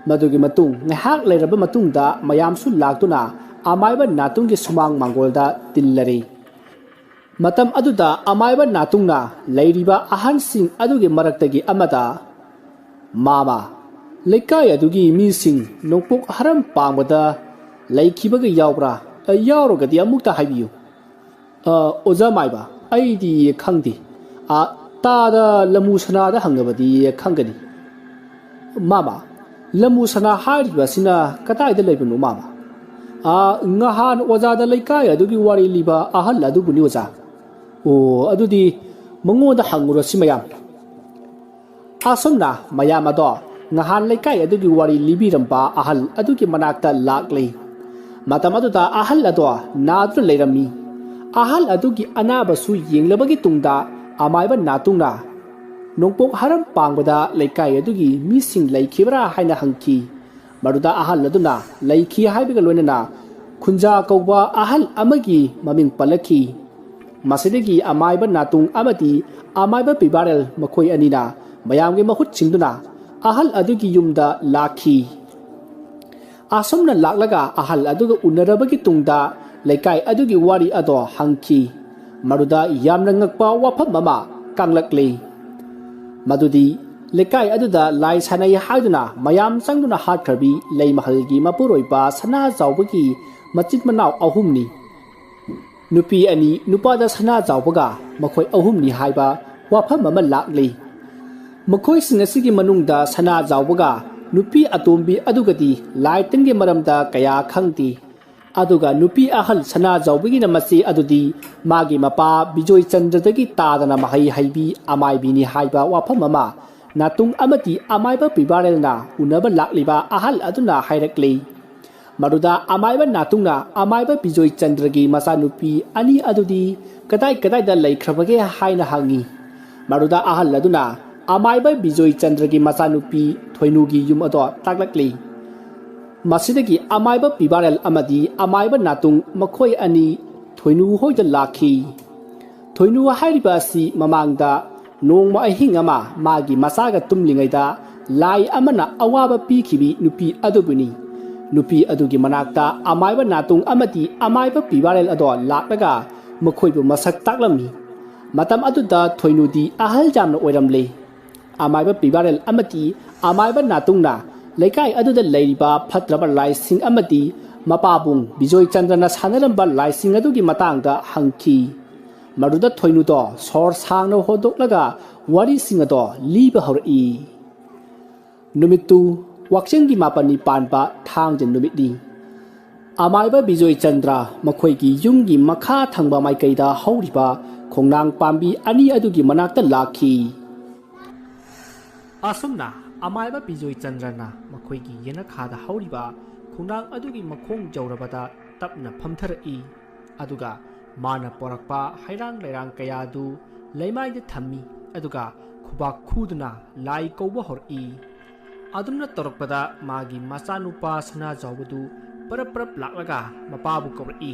ꯃꯗꯨꯒꯤ ꯃꯇꯨꯡ ꯉꯥꯏꯍꯥꯛ ꯂꯩꯔꯕ ꯃꯇꯨꯡꯗ ꯃꯌꯥꯝꯁꯨ ꯂꯥꯛꯇꯨꯅ ꯑꯃꯥꯏꯕ ꯅꯥꯇꯨꯡꯒꯤ ꯁꯨꯃꯥꯡ ꯃꯥꯡꯒꯣꯜꯗ ꯇꯤꯜꯂꯔꯦ꯫ ꯃꯇꯝ ꯑꯗꯨꯗ ꯑꯃꯥꯏꯕ ꯅꯥꯇꯨꯡꯅ ꯂꯩꯔꯤꯕ ꯑꯍꯟꯁꯤꯡ ꯑꯗꯨꯒꯤ ꯃꯔꯛꯇꯒꯤ ꯑꯃꯗ, "ꯃꯥꯃ, ꯂꯩꯀꯥꯏ ꯑꯗꯨꯒꯤ ꯃꯤꯁꯤꯡ ꯅꯣꯡꯄꯣꯛ ꯍꯔꯝ ꯄꯥꯡꯕꯗ ꯂꯩꯈꯤꯕꯒ ꯌꯥꯎꯕ꯭ꯔꯥ? ꯌꯥꯎꯔꯒꯗꯤ ꯑꯃꯨꯛꯇ ꯍꯥꯏꯕꯤꯌꯨ꯫" "ꯑ, ꯑꯣꯖꯥ ꯃꯥꯏꯕ, ꯑꯩꯗꯤ ꯈꯪꯗꯦ꯫ ꯑ, ꯇꯥꯗ ꯂꯃꯨ ꯁꯅꯥꯗ ꯍꯪꯉꯕꯗꯤ ꯈꯪꯒꯅꯤ꯫" "ꯃꯥꯃ, ꯂꯃꯨ ꯁꯅꯥ ꯍꯥꯏꯔꯤꯕ ꯑꯁꯤꯅ ꯀꯗꯥꯏꯗ ꯂꯩꯕꯅꯣ, ꯃꯥꯃ?" "ꯑ, ꯉꯍꯥꯟ ꯑꯣꯖꯥꯗ ꯂꯩꯀꯥꯏ ꯑꯗꯨꯒꯤ ꯋꯥꯔꯤ ꯂꯤꯕ ꯑꯍꯜ ꯑꯗꯨꯕꯨꯅꯤ, ꯑꯣꯖꯥ꯫" "ꯑꯣ, ꯑꯗꯨꯗꯤ ꯃꯉꯣꯟꯗ ꯍꯪꯉꯨꯔꯁꯤ ꯃꯌꯥꯝ꯫" ꯑꯁꯨꯝꯅ ꯃꯌꯥꯝ ꯑꯗꯣ ꯉꯍꯥꯟ ꯂꯩꯀꯥꯏ ꯑꯗꯨꯒꯤ ꯋꯥꯔꯤ ꯂꯤꯕꯤꯔꯝꯕ ꯑꯍꯜ ꯑꯗꯨꯒꯤ ꯃꯅꯥꯛꯇ ꯂꯥꯛꯂꯤ꯫ ꯃꯇꯝ ꯑꯗꯨꯗ ꯑꯍꯜ ꯑꯗꯣ ꯅꯥꯗꯨꯅ ꯂꯩꯔꯝꯃꯤ꯫ ꯑꯍꯜ ꯑꯗꯨꯒꯤ ꯑꯅꯥꯕꯁꯨ ꯌꯦꯡꯂꯕꯒꯤ ꯇꯨꯡꯗ ꯑꯃꯥꯏꯕ ꯅꯥꯇꯨꯡꯅ ꯅꯣꯡꯄꯣꯛ ꯍꯔꯝ ꯄꯥꯡꯕꯗ ꯂꯩꯀꯥꯏ ꯑꯗꯨꯒꯤ ꯃꯤꯁꯤꯡ ꯂꯩꯈꯤꯕ꯭ꯔꯥ ꯍꯥꯏꯅ ꯍꯪꯈꯤ꯫ ꯃꯗꯨꯗ ꯑꯍꯜ ꯑꯗꯨꯅ ꯂꯩꯈꯤ ꯍꯥꯏꯕꯒ ꯂꯣꯏꯅꯅ ꯈꯨꯟꯖꯥ ꯀꯧꯕ ꯑꯍꯜ ꯑꯃꯒꯤ ꯃꯃꯤꯡ ꯄꯜꯂꯛꯈꯤ꯫ ꯃꯁꯤꯗꯒꯤ ꯑꯃꯥꯏꯕ ꯅꯥꯇꯨꯡ ꯑꯃꯗꯤ ꯑꯃꯥꯏꯕ ꯄꯤꯕꯥꯔꯦꯜ ꯃꯈꯣꯏ ꯑꯅꯤꯅ ꯃꯌꯥꯝꯒꯤ ꯃꯍꯨꯠ ꯁꯤꯟꯗꯨꯅ ꯑꯍꯜ ꯑꯗꯨꯒꯤ ꯌꯨꯝꯗ ꯂꯥꯛꯈꯤ꯫ ꯑꯁꯨꯝꯅ ꯂꯥꯛꯂꯒ ꯑꯍꯜ ꯑꯗꯨꯒ ꯎꯅꯔꯕꯒꯤ ꯇꯨꯡꯗ ꯂꯩꯀꯥꯏ ꯑꯗꯨꯒꯤ ꯋꯥꯔꯤ ꯑꯗꯣ ꯍꯪꯈꯤ꯫ ꯃꯗꯨꯗ ꯌꯥꯝꯅ ꯉꯛꯄ ꯋꯥꯐꯝ ꯑꯃ ꯀꯪꯂꯛꯂꯤ꯫ ꯃꯗꯨꯗꯤ ꯂꯩꯀꯥꯏ ꯑꯗꯨꯗ ꯂꯥꯏ ꯁꯥꯟꯅꯩ ꯍꯥꯏꯗꯨꯅ ꯃꯌꯥꯝ ꯆꯪꯗꯨꯅ ꯍꯥꯠꯈ꯭ꯔꯕꯤ ꯂꯩꯃꯍꯜꯒꯤ ꯃꯄꯨꯔꯣꯏꯕ ꯁꯅꯥꯖꯥꯎꯕꯒꯤ ꯃꯆꯤꯟ ꯃꯅꯥꯎ ꯑꯍꯨꯝꯅꯤ꯫ ꯅꯨꯄꯤ ꯑꯅꯤ ꯅꯨꯄꯥꯗ ꯁꯅꯥꯖꯥꯎꯕꯒ ꯃꯈꯣꯏ ꯑꯍꯨꯝꯅꯤ ꯍꯥꯏꯕ ꯋꯥꯐꯝ ꯑꯃ ꯂꯥꯛꯂꯤ꯫ ꯃꯈꯣꯏꯁꯤꯡ ꯑꯁꯤꯒꯤ ꯃꯅꯨꯡꯗ ꯁꯅꯥꯖꯥꯎꯕꯒ ꯅꯨꯄꯤ ꯑꯇꯣꯝꯕꯤ ꯑꯗꯨꯒꯗꯤ ꯂꯥꯏ ꯇꯤꯟꯒꯤ ꯃꯔꯝꯗ ꯀꯌꯥ ꯈꯪꯗꯦ꯫ ꯑꯗꯨꯒ ꯅꯨꯄꯤ ꯑꯍꯜ ꯁꯅꯥꯖꯥꯎꯕꯒꯤꯅ ꯃꯆꯦ ꯑꯗꯨꯗꯤ ꯃꯥꯒꯤ ꯃꯄꯥ ꯕꯤꯖꯣꯏ ꯆꯟꯗ꯭ꯔꯗꯒꯤ ꯇꯥꯗꯅ ꯃꯍꯩ ꯍꯩꯕꯤ ꯑꯃꯥꯏꯕꯤꯅꯤ ꯍꯥꯏꯕ ꯋꯥꯐꯝ ꯑꯃ ꯅꯥꯇꯨꯡ ꯑꯃꯗꯤ ꯑꯃꯥꯏꯕ ꯄꯤꯕꯥꯔꯦꯜꯅ ꯎꯅꯕ ꯂꯥꯛꯂꯤꯕ ꯑꯍꯜ ꯑꯗꯨꯅ ꯍꯥꯏꯔꯛꯂꯤ꯫ ꯃꯗꯨꯗ ꯑꯃꯥꯏꯕ ꯅꯥꯇꯨꯡꯅ ꯑꯃꯥꯏꯕ ꯕꯤꯖꯣꯏ ꯆꯟꯗ꯭ꯔꯒꯤ ꯃꯆꯥꯅꯨꯄꯤ ꯑꯅꯤ ꯑꯗꯨꯗꯤ ꯀꯗꯥꯏ ꯀꯗꯥꯏꯗ ꯂꯩꯈ꯭ꯔꯕꯒꯦ ꯍꯥꯏꯅ ꯍꯪꯉꯤ꯫ ꯃꯗꯨꯗ ꯑꯍꯜ ꯑꯗꯨꯅ ꯑꯃꯥꯏꯕ ꯕꯤꯖꯣꯏ ꯆꯟꯗ꯭ꯔꯒꯤ ꯃꯆꯥꯅꯨꯄꯤ ꯊꯣꯏꯅꯨꯒꯤ ꯌꯨꯝ ꯑꯗꯣ ꯇꯥꯛꯂꯛꯂꯤ꯫ ꯃꯁꯤꯗꯒꯤ ꯑꯃꯥꯏꯕ ꯄꯤꯕꯥꯔꯦꯜ ꯑꯃꯗꯤ ꯑꯃꯥꯏꯕ ꯅꯥꯇꯨꯡ ꯃꯈꯣꯏ ꯑꯅꯤ ꯊꯣꯏꯅꯨ ꯍꯣꯏꯗ ꯂꯥꯛꯈꯤ꯫ ꯊꯣꯏꯅꯨ ꯍꯥꯏꯔꯤꯕ ꯑꯁꯤ ꯃꯃꯥꯡꯗ ꯅꯣꯡꯃ ꯑꯍꯤꯡ ꯑꯃ ꯃꯥꯒꯤ ꯃꯆꯥꯒ ꯇꯨꯝꯂꯤꯉꯩꯗ ꯂꯥꯏ ꯑꯃꯅ ꯑꯋꯥꯕ ꯄꯤꯈꯤꯕꯤ ꯅꯨꯄꯤ ꯑꯗꯨꯕꯨꯅꯤ꯫ ꯅꯨꯄꯤ ꯑꯗꯨꯒꯤ ꯃꯅꯥꯛꯇ ꯑꯃꯥꯏꯕ ꯅꯥꯇꯨꯡ ꯑꯃꯗꯤ ꯑꯃꯥꯏꯕ ꯄꯤꯕꯥꯔꯦꯜ ꯑꯗꯣ ꯂꯥꯛꯂꯒ ꯃꯈꯣꯏꯕꯨ ꯃꯁꯛ ꯇꯥꯛꯂꯝꯃꯤ꯫ ꯃꯇꯝ ꯑꯗꯨꯗ ꯊꯣꯏꯅꯨꯗꯤ ꯑꯍꯜ ꯌꯥꯝꯅ ꯑꯣꯏꯔꯝꯂꯦ꯫ ꯑꯃꯥꯏꯕ ꯄꯤꯕꯥꯔꯦꯜ ꯑꯃꯗꯤ ꯑꯃꯥꯏꯕ ꯅꯥꯇꯨꯡꯅ ꯂꯩꯀꯥꯏ ꯑꯗꯨꯗ ꯂꯩꯔꯤꯕ ꯐꯠꯇ꯭ꯔꯕ ꯂꯥꯏꯁꯤꯡ ꯑꯃꯗꯤ ꯃꯄꯥꯕꯨꯡ ꯕꯤꯖꯣꯏ ꯆꯟꯗ꯭ꯔꯅ ꯁꯥꯟꯅꯔꯝꯕ ꯂꯥꯏꯁꯤꯡ ꯑꯗꯨꯒꯤ ꯃꯇꯥꯡꯗ ꯍꯪꯈꯤ꯫ ꯃꯗꯨꯗ ꯊꯣꯏꯅꯨꯗꯣ ꯁꯣꯔ ꯁꯥꯡꯅ ꯍꯣꯟꯗꯣꯛꯂꯒ ꯋꯥꯔꯤꯁꯤꯡ ꯑꯗꯣ ꯂꯤꯕ ꯍꯧꯔꯛꯏ꯫ ꯅꯨꯃꯤꯠꯇꯨ ꯋꯥꯛꯆꯤꯡꯒꯤ ꯃꯥꯄꯟꯅꯤ ꯄꯥꯟꯕ ꯊꯥꯡꯖ ꯅꯨꯃꯤꯠꯅꯤ꯫ ꯑꯃꯥꯏꯕ ꯕꯤꯖꯣꯏ ꯆꯟꯗ꯭ꯔ ꯃꯈꯣꯏꯒꯤ ꯌꯨꯝꯒꯤ ꯃꯈꯥ ꯊꯪꯕ ꯃꯥꯏꯀꯩꯗ ꯍꯧꯔꯤꯕ ꯈꯣꯡꯅꯥꯡ ꯄꯥꯝꯕꯤ ꯑꯅꯤ ꯑꯗꯨꯒꯤ ꯃꯅꯥꯛꯇ ꯂꯥꯛꯈꯤ꯫ ꯑꯁꯨꯝꯅ ꯑꯃꯥꯏꯕ ꯕꯤꯖꯣꯏ ꯆꯟꯗ꯭ꯔꯅ ꯃꯈꯣꯏꯒꯤ ꯌꯦꯅꯈꯥꯗ ꯍꯧꯔꯤꯕ ꯈꯣꯡꯅꯥꯡ ꯑꯗꯨꯒꯤ ꯃꯈꯣꯡ ꯌꯧꯔꯕꯗ ꯇꯞꯅ ꯐꯝꯊꯔꯛꯏ꯫ ꯑꯗꯨꯒ ꯃꯥꯅ ꯄꯣꯔꯛꯄ ꯍꯩꯔꯥꯡ ꯂꯩꯔꯥꯡ ꯀꯌꯥ ꯑꯗꯨ ꯂꯩꯃꯥꯏꯗ ꯊꯝꯃꯤ꯫ ꯑꯗꯨꯒ ꯈꯨꯕꯥꯛ ꯈꯨꯗꯨꯅ ꯂꯥꯏ ꯀꯧꯕ ꯍꯧꯔꯛꯏ꯫ ꯑꯗꯨꯝꯅ ꯇꯧꯔꯛꯄꯗ ꯃꯥꯒꯤ ꯃꯆꯥꯅꯨꯄꯥ ꯁꯅꯥꯖꯥꯎꯕꯗꯨ ꯄꯔꯞ ꯄꯔꯞ ꯂꯥꯛꯂꯒ ꯃꯄꯥꯕꯨ ꯀꯧꯔꯛꯏ꯫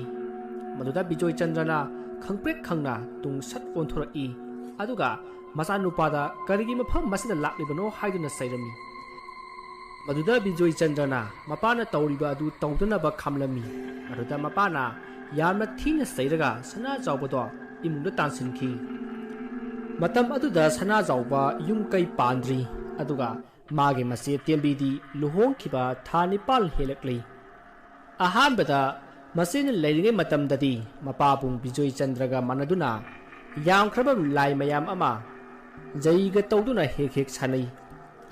ꯃꯗꯨꯗ ꯕꯤꯖꯣꯏ ꯆꯟꯗ꯭ꯔꯅ ꯈꯪꯄ꯭ꯔꯦꯛ ꯈꯪꯅ ꯇꯨꯡ ꯁꯠ ꯑꯣꯟꯊꯣꯔꯛꯏ꯫ ꯑꯗꯨꯒ ꯃꯆꯥꯅꯨꯄꯥꯗ ꯀꯔꯤꯒꯤ ꯃꯐꯝ ꯑꯁꯤꯗ ꯂꯥꯛꯂꯤꯕꯅꯣ ꯍꯥꯏꯗꯨꯅ ꯆꯩꯔꯝꯃꯤ꯫ ꯃꯗꯨꯗ ꯕꯤꯖꯣꯏ ꯆꯟꯗ꯭ꯔꯅ ꯃꯄꯥꯅ ꯇꯧꯔꯤꯕ ꯑꯗꯨ ꯇꯧꯗꯅꯕ ꯈꯥꯝꯂꯝꯃꯤ꯫ ꯃꯗꯨꯗ ꯃꯄꯥꯅ ꯌꯥꯝꯅ ꯊꯤꯅ ꯆꯩꯔꯒ ꯁꯅꯥꯖꯥꯎꯕꯗꯣ ꯏꯃꯨꯡꯗ ꯇꯥꯟꯁꯤꯟꯈꯤ꯫ ꯃꯇꯝ ꯑꯗꯨꯗ ꯁꯅꯥꯖꯥꯎꯕ ꯌꯨꯝ ꯀꯩ ꯄꯥꯟꯗ꯭ꯔꯤ꯫ ꯑꯗꯨꯒ ꯃꯥꯒꯤ ꯃꯆꯦ ꯇꯦꯝꯕꯤꯗꯤ ꯂꯨꯍꯣꯡꯈꯤꯕ ꯊꯥ ꯅꯤꯄꯥꯜ ꯍꯦꯜꯂꯛꯂꯤ꯫ ꯑꯍꯥꯟꯕꯗ ꯃꯆꯦꯅ ꯂꯩꯔꯤꯉꯩ ꯃꯇꯝꯗꯗꯤ ꯃꯄꯥꯕꯨꯡ ꯕꯤꯖꯣꯏ ꯆꯟꯗ꯭ꯔꯒ ꯃꯥꯟꯅꯗꯨꯅ ꯌꯥꯝꯈ꯭ꯔꯕ ꯂꯥꯏ ꯃꯌꯥꯝ ꯑꯃ ꯖꯩꯒ ꯇꯧꯗꯨꯅ ꯍꯦꯛ ꯍꯦꯛ ꯁꯥꯟꯅꯩ꯫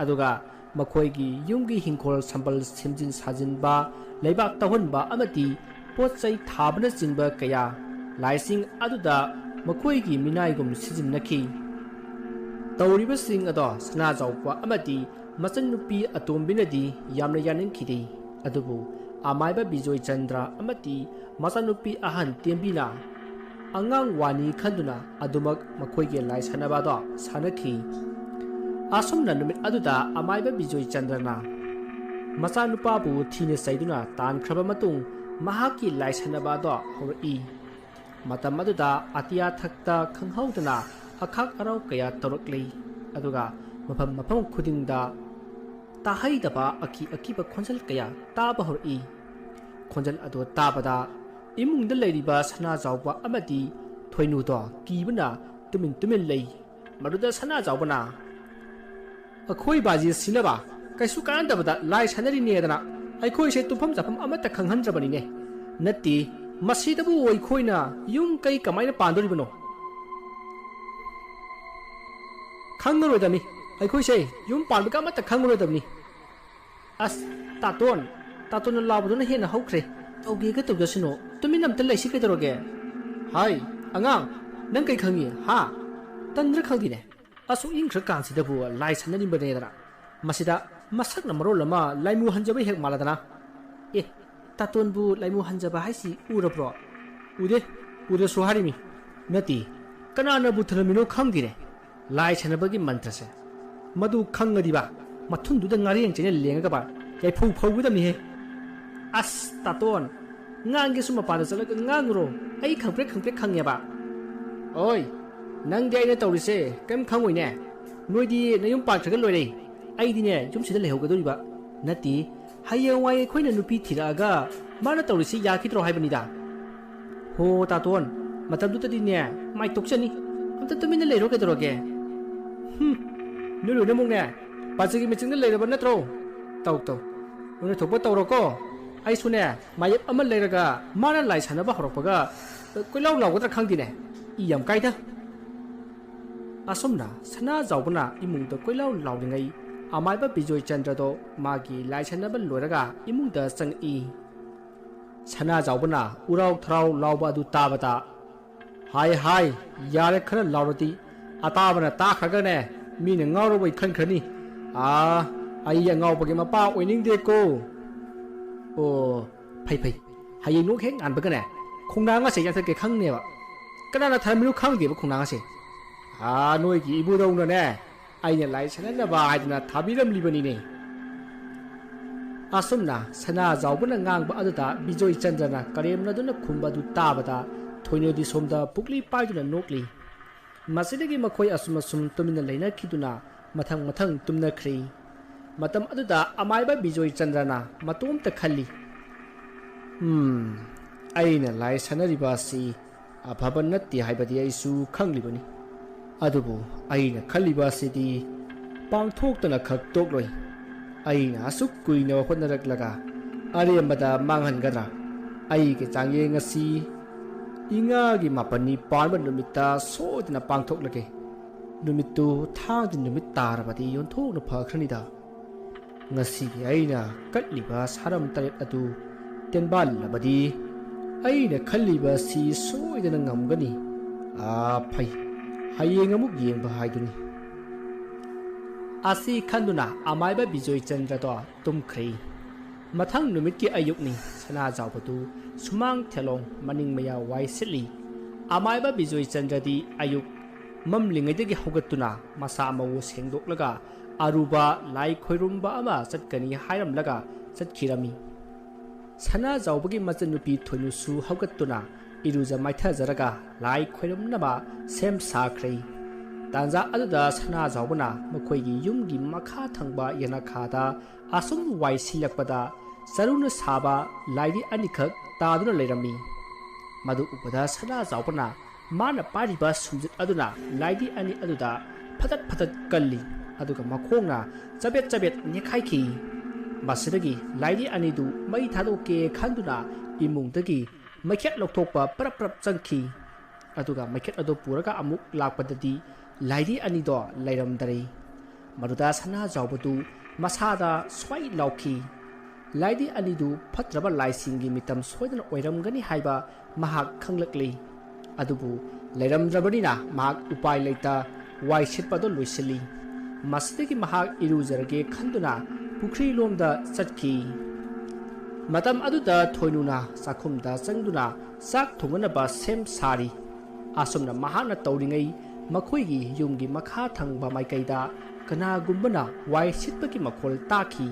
ꯑꯗꯨꯒ ꯃꯈꯣꯏꯒꯤ ꯌꯨꯝꯒꯤ ꯍꯤꯡꯈꯣꯜ ꯁꯝꯕꯜ ꯁꯦꯝꯖꯤꯟ ꯁꯥꯖꯤꯟꯕ, ꯂꯩꯕꯥꯛ ꯇꯧꯍꯟꯕ ꯑꯃꯗꯤ ꯄꯣꯠ ꯆꯩ ꯊꯥꯕꯅꯆꯤꯡꯕ ꯀꯌꯥ ꯂꯥꯏꯁꯤꯡ ꯑꯗꯨꯗ ꯃꯈꯣꯏꯒꯤ ꯃꯤꯅꯥꯏꯒꯨꯝ ꯁꯤꯖꯤꯟꯅꯈꯤ꯫ ꯇꯧꯔꯤꯕꯁꯤꯡ ꯑꯗꯣ ꯁꯅꯥꯖꯥꯎꯕ ꯑꯃꯗꯤ ꯃꯆꯟꯅꯨꯄꯤ ꯑꯇꯣꯝꯕꯤꯅꯗꯤ ꯌꯥꯝꯅ ꯌꯥꯅꯤꯡꯈꯤꯗꯦ꯫ ꯑꯗꯨꯕꯨ ꯑꯃꯥꯏꯕ ꯕꯤꯖꯣꯏ ꯆꯟꯗ꯭ꯔ ꯑꯃꯗꯤ ꯃꯆꯥꯅꯨꯄꯤ ꯑꯍꯟ ꯇꯦꯝꯕꯤꯅ ꯑꯉꯥꯡ ꯋꯥꯅꯤ ꯈꯟꯗꯨꯅ ꯑꯗꯨꯃꯛ ꯃꯈꯣꯏꯒꯤ ꯂꯥꯏ ꯁꯥꯟꯅꯕ ꯑꯗꯣ ꯁꯥꯟꯅꯈꯤ꯫ ꯑꯁꯨꯝꯅ ꯅꯨꯃꯤꯠ ꯑꯗꯨꯗ ꯑꯃꯥꯏꯕ ꯕꯤꯖꯣꯏ ꯆꯟꯗ꯭ꯔꯅ ꯃꯆꯥꯅꯨꯄꯥꯕꯨ ꯊꯤꯅ ꯆꯩꯗꯨꯅ ꯇꯥꯟꯈ꯭ꯔꯕ ꯃꯇꯨꯡ ꯃꯍꯥꯛꯀꯤ ꯂꯥꯏ ꯁꯥꯟꯅꯕ ꯑꯗꯣ ꯍꯧꯔꯛꯏ꯫ ꯃꯇꯝ ꯑꯗꯨꯗ ꯑꯇꯤꯌꯥ ꯊꯛꯇ ꯈꯪꯍꯧꯗꯅ ꯑꯈꯥꯛ ꯑꯔꯥꯎ ꯀꯌꯥ ꯇꯧꯔꯛꯂꯤ꯫ ꯑꯗꯨꯒ ꯃꯐꯝ ꯃꯐꯝ ꯈꯨꯗꯤꯡꯗ ꯇꯥꯍꯩꯗꯕ ꯑꯀꯤ ꯑꯀꯤꯕ ꯈꯣꯟꯖꯦꯜ ꯀꯌꯥ ꯇꯥꯕ ꯍꯧꯔꯛꯏ꯫ ꯈꯣꯟꯖꯦꯜ ꯑꯗꯨ ꯇꯥꯕꯗ ꯏꯃꯨꯡꯗ ꯂꯩꯔꯤꯕ ꯁꯅꯥꯖꯥꯎꯕ ꯑꯃꯗꯤ ꯊꯣꯏꯅꯨꯗꯣ ꯀꯤꯕꯅ ꯇꯨꯃꯤꯟ ꯇꯨꯃꯤꯟ ꯂꯩ꯫ ꯃꯗꯨꯗ ꯁꯅꯥꯖꯥꯎꯕꯅ, "ꯑꯩꯈꯣꯏ ꯕꯥꯖꯤ ꯁꯤꯅꯕ ꯀꯩꯁꯨ ꯀꯥꯟꯅꯗꯕꯗ ꯂꯥꯏ ꯁꯥꯟꯅꯔꯤꯅꯦꯗꯅ ꯑꯩꯈꯣꯏꯁꯦ ꯇꯨꯝꯐꯝ ꯆꯥꯐꯝ ꯑꯃꯠꯇ ꯈꯪꯍꯟꯗ꯭ꯔꯕꯅꯤꯅꯦ꯫ ꯅꯠꯇꯦ, ꯃꯁꯤꯗꯕꯨ ꯑꯩꯈꯣꯏꯅ ꯌꯨꯝ ꯀꯩ ꯀꯃꯥꯏꯅ ꯄꯥꯟꯗꯣꯔꯤꯕꯅꯣ? ꯈꯪꯉꯔꯣꯏꯗꯕꯅꯤ꯫ ꯑꯩꯈꯣꯏꯁꯦ ꯌꯨꯝ ꯄꯥꯟꯕꯒ ꯑꯃꯠꯇ ꯈꯪꯉꯔꯣꯏꯗꯕꯅꯤ꯫ ꯑꯁ, ꯇꯥꯇꯣꯟ, ꯇꯥꯇꯣꯟꯅ ꯂꯥꯎꯕꯗꯨꯅ ꯍꯦꯟꯅ ꯍꯧꯈ꯭ꯔꯦ꯫ ꯇꯧꯒꯦꯒ ꯇꯧꯖꯁꯅꯨ, ꯇꯨꯃꯤꯟ ꯑꯝꯇ ꯂꯩꯁꯤ ꯀꯩꯗꯧꯔꯒꯦ?" "ꯍꯥꯏ, ꯑꯉꯥꯡ, ꯅꯪ ꯀꯩ ꯈꯪꯉꯤ, ꯍꯥ? ꯇꯟꯗ꯭ꯔ ꯈꯪꯗꯦꯅꯦ꯫ ꯑꯁꯨꯛ ꯏꯪꯈ꯭ꯔ ꯀꯥꯟꯁꯤꯗꯕꯨ ꯂꯥꯏ ꯁꯥꯟꯅꯅꯤꯡꯕꯅꯦꯗꯅ꯫ ꯃꯁꯤꯗ ꯃꯁꯛꯅ ꯃꯔꯣꯜ ꯑꯃ ꯂꯥꯏꯃꯨ ꯍꯟꯖꯕ ꯍꯦꯛ ꯃꯥꯜꯂꯗꯅ꯫ ꯑꯦ, ꯇꯥꯇꯣꯟꯕꯨ ꯂꯥꯏꯃꯨ ꯍꯟꯖꯕ ꯍꯥꯏꯁꯤ ꯎꯔꯕ꯭ꯔꯣ?" "ꯎꯗꯦ, ꯎꯗ꯭ꯔꯁꯨ ꯍꯥꯏꯔꯤꯃꯤ꯫ ꯅꯠꯇꯦ, ꯀꯅꯥꯅꯕꯨ ꯊꯅꯝꯃꯤꯅꯣ ꯈꯪꯗꯦꯅꯦ꯫ ꯂꯥꯏ ꯁꯥꯟꯅꯕꯒꯤ ꯃꯟꯇ꯭ꯔꯁꯦ ꯃꯗꯨ ꯈꯪꯉꯗꯤꯕ, ꯃꯊꯨꯟꯗꯨꯗ ꯉꯥꯔꯦꯟ ꯆꯦꯅ ꯂꯦꯡꯉꯒꯕ ꯌꯥꯏꯐꯧ ꯐꯧꯒꯗꯕꯅꯤꯍꯦ꯫ ꯑꯁ, ꯇꯥꯇꯣꯟ, ꯉꯥꯡꯒꯦꯁꯨ ꯃꯄꯥꯟꯗ ꯆꯠꯂꯒ ꯉꯥꯡꯉꯨꯔꯣ꯫ ꯑꯩ ꯈꯪꯄ꯭ꯔꯦꯛ ꯈꯪꯄ꯭ꯔꯦꯛ ꯈꯪꯉꯦꯕ꯫ ꯑꯣꯏ, ꯅꯪꯗꯤ ꯑꯩꯅ ꯇꯧꯔꯤꯁꯦ ꯀꯔꯤꯝ ꯈꯪꯉꯣꯏꯅꯦ꯫ ꯅꯣꯏꯗꯤ ꯅꯌꯨꯝ ꯄꯥꯟꯈ꯭ꯔꯒ ꯂꯣꯏꯔꯦ꯫ ꯑꯩꯗꯤꯅꯦ ꯌꯨꯝꯁꯤꯗ ꯂꯩꯍꯧꯒꯗꯧꯔꯤꯕ꯫ ꯅꯠꯇꯦ, ꯍꯌꯦꯡꯋꯥꯏ ꯑꯩꯈꯣꯏꯅ ꯅꯨꯄꯤ ꯊꯤꯔꯛꯑꯒ ꯃꯥꯅ ꯇꯧꯔꯤꯁꯤ ꯌꯥꯈꯤꯗ꯭ꯔꯣ ꯍꯥꯏꯕꯅꯤꯗ꯫ ꯍꯣ ꯇꯥꯇꯣꯟ, ꯃꯇꯝꯗꯨꯗꯗꯤꯅꯦ ꯃꯥꯏ ꯇꯣꯛꯆꯅꯤ꯫ ꯑꯝꯇ ꯇꯨꯃꯤꯟꯅ ꯂꯩꯔꯣ ꯀꯩꯗꯧꯔꯒꯦ? ꯍꯨꯝ, ꯅꯣꯏ ꯂꯣꯏꯅꯃꯛꯅꯦ ꯄꯥꯖꯒꯤ ꯃꯤꯆꯪꯗ ꯂꯩꯔꯕ ꯅꯠꯇ꯭ꯔꯣ? ꯇꯧ ꯇꯧ, ꯅꯣꯏꯅ ꯊꯣꯛꯄ ꯇꯧꯔꯣꯀꯣ꯫ ꯑꯩꯁꯨꯅꯦ ꯃꯥꯌꯦꯞ ꯑꯃ ꯂꯩꯔꯒ ꯃꯥꯅ ꯂꯥꯏ ꯁꯥꯟꯅꯕ ꯍꯧꯔꯛꯄꯒ ꯀꯣꯏꯂꯥꯎ ꯂꯥꯎꯒꯗ꯭ꯔꯥ ꯈꯪꯗꯦꯅꯦ꯫ ꯏ ꯌꯥꯝ ꯀꯥꯏꯗ꯫ ꯑꯁꯨꯝꯅ ꯁꯅꯥꯖꯥꯎꯕꯅ ꯏꯃꯨꯡꯗ ꯀꯣꯏꯂꯥꯎ ꯂꯥꯎꯔꯤꯉꯩ ꯑꯃꯥꯏꯕ ꯕꯤꯖꯣꯏ ꯆꯟꯗ꯭ꯔꯗꯣ ꯃꯥꯒꯤ ꯂꯥꯏ ꯁꯥꯟꯅꯕ ꯂꯣꯏꯔꯒ ꯏꯃꯨꯡꯗ ꯆꯪꯉꯛꯏ꯫ ꯁꯅꯥꯖꯥꯎꯕꯅ ꯎꯔꯥꯎ ꯊꯔꯥꯎ ꯂꯥꯎꯕ ꯑꯗꯨ ꯇꯥꯕꯗ, "ꯍꯥꯏ ꯍꯥꯏ, ꯌꯥꯔꯦ, ꯈꯔ ꯂꯥꯎꯔꯗꯤ ꯑꯇꯥꯕꯅ ꯇꯥꯈ꯭ꯔꯒꯅꯦ ꯃꯤꯅ ꯉꯥꯎꯔꯕꯣꯏ ꯈꯟꯈ꯭ꯔꯅꯤ꯫ ꯑꯥ, ꯑꯩ ꯑꯉꯥꯎꯕꯒꯤ ꯃꯄꯥ ꯑꯣꯏꯅꯤꯡꯗꯦꯀꯣ꯫ ꯑꯣ, ꯐꯩ ꯐꯩ, ꯍꯌꯦꯡ ꯅꯣꯡ ꯍꯦꯛ ꯉꯥꯟꯕꯒꯅꯦ ꯈꯣꯡꯅꯥꯡ ꯑꯁꯦ ꯌꯥꯟꯊꯠꯀꯦ ꯈꯪꯅꯦꯕ꯫ ꯀꯅꯥꯅ ꯊꯔꯝꯃꯤꯅꯣ ꯈꯪꯗꯦꯕ ꯈꯣꯡꯅꯥꯡ ꯑꯁꯦ꯫ ꯑꯥ, ꯅꯣꯏꯒꯤ ꯏꯕꯨꯙꯧꯅꯅꯦ ꯑꯩꯅ ꯂꯥꯏ ꯁꯥꯟꯅꯅꯕ ꯍꯥꯏꯗꯅ ꯊꯥꯕꯤꯔꯝꯂꯤꯕꯅꯤꯅꯦ"꯫ ꯑꯁꯨꯝꯅ ꯁꯅꯥꯖꯥꯎꯕꯅ ꯉꯥꯡꯕ ꯑꯗꯨꯗ ꯕꯤꯖꯣꯏ ꯆꯟꯗ꯭ꯔꯅ ꯀꯔꯦꯝꯅꯗꯨꯅ ꯈꯨꯝꯕ ꯑꯗꯨ ꯇꯥꯕꯗ ꯊꯣꯏꯅꯣꯗꯤ ꯁꯣꯝꯗ ꯄꯨꯛꯂꯤ ꯄꯥꯏꯗꯨꯅ ꯅꯣꯛꯂꯤ꯫ ꯃꯁꯤꯗꯒꯤ ꯃꯈꯣꯏ ꯑꯁꯨꯝ ꯑꯁꯨꯝ ꯇꯨꯃꯤꯟꯅ ꯂꯩꯅꯈꯤꯗꯨꯅ ꯃꯊꯪ ꯃꯊꯪ ꯇꯨꯝꯅꯈ꯭ꯔꯦ꯫ ꯃꯇꯝ ꯑꯗꯨꯗ ꯑꯃꯥꯏꯕ ꯕꯤꯖꯣꯏ ꯆꯟꯗ꯭ꯔꯅ ꯃꯇꯣꯝꯇ ꯈꯜꯂꯤ, "ꯎꯝ, ꯑꯩꯅ ꯂꯥꯏ ꯁꯥꯟꯅꯔꯤꯕ ꯑꯁꯤ ꯑꯐꯕ ꯅꯠꯇꯦ ꯍꯥꯏꯕꯗꯤ ꯑꯩꯁꯨ ꯈꯪꯂꯤꯕꯅꯤ꯫ ꯑꯗꯨꯕꯨ ꯑꯩꯅ ꯈꯜꯂꯤꯕ ꯑꯁꯤꯗꯤ ꯄꯥꯡꯊꯣꯛꯇꯅ ꯈꯛ ꯇꯣꯛꯂꯣꯏ꯫ ꯑꯩꯅ ꯑꯁꯨꯛ ꯀꯨꯏꯅ ꯍꯣꯠꯅꯔꯛꯂꯒ ꯑꯔꯦꯝꯕꯗ ꯃꯥꯡꯍꯟꯒꯗ꯭ꯔꯥ? ꯑꯩꯒꯤ ꯆꯥꯡꯌꯦꯡ ꯑꯁꯤ ꯏꯉꯥꯒꯤ ꯃꯥꯄꯟꯅꯤ ꯄꯥꯟꯕ ꯅꯨꯃꯤꯠꯇ ꯁꯣꯏꯗꯅ ꯄꯥꯡꯊꯣꯛꯂꯒꯦ꯫ ꯅꯨꯃꯤꯠꯇꯨ ꯊꯥꯡꯖ ꯅꯨꯃꯤꯠ ꯇꯥꯔꯕꯗꯤ ꯌꯣꯟꯊꯣꯛꯅ ꯐꯈ꯭ꯔꯅꯤꯗ꯫ ꯉꯁꯤꯒꯤ ꯑꯩꯅ ꯀꯠꯂꯤꯕ ꯁꯥꯔꯝ ꯇꯔꯦꯠ ꯑꯗꯨ ꯇꯦꯟꯕꯥꯜꯂꯕꯗꯤ ꯑꯩꯅ ꯈꯜꯂꯤꯕ ꯑꯁꯤ ꯁꯣꯏꯗꯅ ꯉꯝꯒꯅꯤ꯫ ꯑꯥ, ꯐꯩ, ꯍꯌꯦꯡ ꯑꯃꯨꯛ ꯌꯦꯡꯕ ꯍꯥꯏꯗꯨꯅꯤ"꯫ ꯑꯁꯤ ꯈꯟꯗꯨꯅ ꯑꯃꯥꯏꯕ ꯕꯤꯖꯣꯏ ꯆꯟꯗ꯭ꯔꯗꯣ ꯇꯨꯝꯈ꯭ꯔꯦ꯫ ꯃꯊꯪ ꯅꯨꯃꯤꯠꯀꯤ ꯑꯌꯨꯛꯅꯤ꯫ ꯁꯅꯥꯖꯥꯎꯕꯗꯨ ꯁꯨꯃꯥꯡ ꯊꯦꯂꯣꯡ ꯃꯅꯤꯡ ꯃꯌꯥ ꯋꯥꯏ ꯁꯤꯠꯂꯤ꯫ ꯑꯃꯥꯏꯕ ꯕꯤꯖꯣꯏ ꯆꯟꯗ꯭ꯔꯗꯤ ꯑꯌꯨꯛ ꯃꯝꯂꯤꯉꯩꯗꯒꯤ ꯍꯧꯒꯠꯇꯨꯅ ꯃꯁꯥ ꯃꯎ ꯁꯦꯡꯗꯣꯛꯂꯒ ꯑꯔꯨꯕ ꯂꯥꯏ ꯈꯣꯏꯔꯨꯝꯕ ꯑꯃ ꯆꯠꯀꯅꯤ ꯍꯥꯏꯔꯝꯂꯒ ꯆꯠꯈꯤꯔꯝꯃꯤ꯫ ꯁꯅꯥꯖꯥꯎꯕꯒꯤ ꯃꯆꯟꯅꯨꯄꯤ ꯊꯣꯏꯅꯨꯁꯨ ꯍꯧꯒꯠꯇꯨꯅ ꯏꯔꯨꯖ ꯃꯥꯏꯊꯖꯔꯒ ꯂꯥꯏ ꯈꯣꯏꯔꯝꯅꯕ ꯁꯦꯝ ꯁꯥꯈ꯭ꯔꯦ꯫ ꯇꯥꯟꯖꯥ ꯑꯗꯨꯗ ꯁꯅꯥꯖꯥꯎꯕꯅ ꯃꯈꯣꯏꯒꯤ ꯌꯨꯝꯒꯤ ꯃꯈꯥ ꯊꯪꯕ ꯌꯦꯅꯈꯥꯗ ꯑꯁꯨꯝ ꯋꯥꯏ ꯁꯤꯜꯂꯛꯄꯗ ꯆꯔꯨꯅ ꯁꯥꯕ ꯂꯥꯏꯔꯤ ꯑꯅꯤꯈꯛ ꯇꯥꯗꯨꯅ ꯂꯩꯔꯝꯃꯤ꯫ ꯃꯗꯨ ꯎꯕꯗ ꯁꯅꯥꯖꯥꯎꯕꯅ ꯃꯥꯅ ꯄꯥꯏꯔꯤꯕ ꯁꯨꯝꯖꯤꯠ ꯑꯗꯨꯅ ꯂꯥꯏꯔꯤ ꯑꯅꯤ ꯑꯗꯨꯗ ꯐꯇꯠ ꯐꯇꯠ ꯀꯜꯂꯤ, ꯑꯗꯨꯒ ꯃꯈꯣꯡꯅ ꯆꯕꯦꯠ ꯆꯕꯦꯠ ꯅꯦꯠꯈꯥꯏꯈꯤ꯫ ꯃꯁꯤꯗꯒꯤ ꯂꯥꯏꯔꯤ ꯑꯅꯤꯗꯨ ꯃꯩ ꯊꯥꯗꯣꯛꯀꯦ ꯈꯟꯗꯨꯅ ꯏꯃꯨꯡꯗꯒꯤ ꯃꯩꯈꯦꯠ ꯂꯧꯊꯣꯛꯄ ꯄꯔꯞ ꯄꯔꯞ ꯆꯪꯈꯤ꯫ ꯑꯗꯨꯒ ꯃꯩꯈꯦꯠ ꯑꯗꯨ ꯄꯨꯔꯒ ꯑꯃꯨꯛ ꯂꯥꯛꯄꯗꯗꯤ ꯂꯥꯏꯔꯤ ꯑꯅꯤꯗꯣ ꯂꯩꯔꯝꯗꯔꯦ꯫ ꯃꯗꯨꯗ ꯁꯅꯥꯖꯥꯎꯕꯗꯨ ꯃꯁꯥꯗ ꯁ꯭ꯋꯥꯏ ꯂꯥꯎꯈꯤ꯫ ꯂꯥꯏꯔꯤ ꯑꯅꯤꯗꯨ ꯐꯠꯇ꯭ꯔꯕ ꯂꯥꯏꯁꯤꯡꯒꯤ ꯃꯤꯇꯝ ꯁꯣꯏꯗꯅ ꯑꯣꯏꯔꯝꯒꯅꯤ ꯍꯥꯏꯕ ꯃꯍꯥꯛ ꯈꯪꯂꯛꯂꯤ꯫ ꯑꯗꯨꯕꯨ ꯂꯩꯔꯝꯗ꯭ꯔꯕꯅꯤꯅ ꯃꯍꯥꯛ ꯎꯄꯥꯏ ꯂꯩꯇ ꯋꯥꯏ ꯁꯤꯠꯄꯗꯨ ꯂꯣꯏꯁꯤꯜꯂꯤ꯫ ꯃꯁꯤꯗꯒꯤ ꯃꯍꯥꯛ ꯏꯔꯨꯖꯔꯒꯦ ꯈꯟꯗꯨꯅ ꯄꯨꯈ꯭ꯔꯤꯂꯣꯝꯗ ꯆꯠꯈꯤ꯫ ꯃꯇꯝ ꯑꯗꯨꯗ ꯊꯣꯏꯅꯨꯅ ꯆꯥꯛꯈꯨꯝꯗ ꯆꯪꯗꯨꯅ ꯆꯥꯛ ꯊꯣꯡꯅꯅꯕ ꯁꯦꯝ ꯁꯥꯔꯤ꯫ ꯑꯁꯨꯝꯅ ꯃꯍꯥꯛꯅ ꯇꯧꯔꯤꯉꯩ ꯃꯈꯣꯏꯒꯤ ꯌꯨꯝꯒꯤ ꯃꯈꯥ ꯊꯪꯕ ꯃꯥꯏꯀꯩꯗ ꯀꯅꯥꯒꯨꯝꯕꯅ ꯋꯥꯏ ꯁꯤꯠꯄꯒꯤ ꯃꯈꯣꯜ ꯇꯥꯈꯤ꯫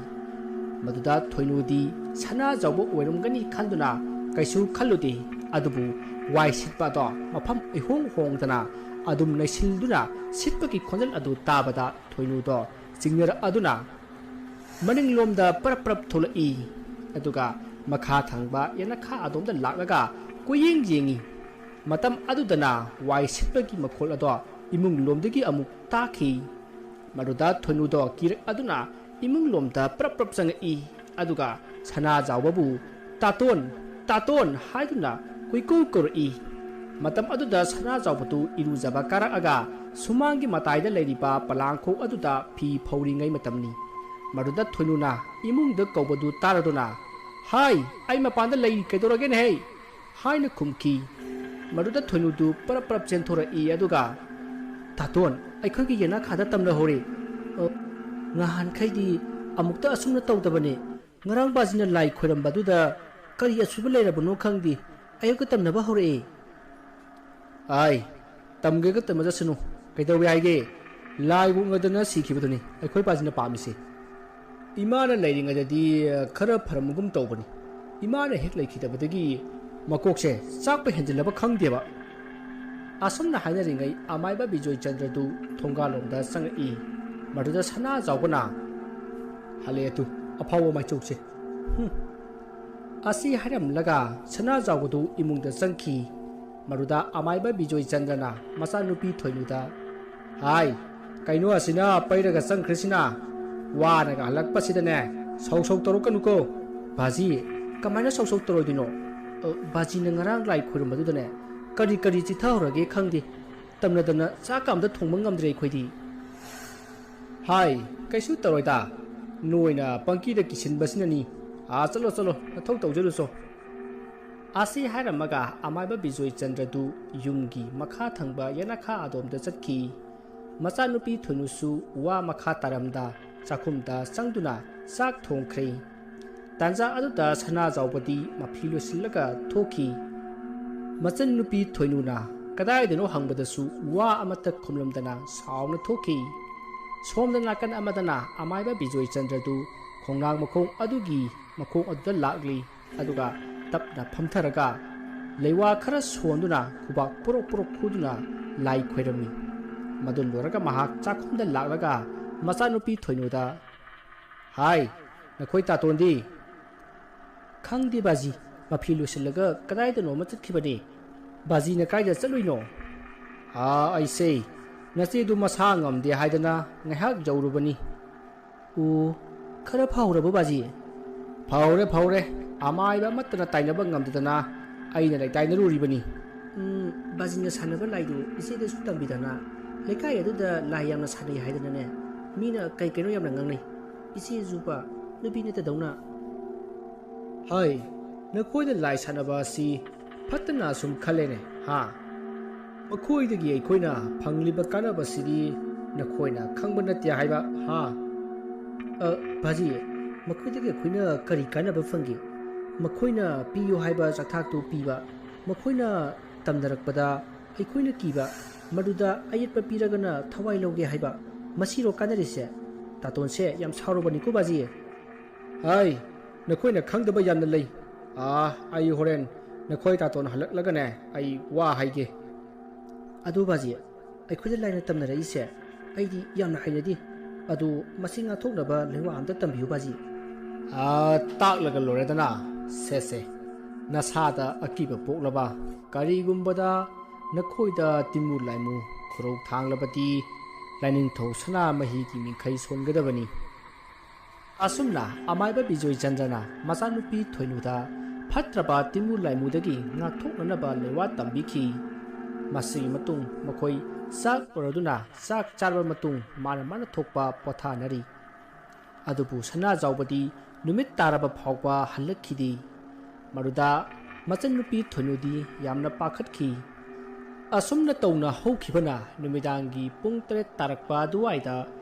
ꯃꯗꯨꯗ ꯊꯣꯏꯅꯨꯗꯤ ꯁꯅꯥꯖꯥꯎꯕ ꯑꯣꯏꯔꯝꯒꯅꯤ ꯈꯟꯗꯨꯅ ꯀꯩꯁꯨ ꯈꯜꯂꯨꯗꯦ꯫ ꯑꯗꯨꯕꯨ ꯋꯥꯏ ꯁꯤꯠꯄ ꯑꯗꯣ ꯃꯐꯝ ꯏꯍꯣꯡ ꯍꯣꯡꯗꯅ ꯑꯗꯨꯝ ꯅꯩꯁꯤꯜꯗꯨꯅ ꯁꯤꯠꯄꯒꯤ ꯈꯣꯟꯖꯦꯜ ꯑꯗꯨ ꯇꯥꯕꯗ ꯊꯣꯏꯅꯨꯗꯣ ꯆꯤꯡꯅꯔꯛꯑꯗꯨꯅ ꯃꯅꯤꯡꯂꯣꯝꯗ ꯄꯔꯞ ꯄꯔꯞ ꯊꯣꯛꯂꯛꯏ꯫ ꯑꯗꯨꯒ ꯃꯈꯥ ꯊꯪꯕ ꯌꯦꯅꯈꯥ ꯑꯗꯣꯝꯗ ꯂꯥꯛꯂꯒ ꯀꯣꯏꯌꯦꯡ ꯌꯦꯡꯉꯤ꯫ ꯃꯇꯝ ꯑꯗꯨꯗꯅ ꯋꯥꯏ ꯁꯤꯠꯄꯒꯤ ꯃꯈꯣꯜ ꯑꯗꯣ ꯏꯃꯨꯡ ꯂꯣꯝꯗꯒꯤ ꯑꯃꯨꯛ ꯇꯥꯈꯤ꯫ ꯃꯗꯨꯗ ꯊꯣꯏꯅꯨꯗꯣ ꯀꯤꯔꯛ ꯑꯗꯨꯅ ꯏꯃꯨꯡ ꯂꯣꯝꯗ ꯄ꯭ꯔꯞ ꯄ꯭ꯔꯞ ꯆꯪꯉꯛꯏ꯫ ꯑꯗꯨꯒ ꯁꯅꯥꯖꯥꯎꯕꯕꯨ "ꯇꯥꯇꯣꯟ, ꯇꯥꯇꯣꯟ" ꯍꯥꯏꯗꯨꯅ ꯀꯣꯏꯀꯧ ꯀꯧꯔꯛꯏ꯫ ꯃꯇꯝ ꯑꯗꯨꯗ ꯁꯅꯥꯖꯥꯎꯕꯗꯨ ꯏꯔꯨꯖꯕ ꯀꯥꯔꯛꯑꯒ ꯁꯨꯃꯥꯡꯒꯤ ꯃꯇꯥꯏꯗ ꯂꯩꯔꯤꯕ ꯄꯂꯥꯡꯈꯣꯛ ꯑꯗꯨꯗ ꯐꯤ ꯐꯧꯔꯤꯉꯩ ꯃꯇꯝꯅꯤ꯫ ꯃꯗꯨꯗ ꯊꯣꯏꯅꯨꯅ ꯏꯃꯨꯡꯗ ꯀꯧꯕꯗꯨ ꯇꯥꯔꯗꯨꯅ, "ꯍꯥꯏ, ꯑꯩ ꯃꯄꯥꯟꯗ ꯂꯩ, ꯀꯩꯗꯧꯔꯒꯦꯅꯦꯍꯦ?" ꯍꯥꯏꯅ ꯈꯨꯝꯈꯤ꯫ ꯃꯗꯨꯗ ꯊꯣꯏꯅꯨꯗꯨ ꯄꯔꯞ ꯄꯔꯞ ꯆꯦꯟꯊꯣꯔꯛꯏ꯫ ꯑꯗꯨꯒ, "ꯇꯥꯇꯣꯟ, ꯑꯩꯈꯣꯏꯒꯤ ꯌꯦꯅꯈꯥꯗ ꯇꯝꯅꯍꯧꯔꯦ꯫ ꯑ, ꯉꯍꯥꯟꯈꯩꯗꯤ ꯑꯃꯨꯛꯇ ꯑꯁꯨꯝꯅ ꯇꯧꯗꯕꯅꯦ꯫ ꯉꯔꯥꯡ ꯕꯥꯖꯤꯅ ꯂꯥꯏ ꯈꯣꯏꯔꯝꯕꯗꯨꯗ ꯀꯔꯤ ꯑꯁꯣꯏꯕ ꯂꯩꯔꯕꯅꯣ ꯈꯪꯗꯦ, ꯑꯌꯨꯛꯇ ꯇꯝꯅꯕ ꯍꯧꯔꯛꯑꯦ꯫" "ꯑꯥꯏ, ꯇꯝꯒꯦꯒ ꯇꯝꯃꯖꯁꯅꯨ, ꯀꯩꯗꯧꯋꯦ ꯍꯥꯏꯒꯦ? ꯂꯥꯏꯕꯨ ꯎꯅꯗꯅ ꯁꯤꯈꯤꯕꯗꯨꯅꯤ ꯑꯩꯈꯣꯏ ꯄꯥꯁꯤꯅ ꯄꯥꯝꯃꯤꯁꯦ꯫ ꯏꯃꯥꯅ ꯂꯩꯔꯤꯉꯩꯗꯗꯤ, ꯑ, ꯈꯔ ꯐꯔꯝꯒꯨꯝ ꯇꯧꯕꯅꯤ꯫ ꯏꯃꯥꯅ ꯍꯦꯛ ꯂꯩꯈꯤꯗꯕꯗꯒꯤ ꯃꯀꯣꯛꯁꯦ ꯆꯥꯛꯄ ꯍꯦꯟꯖꯤꯜꯂꯕ ꯈꯪꯗꯦꯕ꯫ ꯑꯁꯨꯝꯅ ꯍꯥꯏꯅꯔꯤꯉꯩ ꯑꯃꯥꯏꯕ ꯕꯤꯖꯣꯏ ꯆꯟꯗ꯭ꯔꯗꯨ ꯊꯣꯡꯒꯥꯜꯂꯣꯝꯗ ꯆꯪꯉꯛꯏ꯫ ꯃꯗꯨꯗ ꯁꯅꯥꯖꯥꯎꯕꯅ, "ꯍꯜꯂꯛꯑꯦ ꯇꯨ, ꯑꯐꯥꯎꯕ ꯃꯥꯏꯆꯧꯁꯦ꯫ ꯍꯨꯝ꯫" ꯑꯁꯤ ꯍꯥꯏꯔꯝꯂꯒ ꯁꯅꯥꯖꯥꯎꯕꯗꯨ ꯏꯃꯨꯡꯗ ꯆꯪꯈꯤ꯫ ꯃꯗꯨꯗ ꯑꯃꯥꯏꯕ ꯕꯤꯖꯣꯏ ꯆꯟꯗ꯭ꯔꯅ ꯃꯆꯥꯅꯨꯄꯤ ꯊꯣꯏꯅꯨꯗ, "ꯍꯥꯏ, ꯀꯩꯅꯣ ꯑꯁꯤꯅ ꯄꯩꯔꯒ ꯆꯪꯈ꯭ꯔꯤꯁꯤꯅ? ꯋꯥꯅꯒ ꯍꯜꯂꯛꯄꯁꯤꯗꯅꯦ ꯁꯧ ꯁꯧ ꯇꯧꯔꯛꯀꯅꯨꯀꯣ꯫ ꯕꯥꯖꯤ, ꯀꯃꯥꯏꯅ ꯁꯧ ꯁꯧ ꯇꯧꯔꯣꯏꯗꯣꯏꯅꯣ? ꯑ, ꯕꯥꯖꯤꯅ ꯉꯔꯥꯡ ꯂꯥꯏ ꯈꯣꯏꯔꯝꯕꯗꯨꯗꯅꯦ ꯀꯔꯤ ꯀꯔꯤ ꯆꯤꯊꯍꯧꯔꯒꯦ ꯈꯪꯗꯦ꯫ ꯇꯝꯅꯗꯅ ꯆꯥꯛꯀ ꯑꯝꯇ ꯊꯣꯡꯕ ꯉꯝꯗ꯭ꯔꯦ ꯑꯩꯈꯣꯏꯗꯤ꯫" "ꯍꯥꯏ, ꯀꯩꯁꯨ ꯇꯧꯔꯣꯏꯗ꯫ ꯅꯣꯏꯅ ꯄꯪꯀꯤꯗ ꯀꯤꯁꯤꯟꯕꯁꯤꯅꯅꯤ꯫ ꯑꯥ, ꯆꯠꯂꯣ, ꯆꯠꯂꯣ, ꯅꯊꯧ ꯇꯧꯖꯔꯨꯆꯣ꯫" ꯑꯁꯤ ꯍꯥꯏꯔꯝꯃꯒ ꯑꯃꯥꯏꯕ ꯕꯤꯖꯣꯏ ꯆꯟꯗ꯭ꯔꯗꯨ ꯌꯨꯝꯒꯤ ꯃꯈꯥ ꯊꯪꯕ ꯌꯦꯅꯈꯥ ꯑꯗꯣꯝꯗ ꯆꯠꯈꯤ꯫ ꯃꯆꯥꯅꯨꯄꯤ ꯊꯣꯏꯅꯨꯁꯨ ꯋꯥ ꯃꯈꯥ ꯇꯥꯔꯝꯗ ꯆꯥꯛꯈꯨꯝꯗ ꯆꯪꯗꯨꯅ ꯆꯥꯛ ꯊꯣꯡꯈ꯭ꯔꯦ꯫ ꯇꯥꯟꯖꯥ ꯑꯗꯨꯗ ꯁꯅꯥꯖꯥꯎꯕꯗꯤ ꯃꯐꯤ ꯂꯣꯏꯁꯤꯜꯂꯒ ꯊꯣꯛꯈꯤ꯫ ꯃꯆꯟꯅꯨꯄꯤ ꯊꯣꯏꯅꯨꯅ ꯀꯗꯥꯏꯗꯅꯣ ꯍꯪꯕꯗꯁꯨ ꯋꯥ ꯑꯃꯠꯇ ꯈꯨꯝꯂꯝꯗꯅ ꯁꯥꯎꯅ ꯊꯣꯛꯈꯤ꯫ ꯁꯣꯝꯗ ꯅꯥꯀꯟ ꯑꯃꯗꯅ ꯑꯃꯥꯏꯕ ꯕꯤꯖꯣꯏ ꯆꯟꯗ꯭ꯔꯗꯨ ꯈꯣꯡꯅꯥꯡ ꯃꯈꯣꯡ ꯑꯗꯨꯒꯤ ꯃꯈꯣꯡ ꯑꯗꯨꯗ ꯂꯥꯛꯂꯤ꯫ ꯑꯗꯨꯒ ꯇꯞꯅ ꯐꯝꯊꯔꯒ ꯂꯩꯋꯥ ꯈꯔ ꯁꯣꯟꯗꯨꯅ ꯈꯨꯕꯥꯛ ꯄꯨꯔꯣꯛ ꯄꯨꯔꯣꯛ ꯈꯨꯗꯨꯅ ꯂꯥꯏ ꯈꯣꯏꯔꯝꯃꯤ꯫ ꯃꯗꯨ ꯂꯣꯏꯔꯒ ꯃꯍꯥꯛ ꯆꯥꯛꯈꯨꯝꯗ ꯂꯥꯛꯂꯒ ꯃꯆꯥꯅꯨꯄꯤ ꯊꯣꯏꯅꯨꯗ, "ꯍꯥꯏ, ꯅꯈꯣꯏ ꯇꯥꯇꯣꯟꯗꯤ?" "ꯈꯪꯗꯦ ꯕꯥꯖꯤ, ꯃꯐꯤ ꯂꯣꯏꯁꯤꯜꯂꯒ ꯀꯗꯥꯏꯗꯅꯣ ꯑꯃ ꯆꯠꯈꯤꯕꯅꯤ꯫" "ꯕꯥꯖꯤꯅ ꯀꯥꯏꯗ ꯆꯠꯂꯨꯏꯅꯣ?" "ꯑꯥ, ꯑꯩꯁꯦ ꯅꯆꯦꯗꯨ ꯃꯁꯥ ꯉꯝꯗꯦ ꯍꯥꯏꯗꯅ ꯉꯥꯏꯍꯥꯛ ꯌꯧꯔꯨꯕꯅꯤ꯫" "ꯑꯣ, ꯈꯔ ꯐꯍꯧꯔꯕꯣ ꯕꯥꯖꯤ?" "ꯐꯍꯧꯔꯦ, ꯐꯍꯧꯔꯦ꯫ ꯑꯃꯥꯏꯕ ꯑꯃꯠꯇꯅ ꯇꯥꯏꯅꯕ ꯉꯝꯗꯗꯅ ꯑꯩꯅ ꯂꯩꯇꯥꯏꯅꯔꯨꯔꯤꯕꯅꯤ꯫" "ꯎꯝ, ꯕꯥꯖꯤꯅ ꯁꯥꯟꯅꯕ ꯂꯥꯏꯗꯨ ꯏꯆꯦꯗꯁꯨ ꯇꯝꯕꯤꯗꯅ, ꯂꯩꯀꯥꯏ ꯑꯗꯨꯗ ꯂꯥꯏ ꯌꯥꯝꯅ ꯁꯥꯟꯅꯩ ꯍꯥꯏꯗꯅꯅꯦ, ꯃꯤꯅ ꯀꯩ ꯀꯩꯅꯣ ꯌꯥꯝꯅ ꯉꯥꯡꯅꯩ꯫ ꯏꯆꯦꯁꯨꯕ ꯅꯨꯄꯤ ꯅꯠꯇꯗꯧꯅ꯫" "ꯍꯥꯏ, ꯅꯈꯣꯏꯅ ꯂꯥꯏ ꯁꯥꯟꯅꯕ ꯑꯁꯤ ꯐꯠꯇꯅ ꯑꯁꯨꯝ ꯈꯜꯂꯦꯅꯦ, ꯍꯥ? ꯃꯈꯣꯏꯗꯒꯤ ꯑꯩꯈꯣꯏꯅ ꯐꯪꯂꯤꯕ ꯀꯥꯟꯅꯕꯁꯤꯗꯤ ꯅꯈꯣꯏꯅ ꯈꯪꯕ ꯅꯠꯇꯦ ꯍꯥꯏꯕ, ꯍꯥ?" "ꯑ, ꯕꯥꯖꯤ, ꯃꯈꯣꯏꯗꯒꯤ ꯑꯩꯈꯣꯏꯅ ꯀꯔꯤ ꯀꯥꯟꯅꯕ ꯐꯪꯒꯦ? ꯃꯈꯣꯏꯅ ꯄꯤꯌꯨ ꯍꯥꯏꯕ ꯆꯥꯛꯊꯥꯛꯇꯨ ꯄꯤꯕ, ꯃꯈꯣꯏꯅ ꯇꯝꯅꯔꯛꯄꯗ ꯑꯩꯈꯣꯏꯅ ꯀꯤꯕ, ꯃꯗꯨꯗ ꯑꯌꯦꯠꯄ ꯄꯤꯔꯒꯅ ꯊꯋꯥꯏ ꯂꯧꯒꯦ ꯍꯥꯏꯕ, ꯃꯁꯤꯔꯣ ꯀꯥꯟꯅꯔꯤꯁꯦ? ꯇꯥꯇꯣꯟꯁꯦ ꯌꯥꯝ ꯁꯥꯎꯔꯕꯅꯤꯀꯣ ꯕꯥꯖꯤ꯫" "ꯍꯥꯏ, ꯅꯈꯣꯏꯅ ꯈꯪꯗꯕ ꯌꯥꯝꯅ ꯂꯩ꯫ ꯑꯥ, ꯑꯩ ꯍꯣꯔꯦꯟ ꯅꯈꯣꯏ ꯇꯥꯇꯣꯟ ꯍꯜꯂꯛꯂꯒꯅꯦ, ꯑꯩ ꯋꯥ ꯍꯥꯏꯒꯦ꯫ ꯑꯗꯨ ꯕꯥꯖꯤ, ꯑꯩꯈꯣꯏꯗ ꯂꯥꯏꯅ ꯇꯝꯅꯔꯛꯏꯁꯦ ꯑꯩꯗꯤ ꯌꯥꯝꯅ ꯍꯩꯅꯗꯦ꯫ ꯑꯗꯨ ꯃꯁꯤ ꯉꯥꯛꯊꯣꯛꯅꯕ ꯂꯩꯋꯥ ꯑꯝꯇ ꯇꯝꯕꯤꯌꯨ ꯕꯥꯖꯤ꯫ ꯑꯥ, ꯇꯥꯛꯂꯒ ꯂꯣꯏꯔꯦꯗꯅ꯫ ꯁꯦ ꯁꯦ, ꯅꯁꯥꯗ ꯑꯀꯤꯕ ꯄꯣꯛꯂꯕ? ꯀꯔꯤꯒꯨꯝꯕꯗ ꯅꯈꯣꯏꯗ ꯇꯤꯃꯨ ꯂꯥꯏꯃꯨ ꯈꯨꯔꯧ ꯊꯥꯡꯂꯕꯗꯤ ꯂꯥꯏꯅꯤꯡꯊꯧ ꯁꯅꯥꯃꯍꯤꯒꯤ ꯃꯤꯡꯈꯩ ꯁꯣꯟꯒꯗꯕꯅꯤ꯫ ꯑꯁꯨꯝꯅ ꯑꯃꯥꯏꯕ ꯕꯤꯖꯣꯏ ꯆꯟꯗ꯭ꯔꯅ ꯃꯆꯥꯅꯨꯄꯤ ꯊꯣꯏꯅꯨꯗ ꯐꯠꯇ꯭ꯔꯕ ꯇꯤꯃꯨ ꯂꯥꯏꯃꯨꯗꯒꯤ ꯉꯥꯛꯊꯣꯛꯅꯅꯕ ꯂꯩꯋꯥ ꯇꯝꯕꯤꯈꯤ꯫ ꯃꯁꯤꯒꯤ ꯃꯇꯨꯡ ꯃꯈꯣꯏ ꯆꯥꯛ ꯂꯣꯏꯔꯗꯨꯅ ꯆꯥꯛ ꯆꯥꯔꯕ ꯃꯇꯨꯡ ꯃꯥꯅ ꯃꯥꯅ ꯊꯣꯛꯄ ꯄꯣꯊꯥꯅꯔꯤ꯫ ꯑꯗꯨꯕꯨ ꯁꯅꯥꯖꯥꯎꯕꯗꯤ ꯅꯨꯃꯤꯠ ꯇꯥꯔꯕ ꯐꯥꯎꯕ ꯍꯜꯂꯛꯈꯤꯗꯦ꯫ ꯃꯗꯨꯗ ꯃꯆꯟꯅꯨꯄꯤ ꯊꯣꯏꯅꯨꯗꯤ ꯌꯥꯝꯅ ꯄꯥꯈꯠꯈꯤ꯫ ꯑꯁꯨꯝꯅ ꯇꯧꯅ ꯍꯧꯈꯤꯕꯅ ꯅꯨꯃꯤꯗꯥꯡꯒꯤ ꯄꯨꯡ ꯇꯔꯦꯠ ꯇꯥꯔꯛꯄ ꯑꯗꯨꯋꯥꯏꯗ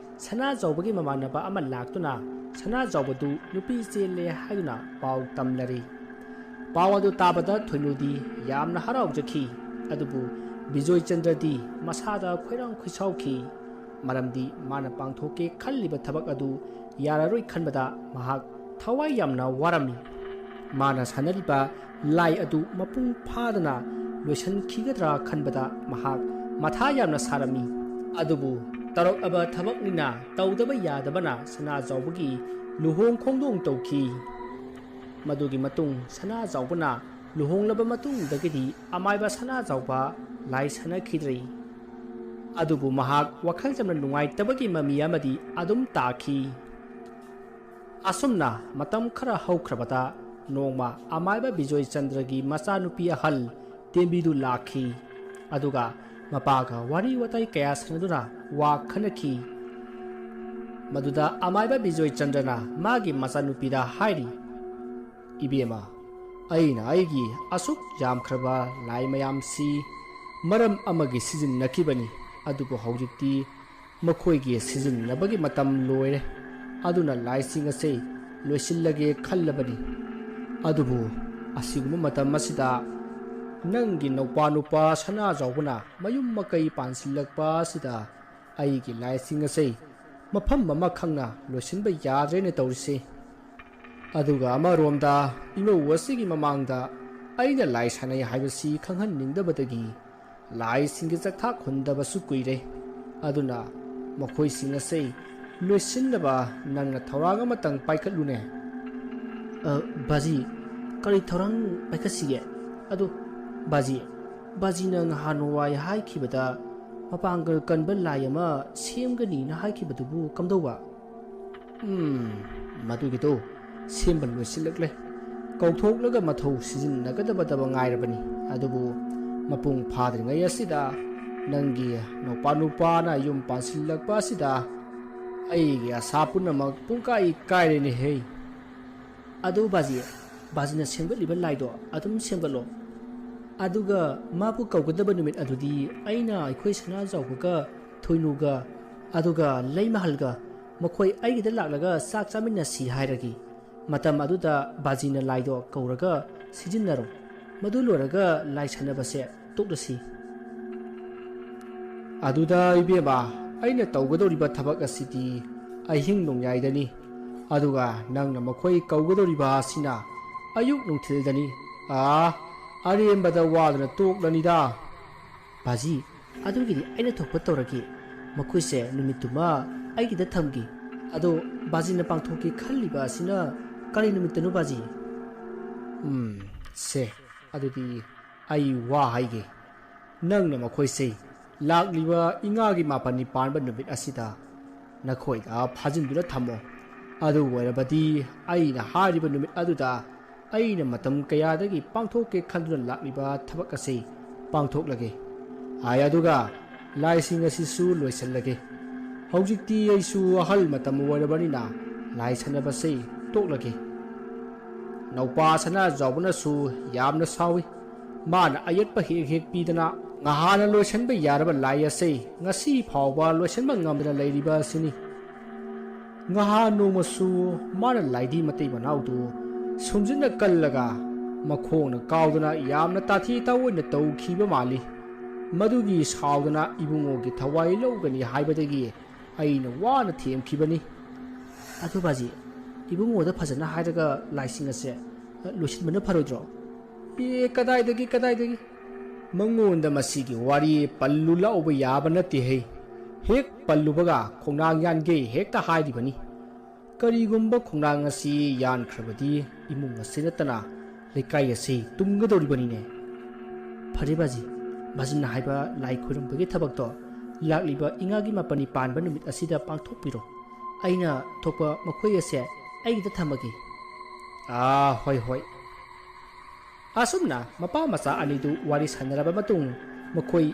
ꯁꯅꯥꯖꯥꯎꯕꯒꯤ ꯃꯃꯥꯟꯅꯕ ꯑꯃ ꯂꯥꯛꯇꯨꯅ ꯁꯅꯥꯖꯥꯎꯕꯗꯨ ꯅꯨꯄꯤ ꯆꯦꯜꯂꯦ ꯍꯥꯏꯗꯨꯅ ꯄꯥꯎ ꯇꯝꯂꯔꯤ꯫ ꯄꯥꯎ ꯑꯗꯨ ꯇꯥꯕꯗ ꯊꯣꯏꯅꯨꯗꯤ ꯌꯥꯝꯅ ꯍꯔꯥꯎꯖꯈꯤ꯫ ꯑꯗꯨꯕꯨ ꯕꯤꯖꯣꯏ ꯆꯟꯗ꯭ꯔꯗꯤ ꯃꯁꯥꯗ ꯈꯣꯏꯔꯥꯡ ꯈꯣꯏꯁꯥꯎꯈꯤ꯫ ꯃꯔꯝꯗꯤ ꯃꯥꯅ ꯄꯥꯡꯊꯣꯛꯀꯦ ꯈꯜꯂꯤꯕ ꯊꯕꯛ ꯑꯗꯨ ꯌꯥꯔꯔꯣꯏ ꯈꯟꯕꯗ ꯃꯍꯥꯛ ꯊꯋꯥꯏ ꯌꯥꯝꯅ ꯋꯥꯔꯝꯃꯤ꯫ ꯃꯥꯅ ꯁꯥꯟꯅꯔꯤꯕ ꯂꯥꯏ ꯑꯗꯨ ꯃꯄꯨꯡ ꯐꯥꯗꯅ ꯂꯣꯏꯁꯤꯟꯈꯤꯒꯗ꯭ꯔꯥ ꯈꯟꯕꯗ ꯃꯍꯥꯛ ꯃꯊꯥ ꯌꯥꯝꯅ ꯁꯥꯔꯝꯃꯤ꯫ ꯑꯗꯨꯕꯨ ꯇꯧꯔꯛꯂꯕ ꯊꯕꯛꯅꯤꯅ ꯇꯧꯗꯕ ꯌꯥꯗꯕꯅ ꯁꯅꯥꯖꯥꯎꯕꯒꯤ ꯂꯨꯍꯣꯡ ꯈꯣꯡꯗꯣꯡ ꯇꯧꯈꯤ꯫ ꯃꯗꯨꯒꯤ ꯃꯇꯨꯡ ꯁꯅꯥꯖꯥꯎꯕꯅ ꯂꯨꯍꯣꯡꯂꯕ ꯃꯇꯨꯡꯗꯒꯤꯗꯤ ꯑꯃꯥꯏꯕ ꯁꯅꯥꯖꯥꯎꯕ ꯂꯥꯏ ꯁꯥꯟꯅꯈꯤꯗ꯭ꯔꯤ꯫ ꯑꯗꯨꯕꯨ ꯃꯍꯥꯛ ꯋꯥꯈꯜ ꯆꯝꯅ ꯅꯨꯡꯉꯥꯏꯇꯕꯒꯤ ꯃꯃꯤ ꯑꯃꯗꯤ ꯑꯗꯨꯝ ꯇꯥꯈꯤ꯫ ꯑꯁꯨꯝꯅ ꯃꯇꯝ ꯈꯔ ꯍꯧꯈ꯭ꯔꯕꯗ ꯅꯣꯡꯃ ꯑꯃꯥꯏꯕ ꯕꯤꯖꯣꯏ ꯆꯟꯗ꯭ꯔꯒꯤ ꯃꯆꯥꯅꯨꯄꯤ ꯑꯍꯜ ꯇꯦꯝꯕꯤꯗꯨ ꯂꯥꯛꯈꯤ꯫ ꯑꯗꯨꯒ ꯃꯄꯥꯒ ꯋꯥꯔꯤ ꯋꯥꯇꯥꯏ ꯀꯌꯥ ꯁꯥꯟꯅꯗꯨꯅ ꯋꯥ ꯈꯟꯅꯈꯤ꯫ ꯃꯗꯨꯗ ꯑꯃꯥꯏꯕ ꯕꯤꯖꯣꯏ ꯆꯟꯗ꯭ꯔꯅ ꯃꯥꯒꯤ ꯃꯆꯥꯅꯨꯄꯤꯗ ꯍꯥꯏꯔꯤ, "ꯏꯕꯦꯝꯃ, ꯑꯩꯅ ꯑꯩꯒꯤ ꯑꯁꯨꯛ ꯌꯥꯝꯈ꯭ꯔꯕ ꯂꯥꯏ ꯃꯌꯥꯝꯁꯤ ꯃꯔꯝ ꯑꯃꯒꯤ ꯁꯤꯖꯤꯟꯅꯈꯤꯕꯅꯤ, ꯑꯗꯨꯕꯨ ꯍꯧꯖꯤꯛꯇꯤ ꯃꯈꯣꯏꯒꯤ ꯁꯤꯖꯤꯟꯅꯕꯒꯤ ꯃꯇꯝ ꯂꯣꯏꯔꯦ꯫ ꯑꯗꯨꯅ ꯂꯥꯏꯁꯤꯡ ꯑꯁꯤ ꯂꯣꯏꯁꯤꯜꯂꯒꯦ ꯈꯜꯂꯕꯅꯤ꯫ ꯑꯗꯨꯕꯨ ꯑꯁꯤꯒꯨꯝꯕ ꯃꯇꯝ ꯑꯁꯤꯗ ꯅꯪꯒꯤ ꯅꯧꯄꯥ ꯅꯨꯄꯥ ꯁꯅꯥꯖꯥꯎꯕꯅ ꯃꯌꯨꯝ ꯃꯀꯩ ꯄꯥꯟꯁꯤꯜꯂꯛꯄ ꯑꯁꯤꯗ ꯑꯩꯒꯤ ꯂꯥꯏꯁꯤꯡ ꯑꯁꯤ ꯃꯐꯝ ꯑꯃ ꯈꯪꯅ ꯂꯣꯏꯁꯤꯟꯕ ꯌꯥꯗ꯭ꯔꯦꯅ ꯇꯧꯔꯤꯁꯤ"꯫ ꯑꯗꯨꯒ ꯑꯃꯔꯣꯝꯗ, ꯏꯃꯧ ꯑꯁꯤꯒꯤ ꯃꯃꯥꯡꯗ ꯑꯩꯅ ꯂꯥꯏ ꯁꯥꯟꯅꯩ ꯍꯥꯏꯕꯁꯤ ꯈꯪꯍꯟꯅꯤꯡꯗꯕꯗꯒꯤ ꯂꯥꯏꯁꯤꯡꯒꯤ ꯆꯥꯛꯊꯥꯛ ꯍꯨꯟꯗꯕꯁꯨ ꯀꯨꯏꯔꯦ꯫ ꯑꯗꯨꯅ ꯃꯈꯣꯏꯁꯤꯡ ꯑꯁꯤ ꯂꯣꯏꯁꯤꯟꯅꯕ ꯅꯪꯅ ꯊꯧꯔꯥꯡ ꯑꯃꯇꯪ ꯄꯥꯏꯈꯠꯂꯨꯅꯦ꯫ ꯑ, ꯕꯥꯖꯤ, ꯀꯔꯤ ꯊꯧꯔꯥꯡ ꯄꯥꯏꯈꯠꯁꯤꯒꯦ? ꯑꯗꯨ, ꯕꯥꯖꯤ, ꯕꯥꯖꯤꯅ ꯅꯍꯥꯟꯋꯥꯏ ꯍꯥꯏꯈꯤꯕꯗ ꯃꯄꯥꯡꯒꯜ ꯀꯟꯕ ꯂꯥꯏ ꯑꯃ ꯁꯦꯝꯒꯅꯤꯅ ꯍꯥꯏꯈꯤꯕꯗꯨꯕꯨ ꯀꯝꯗꯧꯕ? ꯎꯝ, ꯃꯗꯨꯒꯤꯗꯣ ꯁꯦꯝꯕ ꯂꯣꯏꯁꯤꯜꯂꯛꯂꯦ꯫ ꯀꯧꯊꯣꯛꯂꯒ ꯃꯊꯧ ꯁꯤꯖꯤꯟꯅꯒꯗꯕꯗꯕ ꯉꯥꯏꯔꯕꯅꯤ꯫ ꯑꯗꯨꯕꯨ ꯃꯄꯨꯡ ꯐꯥꯗ꯭ꯔꯤꯉꯩ ꯑꯁꯤꯗ ꯅꯪꯒꯤ ꯅꯨꯄꯥ ꯅꯨꯄꯥꯅ ꯌꯨꯝ ꯄꯥꯟꯁꯤꯜꯂꯛꯄ ꯑꯁꯤꯗ ꯑꯩꯒꯤ ꯑꯁꯥ ꯄꯨꯝꯅꯃꯛ ꯄꯨꯡꯀꯥꯏ ꯀꯥꯏꯔꯦꯅꯦꯍꯦ꯫ ꯑꯗꯨ ꯕꯥꯖꯤ, ꯕꯥꯖꯤꯅ ꯁꯦꯝꯒꯠꯂꯤꯕ ꯂꯥꯏꯗꯣ ꯑꯗꯨꯝ ꯁꯦꯝꯒꯠꯂꯣ꯫ ꯑꯗꯨꯒ ꯃꯥꯕꯨ ꯀꯧꯒꯗꯕ ꯅꯨꯃꯤꯠ ꯑꯗꯨꯗꯤ ꯑꯩꯅ ꯑꯩꯈꯣꯏ ꯁꯅꯥꯖꯥꯎꯕꯒ ꯊꯣꯏꯅꯨꯒ ꯑꯗꯨꯒ ꯂꯩꯃꯍꯜꯒ ꯃꯈꯣꯏ ꯑꯩꯒꯤꯗ ꯂꯥꯛꯂꯒ ꯆꯥꯛ ꯆꯥꯃꯤꯟꯅꯁꯤ ꯍꯥꯏꯔꯒꯦ꯫ ꯃꯇꯝ ꯑꯗꯨꯗ ꯕꯥꯖꯤꯅ ꯂꯥꯏꯗꯣ ꯀꯧꯔꯒ ꯁꯤꯖꯤꯟꯅꯔꯣ꯫ ꯃꯗꯨ ꯂꯣꯏꯔꯒ ꯂꯥꯏ ꯁꯥꯟꯅꯕꯁꯦ ꯇꯣꯛꯂꯁꯤ꯫ ꯑꯗꯨꯗ ꯏꯕꯦꯝꯃ, ꯑꯩꯅ ꯇꯧꯒꯗꯧꯔꯤꯕ ꯊꯕꯛ ꯑꯁꯤꯗꯤ ꯑꯍꯤꯡ ꯅꯣꯡꯌꯥꯏꯗꯅꯤ, ꯑꯗꯨꯒ ꯅꯪꯅ ꯃꯈꯣꯏ ꯀꯧꯒꯗꯧꯔꯤꯕ ꯑꯁꯤꯅ ꯑꯌꯨꯛ ꯅꯨꯡꯊꯤꯜꯗꯅꯤ꯫ ꯑꯥ, ꯑꯔꯦꯝꯕꯗ ꯋꯥꯗꯨꯅ ꯇꯣꯛꯂꯅꯤꯗ꯫ ꯕꯥꯖꯤ, ꯑꯗꯨꯒꯤꯗꯤ ꯑꯩꯅ ꯊꯣꯛꯄ ꯇꯧꯔꯒꯦ꯫ ꯃꯈꯣꯏꯁꯦ ꯅꯨꯃꯤꯠꯇꯨꯃ ꯑꯩꯒꯤꯗ ꯊꯝꯒꯦ꯫ ꯑꯗꯣ ꯕꯥꯖꯤꯅ ꯄꯥꯡꯊꯣꯛꯀꯦ ꯈꯜꯂꯤꯕ ꯑꯁꯤꯅ ꯀꯔꯤ ꯅꯨꯃꯤꯠꯇꯅꯣ, ꯕꯥꯖꯤ? ꯎꯝ, ꯁꯦ, ꯑꯗꯨꯗꯤ ꯑꯩ ꯋꯥ ꯍꯥꯏꯒꯦ꯫ ꯅꯪꯅ ꯃꯈꯣꯏꯁꯦ ꯂꯥꯛꯂꯤꯕ ꯏꯉꯥꯒꯤ ꯃꯥꯄꯟꯅꯤ ꯄꯥꯟꯕ ꯅꯨꯃꯤꯠ ꯑꯁꯤꯗ ꯅꯈꯣꯏꯗ ꯐꯥꯖꯤꯟꯗꯨꯅ ꯊꯝꯃꯣ꯫ ꯑꯗꯨ ꯑꯣꯏꯔꯕꯗꯤ ꯑꯩꯅ ꯍꯥꯏꯔꯤꯕ ꯅꯨꯃꯤꯠ ꯑꯗꯨꯗ ꯑꯩꯅ ꯃꯇꯝ ꯀꯌꯥꯗꯒꯤ ꯄꯥꯡꯊꯣꯛꯀꯦ ꯈꯟꯗꯨꯅ ꯂꯥꯛꯂꯤꯕ ꯊꯕꯛ ꯑꯁꯤ ꯄꯥꯡꯊꯣꯛꯂꯒꯦ꯫ ꯍꯥꯏ ꯑꯗꯨꯒ ꯂꯥꯏꯁꯤꯡ ꯑꯁꯤꯁꯨ ꯂꯣꯏꯁꯤꯜꯂꯒꯦ꯫ ꯍꯧꯖꯤꯛꯇꯤ ꯑꯩꯁꯨ ꯑꯍꯜ ꯃꯇꯝ ꯑꯣꯏꯔꯕꯅꯤꯅ ꯂꯥꯏ ꯁꯥꯟꯅꯕꯁꯤ ꯇꯣꯛꯂꯒꯦ꯫ ꯅꯧꯄꯥ ꯁꯅꯥꯖꯥꯎꯕꯅꯁꯨ ꯌꯥꯝꯅ ꯁꯥꯎꯏ꯫ ꯃꯥꯅ ꯑꯌꯦꯠꯄ ꯍꯦꯛ ꯍꯦꯛ ꯄꯤꯗꯅ ꯉꯍꯥꯟꯅ ꯂꯣꯏꯁꯤꯟꯕ ꯌꯥꯔꯕ ꯂꯥꯏ ꯑꯁꯤ ꯉꯁꯤ ꯐꯥꯎꯕ ꯂꯣꯏꯁꯤꯟꯕ ꯉꯝꯗꯅ ꯂꯩꯔꯤꯕ ꯑꯁꯤꯅꯤ꯫ ꯉꯍꯥꯟ ꯅꯣꯡꯃꯁꯨ ꯃꯥꯅ ꯂꯥꯏꯙꯤ ꯃꯇꯩ ꯃꯅꯥꯎꯗꯨ ꯁꯨꯝꯖꯤꯟꯅ ꯀꯜꯂꯒ ꯃꯈꯣꯡꯅ ꯀꯥꯎꯗꯅ ꯌꯥꯝꯅ ꯇꯥꯊꯤ ꯇꯥꯑꯣꯏꯅ ꯇꯧꯈꯤꯕ ꯃꯥꯜꯂꯤ꯫ ꯃꯗꯨꯒꯤ ꯁꯥꯎꯗꯅ ꯏꯕꯨꯡꯉꯣꯒꯤ ꯊꯋꯥꯏ ꯂꯧꯒꯅꯤ ꯍꯥꯏꯕꯗꯒꯤ ꯑꯩꯅ ꯋꯥꯅ ꯊꯦꯝꯈꯤꯕꯅꯤ꯫ ꯑꯗꯨ ꯕꯥꯖꯤ, ꯏꯕꯨꯡꯉꯣꯗ ꯐꯖꯅ ꯍꯥꯏꯔꯒ ꯂꯥꯏꯁꯤꯡ ꯑꯁꯦ ꯂꯣꯏꯁꯤꯟꯕꯅ ꯐꯔꯣꯏꯗ꯭ꯔꯣ? ꯑꯦ, ꯀꯗꯥꯏꯗꯒꯤ, ꯀꯗꯥꯏꯗꯒꯤ? ꯃꯉꯣꯟꯗ ꯃꯁꯤꯒꯤ ꯋꯥꯔꯤ ꯄꯜꯂꯨ ꯂꯥꯎꯕ ꯌꯥꯕ ꯅꯠꯇꯦꯍꯦ꯫ ꯍꯦꯛ ꯄꯜꯂꯨꯕꯒ ꯈꯣꯡꯅꯥꯡ ꯌꯥꯟꯒꯦ ꯍꯦꯛꯇ ꯍꯥꯏꯔꯤꯕꯅꯤ꯫ ꯀꯔꯤꯒꯨꯝꯕ ꯈꯣꯡꯅꯥꯡ ꯑꯁꯤ ꯌꯥꯟꯈ꯭ꯔꯕꯗꯤ ꯏꯃꯨꯡ ꯑꯁꯤ ꯅꯠꯇꯅ ꯂꯩꯀꯥꯏ ꯑꯁꯤ ꯇꯨꯝꯒꯗꯧꯔꯤꯕꯅꯤꯅꯦ꯫ ꯐꯔꯦ ꯕꯥꯖꯤ, ꯕꯥꯖꯤꯅ ꯍꯥꯏꯕ ꯂꯥꯏ ꯈꯣꯏꯔꯝꯕꯒꯤ ꯊꯕꯛꯇꯣ ꯂꯥꯛꯂꯤꯕ ꯏꯉꯥꯒꯤ ꯃꯥꯄꯟꯅꯤ ꯄꯥꯟꯕ ꯅꯨꯃꯤꯠ ꯑꯁꯤꯗ ꯄꯥꯡꯊꯣꯛꯄꯤꯔꯣ꯫ ꯑꯩꯅ ꯊꯣꯛꯄ ꯃꯈꯣꯏ ꯑꯁꯦ ꯑꯩꯒꯤꯗ ꯊꯝꯃꯒꯦ꯫ ꯑꯥ, ꯍꯣꯏ, ꯍꯣꯏ꯫ ꯑꯁꯨꯝꯅ ꯃꯄꯥ ꯃꯆꯥ ꯑꯅꯤꯗꯨ ꯋꯥꯔꯤ ꯁꯥꯟꯅꯔꯕ ꯃꯇꯨꯡ, ꯃꯈꯣꯏ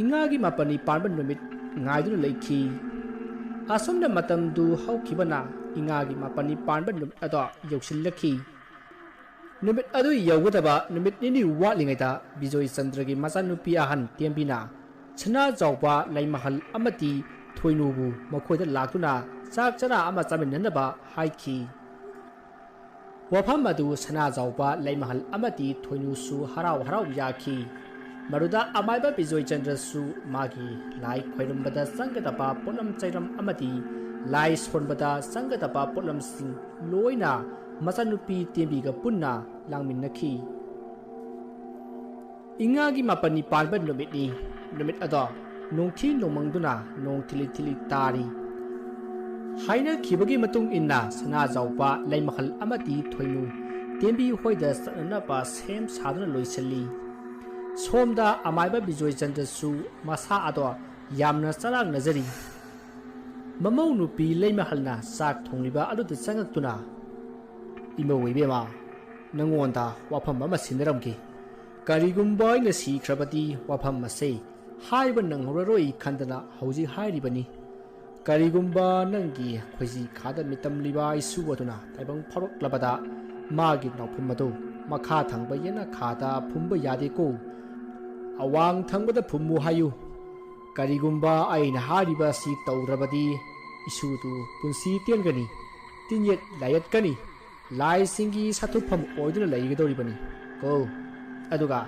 ꯏꯉꯥꯒꯤ ꯃꯥꯄꯟꯅꯤ ꯄꯥꯟꯕ ꯅꯨꯃꯤꯠ ꯉꯥꯏꯗꯨꯅ ꯂꯩꯈꯤ꯫ ꯑꯁꯨꯝꯅ ꯃꯇꯝꯗꯨ ꯍꯧꯈꯤꯕꯅ ꯏꯉꯥꯒꯤ ꯃꯥꯄꯟꯅꯤ ꯄꯥꯟꯕ ꯅꯨꯃꯤꯠ ꯑꯗꯣ ꯌꯧꯁꯤꯜꯂꯛꯈꯤ꯫ ꯅꯨꯃꯤꯠ ꯑꯗꯨ ꯌꯧꯒꯗꯕ ꯅꯨꯃꯤꯠ ꯅꯤꯅꯤ ꯋꯥꯠꯂꯤꯉꯩꯗ ꯕꯤꯖꯣꯏ ꯆꯟꯗ꯭ꯔꯒꯤ ꯃꯆꯥꯅꯨꯄꯤ ꯑꯍꯟ ꯇꯦꯝꯕꯤꯅ ꯁꯅꯥꯖꯥꯎꯕ ꯂꯩꯃꯍꯜ ꯑꯃꯗꯤ ꯊꯣꯏꯅꯨꯕꯨ ꯃꯈꯣꯏꯗ ꯂꯥꯛꯇꯨꯅ ꯆꯥꯛ ꯆꯔꯥ ꯑꯃ ꯆꯥꯃꯤꯟꯅꯅꯕ ꯍꯥꯏꯈꯤ꯫ ꯋꯥꯐꯝ ꯑꯗꯨ ꯁꯅꯥꯖꯥꯎꯕ ꯂꯩꯃꯍꯜ ꯑꯃꯗꯤ ꯊꯣꯏꯅꯨꯁꯨ ꯍꯔꯥꯎ ꯍꯔꯥꯎ ꯌꯥꯈꯤ꯫ ꯃꯗꯨꯗ ꯑꯃꯥꯏꯕ ꯕꯤꯖꯣꯏ ꯆꯟꯗ꯭ꯔꯁꯨ ꯃꯥꯒꯤ ꯂꯥꯏ ꯈꯣꯏꯔꯝꯕꯗ ꯆꯪꯒꯗꯕ ꯄꯣꯠꯂꯝ ꯆꯩꯔꯝ ꯑꯃꯗꯤ ꯂꯥꯏ ꯁꯣꯟꯕꯗ ꯆꯪꯒꯗꯕ ꯄꯣꯠꯂꯝꯁꯤꯡ ꯂꯣꯏꯅ ꯃꯆꯥꯅꯨꯄꯤ ꯇꯦꯝꯕꯤꯒ ꯄꯨꯟꯅ ꯂꯥꯡꯃꯤꯟꯅꯈꯤ꯫ ꯏꯉꯥꯒꯤ ꯃꯥꯄꯟꯅꯤ ꯄꯥꯟꯕ ꯅꯨꯃꯤꯠꯅꯤ꯫ ꯅꯨꯃꯤꯠ ꯑꯗꯣ ꯅꯣꯡꯊꯤ ꯅꯣꯡꯃꯪꯗꯨꯅ ꯅꯣꯡ ꯊꯤꯂꯤ ꯊꯤꯂꯤ ꯇꯥꯔꯤ꯫ ꯍꯥꯏꯅꯈꯤꯕꯒꯤ ꯃꯇꯨꯡ ꯏꯟꯅ ꯁꯅꯥꯖꯥꯎꯕ ꯂꯩꯃꯍꯜ ꯑꯃꯗꯤ ꯊꯣꯏꯅꯨ ꯇꯦꯝꯕꯤ ꯍꯣꯏꯗ ꯆꯠꯅꯅꯕ ꯁꯦꯝ ꯁꯥꯗꯨꯅ ꯂꯣꯏꯁꯤꯜꯂꯤ꯫ ꯁꯣꯝꯗ ꯑꯃꯥꯏꯕ ꯕꯤꯖꯣꯏ ꯆꯟꯗ꯭ꯔꯁꯨ ꯃꯁꯥ ꯑꯗꯣ ꯌꯥꯝꯅ ꯆꯔꯥꯡꯅꯖꯔꯤ꯫ ꯃꯃꯧ ꯅꯨꯄꯤ ꯂꯩꯃꯍꯜꯅ ꯆꯥꯛ ꯊꯣꯡꯂꯤꯕ ꯑꯗꯨꯗ ꯆꯪꯉꯛꯇꯨꯅ, "ꯏꯃꯧ ꯏꯕꯦꯝꯃ, ꯅꯉꯣꯟꯗ ꯋꯥꯐꯝ ꯑꯃ ꯁꯤꯟꯅꯔꯝꯒꯦ꯫ ꯀꯔꯤꯒꯨꯝꯕ ꯑꯩꯅ ꯁꯤꯈ꯭ꯔꯕꯗꯤ ꯋꯥꯐꯝ ꯑꯁꯦ ꯍꯥꯏꯕ ꯅꯪꯍꯧꯔꯔꯣꯏ ꯈꯟꯗꯅ ꯍꯧꯖꯤꯛ ꯍꯥꯏꯔꯤꯕꯅꯤ꯫ ꯀꯔꯤꯒꯨꯝꯕ ꯅꯪꯒꯤ ꯈꯣꯏꯖꯤ ꯈꯥꯗ ꯃꯤꯇꯝꯂꯤꯕ ꯏꯁꯨ ꯑꯗꯨꯅ ꯇꯥꯏꯕꯪ ꯐꯥꯎꯔꯛꯂꯕꯗ ꯃꯥꯒꯤ ꯅꯥꯎꯐꯝ ꯑꯗꯨ ꯃꯈꯥ ꯊꯪꯕ ꯌꯦꯅꯈꯥꯗ ꯐꯨꯝꯕ ꯌꯥꯗꯦꯀꯣ꯫ ꯑꯋꯥꯡ ꯊꯪꯕꯗ ꯐꯨꯝꯃꯨ ꯍꯥꯏꯌꯨ꯫ ꯀꯔꯤꯒꯨꯝꯕ ꯑꯩꯅ ꯍꯥꯏꯔꯤꯕ ꯑꯁꯤ ꯇꯧꯗ꯭ꯔꯕꯗꯤ ꯏꯁꯨꯗꯨ ꯄꯨꯟꯁꯤ ꯇꯦꯟꯒꯅꯤ, ꯇꯤꯟꯌꯦꯠ ꯂꯥꯏꯌꯦꯠꯀꯅꯤ, ꯂꯥꯏꯁꯤꯡꯒꯤ ꯁꯥꯊꯨꯐꯝ ꯑꯣꯏꯗꯨꯅ ꯂꯩꯒꯗꯧꯔꯤꯕꯅꯤ ꯀꯣ꯫ ꯑꯗꯨꯒ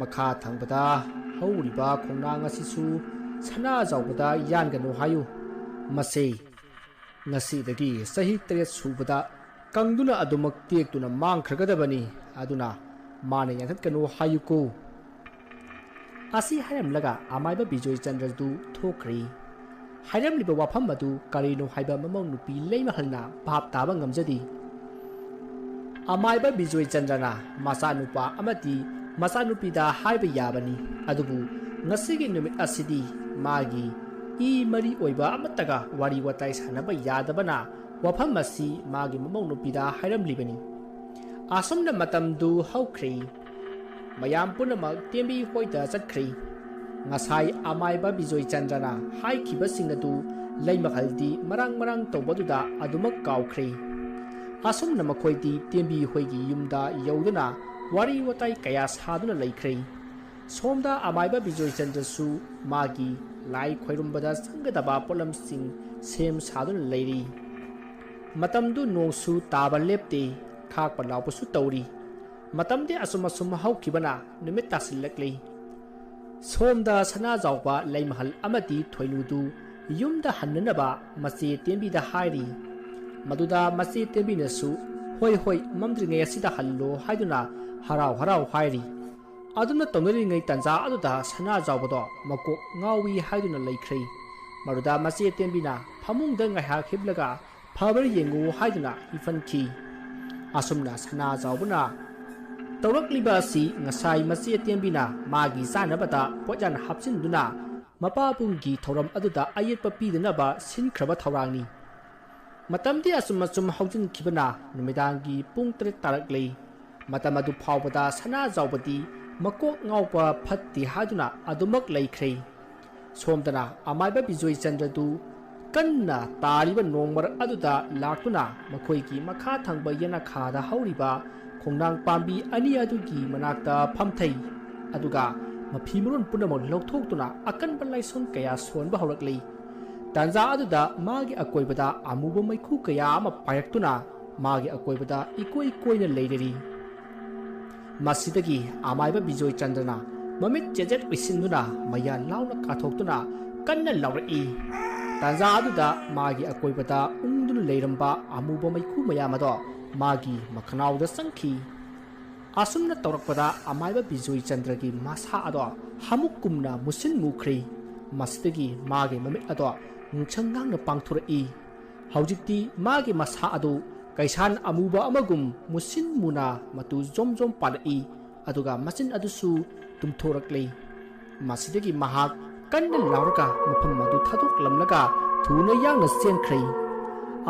ꯃꯈꯥ ꯊꯪꯕꯗ ꯍꯧꯔꯤꯕ ꯈꯣꯡꯅꯥꯡ ꯑꯁꯤꯁꯨ ꯁꯅꯥꯖꯥꯎꯕꯗ ꯌꯥꯟꯒꯅꯨ ꯍꯥꯏꯌꯨ꯫ ꯃꯁꯤ ꯉꯁꯤꯗꯒꯤ ꯆꯍꯤ ꯇꯔꯦꯠ ꯁꯨꯕꯗ ꯀꯪꯗꯨꯅ ꯑꯗꯨꯃꯛ ꯇꯦꯛꯇꯨꯅ ꯃꯥꯡꯈ꯭ꯔꯒꯗꯕꯅꯤ꯫ ꯑꯗꯨꯅ ꯃꯥꯅ ꯌꯥꯟꯊꯠꯀꯅꯨ ꯍꯥꯏꯌꯨꯀꯣ꯫ ꯑꯁꯤ ꯍꯥꯏꯔꯝꯂꯒ ꯑꯃꯥꯏꯕ ꯕꯤꯖꯣꯏ ꯆꯟꯗ꯭ꯔꯗꯨ ꯊꯣꯛꯈ꯭ꯔꯦ꯫ ꯍꯥꯏꯔꯝꯂꯤꯕ ꯋꯥꯐꯝ ꯑꯗꯨ ꯀꯔꯤꯅꯣ ꯍꯥꯏꯕ ꯃꯃꯧ ꯅꯨꯄꯤ ꯂꯩꯃꯍꯜꯅ ꯚꯥꯞ ꯇꯥꯕ ꯉꯝꯖꯗꯦ꯫ ꯑꯃꯥꯏꯕ ꯕꯤꯖꯣꯏ ꯆꯟꯗ꯭ꯔꯅ ꯃꯆꯥꯅꯨꯄꯥ ꯑꯃꯗꯤ ꯃꯆꯥꯅꯨꯄꯤꯗ ꯍꯥꯏꯕ ꯌꯥꯕꯅꯤ, ꯑꯗꯨꯕꯨ ꯉꯁꯤꯒꯤ ꯅꯨꯃꯤꯠ ꯑꯁꯤꯗꯤ ꯃꯥꯒꯤ ꯏ ꯃꯔꯤ ꯑꯣꯏꯕ ꯑꯃꯠꯇꯒ ꯋꯥꯔꯤ ꯋꯥꯇꯥꯏ ꯁꯥꯟꯅꯕ ꯌꯥꯗꯕꯅ ꯋꯥꯐꯝ ꯑꯁꯤ ꯃꯥꯒꯤ ꯃꯃꯧ ꯅꯨꯄꯤꯗ ꯍꯥꯏꯔꯝꯂꯤꯕꯅꯤ꯫ ꯑꯁꯨꯝꯅ ꯃꯇꯝꯗꯨ ꯍꯧꯈ꯭ꯔꯦ꯫ ꯃꯌꯥꯝ ꯄꯨꯝꯅꯃꯛ ꯇꯦꯝꯕꯤ ꯍꯣꯏꯗ ꯆꯠꯈ꯭ꯔꯦ꯫ ꯉꯁꯥꯏ ꯑꯃꯥꯏꯕ ꯕꯤꯖꯣꯏ ꯆꯟꯗ꯭ꯔꯅ ꯍꯥꯏꯈꯤꯕꯁꯤꯡ ꯑꯗꯨ ꯂꯩꯃꯈꯜꯗꯤ ꯃꯔꯥꯡ ꯃꯔꯥꯡ ꯇꯧꯕꯗꯨꯗ ꯑꯗꯨꯃꯛ ꯀꯥꯎꯈ꯭ꯔꯦ꯫ ꯑꯁꯨꯝꯅ ꯃꯈꯣꯏꯗꯤ ꯇꯦꯝꯕꯤ ꯍꯣꯏꯒꯤ ꯌꯨꯝꯗ ꯌꯧꯗꯨꯅ ꯋꯥꯔꯤ ꯋꯥꯇꯥꯏ ꯀꯌꯥ ꯁꯥꯗꯨꯅ ꯂꯩꯈ꯭ꯔꯦ꯫ ꯁꯣꯝꯗ ꯑꯃꯥꯏꯕ ꯕꯤꯖꯣꯏ ꯆꯟꯗ꯭ꯔꯁꯨ ꯃꯥꯒꯤ ꯂꯥꯏ ꯈꯣꯏꯔꯨꯝꯕꯗ ꯆꯪꯒꯗꯕ ꯄꯣꯠꯂꯝꯁꯤꯡ ꯁꯦꯝ ꯁꯥꯗꯨꯅ ꯂꯩꯔꯤ꯫ ꯃꯇꯝꯗꯨ ꯅꯣꯡꯁꯨ ꯇꯥꯕ ꯂꯦꯞꯇꯦ, ꯈꯥꯛꯄ ꯂꯥꯎꯕꯁꯨ ꯇꯧꯔꯤ꯫ ꯃꯇꯝꯗꯤ ꯑꯁꯨꯝ ꯑꯁꯨꯝ ꯍꯧꯈꯤꯕꯅ ꯅꯨꯃꯤꯠ ꯇꯥꯁꯤꯜꯂꯛꯂꯤ꯫ ꯁꯣꯝꯗ ꯁꯅꯥꯖꯥꯎꯕ, ꯂꯩꯃꯍꯜ ꯑꯃꯗꯤ ꯊꯣꯏꯅꯨꯗꯨ ꯌꯨꯝꯗ ꯍꯟꯅꯅꯕ ꯃꯆꯦ ꯇꯦꯝꯕꯤꯗ ꯍꯥꯏꯔꯤ꯫ ꯃꯗꯨꯗ ꯃꯆꯦ ꯇꯦꯝꯕꯤꯅꯁꯨ "ꯍꯣꯏ, ꯍꯣꯏ, ꯃꯝꯗ꯭ꯔꯤꯉꯩ ꯑꯁꯤꯗ ꯍꯜꯂꯣ" ꯍꯥꯏꯗꯨꯅ ꯍꯔꯥꯎ ꯍꯔꯥꯎ ꯍꯥꯏꯔꯤ꯫ ꯑꯗꯨꯝꯅ ꯇꯧꯅꯔꯤꯉꯩ ꯇꯟꯖꯥ ꯑꯗꯨꯗ ꯁꯅꯥꯖꯥꯎꯕꯗꯣ ꯃꯀꯣꯛ ꯉꯥꯎꯏ ꯍꯥꯏꯗꯨꯅ ꯂꯩꯈ꯭ꯔꯦ꯫ ꯃꯗꯨꯗ ꯃꯆꯦ ꯇꯦꯝꯕꯤꯅ ꯐꯃꯨꯡꯗ ꯉꯥꯏꯍꯥꯛ ꯍꯤꯞꯂꯒ "ꯐꯕ꯭ꯔꯥ ꯌꯦꯡꯉꯨ" ꯍꯥꯏꯗꯨꯅ ꯍꯤꯞꯍꯟꯈꯤ꯫ ꯑꯁꯨꯝꯅ ꯁꯅꯥꯖꯥꯎꯕꯅ ꯇꯧꯔꯛꯂꯤꯕ ꯑꯁꯤ ꯉꯁꯥꯏ ꯃꯆꯦ ꯇꯦꯝꯕꯤꯅ ꯃꯥꯒꯤ ꯆꯥꯅꯕꯗ ꯄꯣꯠꯌꯥꯟ ꯍꯥꯞꯆꯤꯟꯗꯨꯅ ꯃꯄꯥꯕꯨꯡꯒꯤ ꯊꯧꯔꯝ ꯑꯗꯨꯗ ꯑꯌꯦꯠꯄ ꯄꯤꯗꯅꯕ ꯁꯤꯟꯈ꯭ꯔꯕ ꯊꯧꯔꯥꯡꯅꯤ꯫ ꯃꯇꯝꯗꯤ ꯑꯁꯨꯝ ꯑꯁꯨꯝ ꯍꯧꯖꯤꯟꯈꯤꯕꯅ ꯅꯨꯃꯤꯗꯥꯡꯒꯤ ꯄꯨꯡ ꯇꯔꯦꯠ ꯇꯥꯔꯛꯂꯦ꯫ ꯃꯇꯝ ꯑꯗꯨ ꯐꯥꯎꯕꯗ ꯁꯅꯥꯖꯥꯎꯕꯗꯤ ꯃꯀꯣꯛ ꯉꯥꯎꯕ ꯐꯠꯇꯦ ꯍꯥꯏꯗꯨꯅ ꯑꯗꯨꯃꯛ ꯂꯩꯈ꯭ꯔꯦ꯫ ꯁꯣꯝꯗꯅ ꯑꯃꯥꯏꯕ ꯕꯤꯖꯣꯏ ꯆꯟꯗ꯭ꯔꯗꯨ ꯀꯟꯅ ꯇꯥꯔꯤꯕ ꯅꯣꯡ ꯃꯔꯛ ꯑꯗꯨꯗ ꯂꯥꯛꯇꯨꯅ ꯃꯈꯣꯏꯒꯤ ꯃꯈꯥ ꯊꯪꯕ ꯌꯦꯅꯈꯥꯗ ꯍꯧꯔꯤꯕ ꯈꯣꯡꯅꯥꯡ ꯄꯥꯝꯕꯤ ꯑꯅꯤ ꯑꯗꯨꯒꯤ ꯃꯅꯥꯛꯇ ꯐꯝꯊꯩ꯫ ꯑꯗꯨꯒ ꯃꯐꯤ ꯃꯔꯣꯟ ꯄꯨꯝꯅꯃꯛ ꯂꯧꯊꯣꯛꯇꯨꯅ ꯑꯀꯟꯕ ꯂꯥꯏꯁꯣꯟ ꯀꯌꯥ ꯁꯣꯟꯕ ꯍꯧꯔꯛꯂꯤ꯫ ꯇꯥꯟꯖꯥ ꯑꯗꯨꯗ ꯃꯥꯒꯤ ꯑꯀꯣꯏꯕꯗ ꯑꯃꯨꯕ ꯃꯩꯈꯨ ꯀꯌꯥ ꯑꯃ ꯄꯥꯏꯔꯛꯇꯨꯅ ꯃꯥꯒꯤ ꯑꯀꯣꯏꯕꯗ ꯏꯀꯣꯏ ꯀꯣꯏꯅ ꯂꯩꯔꯔꯤ꯫ ꯃꯁꯤꯗꯒꯤ ꯑꯃꯥꯏꯕ ꯕꯤꯖꯣꯏ ꯆꯟꯗ꯭ꯔꯅ ꯃꯃꯤꯠ ꯆꯦꯖꯦꯠ ꯎꯏꯁꯤꯟꯗꯨꯅ ꯃꯌꯥ ꯂꯥꯎꯅ ꯀꯥꯊꯣꯛꯇꯨꯅ ꯀꯟꯅ ꯂꯥꯎꯔꯛꯏ꯫ ꯇꯥꯟꯖꯥ ꯑꯗꯨꯗ ꯃꯥꯒꯤ ꯑꯀꯣꯏꯕꯗ ꯎꯪꯗꯨꯅ ꯂꯩꯔꯝꯕ ꯑꯃꯨꯕ ꯃꯩꯈꯨ ꯃꯌꯥꯝ ꯑꯗꯣ ꯃꯥꯒꯤ ꯃꯈꯅꯥꯎꯗ ꯆꯪꯈꯤ꯫ ꯑꯁꯨꯝꯅ ꯇꯧꯔꯛꯄꯗ ꯑꯃꯥꯏꯕ ꯕꯤꯖꯣꯏ ꯆꯟꯗ꯭ꯔꯒꯤ ꯃꯁꯥ ꯑꯗꯣ ꯍꯥꯃꯨꯛꯀꯨꯝꯅ ꯃꯨꯁꯤꯟ ꯃꯨꯈ꯭ꯔꯦ꯫ ꯃꯁꯤꯗꯒꯤ ꯃꯥꯒꯤ ꯃꯃꯤꯠ ꯑꯗꯣ ꯉꯁꯪ ꯉꯥꯡꯅ ꯄꯥꯡꯊꯣꯔꯛꯏ꯫ ꯍꯧꯖꯤꯛꯇꯤ ꯃꯥꯒꯤ ꯃꯁꯥ ꯑꯗꯨ ꯀꯩꯁꯥꯟ ꯑꯃꯨꯕ ꯑꯃꯒꯨꯝ ꯃꯨꯁꯤꯟ ꯃꯨꯅ ꯃꯇꯨ ꯖꯣꯝ ꯖꯣꯝ ꯄꯥꯜꯂꯛꯏ, ꯑꯗꯨꯒ ꯃꯆꯤꯟ ꯑꯗꯨꯁꯨ ꯇꯨꯝꯊꯣꯔꯛꯂꯤ꯫ ꯃꯁꯤꯗꯒꯤ ꯃꯍꯥꯛ ꯀꯟꯅ ꯂꯥꯎꯔꯒ ꯃꯐꯝ ꯑꯗꯨ ꯊꯥꯗꯣꯛꯂꯝꯂꯒ ꯊꯨꯅ ꯌꯥꯡꯅ ꯆꯦꯟꯈ꯭ꯔꯦ꯫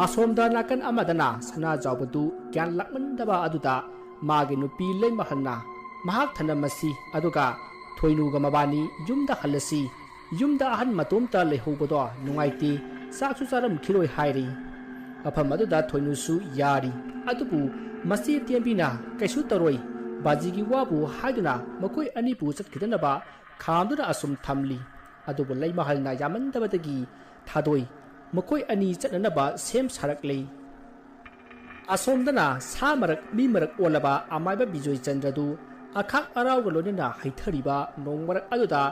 ꯑꯁꯣꯝꯗ ꯅꯥꯀꯟ ꯑꯃꯗꯅ ꯁꯅꯥꯖꯥꯎꯕꯗꯨ ꯒ꯭ꯌꯥꯟ ꯂꯥꯛꯃꯟꯗꯕ ꯑꯗꯨꯗ ꯃꯥꯒꯤ ꯅꯨꯄꯤ ꯂꯩꯃꯍꯜꯅ ꯃꯍꯥꯛ ꯊꯅꯝꯃꯁꯤ, ꯑꯗꯨꯒ ꯊꯣꯏꯅꯨꯒ ꯃꯕꯥꯅꯤ ꯌꯨꯝꯗ ꯍꯜꯂꯁꯤ, ꯌꯨꯝꯗ ꯑꯍꯟ ꯃꯇꯣꯝꯇ ꯂꯩꯍꯧꯕꯗꯣ ꯅꯨꯡꯉꯥꯏꯇꯦ, ꯆꯥꯛꯁꯨ ꯆꯥꯔꯝꯈꯤꯔꯣꯏ ꯍꯥꯏꯔꯤ꯫ ꯃꯐꯝ ꯑꯗꯨꯗ ꯊꯣꯏꯅꯨꯁꯨ ꯌꯥꯔꯤ, ꯑꯗꯨꯕꯨ ꯃꯆꯦ ꯇꯦꯝꯕꯤꯅ ꯀꯩꯁꯨ ꯇꯧꯔꯣꯏ, ꯕꯥꯖꯤꯒꯤ ꯋꯥꯕꯨ ꯍꯥꯏꯗꯨꯅ ꯃꯈꯣꯏ ꯑꯅꯤꯕꯨ ꯆꯠꯈꯤꯗꯅꯕ ꯈꯥꯝꯗꯨꯅ ꯑꯁꯨꯝ ꯊꯝꯂꯤ꯫ ꯑꯗꯨꯕꯨ ꯂꯩꯃꯍꯜꯅ ꯌꯥꯃꯟꯗꯕꯗꯒꯤ ꯊꯥꯗꯣꯏ ꯃꯈꯣꯏ ꯑꯅꯤ ꯆꯠꯅꯅꯕ ꯁꯦꯝ ꯁꯥꯔꯛꯂꯤ꯫ ꯑꯁꯣꯝꯗꯅ ꯁꯥ ꯃꯔꯛ ꯃꯤ ꯃꯔꯛ ꯑꯣꯜꯂꯕ ꯑꯃꯥꯏꯕ ꯕꯤꯖꯣꯏ ꯆꯟꯗ꯭ꯔꯗꯨ ꯑꯈꯥꯛ ꯑꯔꯥꯎꯒ ꯂꯣꯏꯅꯅ ꯍꯩꯊꯔꯤꯕ ꯅꯣꯡ ꯃꯔꯛ ꯑꯗꯨꯗ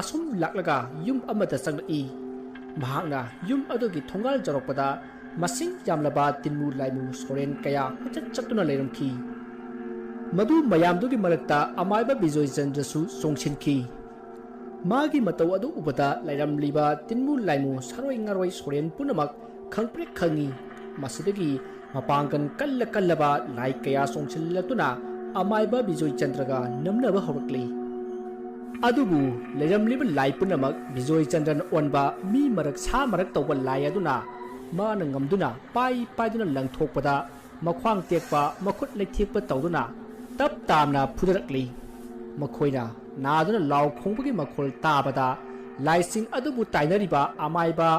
ꯑꯁꯨꯝ ꯂꯥꯛꯂꯒ ꯌꯨꯝ ꯑꯃꯗ ꯆꯪꯂꯛꯏ꯫ ꯃꯍꯥꯛꯅ ꯌꯨꯝ ꯑꯗꯨꯒꯤ ꯊꯣꯡꯒꯥꯜ ꯌꯧꯔꯛꯄꯗ ꯃꯁꯤꯡ ꯌꯥꯝꯂꯕ ꯇꯤꯟꯃꯨ ꯂꯥꯏꯃꯨ ꯁꯣꯔꯦꯟ ꯀꯌꯥ ꯀꯣꯏꯆꯠ ꯆꯠꯇꯨꯅ ꯂꯩꯔꯝꯈꯤ꯫ ꯃꯗꯨ ꯃꯌꯥꯝꯗꯨꯒꯤ ꯃꯔꯛꯇ ꯑꯃꯥꯏꯕ ꯕꯤꯖꯣꯏ ꯆꯟꯗ꯭ꯔꯁꯨ ꯆꯣꯡꯁꯤꯟꯈꯤ꯫ ꯃꯥꯒꯤ ꯃꯇꯧ ꯑꯗꯨ ꯎꯕꯗ ꯂꯩꯔꯝꯂꯤꯕ ꯇꯤꯟꯃꯨ ꯂꯥꯏꯃꯨ ꯁꯥꯔꯣꯏ ꯉꯥꯔꯣꯏ ꯁꯣꯔꯦꯟ ꯄꯨꯝꯅꯃꯛ ꯈꯪꯄ꯭ꯔꯦꯛ ꯈꯪꯉꯤ꯫ ꯃꯁꯤꯗꯒꯤ ꯃꯄꯥꯡꯒꯜ ꯀꯜꯂ ꯀꯜꯂꯕ ꯂꯥꯏ ꯀꯌꯥ ꯆꯣꯡꯁꯤꯜꯂꯛꯇꯨꯅ ꯑꯃꯥꯏꯕ ꯕꯤꯖꯣꯏ ꯆꯟꯗ꯭ꯔꯒ ꯅꯝꯅꯕ ꯍꯧꯔꯛꯂꯤ꯫ ꯑꯗꯨꯕꯨ ꯂꯩꯔꯝꯂꯤꯕ ꯂꯥꯏ ꯄꯨꯝꯅꯃꯛ ꯕꯤꯖꯣꯏ ꯆꯟꯗ꯭ꯔꯅ ꯑꯣꯟꯕ ꯃꯤ ꯃꯔꯛ ꯁꯥ ꯃꯔꯛ ꯇꯧꯕ ꯂꯥꯏ ꯑꯗꯨꯅ ꯃꯥꯅ ꯉꯝꯗꯨꯅ ꯄꯥꯏ ꯄꯥꯏꯗꯨꯅ ꯂꯪꯊꯣꯛꯄꯗ ꯃꯈ꯭ꯋꯥꯡ ꯇꯦꯛꯄ, ꯃꯈꯨꯠ ꯂꯩꯊꯦꯛꯄ ꯇꯧꯗꯨꯅ ꯇꯞ ꯇꯥꯝꯅ ꯐꯨꯗꯔꯛꯂꯤ꯫ ꯃꯈꯣꯏꯅ ꯅꯥꯗꯨꯅ ꯂꯥꯎ ꯈꯣꯡꯕꯒꯤ ꯃꯈꯣꯜ ꯇꯥꯕꯗ ꯂꯥꯏꯁꯤꯡ ꯑꯗꯨꯕꯨ ꯇꯥꯏꯅꯔꯤꯕ ꯑꯃꯥꯏꯕ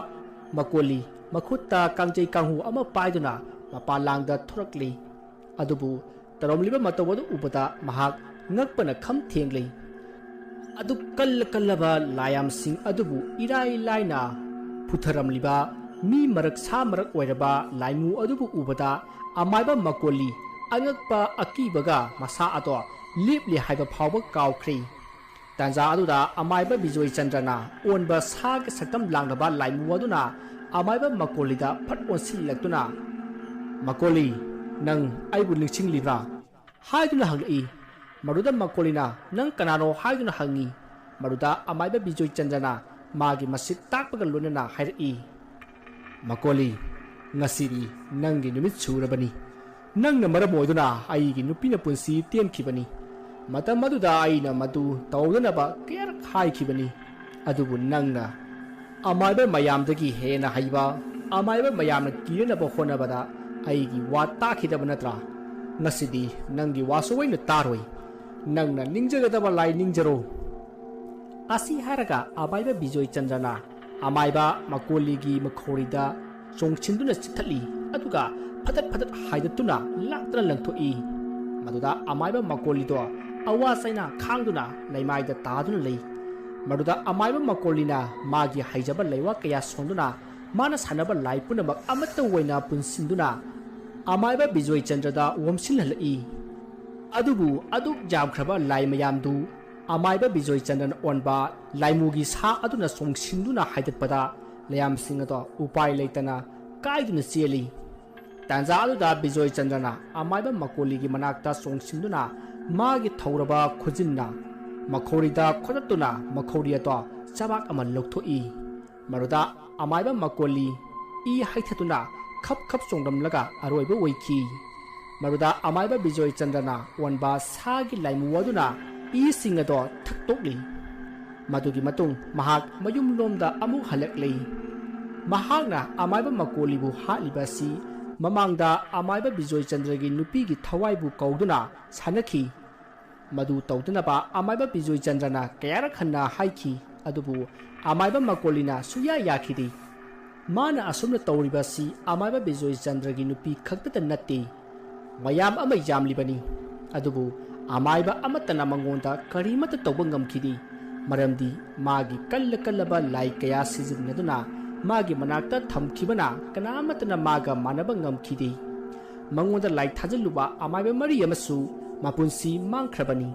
ꯃꯀꯣꯂꯤ ꯃꯈꯨꯠꯇ ꯀꯥꯡꯖꯩ ꯀꯥꯡꯍꯨ ꯑꯃ ꯄꯥꯏꯗꯨꯅ ꯃꯄꯥꯟꯂꯥꯡꯗ ꯊꯣꯔꯛꯂꯤ꯫ ꯑꯗꯨꯕꯨ ꯇꯧꯔꯝꯂꯤꯕ ꯃꯇꯧ ꯑꯗꯨ ꯎꯕꯗ ꯃꯍꯥꯛ ꯉꯛꯄꯅ ꯈꯝ ꯊꯦꯡꯂꯤ꯫ ꯑꯗꯨꯛ ꯀꯜꯂ ꯀꯜꯂꯕ ꯂꯥꯏꯌꯥꯝꯁꯤꯡ ꯑꯗꯨꯕꯨ ꯏꯔꯥꯏ ꯂꯥꯏꯅ ꯄꯨꯊꯔꯝꯂꯤꯕ ꯃꯤ ꯃꯔꯛ ꯁꯥ ꯃꯔꯛ ꯑꯣꯏꯔꯕ ꯂꯥꯏꯃꯨ ꯑꯗꯨꯕꯨ ꯎꯕꯗ ꯑꯃꯥꯏꯕ ꯃꯀꯣꯂꯤ ꯑꯉꯛꯄ ꯑꯀꯤꯕꯒ ꯃꯁꯥ ꯑꯗꯣ ꯂꯦꯞꯂꯦ ꯍꯥꯏꯕ ꯐꯥꯎꯕ ꯀꯥꯎꯈ꯭ꯔꯦ꯫ ꯇꯥꯟꯖꯥ ꯑꯗꯨꯗ ꯑꯃꯥꯏꯕ ꯕꯤꯖꯣꯏ ꯆꯟꯗ꯭ꯔꯅ ꯑꯣꯟꯕ ꯁꯥꯒꯤ ꯁꯛꯇꯝ ꯂꯥꯡꯂꯕ ꯂꯥꯏꯃꯨ ꯑꯗꯨꯅ ꯑꯃꯥꯏꯕ ꯃꯀꯣꯂꯤꯗ ꯐꯠ ꯑꯣꯟꯁꯤꯜꯂꯛꯇꯨꯅ, "ꯃꯀꯣꯂꯤ, ꯅꯪ ꯑꯩꯕꯨ ꯅꯤꯡꯁꯤꯡꯂꯤꯕ꯭ꯔꯥ?" ꯍꯥꯏꯗꯨꯅ ꯍꯪꯂꯛꯏ꯫ ꯃꯗꯨꯗ ꯃꯀꯣꯂꯤꯅ, "ꯅꯪ ꯀꯅꯥꯅꯣ?" ꯍꯥꯏꯗꯨꯅ ꯍꯪꯉꯤ꯫ ꯃꯗꯨꯗ ꯑꯃꯥꯏꯕ ꯕꯤꯖꯣꯏ ꯆꯟꯗ꯭ꯔꯅ ꯃꯥꯒꯤ ꯃꯁꯤꯡ ꯇꯥꯛꯄꯒ ꯂꯣꯏꯅꯅ ꯍꯥꯏꯔꯛꯏ, "ꯃꯀꯣꯂꯤ, ꯉꯁꯤꯗꯤ ꯅꯪꯒꯤ ꯅꯨꯃꯤꯠ ꯁꯨꯔꯕꯅꯤ꯫ ꯅꯪꯅ ꯃꯔꯝ ꯑꯣꯏꯗꯨꯅ ꯑꯩꯒꯤ ꯅꯨꯄꯤꯅ ꯄꯨꯟꯁꯤ ꯇꯦꯟꯈꯤꯕꯅꯤ꯫ ꯃꯇꯝ ꯑꯗꯨꯗ ꯑꯩꯅ ꯃꯗꯨ ꯇꯧꯗꯅꯕ ꯀꯌꯥꯔꯛ ꯍꯥꯏꯈꯤꯕꯅꯤ꯫ ꯑꯗꯨꯕꯨ ꯅꯪꯅ ꯑꯃꯥꯏꯕ ꯃꯌꯥꯝꯗꯒꯤ ꯍꯦꯟꯅ ꯍꯩꯕ, ꯑꯃꯥꯏꯕ ꯃꯌꯥꯝꯅ ꯀꯤꯅꯅꯕ ꯍꯣꯠꯅꯕꯗ ꯑꯩꯒꯤ ꯋꯥ ꯇꯥꯈꯤꯗꯕ ꯅꯠꯇ꯭ꯔꯥ? ꯉꯁꯤꯗꯤ ꯅꯪꯒꯤ ꯋꯥꯁꯨ ꯑꯩꯅ ꯇꯥꯔꯣꯏ꯫ ꯅꯪꯅ ꯅꯤꯡꯖꯒꯗꯕ ꯂꯥꯏ ꯅꯤꯡꯖꯔꯣ꯫" ꯑꯁꯤ ꯍꯥꯏꯔꯒ ꯑꯃꯥꯏꯕ ꯕꯤꯖꯣꯏ ꯆꯟꯗ꯭ꯔꯅ ꯑꯃꯥꯏꯕ ꯃꯀꯣꯂꯤꯒꯤ ꯃꯈꯧꯔꯤꯗ ꯆꯣꯡꯁꯤꯟꯗꯨꯅ ꯆꯤꯛꯊꯠꯂꯤ, ꯑꯗꯨꯒ ꯐꯗꯠ ꯐꯗꯠ ꯍꯥꯏꯗꯠꯇꯨꯅ ꯂꯥꯛꯇꯅ ꯂꯪꯊꯣꯛꯏ꯫ ꯃꯗꯨꯗ ꯑꯃꯥꯏꯕ ꯃꯀꯣꯂꯤꯗꯣ ꯑꯋꯥ ꯆꯩꯅꯥ ꯈꯥꯡꯗꯨꯅ ꯂꯩꯃꯥꯏꯗ ꯇꯥꯗꯨꯅ ꯂꯩ꯫ ꯃꯗꯨꯗ ꯑꯃꯥꯏꯕ ꯃꯀꯣꯂꯤꯅ ꯃꯥꯒꯤ ꯍꯩꯖꯕ ꯂꯩꯋꯥ ꯀꯌꯥ ꯁꯣꯟꯗꯨꯅ ꯃꯥꯅ ꯁꯥꯟꯅꯕ ꯂꯥꯏ ꯄꯨꯝꯅꯃꯛ ꯑꯃꯠꯇ ꯑꯣꯏꯅ ꯄꯨꯟꯁꯤꯟꯗꯨꯅ ꯑꯃꯥꯏꯕ ꯕꯤꯖꯣꯏ ꯆꯟꯗ꯭ꯔꯗ ꯑꯣꯝꯁꯤꯜꯍꯜꯂꯛꯏ꯫ ꯑꯗꯨꯕꯨ ꯑꯗꯨꯛ ꯌꯥꯝꯈ꯭ꯔꯕ ꯂꯥꯏ ꯃꯌꯥꯝꯗꯨ ꯑꯃꯥꯏꯕ ꯕꯤꯖꯣꯏ ꯆꯟꯗ꯭ꯔꯅ ꯑꯣꯟꯕ ꯂꯥꯏꯃꯨꯒꯤ ꯁꯥ ꯑꯗꯨꯅ ꯆꯣꯡꯁꯤꯟꯗꯨꯅ ꯍꯥꯏꯗꯠꯄꯗ ꯂꯩꯌꯥꯝꯁꯤꯡ ꯑꯗꯣ ꯎꯄꯥꯏ ꯂꯩꯇꯅ ꯀꯥꯏꯗꯨꯅ ꯆꯦꯜꯂꯤ꯫ ꯇꯥꯟꯖꯥ ꯑꯗꯨꯗ ꯕꯤꯖꯣꯏ ꯆꯟꯗ꯭ꯔꯅ ꯑꯃꯥꯏꯕ ꯃꯀꯣꯂꯤꯒꯤ ꯃꯅꯥꯛꯇ ꯆꯣꯡꯁꯤꯟꯗꯨꯅ ꯃꯥꯒꯤ ꯊꯧꯔꯕ ꯈꯨꯖꯤꯟꯅ ꯃꯈꯧꯔꯤꯗ ꯈꯣꯇꯠꯇꯨꯅ ꯃꯈꯧꯔꯤ ꯑꯗꯣ ꯆꯕꯥꯛ ꯑꯃ ꯂꯧꯊꯣꯛꯏ꯫ ꯃꯗꯨꯗ ꯑꯃꯥꯏꯕ ꯃꯀꯣꯂꯤ ꯏ ꯍꯩꯊꯗꯨꯅ ꯈꯞ ꯈꯞ ꯆꯣꯡꯂꯝꯂꯒ ꯑꯔꯣꯏꯕ ꯑꯣꯏꯈꯤ꯫ ꯃꯗꯨꯗ ꯑꯃꯥꯏꯕ ꯕꯤꯖꯣꯏ ꯆꯟꯗ꯭ꯔꯅ ꯑꯣꯟꯕ ꯁꯥꯒꯤ ꯂꯥꯏꯃꯨ ꯑꯗꯨꯅ ꯏꯁꯤꯡ ꯑꯗꯣ ꯊꯛꯇꯣꯛꯂꯤ꯫ ꯃꯗꯨꯒꯤ ꯃꯇꯨꯡ ꯃꯍꯥꯛ ꯃꯌꯨꯝꯂꯣꯝꯗ ꯑꯃꯨꯛ ꯍꯜꯂꯛꯂꯤ꯫ ꯃꯍꯥꯛꯅ ꯑꯃꯥꯏꯕ ꯃꯀꯣꯂꯤꯕꯨ ꯍꯥꯠꯂꯤꯕ ꯑꯁꯤ ꯃꯃꯥꯡꯗ ꯑꯃꯥꯏꯕ ꯕꯤꯖꯣꯏ ꯆꯟꯗ꯭ꯔꯒꯤ ꯅꯨꯄꯤꯒꯤ ꯊꯋꯥꯏꯕꯨ ꯀꯧꯗꯨꯅ ꯁꯥꯟꯅꯈꯤ꯫ ꯃꯗꯨ ꯇꯧꯗꯅꯕ ꯑꯃꯥꯏꯕ ꯕꯤꯖꯣꯏ ꯆꯟꯗ꯭ꯔꯅ ꯀꯌꯥꯔꯛ ꯍꯟꯅ ꯍꯥꯏꯈꯤ, ꯑꯗꯨꯕꯨ ꯑꯃꯥꯏꯕ ꯃꯀꯣꯂꯤꯅ ꯁꯨꯛꯌꯥ ꯌꯥꯈꯤꯗꯦ꯫ ꯃꯥꯅ ꯑꯁꯨꯝꯅ ꯇꯧꯔꯤꯕ ꯑꯁꯤ ꯑꯃꯥꯏꯕ ꯕꯤꯖꯣꯏ ꯆꯟꯗ꯭ꯔꯒꯤ ꯅꯨꯄꯤ ꯈꯛꯇꯗ ꯅꯠꯇꯦ, ꯃꯌꯥꯝ ꯑꯃ ꯌꯥꯝꯂꯤꯕꯅꯤ꯫ ꯑꯗꯨꯕꯨ ꯑꯃꯥꯏꯕ ꯑꯃꯠꯇꯅ ꯃꯉꯣꯟꯗ ꯀꯔꯤꯃꯠꯇ ꯇꯧꯕ ꯉꯝꯈꯤꯗꯦ, ꯃꯔꯝꯗꯤ ꯃꯥꯒꯤ ꯀꯜꯂ ꯀꯜꯂꯕ ꯂꯥꯏ ꯀꯌꯥ ꯁꯤꯖꯤꯟꯅꯗꯨꯅ ꯃꯥꯒꯤ ꯃꯅꯥꯛꯇ ꯊꯝꯈꯤꯕꯅ ꯀꯅꯥꯃꯠꯇꯅ ꯃꯥꯒ ꯃꯥꯟꯅꯕ ꯉꯝꯈꯤꯗꯦ꯫ ꯃꯉꯣꯟꯗ ꯂꯥꯏ ꯊꯥꯖꯤꯜꯂꯨꯕ ꯑꯃꯥꯏꯕ ꯃꯔꯤ ꯑꯃꯁꯨ ꯃꯄꯨꯟꯁꯤ ꯃꯥꯡꯈ꯭ꯔꯕꯅꯤ꯫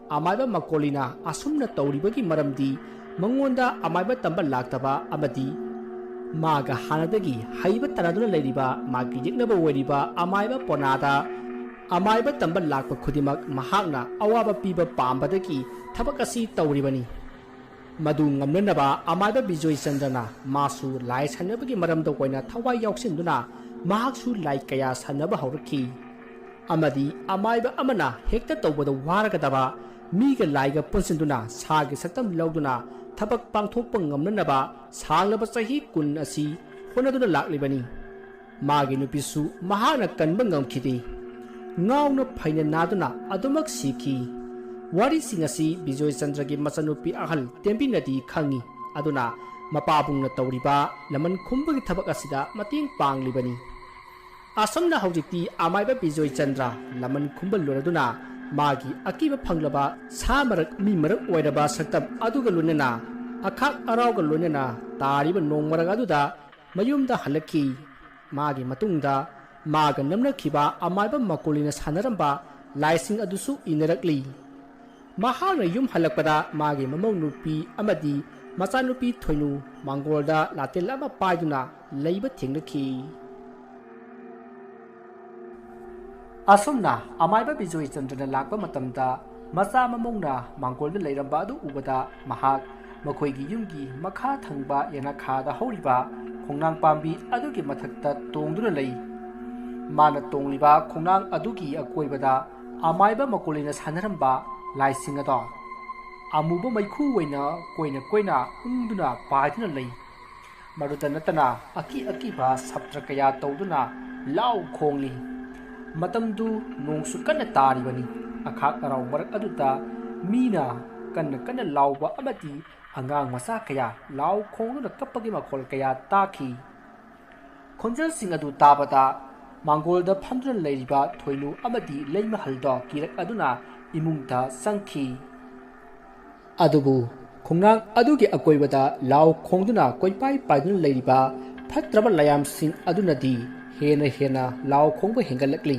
ꯑꯃꯥꯏꯕ ꯃꯀꯣꯂꯤꯅ ꯑꯁꯨꯝꯅ ꯇꯧꯔꯤꯕꯒꯤ ꯃꯔꯝꯗꯤ ꯃꯉꯣꯟꯗ ꯑꯃꯥꯏꯕ ꯇꯝꯕ ꯂꯥꯛꯇꯕ ꯑꯃꯗꯤ ꯃꯥꯒ ꯍꯥꯟꯅꯗꯒꯤ ꯍꯩꯕ ꯇꯥꯟꯅꯗꯨꯅ ꯂꯩꯔꯤꯕ ꯃꯥꯒꯤ ꯌꯦꯛꯅꯕ ꯑꯣꯏꯔꯤꯕ ꯑꯃꯥꯏꯕ ꯄꯣꯅꯥꯗ ꯑꯃꯥꯏꯕ ꯇꯝꯕ ꯂꯥꯛꯄ ꯈꯨꯗꯤꯡꯃꯛ ꯃꯍꯥꯛꯅ ꯑꯋꯥꯕ ꯄꯤꯕ ꯄꯥꯝꯕꯗꯒꯤ ꯊꯕꯛ ꯑꯁꯤ ꯇꯧꯔꯤꯕꯅꯤ꯫ ꯃꯗꯨ ꯉꯝꯅꯅꯕ ꯑꯃꯥꯏꯕ ꯕꯤꯖꯣꯏ ꯆꯟꯗ꯭ꯔꯅ ꯃꯥꯁꯨ ꯂꯥꯏ ꯁꯥꯟꯅꯕꯒꯤ ꯃꯔꯝꯗ ꯑꯣꯏꯅ ꯊꯋꯥꯏ ꯌꯥꯎꯁꯤꯟꯗꯨꯅ ꯃꯍꯥꯛꯁꯨ ꯂꯥꯏ ꯀꯌꯥ ꯁꯥꯟꯅꯕ ꯍꯧꯔꯛꯈꯤ꯫ ꯑꯃꯗꯤ ꯑꯃꯥꯏꯕ ꯑꯃꯅ ꯍꯦꯛꯇ ꯇꯧꯕꯗ ꯋꯥꯔꯒꯗꯕ ꯃꯤꯒ ꯂꯥꯏꯒ ꯄꯨꯟꯁꯤꯟꯗꯨꯅ ꯁꯥꯒꯤ ꯁꯛꯇꯝ ꯂꯧꯗꯨꯅ ꯊꯕꯛ ꯄꯥꯡꯊꯣꯛꯄ ꯉꯝꯅꯅꯕ ꯁꯥꯡꯂꯕ ꯆꯍꯤ ꯀꯨꯟ ꯑꯁꯤ ꯍꯣꯠꯅꯗꯨꯅ ꯂꯥꯛꯂꯤꯕꯅꯤ꯫ ꯃꯥꯒꯤ ꯅꯨꯄꯤꯁꯨ ꯃꯍꯥꯛꯅ ꯀꯟꯕ ꯉꯝꯈꯤꯗꯦ꯫ ꯉꯥꯎꯅ ꯐꯩꯅ ꯅꯥꯗꯨꯅ ꯑꯗꯨꯃꯛ ꯁꯤꯈꯤ꯫ ꯋꯥꯔꯤꯁꯤꯡ ꯑꯁꯤ ꯕꯤꯖꯣꯏ ꯆꯟꯗ꯭ꯔꯒꯤ ꯃꯆꯟꯅꯨꯄꯤ ꯑꯍꯜ ꯇꯦꯝꯕꯤꯅꯗꯤ ꯈꯪꯏ꯫ ꯑꯗꯨꯅ ꯃꯄꯥꯕꯨꯡꯅ ꯇꯧꯔꯤꯕ ꯂꯃꯟ ꯈꯨꯝꯕꯒꯤ ꯊꯕꯛ ꯑꯁꯤꯗ ꯃꯇꯦꯡ ꯄꯥꯡꯂꯤꯕꯅꯤ꯫ ꯑꯁꯨꯝꯅ ꯍꯧꯖꯤꯛꯇꯤ ꯑꯃꯥꯏꯕ ꯕꯤꯖꯣꯏ ꯆꯟꯗ꯭ꯔ ꯂꯃꯟ ꯈꯨꯝꯕ ꯂꯣꯏꯔꯗꯨꯅ ꯃꯥꯒꯤ ꯑꯀꯤꯕ ꯐꯪꯂꯕ ꯁꯥ ꯃꯔꯛ ꯃꯤ ꯃꯔꯛ ꯑꯣꯏꯔꯕ ꯁꯛꯇꯝ ꯑꯗꯨꯒ ꯂꯣꯏꯅꯅ ꯑꯈꯥꯛ ꯑꯔꯥꯎꯒ ꯂꯣꯏꯅꯅ ꯇꯥꯔꯤꯕ ꯅꯣꯡ ꯃꯔꯛ ꯑꯗꯨꯗ ꯃꯌꯨꯝꯗ ꯍꯜꯂꯛꯈꯤ꯫ ꯃꯥꯒꯤ ꯃꯇꯨꯡꯗ ꯃꯥꯒ ꯅꯝꯅꯈꯤꯕ ꯑꯃꯥꯏꯕ ꯃꯀꯣꯂꯤꯅ ꯁꯥꯟꯅꯔꯝꯕ ꯂꯥꯏꯁꯤꯡ ꯑꯗꯨꯁꯨ ꯏꯅꯔꯛꯂꯤ꯫ ꯃꯍꯥꯛꯅ ꯌꯨꯝ ꯍꯜꯂꯛꯄꯗ ꯃꯥꯒꯤ ꯃꯃꯧ ꯅꯨꯄꯤ ꯑꯃꯗꯤ ꯃꯆꯥꯅꯨꯄꯤ ꯊꯣꯏꯅꯨ ꯃꯥꯡꯒꯣꯜꯗ ꯂꯥꯇꯦꯜ ꯑꯃ ꯄꯥꯏꯗꯨꯅ ꯂꯩꯕ ꯊꯦꯡꯅꯈꯤ꯫ ꯑꯁꯨꯝꯅ ꯑꯃꯥꯏꯕ ꯕꯤꯖꯣꯏ ꯆꯟꯗ꯭ꯔꯅ ꯂꯥꯛꯄ ꯃꯇꯝꯗ ꯃꯆꯥ ꯃꯃꯧꯅ ꯃꯥꯡꯒꯣꯜꯗ ꯂꯩꯔꯝꯕ ꯑꯗꯨ ꯎꯕꯗ ꯃꯍꯥꯛ ꯃꯈꯣꯏꯒꯤ ꯌꯨꯝꯒꯤ ꯃꯈꯥ ꯊꯪꯕ ꯌꯦꯅꯈꯥꯗ ꯍꯧꯔꯤꯕ ꯈꯣꯡꯅꯥꯡ ꯄꯥꯝꯕꯤ ꯑꯗꯨꯒꯤ ꯃꯊꯛꯇ ꯇꯣꯡꯗꯨꯅ ꯂꯩ꯫ ꯃꯥꯅ ꯇꯣꯡꯂꯤꯕ ꯈꯣꯡꯅꯥꯡ ꯑꯗꯨꯒꯤ ꯑꯀꯣꯏꯕꯗ ꯑꯃꯥꯏꯕ ꯃꯀꯣꯂꯤꯅ ꯁꯥꯟꯅꯔꯝꯕ ꯂꯥꯏꯁꯤꯡ ꯑꯗꯣ ꯑꯃꯨꯕ ꯃꯩꯈꯨ ꯑꯣꯏꯅ ꯀꯣꯏꯅ ꯀꯣꯏꯅ ꯎꯪꯗꯨꯅ ꯄꯥꯏꯗꯨꯅ ꯂꯩ꯫ ꯃꯗꯨꯇ ꯅꯠꯇꯅ ꯑꯀꯤ ꯑꯀꯤꯕ ꯁꯞꯇ꯭ꯔ ꯀꯌꯥ ꯇꯧꯗꯨꯅ ꯂꯥꯎ ꯈꯣꯡꯂꯤ꯫ ꯃꯇꯝꯗꯨ ꯅꯣꯡꯁꯨ ꯀꯟꯅ ꯇꯥꯔꯤꯕꯅꯤ꯫ ꯑꯈꯥꯛ ꯑꯔꯥꯎ ꯃꯔꯛ ꯑꯗꯨꯗ ꯃꯤꯅ ꯀꯟꯅ ꯀꯟꯅ ꯂꯥꯎꯕ ꯑꯃꯗꯤ ꯑꯉꯥꯡ ꯃꯆꯥ ꯀꯌꯥ ꯂꯥꯎ ꯈꯣꯡꯗꯨꯅ ꯀꯞꯄꯒꯤ ꯃꯈꯣꯜ ꯀꯌꯥ ꯇꯥꯈꯤ꯫ ꯈꯣꯟꯖꯦꯜꯁꯤꯡ ꯑꯗꯨ ꯇꯥꯕꯗ ꯃꯥꯡꯒꯣꯜꯗ ꯐꯝꯗꯨꯅ ꯂꯩꯔꯤꯕ ꯊꯣꯏꯅꯨ ꯑꯃꯗꯤ ꯂꯩꯃꯍꯜꯗꯣ ꯀꯤꯔꯛ ꯑꯗꯨꯅ ꯏꯃꯨꯡꯗ ꯆꯪꯈꯤ꯫ ꯑꯗꯨꯕꯨ ꯈꯣꯡꯅꯥꯡ ꯑꯗꯨꯒꯤ ꯑꯀꯣꯏꯕꯗ ꯂꯥꯎ ꯈꯣꯡꯗꯨꯅ ꯀꯣꯏꯄꯥꯏ ꯄꯥꯏꯗꯨꯅ ꯂꯩꯔꯤꯕ ꯐꯠꯇ꯭ꯔꯕ ꯂꯥꯏꯌꯥꯝꯁꯤꯡ ꯑꯗꯨꯅꯗꯤ ꯍꯦꯟꯅ ꯍꯦꯟꯅ ꯂꯥꯎ ꯈꯣꯡꯕ ꯍꯦꯟꯒꯠꯂꯛꯂꯤ꯫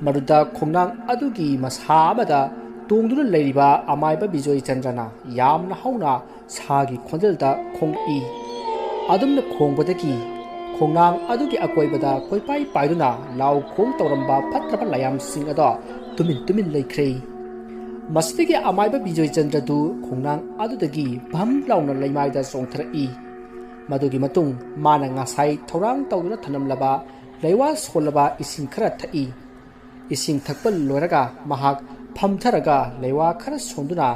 ꯃꯗꯨꯗ ꯈꯣꯡꯅꯥꯡ ꯑꯗꯨꯒꯤ ꯃꯁꯥ ꯑꯃꯗ ꯇꯣꯡꯗꯨꯅ ꯂꯩꯔꯤꯕ ꯑꯃꯥꯏꯕ ꯕꯤꯖꯣꯏ ꯆꯟꯗ꯭ꯔꯅ ꯌꯥꯝꯅ ꯍꯧꯅ ꯁꯥꯒꯤ ꯈꯣꯟꯖꯦꯜꯗ ꯈꯣꯡꯂꯛꯏ꯫ ꯑꯗꯨꯝꯅ ꯈꯣꯡꯕꯗꯒꯤ ꯈꯣꯡꯅꯥꯡ ꯑꯗꯨꯒꯤ ꯑꯀꯣꯏꯕꯗ ꯀꯣꯏꯄꯥꯏ ꯄꯥꯏꯗꯨꯅ ꯂꯥꯎ ꯈꯣꯡ ꯇꯧꯔꯝꯕ ꯐꯠꯇ꯭ꯔꯕ ꯂꯥꯏꯌꯥꯝꯁꯤꯡ ꯑꯗꯣ ꯇꯨꯃꯤꯟ ꯇꯨꯃꯤꯟ ꯂꯩꯈ꯭ꯔꯦ꯫ ꯃꯁꯤꯗꯒꯤ ꯑꯃꯥꯏꯕ ꯕꯤꯖꯣꯏ ꯆꯟꯗ꯭ꯔꯗꯨ ꯈꯣꯡꯅꯥꯡ ꯑꯗꯨꯗꯒꯤ ꯚꯝ ꯂꯥꯎꯅ ꯂꯩꯃꯥꯏꯗ ꯆꯣꯡꯊꯔꯛꯏ꯫ ꯃꯗꯨꯒꯤ ꯃꯇꯨꯡ ꯃꯥꯅ ꯉꯁꯥꯏ ꯊꯧꯔꯥꯡ ꯇꯧꯗꯨꯅ ꯊꯝꯂꯝꯂꯕ ꯂꯩꯋꯥ ꯁꯣꯜꯂꯕ ꯏꯁꯤꯡ ꯈꯔ ꯊꯛꯏ꯫ ꯏꯁꯤꯡ ꯊꯛꯄ ꯂꯣꯏꯔꯒ ꯃꯍꯥꯛ ꯐꯝꯊꯔꯒ ꯂꯩꯋꯥ ꯈꯔ ꯁꯣꯟꯗꯨꯅ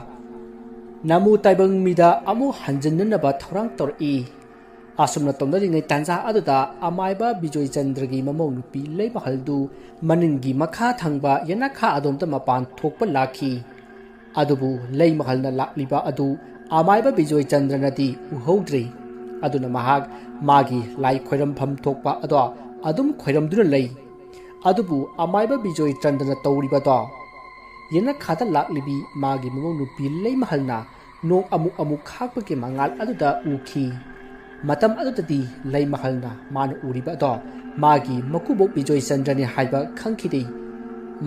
ꯅꯃꯨ ꯇꯥꯏꯕꯪ ꯃꯤꯗ ꯑꯃꯨꯛ ꯍꯟꯖꯤꯟꯅꯅꯕ ꯊꯧꯔꯥꯡ ꯇꯧꯔꯛꯏ꯫ ꯑꯁꯨꯝꯅ ꯇꯧꯅꯔꯤꯉꯩ ꯇꯥꯟꯖꯥ ꯑꯗꯨꯗ ꯑꯃꯥꯏꯕ ꯕꯤꯖꯣꯏ ꯆꯟꯗ꯭ꯔꯒꯤ ꯃꯃꯧ ꯅꯨꯄꯤ ꯂꯩꯃꯍꯜꯗꯨ ꯃꯅꯤꯡꯒꯤ ꯃꯈꯥ ꯊꯪꯕ ꯌꯦꯅꯈꯥ ꯑꯗꯣꯝꯗ ꯃꯄꯥꯟ ꯊꯣꯛꯄ ꯂꯥꯛꯈꯤ꯫ ꯑꯗꯨꯕꯨ ꯂꯩꯃꯍꯜꯅ ꯂꯥꯛꯂꯤꯕ ꯑꯗꯨ ꯑꯃꯥꯏꯕ ꯕꯤꯖꯣꯏ ꯆꯟꯗ꯭ꯔꯅꯗꯤ ꯎꯍꯧꯗ꯭ꯔꯦ꯫ ꯑꯗꯨꯅ ꯃꯍꯥꯛ ꯃꯥꯒꯤ ꯂꯥꯏ ꯈꯣꯏꯔꯝꯐꯝ ꯊꯣꯛꯄ ꯑꯗꯣ ꯑꯗꯨꯝ ꯈꯣꯏꯔꯝꯗꯨꯅ ꯂꯩ꯫ ꯑꯗꯨꯕꯨ ꯑꯃꯥꯏꯕ ꯕꯤꯖꯣꯏ ꯆꯟꯗ꯭ꯔꯅ ꯇꯧꯔꯤꯕꯗꯣ ꯌꯦꯅꯈꯥꯗ ꯂꯥꯛꯂꯤꯕꯤ ꯃꯥꯒꯤ ꯃꯃꯧ ꯅꯨꯄꯤ ꯂꯩꯃꯍꯜꯅ ꯅꯣꯡ ꯑꯃꯨꯛ ꯑꯃꯨꯛ ꯈꯥꯛꯄꯒꯤ ꯃꯉꯥꯜ ꯑꯗꯨꯗ ꯎꯈꯤ꯫ ꯃꯇꯝ ꯑꯗꯨꯗꯗꯤ ꯂꯩꯃꯍꯜꯅ ꯃꯥꯅ ꯎꯔꯤꯕ ꯑꯗꯣ ꯃꯥꯒꯤ ꯃꯀꯨꯕꯣꯛ ꯕꯤꯖꯣꯏ ꯆꯟꯗ꯭ꯔꯅꯤ ꯍꯥꯏꯕ ꯈꯪꯈꯤꯗꯦ꯫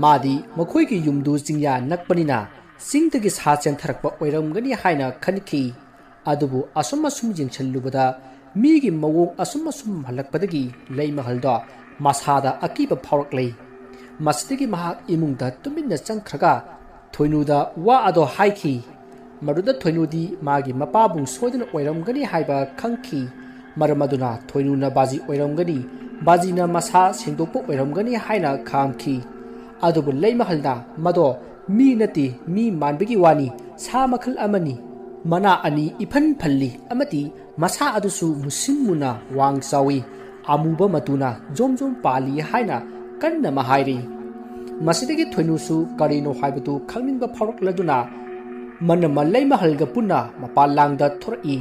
ꯃꯥꯗꯤ ꯃꯈꯣꯏꯒꯤ ꯌꯨꯝꯗꯨ ꯆꯤꯡꯌꯥ ꯅꯛꯄꯅꯤꯅ ꯆꯤꯡꯗꯒꯤ ꯁꯥ ꯆꯦꯟꯊꯔꯛꯄ ꯑꯣꯏꯔꯝꯒꯅꯤ ꯍꯥꯏꯅ ꯈꯟꯈꯤ꯫ ꯑꯗꯨꯕꯨ ꯑꯁꯨꯝ ꯑꯁꯨꯝ ꯌꯦꯡꯁꯤꯜꯂꯨꯕꯗ ꯃꯤꯒꯤ ꯃꯑꯣꯡ ꯑꯁꯨꯝ ꯑꯁꯨꯝ ꯍꯜꯂꯛꯄꯗꯒꯤ ꯂꯩꯃꯍꯜꯗꯣ ꯃꯁꯥꯗ ꯑꯀꯤꯕ ꯐꯥꯎꯔꯛꯂꯦ꯫ ꯃꯁꯤꯗꯒꯤ ꯃꯍꯥꯛ ꯏꯃꯨꯡꯗ ꯇꯨꯃꯤꯟꯅ ꯆꯪꯈ꯭ꯔꯒ ꯊꯣꯏꯅꯨꯗ ꯋꯥ ꯑꯗꯣ ꯍꯥꯏꯈꯤ꯫ ꯃꯗꯨꯗ ꯊꯣꯏꯅꯨꯗꯤ ꯃꯥꯒꯤ ꯃꯄꯥꯕꯨꯡ ꯁꯣꯏꯗꯅ ꯑꯣꯏꯔꯝꯒꯅꯤ ꯍꯥꯏꯕ ꯈꯪꯈꯤ꯫ ꯃꯔꯝ ꯑꯗꯨꯅ ꯊꯣꯏꯅꯨꯅ ꯕꯥꯖꯤ ꯑꯣꯏꯔꯝꯒꯅꯤ, ꯕꯥꯖꯤꯅ ꯃꯁꯥ ꯁꯦꯡꯗꯣꯛꯄ ꯑꯣꯏꯔꯝꯒꯅꯤ ꯍꯥꯏꯅ ꯈꯥꯝꯈꯤ꯫ ꯑꯗꯨꯕꯨ ꯂꯩꯃꯍꯜꯅ ꯃꯗꯣ ꯃꯤ ꯅꯠꯇꯦ, ꯃꯤ ꯃꯥꯟꯕꯒꯤ ꯋꯥꯅꯤ, ꯁꯥ ꯃꯈꯜ ꯑꯃꯅꯤ, ꯃꯅꯥ ꯑꯅꯤ ꯏꯐꯟ ꯐꯜꯂꯤ ꯑꯃꯗꯤ ꯃꯁꯥ ꯑꯗꯨꯁꯨ ꯃꯨꯁꯤꯟ ꯃꯨꯅ ꯋꯥꯡ ꯆꯥꯎꯏ, ꯑꯃꯨꯕ ꯃꯇꯨꯅ ꯖꯣꯝ ꯖꯣꯝ ꯄꯥꯜꯂꯤ ꯍꯥꯏꯅ ꯀꯟꯅ ꯑꯃ ꯍꯥꯏꯔꯤ꯫ ꯃꯁꯤꯗꯒꯤ ꯊꯣꯏꯅꯨꯁꯨ ꯀꯔꯤꯅꯣ ꯍꯥꯏꯕꯗꯨ ꯈꯪꯅꯤꯡꯕ ꯐꯥꯎꯔꯛꯂꯗꯨꯅ ꯃꯅꯃ ꯂꯩꯃꯍꯜꯒ ꯄꯨꯟꯅ ꯃꯄꯥꯟ ꯂꯥꯡꯗ ꯊꯣꯔꯛꯏ꯫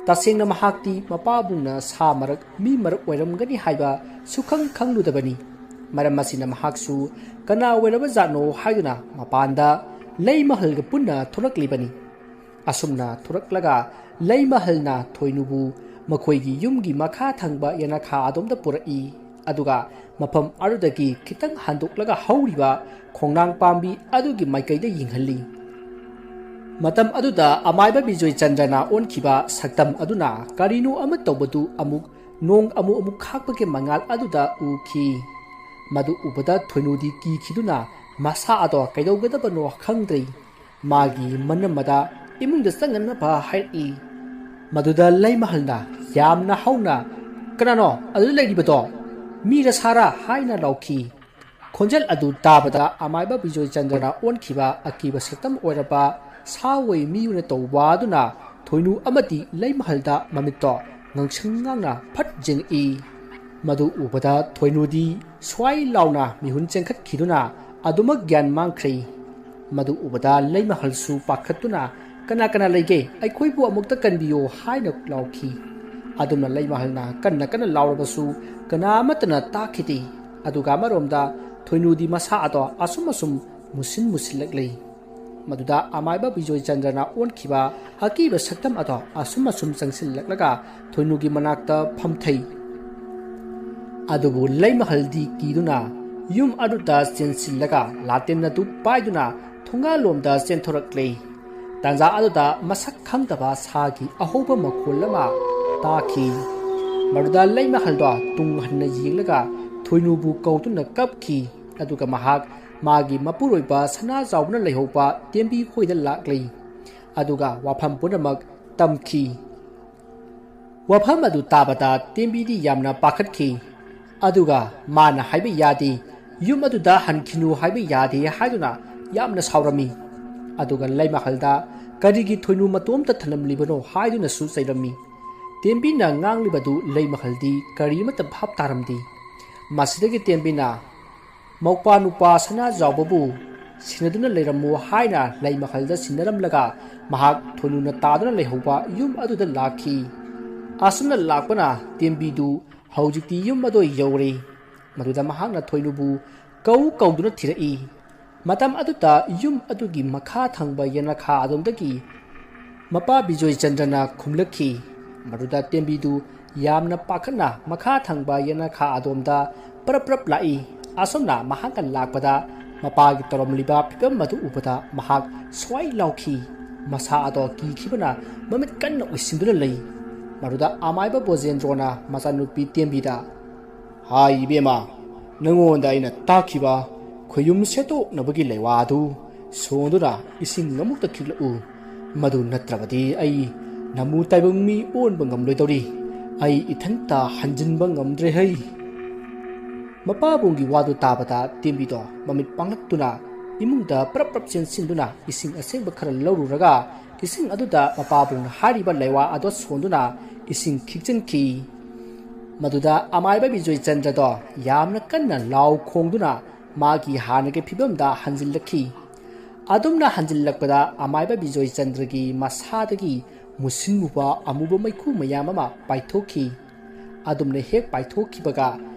ꯇꯁꯦꯡꯅ ꯃꯍꯥꯛꯇꯤ ꯃꯄꯥꯕꯨꯡꯅ ꯁꯥ ꯃꯔꯛ ꯃꯤ ꯃꯔꯛ ꯑꯣꯏꯔꯝꯒꯅꯤ ꯍꯥꯏꯕ ꯁꯨꯈꯪ ꯈꯪꯂꯨꯗꯕꯅꯤ꯫ ꯃꯔꯝ ꯑꯁꯤꯅ ꯃꯍꯥꯛꯁꯨ ꯀꯅꯥ ꯑꯣꯏꯔꯕ ꯖꯥꯠꯅꯣ ꯍꯥꯏꯗꯨꯅ ꯃꯄꯥꯟꯗ ꯂꯩꯃꯍꯜꯒ ꯄꯨꯟꯅ ꯊꯣꯔꯛꯂꯤꯕꯅꯤ꯫ ꯑꯁꯨꯝꯅ ꯊꯣꯔꯛꯂꯒ ꯂꯩꯃꯍꯜꯅ ꯊꯣꯏꯅꯨꯕꯨ ꯃꯈꯣꯏꯒꯤ ꯌꯨꯝꯒꯤ ꯃꯈꯥ ꯊꯪꯕ ꯌꯦꯅꯈꯥ ꯑꯗꯣꯝꯗ ꯄꯨꯔꯛꯏ꯫ ꯑꯗꯨꯒ ꯃꯐꯝ ꯑꯗꯨꯗꯒꯤ ꯈꯤꯇꯪ ꯍꯟꯗꯣꯛꯂꯒ ꯍꯧꯔꯤꯕ ꯈꯣꯡꯅꯥꯡ ꯄꯥꯝꯕꯤ ꯑꯗꯨꯒꯤ ꯃꯥꯏꯀꯩꯗ ꯌꯦꯡꯍꯜꯂꯤ꯫ ꯃꯇꯝ ꯑꯗꯨꯗ ꯑꯃꯥꯏꯕ ꯕꯤꯖꯣꯏ ꯆꯟꯗ꯭ꯔꯅ ꯑꯣꯟꯈꯤꯕ ꯁꯛꯇꯝ ꯑꯗꯨꯅ ꯀꯔꯤꯅꯣ ꯑꯃ ꯇꯧꯕꯗꯨ ꯑꯃꯨꯛ ꯅꯣꯡ ꯑꯃꯨꯛ ꯑꯃꯨꯛ ꯈꯥꯛꯄꯒꯤ ꯃꯉꯥꯜ ꯑꯗꯨꯗ ꯎꯈꯤ꯫ ꯃꯗꯨ ꯎꯕꯗ ꯊꯣꯏꯅꯨꯗꯤ ꯀꯤꯈꯤꯗꯨꯅ ꯃꯁꯥ ꯑꯗꯣ ꯀꯩꯗꯧꯒꯗꯕꯅꯣ ꯈꯪꯗ꯭ꯔꯦ꯫ ꯃꯥꯒꯤ ꯃꯅꯝ ꯑꯗ ꯏꯃꯨꯡꯗ ꯆꯪꯅꯅꯕ ꯍꯥꯏꯔꯛꯏ꯫ ꯃꯗꯨꯗ ꯂꯩꯃꯍꯜꯅ ꯌꯥꯝꯅ ꯍꯧꯅ, "ꯀꯅꯥꯅꯣ ꯑꯗꯨꯗ ꯂꯩꯔꯤꯕꯗꯣ? ꯃꯤꯔ ꯁꯥꯔ?" ꯍꯥꯏꯅ ꯂꯥꯎꯈꯤ꯫ ꯈꯣꯟꯖꯦꯜ ꯑꯗꯨ ꯇꯥꯕꯗ ꯑꯃꯥꯏꯕ ꯕꯤꯖꯣꯏ ꯆꯟꯗ꯭ꯔꯅ ꯑꯣꯟꯈꯤꯕ ꯑꯀꯤꯕ ꯁꯛꯇꯝ ꯑꯣꯏꯔꯕ ꯁꯥ ꯑꯣꯏ ꯃꯤ ꯑꯣꯏꯅ ꯇꯧꯕ ꯑꯗꯨꯅ ꯊꯣꯏꯅꯨ ꯑꯃꯗꯤ ꯂꯩꯃꯍꯜꯗ ꯃꯃꯤꯠꯇꯣ ꯉꯥꯡꯁꯪ ꯉꯥꯡꯅ ꯐꯠ ꯌꯦꯡꯉꯛꯏ꯫ ꯃꯗꯨ ꯎꯕꯗ ꯊꯣꯏꯅꯨꯗꯤ ꯁ꯭ꯋꯥꯏ ꯂꯥꯎꯅ ꯃꯤꯍꯨꯟ ꯆꯦꯟꯈꯠꯈꯤꯗꯨꯅ ꯑꯗꯨꯃꯛ ꯒ꯭ꯌꯥꯟ ꯃꯥꯡꯈ꯭ꯔꯦ꯫ ꯃꯗꯨ ꯎꯕꯗ ꯂꯩꯃꯍꯜꯁꯨ ꯄꯥꯈꯠꯇꯨꯅ, "ꯀꯅꯥ ꯀꯅꯥ ꯂꯩꯒꯦ? ꯑꯩꯈꯣꯏꯕꯨ ꯑꯃꯨꯛꯇ ꯀꯟꯕꯤꯌꯣ" ꯍꯥꯏꯅ ꯂꯥꯎꯈꯤ꯫ ꯑꯗꯨꯝꯅ ꯂꯩꯃꯍꯜꯅ ꯀꯟꯅ ꯀꯟꯅ ꯂꯥꯎꯔꯕꯁꯨ ꯀꯅꯥ ꯑꯃꯠꯇꯅ ꯇꯥꯈꯤꯗꯦ꯫ ꯑꯗꯨꯒ ꯑꯃꯔꯣꯝꯗ ꯊꯣꯏꯅꯨꯗꯤ ꯃꯁꯥ ꯑꯗꯣ ꯑꯁꯨꯝ ꯑꯁꯨꯝ ꯃꯨꯁꯤꯟ ꯃꯨꯁꯤꯜꯂꯛꯂꯤ꯫ ꯃꯗꯨꯗ ꯑꯃꯥꯏꯕ ꯕꯤꯖꯣꯏ ꯆꯟꯗ꯭ꯔꯅ ꯑꯣꯟꯈꯤꯕ ꯑꯀꯤꯕ ꯁꯛꯇꯝ ꯑꯗꯣ ꯑꯁꯨꯝ ꯑꯁꯨꯝ ꯆꯪꯁꯤꯜꯂꯛꯂꯒ ꯊꯣꯏꯅꯨꯒꯤ ꯃꯅꯥꯛꯇ ꯐꯝꯊꯩ꯫ ꯑꯗꯨꯕꯨ ꯂꯩꯃꯍꯜꯗꯤ ꯀꯤꯗꯨꯅ ꯌꯨꯝ ꯑꯗꯨꯗ ꯆꯦꯟꯁꯤꯜꯂꯒ ꯂꯥꯇꯦꯟ ꯑꯗꯨ ꯄꯥꯏꯗꯨꯅ ꯊꯣꯡꯒꯥꯜꯂꯣꯝꯗ ꯆꯦꯟꯊꯣꯔꯛꯂꯦ꯫ ꯇꯥꯟꯖꯥ ꯑꯗꯨꯗ ꯃꯁꯛ ꯈꯪꯗꯕ ꯁꯥꯒꯤ ꯑꯍꯧꯕ ꯃꯈꯣꯜ ꯑꯃ ꯇꯥꯈꯤ꯫ ꯃꯗꯨꯗ ꯂꯩꯃꯍꯜꯗꯣ ꯇꯨꯡ ꯍꯟꯅ ꯌꯦꯡꯂꯒ ꯊꯣꯏꯅꯨꯕꯨ ꯀꯧꯗꯨꯅ ꯀꯞꯈꯤ꯫ ꯑꯗꯨꯒ ꯃꯍꯥꯛ ꯃꯥꯒꯤ ꯃꯄꯨꯔꯣꯏꯕ ꯁꯅꯥꯖꯥꯎꯕꯅ ꯂꯩꯍꯧꯕ ꯇꯦꯝꯕꯤ ꯈꯣꯏꯗ ꯂꯥꯛꯂꯤ꯫ ꯑꯗꯨꯒ ꯋꯥꯐꯝ ꯄꯨꯝꯅꯃꯛ ꯇꯝꯈꯤ꯫ ꯋꯥꯐꯝ ꯑꯗꯨ ꯇꯥꯕꯗ ꯇꯦꯝꯕꯤꯗꯤ ꯌꯥꯝꯅ ꯄꯥꯈꯠꯈꯤ꯫ ꯑꯗꯨꯒ ꯃꯥꯅ ꯍꯥꯏꯕ ꯌꯥꯗꯦ, ꯌꯨꯝ ꯑꯗꯨꯗ ꯍꯟꯈꯤꯅꯨ ꯍꯥꯏꯕ ꯌꯥꯗꯦ ꯍꯥꯏꯗꯨꯅ ꯌꯥꯝꯅ ꯁꯥꯎꯔꯝꯃꯤ꯫ ꯑꯗꯨꯒ ꯂꯩꯃꯍꯜꯗ ꯀꯔꯤꯒꯤ ꯊꯣꯏꯅꯨ ꯃꯇꯣꯝꯇ ꯊꯅꯝꯂꯤꯕꯅꯣ ꯍꯥꯏꯗꯨꯅꯁꯨ ꯆꯩꯔꯝꯃꯤ꯫ ꯇꯦꯝꯕꯤꯅ ꯉꯥꯡꯂꯤꯕꯗꯨ ꯂꯩꯃꯍꯜꯗꯤ ꯀꯔꯤꯃꯠꯇ ꯚꯥꯞ ꯇꯥꯔꯝꯗꯦ꯫ ꯃꯁꯤꯗꯒꯤ ꯇꯦꯝꯕꯤꯅ ꯃꯧꯄꯥ ꯅꯨꯄꯥ ꯁꯅꯥꯖꯥꯎꯕꯕꯨ ꯁꯤꯟꯅꯗꯨꯅ ꯂꯩꯔꯝꯃꯨ ꯍꯥꯏꯅ ꯂꯩꯃꯍꯜꯗ ꯁꯤꯟꯅꯔꯝꯂꯒ ꯃꯍꯥꯛ ꯊꯣꯏꯅꯨꯅ ꯇꯥꯗꯨꯅ ꯂꯩꯍꯧꯕ ꯌꯨꯝ ꯑꯗꯨꯗ ꯂꯥꯛꯈꯤ꯫ ꯑꯁꯨꯝꯅ ꯂꯥꯛꯄꯅ ꯇꯦꯝꯕꯤꯗꯨ ꯍꯧꯖꯤꯛꯇꯤ ꯌꯨꯝ ꯑꯗꯨ ꯌꯧꯔꯦ꯫ ꯃꯗꯨꯗ ꯃꯍꯥꯛꯅ ꯊꯣꯏꯅꯨꯕꯨ ꯀꯧ ꯀꯧꯗꯨꯅ ꯊꯤꯔꯛꯏ꯫ ꯃꯇꯝ ꯑꯗꯨꯗ ꯌꯨꯝ ꯑꯗꯨꯒꯤ ꯃꯈꯥ ꯊꯪꯕ ꯌꯦꯅꯈꯥ ꯑꯗꯣꯝꯗꯒꯤ ꯃꯄꯥ ꯕꯤꯖꯣꯏ ꯆꯟꯗ꯭ꯔꯅ ꯈꯨꯝꯂꯛꯈꯤ꯫ ꯃꯗꯨꯗ ꯇꯦꯝꯕꯤꯗꯨ ꯌꯥꯝꯅ ꯄꯥꯈꯠꯅ ꯃꯈꯥ ꯊꯪꯕ ꯌꯦꯅꯈꯥ ꯑꯗꯣꯝꯗ ꯄ꯭ꯔꯞ ꯄ꯭ꯔꯞ ꯂꯥꯛꯏ꯫ ꯑꯁꯨꯝꯅ ꯃꯍꯥꯛꯅ ꯂꯥꯛꯄꯗ ꯃꯄꯥꯒꯤ ꯇꯧꯔꯝꯂꯤꯕ ꯐꯤꯕꯝ ꯑꯗꯨ ꯎꯕꯗ ꯃꯍꯥꯛ ꯁ꯭ꯋꯥꯏ ꯂꯥꯎꯈꯤ꯫ ꯃꯁꯥ ꯑꯗꯣ ꯀꯤꯈꯤꯕꯅ ꯃꯃꯤꯠ ꯀꯟꯅ ꯎꯏꯁꯤꯟꯗꯨꯅ ꯂꯩ꯫ ꯃꯗꯨꯗ ꯑꯃꯥꯏꯕ ꯕꯣꯖꯦꯟꯗ꯭ꯔꯣꯅ ꯃꯆꯥꯅꯨꯄꯤ ꯇꯦꯝꯕꯤꯗ, "ꯍꯥꯏ ꯏꯕꯦꯝꯃ, ꯅꯉꯣꯟꯗ ꯑꯩꯅ ꯇꯥꯛꯈꯤꯕ ꯈꯨꯌꯨꯝ ꯁꯦꯠꯇꯣꯛꯅꯕꯒꯤ ꯂꯩꯋꯥ ꯑꯗꯨ ꯁꯣꯟꯗꯨꯅ ꯏꯁꯤꯡ ꯑꯃꯨꯛꯇ ꯈꯤꯛꯂꯛꯎ꯫ ꯃꯗꯨ ꯅꯠꯇ꯭ꯔꯕꯗꯤ ꯑꯩ ꯅꯃꯨ ꯇꯥꯏꯕꯪ ꯃꯤ ꯑꯣꯟꯕ ꯉꯝꯂꯣꯏꯗꯧꯔꯤ꯫ ꯑꯩ ꯏꯊꯟꯇ ꯍꯟꯖꯤꯟꯕ ꯉꯝꯗ꯭ꯔꯦ ꯍꯩ!" ꯃꯄꯥꯕꯨꯡꯒꯤ ꯋꯥꯗꯨ ꯇꯥꯕꯗ ꯇꯦꯝꯕꯤꯗꯣ ꯃꯃꯤꯠ ꯄꯥꯡꯂꯛꯇꯨꯅ ꯏꯃꯨꯡꯗ ꯄ꯭ꯔꯞ ꯄ꯭ꯔꯞ ꯆꯦꯟꯁꯤꯟꯗꯨꯅ ꯏꯁꯤꯡ ꯑꯁꯦꯡꯕ ꯈꯔ ꯂꯧꯔꯨꯔꯒ ꯏꯁꯤꯡ ꯑꯗꯨꯗ ꯃꯄꯥꯕꯨꯡꯅ ꯍꯥꯏꯔꯤꯕ ꯂꯩꯋꯥ ꯑꯗꯨ ꯁꯣꯟꯗꯨꯅ ꯏꯁꯤꯡ ꯈꯤꯛꯆꯟꯈꯤ꯫ ꯃꯗꯨꯗ ꯑꯃꯥꯏꯕ ꯕꯤꯖꯣꯏ ꯆꯟꯗ꯭ꯔꯗꯣ ꯌꯥꯝꯅ ꯀꯟꯅ ꯂꯥꯎ ꯈꯣꯡꯗꯨꯅ ꯃꯥꯒꯤ ꯍꯥꯟꯅꯒꯤ ꯐꯤꯕꯝꯗ ꯍꯟꯖꯤꯜꯂꯛꯈꯤ꯫ ꯑꯗꯨꯝꯅ ꯍꯟꯖꯤꯜꯂꯛꯄꯗ ꯑꯃꯥꯏꯕ ꯕꯤꯖꯣꯏ ꯆꯟꯗ꯭ꯔꯒꯤ ꯃꯁꯥꯗꯒꯤ ꯃꯨꯁꯤꯟꯃꯨꯕ ꯑꯃꯨꯕ ꯃꯩꯈꯨ ꯃꯌꯥꯝ ꯑꯃ ꯄꯥꯏꯊꯣꯛꯈꯤ꯫ ꯑꯗꯨꯝꯅ ꯍꯦꯛ ꯄꯥꯏꯊꯣꯛꯈꯤꯕꯒ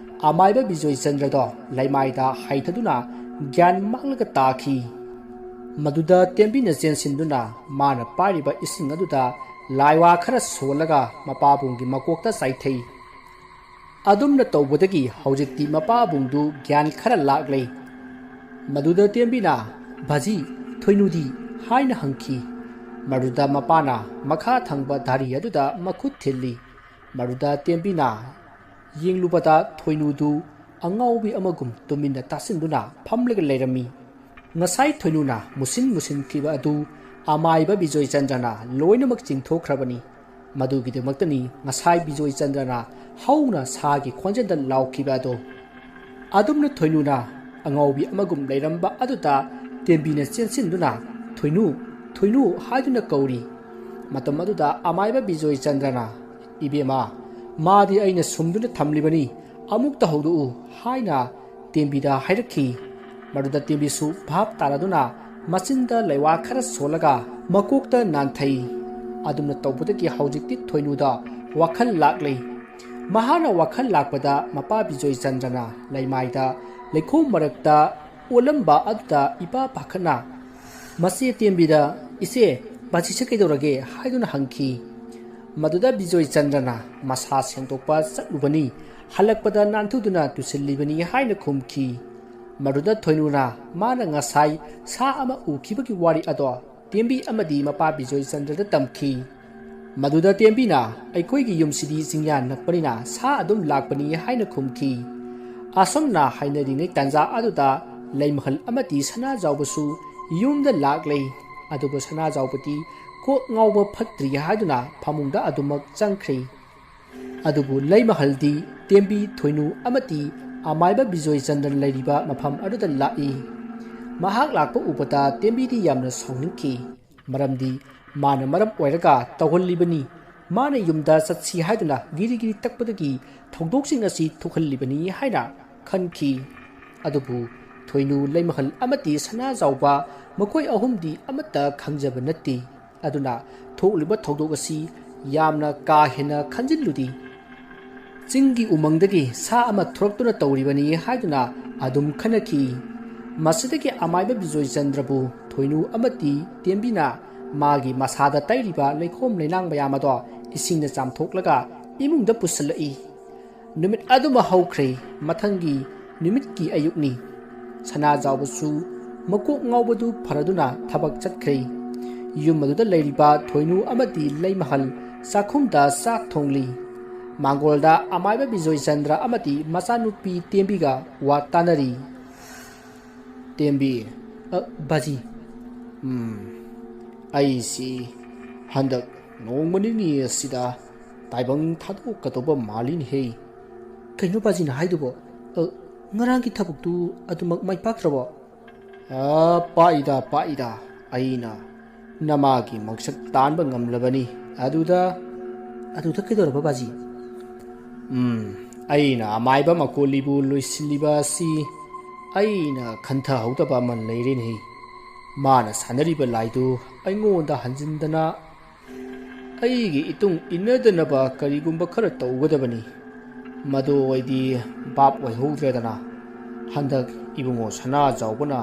ꯑꯃꯥꯏꯕ ꯕꯤꯖꯣꯏ ꯆꯟꯗ꯭ꯔꯗꯣ ꯂꯩꯃꯥꯏꯗ ꯍꯩꯊꯗꯨꯅ ꯒ꯭ꯌꯥꯟ ꯃꯥꯡꯂꯒ ꯇꯥꯈꯤ꯫ ꯃꯗꯨꯗ ꯇꯦꯝꯕꯤꯅ ꯆꯦꯟꯁꯤꯟꯗꯨꯅ ꯃꯥꯅ ꯄꯥꯏꯔꯤꯕ ꯏꯁꯤꯡ ꯑꯗꯨꯗ ꯂꯥꯏꯋꯥ ꯈꯔ ꯁꯣꯜꯂꯒ ꯃꯄꯥꯕꯨꯡꯒꯤ ꯃꯀꯣꯛꯇ ꯆꯥꯏꯊꯩ꯫ ꯑꯗꯨꯝꯅ ꯇꯧꯕꯗꯒꯤ ꯍꯧꯖꯤꯛꯇꯤ ꯃꯄꯥꯕꯨꯡꯗꯨ ꯒ꯭ꯌꯥꯟ ꯈꯔ ꯂꯥꯛꯂꯦ꯫ ꯃꯗꯨꯗ ꯇꯦꯝꯕꯤꯅ, "ꯚꯥꯖꯤ, ꯊꯣꯏꯅꯨꯗꯤ?" ꯍꯥꯏꯅ ꯍꯪꯈꯤ꯫ ꯃꯗꯨꯗ ꯃꯄꯥꯅ ꯃꯈꯥ ꯊꯪꯕ ꯗꯥꯔꯤ ꯑꯗꯨꯗ ꯃꯈꯨꯠ ꯊꯤꯜꯂꯤ꯫ ꯃꯗꯨꯗ ꯇꯦꯝꯕꯤꯅ ꯌꯦꯡꯂꯨꯕꯗ ꯊꯣꯏꯅꯨꯗꯨ ꯑꯉꯥꯎꯕꯤ ꯑꯃꯒꯨꯝ ꯇꯨꯃꯤꯟꯅ ꯇꯥꯁꯤꯟꯗꯨꯅ ꯐꯝꯂꯒ ꯂꯩꯔꯝꯃꯤ꯫ ꯉꯁꯥꯏ ꯊꯣꯏꯅꯨꯅ ꯃꯨꯁꯤꯟ ꯃꯨꯁꯤꯟꯈꯤꯕ ꯑꯗꯨ ꯑꯃꯥꯏꯕ ꯕꯤꯖꯣꯏ ꯆꯟꯗ꯭ꯔꯅ ꯂꯣꯏꯅꯃꯛ ꯆꯤꯡꯊꯣꯛꯈ꯭ꯔꯕꯅꯤ꯫ ꯃꯗꯨꯒꯤꯗꯃꯛꯇꯅꯤ ꯉꯁꯥꯏ ꯕꯤꯖꯣꯏ ꯆꯟꯗ꯭ꯔꯅ ꯍꯧꯅ ꯁꯥꯒꯤ ꯈꯣꯟꯖꯦꯜꯗ ꯂꯥꯎꯈꯤꯕ ꯑꯗꯨ꯫ ꯑꯗꯨꯝꯅ ꯊꯣꯏꯅꯨꯅ ꯑꯉꯥꯎꯕꯤ ꯑꯃꯒꯨꯝ ꯂꯩꯔꯝꯕ ꯑꯗꯨꯗ ꯇꯦꯝꯕꯤꯅ ꯆꯦꯟꯁꯤꯟꯗꯨꯅ, "ꯊꯣꯏꯅꯨ, ꯊꯣꯏꯅꯨ" ꯍꯥꯏꯗꯨꯅ ꯀꯧꯔꯤ꯫ ꯃꯇꯝ ꯑꯗꯨꯗ ꯑꯃꯥꯏꯕ ꯕꯤꯖꯣꯏ ꯆꯟꯗ꯭ꯔꯅ, "ꯏꯕꯦꯝꯃ, ꯃꯥꯗꯤ ꯑꯩꯅ ꯁꯨꯝꯗꯨꯅ ꯊꯝꯂꯤꯕꯅꯤ, ꯑꯃꯨꯛꯇ ꯍꯧꯗꯣꯛꯎ" ꯍꯥꯏꯅ ꯇꯦꯝꯕꯤꯗ ꯍꯥꯏꯔꯛꯈꯤ꯫ ꯃꯗꯨꯗ ꯇꯦꯝꯕꯤꯁꯨ ꯚꯥꯞ ꯇꯥꯔꯗꯨꯅ ꯃꯆꯤꯟꯗ ꯂꯩꯋꯥ ꯈꯔ ꯁꯣꯜꯂꯒ ꯃꯀꯣꯛꯇ ꯅꯥꯟꯊꯩ꯫ ꯑꯗꯨꯝꯅ ꯇꯧꯕꯗꯒꯤ ꯍꯧꯖꯤꯛꯇꯤ ꯊꯣꯏꯅꯨꯗ ꯋꯥꯈꯜ ꯂꯥꯛꯂꯦ꯫ ꯃꯍꯥꯛꯅ ꯋꯥꯈꯜ ꯂꯥꯛꯄꯗ ꯃꯄꯥ ꯕꯤꯖꯣꯏ ꯆꯟꯗ꯭ꯔꯅ ꯂꯩꯃꯥꯏꯗ ꯂꯩꯈꯣꯝ ꯃꯔꯛꯇ ꯑꯣꯜꯂꯝꯕ ꯑꯗꯨꯗ ꯏꯄꯥ ꯄꯥꯈꯠꯅ ꯃꯆꯦ ꯇꯦꯝꯕꯤꯗ, "ꯏꯆꯦ, ꯕꯥꯖꯤꯁꯦ ꯀꯩꯗꯧꯔꯒꯦ?" ꯍꯥꯏꯗꯨꯅ ꯍꯪꯈꯤ꯫ ꯃꯗꯨꯗ ꯕꯤꯖꯣꯏ ꯆꯟꯗ꯭ꯔꯅ ꯃꯁꯥ ꯁꯦꯡꯗꯣꯛꯄ ꯆꯠꯂꯨꯕꯅꯤ, ꯍꯜꯂꯛꯄꯗ ꯅꯥꯟꯊꯨꯗꯨꯅ ꯇꯨꯁꯤꯜꯂꯤꯕꯅꯤ ꯍꯥꯏꯅ ꯈꯨꯝꯈꯤ꯫ ꯃꯗꯨꯗ ꯊꯣꯏꯅꯨꯅ ꯃꯥꯅ ꯉꯁꯥꯏ ꯁꯥ ꯑꯃ ꯎꯈꯤꯕꯒꯤ ꯋꯥꯔꯤ ꯑꯗꯣ ꯇꯦꯝꯕꯤ ꯑꯃꯗꯤ ꯃꯄꯥ ꯕꯤꯖꯣꯏ ꯆꯟꯗ꯭ꯔꯗ ꯇꯝꯈꯤ꯫ ꯃꯗꯨꯗ ꯇꯦꯝꯕꯤꯅ, "ꯑꯩꯈꯣꯏꯒꯤ ꯌꯨꯝꯁꯤꯗꯤ ꯆꯤꯡꯌꯥ ꯅꯛꯄꯅꯤꯅ ꯁꯥ ꯑꯗꯨꯝ ꯂꯥꯛꯄꯅꯤ" ꯍꯥꯏꯅ ꯈꯨꯝꯈꯤ꯫ ꯑꯁꯨꯝꯅ ꯍꯥꯏꯅꯔꯤꯉꯩ ꯇꯥꯟꯖꯥ ꯑꯗꯨꯗ ꯂꯩꯃꯍꯜ ꯑꯃꯗꯤ ꯁꯅꯥꯖꯥꯎꯕꯁꯨ ꯌꯨꯝꯗ ꯂꯥꯛꯂꯦ꯫ ꯑꯗꯨꯕꯨ ꯁꯅꯥꯖꯥꯎꯕꯗꯤ ꯀꯣꯛ ꯉꯥꯎꯕ ꯐꯠꯇ꯭ꯔꯤ ꯍꯥꯏꯗꯨꯅ ꯐꯃꯨꯡꯗ ꯑꯗꯨꯃꯛ ꯆꯪꯈ꯭ꯔꯦ꯫ ꯑꯗꯨꯕꯨ ꯂꯩꯃꯍꯜꯗꯤ ꯇꯦꯝꯕꯤ, ꯊꯣꯏꯅꯨ ꯑꯃꯗꯤ ꯑꯃꯥꯏꯕ ꯕꯤꯖꯣꯏ ꯆꯟꯗ꯭ꯔ ꯂꯩꯔꯤꯕ ꯃꯐꯝ ꯑꯗꯨꯗ ꯂꯥꯛꯏ꯫ ꯃꯍꯥꯛ ꯂꯥꯛꯄ ꯎꯕꯗ ꯇꯦꯝꯕꯤꯗꯤ ꯌꯥꯝꯅ ꯁꯥꯎꯅꯤꯡꯈꯤ꯫ ꯃꯔꯝꯗꯤ ꯃꯥꯅ ꯃꯔꯝ ꯑꯣꯏꯔꯒ ꯇꯧꯍꯜꯂꯤꯕꯅꯤ꯫ ꯃꯥꯅ ꯌꯨꯝꯗ ꯆꯠꯁꯤ ꯍꯥꯏꯗꯨꯅ ꯒꯤꯔꯤ ꯒꯤꯔꯤ ꯇꯛꯄꯗꯒꯤ ꯊꯧꯗꯣꯛꯁꯤꯡ ꯑꯁꯤ ꯊꯣꯛꯍꯜꯂꯤꯕꯅꯤ ꯍꯥꯏꯅ ꯈꯟꯈꯤ꯫ ꯑꯗꯨꯕꯨ ꯊꯣꯏꯅꯨ, ꯂꯩꯃꯍꯜ ꯑꯃꯗꯤ ꯁꯅꯥꯖꯥꯎꯕ, ꯃꯈꯣꯏ ꯑꯍꯨꯝꯗꯤ ꯑꯃꯠꯇ ꯈꯪꯖꯕ ꯅꯠꯇꯦ꯫ ꯑꯗꯨꯅ ꯊꯣꯛꯂꯤꯕ ꯊꯧꯗꯣꯛ ꯑꯁꯤ ꯌꯥꯝꯅ ꯀꯥ ꯍꯦꯟꯅ ꯈꯟꯖꯤꯜꯂꯨꯗꯦ꯫ ꯆꯤꯡꯒꯤ ꯎꯃꯪꯗꯒꯤ ꯁꯥ ꯑꯃ ꯊꯣꯔꯛꯇꯨꯅ ꯇꯧꯔꯤꯕꯅꯤ ꯍꯥꯏꯗꯨꯅ ꯑꯗꯨꯝ ꯈꯟꯅꯈꯤ꯫ ꯃꯁꯤꯗꯒꯤ ꯑꯃꯥꯏꯕ ꯕꯤꯖꯣꯏ ꯆꯟꯗ꯭ꯔꯕꯨ ꯊꯣꯏꯅꯨ ꯑꯃꯗꯤ ꯇꯦꯝꯕꯤꯅ ꯃꯥꯒꯤ ꯃꯁꯥꯗ ꯇꯩꯔꯤꯕ ꯂꯩꯈꯣꯝ ꯂꯩꯅꯥꯡ ꯃꯌꯥꯝ ꯑꯗꯣ ꯏꯁꯤꯡꯅ ꯆꯥꯝꯊꯣꯛꯂꯒ ꯏꯃꯨꯡꯗ ꯄꯨꯁꯤꯜꯂꯛꯏ꯫ ꯅꯨꯃꯤꯠ ꯑꯗꯨꯃ ꯍꯧꯈ꯭ꯔꯦ꯫ ꯃꯊꯪꯒꯤ ꯅꯨꯃꯤꯠꯀꯤ ꯑꯌꯨꯛꯅꯤ꯫ ꯁꯅꯥꯖꯥꯎꯕꯁꯨ ꯃꯀꯣꯛ ꯉꯥꯎꯕꯗꯨ ꯐꯔꯗꯨꯅ ꯊꯕꯛ ꯆꯠꯈ꯭ꯔꯦ꯫ ꯌꯨꯝ ꯑꯗꯨꯗ ꯂꯩꯔꯤꯕ ꯊꯣꯏꯅꯨ ꯑꯃꯗꯤ ꯂꯩꯃꯍꯜ ꯆꯥꯛꯈꯨꯝꯗ ꯆꯥꯛ ꯊꯣꯡꯂꯤ꯫ ꯃꯥꯡꯒꯣꯜꯗ ꯑꯃꯥꯏꯕ ꯕꯤꯖꯣꯏ ꯆꯟꯗ꯭ꯔ ꯑꯃꯗꯤ ꯃꯆꯥꯅꯨꯄꯤ ꯇꯦꯝꯕꯤꯒ ꯋꯥ ꯇꯥꯅꯔꯤ꯫ ꯇꯦꯝꯕꯤ, "ꯑ, ꯕꯥꯖꯤ꯫ ꯎꯝ, ꯑꯩꯁꯤ ꯍꯟꯗꯛ ꯅꯣꯡꯃ ꯅꯤꯅꯤ ꯑꯁꯤꯗ ꯇꯥꯏꯕꯪ ꯊꯥꯗꯣꯛꯀꯗꯧꯕ ꯃꯥꯜꯂꯤꯅꯦꯍꯦ꯫" "ꯀꯩꯅꯣ ꯕꯥꯖꯤꯅ ꯍꯥꯏꯗꯨꯕꯣ? ꯑ, ꯉꯔꯥꯡꯒꯤ ꯊꯕꯛꯇꯨ ꯑꯗꯨꯃꯛ ꯃꯥꯏ ꯄꯥꯛꯇ꯭ꯔꯕꯣ?" "ꯑ, ꯄꯥꯛꯏꯗ, ꯄꯥꯛꯏꯗ꯫ ꯑꯩꯅ ꯅꯃꯥꯒꯤ ꯃꯪꯁꯛ ꯇꯥꯟꯕ ꯉꯝꯂꯕꯅꯤ꯫ ꯑꯗꯨꯗ" "ꯑꯗꯨꯗ ꯀꯩꯗꯧꯔꯕ ꯕꯥꯖꯤ?" "ꯎꯝ, ꯑꯩꯅ ꯑꯃꯥꯏꯕ ꯃꯀꯣꯂꯤꯕꯨ ꯂꯣꯏꯁꯤꯜꯂꯤꯕ ꯑꯁꯤ ꯑꯩꯅ ꯈꯟꯊꯍꯧꯗꯕ ꯑꯃ ꯂꯩꯔꯦꯅꯦꯍꯦ꯫ ꯃꯥꯅ ꯁꯥꯟꯅꯔꯤꯕ ꯂꯥꯏꯗꯨ ꯑꯩꯉꯣꯟꯗ ꯍꯟꯖꯤꯟꯗꯅ ꯑꯩꯒꯤ ꯏꯇꯨꯡ ꯏꯟꯅꯗꯅꯕ ꯀꯔꯤꯒꯨꯝꯕ ꯈꯔ ꯇꯧꯒꯗꯕꯅꯤ꯫ ꯃꯗꯨ ꯑꯩꯗꯤ ꯚꯥꯞ ꯑꯣꯏꯍꯧꯗ꯭ꯔꯦꯗꯅ꯫ ꯍꯟꯗꯛ ꯏꯕꯨꯡꯉꯣ ꯁꯅꯥꯖꯥꯎꯕꯅ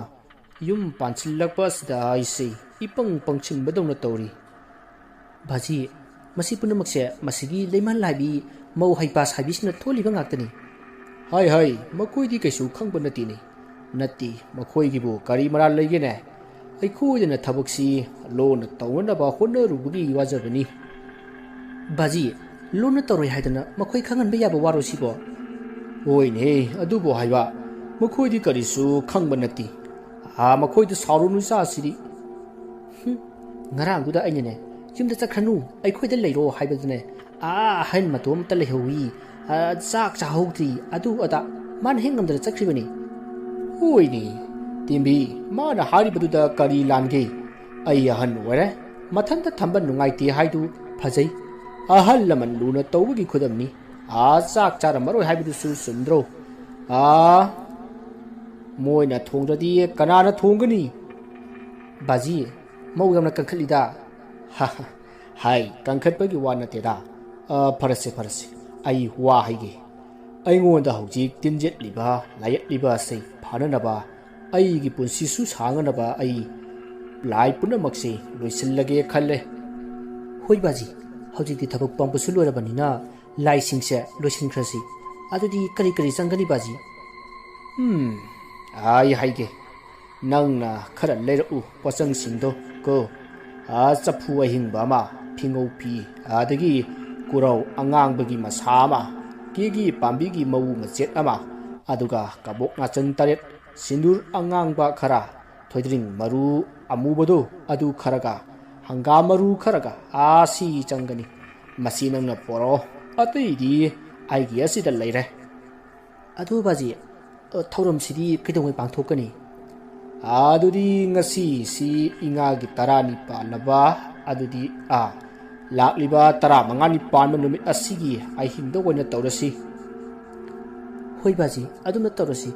ꯌꯨꯝ ꯄꯥꯟꯁꯤꯜꯂꯛꯄ ꯑꯁꯤꯗ ꯑꯩꯁꯦ ꯏꯄꯪ ꯄꯪꯁꯤꯟꯕꯗꯧꯅ ꯇꯧꯔꯤ꯫" "ꯕꯥꯖꯤ, ꯃꯁꯤ ꯄꯨꯝꯅꯃꯛꯁꯦ ꯃꯁꯤꯒꯤ ꯂꯩꯃ ꯂꯥꯏꯕꯤ ꯃꯧ ꯍꯩꯄꯥ ꯁꯥꯏꯕꯤꯁꯤꯅ ꯊꯣꯛꯍꯜꯂꯤꯕ ꯉꯥꯛꯇꯅꯤ꯫ ꯍꯥꯏ ꯍꯥꯏ, ꯃꯈꯣꯏꯗꯤ ꯀꯩꯁꯨ ꯈꯪꯕ ꯅꯠꯇꯦꯅꯦ꯫ ꯅꯠꯇꯦ, ꯃꯈꯣꯏꯒꯤꯕꯨ ꯀꯔꯤ ꯃꯔꯥꯜ ꯂꯩꯒꯦꯅꯦ? ꯑꯩꯈꯣꯏꯗꯅ ꯊꯕꯛꯁꯤ ꯂꯣꯟꯅ ꯇꯧꯅꯅꯕ ꯍꯣꯠꯅꯔꯨꯕꯒꯤ ꯋꯥꯖꯕꯅꯤ꯫ ꯕꯥꯖꯤ, ꯂꯣꯟꯅ ꯇꯧꯔꯣꯏ ꯍꯥꯏꯗꯅ ꯃꯈꯣꯏ ꯈꯪꯍꯟꯕ ꯌꯥꯕ ꯋꯥꯔꯣ ꯁꯤꯕꯣ? ꯍꯣꯏꯅꯦ, ꯑꯗꯨꯕꯨ ꯍꯥꯏꯕ, ꯃꯈꯣꯏꯗꯤ ꯀꯔꯤꯁꯨ ꯈꯪꯕ ꯅꯠꯇꯦ꯫ ꯑꯥ, ꯃꯈꯣꯏꯗ ꯁꯥꯎꯔꯨꯅꯨ ꯏꯆꯥꯁꯤꯗꯤ꯫ ꯍꯨꯝ, ꯉꯔꯥꯡꯗꯨꯗ ꯑꯩꯅꯅꯦ, "ꯌꯨꯝꯗ ꯆꯠꯈ꯭ꯔꯅꯨ, ꯑꯩꯈꯣꯏꯗ ꯂꯩꯔꯣ" ꯍꯥꯏꯕꯗꯨꯅꯦ, ꯑꯥ ꯑꯍꯟ ꯃꯇꯣꯝꯇ ꯂꯩꯍꯧꯏ, ꯑꯥ, ꯆꯥꯛ ꯆꯥꯍꯧꯗ꯭ꯔꯤ, ꯑꯗꯨ ꯑꯗꯥ, ꯃꯥꯅ ꯍꯦꯛ ꯉꯝꯗꯅ ꯆꯠꯈ꯭ꯔꯤꯕꯅꯤ꯫ ꯍꯣꯏꯅꯦ, ꯇꯦꯝꯕꯤ, ꯃꯥꯅ ꯍꯥꯏꯔꯤꯕꯗꯨꯗ ꯀꯔꯤ ꯂꯥꯟꯒꯦ? ꯑꯩ ꯑꯍꯟ ꯑꯣꯏꯔꯦ, ꯃꯊꯟꯇ ꯊꯝꯕ ꯅꯨꯡꯉꯥꯏꯇꯦ ꯍꯥꯏꯗꯨ ꯐꯖꯩ꯫ ꯑꯍꯜ ꯂꯃꯟ ꯂꯨꯅ ꯇꯧꯕꯒꯤ ꯈꯨꯗꯝꯅꯤ꯫ ꯑꯥ, ꯆꯥꯛ ꯆꯥꯔꯝꯃꯔꯣꯏ ꯍꯥꯏꯕꯗꯨꯁꯨ ꯆꯨꯝꯗ꯭ꯔꯣ? ꯑꯥ, ꯃꯣꯏꯅ ꯊꯣꯡꯗ꯭ꯔꯗꯤ ꯀꯅꯥꯅ ꯊꯣꯡꯒꯅꯤ? ꯕꯥꯖꯤ, ꯃꯧ ꯌꯥꯝꯅ ꯀꯟꯈꯠꯂꯤꯗ꯫ ꯍꯥ, ꯍꯥ, ꯍꯥꯏ, ꯀꯟꯈꯠꯄꯒꯤ ꯋꯥ ꯅꯠꯇꯦꯗ꯫ ꯑ, ꯐꯔꯁꯦ, ꯐꯔꯁꯦ, ꯑꯩ ꯋꯥ ꯍꯥꯏꯒꯦ꯫ ꯑꯩꯉꯣꯟꯗ ꯍꯧꯖꯤꯛ ꯇꯤꯟꯖꯠꯂꯤꯕ, ꯂꯥꯏꯌꯦꯠꯂꯤꯕ ꯑꯁꯤ ꯐꯅꯅꯕ, ꯑꯩꯒꯤ ꯄꯨꯟꯁꯤꯁꯨ ꯁꯥꯡꯅꯅꯕ ꯑꯩ ꯂꯥꯏ ꯄꯨꯝꯅꯃꯛꯁꯦ ꯂꯣꯏꯁꯤꯜꯂꯒꯦ ꯈꯜꯂꯦ꯫ ꯍꯣꯏ ꯕꯥꯖꯤ, ꯍꯧꯖꯤꯛꯇꯤ ꯊꯕꯛ ꯄꯥꯝꯕꯁꯨ ꯂꯣꯏꯔꯕꯅꯤꯅ ꯂꯥꯏꯁꯤꯡꯁꯦ ꯂꯣꯏꯁꯤꯟꯈ꯭ꯔꯁꯤ꯫ ꯑꯗꯨꯗꯤ ꯀꯔꯤ ꯀꯔꯤ ꯆꯪꯒꯅꯤ ꯕꯥꯖꯤ? ꯎꯝ, ꯑꯩ ꯍꯥꯏꯒꯦ꯫ ꯅꯪꯅ ꯈꯔ ꯂꯩꯔꯛꯎ ꯄꯣꯠꯆꯪꯁꯤꯡꯗꯣ ꯀꯣ꯫ ꯑꯥ, ꯆꯐꯨ ꯑꯍꯤꯡꯕ ꯑꯃ, ꯐꯤꯉꯧ ꯐꯤ, ꯑꯗꯒꯤ ꯀꯨꯔꯧ ꯑꯉꯥꯡꯕꯒꯤ ꯃꯁꯥ ꯑꯃ, ꯀꯦꯒꯤ ꯄꯥꯝꯕꯤꯒꯤ ꯃꯎ ꯃꯆꯦꯠ ꯑꯃ, ꯑꯗꯨꯒ ꯀꯕꯣꯛ ꯉꯥꯆꯟ ꯇꯔꯦꯠ, ꯁꯤꯟꯗꯨꯔ ꯑꯉꯥꯡꯕ ꯈꯔ, ꯊꯣꯏꯗ꯭ꯔꯤꯡ ꯃꯔꯨ ꯑꯃꯨꯕꯗꯨ ꯑꯗꯨ ꯈꯔꯒ, ꯍꯪꯒꯥꯝ ꯃꯔꯨ ꯈꯔꯒ, ꯑꯥ, ꯁꯤ ꯆꯪꯒꯅꯤ꯫ ꯃꯁꯤ ꯅꯪꯅ ꯄꯣꯔꯛꯑꯣ, ꯑꯇꯩꯗꯤ ꯑꯩꯒꯤ ꯑꯁꯤꯗ ꯂꯩꯔꯦ꯫ ꯑꯗꯨ ꯕꯥꯖꯤ, ꯑ, ꯊꯧꯔꯝꯁꯤꯗꯤ ꯀꯩꯗꯧꯉꯩ ꯄꯥꯡꯊꯣꯛꯀꯅꯤ? ꯑꯗꯨꯗꯤ ꯉꯁꯤꯁꯤ ꯏꯉꯥꯒꯤ ꯇꯔꯥꯅꯤ ꯄꯥꯜꯂꯕ, ꯑꯗꯨꯗꯤ, ꯑꯥ, ꯂꯥꯛꯂꯤꯕ ꯇꯔꯥꯃꯉꯥꯅꯤ ꯄꯥꯟꯕ ꯅꯨꯃꯤꯠ ꯑꯁꯤꯒꯤ ꯑꯍꯤꯡꯗ ꯑꯣꯏꯅ ꯇꯧꯔꯁꯤ꯫ ꯍꯣꯏ ꯕꯥꯖꯤ, ꯑꯗꯨꯝꯅ ꯇꯧꯔꯁꯤ꯫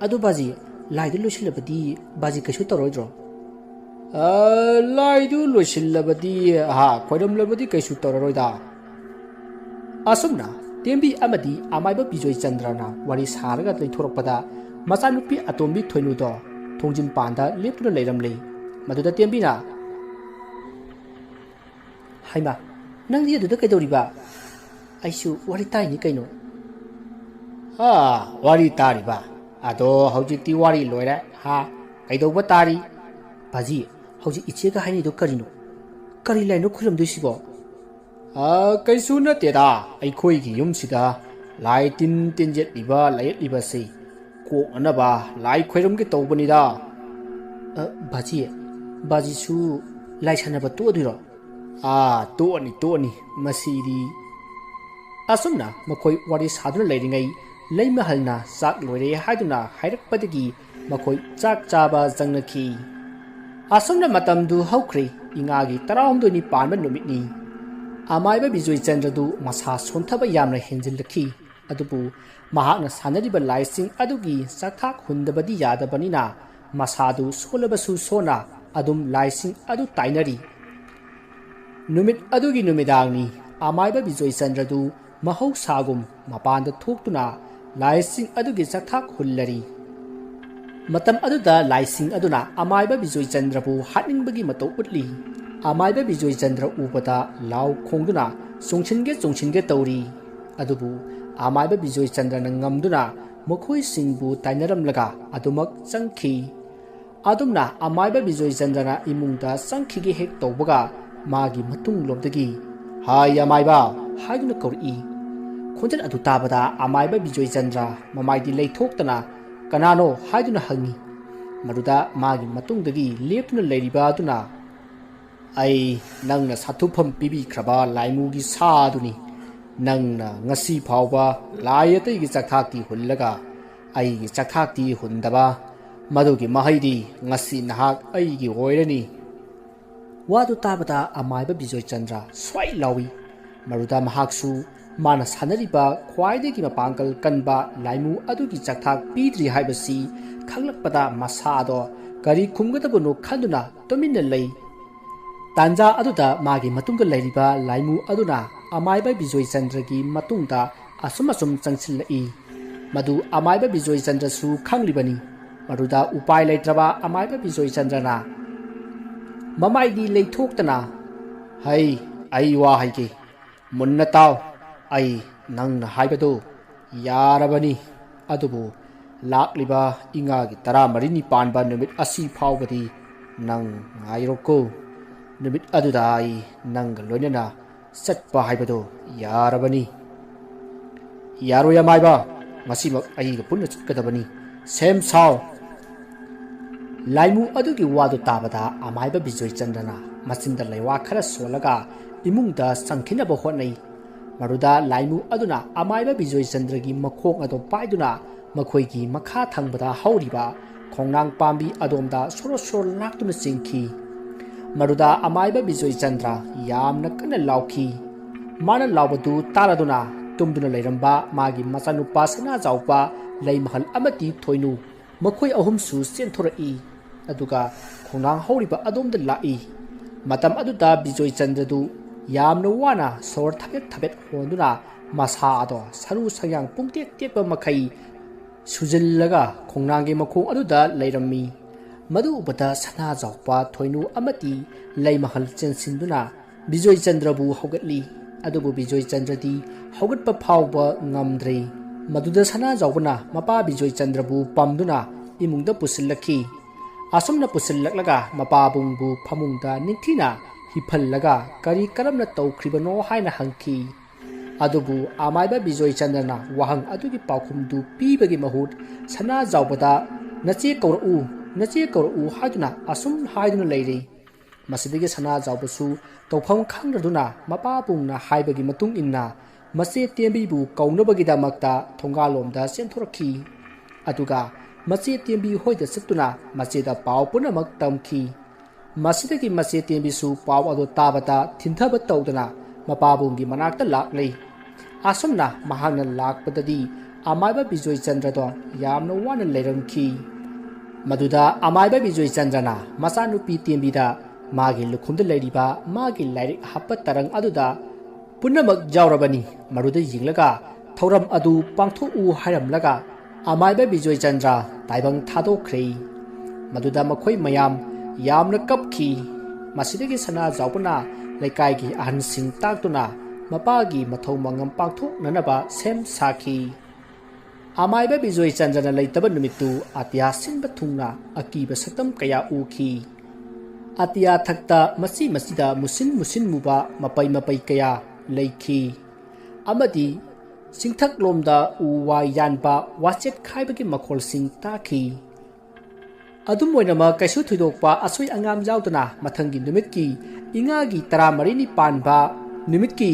ꯑꯗꯨ ꯕꯥꯖꯤ, ꯂꯥꯏꯗꯨ ꯂꯣꯏꯁꯤꯜꯂꯕꯗꯤ ꯕꯥꯖꯤ ꯀꯩꯁꯨ ꯇꯧꯔꯣꯏꯗ꯭ꯔꯣ? ꯑ, ꯂꯥꯏꯗꯨ ꯂꯣꯏꯁꯤꯜꯂꯕꯗꯤ, ꯑꯍꯥ, ꯈꯣꯏꯔꯝꯂꯕꯗꯤ ꯀꯩꯁꯨ ꯇꯧꯔꯔꯣꯏꯗ꯫ ꯑꯁꯨꯝꯅ ꯇꯦꯝꯕꯤ ꯑꯃꯗꯤ ꯑꯃꯥꯏꯕ ꯕꯤꯖꯣꯏ ꯆꯟꯗ꯭ꯔꯅ ꯋꯥꯔꯤ ꯁꯥꯔꯒ ꯂꯩꯊꯣꯔꯛꯄꯗ, ꯃꯆꯥꯅꯨꯄꯤ ꯑꯇꯣꯝꯕꯤ ꯊꯣꯏꯅꯨꯗꯣ ꯊꯣꯡꯖꯤꯟ ꯄꯥꯟꯗ ꯂꯦꯞꯇꯨꯅ ꯂꯩꯔꯝꯂꯦ꯫ ꯃꯗꯨꯗ ꯇꯦꯝꯕꯤꯅ, "ꯍꯩꯃꯥ, "ꯅꯪꯗꯤ ꯑꯗꯨꯗ ꯀꯩꯗꯧꯔꯤꯕ?" "ꯑꯩꯁꯨ ꯋꯥꯔꯤ ꯇꯥꯏꯅꯤ ꯀꯩꯅꯣ꯫" "ꯑꯥ, ꯋꯥꯔꯤ ꯇꯥꯔꯤꯕ? ꯑꯗꯣ ꯍꯧꯖꯤꯛꯇꯤ ꯋꯥꯔꯤ ꯂꯣꯏꯔꯦ, ꯍꯥ? ꯀꯩꯗꯧꯕ ꯇꯥꯔꯤ?" "ꯕꯥꯖꯤ, ꯍꯧꯖꯤꯛ ꯏꯆꯦꯒ ꯍꯥꯏꯅꯩꯗꯣ ꯀꯔꯤꯅꯣ? ꯀꯔꯤ ꯂꯥꯏꯅꯣ ꯈꯨꯔꯨꯝꯗꯣꯏꯁꯤꯕꯣ?" "ꯑ, ꯀꯩꯁꯨ ꯅꯠꯇꯦꯗ, ꯑꯩꯈꯣꯏꯒꯤ ꯌꯨꯝꯁꯤꯗ ꯂꯥꯏ ꯇꯤꯟ ꯇꯤꯟ ꯌꯦꯠꯂꯤꯕ ꯂꯥꯏꯌꯦꯠꯂꯤꯕꯁꯤ ꯀꯣꯛꯅꯅꯕ ꯂꯥꯏ ꯈꯣꯏꯔꯝꯒꯦ ꯇꯧꯕꯅꯤꯗ꯫" "ꯑ, ꯕꯥꯖꯤ, ꯕꯥꯖꯤꯁꯨ ꯂꯥꯏ ꯁꯥꯟꯅꯕ ꯇꯣꯛꯑꯗꯣꯏꯔꯣ?" "ꯑꯥ, ꯇꯣꯛꯑꯅꯤ, ꯇꯣꯛꯑꯅꯤ, ꯃꯁꯤꯗꯤ꯫" ꯑꯁꯨꯝꯅ ꯃꯈꯣꯏ ꯋꯥꯔꯤ ꯁꯥꯗꯨꯅ ꯂꯩꯔꯤꯉꯩ, ꯂꯩꯃꯍꯜꯅ ꯆꯥꯛ ꯂꯣꯏꯔꯦ ꯍꯥꯏꯗꯨꯅ ꯍꯥꯏꯔꯛꯄꯗꯒꯤ ꯃꯈꯣꯏ ꯆꯥꯛ ꯆꯥꯕ ꯆꯪꯅꯈꯤ꯫ ꯑꯁꯨꯝꯅ ꯃꯇꯝꯗꯨ ꯍꯧꯈ꯭ꯔꯦ꯫ ꯏꯉꯥꯒꯤ ꯇꯔꯥꯍꯨꯝꯗꯣꯏꯅꯤ ꯄꯥꯟꯕ ꯅꯨꯃꯤꯠꯅꯤ꯫ ꯑꯃꯥꯏꯕ ꯕꯤꯖꯣꯏꯆꯟꯗ꯭ꯔꯗꯨ ꯃꯁꯥ ꯁꯣꯟꯊꯕ ꯌꯥꯝꯅ ꯍꯦꯟꯖꯤꯜꯂꯛꯈꯤ꯫ ꯑꯗꯨꯕꯨ ꯃꯍꯥꯛꯅ ꯁꯥꯟꯅꯔꯤꯕ ꯂꯥꯏꯁꯤꯡ ꯑꯗꯨꯒꯤ ꯆꯥꯛꯊꯥꯛ ꯍꯨꯟꯗꯕꯗꯤ ꯌꯥꯗꯕꯅꯤꯅ, ꯃꯁꯥꯗꯨ ꯁꯣꯜꯂꯕꯁꯨ ꯁꯣꯟꯅ ꯑꯗꯨꯝ ꯂꯥꯏꯁꯤꯡ ꯑꯗꯨ ꯇꯥꯏꯅꯔꯤ꯫ ꯅꯨꯃꯤꯠ ꯑꯗꯨꯒꯤ ꯅꯨꯃꯤꯗꯥꯡꯅꯤ꯫ ꯑꯃꯥꯏꯕ ꯕꯤꯖꯣꯏꯆꯟꯗ꯭ꯔꯗꯨ ꯃꯍꯧꯁꯥꯒꯨꯝ ꯃꯄꯥꯟꯗ ꯊꯣꯛꯇꯨꯅ ꯂꯥꯏꯁꯤꯡ ꯑꯗꯨꯒꯤ ꯆꯥꯛꯊꯥꯛ ꯍꯨꯜꯂꯔꯤ꯫ ꯃꯇꯝ ꯑꯗꯨꯗ ꯂꯥꯏꯁꯤꯡ ꯑꯗꯨꯅ ꯑꯃꯥꯏꯕ ꯕꯤꯖꯣꯏꯆꯟꯗ꯭ꯔꯕꯨ ꯍꯥꯠꯅꯤꯡꯕꯒꯤ ꯃꯇꯧ ꯎꯠꯂꯤ꯫ ꯑꯃꯥꯏꯕ ꯕꯤꯖꯣꯏꯆꯟꯗ꯭ꯔ ꯎꯕꯗ ꯂꯥꯎ ꯈꯣꯡꯗꯨꯅ "ꯆꯣꯡꯁꯤꯟꯒꯦ, ꯆꯣꯡꯁꯤꯟꯒꯦ" ꯇꯧꯔꯤ꯫ ꯑꯗꯨꯕꯨ ꯑꯃꯥꯏꯕ ꯕꯤꯖꯣꯏꯆꯟꯗ꯭ꯔꯅ ꯉꯝꯗꯨꯅ ꯃꯈꯣꯏꯁꯤꯡꯕꯨ ꯇꯥꯏꯅꯔꯝꯂꯒ ꯑꯗꯨꯃꯛ ꯆꯪꯈꯤ꯫ ꯑꯗꯨꯝꯅ ꯑꯃꯥꯏꯕ ꯕꯤꯖꯣꯏꯆꯟꯗ꯭ꯔꯅ ꯏꯃꯨꯡꯗ ꯆꯪꯈꯤꯒꯦ ꯍꯦꯛ ꯇꯧꯕꯒ, ꯃꯥꯒꯤ ꯃꯇꯨꯡꯂꯣꯝꯗꯒꯤ, "ꯍꯥꯏ ꯑꯃꯥꯏꯕ" ꯍꯥꯏꯗꯨꯅ ꯀꯧꯔꯛꯏ꯫ ꯈꯣꯟꯖꯦꯜ ꯑꯗꯨ ꯇꯥꯕꯗ ꯑꯃꯥꯏꯕ ꯕꯤꯖꯣꯏꯆꯟꯗ꯭ꯔ ꯃꯃꯥꯏꯗꯤ ꯂꯩꯊꯣꯛꯇꯅ "ꯀꯅꯥꯅꯣ?" ꯍꯥꯏꯗꯨꯅ ꯍꯪꯉꯤ꯫ ꯃꯗꯨꯗ ꯃꯥꯒꯤ ꯃꯇꯨꯡꯗꯒꯤ ꯂꯦꯞꯇꯨꯅ ꯂꯩꯔꯤꯕ ꯑꯗꯨꯅ, "ꯑꯩ ꯅꯪꯅ ꯁꯥꯊꯨꯐꯝ ꯄꯤꯕꯤꯈ꯭ꯔꯕ ꯂꯥꯏꯃꯨꯒꯤ ꯁꯥ ꯑꯗꯨꯅꯤ꯫ ꯅꯪꯅ ꯉꯁꯤ ꯐꯥꯎꯕ ꯂꯥꯏ ꯑꯇꯩꯒꯤ ꯆꯥꯛꯊꯥꯛꯇꯤ ꯍꯨꯜꯂꯒ ꯑꯩꯒꯤ ꯆꯥꯛꯊꯥꯛꯇꯤ ꯍꯨꯟꯗꯕ꯫ ꯃꯗꯨꯒꯤ ꯃꯍꯩꯗꯤ ꯉꯁꯤ ꯅꯍꯥꯛ ꯑꯩꯒꯤ ꯑꯣꯏꯔꯅꯤ꯫" ꯋꯥꯗꯨ ꯇꯥꯕꯗ ꯑꯃꯥꯏꯕ ꯕꯤꯖꯣꯏꯆꯟꯗ꯭ꯔ ꯁ꯭ꯋꯥꯏ ꯂꯥꯎꯏ꯫ ꯃꯗꯨꯗ ꯃꯍꯥꯛꯁꯨ ꯃꯥꯅ ꯁꯥꯟꯅꯔꯤꯕ ꯈ꯭ꯋꯥꯏꯗꯒꯤ ꯃꯄꯥꯡꯒꯜ ꯀꯟꯕ ꯂꯥꯏꯃꯨ ꯑꯗꯨꯒꯤ ꯆꯥꯛꯊꯥꯛ ꯄꯤꯗ꯭ꯔꯤ ꯍꯥꯏꯕꯁꯤ ꯈꯪꯂꯛꯄꯗ ꯃꯁꯥꯗꯣ ꯀꯔꯤ ꯈꯨꯝꯒꯗꯕꯅꯣ ꯈꯟꯗꯨꯅ ꯇꯨꯃꯤꯟꯅ ꯂꯩ꯫ ꯇꯥꯟꯖꯥ ꯑꯗꯨꯗ ꯃꯥꯒꯤ ꯃꯇꯨꯡꯗ ꯂꯩꯔꯤꯕ ꯂꯥꯏꯃꯨ ꯑꯗꯨꯅ ꯑꯃꯥꯏꯕ ꯕꯤꯖꯣꯏꯆꯟꯗ꯭ꯔꯒꯤ ꯃꯇꯨꯡꯗ ꯑꯁꯨꯝ ꯑꯁꯨꯝ ꯆꯪꯁꯤꯜꯂꯛꯏ꯫ ꯃꯗꯨ ꯑꯃꯥꯏꯕ ꯕꯤꯖꯣꯏꯆꯟꯗ꯭ꯔꯁꯨ ꯈꯪꯂꯤꯕꯅꯤ꯫ ꯃꯗꯨꯗ ꯎꯄꯥꯏ ꯂꯩꯇ꯭ꯔꯕ ꯑꯃꯥꯏꯕ ꯕꯤꯖꯣꯏꯆꯟꯗ꯭ꯔꯅ ꯃꯃꯥꯏꯗꯤ ꯂꯩꯊꯣꯛꯇꯅ, "ꯍꯩ, ꯑꯩ ꯋꯥ ꯍꯥꯏꯒꯦ, ꯃꯨꯟꯅ ꯇꯥꯎ꯫ ꯑꯩ ꯅꯪꯅ ꯍꯥꯏꯕꯗꯨ ꯌꯥꯔꯕꯅꯤ, ꯑꯗꯨꯕꯨ ꯂꯥꯛꯂꯤꯕ ꯏꯉꯥꯒꯤ ꯇꯔꯥꯃꯔꯤꯅꯤ ꯄꯥꯟꯕ ꯅꯨꯃꯤꯠ ꯑꯁꯤ ꯐꯥꯎꯕꯗꯤ ꯅꯪ ꯉꯥꯏꯔꯣꯀꯣ꯫ ꯅꯨꯃꯤꯠ ꯑꯗꯨꯗ ꯑꯩ ꯅꯪꯒ ꯂꯣꯏꯅꯅ ꯆꯠꯄ ꯍꯥꯏꯕꯗꯨ ꯌꯥꯔꯕꯅꯤ꯫ ꯌꯥꯔꯣꯏ ꯑꯃꯥꯏꯕ, ꯉꯁꯤꯃꯛ ꯑꯩꯒ ꯄꯨꯟꯅ ꯆꯠꯀꯗꯕꯅꯤ꯫ ꯁꯦꯝ ꯁꯥꯎ꯫ ꯂꯥꯏꯃꯨ ꯑꯗꯨꯒꯤ ꯋꯥꯗꯨ ꯇꯥꯕꯗ ꯑꯃꯥꯏꯕ ꯕꯤꯖꯣꯏ ꯆꯟꯗ꯭ꯔꯅ ꯃꯆꯤꯟꯗ ꯂꯩꯋꯥ ꯈꯔ ꯁꯣꯜꯂꯒ ꯏꯃꯨꯡꯗ ꯆꯪꯈꯤꯅꯕ ꯍꯣꯠꯅꯩ꯫ ꯃꯗꯨꯗ ꯂꯥꯏꯃꯨ ꯑꯗꯨꯅ ꯑꯃꯥꯏꯕ ꯕꯤꯖꯣꯏ ꯆꯟꯗ꯭ꯔꯒꯤ ꯃꯈꯣꯡ ꯑꯗꯨ ꯄꯥꯏꯗꯨꯅ ꯃꯈꯣꯏꯒꯤ ꯃꯈꯥ ꯊꯪꯕꯗ ꯍꯧꯔꯤꯕ ꯈꯣꯡꯅꯥꯡ ꯄꯥꯝꯕꯤ ꯑꯗꯣꯝꯗ ꯁꯣꯔꯣ ꯁꯣꯔꯣ ꯂꯥꯛꯇꯨꯅ ꯆꯦꯟꯈꯤ꯫ ꯃꯗꯨꯗ ꯑꯃꯥꯏꯕ ꯕꯤꯖꯣꯏ ꯆꯟꯗ꯭ꯔ ꯌꯥꯝꯅ ꯀꯟꯅ ꯂꯥꯎꯈꯤ꯫ ꯃꯥꯅ ꯂꯥꯎꯕꯗꯨ ꯇꯥꯔꯗꯨꯅ ꯇꯨꯝꯗꯨꯅ ꯂꯩꯔꯝꯕ ꯃꯥꯒꯤ ꯃꯆꯥꯅꯨꯄꯥ ꯁꯅꯥꯖꯥꯎꯕ, ꯂꯩꯃꯍꯜ ꯑꯃꯗꯤ ꯊꯣꯏꯅꯨ, ꯃꯈꯣꯏ ꯑꯍꯨꯝꯁꯨ ꯆꯦꯟꯊꯣꯔꯛꯏ꯫ ꯑꯗꯨꯒ ꯈꯣꯡꯅꯥꯡ ꯍꯧꯔꯤꯕ ꯑꯗꯣꯝꯗ ꯂꯥꯛꯏ꯫ ꯃꯇꯝ ꯑꯗꯨꯗ ꯕꯤꯖꯣꯏ ꯆꯟꯗ꯭ꯔꯗꯨ ꯌꯥꯝꯅ ꯋꯥꯅ ꯁꯣꯔ ꯊꯕꯦꯠ ꯊꯕꯦꯠ ꯍꯣꯟꯗꯨꯅ ꯃꯁꯥ ꯑꯗꯣ ꯁꯔꯨ ꯁꯌꯥꯡ ꯄꯨꯡꯇꯦꯛ ꯇꯦꯛꯄ ꯃꯈꯩ ꯁꯨꯖꯤꯜꯂꯒ ꯈꯣꯡꯅꯥꯡꯒꯤ ꯃꯈꯣꯡ ꯑꯗꯨꯗ ꯂꯩꯔꯝꯃꯤ꯫ ꯃꯗꯨ ꯎꯕꯗ ꯁꯅꯥꯖꯥꯎꯕ, ꯊꯣꯏꯅꯨ ꯑꯃꯗꯤ ꯂꯩꯃꯍꯜ ꯆꯦꯟꯁꯤꯟꯗꯨꯅ ꯕꯤꯖꯣꯏ ꯆꯟꯗ꯭ꯔꯕꯨ ꯍꯧꯒꯠꯂꯤ꯫ ꯑꯗꯨꯕꯨ ꯕꯤꯖꯣꯏ ꯆꯟꯗ꯭ꯔꯗꯤ ꯍꯧꯒꯠꯄ ꯐꯥꯎꯕ ꯉꯝꯗ꯭ꯔꯦ꯫ ꯃꯗꯨꯗ ꯁꯅꯥꯖꯥꯎꯕꯅ ꯃꯄꯥ ꯕꯤꯖꯣꯏ ꯆꯟꯗ꯭ꯔꯕꯨ ꯄꯝꯗꯨꯅ ꯏꯃꯨꯡꯗ ꯄꯨꯁꯤꯜꯂꯛꯈꯤ꯫ ꯑꯁꯨꯝꯅ ꯄꯨꯁꯤꯜꯂꯛꯂꯒ ꯃꯄꯥꯕꯨꯡꯕꯨ ꯐꯃꯨꯡꯗ ꯅꯤꯡꯊꯤꯅ ꯍꯤꯞꯍꯜꯂꯒ ꯀꯔꯤ ꯀꯔꯝꯅ ꯇꯧꯈ꯭ꯔꯤꯕꯅꯣ ꯍꯥꯏꯅ ꯍꯪꯈꯤ꯫ ꯑꯗꯨꯕꯨ ꯑꯃꯥꯏꯕ ꯕꯤꯖꯣꯏ ꯆꯟꯗ꯭ꯔꯅ ꯋꯥꯍꯪ ꯑꯗꯨꯒꯤ ꯄꯥꯎꯈꯨꯝꯗꯨ ꯄꯤꯕꯒꯤ ꯃꯍꯨꯠ ꯁꯅꯥꯖꯥꯎꯕꯗ "ꯅꯆꯦ ꯀꯧꯔꯛꯎ, ꯅꯆꯦ ꯀꯧꯔꯛꯎ" ꯍꯥꯏꯗꯨꯅ ꯑꯁꯨꯝ ꯍꯥꯏꯗꯨꯅ ꯂꯩꯔꯦ꯫ ꯃꯁꯤꯗꯒꯤ ꯁꯅꯥꯖꯥꯎꯕꯁꯨ ꯇꯧꯐꯝ ꯈꯪꯗ꯭ꯔꯗꯨꯅ ꯃꯄꯥꯕꯨꯡꯅ ꯍꯥꯏꯕꯒꯤ ꯃꯇꯨꯡ ꯏꯟꯅ ꯃꯆꯦ ꯇꯦꯝꯕꯤꯕꯨ ꯀꯧꯅꯕꯒꯤꯗꯃꯛꯇ ꯊꯣꯡꯒꯥꯜꯂꯣꯝꯗ ꯆꯦꯟꯊꯣꯔꯛꯈꯤ꯫ ꯑꯗꯨꯒ ꯃꯆꯦ ꯇꯦꯝꯕꯤ ꯍꯣꯏꯗ ꯆꯠꯇꯨꯅ ꯃꯆꯦꯗ ꯄꯥꯎ ꯄꯨꯝꯅꯃꯛ ꯇꯝꯈꯤ꯫ ꯃꯁꯤꯗꯒꯤ ꯃꯆꯦ ꯇꯦꯝꯕꯤꯁꯨ ꯄꯥꯎ ꯑꯗꯨ ꯇꯥꯕꯗ ꯊꯤꯟꯊꯕ ꯇꯧꯗꯅ ꯃꯄꯥꯕꯨꯡꯒꯤ ꯃꯅꯥꯛꯇ ꯂꯥꯛꯂꯦ꯫ ꯑꯁꯨꯝꯅ ꯃꯍꯥꯛꯅ ꯂꯥꯛꯄꯗꯗꯤ ꯑꯃꯥꯏꯕ ꯕꯤꯖꯣꯏ ꯆꯟꯗ꯭ꯔꯗꯣ ꯌꯥꯝꯅ ꯋꯥꯅ ꯂꯩꯔꯝꯈꯤ꯫ ꯃꯗꯨꯗ ꯑꯃꯥꯏꯕ ꯕꯤꯖꯣꯏ ꯆꯟꯗ꯭ꯔꯅ ꯃꯆꯥꯅꯨꯄꯤ ꯇꯦꯝꯕꯤꯗ ꯃꯥꯒꯤ ꯂꯨꯈꯨꯝꯗ ꯂꯩꯔꯤꯕ ꯃꯥꯒꯤ ꯂꯥꯏꯔꯤꯛ ꯍꯥꯞꯄ ꯇꯔꯪ ꯑꯗꯨꯗ ꯄꯨꯝꯅꯃꯛ ꯌꯥꯎꯔꯕꯅꯤ꯫ ꯃꯗꯨꯗ ꯌꯦꯡꯂꯒ ꯊꯧꯔꯝ ꯑꯗꯨ ꯄꯥꯡꯊꯣꯛꯎ ꯍꯥꯏꯔꯝꯂꯒ ꯑꯃꯥꯏꯕ ꯕꯤꯖꯣꯏ ꯆꯟꯗ꯭ꯔ ꯇꯥꯏꯕꯪ ꯊꯥꯗꯣꯛꯈ꯭ꯔꯦ꯫ ꯃꯗꯨꯗ ꯃꯈꯣꯏ ꯃꯌꯥꯝ ꯌꯥꯝꯅ ꯀꯞꯈꯤ꯫ ꯃꯁꯤꯗꯒꯤ ꯁꯅꯥꯖꯥꯎꯕꯅ ꯂꯩꯀꯥꯏꯒꯤ ꯑꯍꯟꯁꯤꯡ ꯇꯥꯛꯇꯨꯅ ꯃꯄꯥꯒꯤ ꯃꯊꯧ ꯃꯉꯝ ꯄꯥꯡꯊꯣꯛꯅꯅꯕ ꯁꯦꯝ ꯁꯥꯈꯤ꯫ ꯑꯃꯥꯏꯕ ꯕꯤꯖꯣꯏ ꯆꯟꯗ꯭ꯔꯅ ꯂꯩꯇꯕ ꯅꯨꯃꯤꯠꯇꯨ ꯑꯇꯤꯌꯥ ꯁꯤꯟꯕ ꯊꯨꯡꯅ ꯑꯀꯤꯕ ꯁꯛꯇꯝ ꯀꯌꯥ ꯎꯈꯤ꯫ ꯑꯇꯤꯌꯥ ꯊꯛꯇ ꯃꯆꯤ ꯃꯆꯤꯗ ꯃꯨꯁꯤꯟ ꯃꯨꯁꯤꯟ ꯃꯨꯕ ꯃꯄꯩ ꯃꯄꯩ ꯀꯌꯥ ꯂꯩꯈꯤ꯫ ꯑꯃꯗꯤ ꯆꯤꯡꯊꯛꯂꯣꯝꯗ ꯎ ꯋꯥ ꯌꯥꯟꯕ ꯋꯥꯆꯦꯠ ꯈꯥꯏꯕꯒꯤ ꯃꯈꯣꯜꯁꯤꯡ ꯇꯥꯈꯤ꯫ ꯑꯗꯨꯝ ꯑꯣꯏꯅꯃꯛ ꯀꯩꯁꯨ ꯊꯣꯏꯗꯣꯛꯄ ꯑꯁꯣꯏ ꯑꯉꯥꯝ ꯌꯥꯎꯗꯅ ꯃꯊꯪꯒꯤ ꯅꯨꯃꯤꯠꯀꯤ ꯏꯉꯥꯒꯤ ꯇꯔꯥꯃꯔꯤꯅꯤ ꯄꯥꯟꯕ ꯅꯨꯃꯤꯠꯀꯤ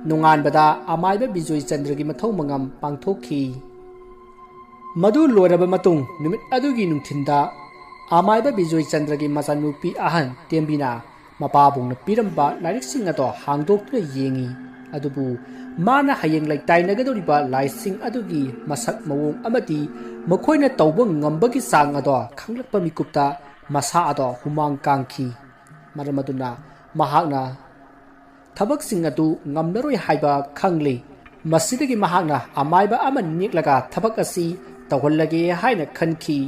ꯅꯣꯡꯉꯥꯟꯕꯗ ꯑꯃꯥꯏꯕ ꯕꯤꯖꯣꯏ ꯆꯟꯗ꯭ꯔꯒꯤ ꯃꯊꯧ ꯃꯉꯝ ꯄꯥꯡꯊꯣꯛꯈꯤ꯫ ꯃꯗꯨ ꯂꯣꯏꯔꯕ ꯃꯇꯨꯡ ꯅꯨꯃꯤꯠ ꯑꯗꯨꯒꯤ ꯅꯨꯡꯊꯤꯟꯗ ꯑꯃꯥꯏꯕ ꯕꯤꯖꯣꯏ ꯆꯟꯗ꯭ꯔꯒꯤ ꯃꯆꯥꯅꯨꯄꯤ ꯑꯍꯟ ꯇꯦꯝꯕꯤꯅ ꯃꯄꯥꯕꯨꯡꯅ ꯄꯤꯔꯝꯕ ꯂꯥꯏꯔꯤꯛꯁꯤꯡ ꯑꯗꯣ ꯍꯥꯡꯗꯣꯛꯇꯨꯅ ꯌꯦꯡꯉꯤ꯫ ꯑꯗꯨꯕꯨ ꯃꯥꯅ ꯍꯌꯦꯡ ꯂꯩꯇꯥꯏꯅꯒꯗꯧꯔꯤꯕ ꯂꯥꯏꯁꯤꯡ ꯑꯗꯨꯒꯤ ꯃꯁꯛ ꯃꯑꯣꯡ ꯑꯃꯗꯤ ꯃꯈꯣꯏꯅ ꯇꯧꯕ ꯉꯝꯕꯒꯤ ꯆꯥꯡ ꯑꯗꯣ ꯈꯪꯂꯛꯄ ꯃꯤꯀꯨꯞꯇ ꯃꯁꯥ ꯑꯗꯣ ꯍꯨꯃꯥꯡ ꯀꯥꯡꯈꯤ꯫ ꯃꯔꯝ ꯑꯗꯨꯅ ꯃꯍꯥꯛꯅ ꯊꯕꯛꯁꯤꯡ ꯑꯗꯨ ꯉꯝꯂꯔꯣꯏ ꯍꯥꯏꯕ ꯈꯪꯂꯤ꯫ ꯃꯁꯤꯗꯒꯤ ꯃꯍꯥꯛꯅ ꯑꯃꯥꯏꯕ ꯑꯃ ꯅꯦꯛꯂꯒ ꯊꯕꯛ ꯑꯁꯤ ꯇꯧꯍꯜꯂꯒꯦ ꯍꯥꯏꯅ ꯈꯟꯈꯤ꯫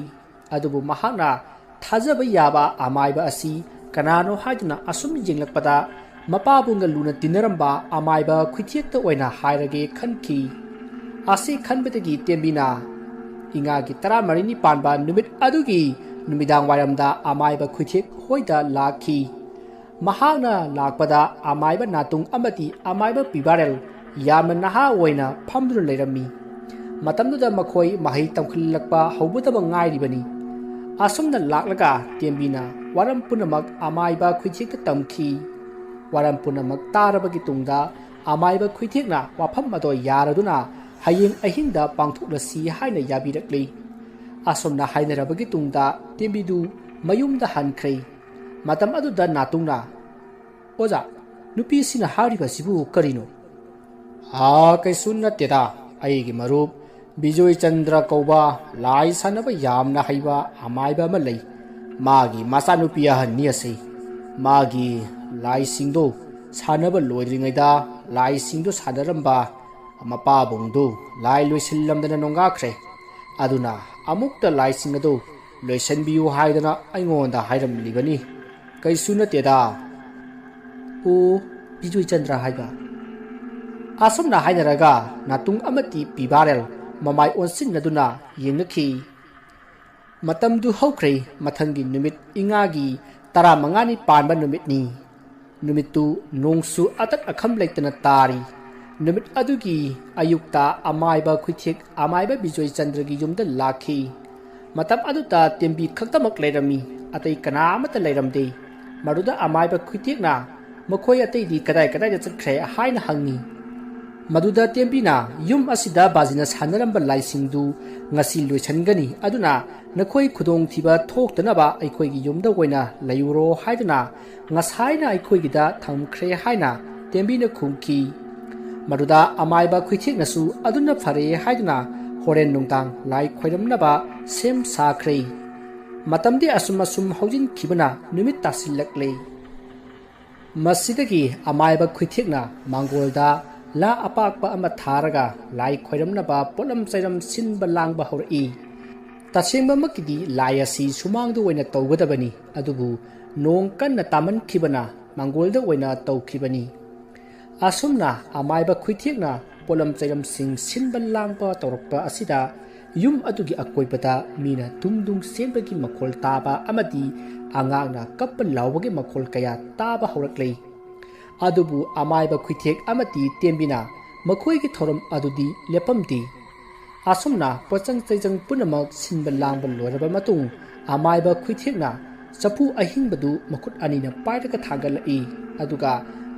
ꯑꯗꯨꯕꯨ ꯃꯍꯥꯛꯅ ꯊꯥꯖꯕ ꯌꯥꯕ ꯑꯃꯥꯏꯕ ꯑꯁꯤ ꯀꯅꯥꯅꯣ ꯍꯥꯏꯗꯨꯅ ꯑꯁꯨꯝ ꯌꯦꯡꯂꯛꯄꯗ ꯃꯄꯥꯕꯨꯡꯒ ꯂꯨꯅ ꯇꯤꯟꯅꯔꯝꯕ ꯑꯃꯥꯏꯕ ꯈꯨꯏꯊꯦꯛꯇ ꯑꯣꯏꯅ ꯍꯥꯏꯔꯒꯦ ꯈꯟꯈꯤ꯫ ꯑꯁꯤ ꯈꯟꯕꯗꯒꯤ ꯇꯦꯝꯕꯤꯅ ꯏꯉꯥꯒꯤ ꯇꯔꯥꯃꯔꯤꯅꯤ ꯄꯥꯟꯕ ꯅꯨꯃꯤꯠ ꯑꯗꯨꯒꯤ ꯅꯨꯃꯤꯗꯥꯡ ꯋꯥꯏꯔꯝꯗ ꯑꯃꯥꯏꯕ ꯈꯨꯏꯊꯦꯛ ꯍꯣꯏꯗ ꯂꯥꯛꯈꯤ꯫ ꯃꯍꯥꯛꯅ ꯂꯥꯛꯄꯗ ꯑꯃꯥꯏꯕ ꯅꯥꯇꯨꯡ ꯑꯃꯗꯤ ꯑꯃꯥꯏꯕ ꯄꯤꯕꯥꯔꯦꯜ ꯌꯥꯝꯅ ꯅꯍꯥ ꯑꯣꯏꯅ ꯐꯝꯗꯨꯅ ꯂꯩꯔꯝꯃꯤ꯫ ꯃꯇꯝꯗꯨꯗ ꯃꯈꯣꯏ ꯃꯍꯩ ꯇꯝꯈꯠꯂꯛꯄ ꯍꯧꯕꯇꯕ ꯉꯥꯏꯔꯤꯕꯅꯤ꯫ ꯑꯁꯨꯝꯅ ꯂꯥꯛꯂꯒ ꯇꯦꯝꯕꯤꯅ ꯋꯥꯔꯝ ꯄꯨꯝꯅꯃꯛ ꯑꯃꯥꯏꯕ ꯈꯨꯏꯊꯦꯛꯇ ꯇꯝꯈꯤ꯫ ꯋꯥꯔꯝ ꯄꯨꯝꯅꯃꯛ ꯇꯥꯔꯕꯒꯤ ꯇꯨꯡꯗ ꯑꯃꯥꯏꯕ ꯈꯨꯏꯊꯦꯛꯅ ꯋꯥꯐꯝ ꯑꯗꯣ ꯌꯥꯔꯗꯨꯅ ꯍꯌꯦꯡ ꯑꯍꯤꯡꯗ ꯄꯥꯡꯊꯣꯛꯂꯁꯤ ꯍꯥꯏꯅ ꯌꯥꯕꯤꯔꯛꯂꯤ꯫ ꯑꯁꯨꯝꯅ ꯍꯥꯏꯅꯔꯕꯒꯤ ꯇꯨꯡꯗ ꯇꯦꯝꯕꯤꯗꯨ ꯃꯌꯨꯝꯗ ꯍꯟꯈ꯭ꯔꯦ꯫ ꯃꯇꯝ ꯑꯗꯨꯗ ꯅꯥꯇꯨꯡꯅ, "ꯑꯣꯖꯥ, ꯅꯨꯄꯤꯁꯤꯅ ꯍꯥꯏꯔꯤꯕꯁꯤꯕꯨ ꯀꯔꯤꯅꯣ?" "ꯑꯥ, ꯀꯩꯁꯨ ꯅꯠꯇꯦꯗ, ꯑꯩꯒꯤ ꯃꯔꯨꯞ ꯕꯤꯖꯣꯏ ꯆꯟꯗ꯭ꯔ ꯀꯧꯕ ꯂꯥꯏ ꯁꯥꯟꯅꯕ ꯌꯥꯝꯅ ꯍꯩꯕ ꯑꯃꯥꯏꯕ ꯑꯃ ꯂꯩ꯫ ꯃꯥꯒꯤ ꯃꯆꯥꯅꯨꯄꯤ ꯑꯍꯟꯅꯤ ꯑꯁꯤ꯫ ꯃꯥꯒꯤ ꯂꯥꯏꯁꯤꯡꯗꯣ ꯁꯥꯟꯅꯕ ꯂꯣꯏꯗ꯭ꯔꯤꯉꯩꯗ ꯂꯥꯏꯁꯤꯡꯗꯣ ꯁꯥꯟꯅꯔꯝꯕ ꯃꯄꯥꯕꯨꯡꯗꯨ ꯂꯥꯏ ꯂꯣꯏꯁꯤꯜꯂꯝꯗꯅ ꯅꯣꯡꯉꯥꯈ꯭ꯔꯦ꯫ ꯑꯗꯨꯅ ꯑꯃꯨꯛꯇ ꯂꯥꯏꯁꯤꯡ ꯑꯗꯨ ꯂꯣꯏꯁꯤꯟꯕꯤꯌꯨ ꯍꯥꯏꯗꯅ ꯑꯩꯉꯣꯟꯗ ꯍꯥꯏꯔꯝꯂꯤꯕꯅꯤ꯫ ꯀꯩꯁꯨ ꯅꯠꯇꯦꯗ"꯫ "ꯑꯣ, ꯕꯤꯖꯣꯏ ꯆꯟꯗ꯭ꯔ ꯍꯥꯏꯕ?" ꯑꯁꯨꯝꯅ ꯍꯥꯏꯅꯔꯒ ꯅꯥꯇꯨꯡ ꯑꯃꯗꯤ ꯄꯤꯕꯥꯔꯦꯜ ꯃꯃꯥꯏ ꯑꯣꯟꯁꯤꯟꯅꯗꯨꯅ ꯌꯦꯡꯅꯈꯤ꯫ ꯃꯇꯝꯗꯨ ꯍꯧꯈ꯭ꯔꯦ꯫ ꯃꯊꯪꯒꯤ ꯅꯨꯃꯤꯠ ꯏꯉꯥꯒꯤ ꯇꯔꯥꯃꯉꯥꯅꯤ ꯄꯥꯟꯕ ꯅꯨꯃꯤꯠꯅꯤ꯫ ꯅꯨꯃꯤꯠꯇꯨ ꯅꯣꯡꯁꯨ ꯑꯇꯠ ꯑꯈꯝ ꯂꯩꯇꯅ ꯇꯥꯔꯤ꯫ ꯅꯨꯃꯤꯠ ꯑꯗꯨꯒꯤ ꯑꯌꯨꯛꯇ ꯑꯃꯥꯏꯕ ꯈꯨꯏꯊꯦꯛ ꯑꯃꯥꯏꯕ ꯕꯤꯖꯣꯏ ꯆꯟꯗ꯭ꯔꯒꯤ ꯌꯨꯝꯗ ꯂꯥꯛꯈꯤ꯫ ꯃꯇꯝ ꯑꯗꯨꯗ ꯇꯦꯝꯕꯤ ꯈꯛꯇꯃꯛ ꯂꯩꯔꯝꯃꯤ꯫ ꯑꯇꯩ ꯀꯅꯥ ꯑꯃꯠꯇ ꯂꯩꯔꯝꯗꯦ꯫ ꯃꯗꯨꯗ ꯑꯃꯥꯏꯕ ꯈꯨꯏꯊꯦꯛꯅ "ꯃꯈꯣꯏ ꯑꯇꯩꯗꯤ ꯀꯗꯥꯏ ꯀꯗꯥꯏꯗ ꯆꯠꯈ꯭ꯔꯦ?" ꯍꯥꯏꯅ ꯍꯪꯉꯤ꯫ ꯃꯗꯨꯗ ꯇꯦꯝꯕꯤꯅ, "ꯌꯨꯝ ꯑꯁꯤꯗ ꯕꯥꯖꯤꯅ ꯁꯥꯟꯅꯔꯝꯕ ꯂꯥꯏꯁꯤꯡꯗꯨ ꯉꯁꯤ ꯂꯣꯏꯁꯤꯟꯒꯅꯤ, ꯑꯗꯨꯅ ꯅꯈꯣꯏ ꯈꯨꯗꯣꯡꯊꯤꯕ ꯊꯣꯛꯇꯅꯕ ꯑꯩꯈꯣꯏꯒꯤ ꯌꯨꯝꯗ ꯑꯣꯏꯅ ꯂꯩꯔꯨꯔꯣ ꯍꯥꯏꯗꯨꯅ ꯉꯁꯥꯏꯅ ꯑꯩꯈꯣꯏꯒꯤꯗ ꯊꯝꯈ꯭ꯔꯦ" ꯍꯥꯏꯅ ꯇꯦꯝꯕꯤꯅ ꯈꯨꯝꯈꯤ꯫ ꯃꯗꯨꯗ ꯑꯃꯥꯏꯕ ꯈꯨꯏꯊꯦꯛꯅꯁꯨ "ꯑꯗꯨꯅ ꯐꯔꯦ" ꯍꯥꯏꯗꯨꯅ ꯍꯣꯔꯦꯟ ꯅꯨꯡꯗꯥꯡ ꯂꯥꯏ ꯈꯣꯏꯔꯝꯅꯕ ꯁꯦꯝ ꯁꯥꯈ꯭ꯔꯦ꯫ ꯃꯇꯝꯗꯤ ꯑꯁꯨꯝ ꯑꯁꯨꯝ ꯍꯧꯖꯤꯟꯈꯤꯕꯅ ꯅꯨꯃꯤꯠ ꯇꯥꯁꯤꯜꯂꯛꯂꯦ꯫ ꯃꯁꯤꯗꯒꯤ ꯑꯃꯥꯏꯕ ꯈꯨꯏꯊꯦꯛꯅ ꯃꯥꯡꯒꯣꯜꯗ ꯂꯥ ꯑꯄꯥꯛꯄ ꯑꯃ ꯊꯥꯔꯒ ꯂꯥꯏ ꯈꯣꯏꯔꯝꯅꯕ ꯄꯣꯠꯂꯝ ꯆꯩꯔꯝ ꯁꯤꯟꯕ ꯂꯥꯡꯕ ꯍꯧꯔꯛꯏ꯫ ꯇꯁꯦꯡꯕꯃꯛꯀꯤꯗꯤ ꯂꯥꯏ ꯑꯁꯤ ꯁꯨꯃꯥꯡꯗ ꯑꯣꯏꯅ ꯇꯧꯒꯗꯕꯅꯤ, ꯑꯗꯨꯕꯨ ꯅꯣꯡ ꯀꯟꯅ ꯇꯥꯃꯟꯈꯤꯕꯅ ꯃꯥꯡꯒꯣꯜꯗ ꯑꯣꯏꯅ ꯇꯧꯈꯤꯕꯅꯤ꯫ ꯑꯁꯨꯝꯅ ꯑꯃꯥꯏꯕ ꯈꯨꯏꯊꯦꯛꯅ ꯄꯣꯠꯂꯝ ꯆꯩꯔꯝꯁꯤꯡ ꯁꯤꯟꯕ ꯂꯥꯡꯕ ꯇꯧꯔꯛꯄ ꯑꯁꯤꯗ ꯌꯨꯝ ꯑꯗꯨꯒꯤ ꯑꯀꯣꯏꯕꯗ ꯃꯤꯅ ꯗꯨꯡ ꯗꯨꯡ ꯆꯦꯟꯕꯒꯤ ꯃꯈꯣꯜ ꯇꯥꯕ ꯑꯃꯗꯤ ꯑꯉꯥꯡꯅ ꯀꯞꯄ ꯂꯥꯎꯕꯒꯤ ꯃꯈꯣꯜ ꯀꯌꯥ ꯇꯥꯕ ꯍꯧꯔꯛꯂꯦ꯫ ꯑꯗꯨꯕꯨ ꯑꯃꯥꯏꯕ ꯈꯨꯏꯊꯦꯛ ꯑꯃꯗꯤ ꯇꯦꯝꯕꯤꯅ ꯃꯈꯣꯏꯒꯤ ꯊꯧꯔꯝ ꯑꯗꯨꯗꯤ ꯂꯦꯞꯄꯝꯗꯦ꯫ ꯑꯁꯨꯝꯅ ꯄꯣꯠꯆꯪ ꯆꯩꯖꯪ ꯄꯨꯝꯅꯃꯛ ꯁꯤꯟꯕ ꯂꯥꯡꯕ ꯂꯣꯏꯔꯕ ꯃꯇꯨꯡ, ꯑꯃꯥꯏꯕ ꯈꯨꯏꯊꯦꯛꯅ ꯆꯐꯨ ꯑꯍꯤꯡꯕꯗꯨ ꯃꯈꯨꯠ ꯑꯅꯤꯅ ꯄꯥꯏꯔꯒ ꯊꯥꯡꯒꯠꯂꯛꯏ꯫ ꯑꯗꯨꯒ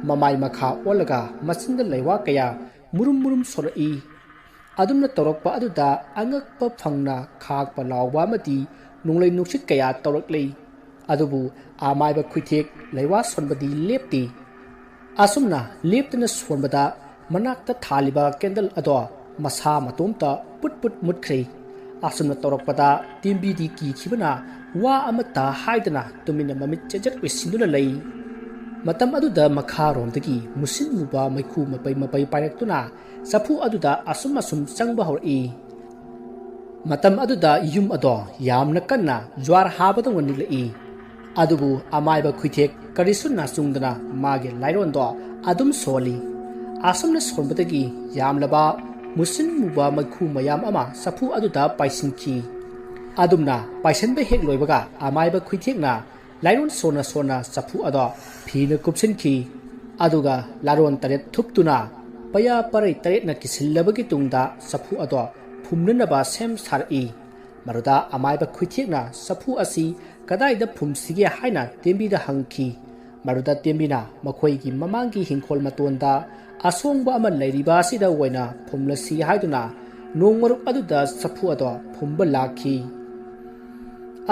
ꯃꯃꯥꯏ ꯃꯈꯥ ꯑꯣꯜꯂꯒ ꯃꯆꯤꯟꯗ ꯂꯩꯋꯥ ꯀꯌꯥ ꯃꯨꯔꯨꯝ ꯃꯨꯔꯨꯝ ꯁꯣꯔꯛꯏ꯫ ꯑꯗꯨꯝꯅ ꯇꯧꯔꯛꯄ ꯑꯗꯨꯗ ꯑꯉꯛꯄ ꯐꯪꯅ ꯈꯥꯛꯄ ꯂꯥꯎꯕ ꯑꯃꯗꯤ ꯅꯣꯡꯂꯩ ꯅꯨꯡꯁꯤꯠ ꯀꯌꯥ ꯇꯧꯔꯛꯂꯤ꯫ ꯑꯗꯨꯕꯨ ꯑꯃꯥꯏꯕ ꯈꯨꯏꯊꯦꯛ ꯂꯩꯋꯥ ꯁꯣꯟꯕꯗꯤ ꯂꯦꯞꯇꯦ꯫ ꯑꯁꯨꯝꯅ ꯂꯦꯞꯇꯅ ꯁꯣꯟꯕꯗ ꯃꯅꯥꯛꯇ ꯊꯥꯜꯂꯤꯕ ꯀꯦꯟꯗꯜ ꯑꯗꯣ ꯃꯁꯥ ꯃꯇꯣꯝꯇ ꯄꯨꯠ ꯄꯨꯠ ꯃꯨꯠꯈ꯭ꯔꯦ꯫ ꯑꯁꯨꯝꯅ ꯇꯧꯔꯛꯄꯗ ꯇꯦꯝꯕꯤꯗꯤ ꯀꯤꯈꯤꯕꯅ ꯋꯥ ꯑꯃꯠꯇ ꯍꯥꯏꯗꯅ ꯇꯨꯃꯤꯟꯅ ꯃꯃꯤꯠ ꯆꯦꯖꯠ ꯎꯏꯁꯤꯟꯗꯨꯅ ꯂꯩ꯫ ꯃꯇꯝ ꯑꯗꯨꯗ ꯃꯈꯥꯔꯣꯝꯗꯒꯤ ꯃꯨꯁꯤꯟ ꯃꯨꯕ ꯃꯩꯈꯨ ꯃꯄꯩ ꯃꯄꯩ ꯄꯥꯏꯔꯛꯇꯨꯅ ꯆꯐꯨ ꯑꯗꯨꯗ ꯑꯁꯨꯝ ꯑꯁꯨꯝ ꯆꯪꯕ ꯍꯧꯔꯛꯏ꯫ ꯃꯇꯝ ꯑꯗꯨꯗ ꯌꯨꯝ ꯑꯗꯣ ꯌꯥꯝꯅ ꯀꯟꯅ ꯖ꯭ꯋꯥꯔ ꯍꯥꯕꯗꯧꯅ ꯅꯤꯛꯂꯛꯏ꯫ ꯑꯗꯨꯕꯨ ꯑꯃꯥꯏꯕ ꯈꯨꯏꯊꯦꯛ ꯀꯔꯤꯁꯨ ꯅꯥꯆꯨꯡꯗꯅ ꯃꯥꯒꯤ ꯂꯥꯏꯔꯣꯟꯗꯣ ꯑꯗꯨꯝ ꯁꯣꯜꯂꯤ꯫ ꯑꯁꯨꯝꯅ ꯁꯣꯟꯕꯗꯒꯤ ꯌꯥꯝꯂꯕ ꯃꯨꯁꯤꯟ ꯃꯨꯕ ꯃꯩꯈꯨ ꯃꯌꯥꯝ ꯑꯃ ꯆꯐꯨ ꯑꯗꯨꯗ ꯄꯥꯏꯁꯤꯟꯈꯤ꯫ ꯑꯗꯨꯝꯅ ꯄꯥꯏꯁꯤꯟꯕ ꯍꯦꯛ ꯂꯣꯏꯕꯒ ꯑꯃꯥꯏꯕ ꯈꯨꯏꯊꯦꯛꯅ ꯂꯥꯏꯔꯣꯟ ꯁꯣꯟꯅ ꯁꯣꯟꯅ ꯆꯐꯨ ꯑꯗꯣ ꯐꯤꯅ ꯀꯨꯞꯁꯤꯟꯈꯤ꯫ ꯑꯗꯨꯒ ꯂꯥꯔꯣꯟ ꯇꯔꯦꯠ ꯊꯨꯞꯇꯨꯅ ꯄꯩꯌꯥ ꯄꯔꯩ ꯇꯔꯦꯠꯅ ꯀꯤꯁꯤꯜꯂꯕꯒꯤ ꯇꯨꯡꯗ ꯆꯐꯨ ꯑꯗꯣ ꯐꯨꯝꯅꯅꯕ ꯁꯦꯝ ꯁꯥꯔꯛꯏ꯫ ꯃꯗꯨꯗ ꯑꯃꯥꯏꯕ ꯈꯨꯏꯊꯦꯛꯅ ꯆꯐꯨ ꯑꯁꯤ ꯀꯗꯥꯏꯗ ꯐꯨꯝꯁꯤꯒꯦ ꯍꯥꯏꯅ ꯇꯦꯝꯕꯤꯗ ꯍꯪꯈꯤ꯫ ꯃꯗꯨꯗ ꯇꯦꯝꯕꯤꯅ ꯃꯈꯣꯏꯒꯤ ꯃꯃꯥꯡꯒꯤ ꯍꯤꯡꯈꯣꯜ ꯃꯇꯣꯟꯗ ꯑꯁꯣꯡꯕ ꯑꯃ ꯂꯩꯔꯤꯕ ꯑꯁꯤꯗ ꯑꯣꯏꯅ ꯐꯨꯝꯂꯁꯤ ꯍꯥꯏꯗꯨꯅ ꯅꯣꯡꯃꯔꯨꯞ ꯑꯗꯨꯗ ꯆꯐꯨ ꯑꯗꯣ ꯐꯨꯝꯕ ꯂꯥꯛꯈꯤ꯫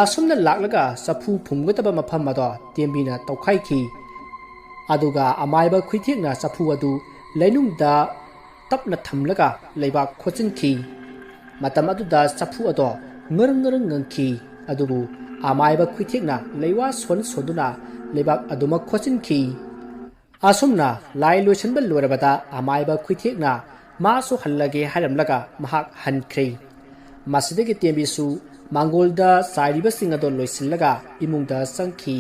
ꯑꯁꯨꯝꯅ ꯂꯥꯛꯂꯒ ꯆꯐꯨ ꯐꯨꯝꯒꯗꯕ ꯃꯐꯝ ꯑꯗꯣ ꯇꯦꯝꯕꯤꯅ ꯇꯧꯈꯥꯏꯈꯤ꯫ ꯑꯗꯨꯒ ꯑꯃꯥꯏꯕ ꯈꯨꯏꯊꯦꯛꯅ ꯆꯐꯨ ꯑꯗꯨ ꯂꯩꯅꯨꯡꯗ ꯇꯞꯅ ꯊꯝꯂꯒ ꯂꯩꯕꯥꯛ ꯈꯣꯠꯆꯤꯟꯈꯤ꯫ ꯃꯇꯝ ꯑꯗꯨꯗ ꯆꯐꯨ ꯑꯗꯣ ꯉꯔꯪ ꯉꯔꯪ ꯉꯪꯈꯤ꯫ ꯑꯗꯨꯕꯨ ꯑꯃꯥꯏꯕ ꯈꯨꯏꯊꯦꯛꯅ ꯂꯩꯋꯥ ꯁꯣꯟ ꯁꯣꯟꯗꯨꯅ ꯂꯩꯕꯥꯛ ꯑꯗꯨꯃꯛ ꯈꯣꯠꯆꯤꯟꯈꯤ꯫ ꯑꯁꯨꯝꯅ ꯂꯥꯏ ꯂꯣꯏꯁꯤꯟꯕ ꯂꯣꯏꯔꯕꯗ ꯑꯃꯥꯏꯕ ꯈꯨꯏꯊꯦꯛꯅ ꯃꯥꯁꯨ ꯍꯜꯂꯒꯦ ꯍꯥꯏꯔꯝꯂꯒ ꯃꯍꯥꯛ ꯍꯟꯈ꯭ꯔꯦ꯫ ꯃꯁꯤꯗꯒꯤ ꯇꯦꯝꯕꯤꯁꯨ ꯃꯥꯡꯒꯣꯜꯗ ꯆꯥꯏꯔꯤꯕꯁꯤꯡ ꯑꯗꯨ ꯂꯣꯏꯁꯤꯜꯂꯒ ꯏꯃꯨꯡꯗ ꯆꯪꯈꯤ꯫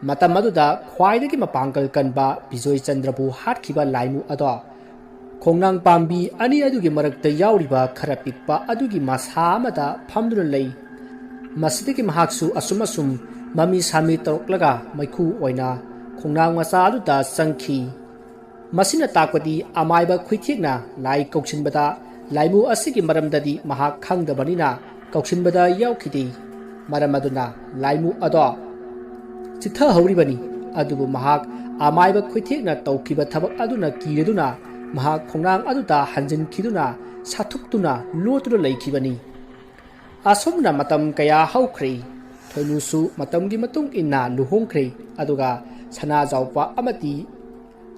ꯃꯇꯝ ꯑꯗꯨꯗ ꯈ꯭ꯋꯥꯏꯗꯒꯤ ꯃꯄꯥꯡꯒꯜ ꯀꯟꯕ ꯕꯤꯖꯣꯏ ꯆꯟꯗ꯭ꯔꯕꯨ ꯍꯥꯠꯈꯤꯕ ꯂꯥꯏꯃꯨ ꯑꯗꯣ ꯈꯣꯡꯅꯥꯡ ꯄꯥꯝꯕꯤ ꯑꯅꯤ ꯑꯗꯨꯒꯤ ꯃꯔꯛꯇ ꯌꯥꯎꯔꯤꯕ ꯈꯔ ꯄꯤꯛꯄ ꯑꯗꯨꯒꯤ ꯃꯁꯥ ꯑꯃꯗ ꯐꯝꯗꯨꯅ ꯂꯩ꯫ ꯃꯁꯤꯗꯒꯤ ꯃꯍꯥꯛꯁꯨ ꯑꯁꯨꯝ ꯑꯁꯨꯝ ꯃꯃꯤ ꯁꯥꯃꯤ ꯇꯧꯔꯛꯂꯒ ꯃꯩꯈꯨ ꯑꯣꯏꯅ ꯈꯣꯡꯅꯥꯡ ꯃꯆꯥ ꯑꯗꯨꯗ ꯆꯪꯈꯤ꯫ ꯃꯁꯤꯅ ꯇꯥꯛꯄꯗꯤ ꯑꯃꯥꯏꯕ ꯈꯨꯏꯊꯦꯛꯅ ꯂꯥꯏ ꯀꯧꯁꯤꯟꯕꯗ ꯂꯥꯏꯃꯨ ꯑꯁꯤꯒꯤ ꯃꯔꯝꯗꯗꯤ ꯃꯍꯥꯛ ꯈꯪꯗꯕꯅꯤꯅ ꯀꯧꯁꯤꯟꯕꯗ ꯌꯥꯎꯈꯤꯗꯦ꯫ ꯃꯔꯝ ꯑꯗꯨꯅ ꯂꯥꯏꯃꯨ ꯑꯗꯣ ꯆꯤꯊꯍꯧꯔꯤꯕꯅꯤ꯫ ꯑꯗꯨꯕꯨ ꯃꯍꯥꯛ ꯑꯃꯥꯏꯕ ꯈꯨꯏꯊꯦꯛꯅ ꯇꯧꯈꯤꯕ ꯊꯕꯛ ꯑꯗꯨꯅ ꯀꯤꯔꯗꯨꯅ ꯃꯍꯥꯛ ꯈꯣꯡꯅꯥꯡ ꯑꯗꯨꯗ ꯍꯟꯖꯤꯟꯈꯤꯗꯨꯅ ꯁꯥꯊꯨꯛꯇꯨꯅ ꯂꯣꯠꯇꯨꯅ ꯂꯩꯈꯤꯕꯅꯤ꯫ ꯑꯁꯨꯝꯅ ꯃꯇꯝ ꯀꯌꯥ ꯍꯧꯈ꯭ꯔꯦ꯫ ꯊꯣꯏꯅꯨꯁꯨ ꯃꯇꯝꯒꯤ ꯃꯇꯨꯡ ꯏꯟꯅ ꯂꯨꯍꯣꯡꯈ꯭ꯔꯦ꯫ ꯑꯗꯨꯒ ꯁꯅꯥꯖꯥꯎꯕ ꯑꯃꯗꯤ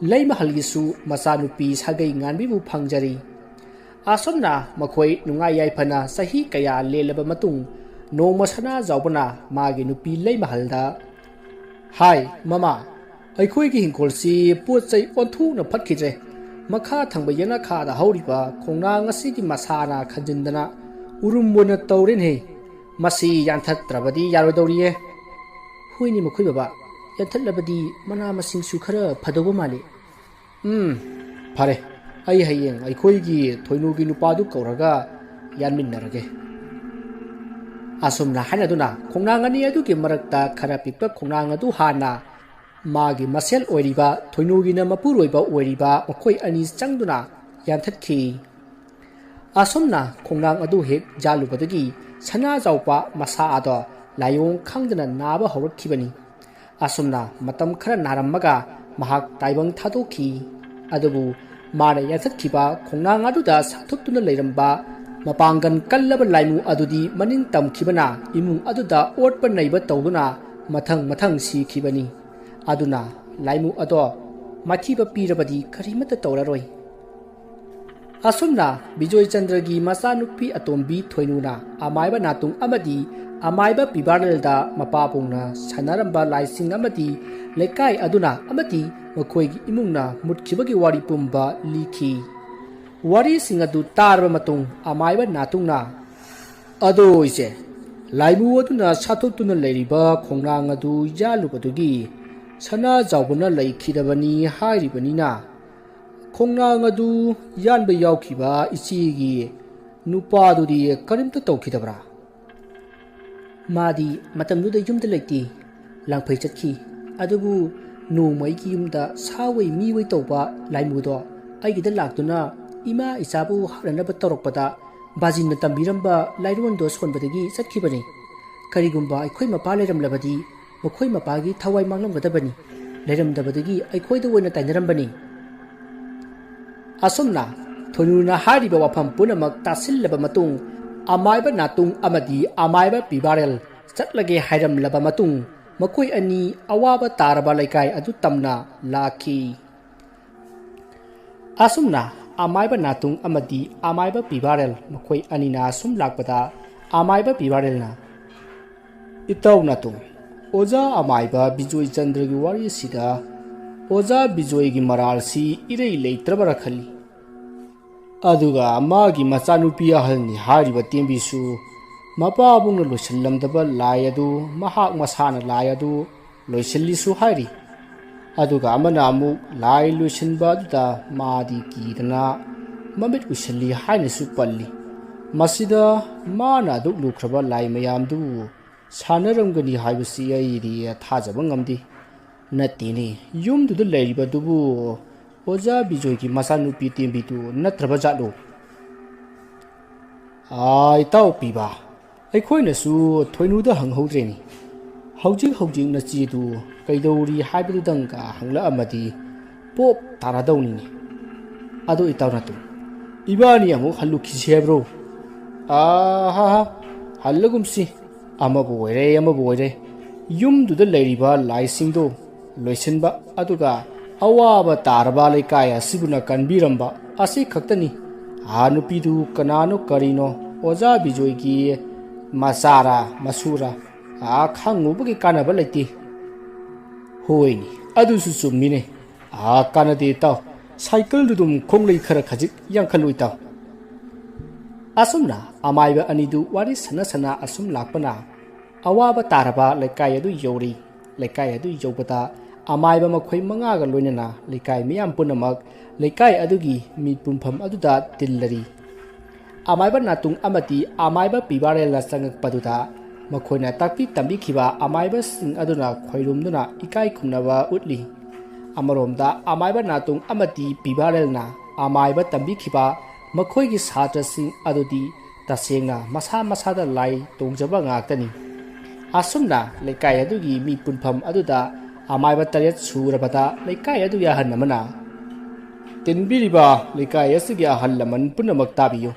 ꯂꯩꯃꯍꯜꯒꯤꯁꯨ ꯃꯆꯥꯅꯨꯄꯤ ꯁꯥꯒꯩ ꯉꯥꯟꯕꯤꯕꯨ ꯐꯪꯖꯔꯤ꯫ ꯑꯁꯨꯝꯅ ꯃꯈꯣꯏ ꯅꯨꯡꯉꯥꯏ ꯌꯥꯏꯐꯅ ꯆꯍꯤ ꯀꯌꯥ ꯂꯦꯜꯂꯕ ꯃꯇꯨꯡ, ꯅꯣꯡꯃ ꯁꯅꯥꯖꯥꯎꯕꯅ ꯃꯥꯒꯤ ꯅꯨꯄꯤ ꯂꯩꯃꯍꯜꯗ, "ꯍꯥꯏ ꯃꯃꯥ, ꯑꯩꯈꯣꯏꯒꯤ ꯍꯤꯡꯈꯣꯜꯁꯤ ꯄꯣꯠ ꯆꯩ ꯑꯣꯟꯊꯣꯛꯅ ꯐꯠꯈꯤꯗ꯭ꯔꯦ꯫ ꯃꯈꯥ ꯊꯪꯕ ꯌꯦꯅꯈꯥꯗ ꯍꯧꯔꯤꯕ ꯈꯣꯡꯅꯥꯡ ꯑꯁꯤꯒꯤ ꯃꯁꯥꯅ ꯈꯟꯖꯤꯟꯗꯅ ꯎꯔꯨꯝ ꯑꯣꯏꯅ ꯇꯧꯔꯦꯅꯦ꯫ ꯃꯁꯤ ꯌꯥꯟꯊꯠꯇ꯭ꯔꯕꯗꯤ ꯌꯥꯔꯣꯏꯗꯧꯔꯤꯌꯦ"꯫ ꯍꯣꯏꯅꯦ ꯃꯈꯣꯏ ꯕꯕꯥ, ꯌꯥꯟꯊꯠꯂꯕꯗꯤ ꯃꯅꯥ ꯃꯁꯤꯡꯁꯨ ꯈꯔ ꯐꯗꯧꯕ ꯃꯥꯜꯂꯤ꯫ ꯎꯝ, ꯐꯔꯦ, ꯑꯩ ꯍꯌꯦꯡ ꯑꯩꯈꯣꯏꯒꯤ ꯊꯣꯏꯅꯨꯒꯤ ꯅꯨꯄꯥꯗꯨ ꯀꯧꯔꯒ ꯌꯥꯟꯃꯤꯟꯅꯔꯒꯦ꯫ ꯑꯁꯨꯝꯅ ꯍꯥꯏꯅꯗꯨꯅ ꯈꯣꯡꯅꯥꯡ ꯑꯅꯤ ꯑꯗꯨꯒꯤ ꯃꯔꯛꯇ ꯈꯔ ꯄꯤꯛꯄ ꯈꯣꯡꯅꯥꯡ ꯑꯗꯨ ꯍꯥꯟꯅ ꯃꯥꯒꯤ ꯃꯁꯦꯜ ꯑꯣꯏꯔꯤꯕ ꯊꯣꯏꯅꯨꯒꯤꯅ ꯃꯄꯨꯔꯣꯏꯕ ꯑꯣꯏꯔꯤꯕ ꯃꯈꯣꯏ ꯑꯅꯤ ꯆꯪꯗꯨꯅ ꯌꯥꯟꯊꯠꯈꯤ꯫ ꯑꯁꯨꯝꯅ ꯈꯣꯡꯅꯥꯡ ꯑꯗꯨ ꯍꯦꯛ ꯌꯥꯜꯂꯨꯕꯗꯒꯤ ꯁꯅꯥꯖꯥꯎꯕ ꯃꯁꯥ ꯑꯗꯣ ꯂꯥꯏꯑꯣꯡ ꯈꯪꯗꯅ ꯅꯥꯕ ꯍꯧꯔꯛꯈꯤꯕꯅꯤ꯫ ꯑꯁꯨꯝꯅ ꯃꯇꯝ ꯈꯔ ꯅꯥꯔꯝꯃꯒ ꯃꯍꯥꯛ ꯇꯥꯏꯕꯪ ꯊꯥꯗꯣꯛꯈꯤ꯫ ꯑꯗꯨꯕꯨ ꯃꯥꯅ ꯌꯥꯟꯊꯠꯈꯤꯕ ꯈꯣꯡꯅꯥꯡ ꯑꯗꯨꯗ ꯁꯥꯊꯨꯞꯇꯨꯅ ꯂꯩꯔꯝꯕ ꯃꯄꯥꯡꯒꯜ ꯀꯜꯂꯕ ꯂꯥꯏꯃꯨ ꯑꯗꯨꯗꯤ ꯃꯅꯤꯡ ꯇꯝꯈꯤꯕꯅ ꯏꯃꯨꯡ ꯑꯗꯨꯗ ꯑꯣꯠꯄ ꯅꯩꯕ ꯇꯧꯗꯨꯅ ꯃꯊꯪ ꯃꯊꯪ ꯁꯤꯈꯤꯕꯅꯤ꯫ ꯑꯗꯨꯅ ꯂꯥꯏꯃꯨ ꯑꯗꯣ ꯃꯥꯏꯊꯤꯕ ꯄꯤꯔꯕꯗꯤ ꯀꯔꯤꯃꯠꯇ ꯇꯧꯔꯔꯣꯏ꯫ ꯑꯁꯨꯝꯅ ꯕꯤꯖꯣꯏ ꯆꯟꯗ꯭ꯔꯒꯤ ꯃꯆꯥꯅꯨꯄꯤ ꯑꯇꯣꯝꯕꯤ ꯊꯣꯏꯅꯨꯅ ꯑꯃꯥꯏꯕ ꯅꯥꯇꯨꯡ ꯑꯃꯗꯤ ꯑꯃꯥꯏꯕ ꯄꯤꯕꯥꯔꯦꯜꯗ ꯃꯄꯥꯕꯨꯡꯅ ꯁꯥꯟꯅꯔꯝꯕ ꯂꯥꯏꯁꯤꯡ ꯑꯃꯗꯤ ꯂꯩꯀꯥꯏ ꯑꯗꯨꯅ ꯑꯃꯗꯤ ꯃꯈꯣꯏꯒꯤ ꯏꯃꯨꯡꯅ ꯃꯨꯠꯈꯤꯕꯒꯤ ꯋꯥꯔꯤ ꯄꯨꯝꯕ ꯂꯤꯈꯤ꯫ ꯋꯥꯔꯤꯁꯤꯡ ꯑꯗꯨ ꯇꯥꯔꯕ ꯃꯇꯨꯡ ꯑꯃꯥꯏꯕ ꯅꯥꯇꯨꯡꯅ, "ꯑꯗꯣ ꯏꯆꯦ, ꯂꯥꯏꯃꯨ ꯑꯗꯨꯅ ꯁꯥꯊꯣꯛꯇꯨꯅ ꯂꯩꯔꯤꯕ ꯈꯣꯡꯅꯥꯡ ꯑꯗꯨ ꯌꯥꯜꯂꯨꯕꯗꯨꯒꯤ ꯁꯅꯥꯖꯥꯎꯕꯅ ꯂꯩꯈꯤꯗꯕꯅꯤ ꯍꯥꯏꯔꯤꯕꯅꯤꯅ, ꯈꯣꯡꯅꯥꯡ ꯑꯗꯨ ꯌꯥꯟꯕ ꯌꯥꯎꯈꯤꯕ ꯏꯆꯦꯒꯤ ꯅꯨꯄꯥꯗꯨꯗꯤ ꯀꯔꯤꯝꯇ ꯇꯧꯈꯤꯗꯕ꯭ꯔꯥ?" "ꯃꯥꯗꯤ ꯃꯇꯝꯗꯨꯗ ꯌꯨꯝꯗ ꯂꯩꯇꯦ, ꯂꯥꯡꯐꯩ ꯆꯠꯈꯤ꯫ ꯑꯗꯨꯕꯨ ꯅꯣꯡꯃ ꯑꯩꯒꯤ ꯌꯨꯝꯗ ꯁꯥ ꯑꯣꯏ ꯃꯤ ꯑꯣꯏ ꯇꯧꯕ ꯂꯥꯏꯃꯨꯗꯣ ꯑꯩꯒꯤꯗ ꯂꯥꯛꯇꯨꯅ ꯏꯃꯥ ꯏꯆꯥꯕꯨ ꯍꯥꯠꯅꯅꯕ ꯇꯧꯔꯛꯄꯗ ꯕꯥꯖꯤꯟꯅ ꯇꯝꯕꯤꯔꯝꯕ ꯂꯥꯏꯔꯣꯟꯗꯣ ꯁꯣꯟꯕꯗꯒꯤ ꯆꯠꯈꯤꯕꯅꯤ꯫ ꯀꯔꯤꯒꯨꯝꯕ ꯑꯩꯈꯣꯏ ꯃꯄꯥ ꯂꯩꯔꯝꯂꯕꯗꯤ ꯃꯈꯣꯏ ꯃꯄꯥꯒꯤ ꯊꯋꯥꯏ ꯃꯥꯡꯂꯝꯒꯗꯕꯅꯤ꯫ ꯂꯩꯔꯝꯗꯕꯗꯒꯤ ꯑꯩꯈꯣꯏꯗ ꯑꯣꯏꯅ ꯇꯥꯏꯅꯔꯝꯕꯅꯤ꯫" ꯑꯁꯨꯝꯅ ꯊꯣꯏꯅꯨꯅ ꯍꯥꯏꯔꯤꯕ ꯋꯥꯐꯝ ꯄꯨꯝꯅꯃꯛ ꯇꯥꯁꯤꯜꯂꯕ ꯃꯇꯨꯡ, ꯑꯃꯥꯏꯕ ꯅꯥꯇꯨꯡ ꯑꯃꯗꯤ ꯑꯃꯥꯏꯕ ꯄꯤꯕꯥꯔꯦꯜ ꯆꯠꯂꯒꯦ ꯍꯥꯏꯔꯝꯂꯕ ꯃꯇꯨꯡ, ꯃꯈꯣꯏ ꯑꯅꯤ ꯑꯋꯥꯕ ꯇꯥꯔꯕ ꯂꯩꯀꯥꯏ ꯑꯗꯨ ꯇꯝꯅ ꯂꯥꯛꯈꯤ꯫ ꯑꯁꯨꯝꯅ ꯑꯃꯥꯏꯕ ꯅꯥꯇꯨꯡ ꯑꯃꯗꯤ ꯑꯃꯥꯏꯕ ꯄꯤꯕꯥꯔꯦꯜ ꯃꯈꯣꯏ ꯑꯅꯤꯅ ꯑꯁꯨꯝ ꯂꯥꯛꯄꯗ, ꯑꯃꯥꯏꯕ ꯄꯤꯕꯥꯔꯦꯜꯅ, "ꯏꯇꯥꯎ ꯅꯥꯇꯨꯡ, ꯑꯣꯖꯥ ꯑꯃꯥꯏꯕ ꯕꯤꯖꯣꯏ ꯆꯟꯗ꯭ꯔꯒꯤ ꯋꯥꯔꯤ ꯑꯁꯤꯗ ꯑꯣꯖꯥ ꯕꯤꯖꯣꯏꯒꯤ ꯃꯔꯥꯜꯁꯤ ꯏꯔꯩ ꯂꯩꯇ꯭ꯔꯕꯔꯥ ꯈꯜꯂꯤ꯫ ꯑꯗꯨꯒ ꯃꯥꯒꯤ ꯃꯆꯥꯅꯨꯄꯤ ꯑꯍꯜꯅꯤ ꯍꯥꯏꯔꯤꯕ ꯇꯦꯝꯕꯤꯁꯨ ꯃꯄꯥꯕꯨꯡꯅ ꯂꯣꯏꯁꯤꯜꯂꯝꯗꯕ ꯂꯥꯏ ꯑꯗꯨ ꯃꯍꯥꯛ ꯃꯁꯥꯅ ꯂꯥꯏ ꯑꯗꯨ ꯂꯣꯏꯁꯤꯜꯂꯤꯁꯨ ꯍꯥꯏꯔꯤ꯫ ꯑꯗꯨꯒ ꯑꯃꯅ ꯑꯃꯨꯛ ꯂꯥꯏ ꯂꯣꯏꯁꯤꯟꯕ ꯑꯗꯨꯗ ꯃꯥꯗꯤ ꯀꯤꯗꯅ ꯃꯃꯤꯠ ꯎꯏꯁꯤꯜꯂꯤ ꯍꯥꯏꯅꯁꯨ ꯄꯜꯂꯤ꯫ ꯃꯁꯤꯗ ꯃꯥꯅ ꯑꯗꯨꯛ ꯂꯨꯈ꯭ꯔꯕ ꯂꯥꯏ ꯃꯌꯥꯝꯗꯨ ꯁꯥꯟꯅꯔꯝꯒꯅꯤ ꯍꯥꯏꯕꯁꯤ ꯑꯩꯗꯤ ꯊꯥꯖꯕ ꯉꯝꯗꯦ꯫ ꯅꯠꯇꯦꯅꯦ, ꯌꯨꯝꯗꯨꯗ ꯂꯩꯔꯤꯕꯗꯨꯕꯨ ꯑꯣꯖꯥ ꯕꯤꯖꯣꯏꯒꯤ ꯃꯆꯥꯅꯨꯄꯤ ꯇꯦꯝꯕꯤꯗꯨ ꯅꯠꯇ꯭ꯔꯕ ꯖꯥꯠꯂꯣ? ꯑꯥ, ꯏꯇꯥꯎ ꯄꯤꯕ, ꯑꯩꯈꯣꯏꯅꯁꯨ ꯊꯣꯏꯅꯨꯗ ꯍꯪꯍꯧꯗ꯭ꯔꯦꯅꯦ꯫ ꯍꯧꯖꯤꯛ ꯍꯧꯖꯤꯛ ꯅꯆꯦꯗꯨ ꯀꯩꯗꯧꯔꯤ ꯍꯥꯏꯕꯗꯨꯗꯪꯒ ꯍꯪꯂꯛꯑꯝꯃꯗꯤ ꯄꯣꯞ ꯇꯥꯔꯗꯧꯅꯤꯅꯦ꯫ ꯑꯗꯣ ꯏꯇꯥꯎ ꯅꯥꯇꯣꯟ, ꯏꯕꯥꯅꯤ ꯑꯃꯨꯛ ꯍꯜꯂꯨꯈꯤꯁꯤ ꯍꯥꯏꯕ꯭ꯔꯣ? ꯑꯥꯍꯥ, ꯍꯜꯂꯒꯨꯝꯁꯤ꯫ ꯑꯃꯕꯨ ꯑꯣꯏꯔꯦ, ꯑꯃꯕꯨ ꯑꯣꯏꯔꯦ, ꯌꯨꯝꯗꯨꯗ ꯂꯩꯔꯤꯕ ꯂꯥꯏꯁꯤꯡꯗꯨ ꯂꯣꯏꯁꯤꯟꯕ, ꯑꯗꯨꯒ ꯑꯋꯥꯕ ꯇꯥꯔꯕ ꯂꯩꯀꯥꯏ ꯑꯁꯤꯕꯨꯅ ꯀꯟꯕꯤꯔꯝꯕ ꯑꯁꯤ ꯈꯛꯇꯅꯤ꯫ ꯑꯥ, ꯅꯨꯄꯤꯗꯨ ꯀꯅꯥꯅꯣ ꯀꯔꯤꯅꯣ, ꯑꯣꯖꯥ ꯕꯤꯖꯣꯏꯒꯤ ꯃꯆꯥꯔꯥ ꯃꯁꯨꯔꯥ, ꯑꯥ, ꯈꯪꯉꯨꯕꯒꯤ ꯀꯥꯟꯅꯕ ꯂꯩꯇꯦ꯫ ꯍꯣꯏꯅꯦ, ꯑꯗꯨꯁꯨ ꯆꯨꯝꯃꯤꯅꯦ꯫ ꯑꯥ, ꯀꯥꯟꯅꯗꯦ ꯏꯇꯥꯎ, ꯁꯥꯏꯀꯜꯗꯨ ꯑꯗꯨꯝ ꯈꯣꯡꯂꯩ ꯈꯔ ꯈꯖꯤꯛ ꯌꯥꯡꯈꯠꯂꯨ ꯏꯇꯥꯎ꯫ ꯑꯁꯨꯝꯅ ꯑꯃꯥꯏꯕ ꯑꯅꯤꯗꯨ ꯋꯥꯔꯤ ꯁꯥꯟꯅ ꯁꯥꯟꯅ ꯑꯁꯨꯝ ꯂꯥꯛꯄꯅ ꯑꯋꯥꯕ ꯇꯥꯔꯕ ꯂꯩꯀꯥꯏ ꯑꯗꯨ ꯌꯧꯔꯤ꯫ ꯂꯩꯀꯥꯏ ꯑꯗꯨ ꯌꯧꯕꯗ ꯑꯃꯥꯏꯕ ꯃꯈꯣꯏ ꯃꯉꯥꯒ ꯂꯣꯏꯅꯅ ꯂꯩꯀꯥꯏ ꯃꯤꯌꯥꯝ ꯄꯨꯝꯅꯃꯛ ꯂꯩꯀꯥꯏ ꯑꯗꯨꯒꯤ ꯃꯤ ꯄꯨꯟꯐꯝ ꯑꯗꯨꯗ ꯇꯤꯜꯂꯔꯤ꯫ ꯑꯃꯥꯏꯕ ꯅꯥꯇꯨꯡ ꯑꯃꯗꯤ ꯑꯃꯥꯏꯕ ꯄꯤꯕꯥꯔꯦꯜꯅ ꯆꯪꯉꯛꯄꯗꯨꯗ ꯃꯈꯣꯏꯅ ꯇꯥꯛꯄꯤ ꯇꯝꯕꯤꯈꯤꯕ ꯑꯃꯥꯏꯕꯁꯤꯡ ꯑꯗꯨꯅ ꯈꯣꯏꯔꯨꯝꯗꯨꯅ ꯏꯀꯥꯏ ꯈꯨꯝꯅꯕ ꯎꯠꯂꯤ꯫ ꯑꯃꯔꯣꯝꯗ ꯑꯃꯥꯏꯕ ꯅꯥꯇꯨꯡ ꯑꯃꯗꯤ ꯄꯤꯕꯥꯔꯦꯜꯅ ꯑꯃꯥꯏꯕ ꯇꯝꯕꯤꯈꯤꯕ ꯃꯈꯣꯏꯒꯤ ꯁꯥꯇ꯭ꯔꯁꯤꯡ ꯑꯗꯨꯗꯤ ꯇꯁꯦꯡꯅ ꯃꯁꯥ ꯃꯁꯥꯗ ꯂꯥꯏ ꯇꯣꯡꯖꯕ ꯉꯥꯛꯇꯅꯤ꯫ ꯑꯁꯨꯝꯅ ꯂꯩꯀꯥꯏ ꯑꯗꯨꯒꯤ ꯃꯤ ꯄꯨꯟꯐꯝ ꯑꯗꯨꯗ ꯑꯃꯥꯏꯕ ꯇꯔꯦꯠ ꯁꯨꯔꯕꯗ ꯂꯩꯀꯥꯏ ꯑꯗꯨꯒꯤ ꯑꯍꯜ ꯑꯃꯅ, "ꯇꯤꯟꯕꯤꯔꯤꯕ ꯂꯩꯀꯥꯏ ꯑꯁꯤꯒꯤ ꯑꯍꯜ ꯂꯃꯟ ꯄꯨꯝꯅꯃꯛ ꯇꯥꯕꯤꯌꯨ꯫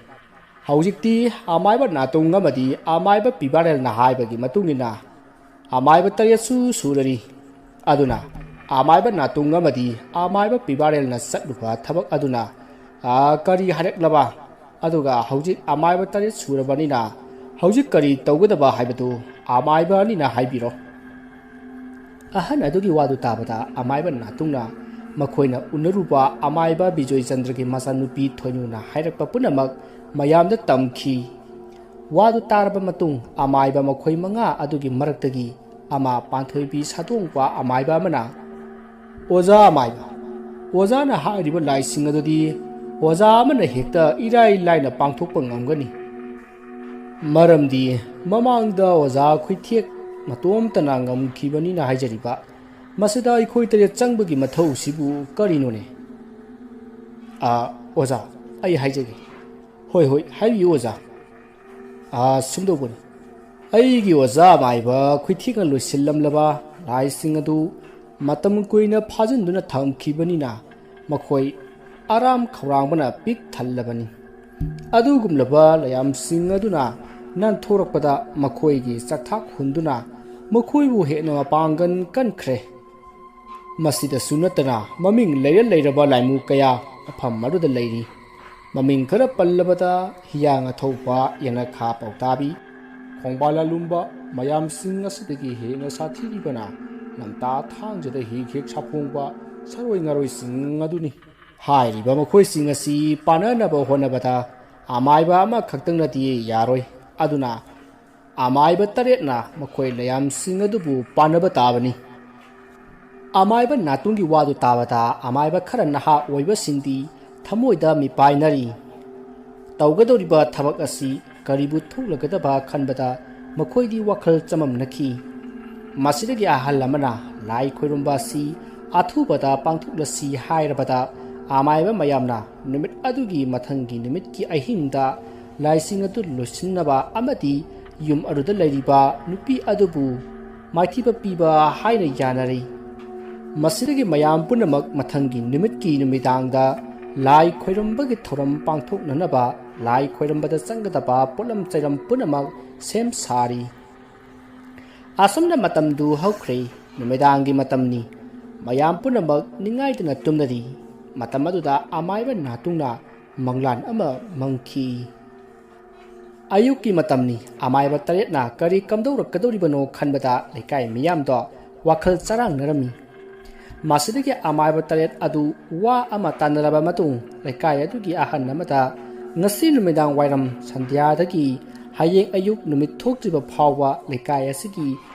ꯍꯧꯖꯤꯛꯇꯤ ꯑꯃꯥꯏꯕ ꯅꯥꯇꯣꯡ ꯑꯃꯗꯤ ꯑꯃꯥꯏꯕ ꯄꯤꯕꯥꯔꯦꯜꯅ ꯍꯥꯏꯕꯒꯤ ꯃꯇꯨꯡ ꯏꯟꯅ ꯑꯃꯥꯏꯕ ꯇꯔꯦꯠꯁꯨ ꯁꯨꯔꯔꯤ꯫ ꯑꯗꯨꯅ ꯑꯃꯥꯏꯕ ꯅꯥꯇꯣꯡ ꯑꯃꯗꯤ ꯑꯃꯥꯏꯕ ꯄꯤꯕꯥꯔꯦꯜꯅ ꯆꯠꯂꯨꯕ ꯊꯕꯛ ꯑꯗꯨꯅ, ꯑꯥ, ꯀꯔꯤ ꯍꯥꯏꯔꯛꯂꯕ? ꯑꯗꯨꯒ ꯍꯧꯖꯤꯛ ꯑꯃꯥꯏꯕ ꯇꯔꯦꯠ ꯁꯨꯔꯕꯅꯤꯅ ꯍꯧꯖꯤꯛ ꯀꯔꯤ ꯇꯧꯒꯗꯕ ꯍꯥꯏꯕꯗꯨ ꯑꯃꯥꯏꯕ ꯑꯅꯤꯅ ꯍꯥꯏꯕꯤꯔꯣ꯫" ꯑꯍꯟ ꯑꯗꯨꯒꯤ ꯋꯥꯗꯨ ꯇꯥꯕꯗ ꯑꯃꯥꯏꯕ ꯅꯥꯇꯨꯡꯅ ꯃꯈꯣꯏꯅ ꯎꯅꯔꯨꯕ ꯑꯃꯥꯏꯕ ꯕꯤꯖꯣꯏ ꯆꯟꯗ꯭ꯔꯒꯤ ꯃꯆꯥꯅꯨꯄꯤ ꯊꯣꯏꯅꯨꯅ ꯍꯥꯏꯔꯛꯄ ꯄꯨꯝꯅꯃꯛ ꯃꯌꯥꯝꯗ ꯇꯝꯈꯤ꯫ ꯋꯥꯗꯨ ꯇꯥꯔꯕ ꯃꯇꯨꯡ, ꯑꯃꯥꯏꯕ ꯃꯈꯣꯏ ꯃꯉꯥ ꯑꯗꯨꯒꯤ ꯃꯔꯛꯇꯒꯤ ꯑꯃ ꯄꯥꯟꯊꯣꯏꯕꯤ ꯁꯥꯗꯣꯡꯄ ꯑꯃꯥꯏꯕ ꯑꯃꯅ, "ꯑꯣꯖꯥ ꯑꯃꯥꯏꯕ, ꯑꯣꯖꯥꯅ ꯍꯥꯏꯔꯤꯕ ꯂꯥꯏꯁꯤꯡ ꯑꯗꯨꯗꯤ ꯑꯣꯖꯥ ꯑꯃꯅ ꯍꯦꯛꯇ ꯏꯔꯥꯏ ꯂꯥꯏꯅ ꯄꯥꯡꯊꯣꯛꯄ ꯉꯝꯒꯅꯤ꯫ ꯃꯔꯝꯗꯤ ꯃꯃꯥꯡꯗ ꯑꯣꯖꯥ ꯈꯨꯏꯊꯦꯛ ꯃꯇꯣꯝꯇꯅ ꯉꯝꯈꯤꯕꯅꯤꯅ ꯍꯥꯏꯖꯔꯤꯕ꯫ ꯃꯁꯤꯗ ꯑꯩꯈꯣꯏ ꯇꯔꯦꯠ ꯆꯪꯕꯒꯤ ꯃꯊꯧꯁꯤꯕꯨ ꯀꯔꯤꯅꯣꯅꯦ?" "ꯑꯥ, ꯑꯣꯖꯥ, ꯑꯩ ꯍꯥꯏꯖꯒꯦ꯫" "ꯍꯣꯏ, ꯍꯣꯏ, ꯍꯥꯏꯕꯤꯌꯨ, ꯑꯣꯖꯥ꯫" "ꯑꯥ, ꯁꯨꯝꯗꯧꯕꯅꯤ꯫ ꯑꯩꯒꯤ ꯑꯣꯖꯥ ꯑꯃꯥꯏꯕ ꯈꯨꯏꯊꯦꯛꯅ ꯂꯣꯏꯁꯤꯜꯂꯝꯂꯕ ꯂꯥꯏꯁꯤꯡ ꯑꯗꯨ ꯃꯇꯝ ꯀꯨꯏꯅ ꯐꯥꯖꯤꯟꯗꯨꯅ ꯊꯝꯈꯤꯕꯅꯤꯅ ꯃꯈꯣꯏ ꯑꯔꯥꯝ ꯈꯧꯔꯥꯡꯕꯅ ꯄꯤꯛ ꯊꯜꯂꯕꯅꯤ꯫ ꯑꯗꯨꯒꯨꯝꯂꯕ ꯂꯥꯏꯌꯥꯝꯁꯤꯡ ꯑꯗꯨꯅ ꯅꯥꯟꯊꯣꯔꯛꯄꯗ ꯃꯈꯣꯏꯒꯤ ꯆꯥꯛꯊꯥꯛ ꯍꯨꯟꯗꯨꯅ ꯃꯈꯣꯏꯕꯨ ꯍꯦꯟꯅ ꯃꯄꯥꯡꯒꯜ ꯀꯟꯈ꯭ꯔꯦ꯫ ꯃꯁꯤꯗꯁꯨ ꯅꯠꯇꯅ ꯃꯃꯤꯡ ꯂꯩꯔ ꯂꯩꯔꯕ ꯂꯥꯏꯃꯨ ꯀꯌꯥ ꯃꯐꯝ ꯑꯗꯨꯗ ꯂꯩꯔꯤ꯫ ꯃꯃꯤꯡ ꯈꯔ ꯄꯜꯂꯕꯗ ꯍꯤꯌꯥꯡ ꯑꯊꯧꯕ, ꯌꯦꯅꯈꯥ ꯄꯥꯎꯇꯥꯕꯤ, ꯈꯣꯡꯕꯥꯜ ꯂꯥꯂꯨꯝꯕ, ꯃꯌꯥꯝꯁꯤꯡ ꯑꯁꯤꯗꯒꯤ ꯍꯦꯟꯅ ꯁꯥꯊꯤꯔꯤꯕꯅ ꯂꯝꯇꯥ ꯊꯥꯡꯖꯗ ꯍꯦꯛ ꯍꯦꯛ ꯁꯥꯐꯣꯡꯕ ꯁꯥꯔꯣꯏ ꯉꯥꯔꯣꯏꯁꯤꯡ ꯑꯗꯨꯅꯤ꯫ ꯍꯥꯏꯔꯤꯕ ꯃꯈꯣꯏꯁꯤꯡ ꯑꯁꯤ ꯄꯥꯟꯅꯅꯕ ꯍꯣꯠꯅꯕꯗ ꯑꯃꯥꯏꯕ ꯑꯃꯈꯛꯇꯪꯅꯗꯤ ꯌꯥꯔꯣꯏ꯫ ꯑꯗꯨꯅ ꯑꯃꯥꯏꯕ ꯇꯔꯦꯠꯅ ꯃꯈꯣꯏ ꯂꯥꯏꯌꯥꯝꯁꯤꯡ ꯑꯗꯨꯕꯨ ꯄꯥꯟꯅꯕ ꯇꯥꯕꯅꯤ꯫" ꯑꯃꯥꯏꯕ ꯅꯥꯇꯨꯡꯒꯤ ꯋꯥꯗꯨ ꯇꯥꯕꯗ ꯑꯃꯥꯏꯕ ꯈꯔ ꯅꯍꯥ ꯑꯣꯏꯕꯁꯤꯡꯗꯤ ꯊꯃꯣꯏꯗ ꯃꯤꯄꯥꯏꯅꯔꯤ꯫ ꯇꯧꯒꯗꯧꯔꯤꯕ ꯊꯕꯛ ꯑꯁꯤ ꯀꯔꯤꯕꯨ ꯊꯣꯛꯂꯒꯗꯕ ꯈꯟꯕꯗ ꯃꯈꯣꯏꯗꯤ ꯋꯥꯈꯜ ꯆꯃꯝꯅꯈꯤ꯫ ꯃꯁꯤꯗꯒꯤ ꯑꯍꯜ ꯑꯃꯅ ꯂꯥꯏ ꯈꯣꯏꯔꯨꯝꯕ ꯑꯁꯤ ꯑꯊꯨꯕꯗ ꯄꯥꯡꯊꯣꯛꯂꯁꯤ ꯍꯥꯏꯔꯕꯗ ꯑꯃꯥꯏꯕ ꯃꯌꯥꯝꯅ ꯅꯨꯃꯤꯠ ꯑꯗꯨꯒꯤ ꯃꯊꯪꯒꯤ ꯅꯨꯃꯤꯠꯀꯤ ꯑꯍꯤꯡꯗ ꯂꯥꯏꯁꯤꯡ ꯑꯗꯨ ꯂꯣꯏꯁꯤꯟꯅꯕ ꯑꯃꯗꯤ ꯌꯨꯝ ꯑꯗꯨꯗ ꯂꯩꯔꯤꯕ ꯅꯨꯄꯤ ꯑꯗꯨꯕꯨ ꯃꯥꯏꯊꯤꯕ ꯄꯤꯕ ꯍꯥꯏꯅ ꯌꯥꯅꯔꯤ꯫ ꯃꯁꯤꯗꯒꯤ ꯃꯌꯥꯝ ꯄꯨꯝꯅꯃꯛ ꯃꯊꯪꯒꯤ ꯅꯨꯃꯤꯠꯀꯤ ꯅꯨꯃꯤꯗꯥꯡꯗ ꯂꯥꯏ ꯈꯣꯏꯔꯝꯕꯒꯤ ꯊꯧꯔꯝ ꯄꯥꯡꯊꯣꯛꯅꯅꯕ ꯂꯥꯏ ꯈꯣꯏꯔꯝꯕꯗ ꯆꯪꯒꯗꯕ ꯄꯣꯠꯂꯝ ꯆꯩꯔꯝ ꯄꯨꯝꯅꯃꯛ ꯁꯦꯝ ꯁꯥꯔꯤ꯫ ꯑꯁꯨꯝꯅ ꯃꯇꯝꯗꯨ ꯍꯧꯈ꯭ꯔꯦ꯫ ꯅꯨꯃꯤꯗꯥꯡꯒꯤ ꯃꯇꯝꯅꯤ꯫ ꯃꯌꯥꯝ ꯄꯨꯝꯅꯃꯛ ꯅꯤꯡꯉꯥꯏꯗꯅ ꯇꯨꯝꯅꯔꯤ꯫ ꯃꯇꯝ ꯑꯗꯨꯗ ꯑꯃꯥꯏꯕ ꯅꯥꯇꯨꯡꯅ ꯃꯪꯂꯥꯟ ꯑꯃ ꯃꯪꯈꯤ꯫ ꯑꯌꯨꯛꯀꯤ ꯃꯇꯝꯅꯤ꯫ ꯑꯃꯥꯏꯕ ꯇꯔꯦꯠꯅ ꯀꯔꯤ ꯀꯝꯗꯧꯔꯛꯀꯗꯧꯔꯤꯕꯅꯣ ꯈꯟꯕꯗ ꯂꯩꯀꯥꯏ ꯃꯤꯌꯥꯝꯗꯣ ꯋꯥꯈꯜ ꯆꯔꯥꯡꯅꯔꯝꯃꯤ꯫ ꯃꯁꯤꯗꯒꯤ ꯑꯃꯥꯏꯕ ꯇꯔꯦꯠ ꯑꯗꯨ ꯋꯥ ꯑꯃ ꯇꯥꯟꯅꯔꯕ ꯃꯇꯨꯡ, ꯂꯩꯀꯥꯏ ꯑꯗꯨꯒꯤ ꯑꯍꯟ ꯑꯃꯗ ꯉꯁꯤ ꯅꯨꯃꯤꯗꯥꯡ ꯋꯥꯏꯔꯝ ꯁꯟꯙ꯭ꯌꯥꯗꯒꯤ ꯍꯌꯦꯡ ꯑꯌꯨꯛ ꯅꯨꯃꯤꯠ ꯊꯣꯛꯇ꯭ꯔꯤꯕ ꯐꯥꯎꯕ ꯂꯩꯀꯥꯏ ꯑꯁꯤꯒꯤ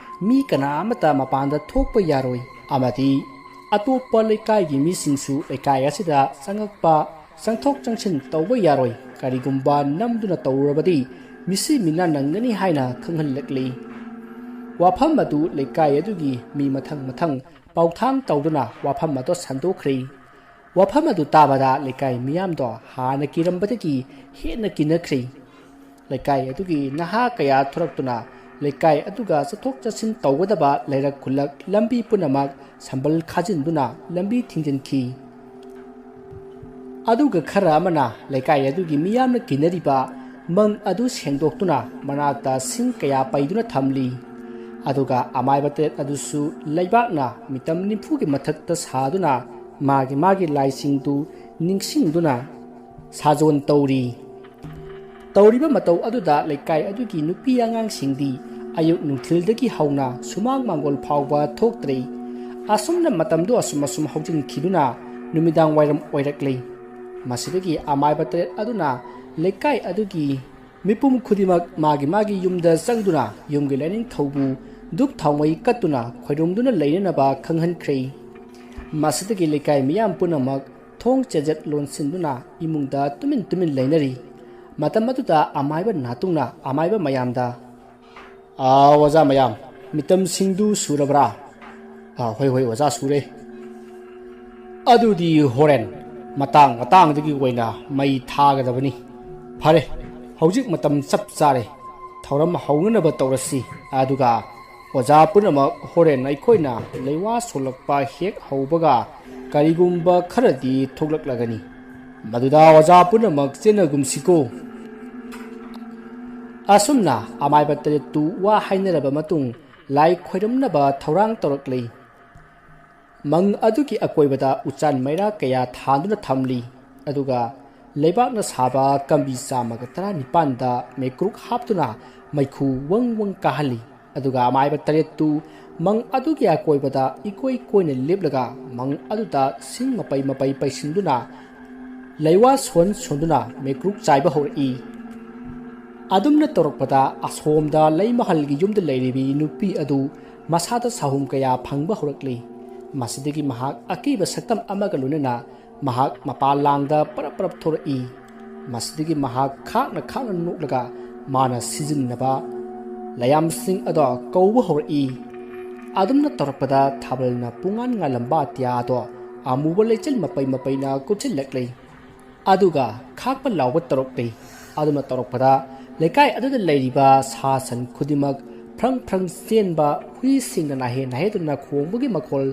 ꯃꯤ ꯀꯅꯥ ꯑꯃꯠꯇ ꯃꯄꯥꯟꯗ ꯊꯣꯛꯄ ꯌꯥꯔꯣꯏ ꯑꯃꯗꯤ ꯑꯇꯣꯞꯄ ꯂꯩꯀꯥꯏꯒꯤ ꯃꯤꯁꯤꯡꯁꯨ ꯂꯩꯀꯥꯏ ꯑꯁꯤꯗ ꯆꯪꯉꯛꯄ, ꯆꯪꯊꯣꯛ ꯆꯪꯁꯤꯟ ꯇꯧꯕ ꯌꯥꯔꯣꯏ꯫ ꯀꯔꯤꯒꯨꯝꯕ ꯅꯝꯗꯨꯅ ꯇꯧꯔꯕꯗꯤ ꯃꯤꯁꯤ ꯃꯤꯅꯥ ꯅꯪꯒꯅꯤ ꯍꯥꯏꯅ ꯈꯪꯍꯜꯂꯛꯂꯤ꯫ ꯋꯥꯐꯝ ꯑꯗꯨ ꯂꯩꯀꯥꯏ ꯑꯗꯨꯒꯤ ꯃꯤ ꯃꯊꯪ ꯃꯊꯪ ꯄꯥꯎꯊꯥꯡ ꯇꯧꯗꯨꯅ ꯋꯥꯐꯝ ꯑꯗꯨ ꯁꯟꯗꯣꯛꯈ꯭ꯔꯦ꯫ ꯋꯥꯐꯝ ꯑꯗꯨ ꯇꯥꯕꯗ ꯂꯩꯀꯥꯏ ꯃꯤꯌꯥꯝꯗꯣ ꯍꯥꯟꯅ ꯀꯤꯔꯝꯕꯗꯒꯤ ꯍꯦꯟꯅ ꯀꯤꯅꯈ꯭ꯔꯦ꯫ ꯂꯩꯀꯥꯏ ꯑꯗꯨꯒꯤ ꯅꯍꯥ ꯀꯌꯥ ꯊꯣꯔꯛꯇꯨꯅ ꯂꯩꯀꯥꯏ ꯑꯗꯨꯒ ꯆꯠꯊꯣꯛ ꯆꯠꯁꯤꯟ ꯇꯧꯒꯗꯕ ꯂꯩꯔꯛ ꯈꯨꯜꯂꯛ ꯂꯝꯕꯤ ꯄꯨꯝꯅꯃꯛ ꯁꯝꯕꯜ ꯈꯥꯖꯤꯟꯗꯨꯅ ꯂꯝꯕꯤ ꯊꯤꯡꯖꯤꯟꯈꯤ꯫ ꯑꯗꯨꯒ ꯈꯔ ꯑꯃꯅ ꯂꯩꯀꯥꯏ ꯑꯗꯨꯒꯤ ꯃꯤꯌꯥꯝꯅ ꯀꯤꯅꯔꯤꯕ ꯃꯪ ꯑꯗꯨ ꯁꯦꯡꯗꯣꯛꯇꯨꯅ ꯃꯅꯥꯛꯇ ꯁꯤꯡ ꯀꯌꯥ ꯄꯩꯗꯨꯅ ꯊꯝꯂꯤ꯫ ꯑꯗꯨꯒ ꯑꯃꯥꯏꯕ ꯇꯔꯦꯠ ꯑꯗꯨꯁꯨ ꯂꯩꯕꯥꯛꯅ ꯃꯤꯇꯝ ꯅꯤꯐꯨꯒꯤ ꯃꯊꯛꯇ ꯁꯥꯗꯨꯅ ꯃꯥꯒꯤ ꯃꯥꯒꯤ ꯂꯥꯏꯁꯤꯡꯗꯨ ꯅꯤꯡꯁꯤꯡꯗꯨꯅ ꯁꯥꯖꯣꯟ ꯇꯧꯔꯤ꯫ ꯇꯧꯔꯤꯕ ꯃꯇꯧ ꯑꯗꯨꯗ ꯂꯩꯀꯥꯏ ꯑꯗꯨꯒꯤ ꯅꯨꯄꯤ ꯑꯉꯥꯡꯁꯤꯡꯗꯤ ꯑꯌꯨꯛ ꯅꯨꯡꯊꯤꯜꯗꯒꯤ ꯍꯧꯅ ꯁꯨꯃꯥꯡ ꯃꯥꯡꯒꯣꯜ ꯐꯥꯎꯕ ꯊꯣꯛꯇ꯭ꯔꯦ꯫ ꯑꯁꯨꯝꯅ ꯃꯇꯝꯗꯨ ꯑꯁꯨꯝ ꯑꯁꯨꯝ ꯍꯧꯖꯤꯟꯈꯤꯗꯨꯅ ꯅꯨꯃꯤꯗꯥꯡ ꯋꯥꯏꯔꯝ ꯑꯣꯏꯔꯛꯂꯦ꯫ ꯃꯁꯤꯗꯒꯤ ꯑꯃꯥꯏꯕ ꯇꯔꯦꯠ ꯑꯗꯨꯅ ꯂꯩꯀꯥꯏ ꯑꯗꯨꯒꯤ ꯃꯤꯄꯨꯝ ꯈꯨꯗꯤꯡꯃꯛ ꯃꯥꯒꯤ ꯃꯥꯒꯤ ꯌꯨꯝꯗ ꯆꯪꯗꯨꯅ ꯌꯨꯝꯒꯤ ꯂꯥꯏꯅꯤꯡꯊꯧꯕꯨ ꯙꯨꯞ ꯊꯥꯎꯃꯩ ꯀꯠꯇꯨꯅ ꯈꯣꯏꯔꯨꯝꯗꯨꯅ ꯂꯩꯅꯅꯕ ꯈꯪꯍꯟꯈ꯭ꯔꯦ꯫ ꯃꯁꯤꯗꯒꯤ ꯂꯩꯀꯥꯏ ꯃꯤꯌꯥꯝ ꯄꯨꯝꯅꯃꯛ ꯊꯣꯡ ꯆꯦꯖꯠ ꯂꯣꯟꯁꯤꯟꯗꯨꯅ ꯏꯃꯨꯡꯗ ꯇꯨꯃꯤꯟ ꯇꯨꯃꯤꯟ ꯂꯩꯅꯔꯤ꯫ ꯃꯇꯝ ꯑꯗꯨꯗ ꯑꯃꯥꯏꯕ ꯅꯥꯇꯨꯡꯅ ꯑꯃꯥꯏꯕ ꯃꯌꯥꯝꯗ, "ꯑꯥ, ꯑꯣꯖꯥ ꯃꯌꯥꯝ, ꯃꯤꯇꯝꯁꯤꯡꯗꯨ ꯁꯨꯔꯕ꯭ꯔꯥ?" "ꯑꯥ, ꯍꯣꯏ, ꯍꯣꯏ, ꯑꯣꯖꯥ, ꯁꯨꯔꯦ꯫" "ꯑꯗꯨꯗꯤ ꯍꯣꯔꯦꯟ ꯃꯇꯥꯡ ꯃꯇꯥꯡꯗꯒꯤ ꯑꯣꯏꯅ ꯃꯩ ꯊꯥꯒꯗꯕꯅꯤ꯫ ꯐꯔꯦ, ꯍꯧꯖꯤꯛ ꯃꯇꯝ ꯆꯞ ꯆꯥꯔꯦ꯫ ꯊꯧꯔꯝ ꯍꯧꯅꯅꯕ ꯇꯧꯔꯁꯤ꯫ ꯑꯗꯨꯒ ꯑꯣꯖꯥ ꯄꯨꯝꯅꯃꯛ ꯍꯣꯔꯦꯟ ꯑꯩꯈꯣꯏꯅ ꯂꯩꯋꯥ ꯁꯣꯜꯂꯛꯄ ꯍꯦꯛ ꯍꯧꯕꯒ ꯀꯔꯤꯒꯨꯝꯕ ꯈꯔꯗꯤ ꯊꯣꯛꯂꯛꯂꯒꯅꯤ꯫ ꯃꯗꯨꯗ ꯑꯣꯖꯥ ꯄꯨꯝꯅꯃꯛ ꯆꯦꯟꯅꯒꯨꯝꯁꯤꯀꯣ꯫" ꯑꯁꯨꯝꯅ ꯑꯃꯥꯏꯕ ꯇꯔꯦꯠꯇꯨ ꯋꯥ ꯍꯥꯏꯅꯔꯕ ꯃꯇꯨꯡ ꯂꯥꯏ ꯈꯣꯏꯔꯝꯅꯕ ꯊꯧꯔꯥꯡ ꯇꯧꯔꯛꯂꯤ꯫ ꯃꯪ ꯑꯗꯨꯒꯤ ꯑꯀꯣꯏꯕꯗ ꯎꯆꯥꯟ ꯃꯩꯔꯥ ꯀꯌꯥ ꯊꯥꯟꯗꯨꯅ ꯊꯝꯂꯤ꯫ ꯑꯗꯨꯒ ꯂꯩꯕꯥꯛꯅ ꯁꯥꯕ ꯀꯝꯕꯤ ꯆꯥꯝꯃꯒ ꯇꯔꯥꯅꯤꯄꯥꯟꯗ ꯃꯩꯀ꯭ꯔꯨꯛ ꯍꯥꯞꯇꯨꯅ ꯃꯩꯈꯨ ꯋꯪ ꯋꯪ ꯀꯥꯍꯜꯂꯤ꯫ ꯑꯗꯨꯒ ꯑꯃꯥꯏꯕ ꯇꯔꯦꯠꯇꯨ ꯃꯪ ꯑꯗꯨꯒꯤ ꯑꯀꯣꯏꯕꯗ ꯏꯀꯣꯏ ꯀꯣꯏꯅ ꯂꯦꯞꯂꯒ ꯃꯪ ꯑꯗꯨꯗ ꯁꯤꯡ ꯃꯄꯩ ꯃꯄꯩ ꯄꯩꯁꯤꯟꯗꯨꯅ ꯂꯩꯋꯥ ꯁꯣꯟ ꯁꯣꯟꯗꯨꯅ ꯃꯩꯀ꯭ꯔꯨꯛ ꯆꯥꯏꯕ ꯍꯧꯔꯛꯏ꯫ ꯑꯗꯨꯝꯅ ꯇꯧꯔꯛꯄꯗ ꯑꯁꯣꯝꯗ ꯂꯩꯃꯍꯜꯒꯤ ꯌꯨꯝꯗ ꯂꯩꯔꯤꯕꯤ ꯅꯨꯄꯤ ꯑꯗꯨ ꯃꯁꯥꯗ ꯁꯥꯍꯨꯝ ꯀꯌꯥ ꯐꯪꯕ ꯍꯧꯔꯛꯂꯤ꯫ ꯃꯁꯤꯗꯒꯤ ꯃꯍꯥꯛ ꯑꯀꯤꯕ ꯁꯛꯇꯝ ꯑꯃꯒ ꯂꯣꯏꯅꯅ ꯃꯍꯥꯛ ꯃꯄꯥꯟ ꯂꯥꯡꯗ ꯄꯔꯞ ꯄꯔꯞ ꯊꯣꯔꯛꯏ꯫ ꯃꯁꯤꯗꯒꯤ ꯃꯍꯥꯛ ꯈꯥꯛꯅ ꯈꯥꯛꯅ ꯅꯣꯛꯂꯒ ꯃꯥꯅ ꯁꯤꯖꯤꯟꯅꯕ ꯂꯌꯥꯝꯁꯤꯡ ꯑꯗꯣ ꯀꯧꯕ ꯍꯧꯔꯛꯏ꯫ ꯑꯗꯨꯝꯅ ꯇꯧꯔꯛꯄꯗ ꯊꯥꯕꯜꯅ ꯄꯨꯡꯉꯥꯟ ꯉꯥꯜꯂꯝꯕ ꯑꯇꯤꯌꯥ ꯑꯗꯣ ꯑꯃꯨꯕ ꯂꯩꯆꯤꯜ ꯃꯄꯩ ꯃꯄꯩꯅ ꯀꯨꯞꯁꯤꯜꯂꯛꯂꯤ꯫ ꯑꯗꯨꯒ ꯈꯥꯛꯄ ꯂꯥꯎꯕ ꯇꯧꯔꯛꯂꯤ꯫ ꯑꯗꯨꯅ ꯇꯧꯔꯛꯄꯗ ꯂꯩꯀꯥꯏ ꯑꯗꯨꯗ ꯂꯩꯔꯤꯕ ꯁꯥ ꯁꯟ ꯈꯨꯗꯤꯡꯃꯛ ꯐ꯭ꯔꯪ ꯐ꯭ꯔꯪ ꯆꯦꯟꯕ, ꯍꯨꯏꯁꯤꯡꯅ ꯅꯥꯍꯦ ꯅꯥꯍꯦꯗꯨꯅ ꯈꯣꯡꯕꯒꯤ ꯃꯈꯣꯜ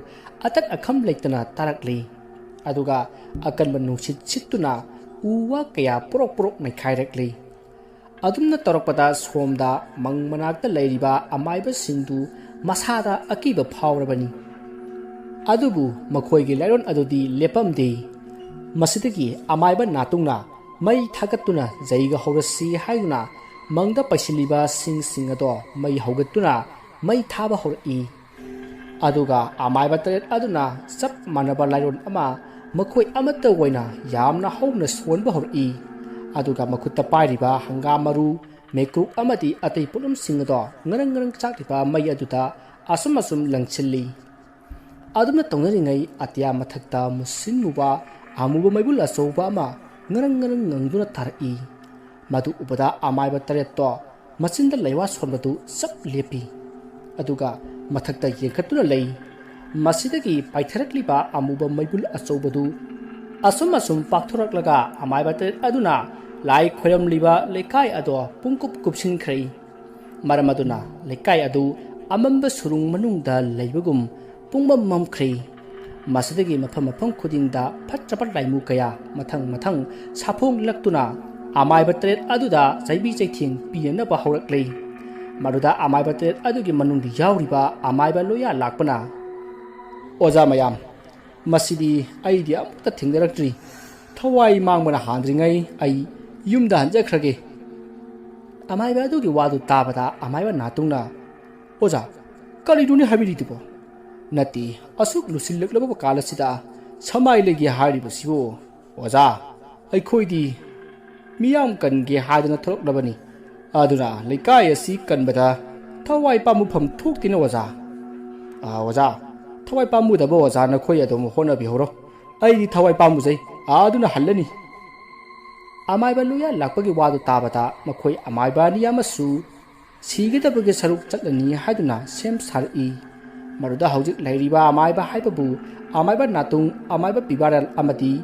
ꯑꯇꯠ ꯑꯈꯝ ꯂꯩꯇꯅ ꯇꯥꯔꯛꯂꯤ꯫ ꯑꯗꯨꯒ ꯑꯀꯟꯕ ꯅꯨꯡꯁꯤꯠ ꯁꯤꯠꯇꯨꯅ ꯎ ꯋꯥ ꯀꯌꯥ ꯄꯣꯔꯣꯛ ꯄꯣꯔꯣꯛ ꯅꯩꯈꯥꯏꯔꯛꯂꯤ꯫ ꯑꯗꯨꯝꯅ ꯇꯧꯔꯛꯄꯗ ꯁꯣꯝꯗ ꯃꯪ ꯃꯅꯥꯛꯇ ꯂꯩꯔꯤꯕ ꯑꯃꯥꯏꯕꯁꯤꯡꯗꯨ ꯃꯁꯥꯗ ꯑꯀꯤꯕ ꯐꯥꯎꯔꯕꯅꯤ꯫ ꯑꯗꯨꯕꯨ ꯃꯈꯣꯏꯒꯤ ꯂꯥꯏꯔꯣꯟ ꯑꯗꯨꯗꯤ ꯂꯦꯞꯄꯝꯗꯦ꯫ ꯃꯁꯤꯗꯒꯤ ꯑꯃꯥꯏꯕ ꯅꯥꯇꯨꯡꯅ ꯃꯩ ꯊꯥꯒꯠꯇꯨꯅ ꯖꯩꯒ ꯍꯧꯔꯁꯤ ꯍꯥꯏꯗꯨꯅ ꯃꯪꯗ ꯄꯩꯁꯤꯜꯂꯤꯕ ꯁꯤꯡꯁꯤꯡ ꯑꯗꯣ ꯃꯩ ꯍꯧꯒꯠꯇꯨꯅ ꯃꯩ ꯊꯥꯕ ꯍꯧꯔꯛꯏ꯫ ꯑꯗꯨꯒ ꯑꯃꯥꯏꯕ ꯇꯔꯦꯠ ꯑꯗꯨꯅ ꯆꯞ ꯃꯥꯟꯅꯕ ꯂꯥꯏꯔꯣꯟ ꯑꯃ ꯃꯈꯣꯏ ꯑꯃꯠꯇ ꯑꯣꯏꯅ ꯌꯥꯝꯅ ꯍꯧꯅ ꯁꯣꯟꯕ ꯍꯧꯔꯛꯏ꯫ ꯑꯗꯨꯒ ꯃꯈꯨꯠꯇ ꯄꯥꯏꯔꯤꯕ ꯍꯪꯒꯥꯝ ꯃꯔꯨ, ꯃꯩꯀꯨꯞ ꯑꯃꯗꯤ ꯑꯇꯩ ꯄꯣꯠꯂꯝꯁꯤꯡ ꯑꯗꯣ ꯉꯔꯪ ꯉꯔꯪ ꯆꯥꯛꯂꯤꯕ ꯃꯩ ꯑꯗꯨꯗ ꯑꯁꯨꯝ ꯑꯁꯨꯝ ꯂꯪꯁꯤꯜꯂꯤ꯫ ꯑꯗꯨꯝꯅ ꯇꯧꯅꯔꯤꯉꯩ ꯑꯇꯤꯌꯥ ꯃꯊꯛꯇ ꯃꯨꯁꯤꯟ ꯃꯨꯕ ꯑꯃꯨꯕ ꯃꯩꯕꯨꯜ ꯑꯆꯧꯕ ꯑꯃ ꯉꯔꯪ ꯉꯔꯪ ꯉꯪꯗꯨꯅ ꯇꯥꯔꯛꯏ꯫ ꯃꯗꯨ ꯎꯕꯗ ꯑꯃꯥꯏꯕ ꯇꯔꯦꯠꯇꯣ ꯃꯆꯤꯟꯗ ꯂꯩꯋꯥ ꯁꯣꯟꯕꯗꯨ ꯆꯞ ꯂꯦꯞꯄꯤ꯫ ꯑꯗꯨꯒ ꯃꯊꯛꯇ ꯌꯦꯡꯈꯠꯇꯨꯅ ꯂꯩ꯫ ꯃꯁꯤꯗꯒꯤ ꯄꯥꯏꯊꯔꯛꯂꯤꯕ ꯑꯃꯨꯕ ꯃꯩꯕꯨꯜ ꯑꯆꯧꯕꯗꯨ ꯑꯁꯨꯝ ꯑꯁꯨꯝ ꯄꯥꯛꯊꯣꯔꯛꯂꯒ ꯑꯃꯥꯏꯕ ꯇꯔꯦꯠ ꯑꯗꯨꯅ ꯂꯥꯏ ꯈꯣꯏꯔꯝꯂꯤꯕ ꯂꯩꯀꯥꯏ ꯑꯗꯣ ꯄꯨꯡꯀꯨꯞ ꯀꯨꯞꯁꯤꯟꯈ꯭ꯔꯦ꯫ ꯃꯔꯝ ꯑꯗꯨꯅ ꯂꯩꯀꯥꯏ ꯑꯗꯨ ꯑꯃꯝꯕ ꯁꯨꯔꯨꯡ ꯃꯅꯨꯡꯗ ꯂꯩꯕꯒꯨꯝ ꯄꯨꯡꯃꯝ ꯃꯝꯈ꯭ꯔꯦ꯫ ꯃꯁꯤꯗꯒꯤ ꯃꯐꯝ ꯃꯐꯝ ꯈꯨꯗꯤꯡꯗ ꯐꯠꯇ꯭ꯔꯕ ꯂꯥꯏꯃꯨ ꯀꯌꯥ ꯃꯊꯪ ꯃꯊꯪ ꯁꯥꯐꯣꯡꯂꯛꯇꯨꯅ ꯑꯃꯥꯏꯕ ꯇꯔꯦꯠ ꯑꯗꯨꯗ ꯆꯩꯕꯤ ꯆꯩꯊꯦꯡ ꯄꯤꯅꯅꯕ ꯍꯧꯔꯛꯂꯦ꯫ ꯃꯗꯨꯗ ꯑꯃꯥꯏꯕ ꯇꯔꯦꯠ ꯑꯗꯨꯒꯤ ꯃꯅꯨꯡꯗ ꯌꯥꯎꯔꯤꯕ ꯑꯃꯥꯏꯕ ꯂꯣꯌꯥ ꯂꯥꯛꯄꯅ, "ꯑꯣꯖꯥ ꯃꯌꯥꯝ, ꯃꯁꯤꯗꯤ ꯑꯩꯗꯤ ꯑꯃꯨꯛꯇ ꯊꯦꯡꯅꯔꯛꯇ꯭ꯔꯤ꯫ ꯊꯋꯥꯏ ꯃꯥꯡꯕꯅ ꯍꯥꯟꯗ꯭ꯔꯤꯉꯩ ꯑꯩ ꯌꯨꯝꯗ ꯍꯟꯖꯈ꯭ꯔꯒꯦ꯫" ꯑꯃꯥꯏꯕ ꯑꯗꯨꯒꯤ ꯋꯥꯗꯨ ꯇꯥꯕꯗ ꯑꯃꯥꯏꯕ ꯅꯥꯇꯨꯡꯅ, "ꯑꯣꯖꯥ, ꯀꯔꯤꯅꯣꯅꯦ ꯍꯥꯏꯕꯤꯔꯤꯗꯨꯕꯣ? ꯅꯠꯇꯦ, ꯑꯁꯨꯛ ꯂꯨꯁꯤꯜꯂꯛꯂꯕ ꯀꯥꯟ ꯑꯁꯤꯗ ꯁꯃꯥꯏ ꯂꯩꯒꯦ ꯍꯥꯏꯔꯤꯕꯁꯤꯕꯨ? ꯑꯣꯖꯥ, ꯑꯩꯈꯣꯏꯗꯤ ꯃꯤꯌꯥꯝ ꯀꯟꯒꯦ ꯍꯥꯏꯗꯅ ꯊꯣꯛꯂꯛꯂꯕꯅꯤ꯫ ꯑꯗꯨꯅ ꯂꯩꯀꯥꯏ ꯑꯁꯤ ꯀꯟꯕꯗ ꯊꯋꯥꯏ ꯄꯥꯝꯃꯨꯐꯝ ꯊꯣꯛꯇꯦꯅꯦ ꯑꯣꯖꯥ꯫ ꯑꯥ, ꯑꯣꯖꯥ, ꯊꯋꯥꯏ ꯄꯥꯝꯃꯨꯗꯕ ꯑꯣꯖꯥ ꯅꯈꯣꯏ ꯑꯗꯨꯝ ꯍꯣꯠꯅꯕꯤꯍꯧꯔꯣ꯫ ꯑꯩꯗꯤ ꯊꯋꯥꯏ ꯄꯥꯝꯃꯨꯖꯩ꯫ ꯑꯥ, ꯑꯗꯨꯅ ꯍꯜꯂꯅꯤ꯫ ꯑꯃꯥꯏꯕ ꯂꯣꯌꯥ ꯂꯥꯛꯄꯒꯤ ꯋꯥꯗꯨ ꯇꯥꯕꯗ ꯃꯈꯣꯏ ꯑꯃꯥꯏꯕ ꯑꯅꯤ ꯑꯃꯁꯨ ꯁꯤꯒꯗꯕꯒꯤ ꯁꯔꯨꯛ ꯆꯠꯂꯅꯤ ꯍꯥꯏꯗꯨꯅ ꯁꯦꯝ ꯁꯥꯔꯛꯏ꯫ ꯃꯗꯨꯗ ꯍꯧꯖꯤꯛ ꯂꯩꯔꯤꯕ ꯑꯃꯥꯏꯕ ꯍꯥꯏꯕꯕꯨ ꯑꯃꯥꯏꯕ ꯅꯥꯇꯨꯡ, ꯑꯃꯥꯏꯕ ꯄꯤꯕꯥꯔꯦꯜ ꯑꯃꯗꯤ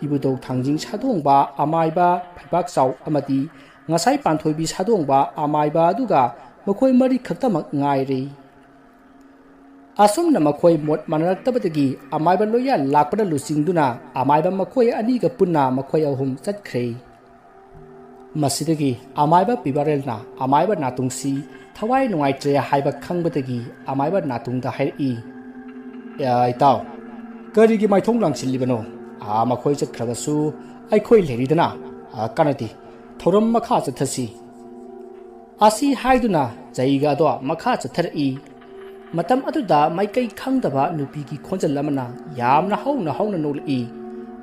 ꯏꯕꯨꯙꯧ ꯊꯥꯡꯖꯤꯡ ꯁꯥꯗꯣꯡꯕ, ꯑꯃꯥꯏꯕ ꯐꯩꯕꯥꯛꯆꯥꯎ ꯑꯃꯗꯤ ꯉꯁꯥꯏ ꯄꯥꯟꯊꯣꯏꯕꯤ ꯁꯥꯗꯣꯡꯕ ꯑꯃꯥꯏꯕ ꯑꯗꯨꯒ ꯃꯈꯣꯏ ꯃꯔꯤ ꯈꯛꯇꯃꯛ ꯉꯥꯏꯔꯦ꯫ ꯑꯁꯨꯝꯅ ꯃꯈꯣꯏ ꯃꯣꯠ ꯃꯥꯟꯅꯔꯛꯇꯕꯗꯒꯤ ꯑꯃꯥꯏꯕ ꯂꯣꯌꯥ ꯂꯥꯛꯄꯅ ꯂꯨꯆꯤꯡꯗꯨꯅ ꯑꯃꯥꯏꯕ ꯃꯈꯣꯏ ꯑꯅꯤꯒ ꯄꯨꯟꯅ ꯃꯈꯣꯏ ꯑꯍꯨꯝ ꯆꯠꯈ꯭ꯔꯦ꯫ ꯃꯁꯤꯗꯒꯤ ꯑꯃꯥꯏꯕ ꯄꯤꯕꯥꯔꯦꯜꯅ ꯑꯃꯥꯏꯕ ꯅꯥꯇꯨꯡꯁꯤ ꯊꯋꯥꯏ ꯅꯨꯡꯉꯥꯏꯇ꯭ꯔꯦ ꯍꯥꯏꯕ ꯈꯪꯕꯗꯒꯤ ꯑꯃꯥꯏꯕ ꯅꯥꯇꯨꯡꯗ ꯍꯥꯏꯔꯛꯏ, "ꯑꯦ, ꯏꯇꯥꯎ, ꯀꯔꯤꯒꯤ ꯃꯥꯏꯊꯣꯡ ꯂꯥꯡꯁꯤꯜꯂꯤꯕꯅꯣ? ꯑꯥ, ꯃꯈꯣꯏ ꯆꯠꯈ꯭ꯔꯕꯁꯨ ꯑꯩꯈꯣꯏ ꯂꯩꯔꯤꯗꯅ꯫ ꯑꯥ, ꯀꯥꯟꯅꯗꯦ, ꯊꯧꯔꯝ ꯃꯈꯥ ꯆꯠꯊꯁꯤ"꯫ ꯑꯁꯤ ꯍꯥꯏꯗꯨꯅ ꯖꯩꯒ ꯑꯗꯣ ꯃꯈꯥ ꯆꯠꯊꯔꯛꯏ꯫ ꯃꯇꯝ ꯑꯗꯨꯗ ꯃꯥꯏꯀꯩ ꯈꯪꯗꯕ ꯅꯨꯄꯤꯒꯤ ꯈꯣꯟꯖꯦꯜ ꯑꯃꯅ ꯌꯥꯝꯅ ꯍꯧꯅ ꯍꯧꯅ ꯅꯣꯛꯂꯛꯏ꯫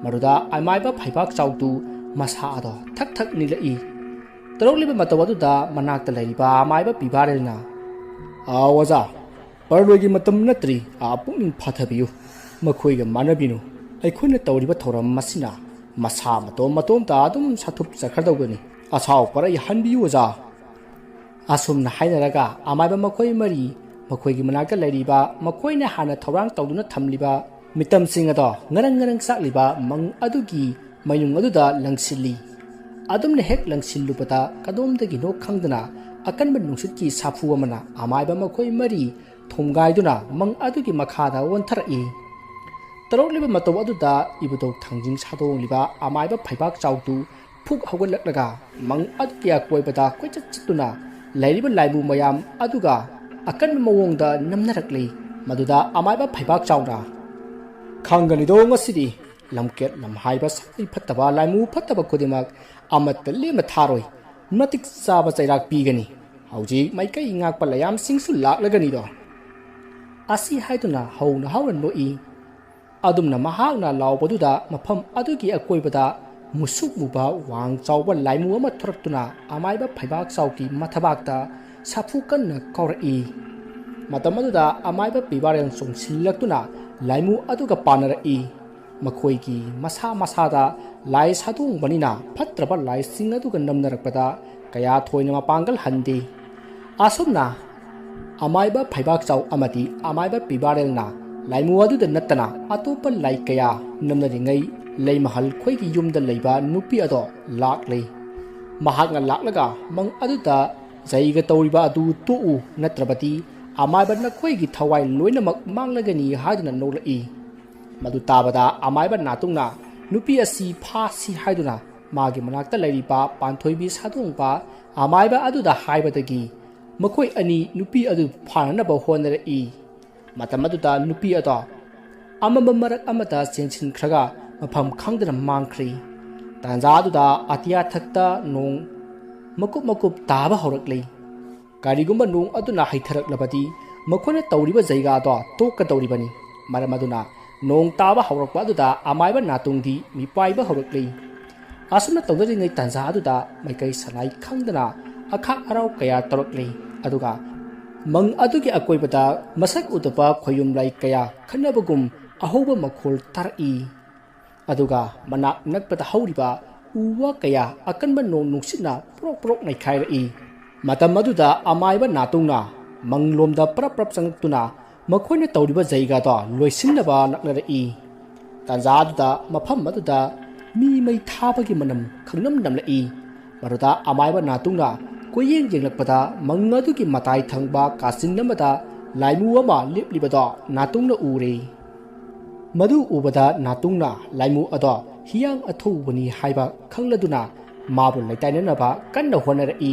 ꯃꯗꯨꯗ ꯑꯃꯥꯏꯕ ꯐꯩꯕꯥꯛ ꯆꯥꯎꯗꯨ ꯃꯁꯥ ꯑꯗꯣ ꯊꯛ ꯊꯛ ꯅꯤꯛꯂꯛꯏ꯫ ꯇꯧꯔꯛꯂꯤꯕ ꯃꯇꯧ ꯑꯗꯨꯗ ꯃꯅꯥꯛꯇ ꯂꯩꯔꯤꯕ ꯑꯃꯥꯏꯕ ꯄꯤꯕꯥꯔꯦꯜꯅ, "ꯑꯥ, ꯑꯣꯖꯥ, ꯄꯔꯂꯣꯏꯒꯤ ꯃꯇꯝ ꯅꯠꯇ꯭ꯔꯤ, ꯑꯥ, ꯄꯨꯛꯅꯤꯡ ꯐꯥꯊꯕꯤꯌꯨ꯫ ꯃꯈꯣꯏꯒ ꯃꯥꯟꯅꯕꯤꯅꯨ꯫ ꯑꯩꯈꯣꯏꯅ ꯇꯧꯔꯤꯕ ꯊꯧꯔꯝ ꯑꯁꯤꯅ ꯃꯁꯥ ꯃꯇꯣꯝ ꯃꯇꯣꯝꯇ ꯑꯗꯨꯝ ꯁꯥꯊꯨꯞꯆꯈ꯭ꯔꯗꯧꯕꯅꯤ꯫ ꯑꯁꯥꯎ ꯄꯔꯩ ꯍꯟꯕꯤꯌꯨ, ꯑꯣꯖꯥ"꯫ ꯑꯁꯨꯝꯅ ꯍꯥꯏꯅꯔꯒ ꯑꯃꯥꯏꯕ ꯃꯈꯣꯏ ꯃꯔꯤ ꯃꯈꯣꯏꯒꯤ ꯃꯅꯥꯛꯇ ꯂꯩꯔꯤꯕ ꯃꯈꯣꯏꯅ ꯍꯥꯟꯅ ꯊꯧꯔꯥꯡ ꯇꯧꯗꯨꯅ ꯊꯝꯂꯤꯕ ꯃꯤꯇꯝꯁꯤꯡ ꯑꯗꯣ ꯉꯔꯪ ꯉꯔꯪ ꯆꯥꯛꯂꯤꯕ ꯃꯪ ꯑꯗꯨꯒꯤ ꯃꯩꯅꯨꯡ ꯑꯗꯨꯗ ꯂꯪꯁꯤꯜꯂꯤ꯫ ꯑꯗꯨꯝꯅ ꯍꯦꯛ ꯂꯪꯁꯤꯜꯂꯨꯕꯗ ꯀꯗꯣꯝꯗꯒꯤꯅꯣ ꯈꯪꯗꯅ ꯑꯀꯟꯕ ꯅꯨꯡꯁꯤꯠꯀꯤ ꯁꯥꯐꯨ ꯑꯃꯅ ꯑꯃꯥꯏꯕ ꯃꯈꯣꯏ ꯃꯔꯤ ꯊꯣꯝꯒꯥꯏꯗꯨꯅ ꯃꯪ ꯑꯗꯨꯒꯤ ꯃꯈꯥꯗ ꯑꯣꯟꯊꯔꯛꯏ꯫ ꯇꯧꯔꯛꯂꯤꯕ ꯃꯇꯧ ꯑꯗꯨꯗ ꯏꯕꯨꯙꯧ ꯊꯥꯡꯖꯤꯡ ꯁꯥꯗꯣꯡꯂꯤꯕ ꯑꯃꯥꯏꯕ ꯐꯩꯕꯥꯛ ꯆꯥꯎꯗꯨ ꯐꯨꯛ ꯍꯧꯒꯠꯂꯛꯂꯒ ꯃꯪ ꯑꯗꯨꯒꯤ ꯑꯀꯣꯏꯕꯗ ꯀꯣꯏꯆꯠ ꯆꯠꯇꯨꯅ ꯂꯩꯔꯤꯕ ꯂꯥꯏꯕꯨ ꯃꯌꯥꯝ ꯑꯗꯨꯒ ꯑꯀꯟꯕ ꯃꯑꯣꯡꯗ ꯅꯝꯅꯔꯛꯂꯤ꯫ ꯃꯗꯨꯗ ꯑꯃꯥꯏꯕ ꯐꯩꯕꯥꯛ ꯆꯥꯎꯅ, "ꯈꯪꯒꯅꯤꯗꯣ ꯉꯁꯤꯗꯤ, ꯂꯝꯀꯦꯠ ꯂꯝꯍꯥꯏꯕ ꯁꯛꯇꯤ ꯐꯠꯇꯕ ꯂꯥꯏꯃꯨ ꯐꯠꯇꯕ ꯈꯨꯗꯤꯡꯃꯛ ꯑꯃꯠꯇ ꯂꯦꯝꯅ ꯊꯥꯔꯣꯏ꯫ ꯃꯇꯤꯛ ꯆꯥꯕ ꯆꯩꯔꯥꯛ ꯄꯤꯒꯅꯤ꯫ ꯍꯧꯖꯤꯛ ꯃꯥꯏꯀꯩ ꯉꯥꯛꯄ ꯂꯌꯥꯝꯁꯤꯡꯁꯨ ꯂꯥꯛꯂꯒꯅꯤꯗꯣ"꯫ ꯑꯁꯤ ꯍꯥꯏꯗꯨꯅ ꯍꯧꯅ ꯍꯧꯅ ꯅꯣꯛꯏ꯫ ꯑꯗꯨꯝꯅ ꯃꯍꯥꯛꯅ ꯂꯥꯎꯕꯗꯨꯗ ꯃꯐꯝ ꯑꯗꯨꯒꯤ ꯑꯀꯣꯏꯕꯗ ꯃꯨꯁꯨꯛ ꯃꯨꯕ ꯋꯥꯡ ꯆꯥꯎꯕ ꯂꯥꯏꯃꯨ ꯑꯃ ꯊꯣꯔꯛꯇꯨꯅ ꯑꯃꯥꯏꯕ ꯐꯩꯕꯥꯛ ꯆꯥꯎꯒꯤ ꯃꯊꯕꯥꯛꯇ ꯁꯥꯐꯨ ꯀꯟꯅ ꯀꯥꯎꯔꯛꯏ꯫ ꯃꯇꯝ ꯑꯗꯨꯗ ꯑꯃꯥꯏꯕ ꯄꯤꯕꯥꯔꯦꯜ ꯆꯣꯡꯁꯤꯜꯂꯛꯇꯨꯅ ꯂꯥꯏꯃꯨ ꯑꯗꯨꯒ ꯄꯥꯟꯅꯔꯛꯏ꯫ ꯃꯈꯣꯏꯒꯤ ꯃꯁꯥ ꯃꯁꯥꯗ ꯂꯥꯏ ꯁꯥꯗꯣꯡꯕꯅꯤꯅ ꯐꯠꯇ꯭ꯔꯕ ꯂꯥꯏꯁꯤꯡ ꯑꯗꯨꯒ ꯅꯝꯅꯔꯛꯄꯗ ꯀꯌꯥ ꯊꯣꯏꯅ ꯃꯄꯥꯡꯒꯜ ꯍꯟꯗꯦ꯫ ꯑꯁꯨꯝꯅ ꯑꯃꯥꯏꯕ ꯐꯩꯕꯥꯛꯆꯥꯎ ꯑꯃꯗꯤ ꯑꯃꯥꯏꯕ ꯄꯤꯕꯥꯔꯦꯜꯅ ꯂꯥꯏꯃꯨ ꯑꯗꯨꯗ ꯅꯠꯇꯅ ꯑꯇꯣꯞꯄ ꯂꯥꯏ ꯀꯌꯥ ꯅꯝꯅꯔꯤꯉꯩ ꯂꯩꯃꯍꯜ ꯈꯣꯏꯒꯤ ꯌꯨꯝꯗ ꯂꯩꯕ ꯅꯨꯄꯤ ꯑꯗꯣ ꯂꯥꯛꯂꯦ꯫ ꯃꯍꯥꯛꯅ ꯂꯥꯛꯂꯒ ꯃꯪ ꯑꯗꯨꯗ ꯖꯩꯒ ꯇꯧꯔꯤꯕ ꯑꯗꯨ ꯇꯣꯛꯎ, ꯅꯠꯇ꯭ꯔꯕꯗꯤ ꯑꯃꯥꯏꯕ ꯅꯈꯣꯏꯒꯤ ꯊꯋꯥꯏ ꯂꯣꯏꯅꯃꯛ ꯃꯥꯡꯂꯒꯅꯤ ꯍꯥꯏꯗꯨꯅ ꯅꯣꯛꯂꯛꯏ꯫ ꯃꯗꯨ ꯇꯥꯕꯗ ꯑꯃꯥꯏꯕ ꯅꯥꯇꯨꯡꯅ ꯅꯨꯄꯤ ꯑꯁꯤ ꯐꯥꯁꯤ ꯍꯥꯏꯗꯨꯅ ꯃꯥꯒꯤ ꯃꯅꯥꯛꯇ ꯂꯩꯔꯤꯕ ꯄꯥꯟꯊꯣꯏꯕꯤ ꯁꯥꯗꯣꯡꯕ ꯑꯃꯥꯏꯕ ꯑꯗꯨꯗ ꯍꯥꯏꯕꯗꯒꯤ ꯃꯈꯣꯏ ꯑꯅꯤ ꯅꯨꯄꯤ ꯑꯗꯨ ꯐꯥꯅꯅꯕ ꯍꯣꯠꯅꯔꯛꯏ꯫ ꯃꯇꯝ ꯑꯗꯨꯗ ꯅꯨꯄꯤ ꯑꯗꯣ ꯑꯃꯝꯕ ꯃꯔꯛ ꯑꯃꯗ ꯆꯦꯟꯁꯤꯟꯈ꯭ꯔꯒ ꯃꯐꯝ ꯈꯪꯗꯅ ꯃꯥꯡꯈ꯭ꯔꯤ꯫ ꯇꯥꯟꯖꯥ ꯑꯗꯨꯗ ꯑꯇꯤꯌꯥꯊꯛꯇ ꯅꯣꯡ ꯃꯀꯨꯞ ꯃꯀꯨꯞ ꯇꯥꯕ ꯍꯧꯔꯛꯂꯤ꯫ ꯀꯔꯤꯒꯨꯝꯕ ꯅꯣꯡ ꯑꯗꯨꯅ ꯍꯩꯊꯔꯛꯂꯕꯗꯤ ꯃꯈꯣꯏꯅ ꯇꯧꯔꯤꯕ ꯖꯩꯒꯥꯗꯣ ꯇꯣꯛꯀꯗꯧꯔꯤꯕꯅꯤ꯫ ꯃꯔꯝ ꯑꯗꯨꯅ ꯅꯣꯡ ꯇꯥꯕ ꯍꯧꯔꯛꯄ ꯑꯗꯨꯗ ꯑꯃꯥꯏꯕ ꯅꯥꯇꯨꯡꯗꯤ ꯃꯤꯄꯥꯏꯕ ꯍꯧꯔꯛꯂꯤ꯫ ꯑꯁꯨꯝꯅ ꯇꯧꯅꯔꯤꯉꯩ ꯇꯥꯟꯖꯥ ꯑꯗꯨꯗ ꯃꯥꯏꯀꯩ ꯁꯂꯥꯏ ꯈꯪꯗꯅ ꯑꯈꯥꯛ ꯑꯔꯥꯎ ꯀꯌꯥ ꯇꯧꯔꯛꯂꯤ꯫ ꯑꯗꯨꯒ ꯃꯪ ꯑꯗꯨꯒꯤ ꯑꯀꯣꯏꯕꯗ ꯃꯁꯛ ꯎꯗꯕ ꯈꯣꯌꯨꯝ ꯂꯥꯏ ꯀꯌꯥ ꯈꯟꯅꯕꯒꯨꯝ ꯑꯍꯧꯕ ꯃꯈꯣꯜ ꯇꯥꯔꯛꯏ꯫ ꯑꯗꯨꯒ ꯃꯅꯥꯛ ꯅꯛꯄꯗ ꯍꯧꯔꯤꯕ ꯎ ꯋꯥ ꯀꯌꯥ ꯑꯀꯟꯕ ꯅꯣꯡ ꯅꯨꯡꯁꯤꯠꯅ ꯄ꯭ꯔꯣꯛ ꯄ꯭ꯔꯣꯛ ꯅꯩꯈꯥꯏꯔꯛꯏ꯫ ꯃꯇꯝ ꯑꯗꯨꯗ ꯑꯃꯥꯏꯕ ꯅꯥꯇꯨꯡꯅ ꯃꯪꯂꯣꯝꯗ ꯄꯔꯞ ꯄꯔꯞ ꯆꯪꯂꯛꯇꯨꯅ ꯃꯈꯣꯏꯅ ꯇꯧꯔꯤꯕ ꯖꯩꯒꯥꯗꯣ ꯂꯣꯏꯁꯤꯟꯅꯕ ꯂꯥꯛꯅꯔꯛꯏ꯫ ꯇꯥꯟꯖꯥ ꯑꯗꯨꯗ ꯃꯐꯝ ꯑꯗꯨꯗ ꯃꯤ ꯃꯩ ꯊꯥꯕꯒꯤ ꯃꯅꯝ ꯈꯪꯅꯝ ꯅꯝꯂꯛꯏ꯫ ꯃꯗꯨꯗ ꯑꯃꯥꯏꯕ ꯅꯥꯇꯨꯡꯅ ꯀꯣꯏꯌꯦꯡ ꯌꯦꯡꯂꯛꯄꯗ ꯃꯪ ꯑꯗꯨꯒꯤ ꯃꯇꯥꯏ ꯊꯪꯕ ꯀꯥꯆꯤꯟ ꯑꯃꯗ ꯂꯥꯏꯃꯨ ꯑꯃ ꯂꯦꯞꯂꯤꯕꯗꯣ ꯅꯥꯇꯨꯡꯅ ꯎꯔꯦ꯫ ꯃꯗꯨ ꯎꯕꯗ ꯅꯥꯇꯨꯡꯅ ꯂꯥꯏꯃꯨ ꯑꯗꯣ ꯍꯤꯌꯥꯡ ꯑꯊꯧꯕꯅꯤ ꯍꯥꯏꯕ ꯈꯪꯂꯗꯨꯅ ꯃꯥꯕꯨ ꯂꯩꯇꯥꯏꯅꯅꯕ ꯀꯟꯅ ꯍꯣꯠꯅꯔꯛꯏ꯫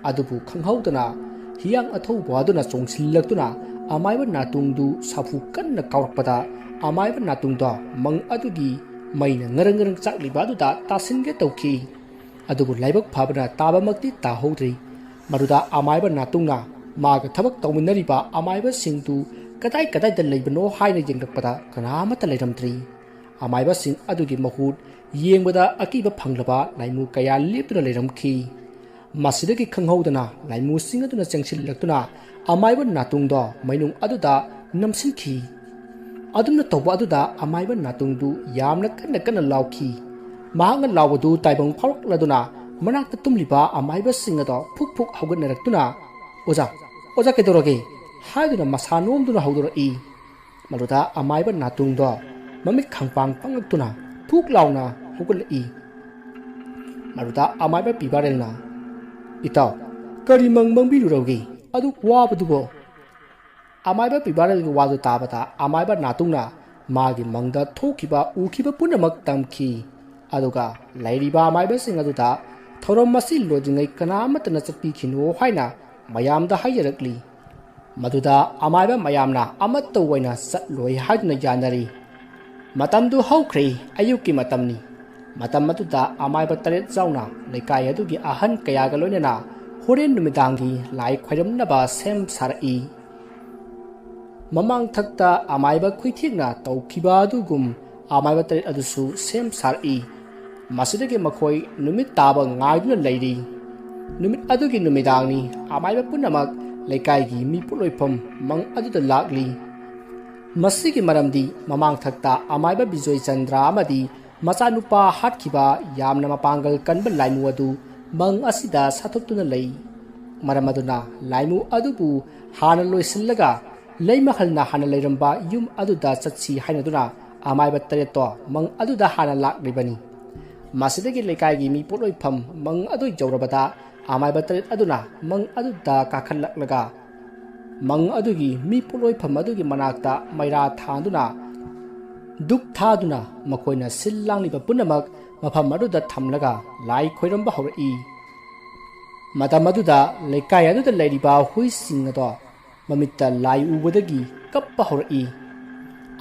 ꯑꯗꯨꯕꯨ ꯈꯪꯍꯧꯗꯅ ꯍꯤꯌꯥꯡ ꯑꯊꯧꯕ ꯑꯗꯨꯅ ꯆꯣꯡꯁꯤꯜꯂꯛꯇꯨꯅ ꯑꯃꯥꯏꯕ ꯅꯥꯇꯨꯡꯗꯨ ꯁꯥꯐꯨ ꯀꯟꯅ ꯀꯥꯎꯔꯛꯄꯗ ꯑꯃꯥꯏꯕ ꯅꯥꯇꯨꯡꯗꯣ ꯃꯪ ꯑꯗꯨꯒꯤ ꯃꯩꯅ ꯉꯔꯪ ꯉꯔꯪ ꯆꯥꯛꯂꯤꯕ ꯑꯗꯨꯗ ꯇꯥꯁꯤꯟꯒꯦ ꯇꯧꯈꯤ꯫ ꯑꯗꯨꯕꯨ ꯂꯥꯏꯕꯛ ꯐꯕꯅ ꯇꯥꯕꯃꯛꯇꯤ ꯇꯥꯍꯧꯗ꯭ꯔꯤ꯫ ꯃꯗꯨꯗ ꯑꯃꯥꯏꯕ ꯅꯥꯇꯨꯡꯅ ꯃꯥꯒ ꯊꯕꯛ ꯇꯧꯃꯤꯟꯅꯔꯤꯕ ꯑꯃꯥꯏꯕꯁꯤꯡꯗꯨ ꯀꯗꯥꯏ ꯀꯗꯥꯏꯗ ꯂꯩꯕꯅꯣ ꯍꯥꯏꯅ ꯌꯦꯡꯂꯛꯄꯗ ꯀꯅꯥ ꯑꯃꯠꯇ ꯂꯩꯔꯝꯗ꯭ꯔꯤ꯫ ꯑꯃꯥꯏꯕꯁꯤꯡ ꯑꯗꯨꯒꯤ ꯃꯍꯨꯠ ꯌꯦꯡꯕꯗ ꯑꯀꯤꯕ ꯐꯪꯂꯕ ꯂꯥꯏꯃꯨ ꯀꯌꯥ ꯂꯦꯞꯇꯨꯅ ꯂꯩꯔꯝꯈꯤ꯫ ꯃꯁꯤꯗꯒꯤ ꯈꯪꯍꯧꯗꯅ ꯂꯥꯏꯃꯨꯁꯤꯡ ꯑꯗꯨꯅ ꯆꯪꯁꯤꯜꯂꯛꯇꯨꯅ ꯑꯃꯥꯏꯕ ꯅꯥꯇꯣꯡꯗꯣ ꯃꯩꯅꯨꯡ ꯑꯗꯨꯗ ꯅꯝꯁꯤꯟꯈꯤ꯫ ꯑꯗꯨꯝꯅ ꯇꯧꯕ ꯑꯗꯨꯗ ꯑꯃꯥꯏꯕ ꯅꯥꯇꯣꯡꯗꯨ ꯌꯥꯝꯅ ꯀꯟꯅ ꯀꯟꯅ ꯂꯥꯎꯈꯤ꯫ ꯃꯍꯥꯛꯅ ꯂꯥꯎꯕꯗꯨ ꯇꯥꯏꯕꯪ ꯐꯥꯎꯔꯛꯂꯗꯨꯅ ꯃꯅꯥꯛꯇ ꯇꯨꯝꯂꯤꯕ ꯑꯃꯥꯏꯕꯁꯤꯡ ꯑꯗꯣ ꯐꯨꯛ ꯐꯨꯛ ꯍꯧꯒꯠꯅꯔꯛꯇꯨꯅ, "ꯑꯣꯖꯥ, ꯑꯣꯖꯥ ꯀꯩꯗꯧꯔꯒꯦ?" ꯍꯥꯏꯗꯨꯅ ꯃꯁꯥ ꯅꯣꯝꯗꯨꯅ ꯍꯧꯗꯣꯔꯛꯏ꯫ ꯃꯗꯨꯗ ꯑꯃꯥꯏꯕ ꯅꯥꯇꯣꯡꯗꯣ ꯃꯃꯤꯠ ꯈꯪꯄꯥꯡ ꯄꯥꯡꯂꯛꯇꯨꯅ ꯊꯨꯛ ꯂꯥꯎꯅ ꯍꯧꯒꯠꯂꯛꯏ꯫ ꯃꯗꯨꯗ ꯑꯃꯥꯏꯕ ꯄꯤꯕꯥꯔꯦꯜꯅ, "ꯏꯇꯥꯎ, ꯀꯔꯤ ꯃꯪ ꯃꯪꯕꯤꯔꯨꯔꯒꯦ? ꯑꯗꯨꯛ ꯋꯥꯕꯗꯨꯕꯣ?" ꯑꯃꯥꯏꯕ ꯄꯤꯕꯥꯔꯦꯜꯒꯤ ꯋꯥꯗꯨ ꯇꯥꯕꯗ ꯑꯃꯥꯏꯕ ꯅꯥꯇꯣꯡꯅ ꯃꯥꯒꯤ ꯃꯪꯗ ꯊꯣꯛꯈꯤꯕ ꯎꯈꯤꯕ ꯄꯨꯝꯅꯃꯛ ꯇꯝꯈꯤ꯫ ꯑꯗꯨꯒ ꯂꯩꯔꯤꯕ ꯑꯃꯥꯏꯕꯁꯤꯡ ꯑꯗꯨꯗ ꯊꯧꯔꯝ ꯑꯁꯤ ꯂꯣꯏꯗ꯭ꯔꯤꯉꯩ ꯀꯅꯥꯃꯠꯇꯅ ꯆꯠꯄꯤꯈꯤꯅꯨ ꯍꯥꯏꯅ ꯃꯌꯥꯝꯗ ꯍꯥꯏꯖꯔꯛꯂꯤ꯫ ꯃꯗꯨꯗ ꯑꯃꯥꯏꯕ ꯃꯌꯥꯝꯅ ꯑꯃꯠꯇ ꯑꯣꯏꯅ ꯆꯠꯂꯣꯏ ꯍꯥꯏꯗꯨꯅ ꯌꯥꯅꯔꯤ꯫ ꯃꯇꯝꯗꯨ ꯍꯧꯈ꯭ꯔꯦ, ꯑꯌꯨꯛꯀꯤ ꯃꯇꯝꯅꯤ꯫ ꯃꯇꯝ ꯑꯗꯨꯗ ꯑꯃꯥꯏꯕ ꯇꯔꯦꯠ ꯌꯥꯎꯅ ꯂꯩꯀꯥꯏ ꯑꯗꯨꯒꯤ ꯑꯍꯟ ꯀꯌꯥꯒ ꯂꯣꯏꯅꯅ ꯍꯣꯔꯦꯟ ꯅꯨꯃꯤꯗꯥꯡꯒꯤ ꯂꯥꯏ ꯈꯣꯏꯔꯝꯅꯕ ꯁꯦꯝ ꯁꯥꯔꯛꯏ꯫ ꯃꯃꯥꯡꯊꯛꯇ ꯑꯃꯥꯏꯕ ꯈꯨꯏꯊꯦꯛꯅ ꯇꯧꯈꯤꯕ ꯑꯗꯨꯒꯨꯝ ꯑꯃꯥꯏꯕ ꯇꯔꯦꯠ ꯑꯗꯨꯁꯨ ꯁꯦꯝ ꯁꯥꯔꯛꯏ꯫ ꯃꯁꯤꯗꯒꯤ ꯃꯈꯣꯏ ꯅꯨꯃꯤꯠ ꯇꯥꯕ ꯉꯥꯏꯗꯨꯅ ꯂꯩꯔꯤ꯫ ꯅꯨꯃꯤꯠ ꯑꯗꯨꯒꯤ ꯅꯨꯃꯤꯗꯥꯡꯅꯤ꯫ ꯑꯃꯥꯏꯕ ꯄꯨꯝꯅꯃꯛ ꯂꯩꯀꯥꯏꯒꯤ ꯃꯤ ꯄꯣꯠꯂꯣꯏꯐꯝ ꯃꯪ ꯑꯗꯨꯗ ꯂꯥꯛꯂꯤ꯫ ꯃꯁꯤꯒꯤ ꯃꯔꯝꯗꯤ ꯃꯃꯥꯡꯊꯛꯇ ꯑꯃꯥꯏꯕ ꯕꯤꯖꯣꯏ ꯆꯟꯗ꯭ꯔ ꯑꯃꯗꯤ ꯃꯆꯥꯅꯨꯄꯥ ꯍꯥꯠꯈꯤꯕ ꯌꯥꯝꯅ ꯃꯄꯥꯡꯒꯜ ꯀꯟꯕ ꯂꯥꯏꯃꯨ ꯑꯗꯨ ꯃꯪ ꯑꯁꯤꯗ ꯁꯥꯊꯣꯛꯇꯨꯅ ꯂꯩ꯫ ꯃꯔꯝ ꯑꯗꯨꯅ ꯂꯥꯏꯃꯨ ꯑꯗꯨꯕꯨ ꯍꯥꯟꯅ ꯂꯣꯏꯁꯤꯜꯂꯒ ꯂꯩꯃꯍꯜꯅ ꯍꯥꯟꯅ ꯂꯩꯔꯝꯕ ꯌꯨꯝ ꯑꯗꯨꯗ ꯆꯠꯁꯤ ꯍꯥꯏꯅꯗꯨꯅ ꯑꯃꯥꯏꯕ ꯇꯔꯦꯠꯇꯣ ꯃꯪ ꯑꯗꯨꯗ ꯍꯥꯟꯅ ꯂꯥꯛꯂꯤꯕꯅꯤ꯫ ꯃꯁꯤꯗꯒꯤ ꯂꯩꯀꯥꯏꯒꯤ ꯃꯤ ꯄꯣꯠꯂꯣꯏꯐꯝ ꯃꯪ ꯑꯗꯨ ꯌꯧꯔꯕꯗ ꯑꯃꯥꯏꯕ ꯇꯔꯦꯠ ꯑꯗꯨꯅ ꯃꯪ ꯑꯗꯨꯗ ꯀꯥꯈꯠꯂꯛꯂꯒ ꯃꯪ ꯑꯗꯨꯒꯤ ꯃꯤ ꯄꯣꯠꯂꯣꯏꯐꯝ ꯑꯗꯨꯒꯤ ꯃꯅꯥꯛꯇ ꯃꯩꯔꯥ ꯊꯥꯟꯗꯨꯅ ꯙꯨꯞ ꯊꯥꯗꯨꯅ ꯃꯈꯣꯏꯅ ꯁꯤꯜ ꯂꯥꯡꯂꯤꯕ ꯄꯨꯝꯅꯃꯛ ꯃꯐꯝ ꯑꯗꯨꯗ ꯊꯝꯂꯒ ꯂꯥꯏ ꯈꯣꯏꯔꯝꯕ ꯍꯧꯔꯛꯏ꯫ ꯃꯇꯝ ꯑꯗꯨꯗ ꯂꯩꯀꯥꯏ ꯑꯗꯨꯗ ꯂꯩꯔꯤꯕ ꯍꯨꯏꯁꯤꯡ ꯑꯗꯣ ꯃꯃꯤꯠꯇ ꯂꯥꯏ ꯎꯕꯗꯒꯤ ꯀꯞꯄ ꯍꯧꯔꯛꯏ꯫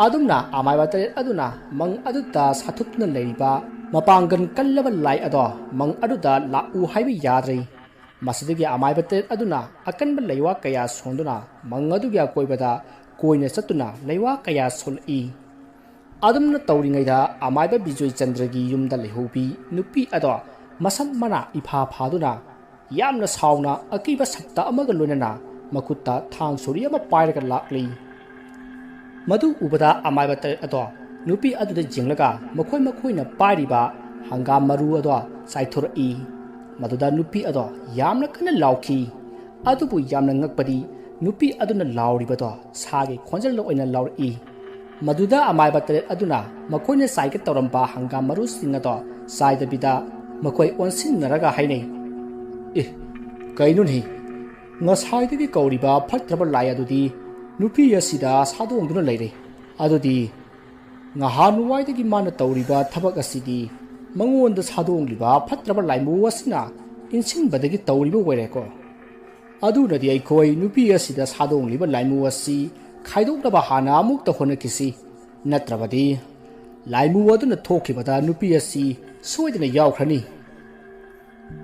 ꯑꯗꯨꯝꯅ ꯑꯃꯥꯏꯕ ꯇꯔꯦꯠ ꯑꯗꯨꯅ ꯃꯪ ꯑꯗꯨꯗ ꯁꯥꯊꯨꯞꯇꯨꯅ ꯂꯩꯔꯤꯕ ꯃꯄꯥꯡꯒꯜ ꯀꯜꯂꯕ ꯂꯥꯏ ꯑꯗꯣ ꯃꯪ ꯑꯗꯨꯗ ꯂꯥꯛꯎ ꯍꯥꯏꯕ ꯌꯥꯗ꯭ꯔꯦ꯫ ꯃꯁꯤꯗꯒꯤ ꯑꯃꯥꯏꯕ ꯇꯔꯦꯠ ꯑꯗꯨꯅ ꯑꯀꯟꯕ ꯂꯩꯋꯥ ꯀꯌꯥ ꯁꯣꯟꯗꯨꯅ ꯃꯪ ꯑꯗꯨꯒꯤ ꯑꯀꯣꯏꯕꯗ ꯀꯣꯏꯅ ꯆꯠꯇꯨꯅ ꯂꯩꯋꯥ ꯀꯌꯥ ꯁꯣꯜꯂꯛꯏ꯫ ꯑꯗꯨꯝꯅ ꯇꯧꯔꯤꯉꯩꯗ ꯑꯃꯥꯏꯕ ꯕꯤꯖꯣꯏ ꯆꯟꯗ꯭ꯔꯒꯤ ꯌꯨꯝꯗ ꯂꯩꯍꯧꯕꯤ ꯅꯨꯄꯤ ꯑꯗꯣ ꯃꯁꯝ ꯃꯅꯥ ꯏꯐꯥ ꯐꯥꯗꯨꯅ ꯌꯥꯝꯅ ꯁꯥꯎꯅ ꯑꯀꯤꯕ ꯁꯛꯇ ꯑꯃꯒ ꯂꯣꯏꯅꯅ ꯃꯈꯨꯠꯇ ꯊꯥꯡ ꯁꯣꯔꯤ ꯑꯃ ꯄꯥꯏꯔꯒ ꯂꯥꯛꯂꯤ꯫ ꯃꯗꯨ ꯎꯕꯗ ꯑꯃꯥꯏꯕ ꯇꯔꯦꯠ ꯑꯗꯣ ꯅꯨꯄꯤ ꯑꯗꯨꯗ ꯌꯦꯡꯂꯒ ꯃꯈꯣꯏ ꯃꯈꯣꯏꯅ ꯄꯥꯏꯔꯤꯕ ꯍꯪꯒꯥꯝ ꯃꯔꯨ ꯑꯗꯣ ꯆꯥꯏꯊꯣꯔꯛꯏ꯫ ꯃꯗꯨꯗ ꯅꯨꯄꯤ ꯑꯗꯣ ꯌꯥꯝꯅ ꯀꯟꯅ ꯂꯥꯎꯈꯤ꯫ ꯑꯗꯨꯕꯨ ꯌꯥꯝꯅ ꯉꯛꯄꯗꯤ ꯅꯨꯄꯤ ꯑꯗꯨꯅ ꯂꯥꯎꯔꯤꯕꯗꯣ ꯁꯥꯒꯤ ꯈꯣꯟꯖꯦꯜꯗ ꯑꯣꯏꯅ ꯂꯥꯎꯔꯛꯏ꯫ ꯃꯗꯨꯗ ꯑꯃꯥꯏꯕ ꯇꯔꯦꯠ ꯑꯗꯨꯅ ꯃꯈꯣꯏꯅ ꯆꯥꯏꯒꯦ ꯇꯧꯔꯝꯕ ꯍꯪꯒꯥꯝ ꯃꯔꯨꯁꯤꯡ ꯑꯗꯣ ꯆꯥꯏꯗꯕꯤꯗ ꯃꯈꯣꯏ ꯑꯣꯟꯁꯤꯟꯅꯔꯒ ꯍꯥꯏꯅꯩ, "ꯑꯦ, ꯀꯩꯅꯣꯅꯦ? ꯉꯁꯥꯏꯗꯒꯤ ꯀꯧꯔꯤꯕ ꯐꯠꯇ꯭ꯔꯕ ꯂꯥꯏ ꯑꯗꯨꯗꯤ ꯅꯨꯄꯤ ꯑꯁꯤꯗ ꯁꯥꯗꯣꯡꯗꯨꯅ ꯂꯩꯔꯦ꯫ ꯑꯗꯨꯗꯤ ꯉꯍꯥꯟꯋꯥꯏꯗꯒꯤ ꯃꯥꯅ ꯇꯧꯔꯤꯕ ꯊꯕꯛ ꯑꯁꯤꯗꯤ ꯃꯉꯣꯟꯗ ꯁꯥꯗꯣꯡꯂꯤꯕ ꯐꯠꯇ꯭ꯔꯕ ꯂꯥꯏꯃꯨ ꯑꯁꯤꯅ ꯏꯟꯁꯤꯟꯕꯗꯒꯤ ꯇꯧꯔꯤꯕ ꯑꯣꯏꯔꯦꯀꯣ꯫ ꯑꯗꯨꯅꯗꯤ ꯑꯩꯈꯣꯏ ꯅꯨꯄꯤ ꯑꯁꯤꯗ ꯁꯥꯗꯣꯡꯂꯤꯕ ꯂꯥꯏꯃꯨ ꯑꯁꯤ ꯈꯥꯏꯗꯣꯛꯅꯕ ꯍꯥꯟꯅ ꯑꯃꯨꯛꯇ ꯍꯣꯠꯅꯈꯤꯁꯤ, ꯅꯠꯇ꯭ꯔꯕꯗꯤ ꯂꯥꯏꯃꯨ ꯑꯗꯨꯅ ꯊꯣꯛꯈꯤꯕꯗ ꯅꯨꯄꯤ ꯑꯁꯤ ꯁꯣꯏꯗꯅ ꯌꯥꯎꯈ꯭ꯔꯅꯤ"꯫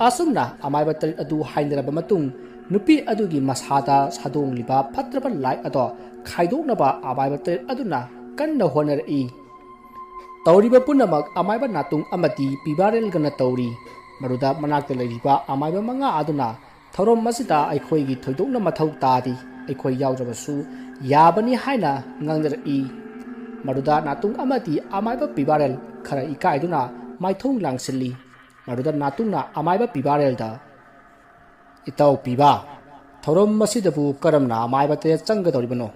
ꯑꯁꯨꯝꯅ ꯑꯃꯥꯏꯕ ꯇꯔꯦꯠ ꯑꯗꯨ ꯍꯥꯏꯅꯔꯕ ꯃꯇꯨꯡ, ꯅꯨꯄꯤ ꯑꯗꯨꯒꯤ ꯃꯁꯥꯗ ꯁꯥꯗꯣꯡꯂꯤꯕ ꯐꯠꯇ꯭ꯔꯕ ꯂꯥꯏ ꯑꯗꯣ ꯈꯥꯏꯗꯣꯛꯅꯕ ꯑꯃꯥꯏꯕ ꯇꯔꯦꯠ ꯑꯗꯨꯅ ꯀꯟꯅ ꯍꯣꯠꯅꯔꯛꯏ꯫ ꯇꯧꯔꯤꯕ ꯄꯨꯝꯅꯃꯛ ꯑꯃꯥꯏꯕ ꯅꯥꯇꯨꯡ ꯑꯃꯗꯤ ꯄꯤꯕꯥꯔꯦꯜꯒꯅ ꯇꯧꯔꯤ꯫ ꯃꯗꯨꯗ ꯃꯅꯥꯛꯇ ꯂꯩꯔꯤꯕ ꯑꯃꯥꯏꯕ ꯃꯉꯥ ꯑꯗꯨꯅ ꯊꯧꯔꯝ ꯑꯁꯤꯗ ꯑꯩꯈꯣꯏꯒꯤ ꯊꯣꯏꯗꯣꯛꯅ ꯃꯊꯧ ꯇꯥꯗꯦ, ꯑꯩꯈꯣꯏ ꯌꯥꯎꯗ꯭ꯔꯕꯁꯨ ꯌꯥꯕꯅꯤ ꯍꯥꯏꯅ ꯉꯥꯡꯅꯔꯛꯏ꯫ ꯃꯗꯨꯗ ꯅꯥꯇꯨꯡ ꯑꯃꯗꯤ ꯑꯃꯥꯏꯕ ꯄꯤꯕꯥꯔꯦꯜ ꯈꯔ ꯏꯀꯥꯏꯗꯨꯅ ꯃꯥꯏꯊꯣꯡ ꯂꯥꯡꯁꯤꯜꯂꯤ꯫ ꯃꯗꯨꯗ ꯅꯥꯇꯨꯡꯅ ꯑꯃꯥꯏꯕ ꯄꯤꯕꯥꯔꯦꯜꯗ, "ꯏꯇꯥꯎ ꯄꯤꯕꯥ, ꯊꯧꯔꯝ ꯑꯁꯤꯗꯕꯨ ꯀꯔꯝꯅ ꯑꯃꯥꯏꯕ ꯇꯔꯦꯠ ꯆꯪꯒꯗꯧꯔꯤꯕꯅꯣ?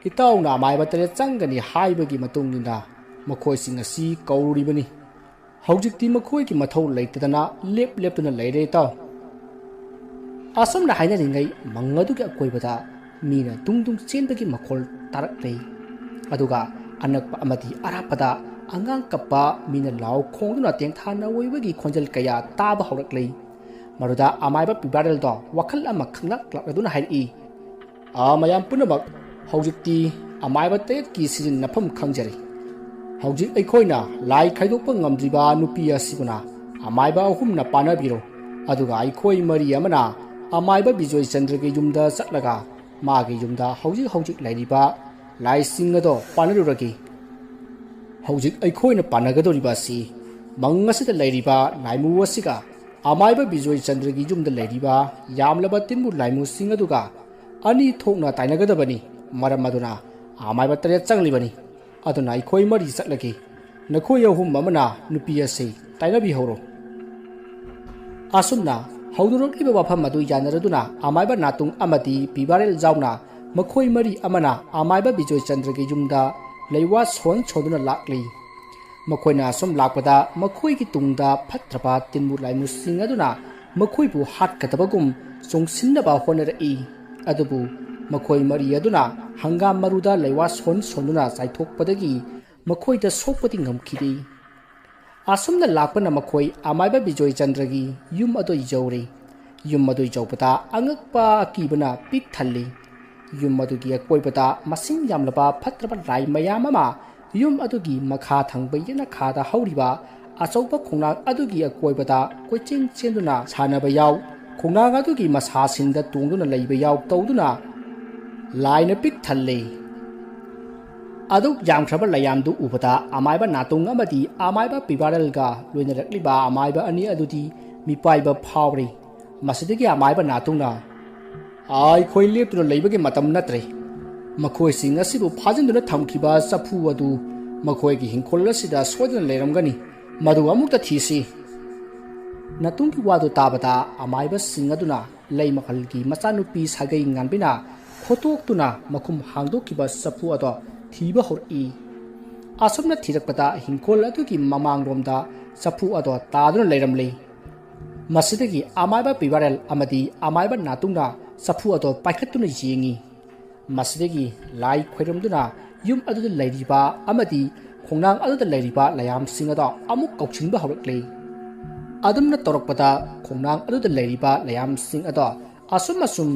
ꯏꯇꯥꯎꯅ ꯑꯃꯥꯏꯕ ꯇꯔꯦꯠ ꯆꯪꯒꯅꯤ ꯍꯥꯏꯕꯒꯤ ꯃꯇꯨꯡ ꯏꯟꯅ ꯃꯈꯣꯏꯁꯤꯡ ꯑꯁꯤ ꯀꯧꯔꯨꯔꯤꯕꯅꯤ꯫ ꯍꯧꯖꯤꯛꯇꯤ ꯃꯈꯣꯏꯒꯤ ꯃꯊꯧ ꯂꯩꯇꯗꯅ ꯂꯦꯞ ꯂꯦꯞꯇꯨꯅ ꯂꯩꯔꯦ ꯏꯇꯥꯎ"꯫ ꯑꯁꯨꯝꯅ ꯍꯥꯏꯅꯔꯤꯉꯩ ꯃꯪ ꯑꯗꯨꯒꯤ ꯑꯀꯣꯏꯕꯗ ꯃꯤꯅ ꯗꯨꯡ ꯗꯨꯡ ꯆꯦꯟꯕꯒꯤ ꯃꯈꯣꯜ ꯇꯥꯔꯛꯂꯦ꯫ ꯑꯗꯨꯒ ꯑꯅꯛꯄ ꯑꯃꯗꯤ ꯑꯔꯥꯞꯄꯗ ꯑꯉꯥꯡ ꯀꯞꯄ, ꯃꯤꯅ ꯂꯥꯎ ꯈꯣꯡꯗꯨꯅ ꯇꯦꯡꯊꯥ ꯅꯥꯋꯣꯏꯕꯒꯤ ꯈꯣꯟꯖꯦꯜ ꯀꯌꯥ ꯇꯥꯕ ꯍꯧꯔꯛꯂꯦ꯫ ꯃꯗꯨꯗ ꯑꯃꯥꯏꯕ ꯄꯤꯕꯥꯔꯦꯜꯗꯣ ꯋꯥꯈꯜ ꯑꯃ ꯈꯪꯂꯛ ꯂꯥꯛꯂꯗꯨꯅ ꯍꯥꯏꯔꯛꯏ, "ꯑꯥ, ꯃꯌꯥꯝ ꯄꯨꯝꯅꯃꯛ, ꯍꯧꯖꯤꯛꯇꯤ ꯑꯃꯥꯏꯕ ꯇꯔꯦꯠꯀꯤ ꯁꯤꯖꯤꯟꯅꯐꯝ ꯈꯪꯖꯔꯦ꯫ ꯍꯧꯖꯤꯛ ꯑꯩꯈꯣꯏꯅ ꯂꯥꯏ ꯈꯥꯏꯗꯣꯛꯄ ꯉꯝꯗ꯭ꯔꯤꯕ ꯅꯨꯄꯤ ꯑꯁꯤꯕꯨꯅ ꯑꯃꯥꯏꯕ ꯑꯍꯨꯝꯅ ꯄꯥꯟꯅꯕꯤꯔꯣ, ꯑꯗꯨꯒ ꯑꯩꯈꯣꯏ ꯃꯔꯤ ꯑꯃꯅ ꯑꯃꯥꯏꯕ ꯕꯤꯖꯣꯏ ꯆꯟꯗ꯭ꯔꯒꯤ ꯌꯨꯝꯗ ꯆꯠꯂꯒ ꯃꯥꯒꯤ ꯌꯨꯝꯗ ꯍꯧꯖꯤꯛ ꯍꯧꯖꯤꯛ ꯂꯩꯔꯤꯕ ꯂꯥꯏꯁꯤꯡ ꯑꯗꯣ ꯄꯥꯟꯅꯔꯨꯔꯒꯦ"꯫ ꯍꯧꯖꯤꯛ ꯑꯩꯈꯣꯏꯅ ꯄꯥꯟꯅꯒꯗꯧꯔꯤꯕ ꯑꯁꯤ ꯃꯪ ꯑꯁꯤꯗ ꯂꯩꯔꯤꯕ ꯂꯥꯏꯃꯨ ꯑꯁꯤꯒ ꯑꯃꯥꯏꯕ ꯕꯤꯖꯣꯏ ꯆꯟꯗ꯭ꯔꯒꯤ ꯌꯨꯝꯗ ꯂꯩꯔꯤꯕ ꯌꯥꯝꯂꯕ ꯇꯤꯟꯕꯨ ꯂꯥꯏꯃꯨꯁꯤꯡ ꯑꯗꯨꯒ ꯑꯅꯤ ꯊꯣꯛꯅ ꯇꯥꯏꯅꯒꯗꯕꯅꯤ꯫ ꯃꯔꯝ ꯑꯗꯨꯅ ꯑꯃꯥꯏꯕ ꯇꯔꯦꯠ ꯆꯪꯂꯤꯕꯅꯤ꯫ ꯑꯗꯨꯅ ꯑꯩꯈꯣꯏ ꯃꯔꯤ ꯆꯠꯂꯒꯦ꯫ ꯅꯈꯣꯏ ꯑꯍꯨꯝ ꯑꯃꯅ ꯅꯨꯄꯤ ꯑꯁꯤ ꯇꯥꯏꯅꯕꯤꯍꯧꯔꯣ꯫ ꯑꯁꯨꯝꯅ ꯍꯧꯗꯣꯔꯛꯂꯤꯕ ꯋꯥꯐꯝ ꯑꯗꯨ ꯌꯥꯅꯔꯗꯨꯅ ꯑꯃꯥꯏꯕ ꯅꯥꯇꯨꯡ ꯑꯃꯗꯤ ꯄꯤꯕꯥꯔꯦꯜ ꯌꯥꯎꯅ ꯃꯈꯣꯏ ꯃꯔꯤ ꯑꯃꯅ ꯑꯃꯥꯏꯕ ꯕꯤꯖꯣꯏ ꯆꯟꯗ꯭ꯔꯒꯤ ꯌꯨꯝꯗ ꯂꯩꯋꯥ ꯁꯣꯟ ꯁꯣꯟꯗꯨꯅ ꯂꯥꯛꯂꯤ꯫ ꯃꯈꯣꯏꯅ ꯑꯁꯨꯝ ꯂꯥꯛꯄꯗ ꯃꯈꯣꯏꯒꯤ ꯇꯨꯡꯗ ꯐꯠꯇ꯭ꯔꯕ ꯇꯤꯟꯕꯨ ꯂꯥꯏꯃꯨꯁꯤꯡ ꯑꯗꯨꯅ ꯃꯈꯣꯏꯕꯨ ꯍꯥꯠꯀꯗꯕꯒꯨꯝ ꯆꯣꯡꯁꯤꯟꯅꯕ ꯍꯣꯠꯅꯔꯛꯏ꯫ ꯑꯗꯨꯕꯨ ꯃꯈꯣꯏ ꯃꯔꯤ ꯑꯗꯨꯅ ꯍꯪꯒꯥꯝ ꯃꯔꯨꯗ ꯂꯩꯋꯥ ꯁꯣꯟ ꯁꯣꯟꯗꯨꯅ ꯆꯥꯏꯊꯣꯛꯄꯗꯒꯤ ꯃꯈꯣꯏꯗ ꯁꯣꯛꯄꯗꯤ ꯉꯝꯈꯤꯗꯦ꯫ ꯑꯁꯨꯝꯅ ꯂꯥꯛꯄꯅ ꯃꯈꯣꯏ ꯑꯃꯥꯏꯕ ꯕꯤꯖꯣꯏ ꯆꯟꯗ꯭ꯔꯒꯤ ꯌꯨꯝ ꯑꯗꯨ ꯌꯧꯔꯦ꯫ ꯌꯨꯝ ꯑꯗꯨ ꯌꯧꯕꯗ ꯑꯉꯛꯄ ꯑꯀꯤꯕꯅ ꯄꯤꯛ ꯊꯜꯂꯤ꯫ ꯌꯨꯝ ꯑꯗꯨꯒꯤ ꯑꯀꯣꯏꯕꯗ ꯃꯁꯤꯡ ꯌꯥꯝꯂꯕ ꯐꯠꯇ꯭ꯔꯕ ꯂꯥꯏ ꯃꯌꯥꯝ ꯑꯃ ꯌꯨꯝ ꯑꯗꯨꯒꯤ ꯃꯈꯥ ꯊꯪꯕ ꯌꯦꯅꯈꯥꯗ ꯍꯧꯔꯤꯕ ꯑꯆꯧꯕ ꯈꯣꯡꯅꯥꯡ ꯑꯗꯨꯒꯤ ꯑꯀꯣꯏꯕꯗ ꯀꯣꯏꯆꯦꯟ ꯆꯦꯟꯗꯨꯅ ꯁꯥꯟꯅꯕ ꯌꯥꯎ, ꯈꯣꯡꯅꯥꯡ ꯑꯗꯨꯒꯤ ꯃꯁꯥꯁꯤꯡꯗ ꯇꯣꯡꯗꯨꯅ ꯂꯩꯕ ꯌꯥꯎ ꯇꯧꯗꯨꯅ ꯂꯥꯏꯅ ꯄꯤꯛ ꯊꯜꯂꯦ꯫ ꯑꯗꯨꯛ ꯌꯥꯝꯈ꯭ꯔꯕ ꯂꯩꯌꯥꯝꯗꯨ ꯎꯕꯗ ꯑꯃꯥꯏꯕ ꯅꯥꯇꯣꯡ ꯑꯃꯗꯤ ꯑꯃꯥꯏꯕ ꯄꯤꯕꯥꯔꯦꯜꯒ ꯂꯣꯏꯅꯔꯛꯂꯤꯕ ꯑꯃꯥꯏꯕ ꯑꯅꯤ ꯑꯗꯨꯗꯤ ꯃꯤꯄꯥꯏꯕ ꯐꯥꯎꯔꯦ꯫ ꯃꯁꯤꯗꯒꯤ ꯑꯃꯥꯏꯕ ꯅꯥꯇꯣꯡꯅ, "ꯑꯩꯈꯣꯏ ꯂꯦꯞꯇꯨꯅ ꯂꯩꯕꯒꯤ ꯃꯇꯝ ꯅꯠꯇ꯭ꯔꯦ꯫ ꯃꯈꯣꯏꯁꯤꯡ ꯑꯁꯤꯕꯨ ꯐꯥꯖꯤꯟꯗꯨꯅ ꯊꯝꯈꯤꯕ ꯆꯐꯨ ꯑꯗꯨ ꯃꯈꯣꯏꯒꯤ ꯍꯤꯡꯈꯣꯜ ꯑꯁꯤꯗ ꯁꯣꯏꯗꯅ ꯂꯩꯔꯝꯒꯅꯤ꯫ ꯃꯗꯨ ꯑꯃꯨꯛꯇ ꯊꯤꯁꯤ꯫" ꯅꯥꯇꯣꯡꯒꯤ ꯋꯥꯗꯨ ꯇꯥꯕꯗ ꯑꯃꯥꯏꯕꯁꯤꯡ ꯑꯗꯨꯅ ꯂꯩ ꯃꯈꯜꯒꯤ ꯃꯆꯥꯅꯨꯄꯤ ꯁꯥꯒꯩ ꯉꯥꯟꯕꯤꯅ ꯈꯣꯠꯇꯣꯛꯇꯨꯅ ꯃꯈꯨꯝ ꯍꯥꯡꯗꯣꯛꯈꯤꯕ ꯆꯐꯨ ꯑꯗꯣ ꯊꯤꯕ ꯍꯧꯔꯛꯏ꯫ ꯑꯁꯨꯝꯅ ꯊꯤꯔꯛꯄꯗ ꯍꯤꯡꯈꯣꯜ ꯑꯗꯨꯒꯤ ꯃꯃꯥꯡꯂꯣꯝꯗ ꯆꯐꯨ ꯑꯗꯣ ꯇꯥꯗꯨꯅ ꯂꯩꯔꯝꯂꯦ꯫ ꯃꯁꯤꯗꯒꯤ ꯑꯃꯥꯏꯕ ꯄꯤꯕꯥꯔꯦꯜ ꯑꯃꯗꯤ ꯑꯃꯥꯏꯕ ꯅꯥꯇꯨꯡꯅ ꯆꯐꯨ ꯑꯗꯣ ꯄꯥꯏꯈꯠꯇꯨꯅ ꯌꯦꯡꯉꯤ꯫ ꯃꯁꯤꯗꯒꯤ ꯂꯥꯏ ꯈꯣꯏꯔꯝꯗꯨꯅ ꯌꯨꯝ ꯑꯗꯨꯗ ꯂꯩꯔꯤꯕ ꯑꯃꯗꯤ ꯈꯣꯡꯅꯥꯡ ꯑꯗꯨꯗ ꯂꯩꯔꯤꯕ ꯂꯩꯌꯥꯝꯁꯤꯡ ꯑꯗꯣ ꯑꯃꯨꯛ ꯀꯧꯁꯤꯟꯕ ꯍꯧꯔꯛꯂꯤ꯫ ꯑꯗꯨꯝꯅ ꯇꯧꯔꯛꯄꯗ ꯈꯣꯡꯅꯥꯡ ꯑꯗꯨꯗ ꯂꯩꯔꯤꯕ ꯂꯩꯌꯥꯝꯁꯤꯡ ꯑꯗꯣ ꯑꯁꯨꯝ ꯑꯁꯨꯝ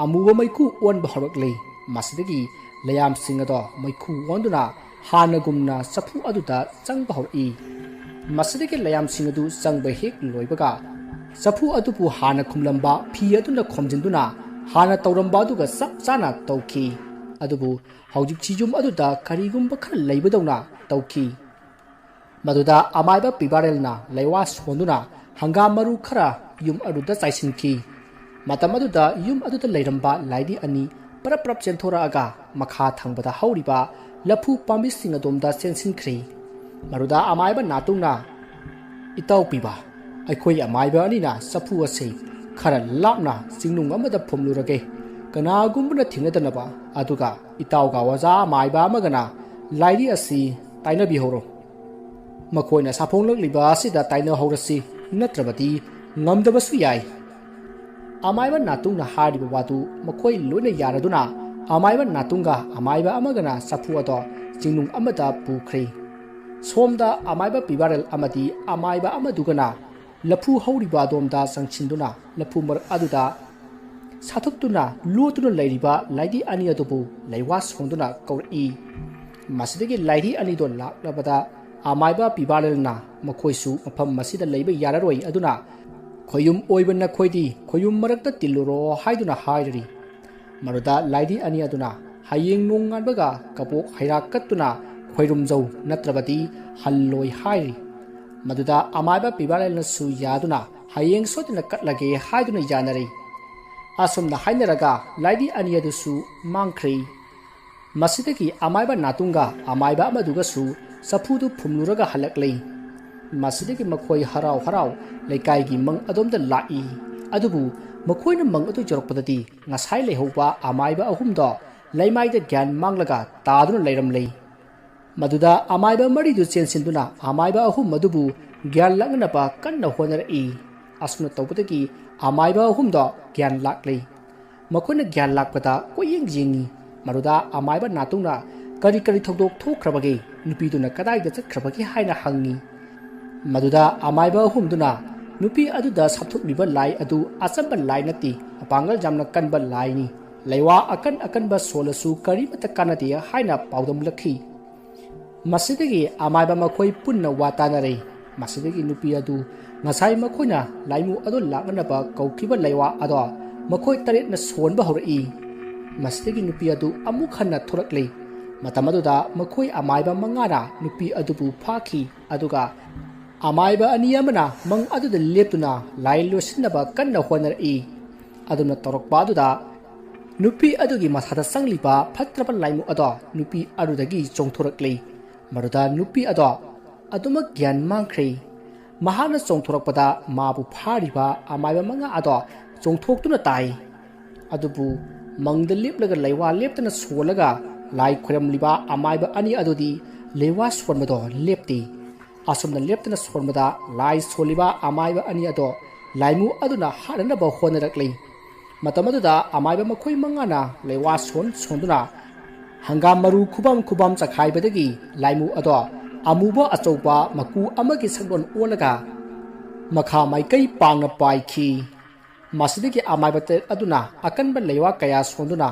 ꯑꯃꯨꯕ ꯃꯩꯈꯨ ꯑꯣꯟꯕ ꯍꯧꯔꯛꯂꯤ꯫ ꯃꯁꯤꯗꯒꯤ ꯂꯩꯌꯥꯝꯁꯤꯡ ꯑꯗꯣ ꯃꯩꯈꯨ ꯑꯣꯟꯗꯨꯅ ꯍꯥꯟꯅꯒꯨꯝꯅ ꯆꯐꯨ ꯑꯗꯨꯗ ꯆꯪꯕ ꯍꯧꯔꯛꯏ꯫ ꯃꯁꯤꯗꯒꯤ ꯂꯩꯌꯥꯝꯁꯤꯡ ꯑꯗꯨ ꯆꯪꯕ ꯍꯦꯛ ꯂꯣꯏꯕꯒ ꯆꯐꯨ ꯑꯗꯨꯕꯨ ꯍꯥꯟꯅ ꯈꯨꯝꯂꯝꯕ ꯐꯤ ꯑꯗꯨꯅ ꯈꯣꯝꯖꯤꯟꯗꯨꯅ ꯍꯥꯟꯅ ꯇꯧꯔꯝꯕ ꯑꯗꯨꯒ ꯆꯞ ꯆꯥꯅ ꯇꯧꯈꯤ꯫ ꯑꯗꯨꯕꯨ ꯍꯧꯖꯤꯛꯁꯤ ꯌꯨꯝ ꯑꯗꯨꯗ ꯀꯔꯤꯒꯨꯝꯕ ꯈꯔ ꯂꯩꯕꯗꯧꯅ ꯇꯧꯈꯤ꯫ ꯃꯗꯨꯗ ꯑꯃꯥꯏꯕ ꯄꯤꯕꯥꯔꯦꯜꯅ ꯂꯩꯋꯥ ꯁꯣꯟꯗꯨꯅ ꯍꯪꯒꯥꯝ ꯃꯔꯨ ꯈꯔ ꯌꯨꯝ ꯑꯗꯨꯗ ꯆꯥꯏꯁꯤꯟꯈꯤ꯫ ꯃꯇꯝ ꯑꯗꯨꯗ ꯌꯨꯝ ꯑꯗꯨꯗ ꯂꯩꯔꯝꯕ ꯂꯥꯏꯗꯤ ꯑꯅꯤ ꯄꯔꯞ ꯄꯔꯞ ꯆꯦꯟꯊꯣꯔꯛꯑꯒ ꯃꯈꯥ ꯊꯪꯕꯗ ꯍꯧꯔꯤꯕ ꯂꯐꯨ ꯄꯥꯝꯕꯤꯁꯤꯡ ꯑꯗꯣꯝꯗ ꯆꯦꯟꯁꯤꯟꯈ꯭ꯔꯦ꯫ ꯃꯗꯨꯗ ꯑꯃꯥꯏꯕ ꯅꯥꯇꯨꯡꯅ, "ꯏꯇꯥꯎ ꯄꯤꯕ, ꯑꯩꯈꯣꯏ ꯑꯃꯥꯏꯕ ꯑꯅꯤꯅ ꯆꯐꯨ ꯑꯁꯤ ꯈꯔ ꯂꯥꯞꯅ ꯆꯤꯡꯅꯨꯡ ꯑꯃꯗ ꯐꯨꯝꯂꯨꯔꯒꯦ, ꯀꯅꯥꯒꯨꯝꯕꯅ ꯊꯦꯡꯅꯗꯅꯕ, ꯑꯗꯨꯒ ꯏꯇꯥꯎꯒ ꯑꯣꯖꯥ ꯑꯃꯥꯏꯕ ꯑꯃꯒꯅ ꯂꯥꯏꯔꯤ ꯑꯁꯤ ꯇꯥꯏꯅꯕꯤꯍꯧꯔꯣ꯫ ꯃꯈꯣꯏꯅ ꯁꯥꯐꯣꯡꯂꯛꯂꯤꯕ ꯑꯁꯤꯗ ꯇꯥꯏꯅꯍꯧꯔꯁꯤ, ꯅꯠꯇ꯭ꯔꯕꯗꯤ ꯉꯝꯗꯕꯁꯨ ꯌꯥꯏ"꯫ ꯑꯃꯥꯏꯕ ꯅꯥꯇꯨꯡꯅ ꯍꯥꯏꯔꯤꯕ ꯋꯥꯗꯨ ꯃꯈꯣꯏ ꯂꯣꯏꯅ ꯌꯥꯔꯗꯨꯅ ꯑꯃꯥꯏꯕ ꯅꯥꯇꯨꯡꯒ ꯑꯃꯥꯏꯕ ꯑꯃꯒꯅ ꯆꯐꯨ ꯑꯗꯣ ꯆꯤꯡꯅꯨꯡ ꯑꯃꯗ ꯄꯨꯈ꯭ꯔꯦ꯫ ꯁꯣꯝꯗ ꯑꯃꯥꯏꯕ ꯄꯤꯕꯥꯔꯦꯜ ꯑꯃꯗꯤ ꯑꯃꯥꯏꯕ ꯑꯃꯗꯨꯒꯅ ꯂꯐꯨ ꯍꯧꯔꯤꯕ ꯑꯗꯣꯝꯗ ꯆꯪꯁꯤꯟꯗꯨꯅ ꯂꯐꯨ ꯃꯔꯛ ꯑꯗꯨꯗ ꯁꯥꯊꯨꯞꯇꯨꯅ ꯂꯣꯠꯇꯨꯅ ꯂꯩꯔꯤꯕ ꯂꯥꯏꯗꯤ ꯑꯅꯤ ꯑꯗꯨꯕꯨ ꯂꯩꯋꯥ ꯁꯣꯟꯗꯨꯅ ꯀꯧꯔꯛꯏ꯫ ꯃꯁꯤꯗꯒꯤ ꯂꯥꯏꯗꯤ ꯑꯅꯤꯗꯣ ꯂꯥꯛꯂꯕꯗ ꯑꯃꯥꯏꯕ ꯄꯤꯕꯥꯂꯦꯜꯅ ꯃꯈꯣꯏꯁꯨ ꯃꯐꯝ ꯑꯁꯤꯗ ꯂꯩꯕ ꯌꯥꯔꯔꯣꯏ, ꯑꯗꯨꯅ "ꯈꯣꯌꯨꯝ ꯑꯣꯏꯕ ꯅꯈꯣꯏꯗꯤ ꯈꯣꯌꯨꯝ ꯃꯔꯛꯇ ꯇꯤꯜꯂꯨꯔꯣ" ꯍꯥꯏꯗꯨꯅ ꯍꯥꯏꯔꯔꯤ꯫ ꯃꯗꯨꯗ ꯂꯥꯏꯗꯤ ꯑꯅꯤ ꯑꯗꯨꯅ "ꯍꯌꯦꯡ ꯅꯣꯡꯉꯥꯟꯕꯒ ꯀꯕꯣꯛ ꯍꯩꯔꯥꯛ ꯀꯠꯇꯨꯅ ꯈꯣꯏꯔꯨꯝꯖꯧ, ꯅꯠꯇ꯭ꯔꯕꯗꯤ ꯍꯜꯂꯣꯏ" ꯍꯥꯏꯔꯤ꯫ ꯃꯗꯨꯗ ꯑꯃꯥꯏꯕ ꯄꯤꯕꯥꯂꯦꯜꯅꯁꯨ ꯌꯥꯗꯨꯅ "ꯍꯌꯦꯡ ꯁꯣꯏꯗꯅ ꯀꯠꯂꯒꯦ" ꯍꯥꯏꯗꯨꯅ ꯌꯥꯅꯔꯤ꯫ ꯑꯁꯨꯝꯅ ꯍꯥꯏꯅꯔꯒ ꯂꯥꯏꯗꯤ ꯑꯅꯤ ꯑꯗꯨꯁꯨ ꯃꯥꯡꯈ꯭ꯔꯦ꯫ ꯃꯁꯤꯗꯒꯤ ꯑꯃꯥꯏꯕ ꯅꯥꯇꯨꯡꯒ ꯑꯃꯥꯏꯕ ꯑꯃꯗꯨꯒꯁꯨ ꯆꯐꯨꯗꯨ ꯐꯨꯝꯂꯨꯔꯒ ꯍꯜꯂꯛꯂꯦ꯫ ꯃꯁꯤꯗꯒꯤ ꯃꯈꯣꯏ ꯍꯔꯥꯎ ꯍꯔꯥꯎ ꯂꯩꯀꯥꯏꯒꯤ ꯃꯪ ꯑꯗꯣꯝꯗ ꯂꯥꯛꯏ꯫ ꯑꯗꯨꯕꯨ ꯃꯈꯣꯏꯅ ꯃꯪ ꯑꯗꯨ ꯌꯧꯔꯛꯄꯗꯗꯤ ꯉꯁꯥꯏ ꯂꯩꯍꯧꯕ ꯑꯃꯥꯏꯕ ꯑꯍꯨꯝꯗꯣ ꯂꯩꯃꯥꯏꯗ ꯒ꯭ꯌꯥꯟ ꯃꯥꯡꯂꯒ ꯇꯥꯗꯨꯅ ꯂꯩꯔꯝꯂꯦ꯫ ꯃꯗꯨꯗ ꯑꯃꯥꯏꯕ ꯃꯔꯤꯗꯨ ꯆꯦꯟꯁꯤꯟꯗꯨꯅ ꯑꯃꯥꯏꯕ ꯑꯍꯨꯝ ꯑꯗꯨꯕꯨ ꯒ꯭ꯌꯥꯟ ꯂꯥꯛꯅꯅꯕ ꯀꯟꯅ ꯍꯣꯠꯅꯔꯛꯏ꯫ ꯑꯁꯨꯝꯅ ꯇꯧꯕꯗꯒꯤ ꯑꯃꯥꯏꯕ ꯑꯍꯨꯝꯗꯣ ꯒ꯭ꯌꯥꯟ ꯂꯥꯛꯂꯦ꯫ ꯃꯈꯣꯏꯅ ꯒ꯭ꯌꯥꯟ ꯂꯥꯛꯄꯗ ꯀꯣꯏꯌꯦꯡ ꯌꯦꯡꯉꯤ꯫ ꯃꯗꯨꯗ ꯑꯃꯥꯏꯕ ꯅꯥꯇꯨꯡꯅ "ꯀꯔꯤ ꯀꯔꯤ ꯊꯧꯗꯣꯛ ꯊꯣꯛꯈ꯭ꯔꯕꯒꯦ? ꯅꯨꯄꯤꯗꯨꯅ ꯀꯗꯥꯏꯗ ꯆꯠꯈ꯭ꯔꯕꯒꯦ?" ꯍꯥꯏꯅ ꯍꯪꯉꯤ꯫ ꯃꯗꯨꯗ ꯑꯃꯥꯏꯕ ꯑꯍꯨꯝꯗꯨꯅ "ꯅꯨꯄꯤ ꯑꯗꯨꯗ ꯁꯥꯞꯊꯨꯞꯂꯤꯕ ꯂꯥꯏ ꯑꯗꯨ ꯑꯆꯝꯕ ꯂꯥꯏ ꯅꯠꯇꯦ, ꯃꯄꯥꯡꯒꯜ ꯌꯥꯝꯅ ꯀꯟꯕ ꯂꯥꯏꯅꯤ꯫ ꯂꯩꯋꯥ ꯑꯀꯟ ꯑꯀꯟꯕ ꯁꯣꯜꯂꯁꯨ ꯀꯔꯤꯃꯠꯇ ꯀꯥꯟꯅꯗꯦ" ꯍꯥꯏꯅ ꯄꯥꯎꯗꯝꯂꯛꯈꯤ꯫ ꯃꯁꯤꯗꯒꯤ ꯑꯃꯥꯏꯕ ꯃꯈꯣꯏ ꯄꯨꯟꯅ ꯋꯥ ꯇꯥꯅꯔꯦ꯫ ꯃꯁꯤꯗꯒꯤ ꯅꯨꯄꯤ ꯑꯗꯨ ꯉꯁꯥꯏ ꯃꯈꯣꯏꯅ ꯂꯥꯏꯃꯨ ꯑꯗꯨ ꯂꯥꯛꯅꯅꯕ ꯀꯧꯈꯤꯕ ꯂꯩꯋꯥ ꯑꯗꯣ ꯃꯈꯣꯏ ꯇꯔꯦꯠꯅ ꯁꯣꯟꯕ ꯍꯧꯔꯛꯏ꯫ ꯃꯁꯤꯗꯒꯤ ꯅꯨꯄꯤ ꯑꯗꯨ ꯑꯃꯨꯛ ꯍꯟꯅ ꯊꯣꯔꯛꯂꯤ꯫ ꯃꯇꯝ ꯑꯗꯨꯗ ꯃꯈꯣꯏ ꯑꯃꯥꯏꯕ ꯃꯉꯥꯅ ꯅꯨꯄꯤ ꯑꯗꯨꯕꯨ ꯐꯥꯈꯤ, ꯑꯗꯨꯒ ꯑꯃꯥꯏꯕ ꯑꯅꯤ ꯑꯃꯅ ꯃꯪ ꯑꯗꯨꯗ ꯂꯦꯞꯇꯨꯅ ꯂꯥꯏ ꯂꯣꯏꯁꯤꯟꯅꯕ ꯀꯟꯅ ꯍꯣꯠꯅꯔꯛꯏ꯫ ꯑꯗꯨꯝꯅ ꯇꯧꯔꯛꯄ ꯑꯗꯨꯗ ꯅꯨꯄꯤ ꯑꯗꯨꯒꯤ ꯃꯁꯥꯗ ꯆꯪꯂꯤꯕ ꯐꯠꯇ꯭ꯔꯕ ꯂꯥꯏꯃꯨ ꯑꯗꯣ ꯅꯨꯄꯤ ꯑꯗꯨꯗꯒꯤ ꯆꯣꯡꯊꯣꯔꯛꯂꯤ꯫ ꯃꯗꯨꯗ ꯅꯨꯄꯤ ꯑꯗꯣ ꯑꯗꯨꯃꯛ ꯒ꯭ꯌꯥꯟ ꯃꯥꯡꯈ꯭ꯔꯦ꯫ ꯃꯍꯥꯛꯅ ꯆꯣꯡꯊꯣꯔꯛꯄꯗ ꯃꯥꯕꯨ ꯐꯥꯔꯤꯕ ꯑꯃꯥꯏꯕ ꯃꯉꯥ ꯑꯗꯣ ꯆꯣꯡꯊꯣꯛꯇꯨꯅ ꯇꯥꯏ꯫ ꯑꯗꯨꯕꯨ ꯃꯪꯗ ꯂꯦꯞꯂꯒ ꯂꯩꯋꯥ ꯂꯦꯞꯇꯅ ꯁꯣꯜꯂꯒ ꯂꯥꯏ ꯈꯣꯏꯔꯝꯂꯤꯕ ꯑꯃꯥꯏꯕ ꯑꯅꯤ ꯑꯗꯨꯗꯤ ꯂꯩꯋꯥ ꯁꯣꯟꯕꯗꯣ ꯂꯦꯞꯇꯦ꯫ ꯑꯁꯨꯝꯅ ꯂꯦꯞꯇꯅ ꯁꯣꯟꯕꯗ ꯂꯥꯏ ꯁꯣꯜꯂꯤꯕ ꯑꯃꯥꯏꯕ ꯑꯅꯤ ꯑꯗꯣ ꯂꯥꯏꯃꯨ ꯑꯗꯨꯅ ꯍꯥꯠꯅꯅꯕ ꯍꯣꯠꯅꯔꯛꯂꯤ꯫ ꯃꯇꯝ ꯑꯗꯨꯗ ꯑꯃꯥꯏꯕ ꯃꯈꯣꯏ ꯃꯉꯥꯅ ꯂꯩꯋꯥ ꯁꯣꯟ ꯁꯣꯟꯗꯨꯅ ꯍꯪꯒꯥꯝ ꯃꯔꯨ ꯈꯨꯕꯝ ꯈꯨꯕꯝ ꯆꯈꯥꯏꯕꯗꯒꯤ ꯂꯥꯏꯃꯨ ꯑꯗꯣ ꯑꯃꯨꯕ ꯑꯆꯧꯕ ꯃꯀꯨ ꯑꯃꯒꯤ ꯁꯛꯂꯣꯟ ꯑꯣꯜꯂꯒ ꯃꯈꯥ ꯃꯥꯏꯀꯩ ꯄꯥꯡꯅ ꯄꯥꯏꯈꯤ꯫ ꯃꯁꯤꯗꯒꯤ ꯑꯃꯥꯏꯕ ꯇꯔꯦꯠ ꯑꯗꯨꯅ ꯑꯀꯟꯕ ꯂꯩꯋꯥ ꯀꯌꯥ ꯁꯣꯟꯗꯨꯅ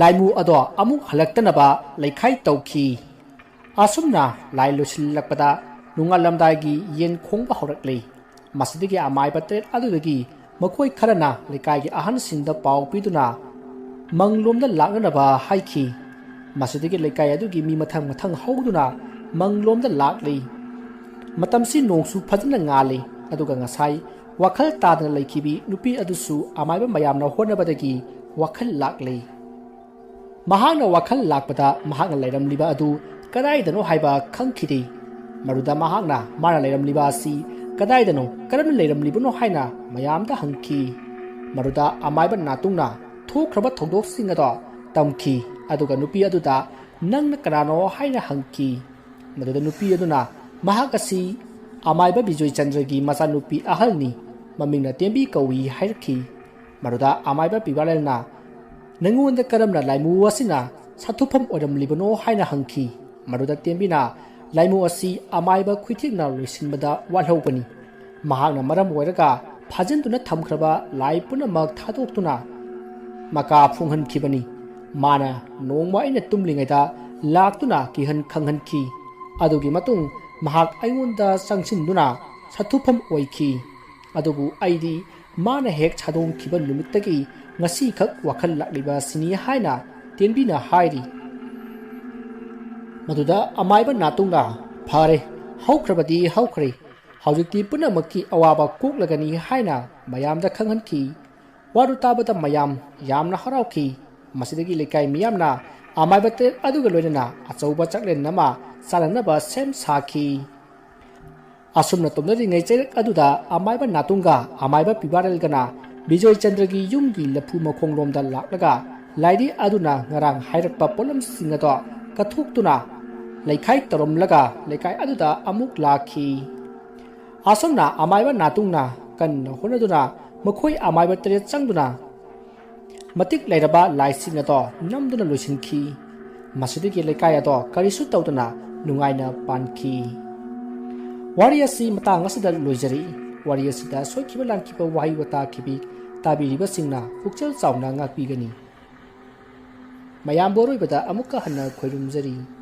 ꯂꯥꯏꯃꯨ ꯑꯗꯣ ꯑꯃꯨꯛ ꯍꯜꯂꯛꯇꯅꯕ ꯂꯩꯈꯥꯏ ꯇꯧꯈꯤ꯫ ꯑꯁꯨꯝꯅ ꯂꯥꯏ ꯂꯣꯏꯁꯤꯜꯂꯛꯄꯗ ꯅꯣꯡꯉꯥꯜꯂꯝꯗꯥꯏꯒꯤ ꯌꯦꯟ ꯈꯣꯡꯕ ꯍꯧꯔꯛꯂꯤ꯫ ꯃꯁꯤꯗꯒꯤ ꯑꯃꯥꯏꯕ ꯇꯔꯦꯠ ꯑꯗꯨꯗꯒꯤ ꯃꯈꯣꯏ ꯈꯔꯅ ꯂꯩꯀꯥꯏꯒꯤ ꯑꯍꯟꯁꯤꯡꯗ ꯄꯥꯎ ꯄꯤꯗꯨꯅ ꯃꯪꯂꯣꯝꯗ ꯂꯥꯛꯅꯅꯕ ꯍꯥꯏꯈꯤ꯫ ꯃꯁꯤꯗꯒꯤ ꯂꯩꯀꯥꯏ ꯑꯗꯨꯒꯤ ꯃꯤ ꯃꯊꯪ ꯃꯊꯪ ꯍꯧꯗꯨꯅ ꯃꯪꯂꯣꯝꯗ ꯂꯥꯛꯂꯤ꯫ ꯃꯇꯝꯁꯤ ꯅꯣꯡꯁꯨ ꯐꯖꯅ ꯉꯥꯜꯂꯤ, ꯑꯗꯨꯒ ꯉꯁꯥꯏ ꯋꯥꯈꯜ ꯇꯥꯗꯅ ꯂꯩꯈꯤꯕꯤ ꯅꯨꯄꯤ ꯑꯗꯨꯁꯨ ꯑꯃꯥꯏꯕ ꯃꯌꯥꯝꯅ ꯍꯣꯠꯅꯕꯗꯒꯤ ꯋꯥꯈꯜ ꯂꯥꯛꯂꯤ꯫ ꯃꯍꯥꯛꯅ ꯋꯥꯈꯜ ꯂꯥꯛꯄꯗ ꯃꯍꯥꯛꯅ ꯂꯩꯔꯝꯂꯤꯕ ꯑꯗꯨ ꯀꯗꯥꯏꯗꯅꯣ ꯍꯥꯏꯕ ꯈꯪꯈꯤꯗꯦ꯫ ꯃꯗꯨꯗ ꯃꯍꯥꯛꯅ ꯃꯥꯅ ꯂꯩꯔꯝꯂꯤꯕ ꯑꯁꯤ ꯀꯗꯥꯏꯗꯅꯣ, ꯀꯔꯝꯅ ꯂꯩꯔꯝꯂꯤꯕꯅꯣ ꯍꯥꯏꯅ ꯃꯌꯥꯝꯗ ꯍꯪꯈꯤ꯫ ꯃꯗꯨꯗ ꯑꯃꯥꯏꯕ ꯅꯥꯇꯨꯡꯅ ꯊꯣꯛꯈ꯭ꯔꯕ ꯊꯧꯗꯣꯛꯁꯤꯡ ꯑꯗꯣ ꯇꯝꯈꯤ, ꯑꯗꯨꯒ ꯅꯨꯄꯤ ꯑꯗꯨꯗ "ꯅꯪꯅ ꯀꯅꯥꯅꯣ?" ꯍꯥꯏꯅ ꯍꯪꯈꯤ꯫ ꯃꯗꯨꯗ ꯅꯨꯄꯤ ꯑꯗꯨꯅ ꯃꯍꯥꯛ ꯑꯁꯤ ꯑꯃꯥꯏꯕ ꯕꯤꯖꯣꯏ ꯆꯟꯗ꯭ꯔꯒꯤ ꯃꯆꯥꯅꯨꯄꯤ ꯑꯍꯜꯅꯤ, ꯃꯃꯤꯡꯅ ꯇꯦꯝꯕꯤ ꯀꯧꯏ ꯍꯥꯏꯔꯛꯈꯤ꯫ ꯃꯗꯨꯗ ꯑꯃꯥꯏꯕ ꯄꯤꯕꯥꯂꯦꯜꯅ "ꯅꯉꯣꯟꯗ ꯀꯔꯝꯅ ꯂꯥꯏꯃꯨ ꯑꯁꯤꯅ ꯁꯥꯊꯨꯐꯝ ꯑꯣꯏꯔꯝꯂꯤꯕꯅꯣ?" ꯍꯥꯏꯅ ꯍꯪꯈꯤ꯫ ꯃꯗꯨꯗ ꯇꯦꯝꯕꯤꯅ "ꯂꯥꯏꯃꯨ ꯑꯁꯤ ꯑꯃꯥꯏꯕ ꯈꯨꯏꯊꯦꯛꯅ ꯂꯣꯏꯁꯤꯟꯕꯗ ꯋꯥꯠꯍꯧꯕꯅꯤ꯫ ꯃꯍꯥꯛꯅ ꯃꯔꯝ ꯑꯣꯏꯔꯒ ꯐꯥꯖꯤꯟꯗꯨꯅ ꯊꯝꯈ꯭ꯔꯕ ꯂꯥꯏ ꯄꯨꯝꯅꯃꯛ ꯊꯥꯗꯣꯛꯇꯨꯅ ꯃꯀꯥ ꯐꯣꯡꯍꯟꯈꯤꯕꯅꯤ꯫ ꯃꯥꯅ ꯅꯣꯡꯃ ꯑꯩꯅ ꯇꯨꯝꯂꯤꯉꯩꯗ ꯂꯥꯛꯇꯨꯅ ꯀꯤꯍꯟ ꯈꯪꯍꯟꯈꯤ꯫ ꯑꯗꯨꯒꯤ ꯃꯇꯨꯡ ꯃꯍꯥꯛ ꯑꯩꯉꯣꯟꯗ ꯆꯪꯁꯤꯟꯗꯨꯅ ꯁꯥꯊꯨꯐꯝ ꯑꯣꯏꯈꯤ꯫ ꯑꯗꯨꯕꯨ ꯑꯩꯗꯤ ꯃꯥꯅ ꯍꯦꯛ ꯁꯥꯗꯣꯡꯈꯤꯕ ꯅꯨꯃꯤꯠꯇꯒꯤ ꯉꯁꯤꯈꯛ ꯋꯥꯈꯜ ꯂꯥꯛꯂꯤꯕ ꯁꯤꯅꯤ ꯍꯥꯏꯅ ꯇꯦꯟꯕꯤꯅ ꯍꯥꯏꯔꯤ꯫ ꯃꯗꯨꯗ ꯑꯃꯥꯏꯕ ꯅꯥꯇꯨꯡꯅ, "ꯐꯔꯦ, ꯍꯧꯈ꯭ꯔꯕꯗꯤ ꯍꯧꯈ꯭ꯔꯦ, ꯍꯧꯖꯤꯛꯇꯤ ꯄꯨꯝꯅꯃꯛꯀꯤ ꯑꯋꯥꯕ ꯀꯣꯛꯂꯒꯅꯤ" ꯍꯥꯏꯅ ꯃꯌꯥꯝꯗ ꯈꯪꯍꯟꯈꯤ꯫ ꯋꯥꯗꯨ ꯇꯥꯕꯗ ꯃꯌꯥꯝ ꯌꯥꯝꯅ ꯍꯔꯥꯎꯈꯤ꯫ ꯃꯁꯤꯗꯒꯤ ꯂꯩꯀꯥꯏ ꯃꯤꯌꯥꯝꯅ ꯑꯃꯥꯏꯕ ꯇꯔꯦꯠ ꯑꯗꯨꯒ ꯂꯣꯏꯅꯅ ꯑꯆꯧꯕ ꯆꯥꯛꯂꯦꯟ ꯑꯃ ꯆꯥꯅꯅꯕ ꯁꯦꯝ ꯁꯥꯈꯤ꯫ ꯑꯁꯨꯝꯅ ꯇꯧꯅꯔꯤꯉꯩ ꯆꯩꯔꯛ ꯑꯗꯨꯗ ꯑꯃꯥꯏꯕ ꯅꯥꯇꯨꯡꯒ ꯑꯃꯥꯏꯕ ꯄꯤꯕꯥꯔꯦꯜꯒꯅ ꯕꯤꯖꯣꯏ ꯆꯟꯗ꯭ꯔꯒꯤ ꯌꯨꯝꯒꯤ ꯂꯐꯨ ꯃꯈꯣꯡꯂꯣꯝꯗ ꯂꯥꯛꯂꯒ ꯂꯥꯏꯔꯤ ꯑꯗꯨꯅ ꯉꯔꯥꯡ ꯍꯥꯏꯔꯛꯄ ꯄꯣꯠꯂꯝꯁꯤꯡ ꯑꯗꯣ ꯀꯠꯊꯣꯛꯇꯨꯅ ꯂꯩꯈꯥꯏ ꯇꯧꯔꯝꯂꯒ ꯂꯩꯀꯥꯏ ꯑꯗꯨꯗ ꯑꯃꯨꯛ ꯂꯥꯛꯈꯤ꯫ ꯑꯁꯨꯝꯅ ꯑꯃꯥꯏꯕ ꯅꯥꯇꯨꯡꯅ ꯀꯟꯅ ꯍꯣꯠꯅꯗꯨꯅ ꯃꯈꯣꯏ ꯑꯃꯥꯏꯕ ꯇꯔꯦꯠ ꯆꯪꯗꯨꯅ ꯃꯇꯤꯛ ꯂꯩꯔꯕ ꯂꯥꯏꯁꯤꯡ ꯑꯗꯣ ꯅꯝꯗꯨꯅ ꯂꯣꯏꯁꯤꯟꯈꯤ꯫ ꯃꯁꯤꯗꯒꯤ ꯂꯩꯀꯥꯏ ꯑꯗꯣ ꯀꯔꯤꯁꯨ ꯇꯧꯗꯅ ꯅꯨꯡꯉꯥꯏꯅ ꯄꯥꯟꯈꯤ꯫ ꯋꯥꯔꯤ ꯑꯁꯤ ꯃꯇꯥꯡ ꯑꯁꯤꯗ ꯂꯣꯏꯖꯔꯤ꯫ ꯋꯥꯔꯤ ꯑꯁꯤꯗ ꯁꯣꯏꯈꯤꯕ ꯂꯥꯟꯈꯤꯕ ꯋꯥꯍꯩ ꯋꯥꯇꯥ ꯈꯤꯕꯤ ꯇꯥꯕꯤꯔꯤꯕꯁꯤꯡꯅ ꯄꯨꯛꯆꯦꯜ ꯆꯥꯎꯅ ꯉꯥꯛꯄꯤꯒꯅꯤ꯫ ꯃꯌꯥꯝꯕꯨ ꯑꯔꯣꯏꯕꯗ ꯑꯃꯨꯛꯀ ꯍꯟꯅ ꯈꯣꯏꯔꯨꯝꯖꯔꯤ꯫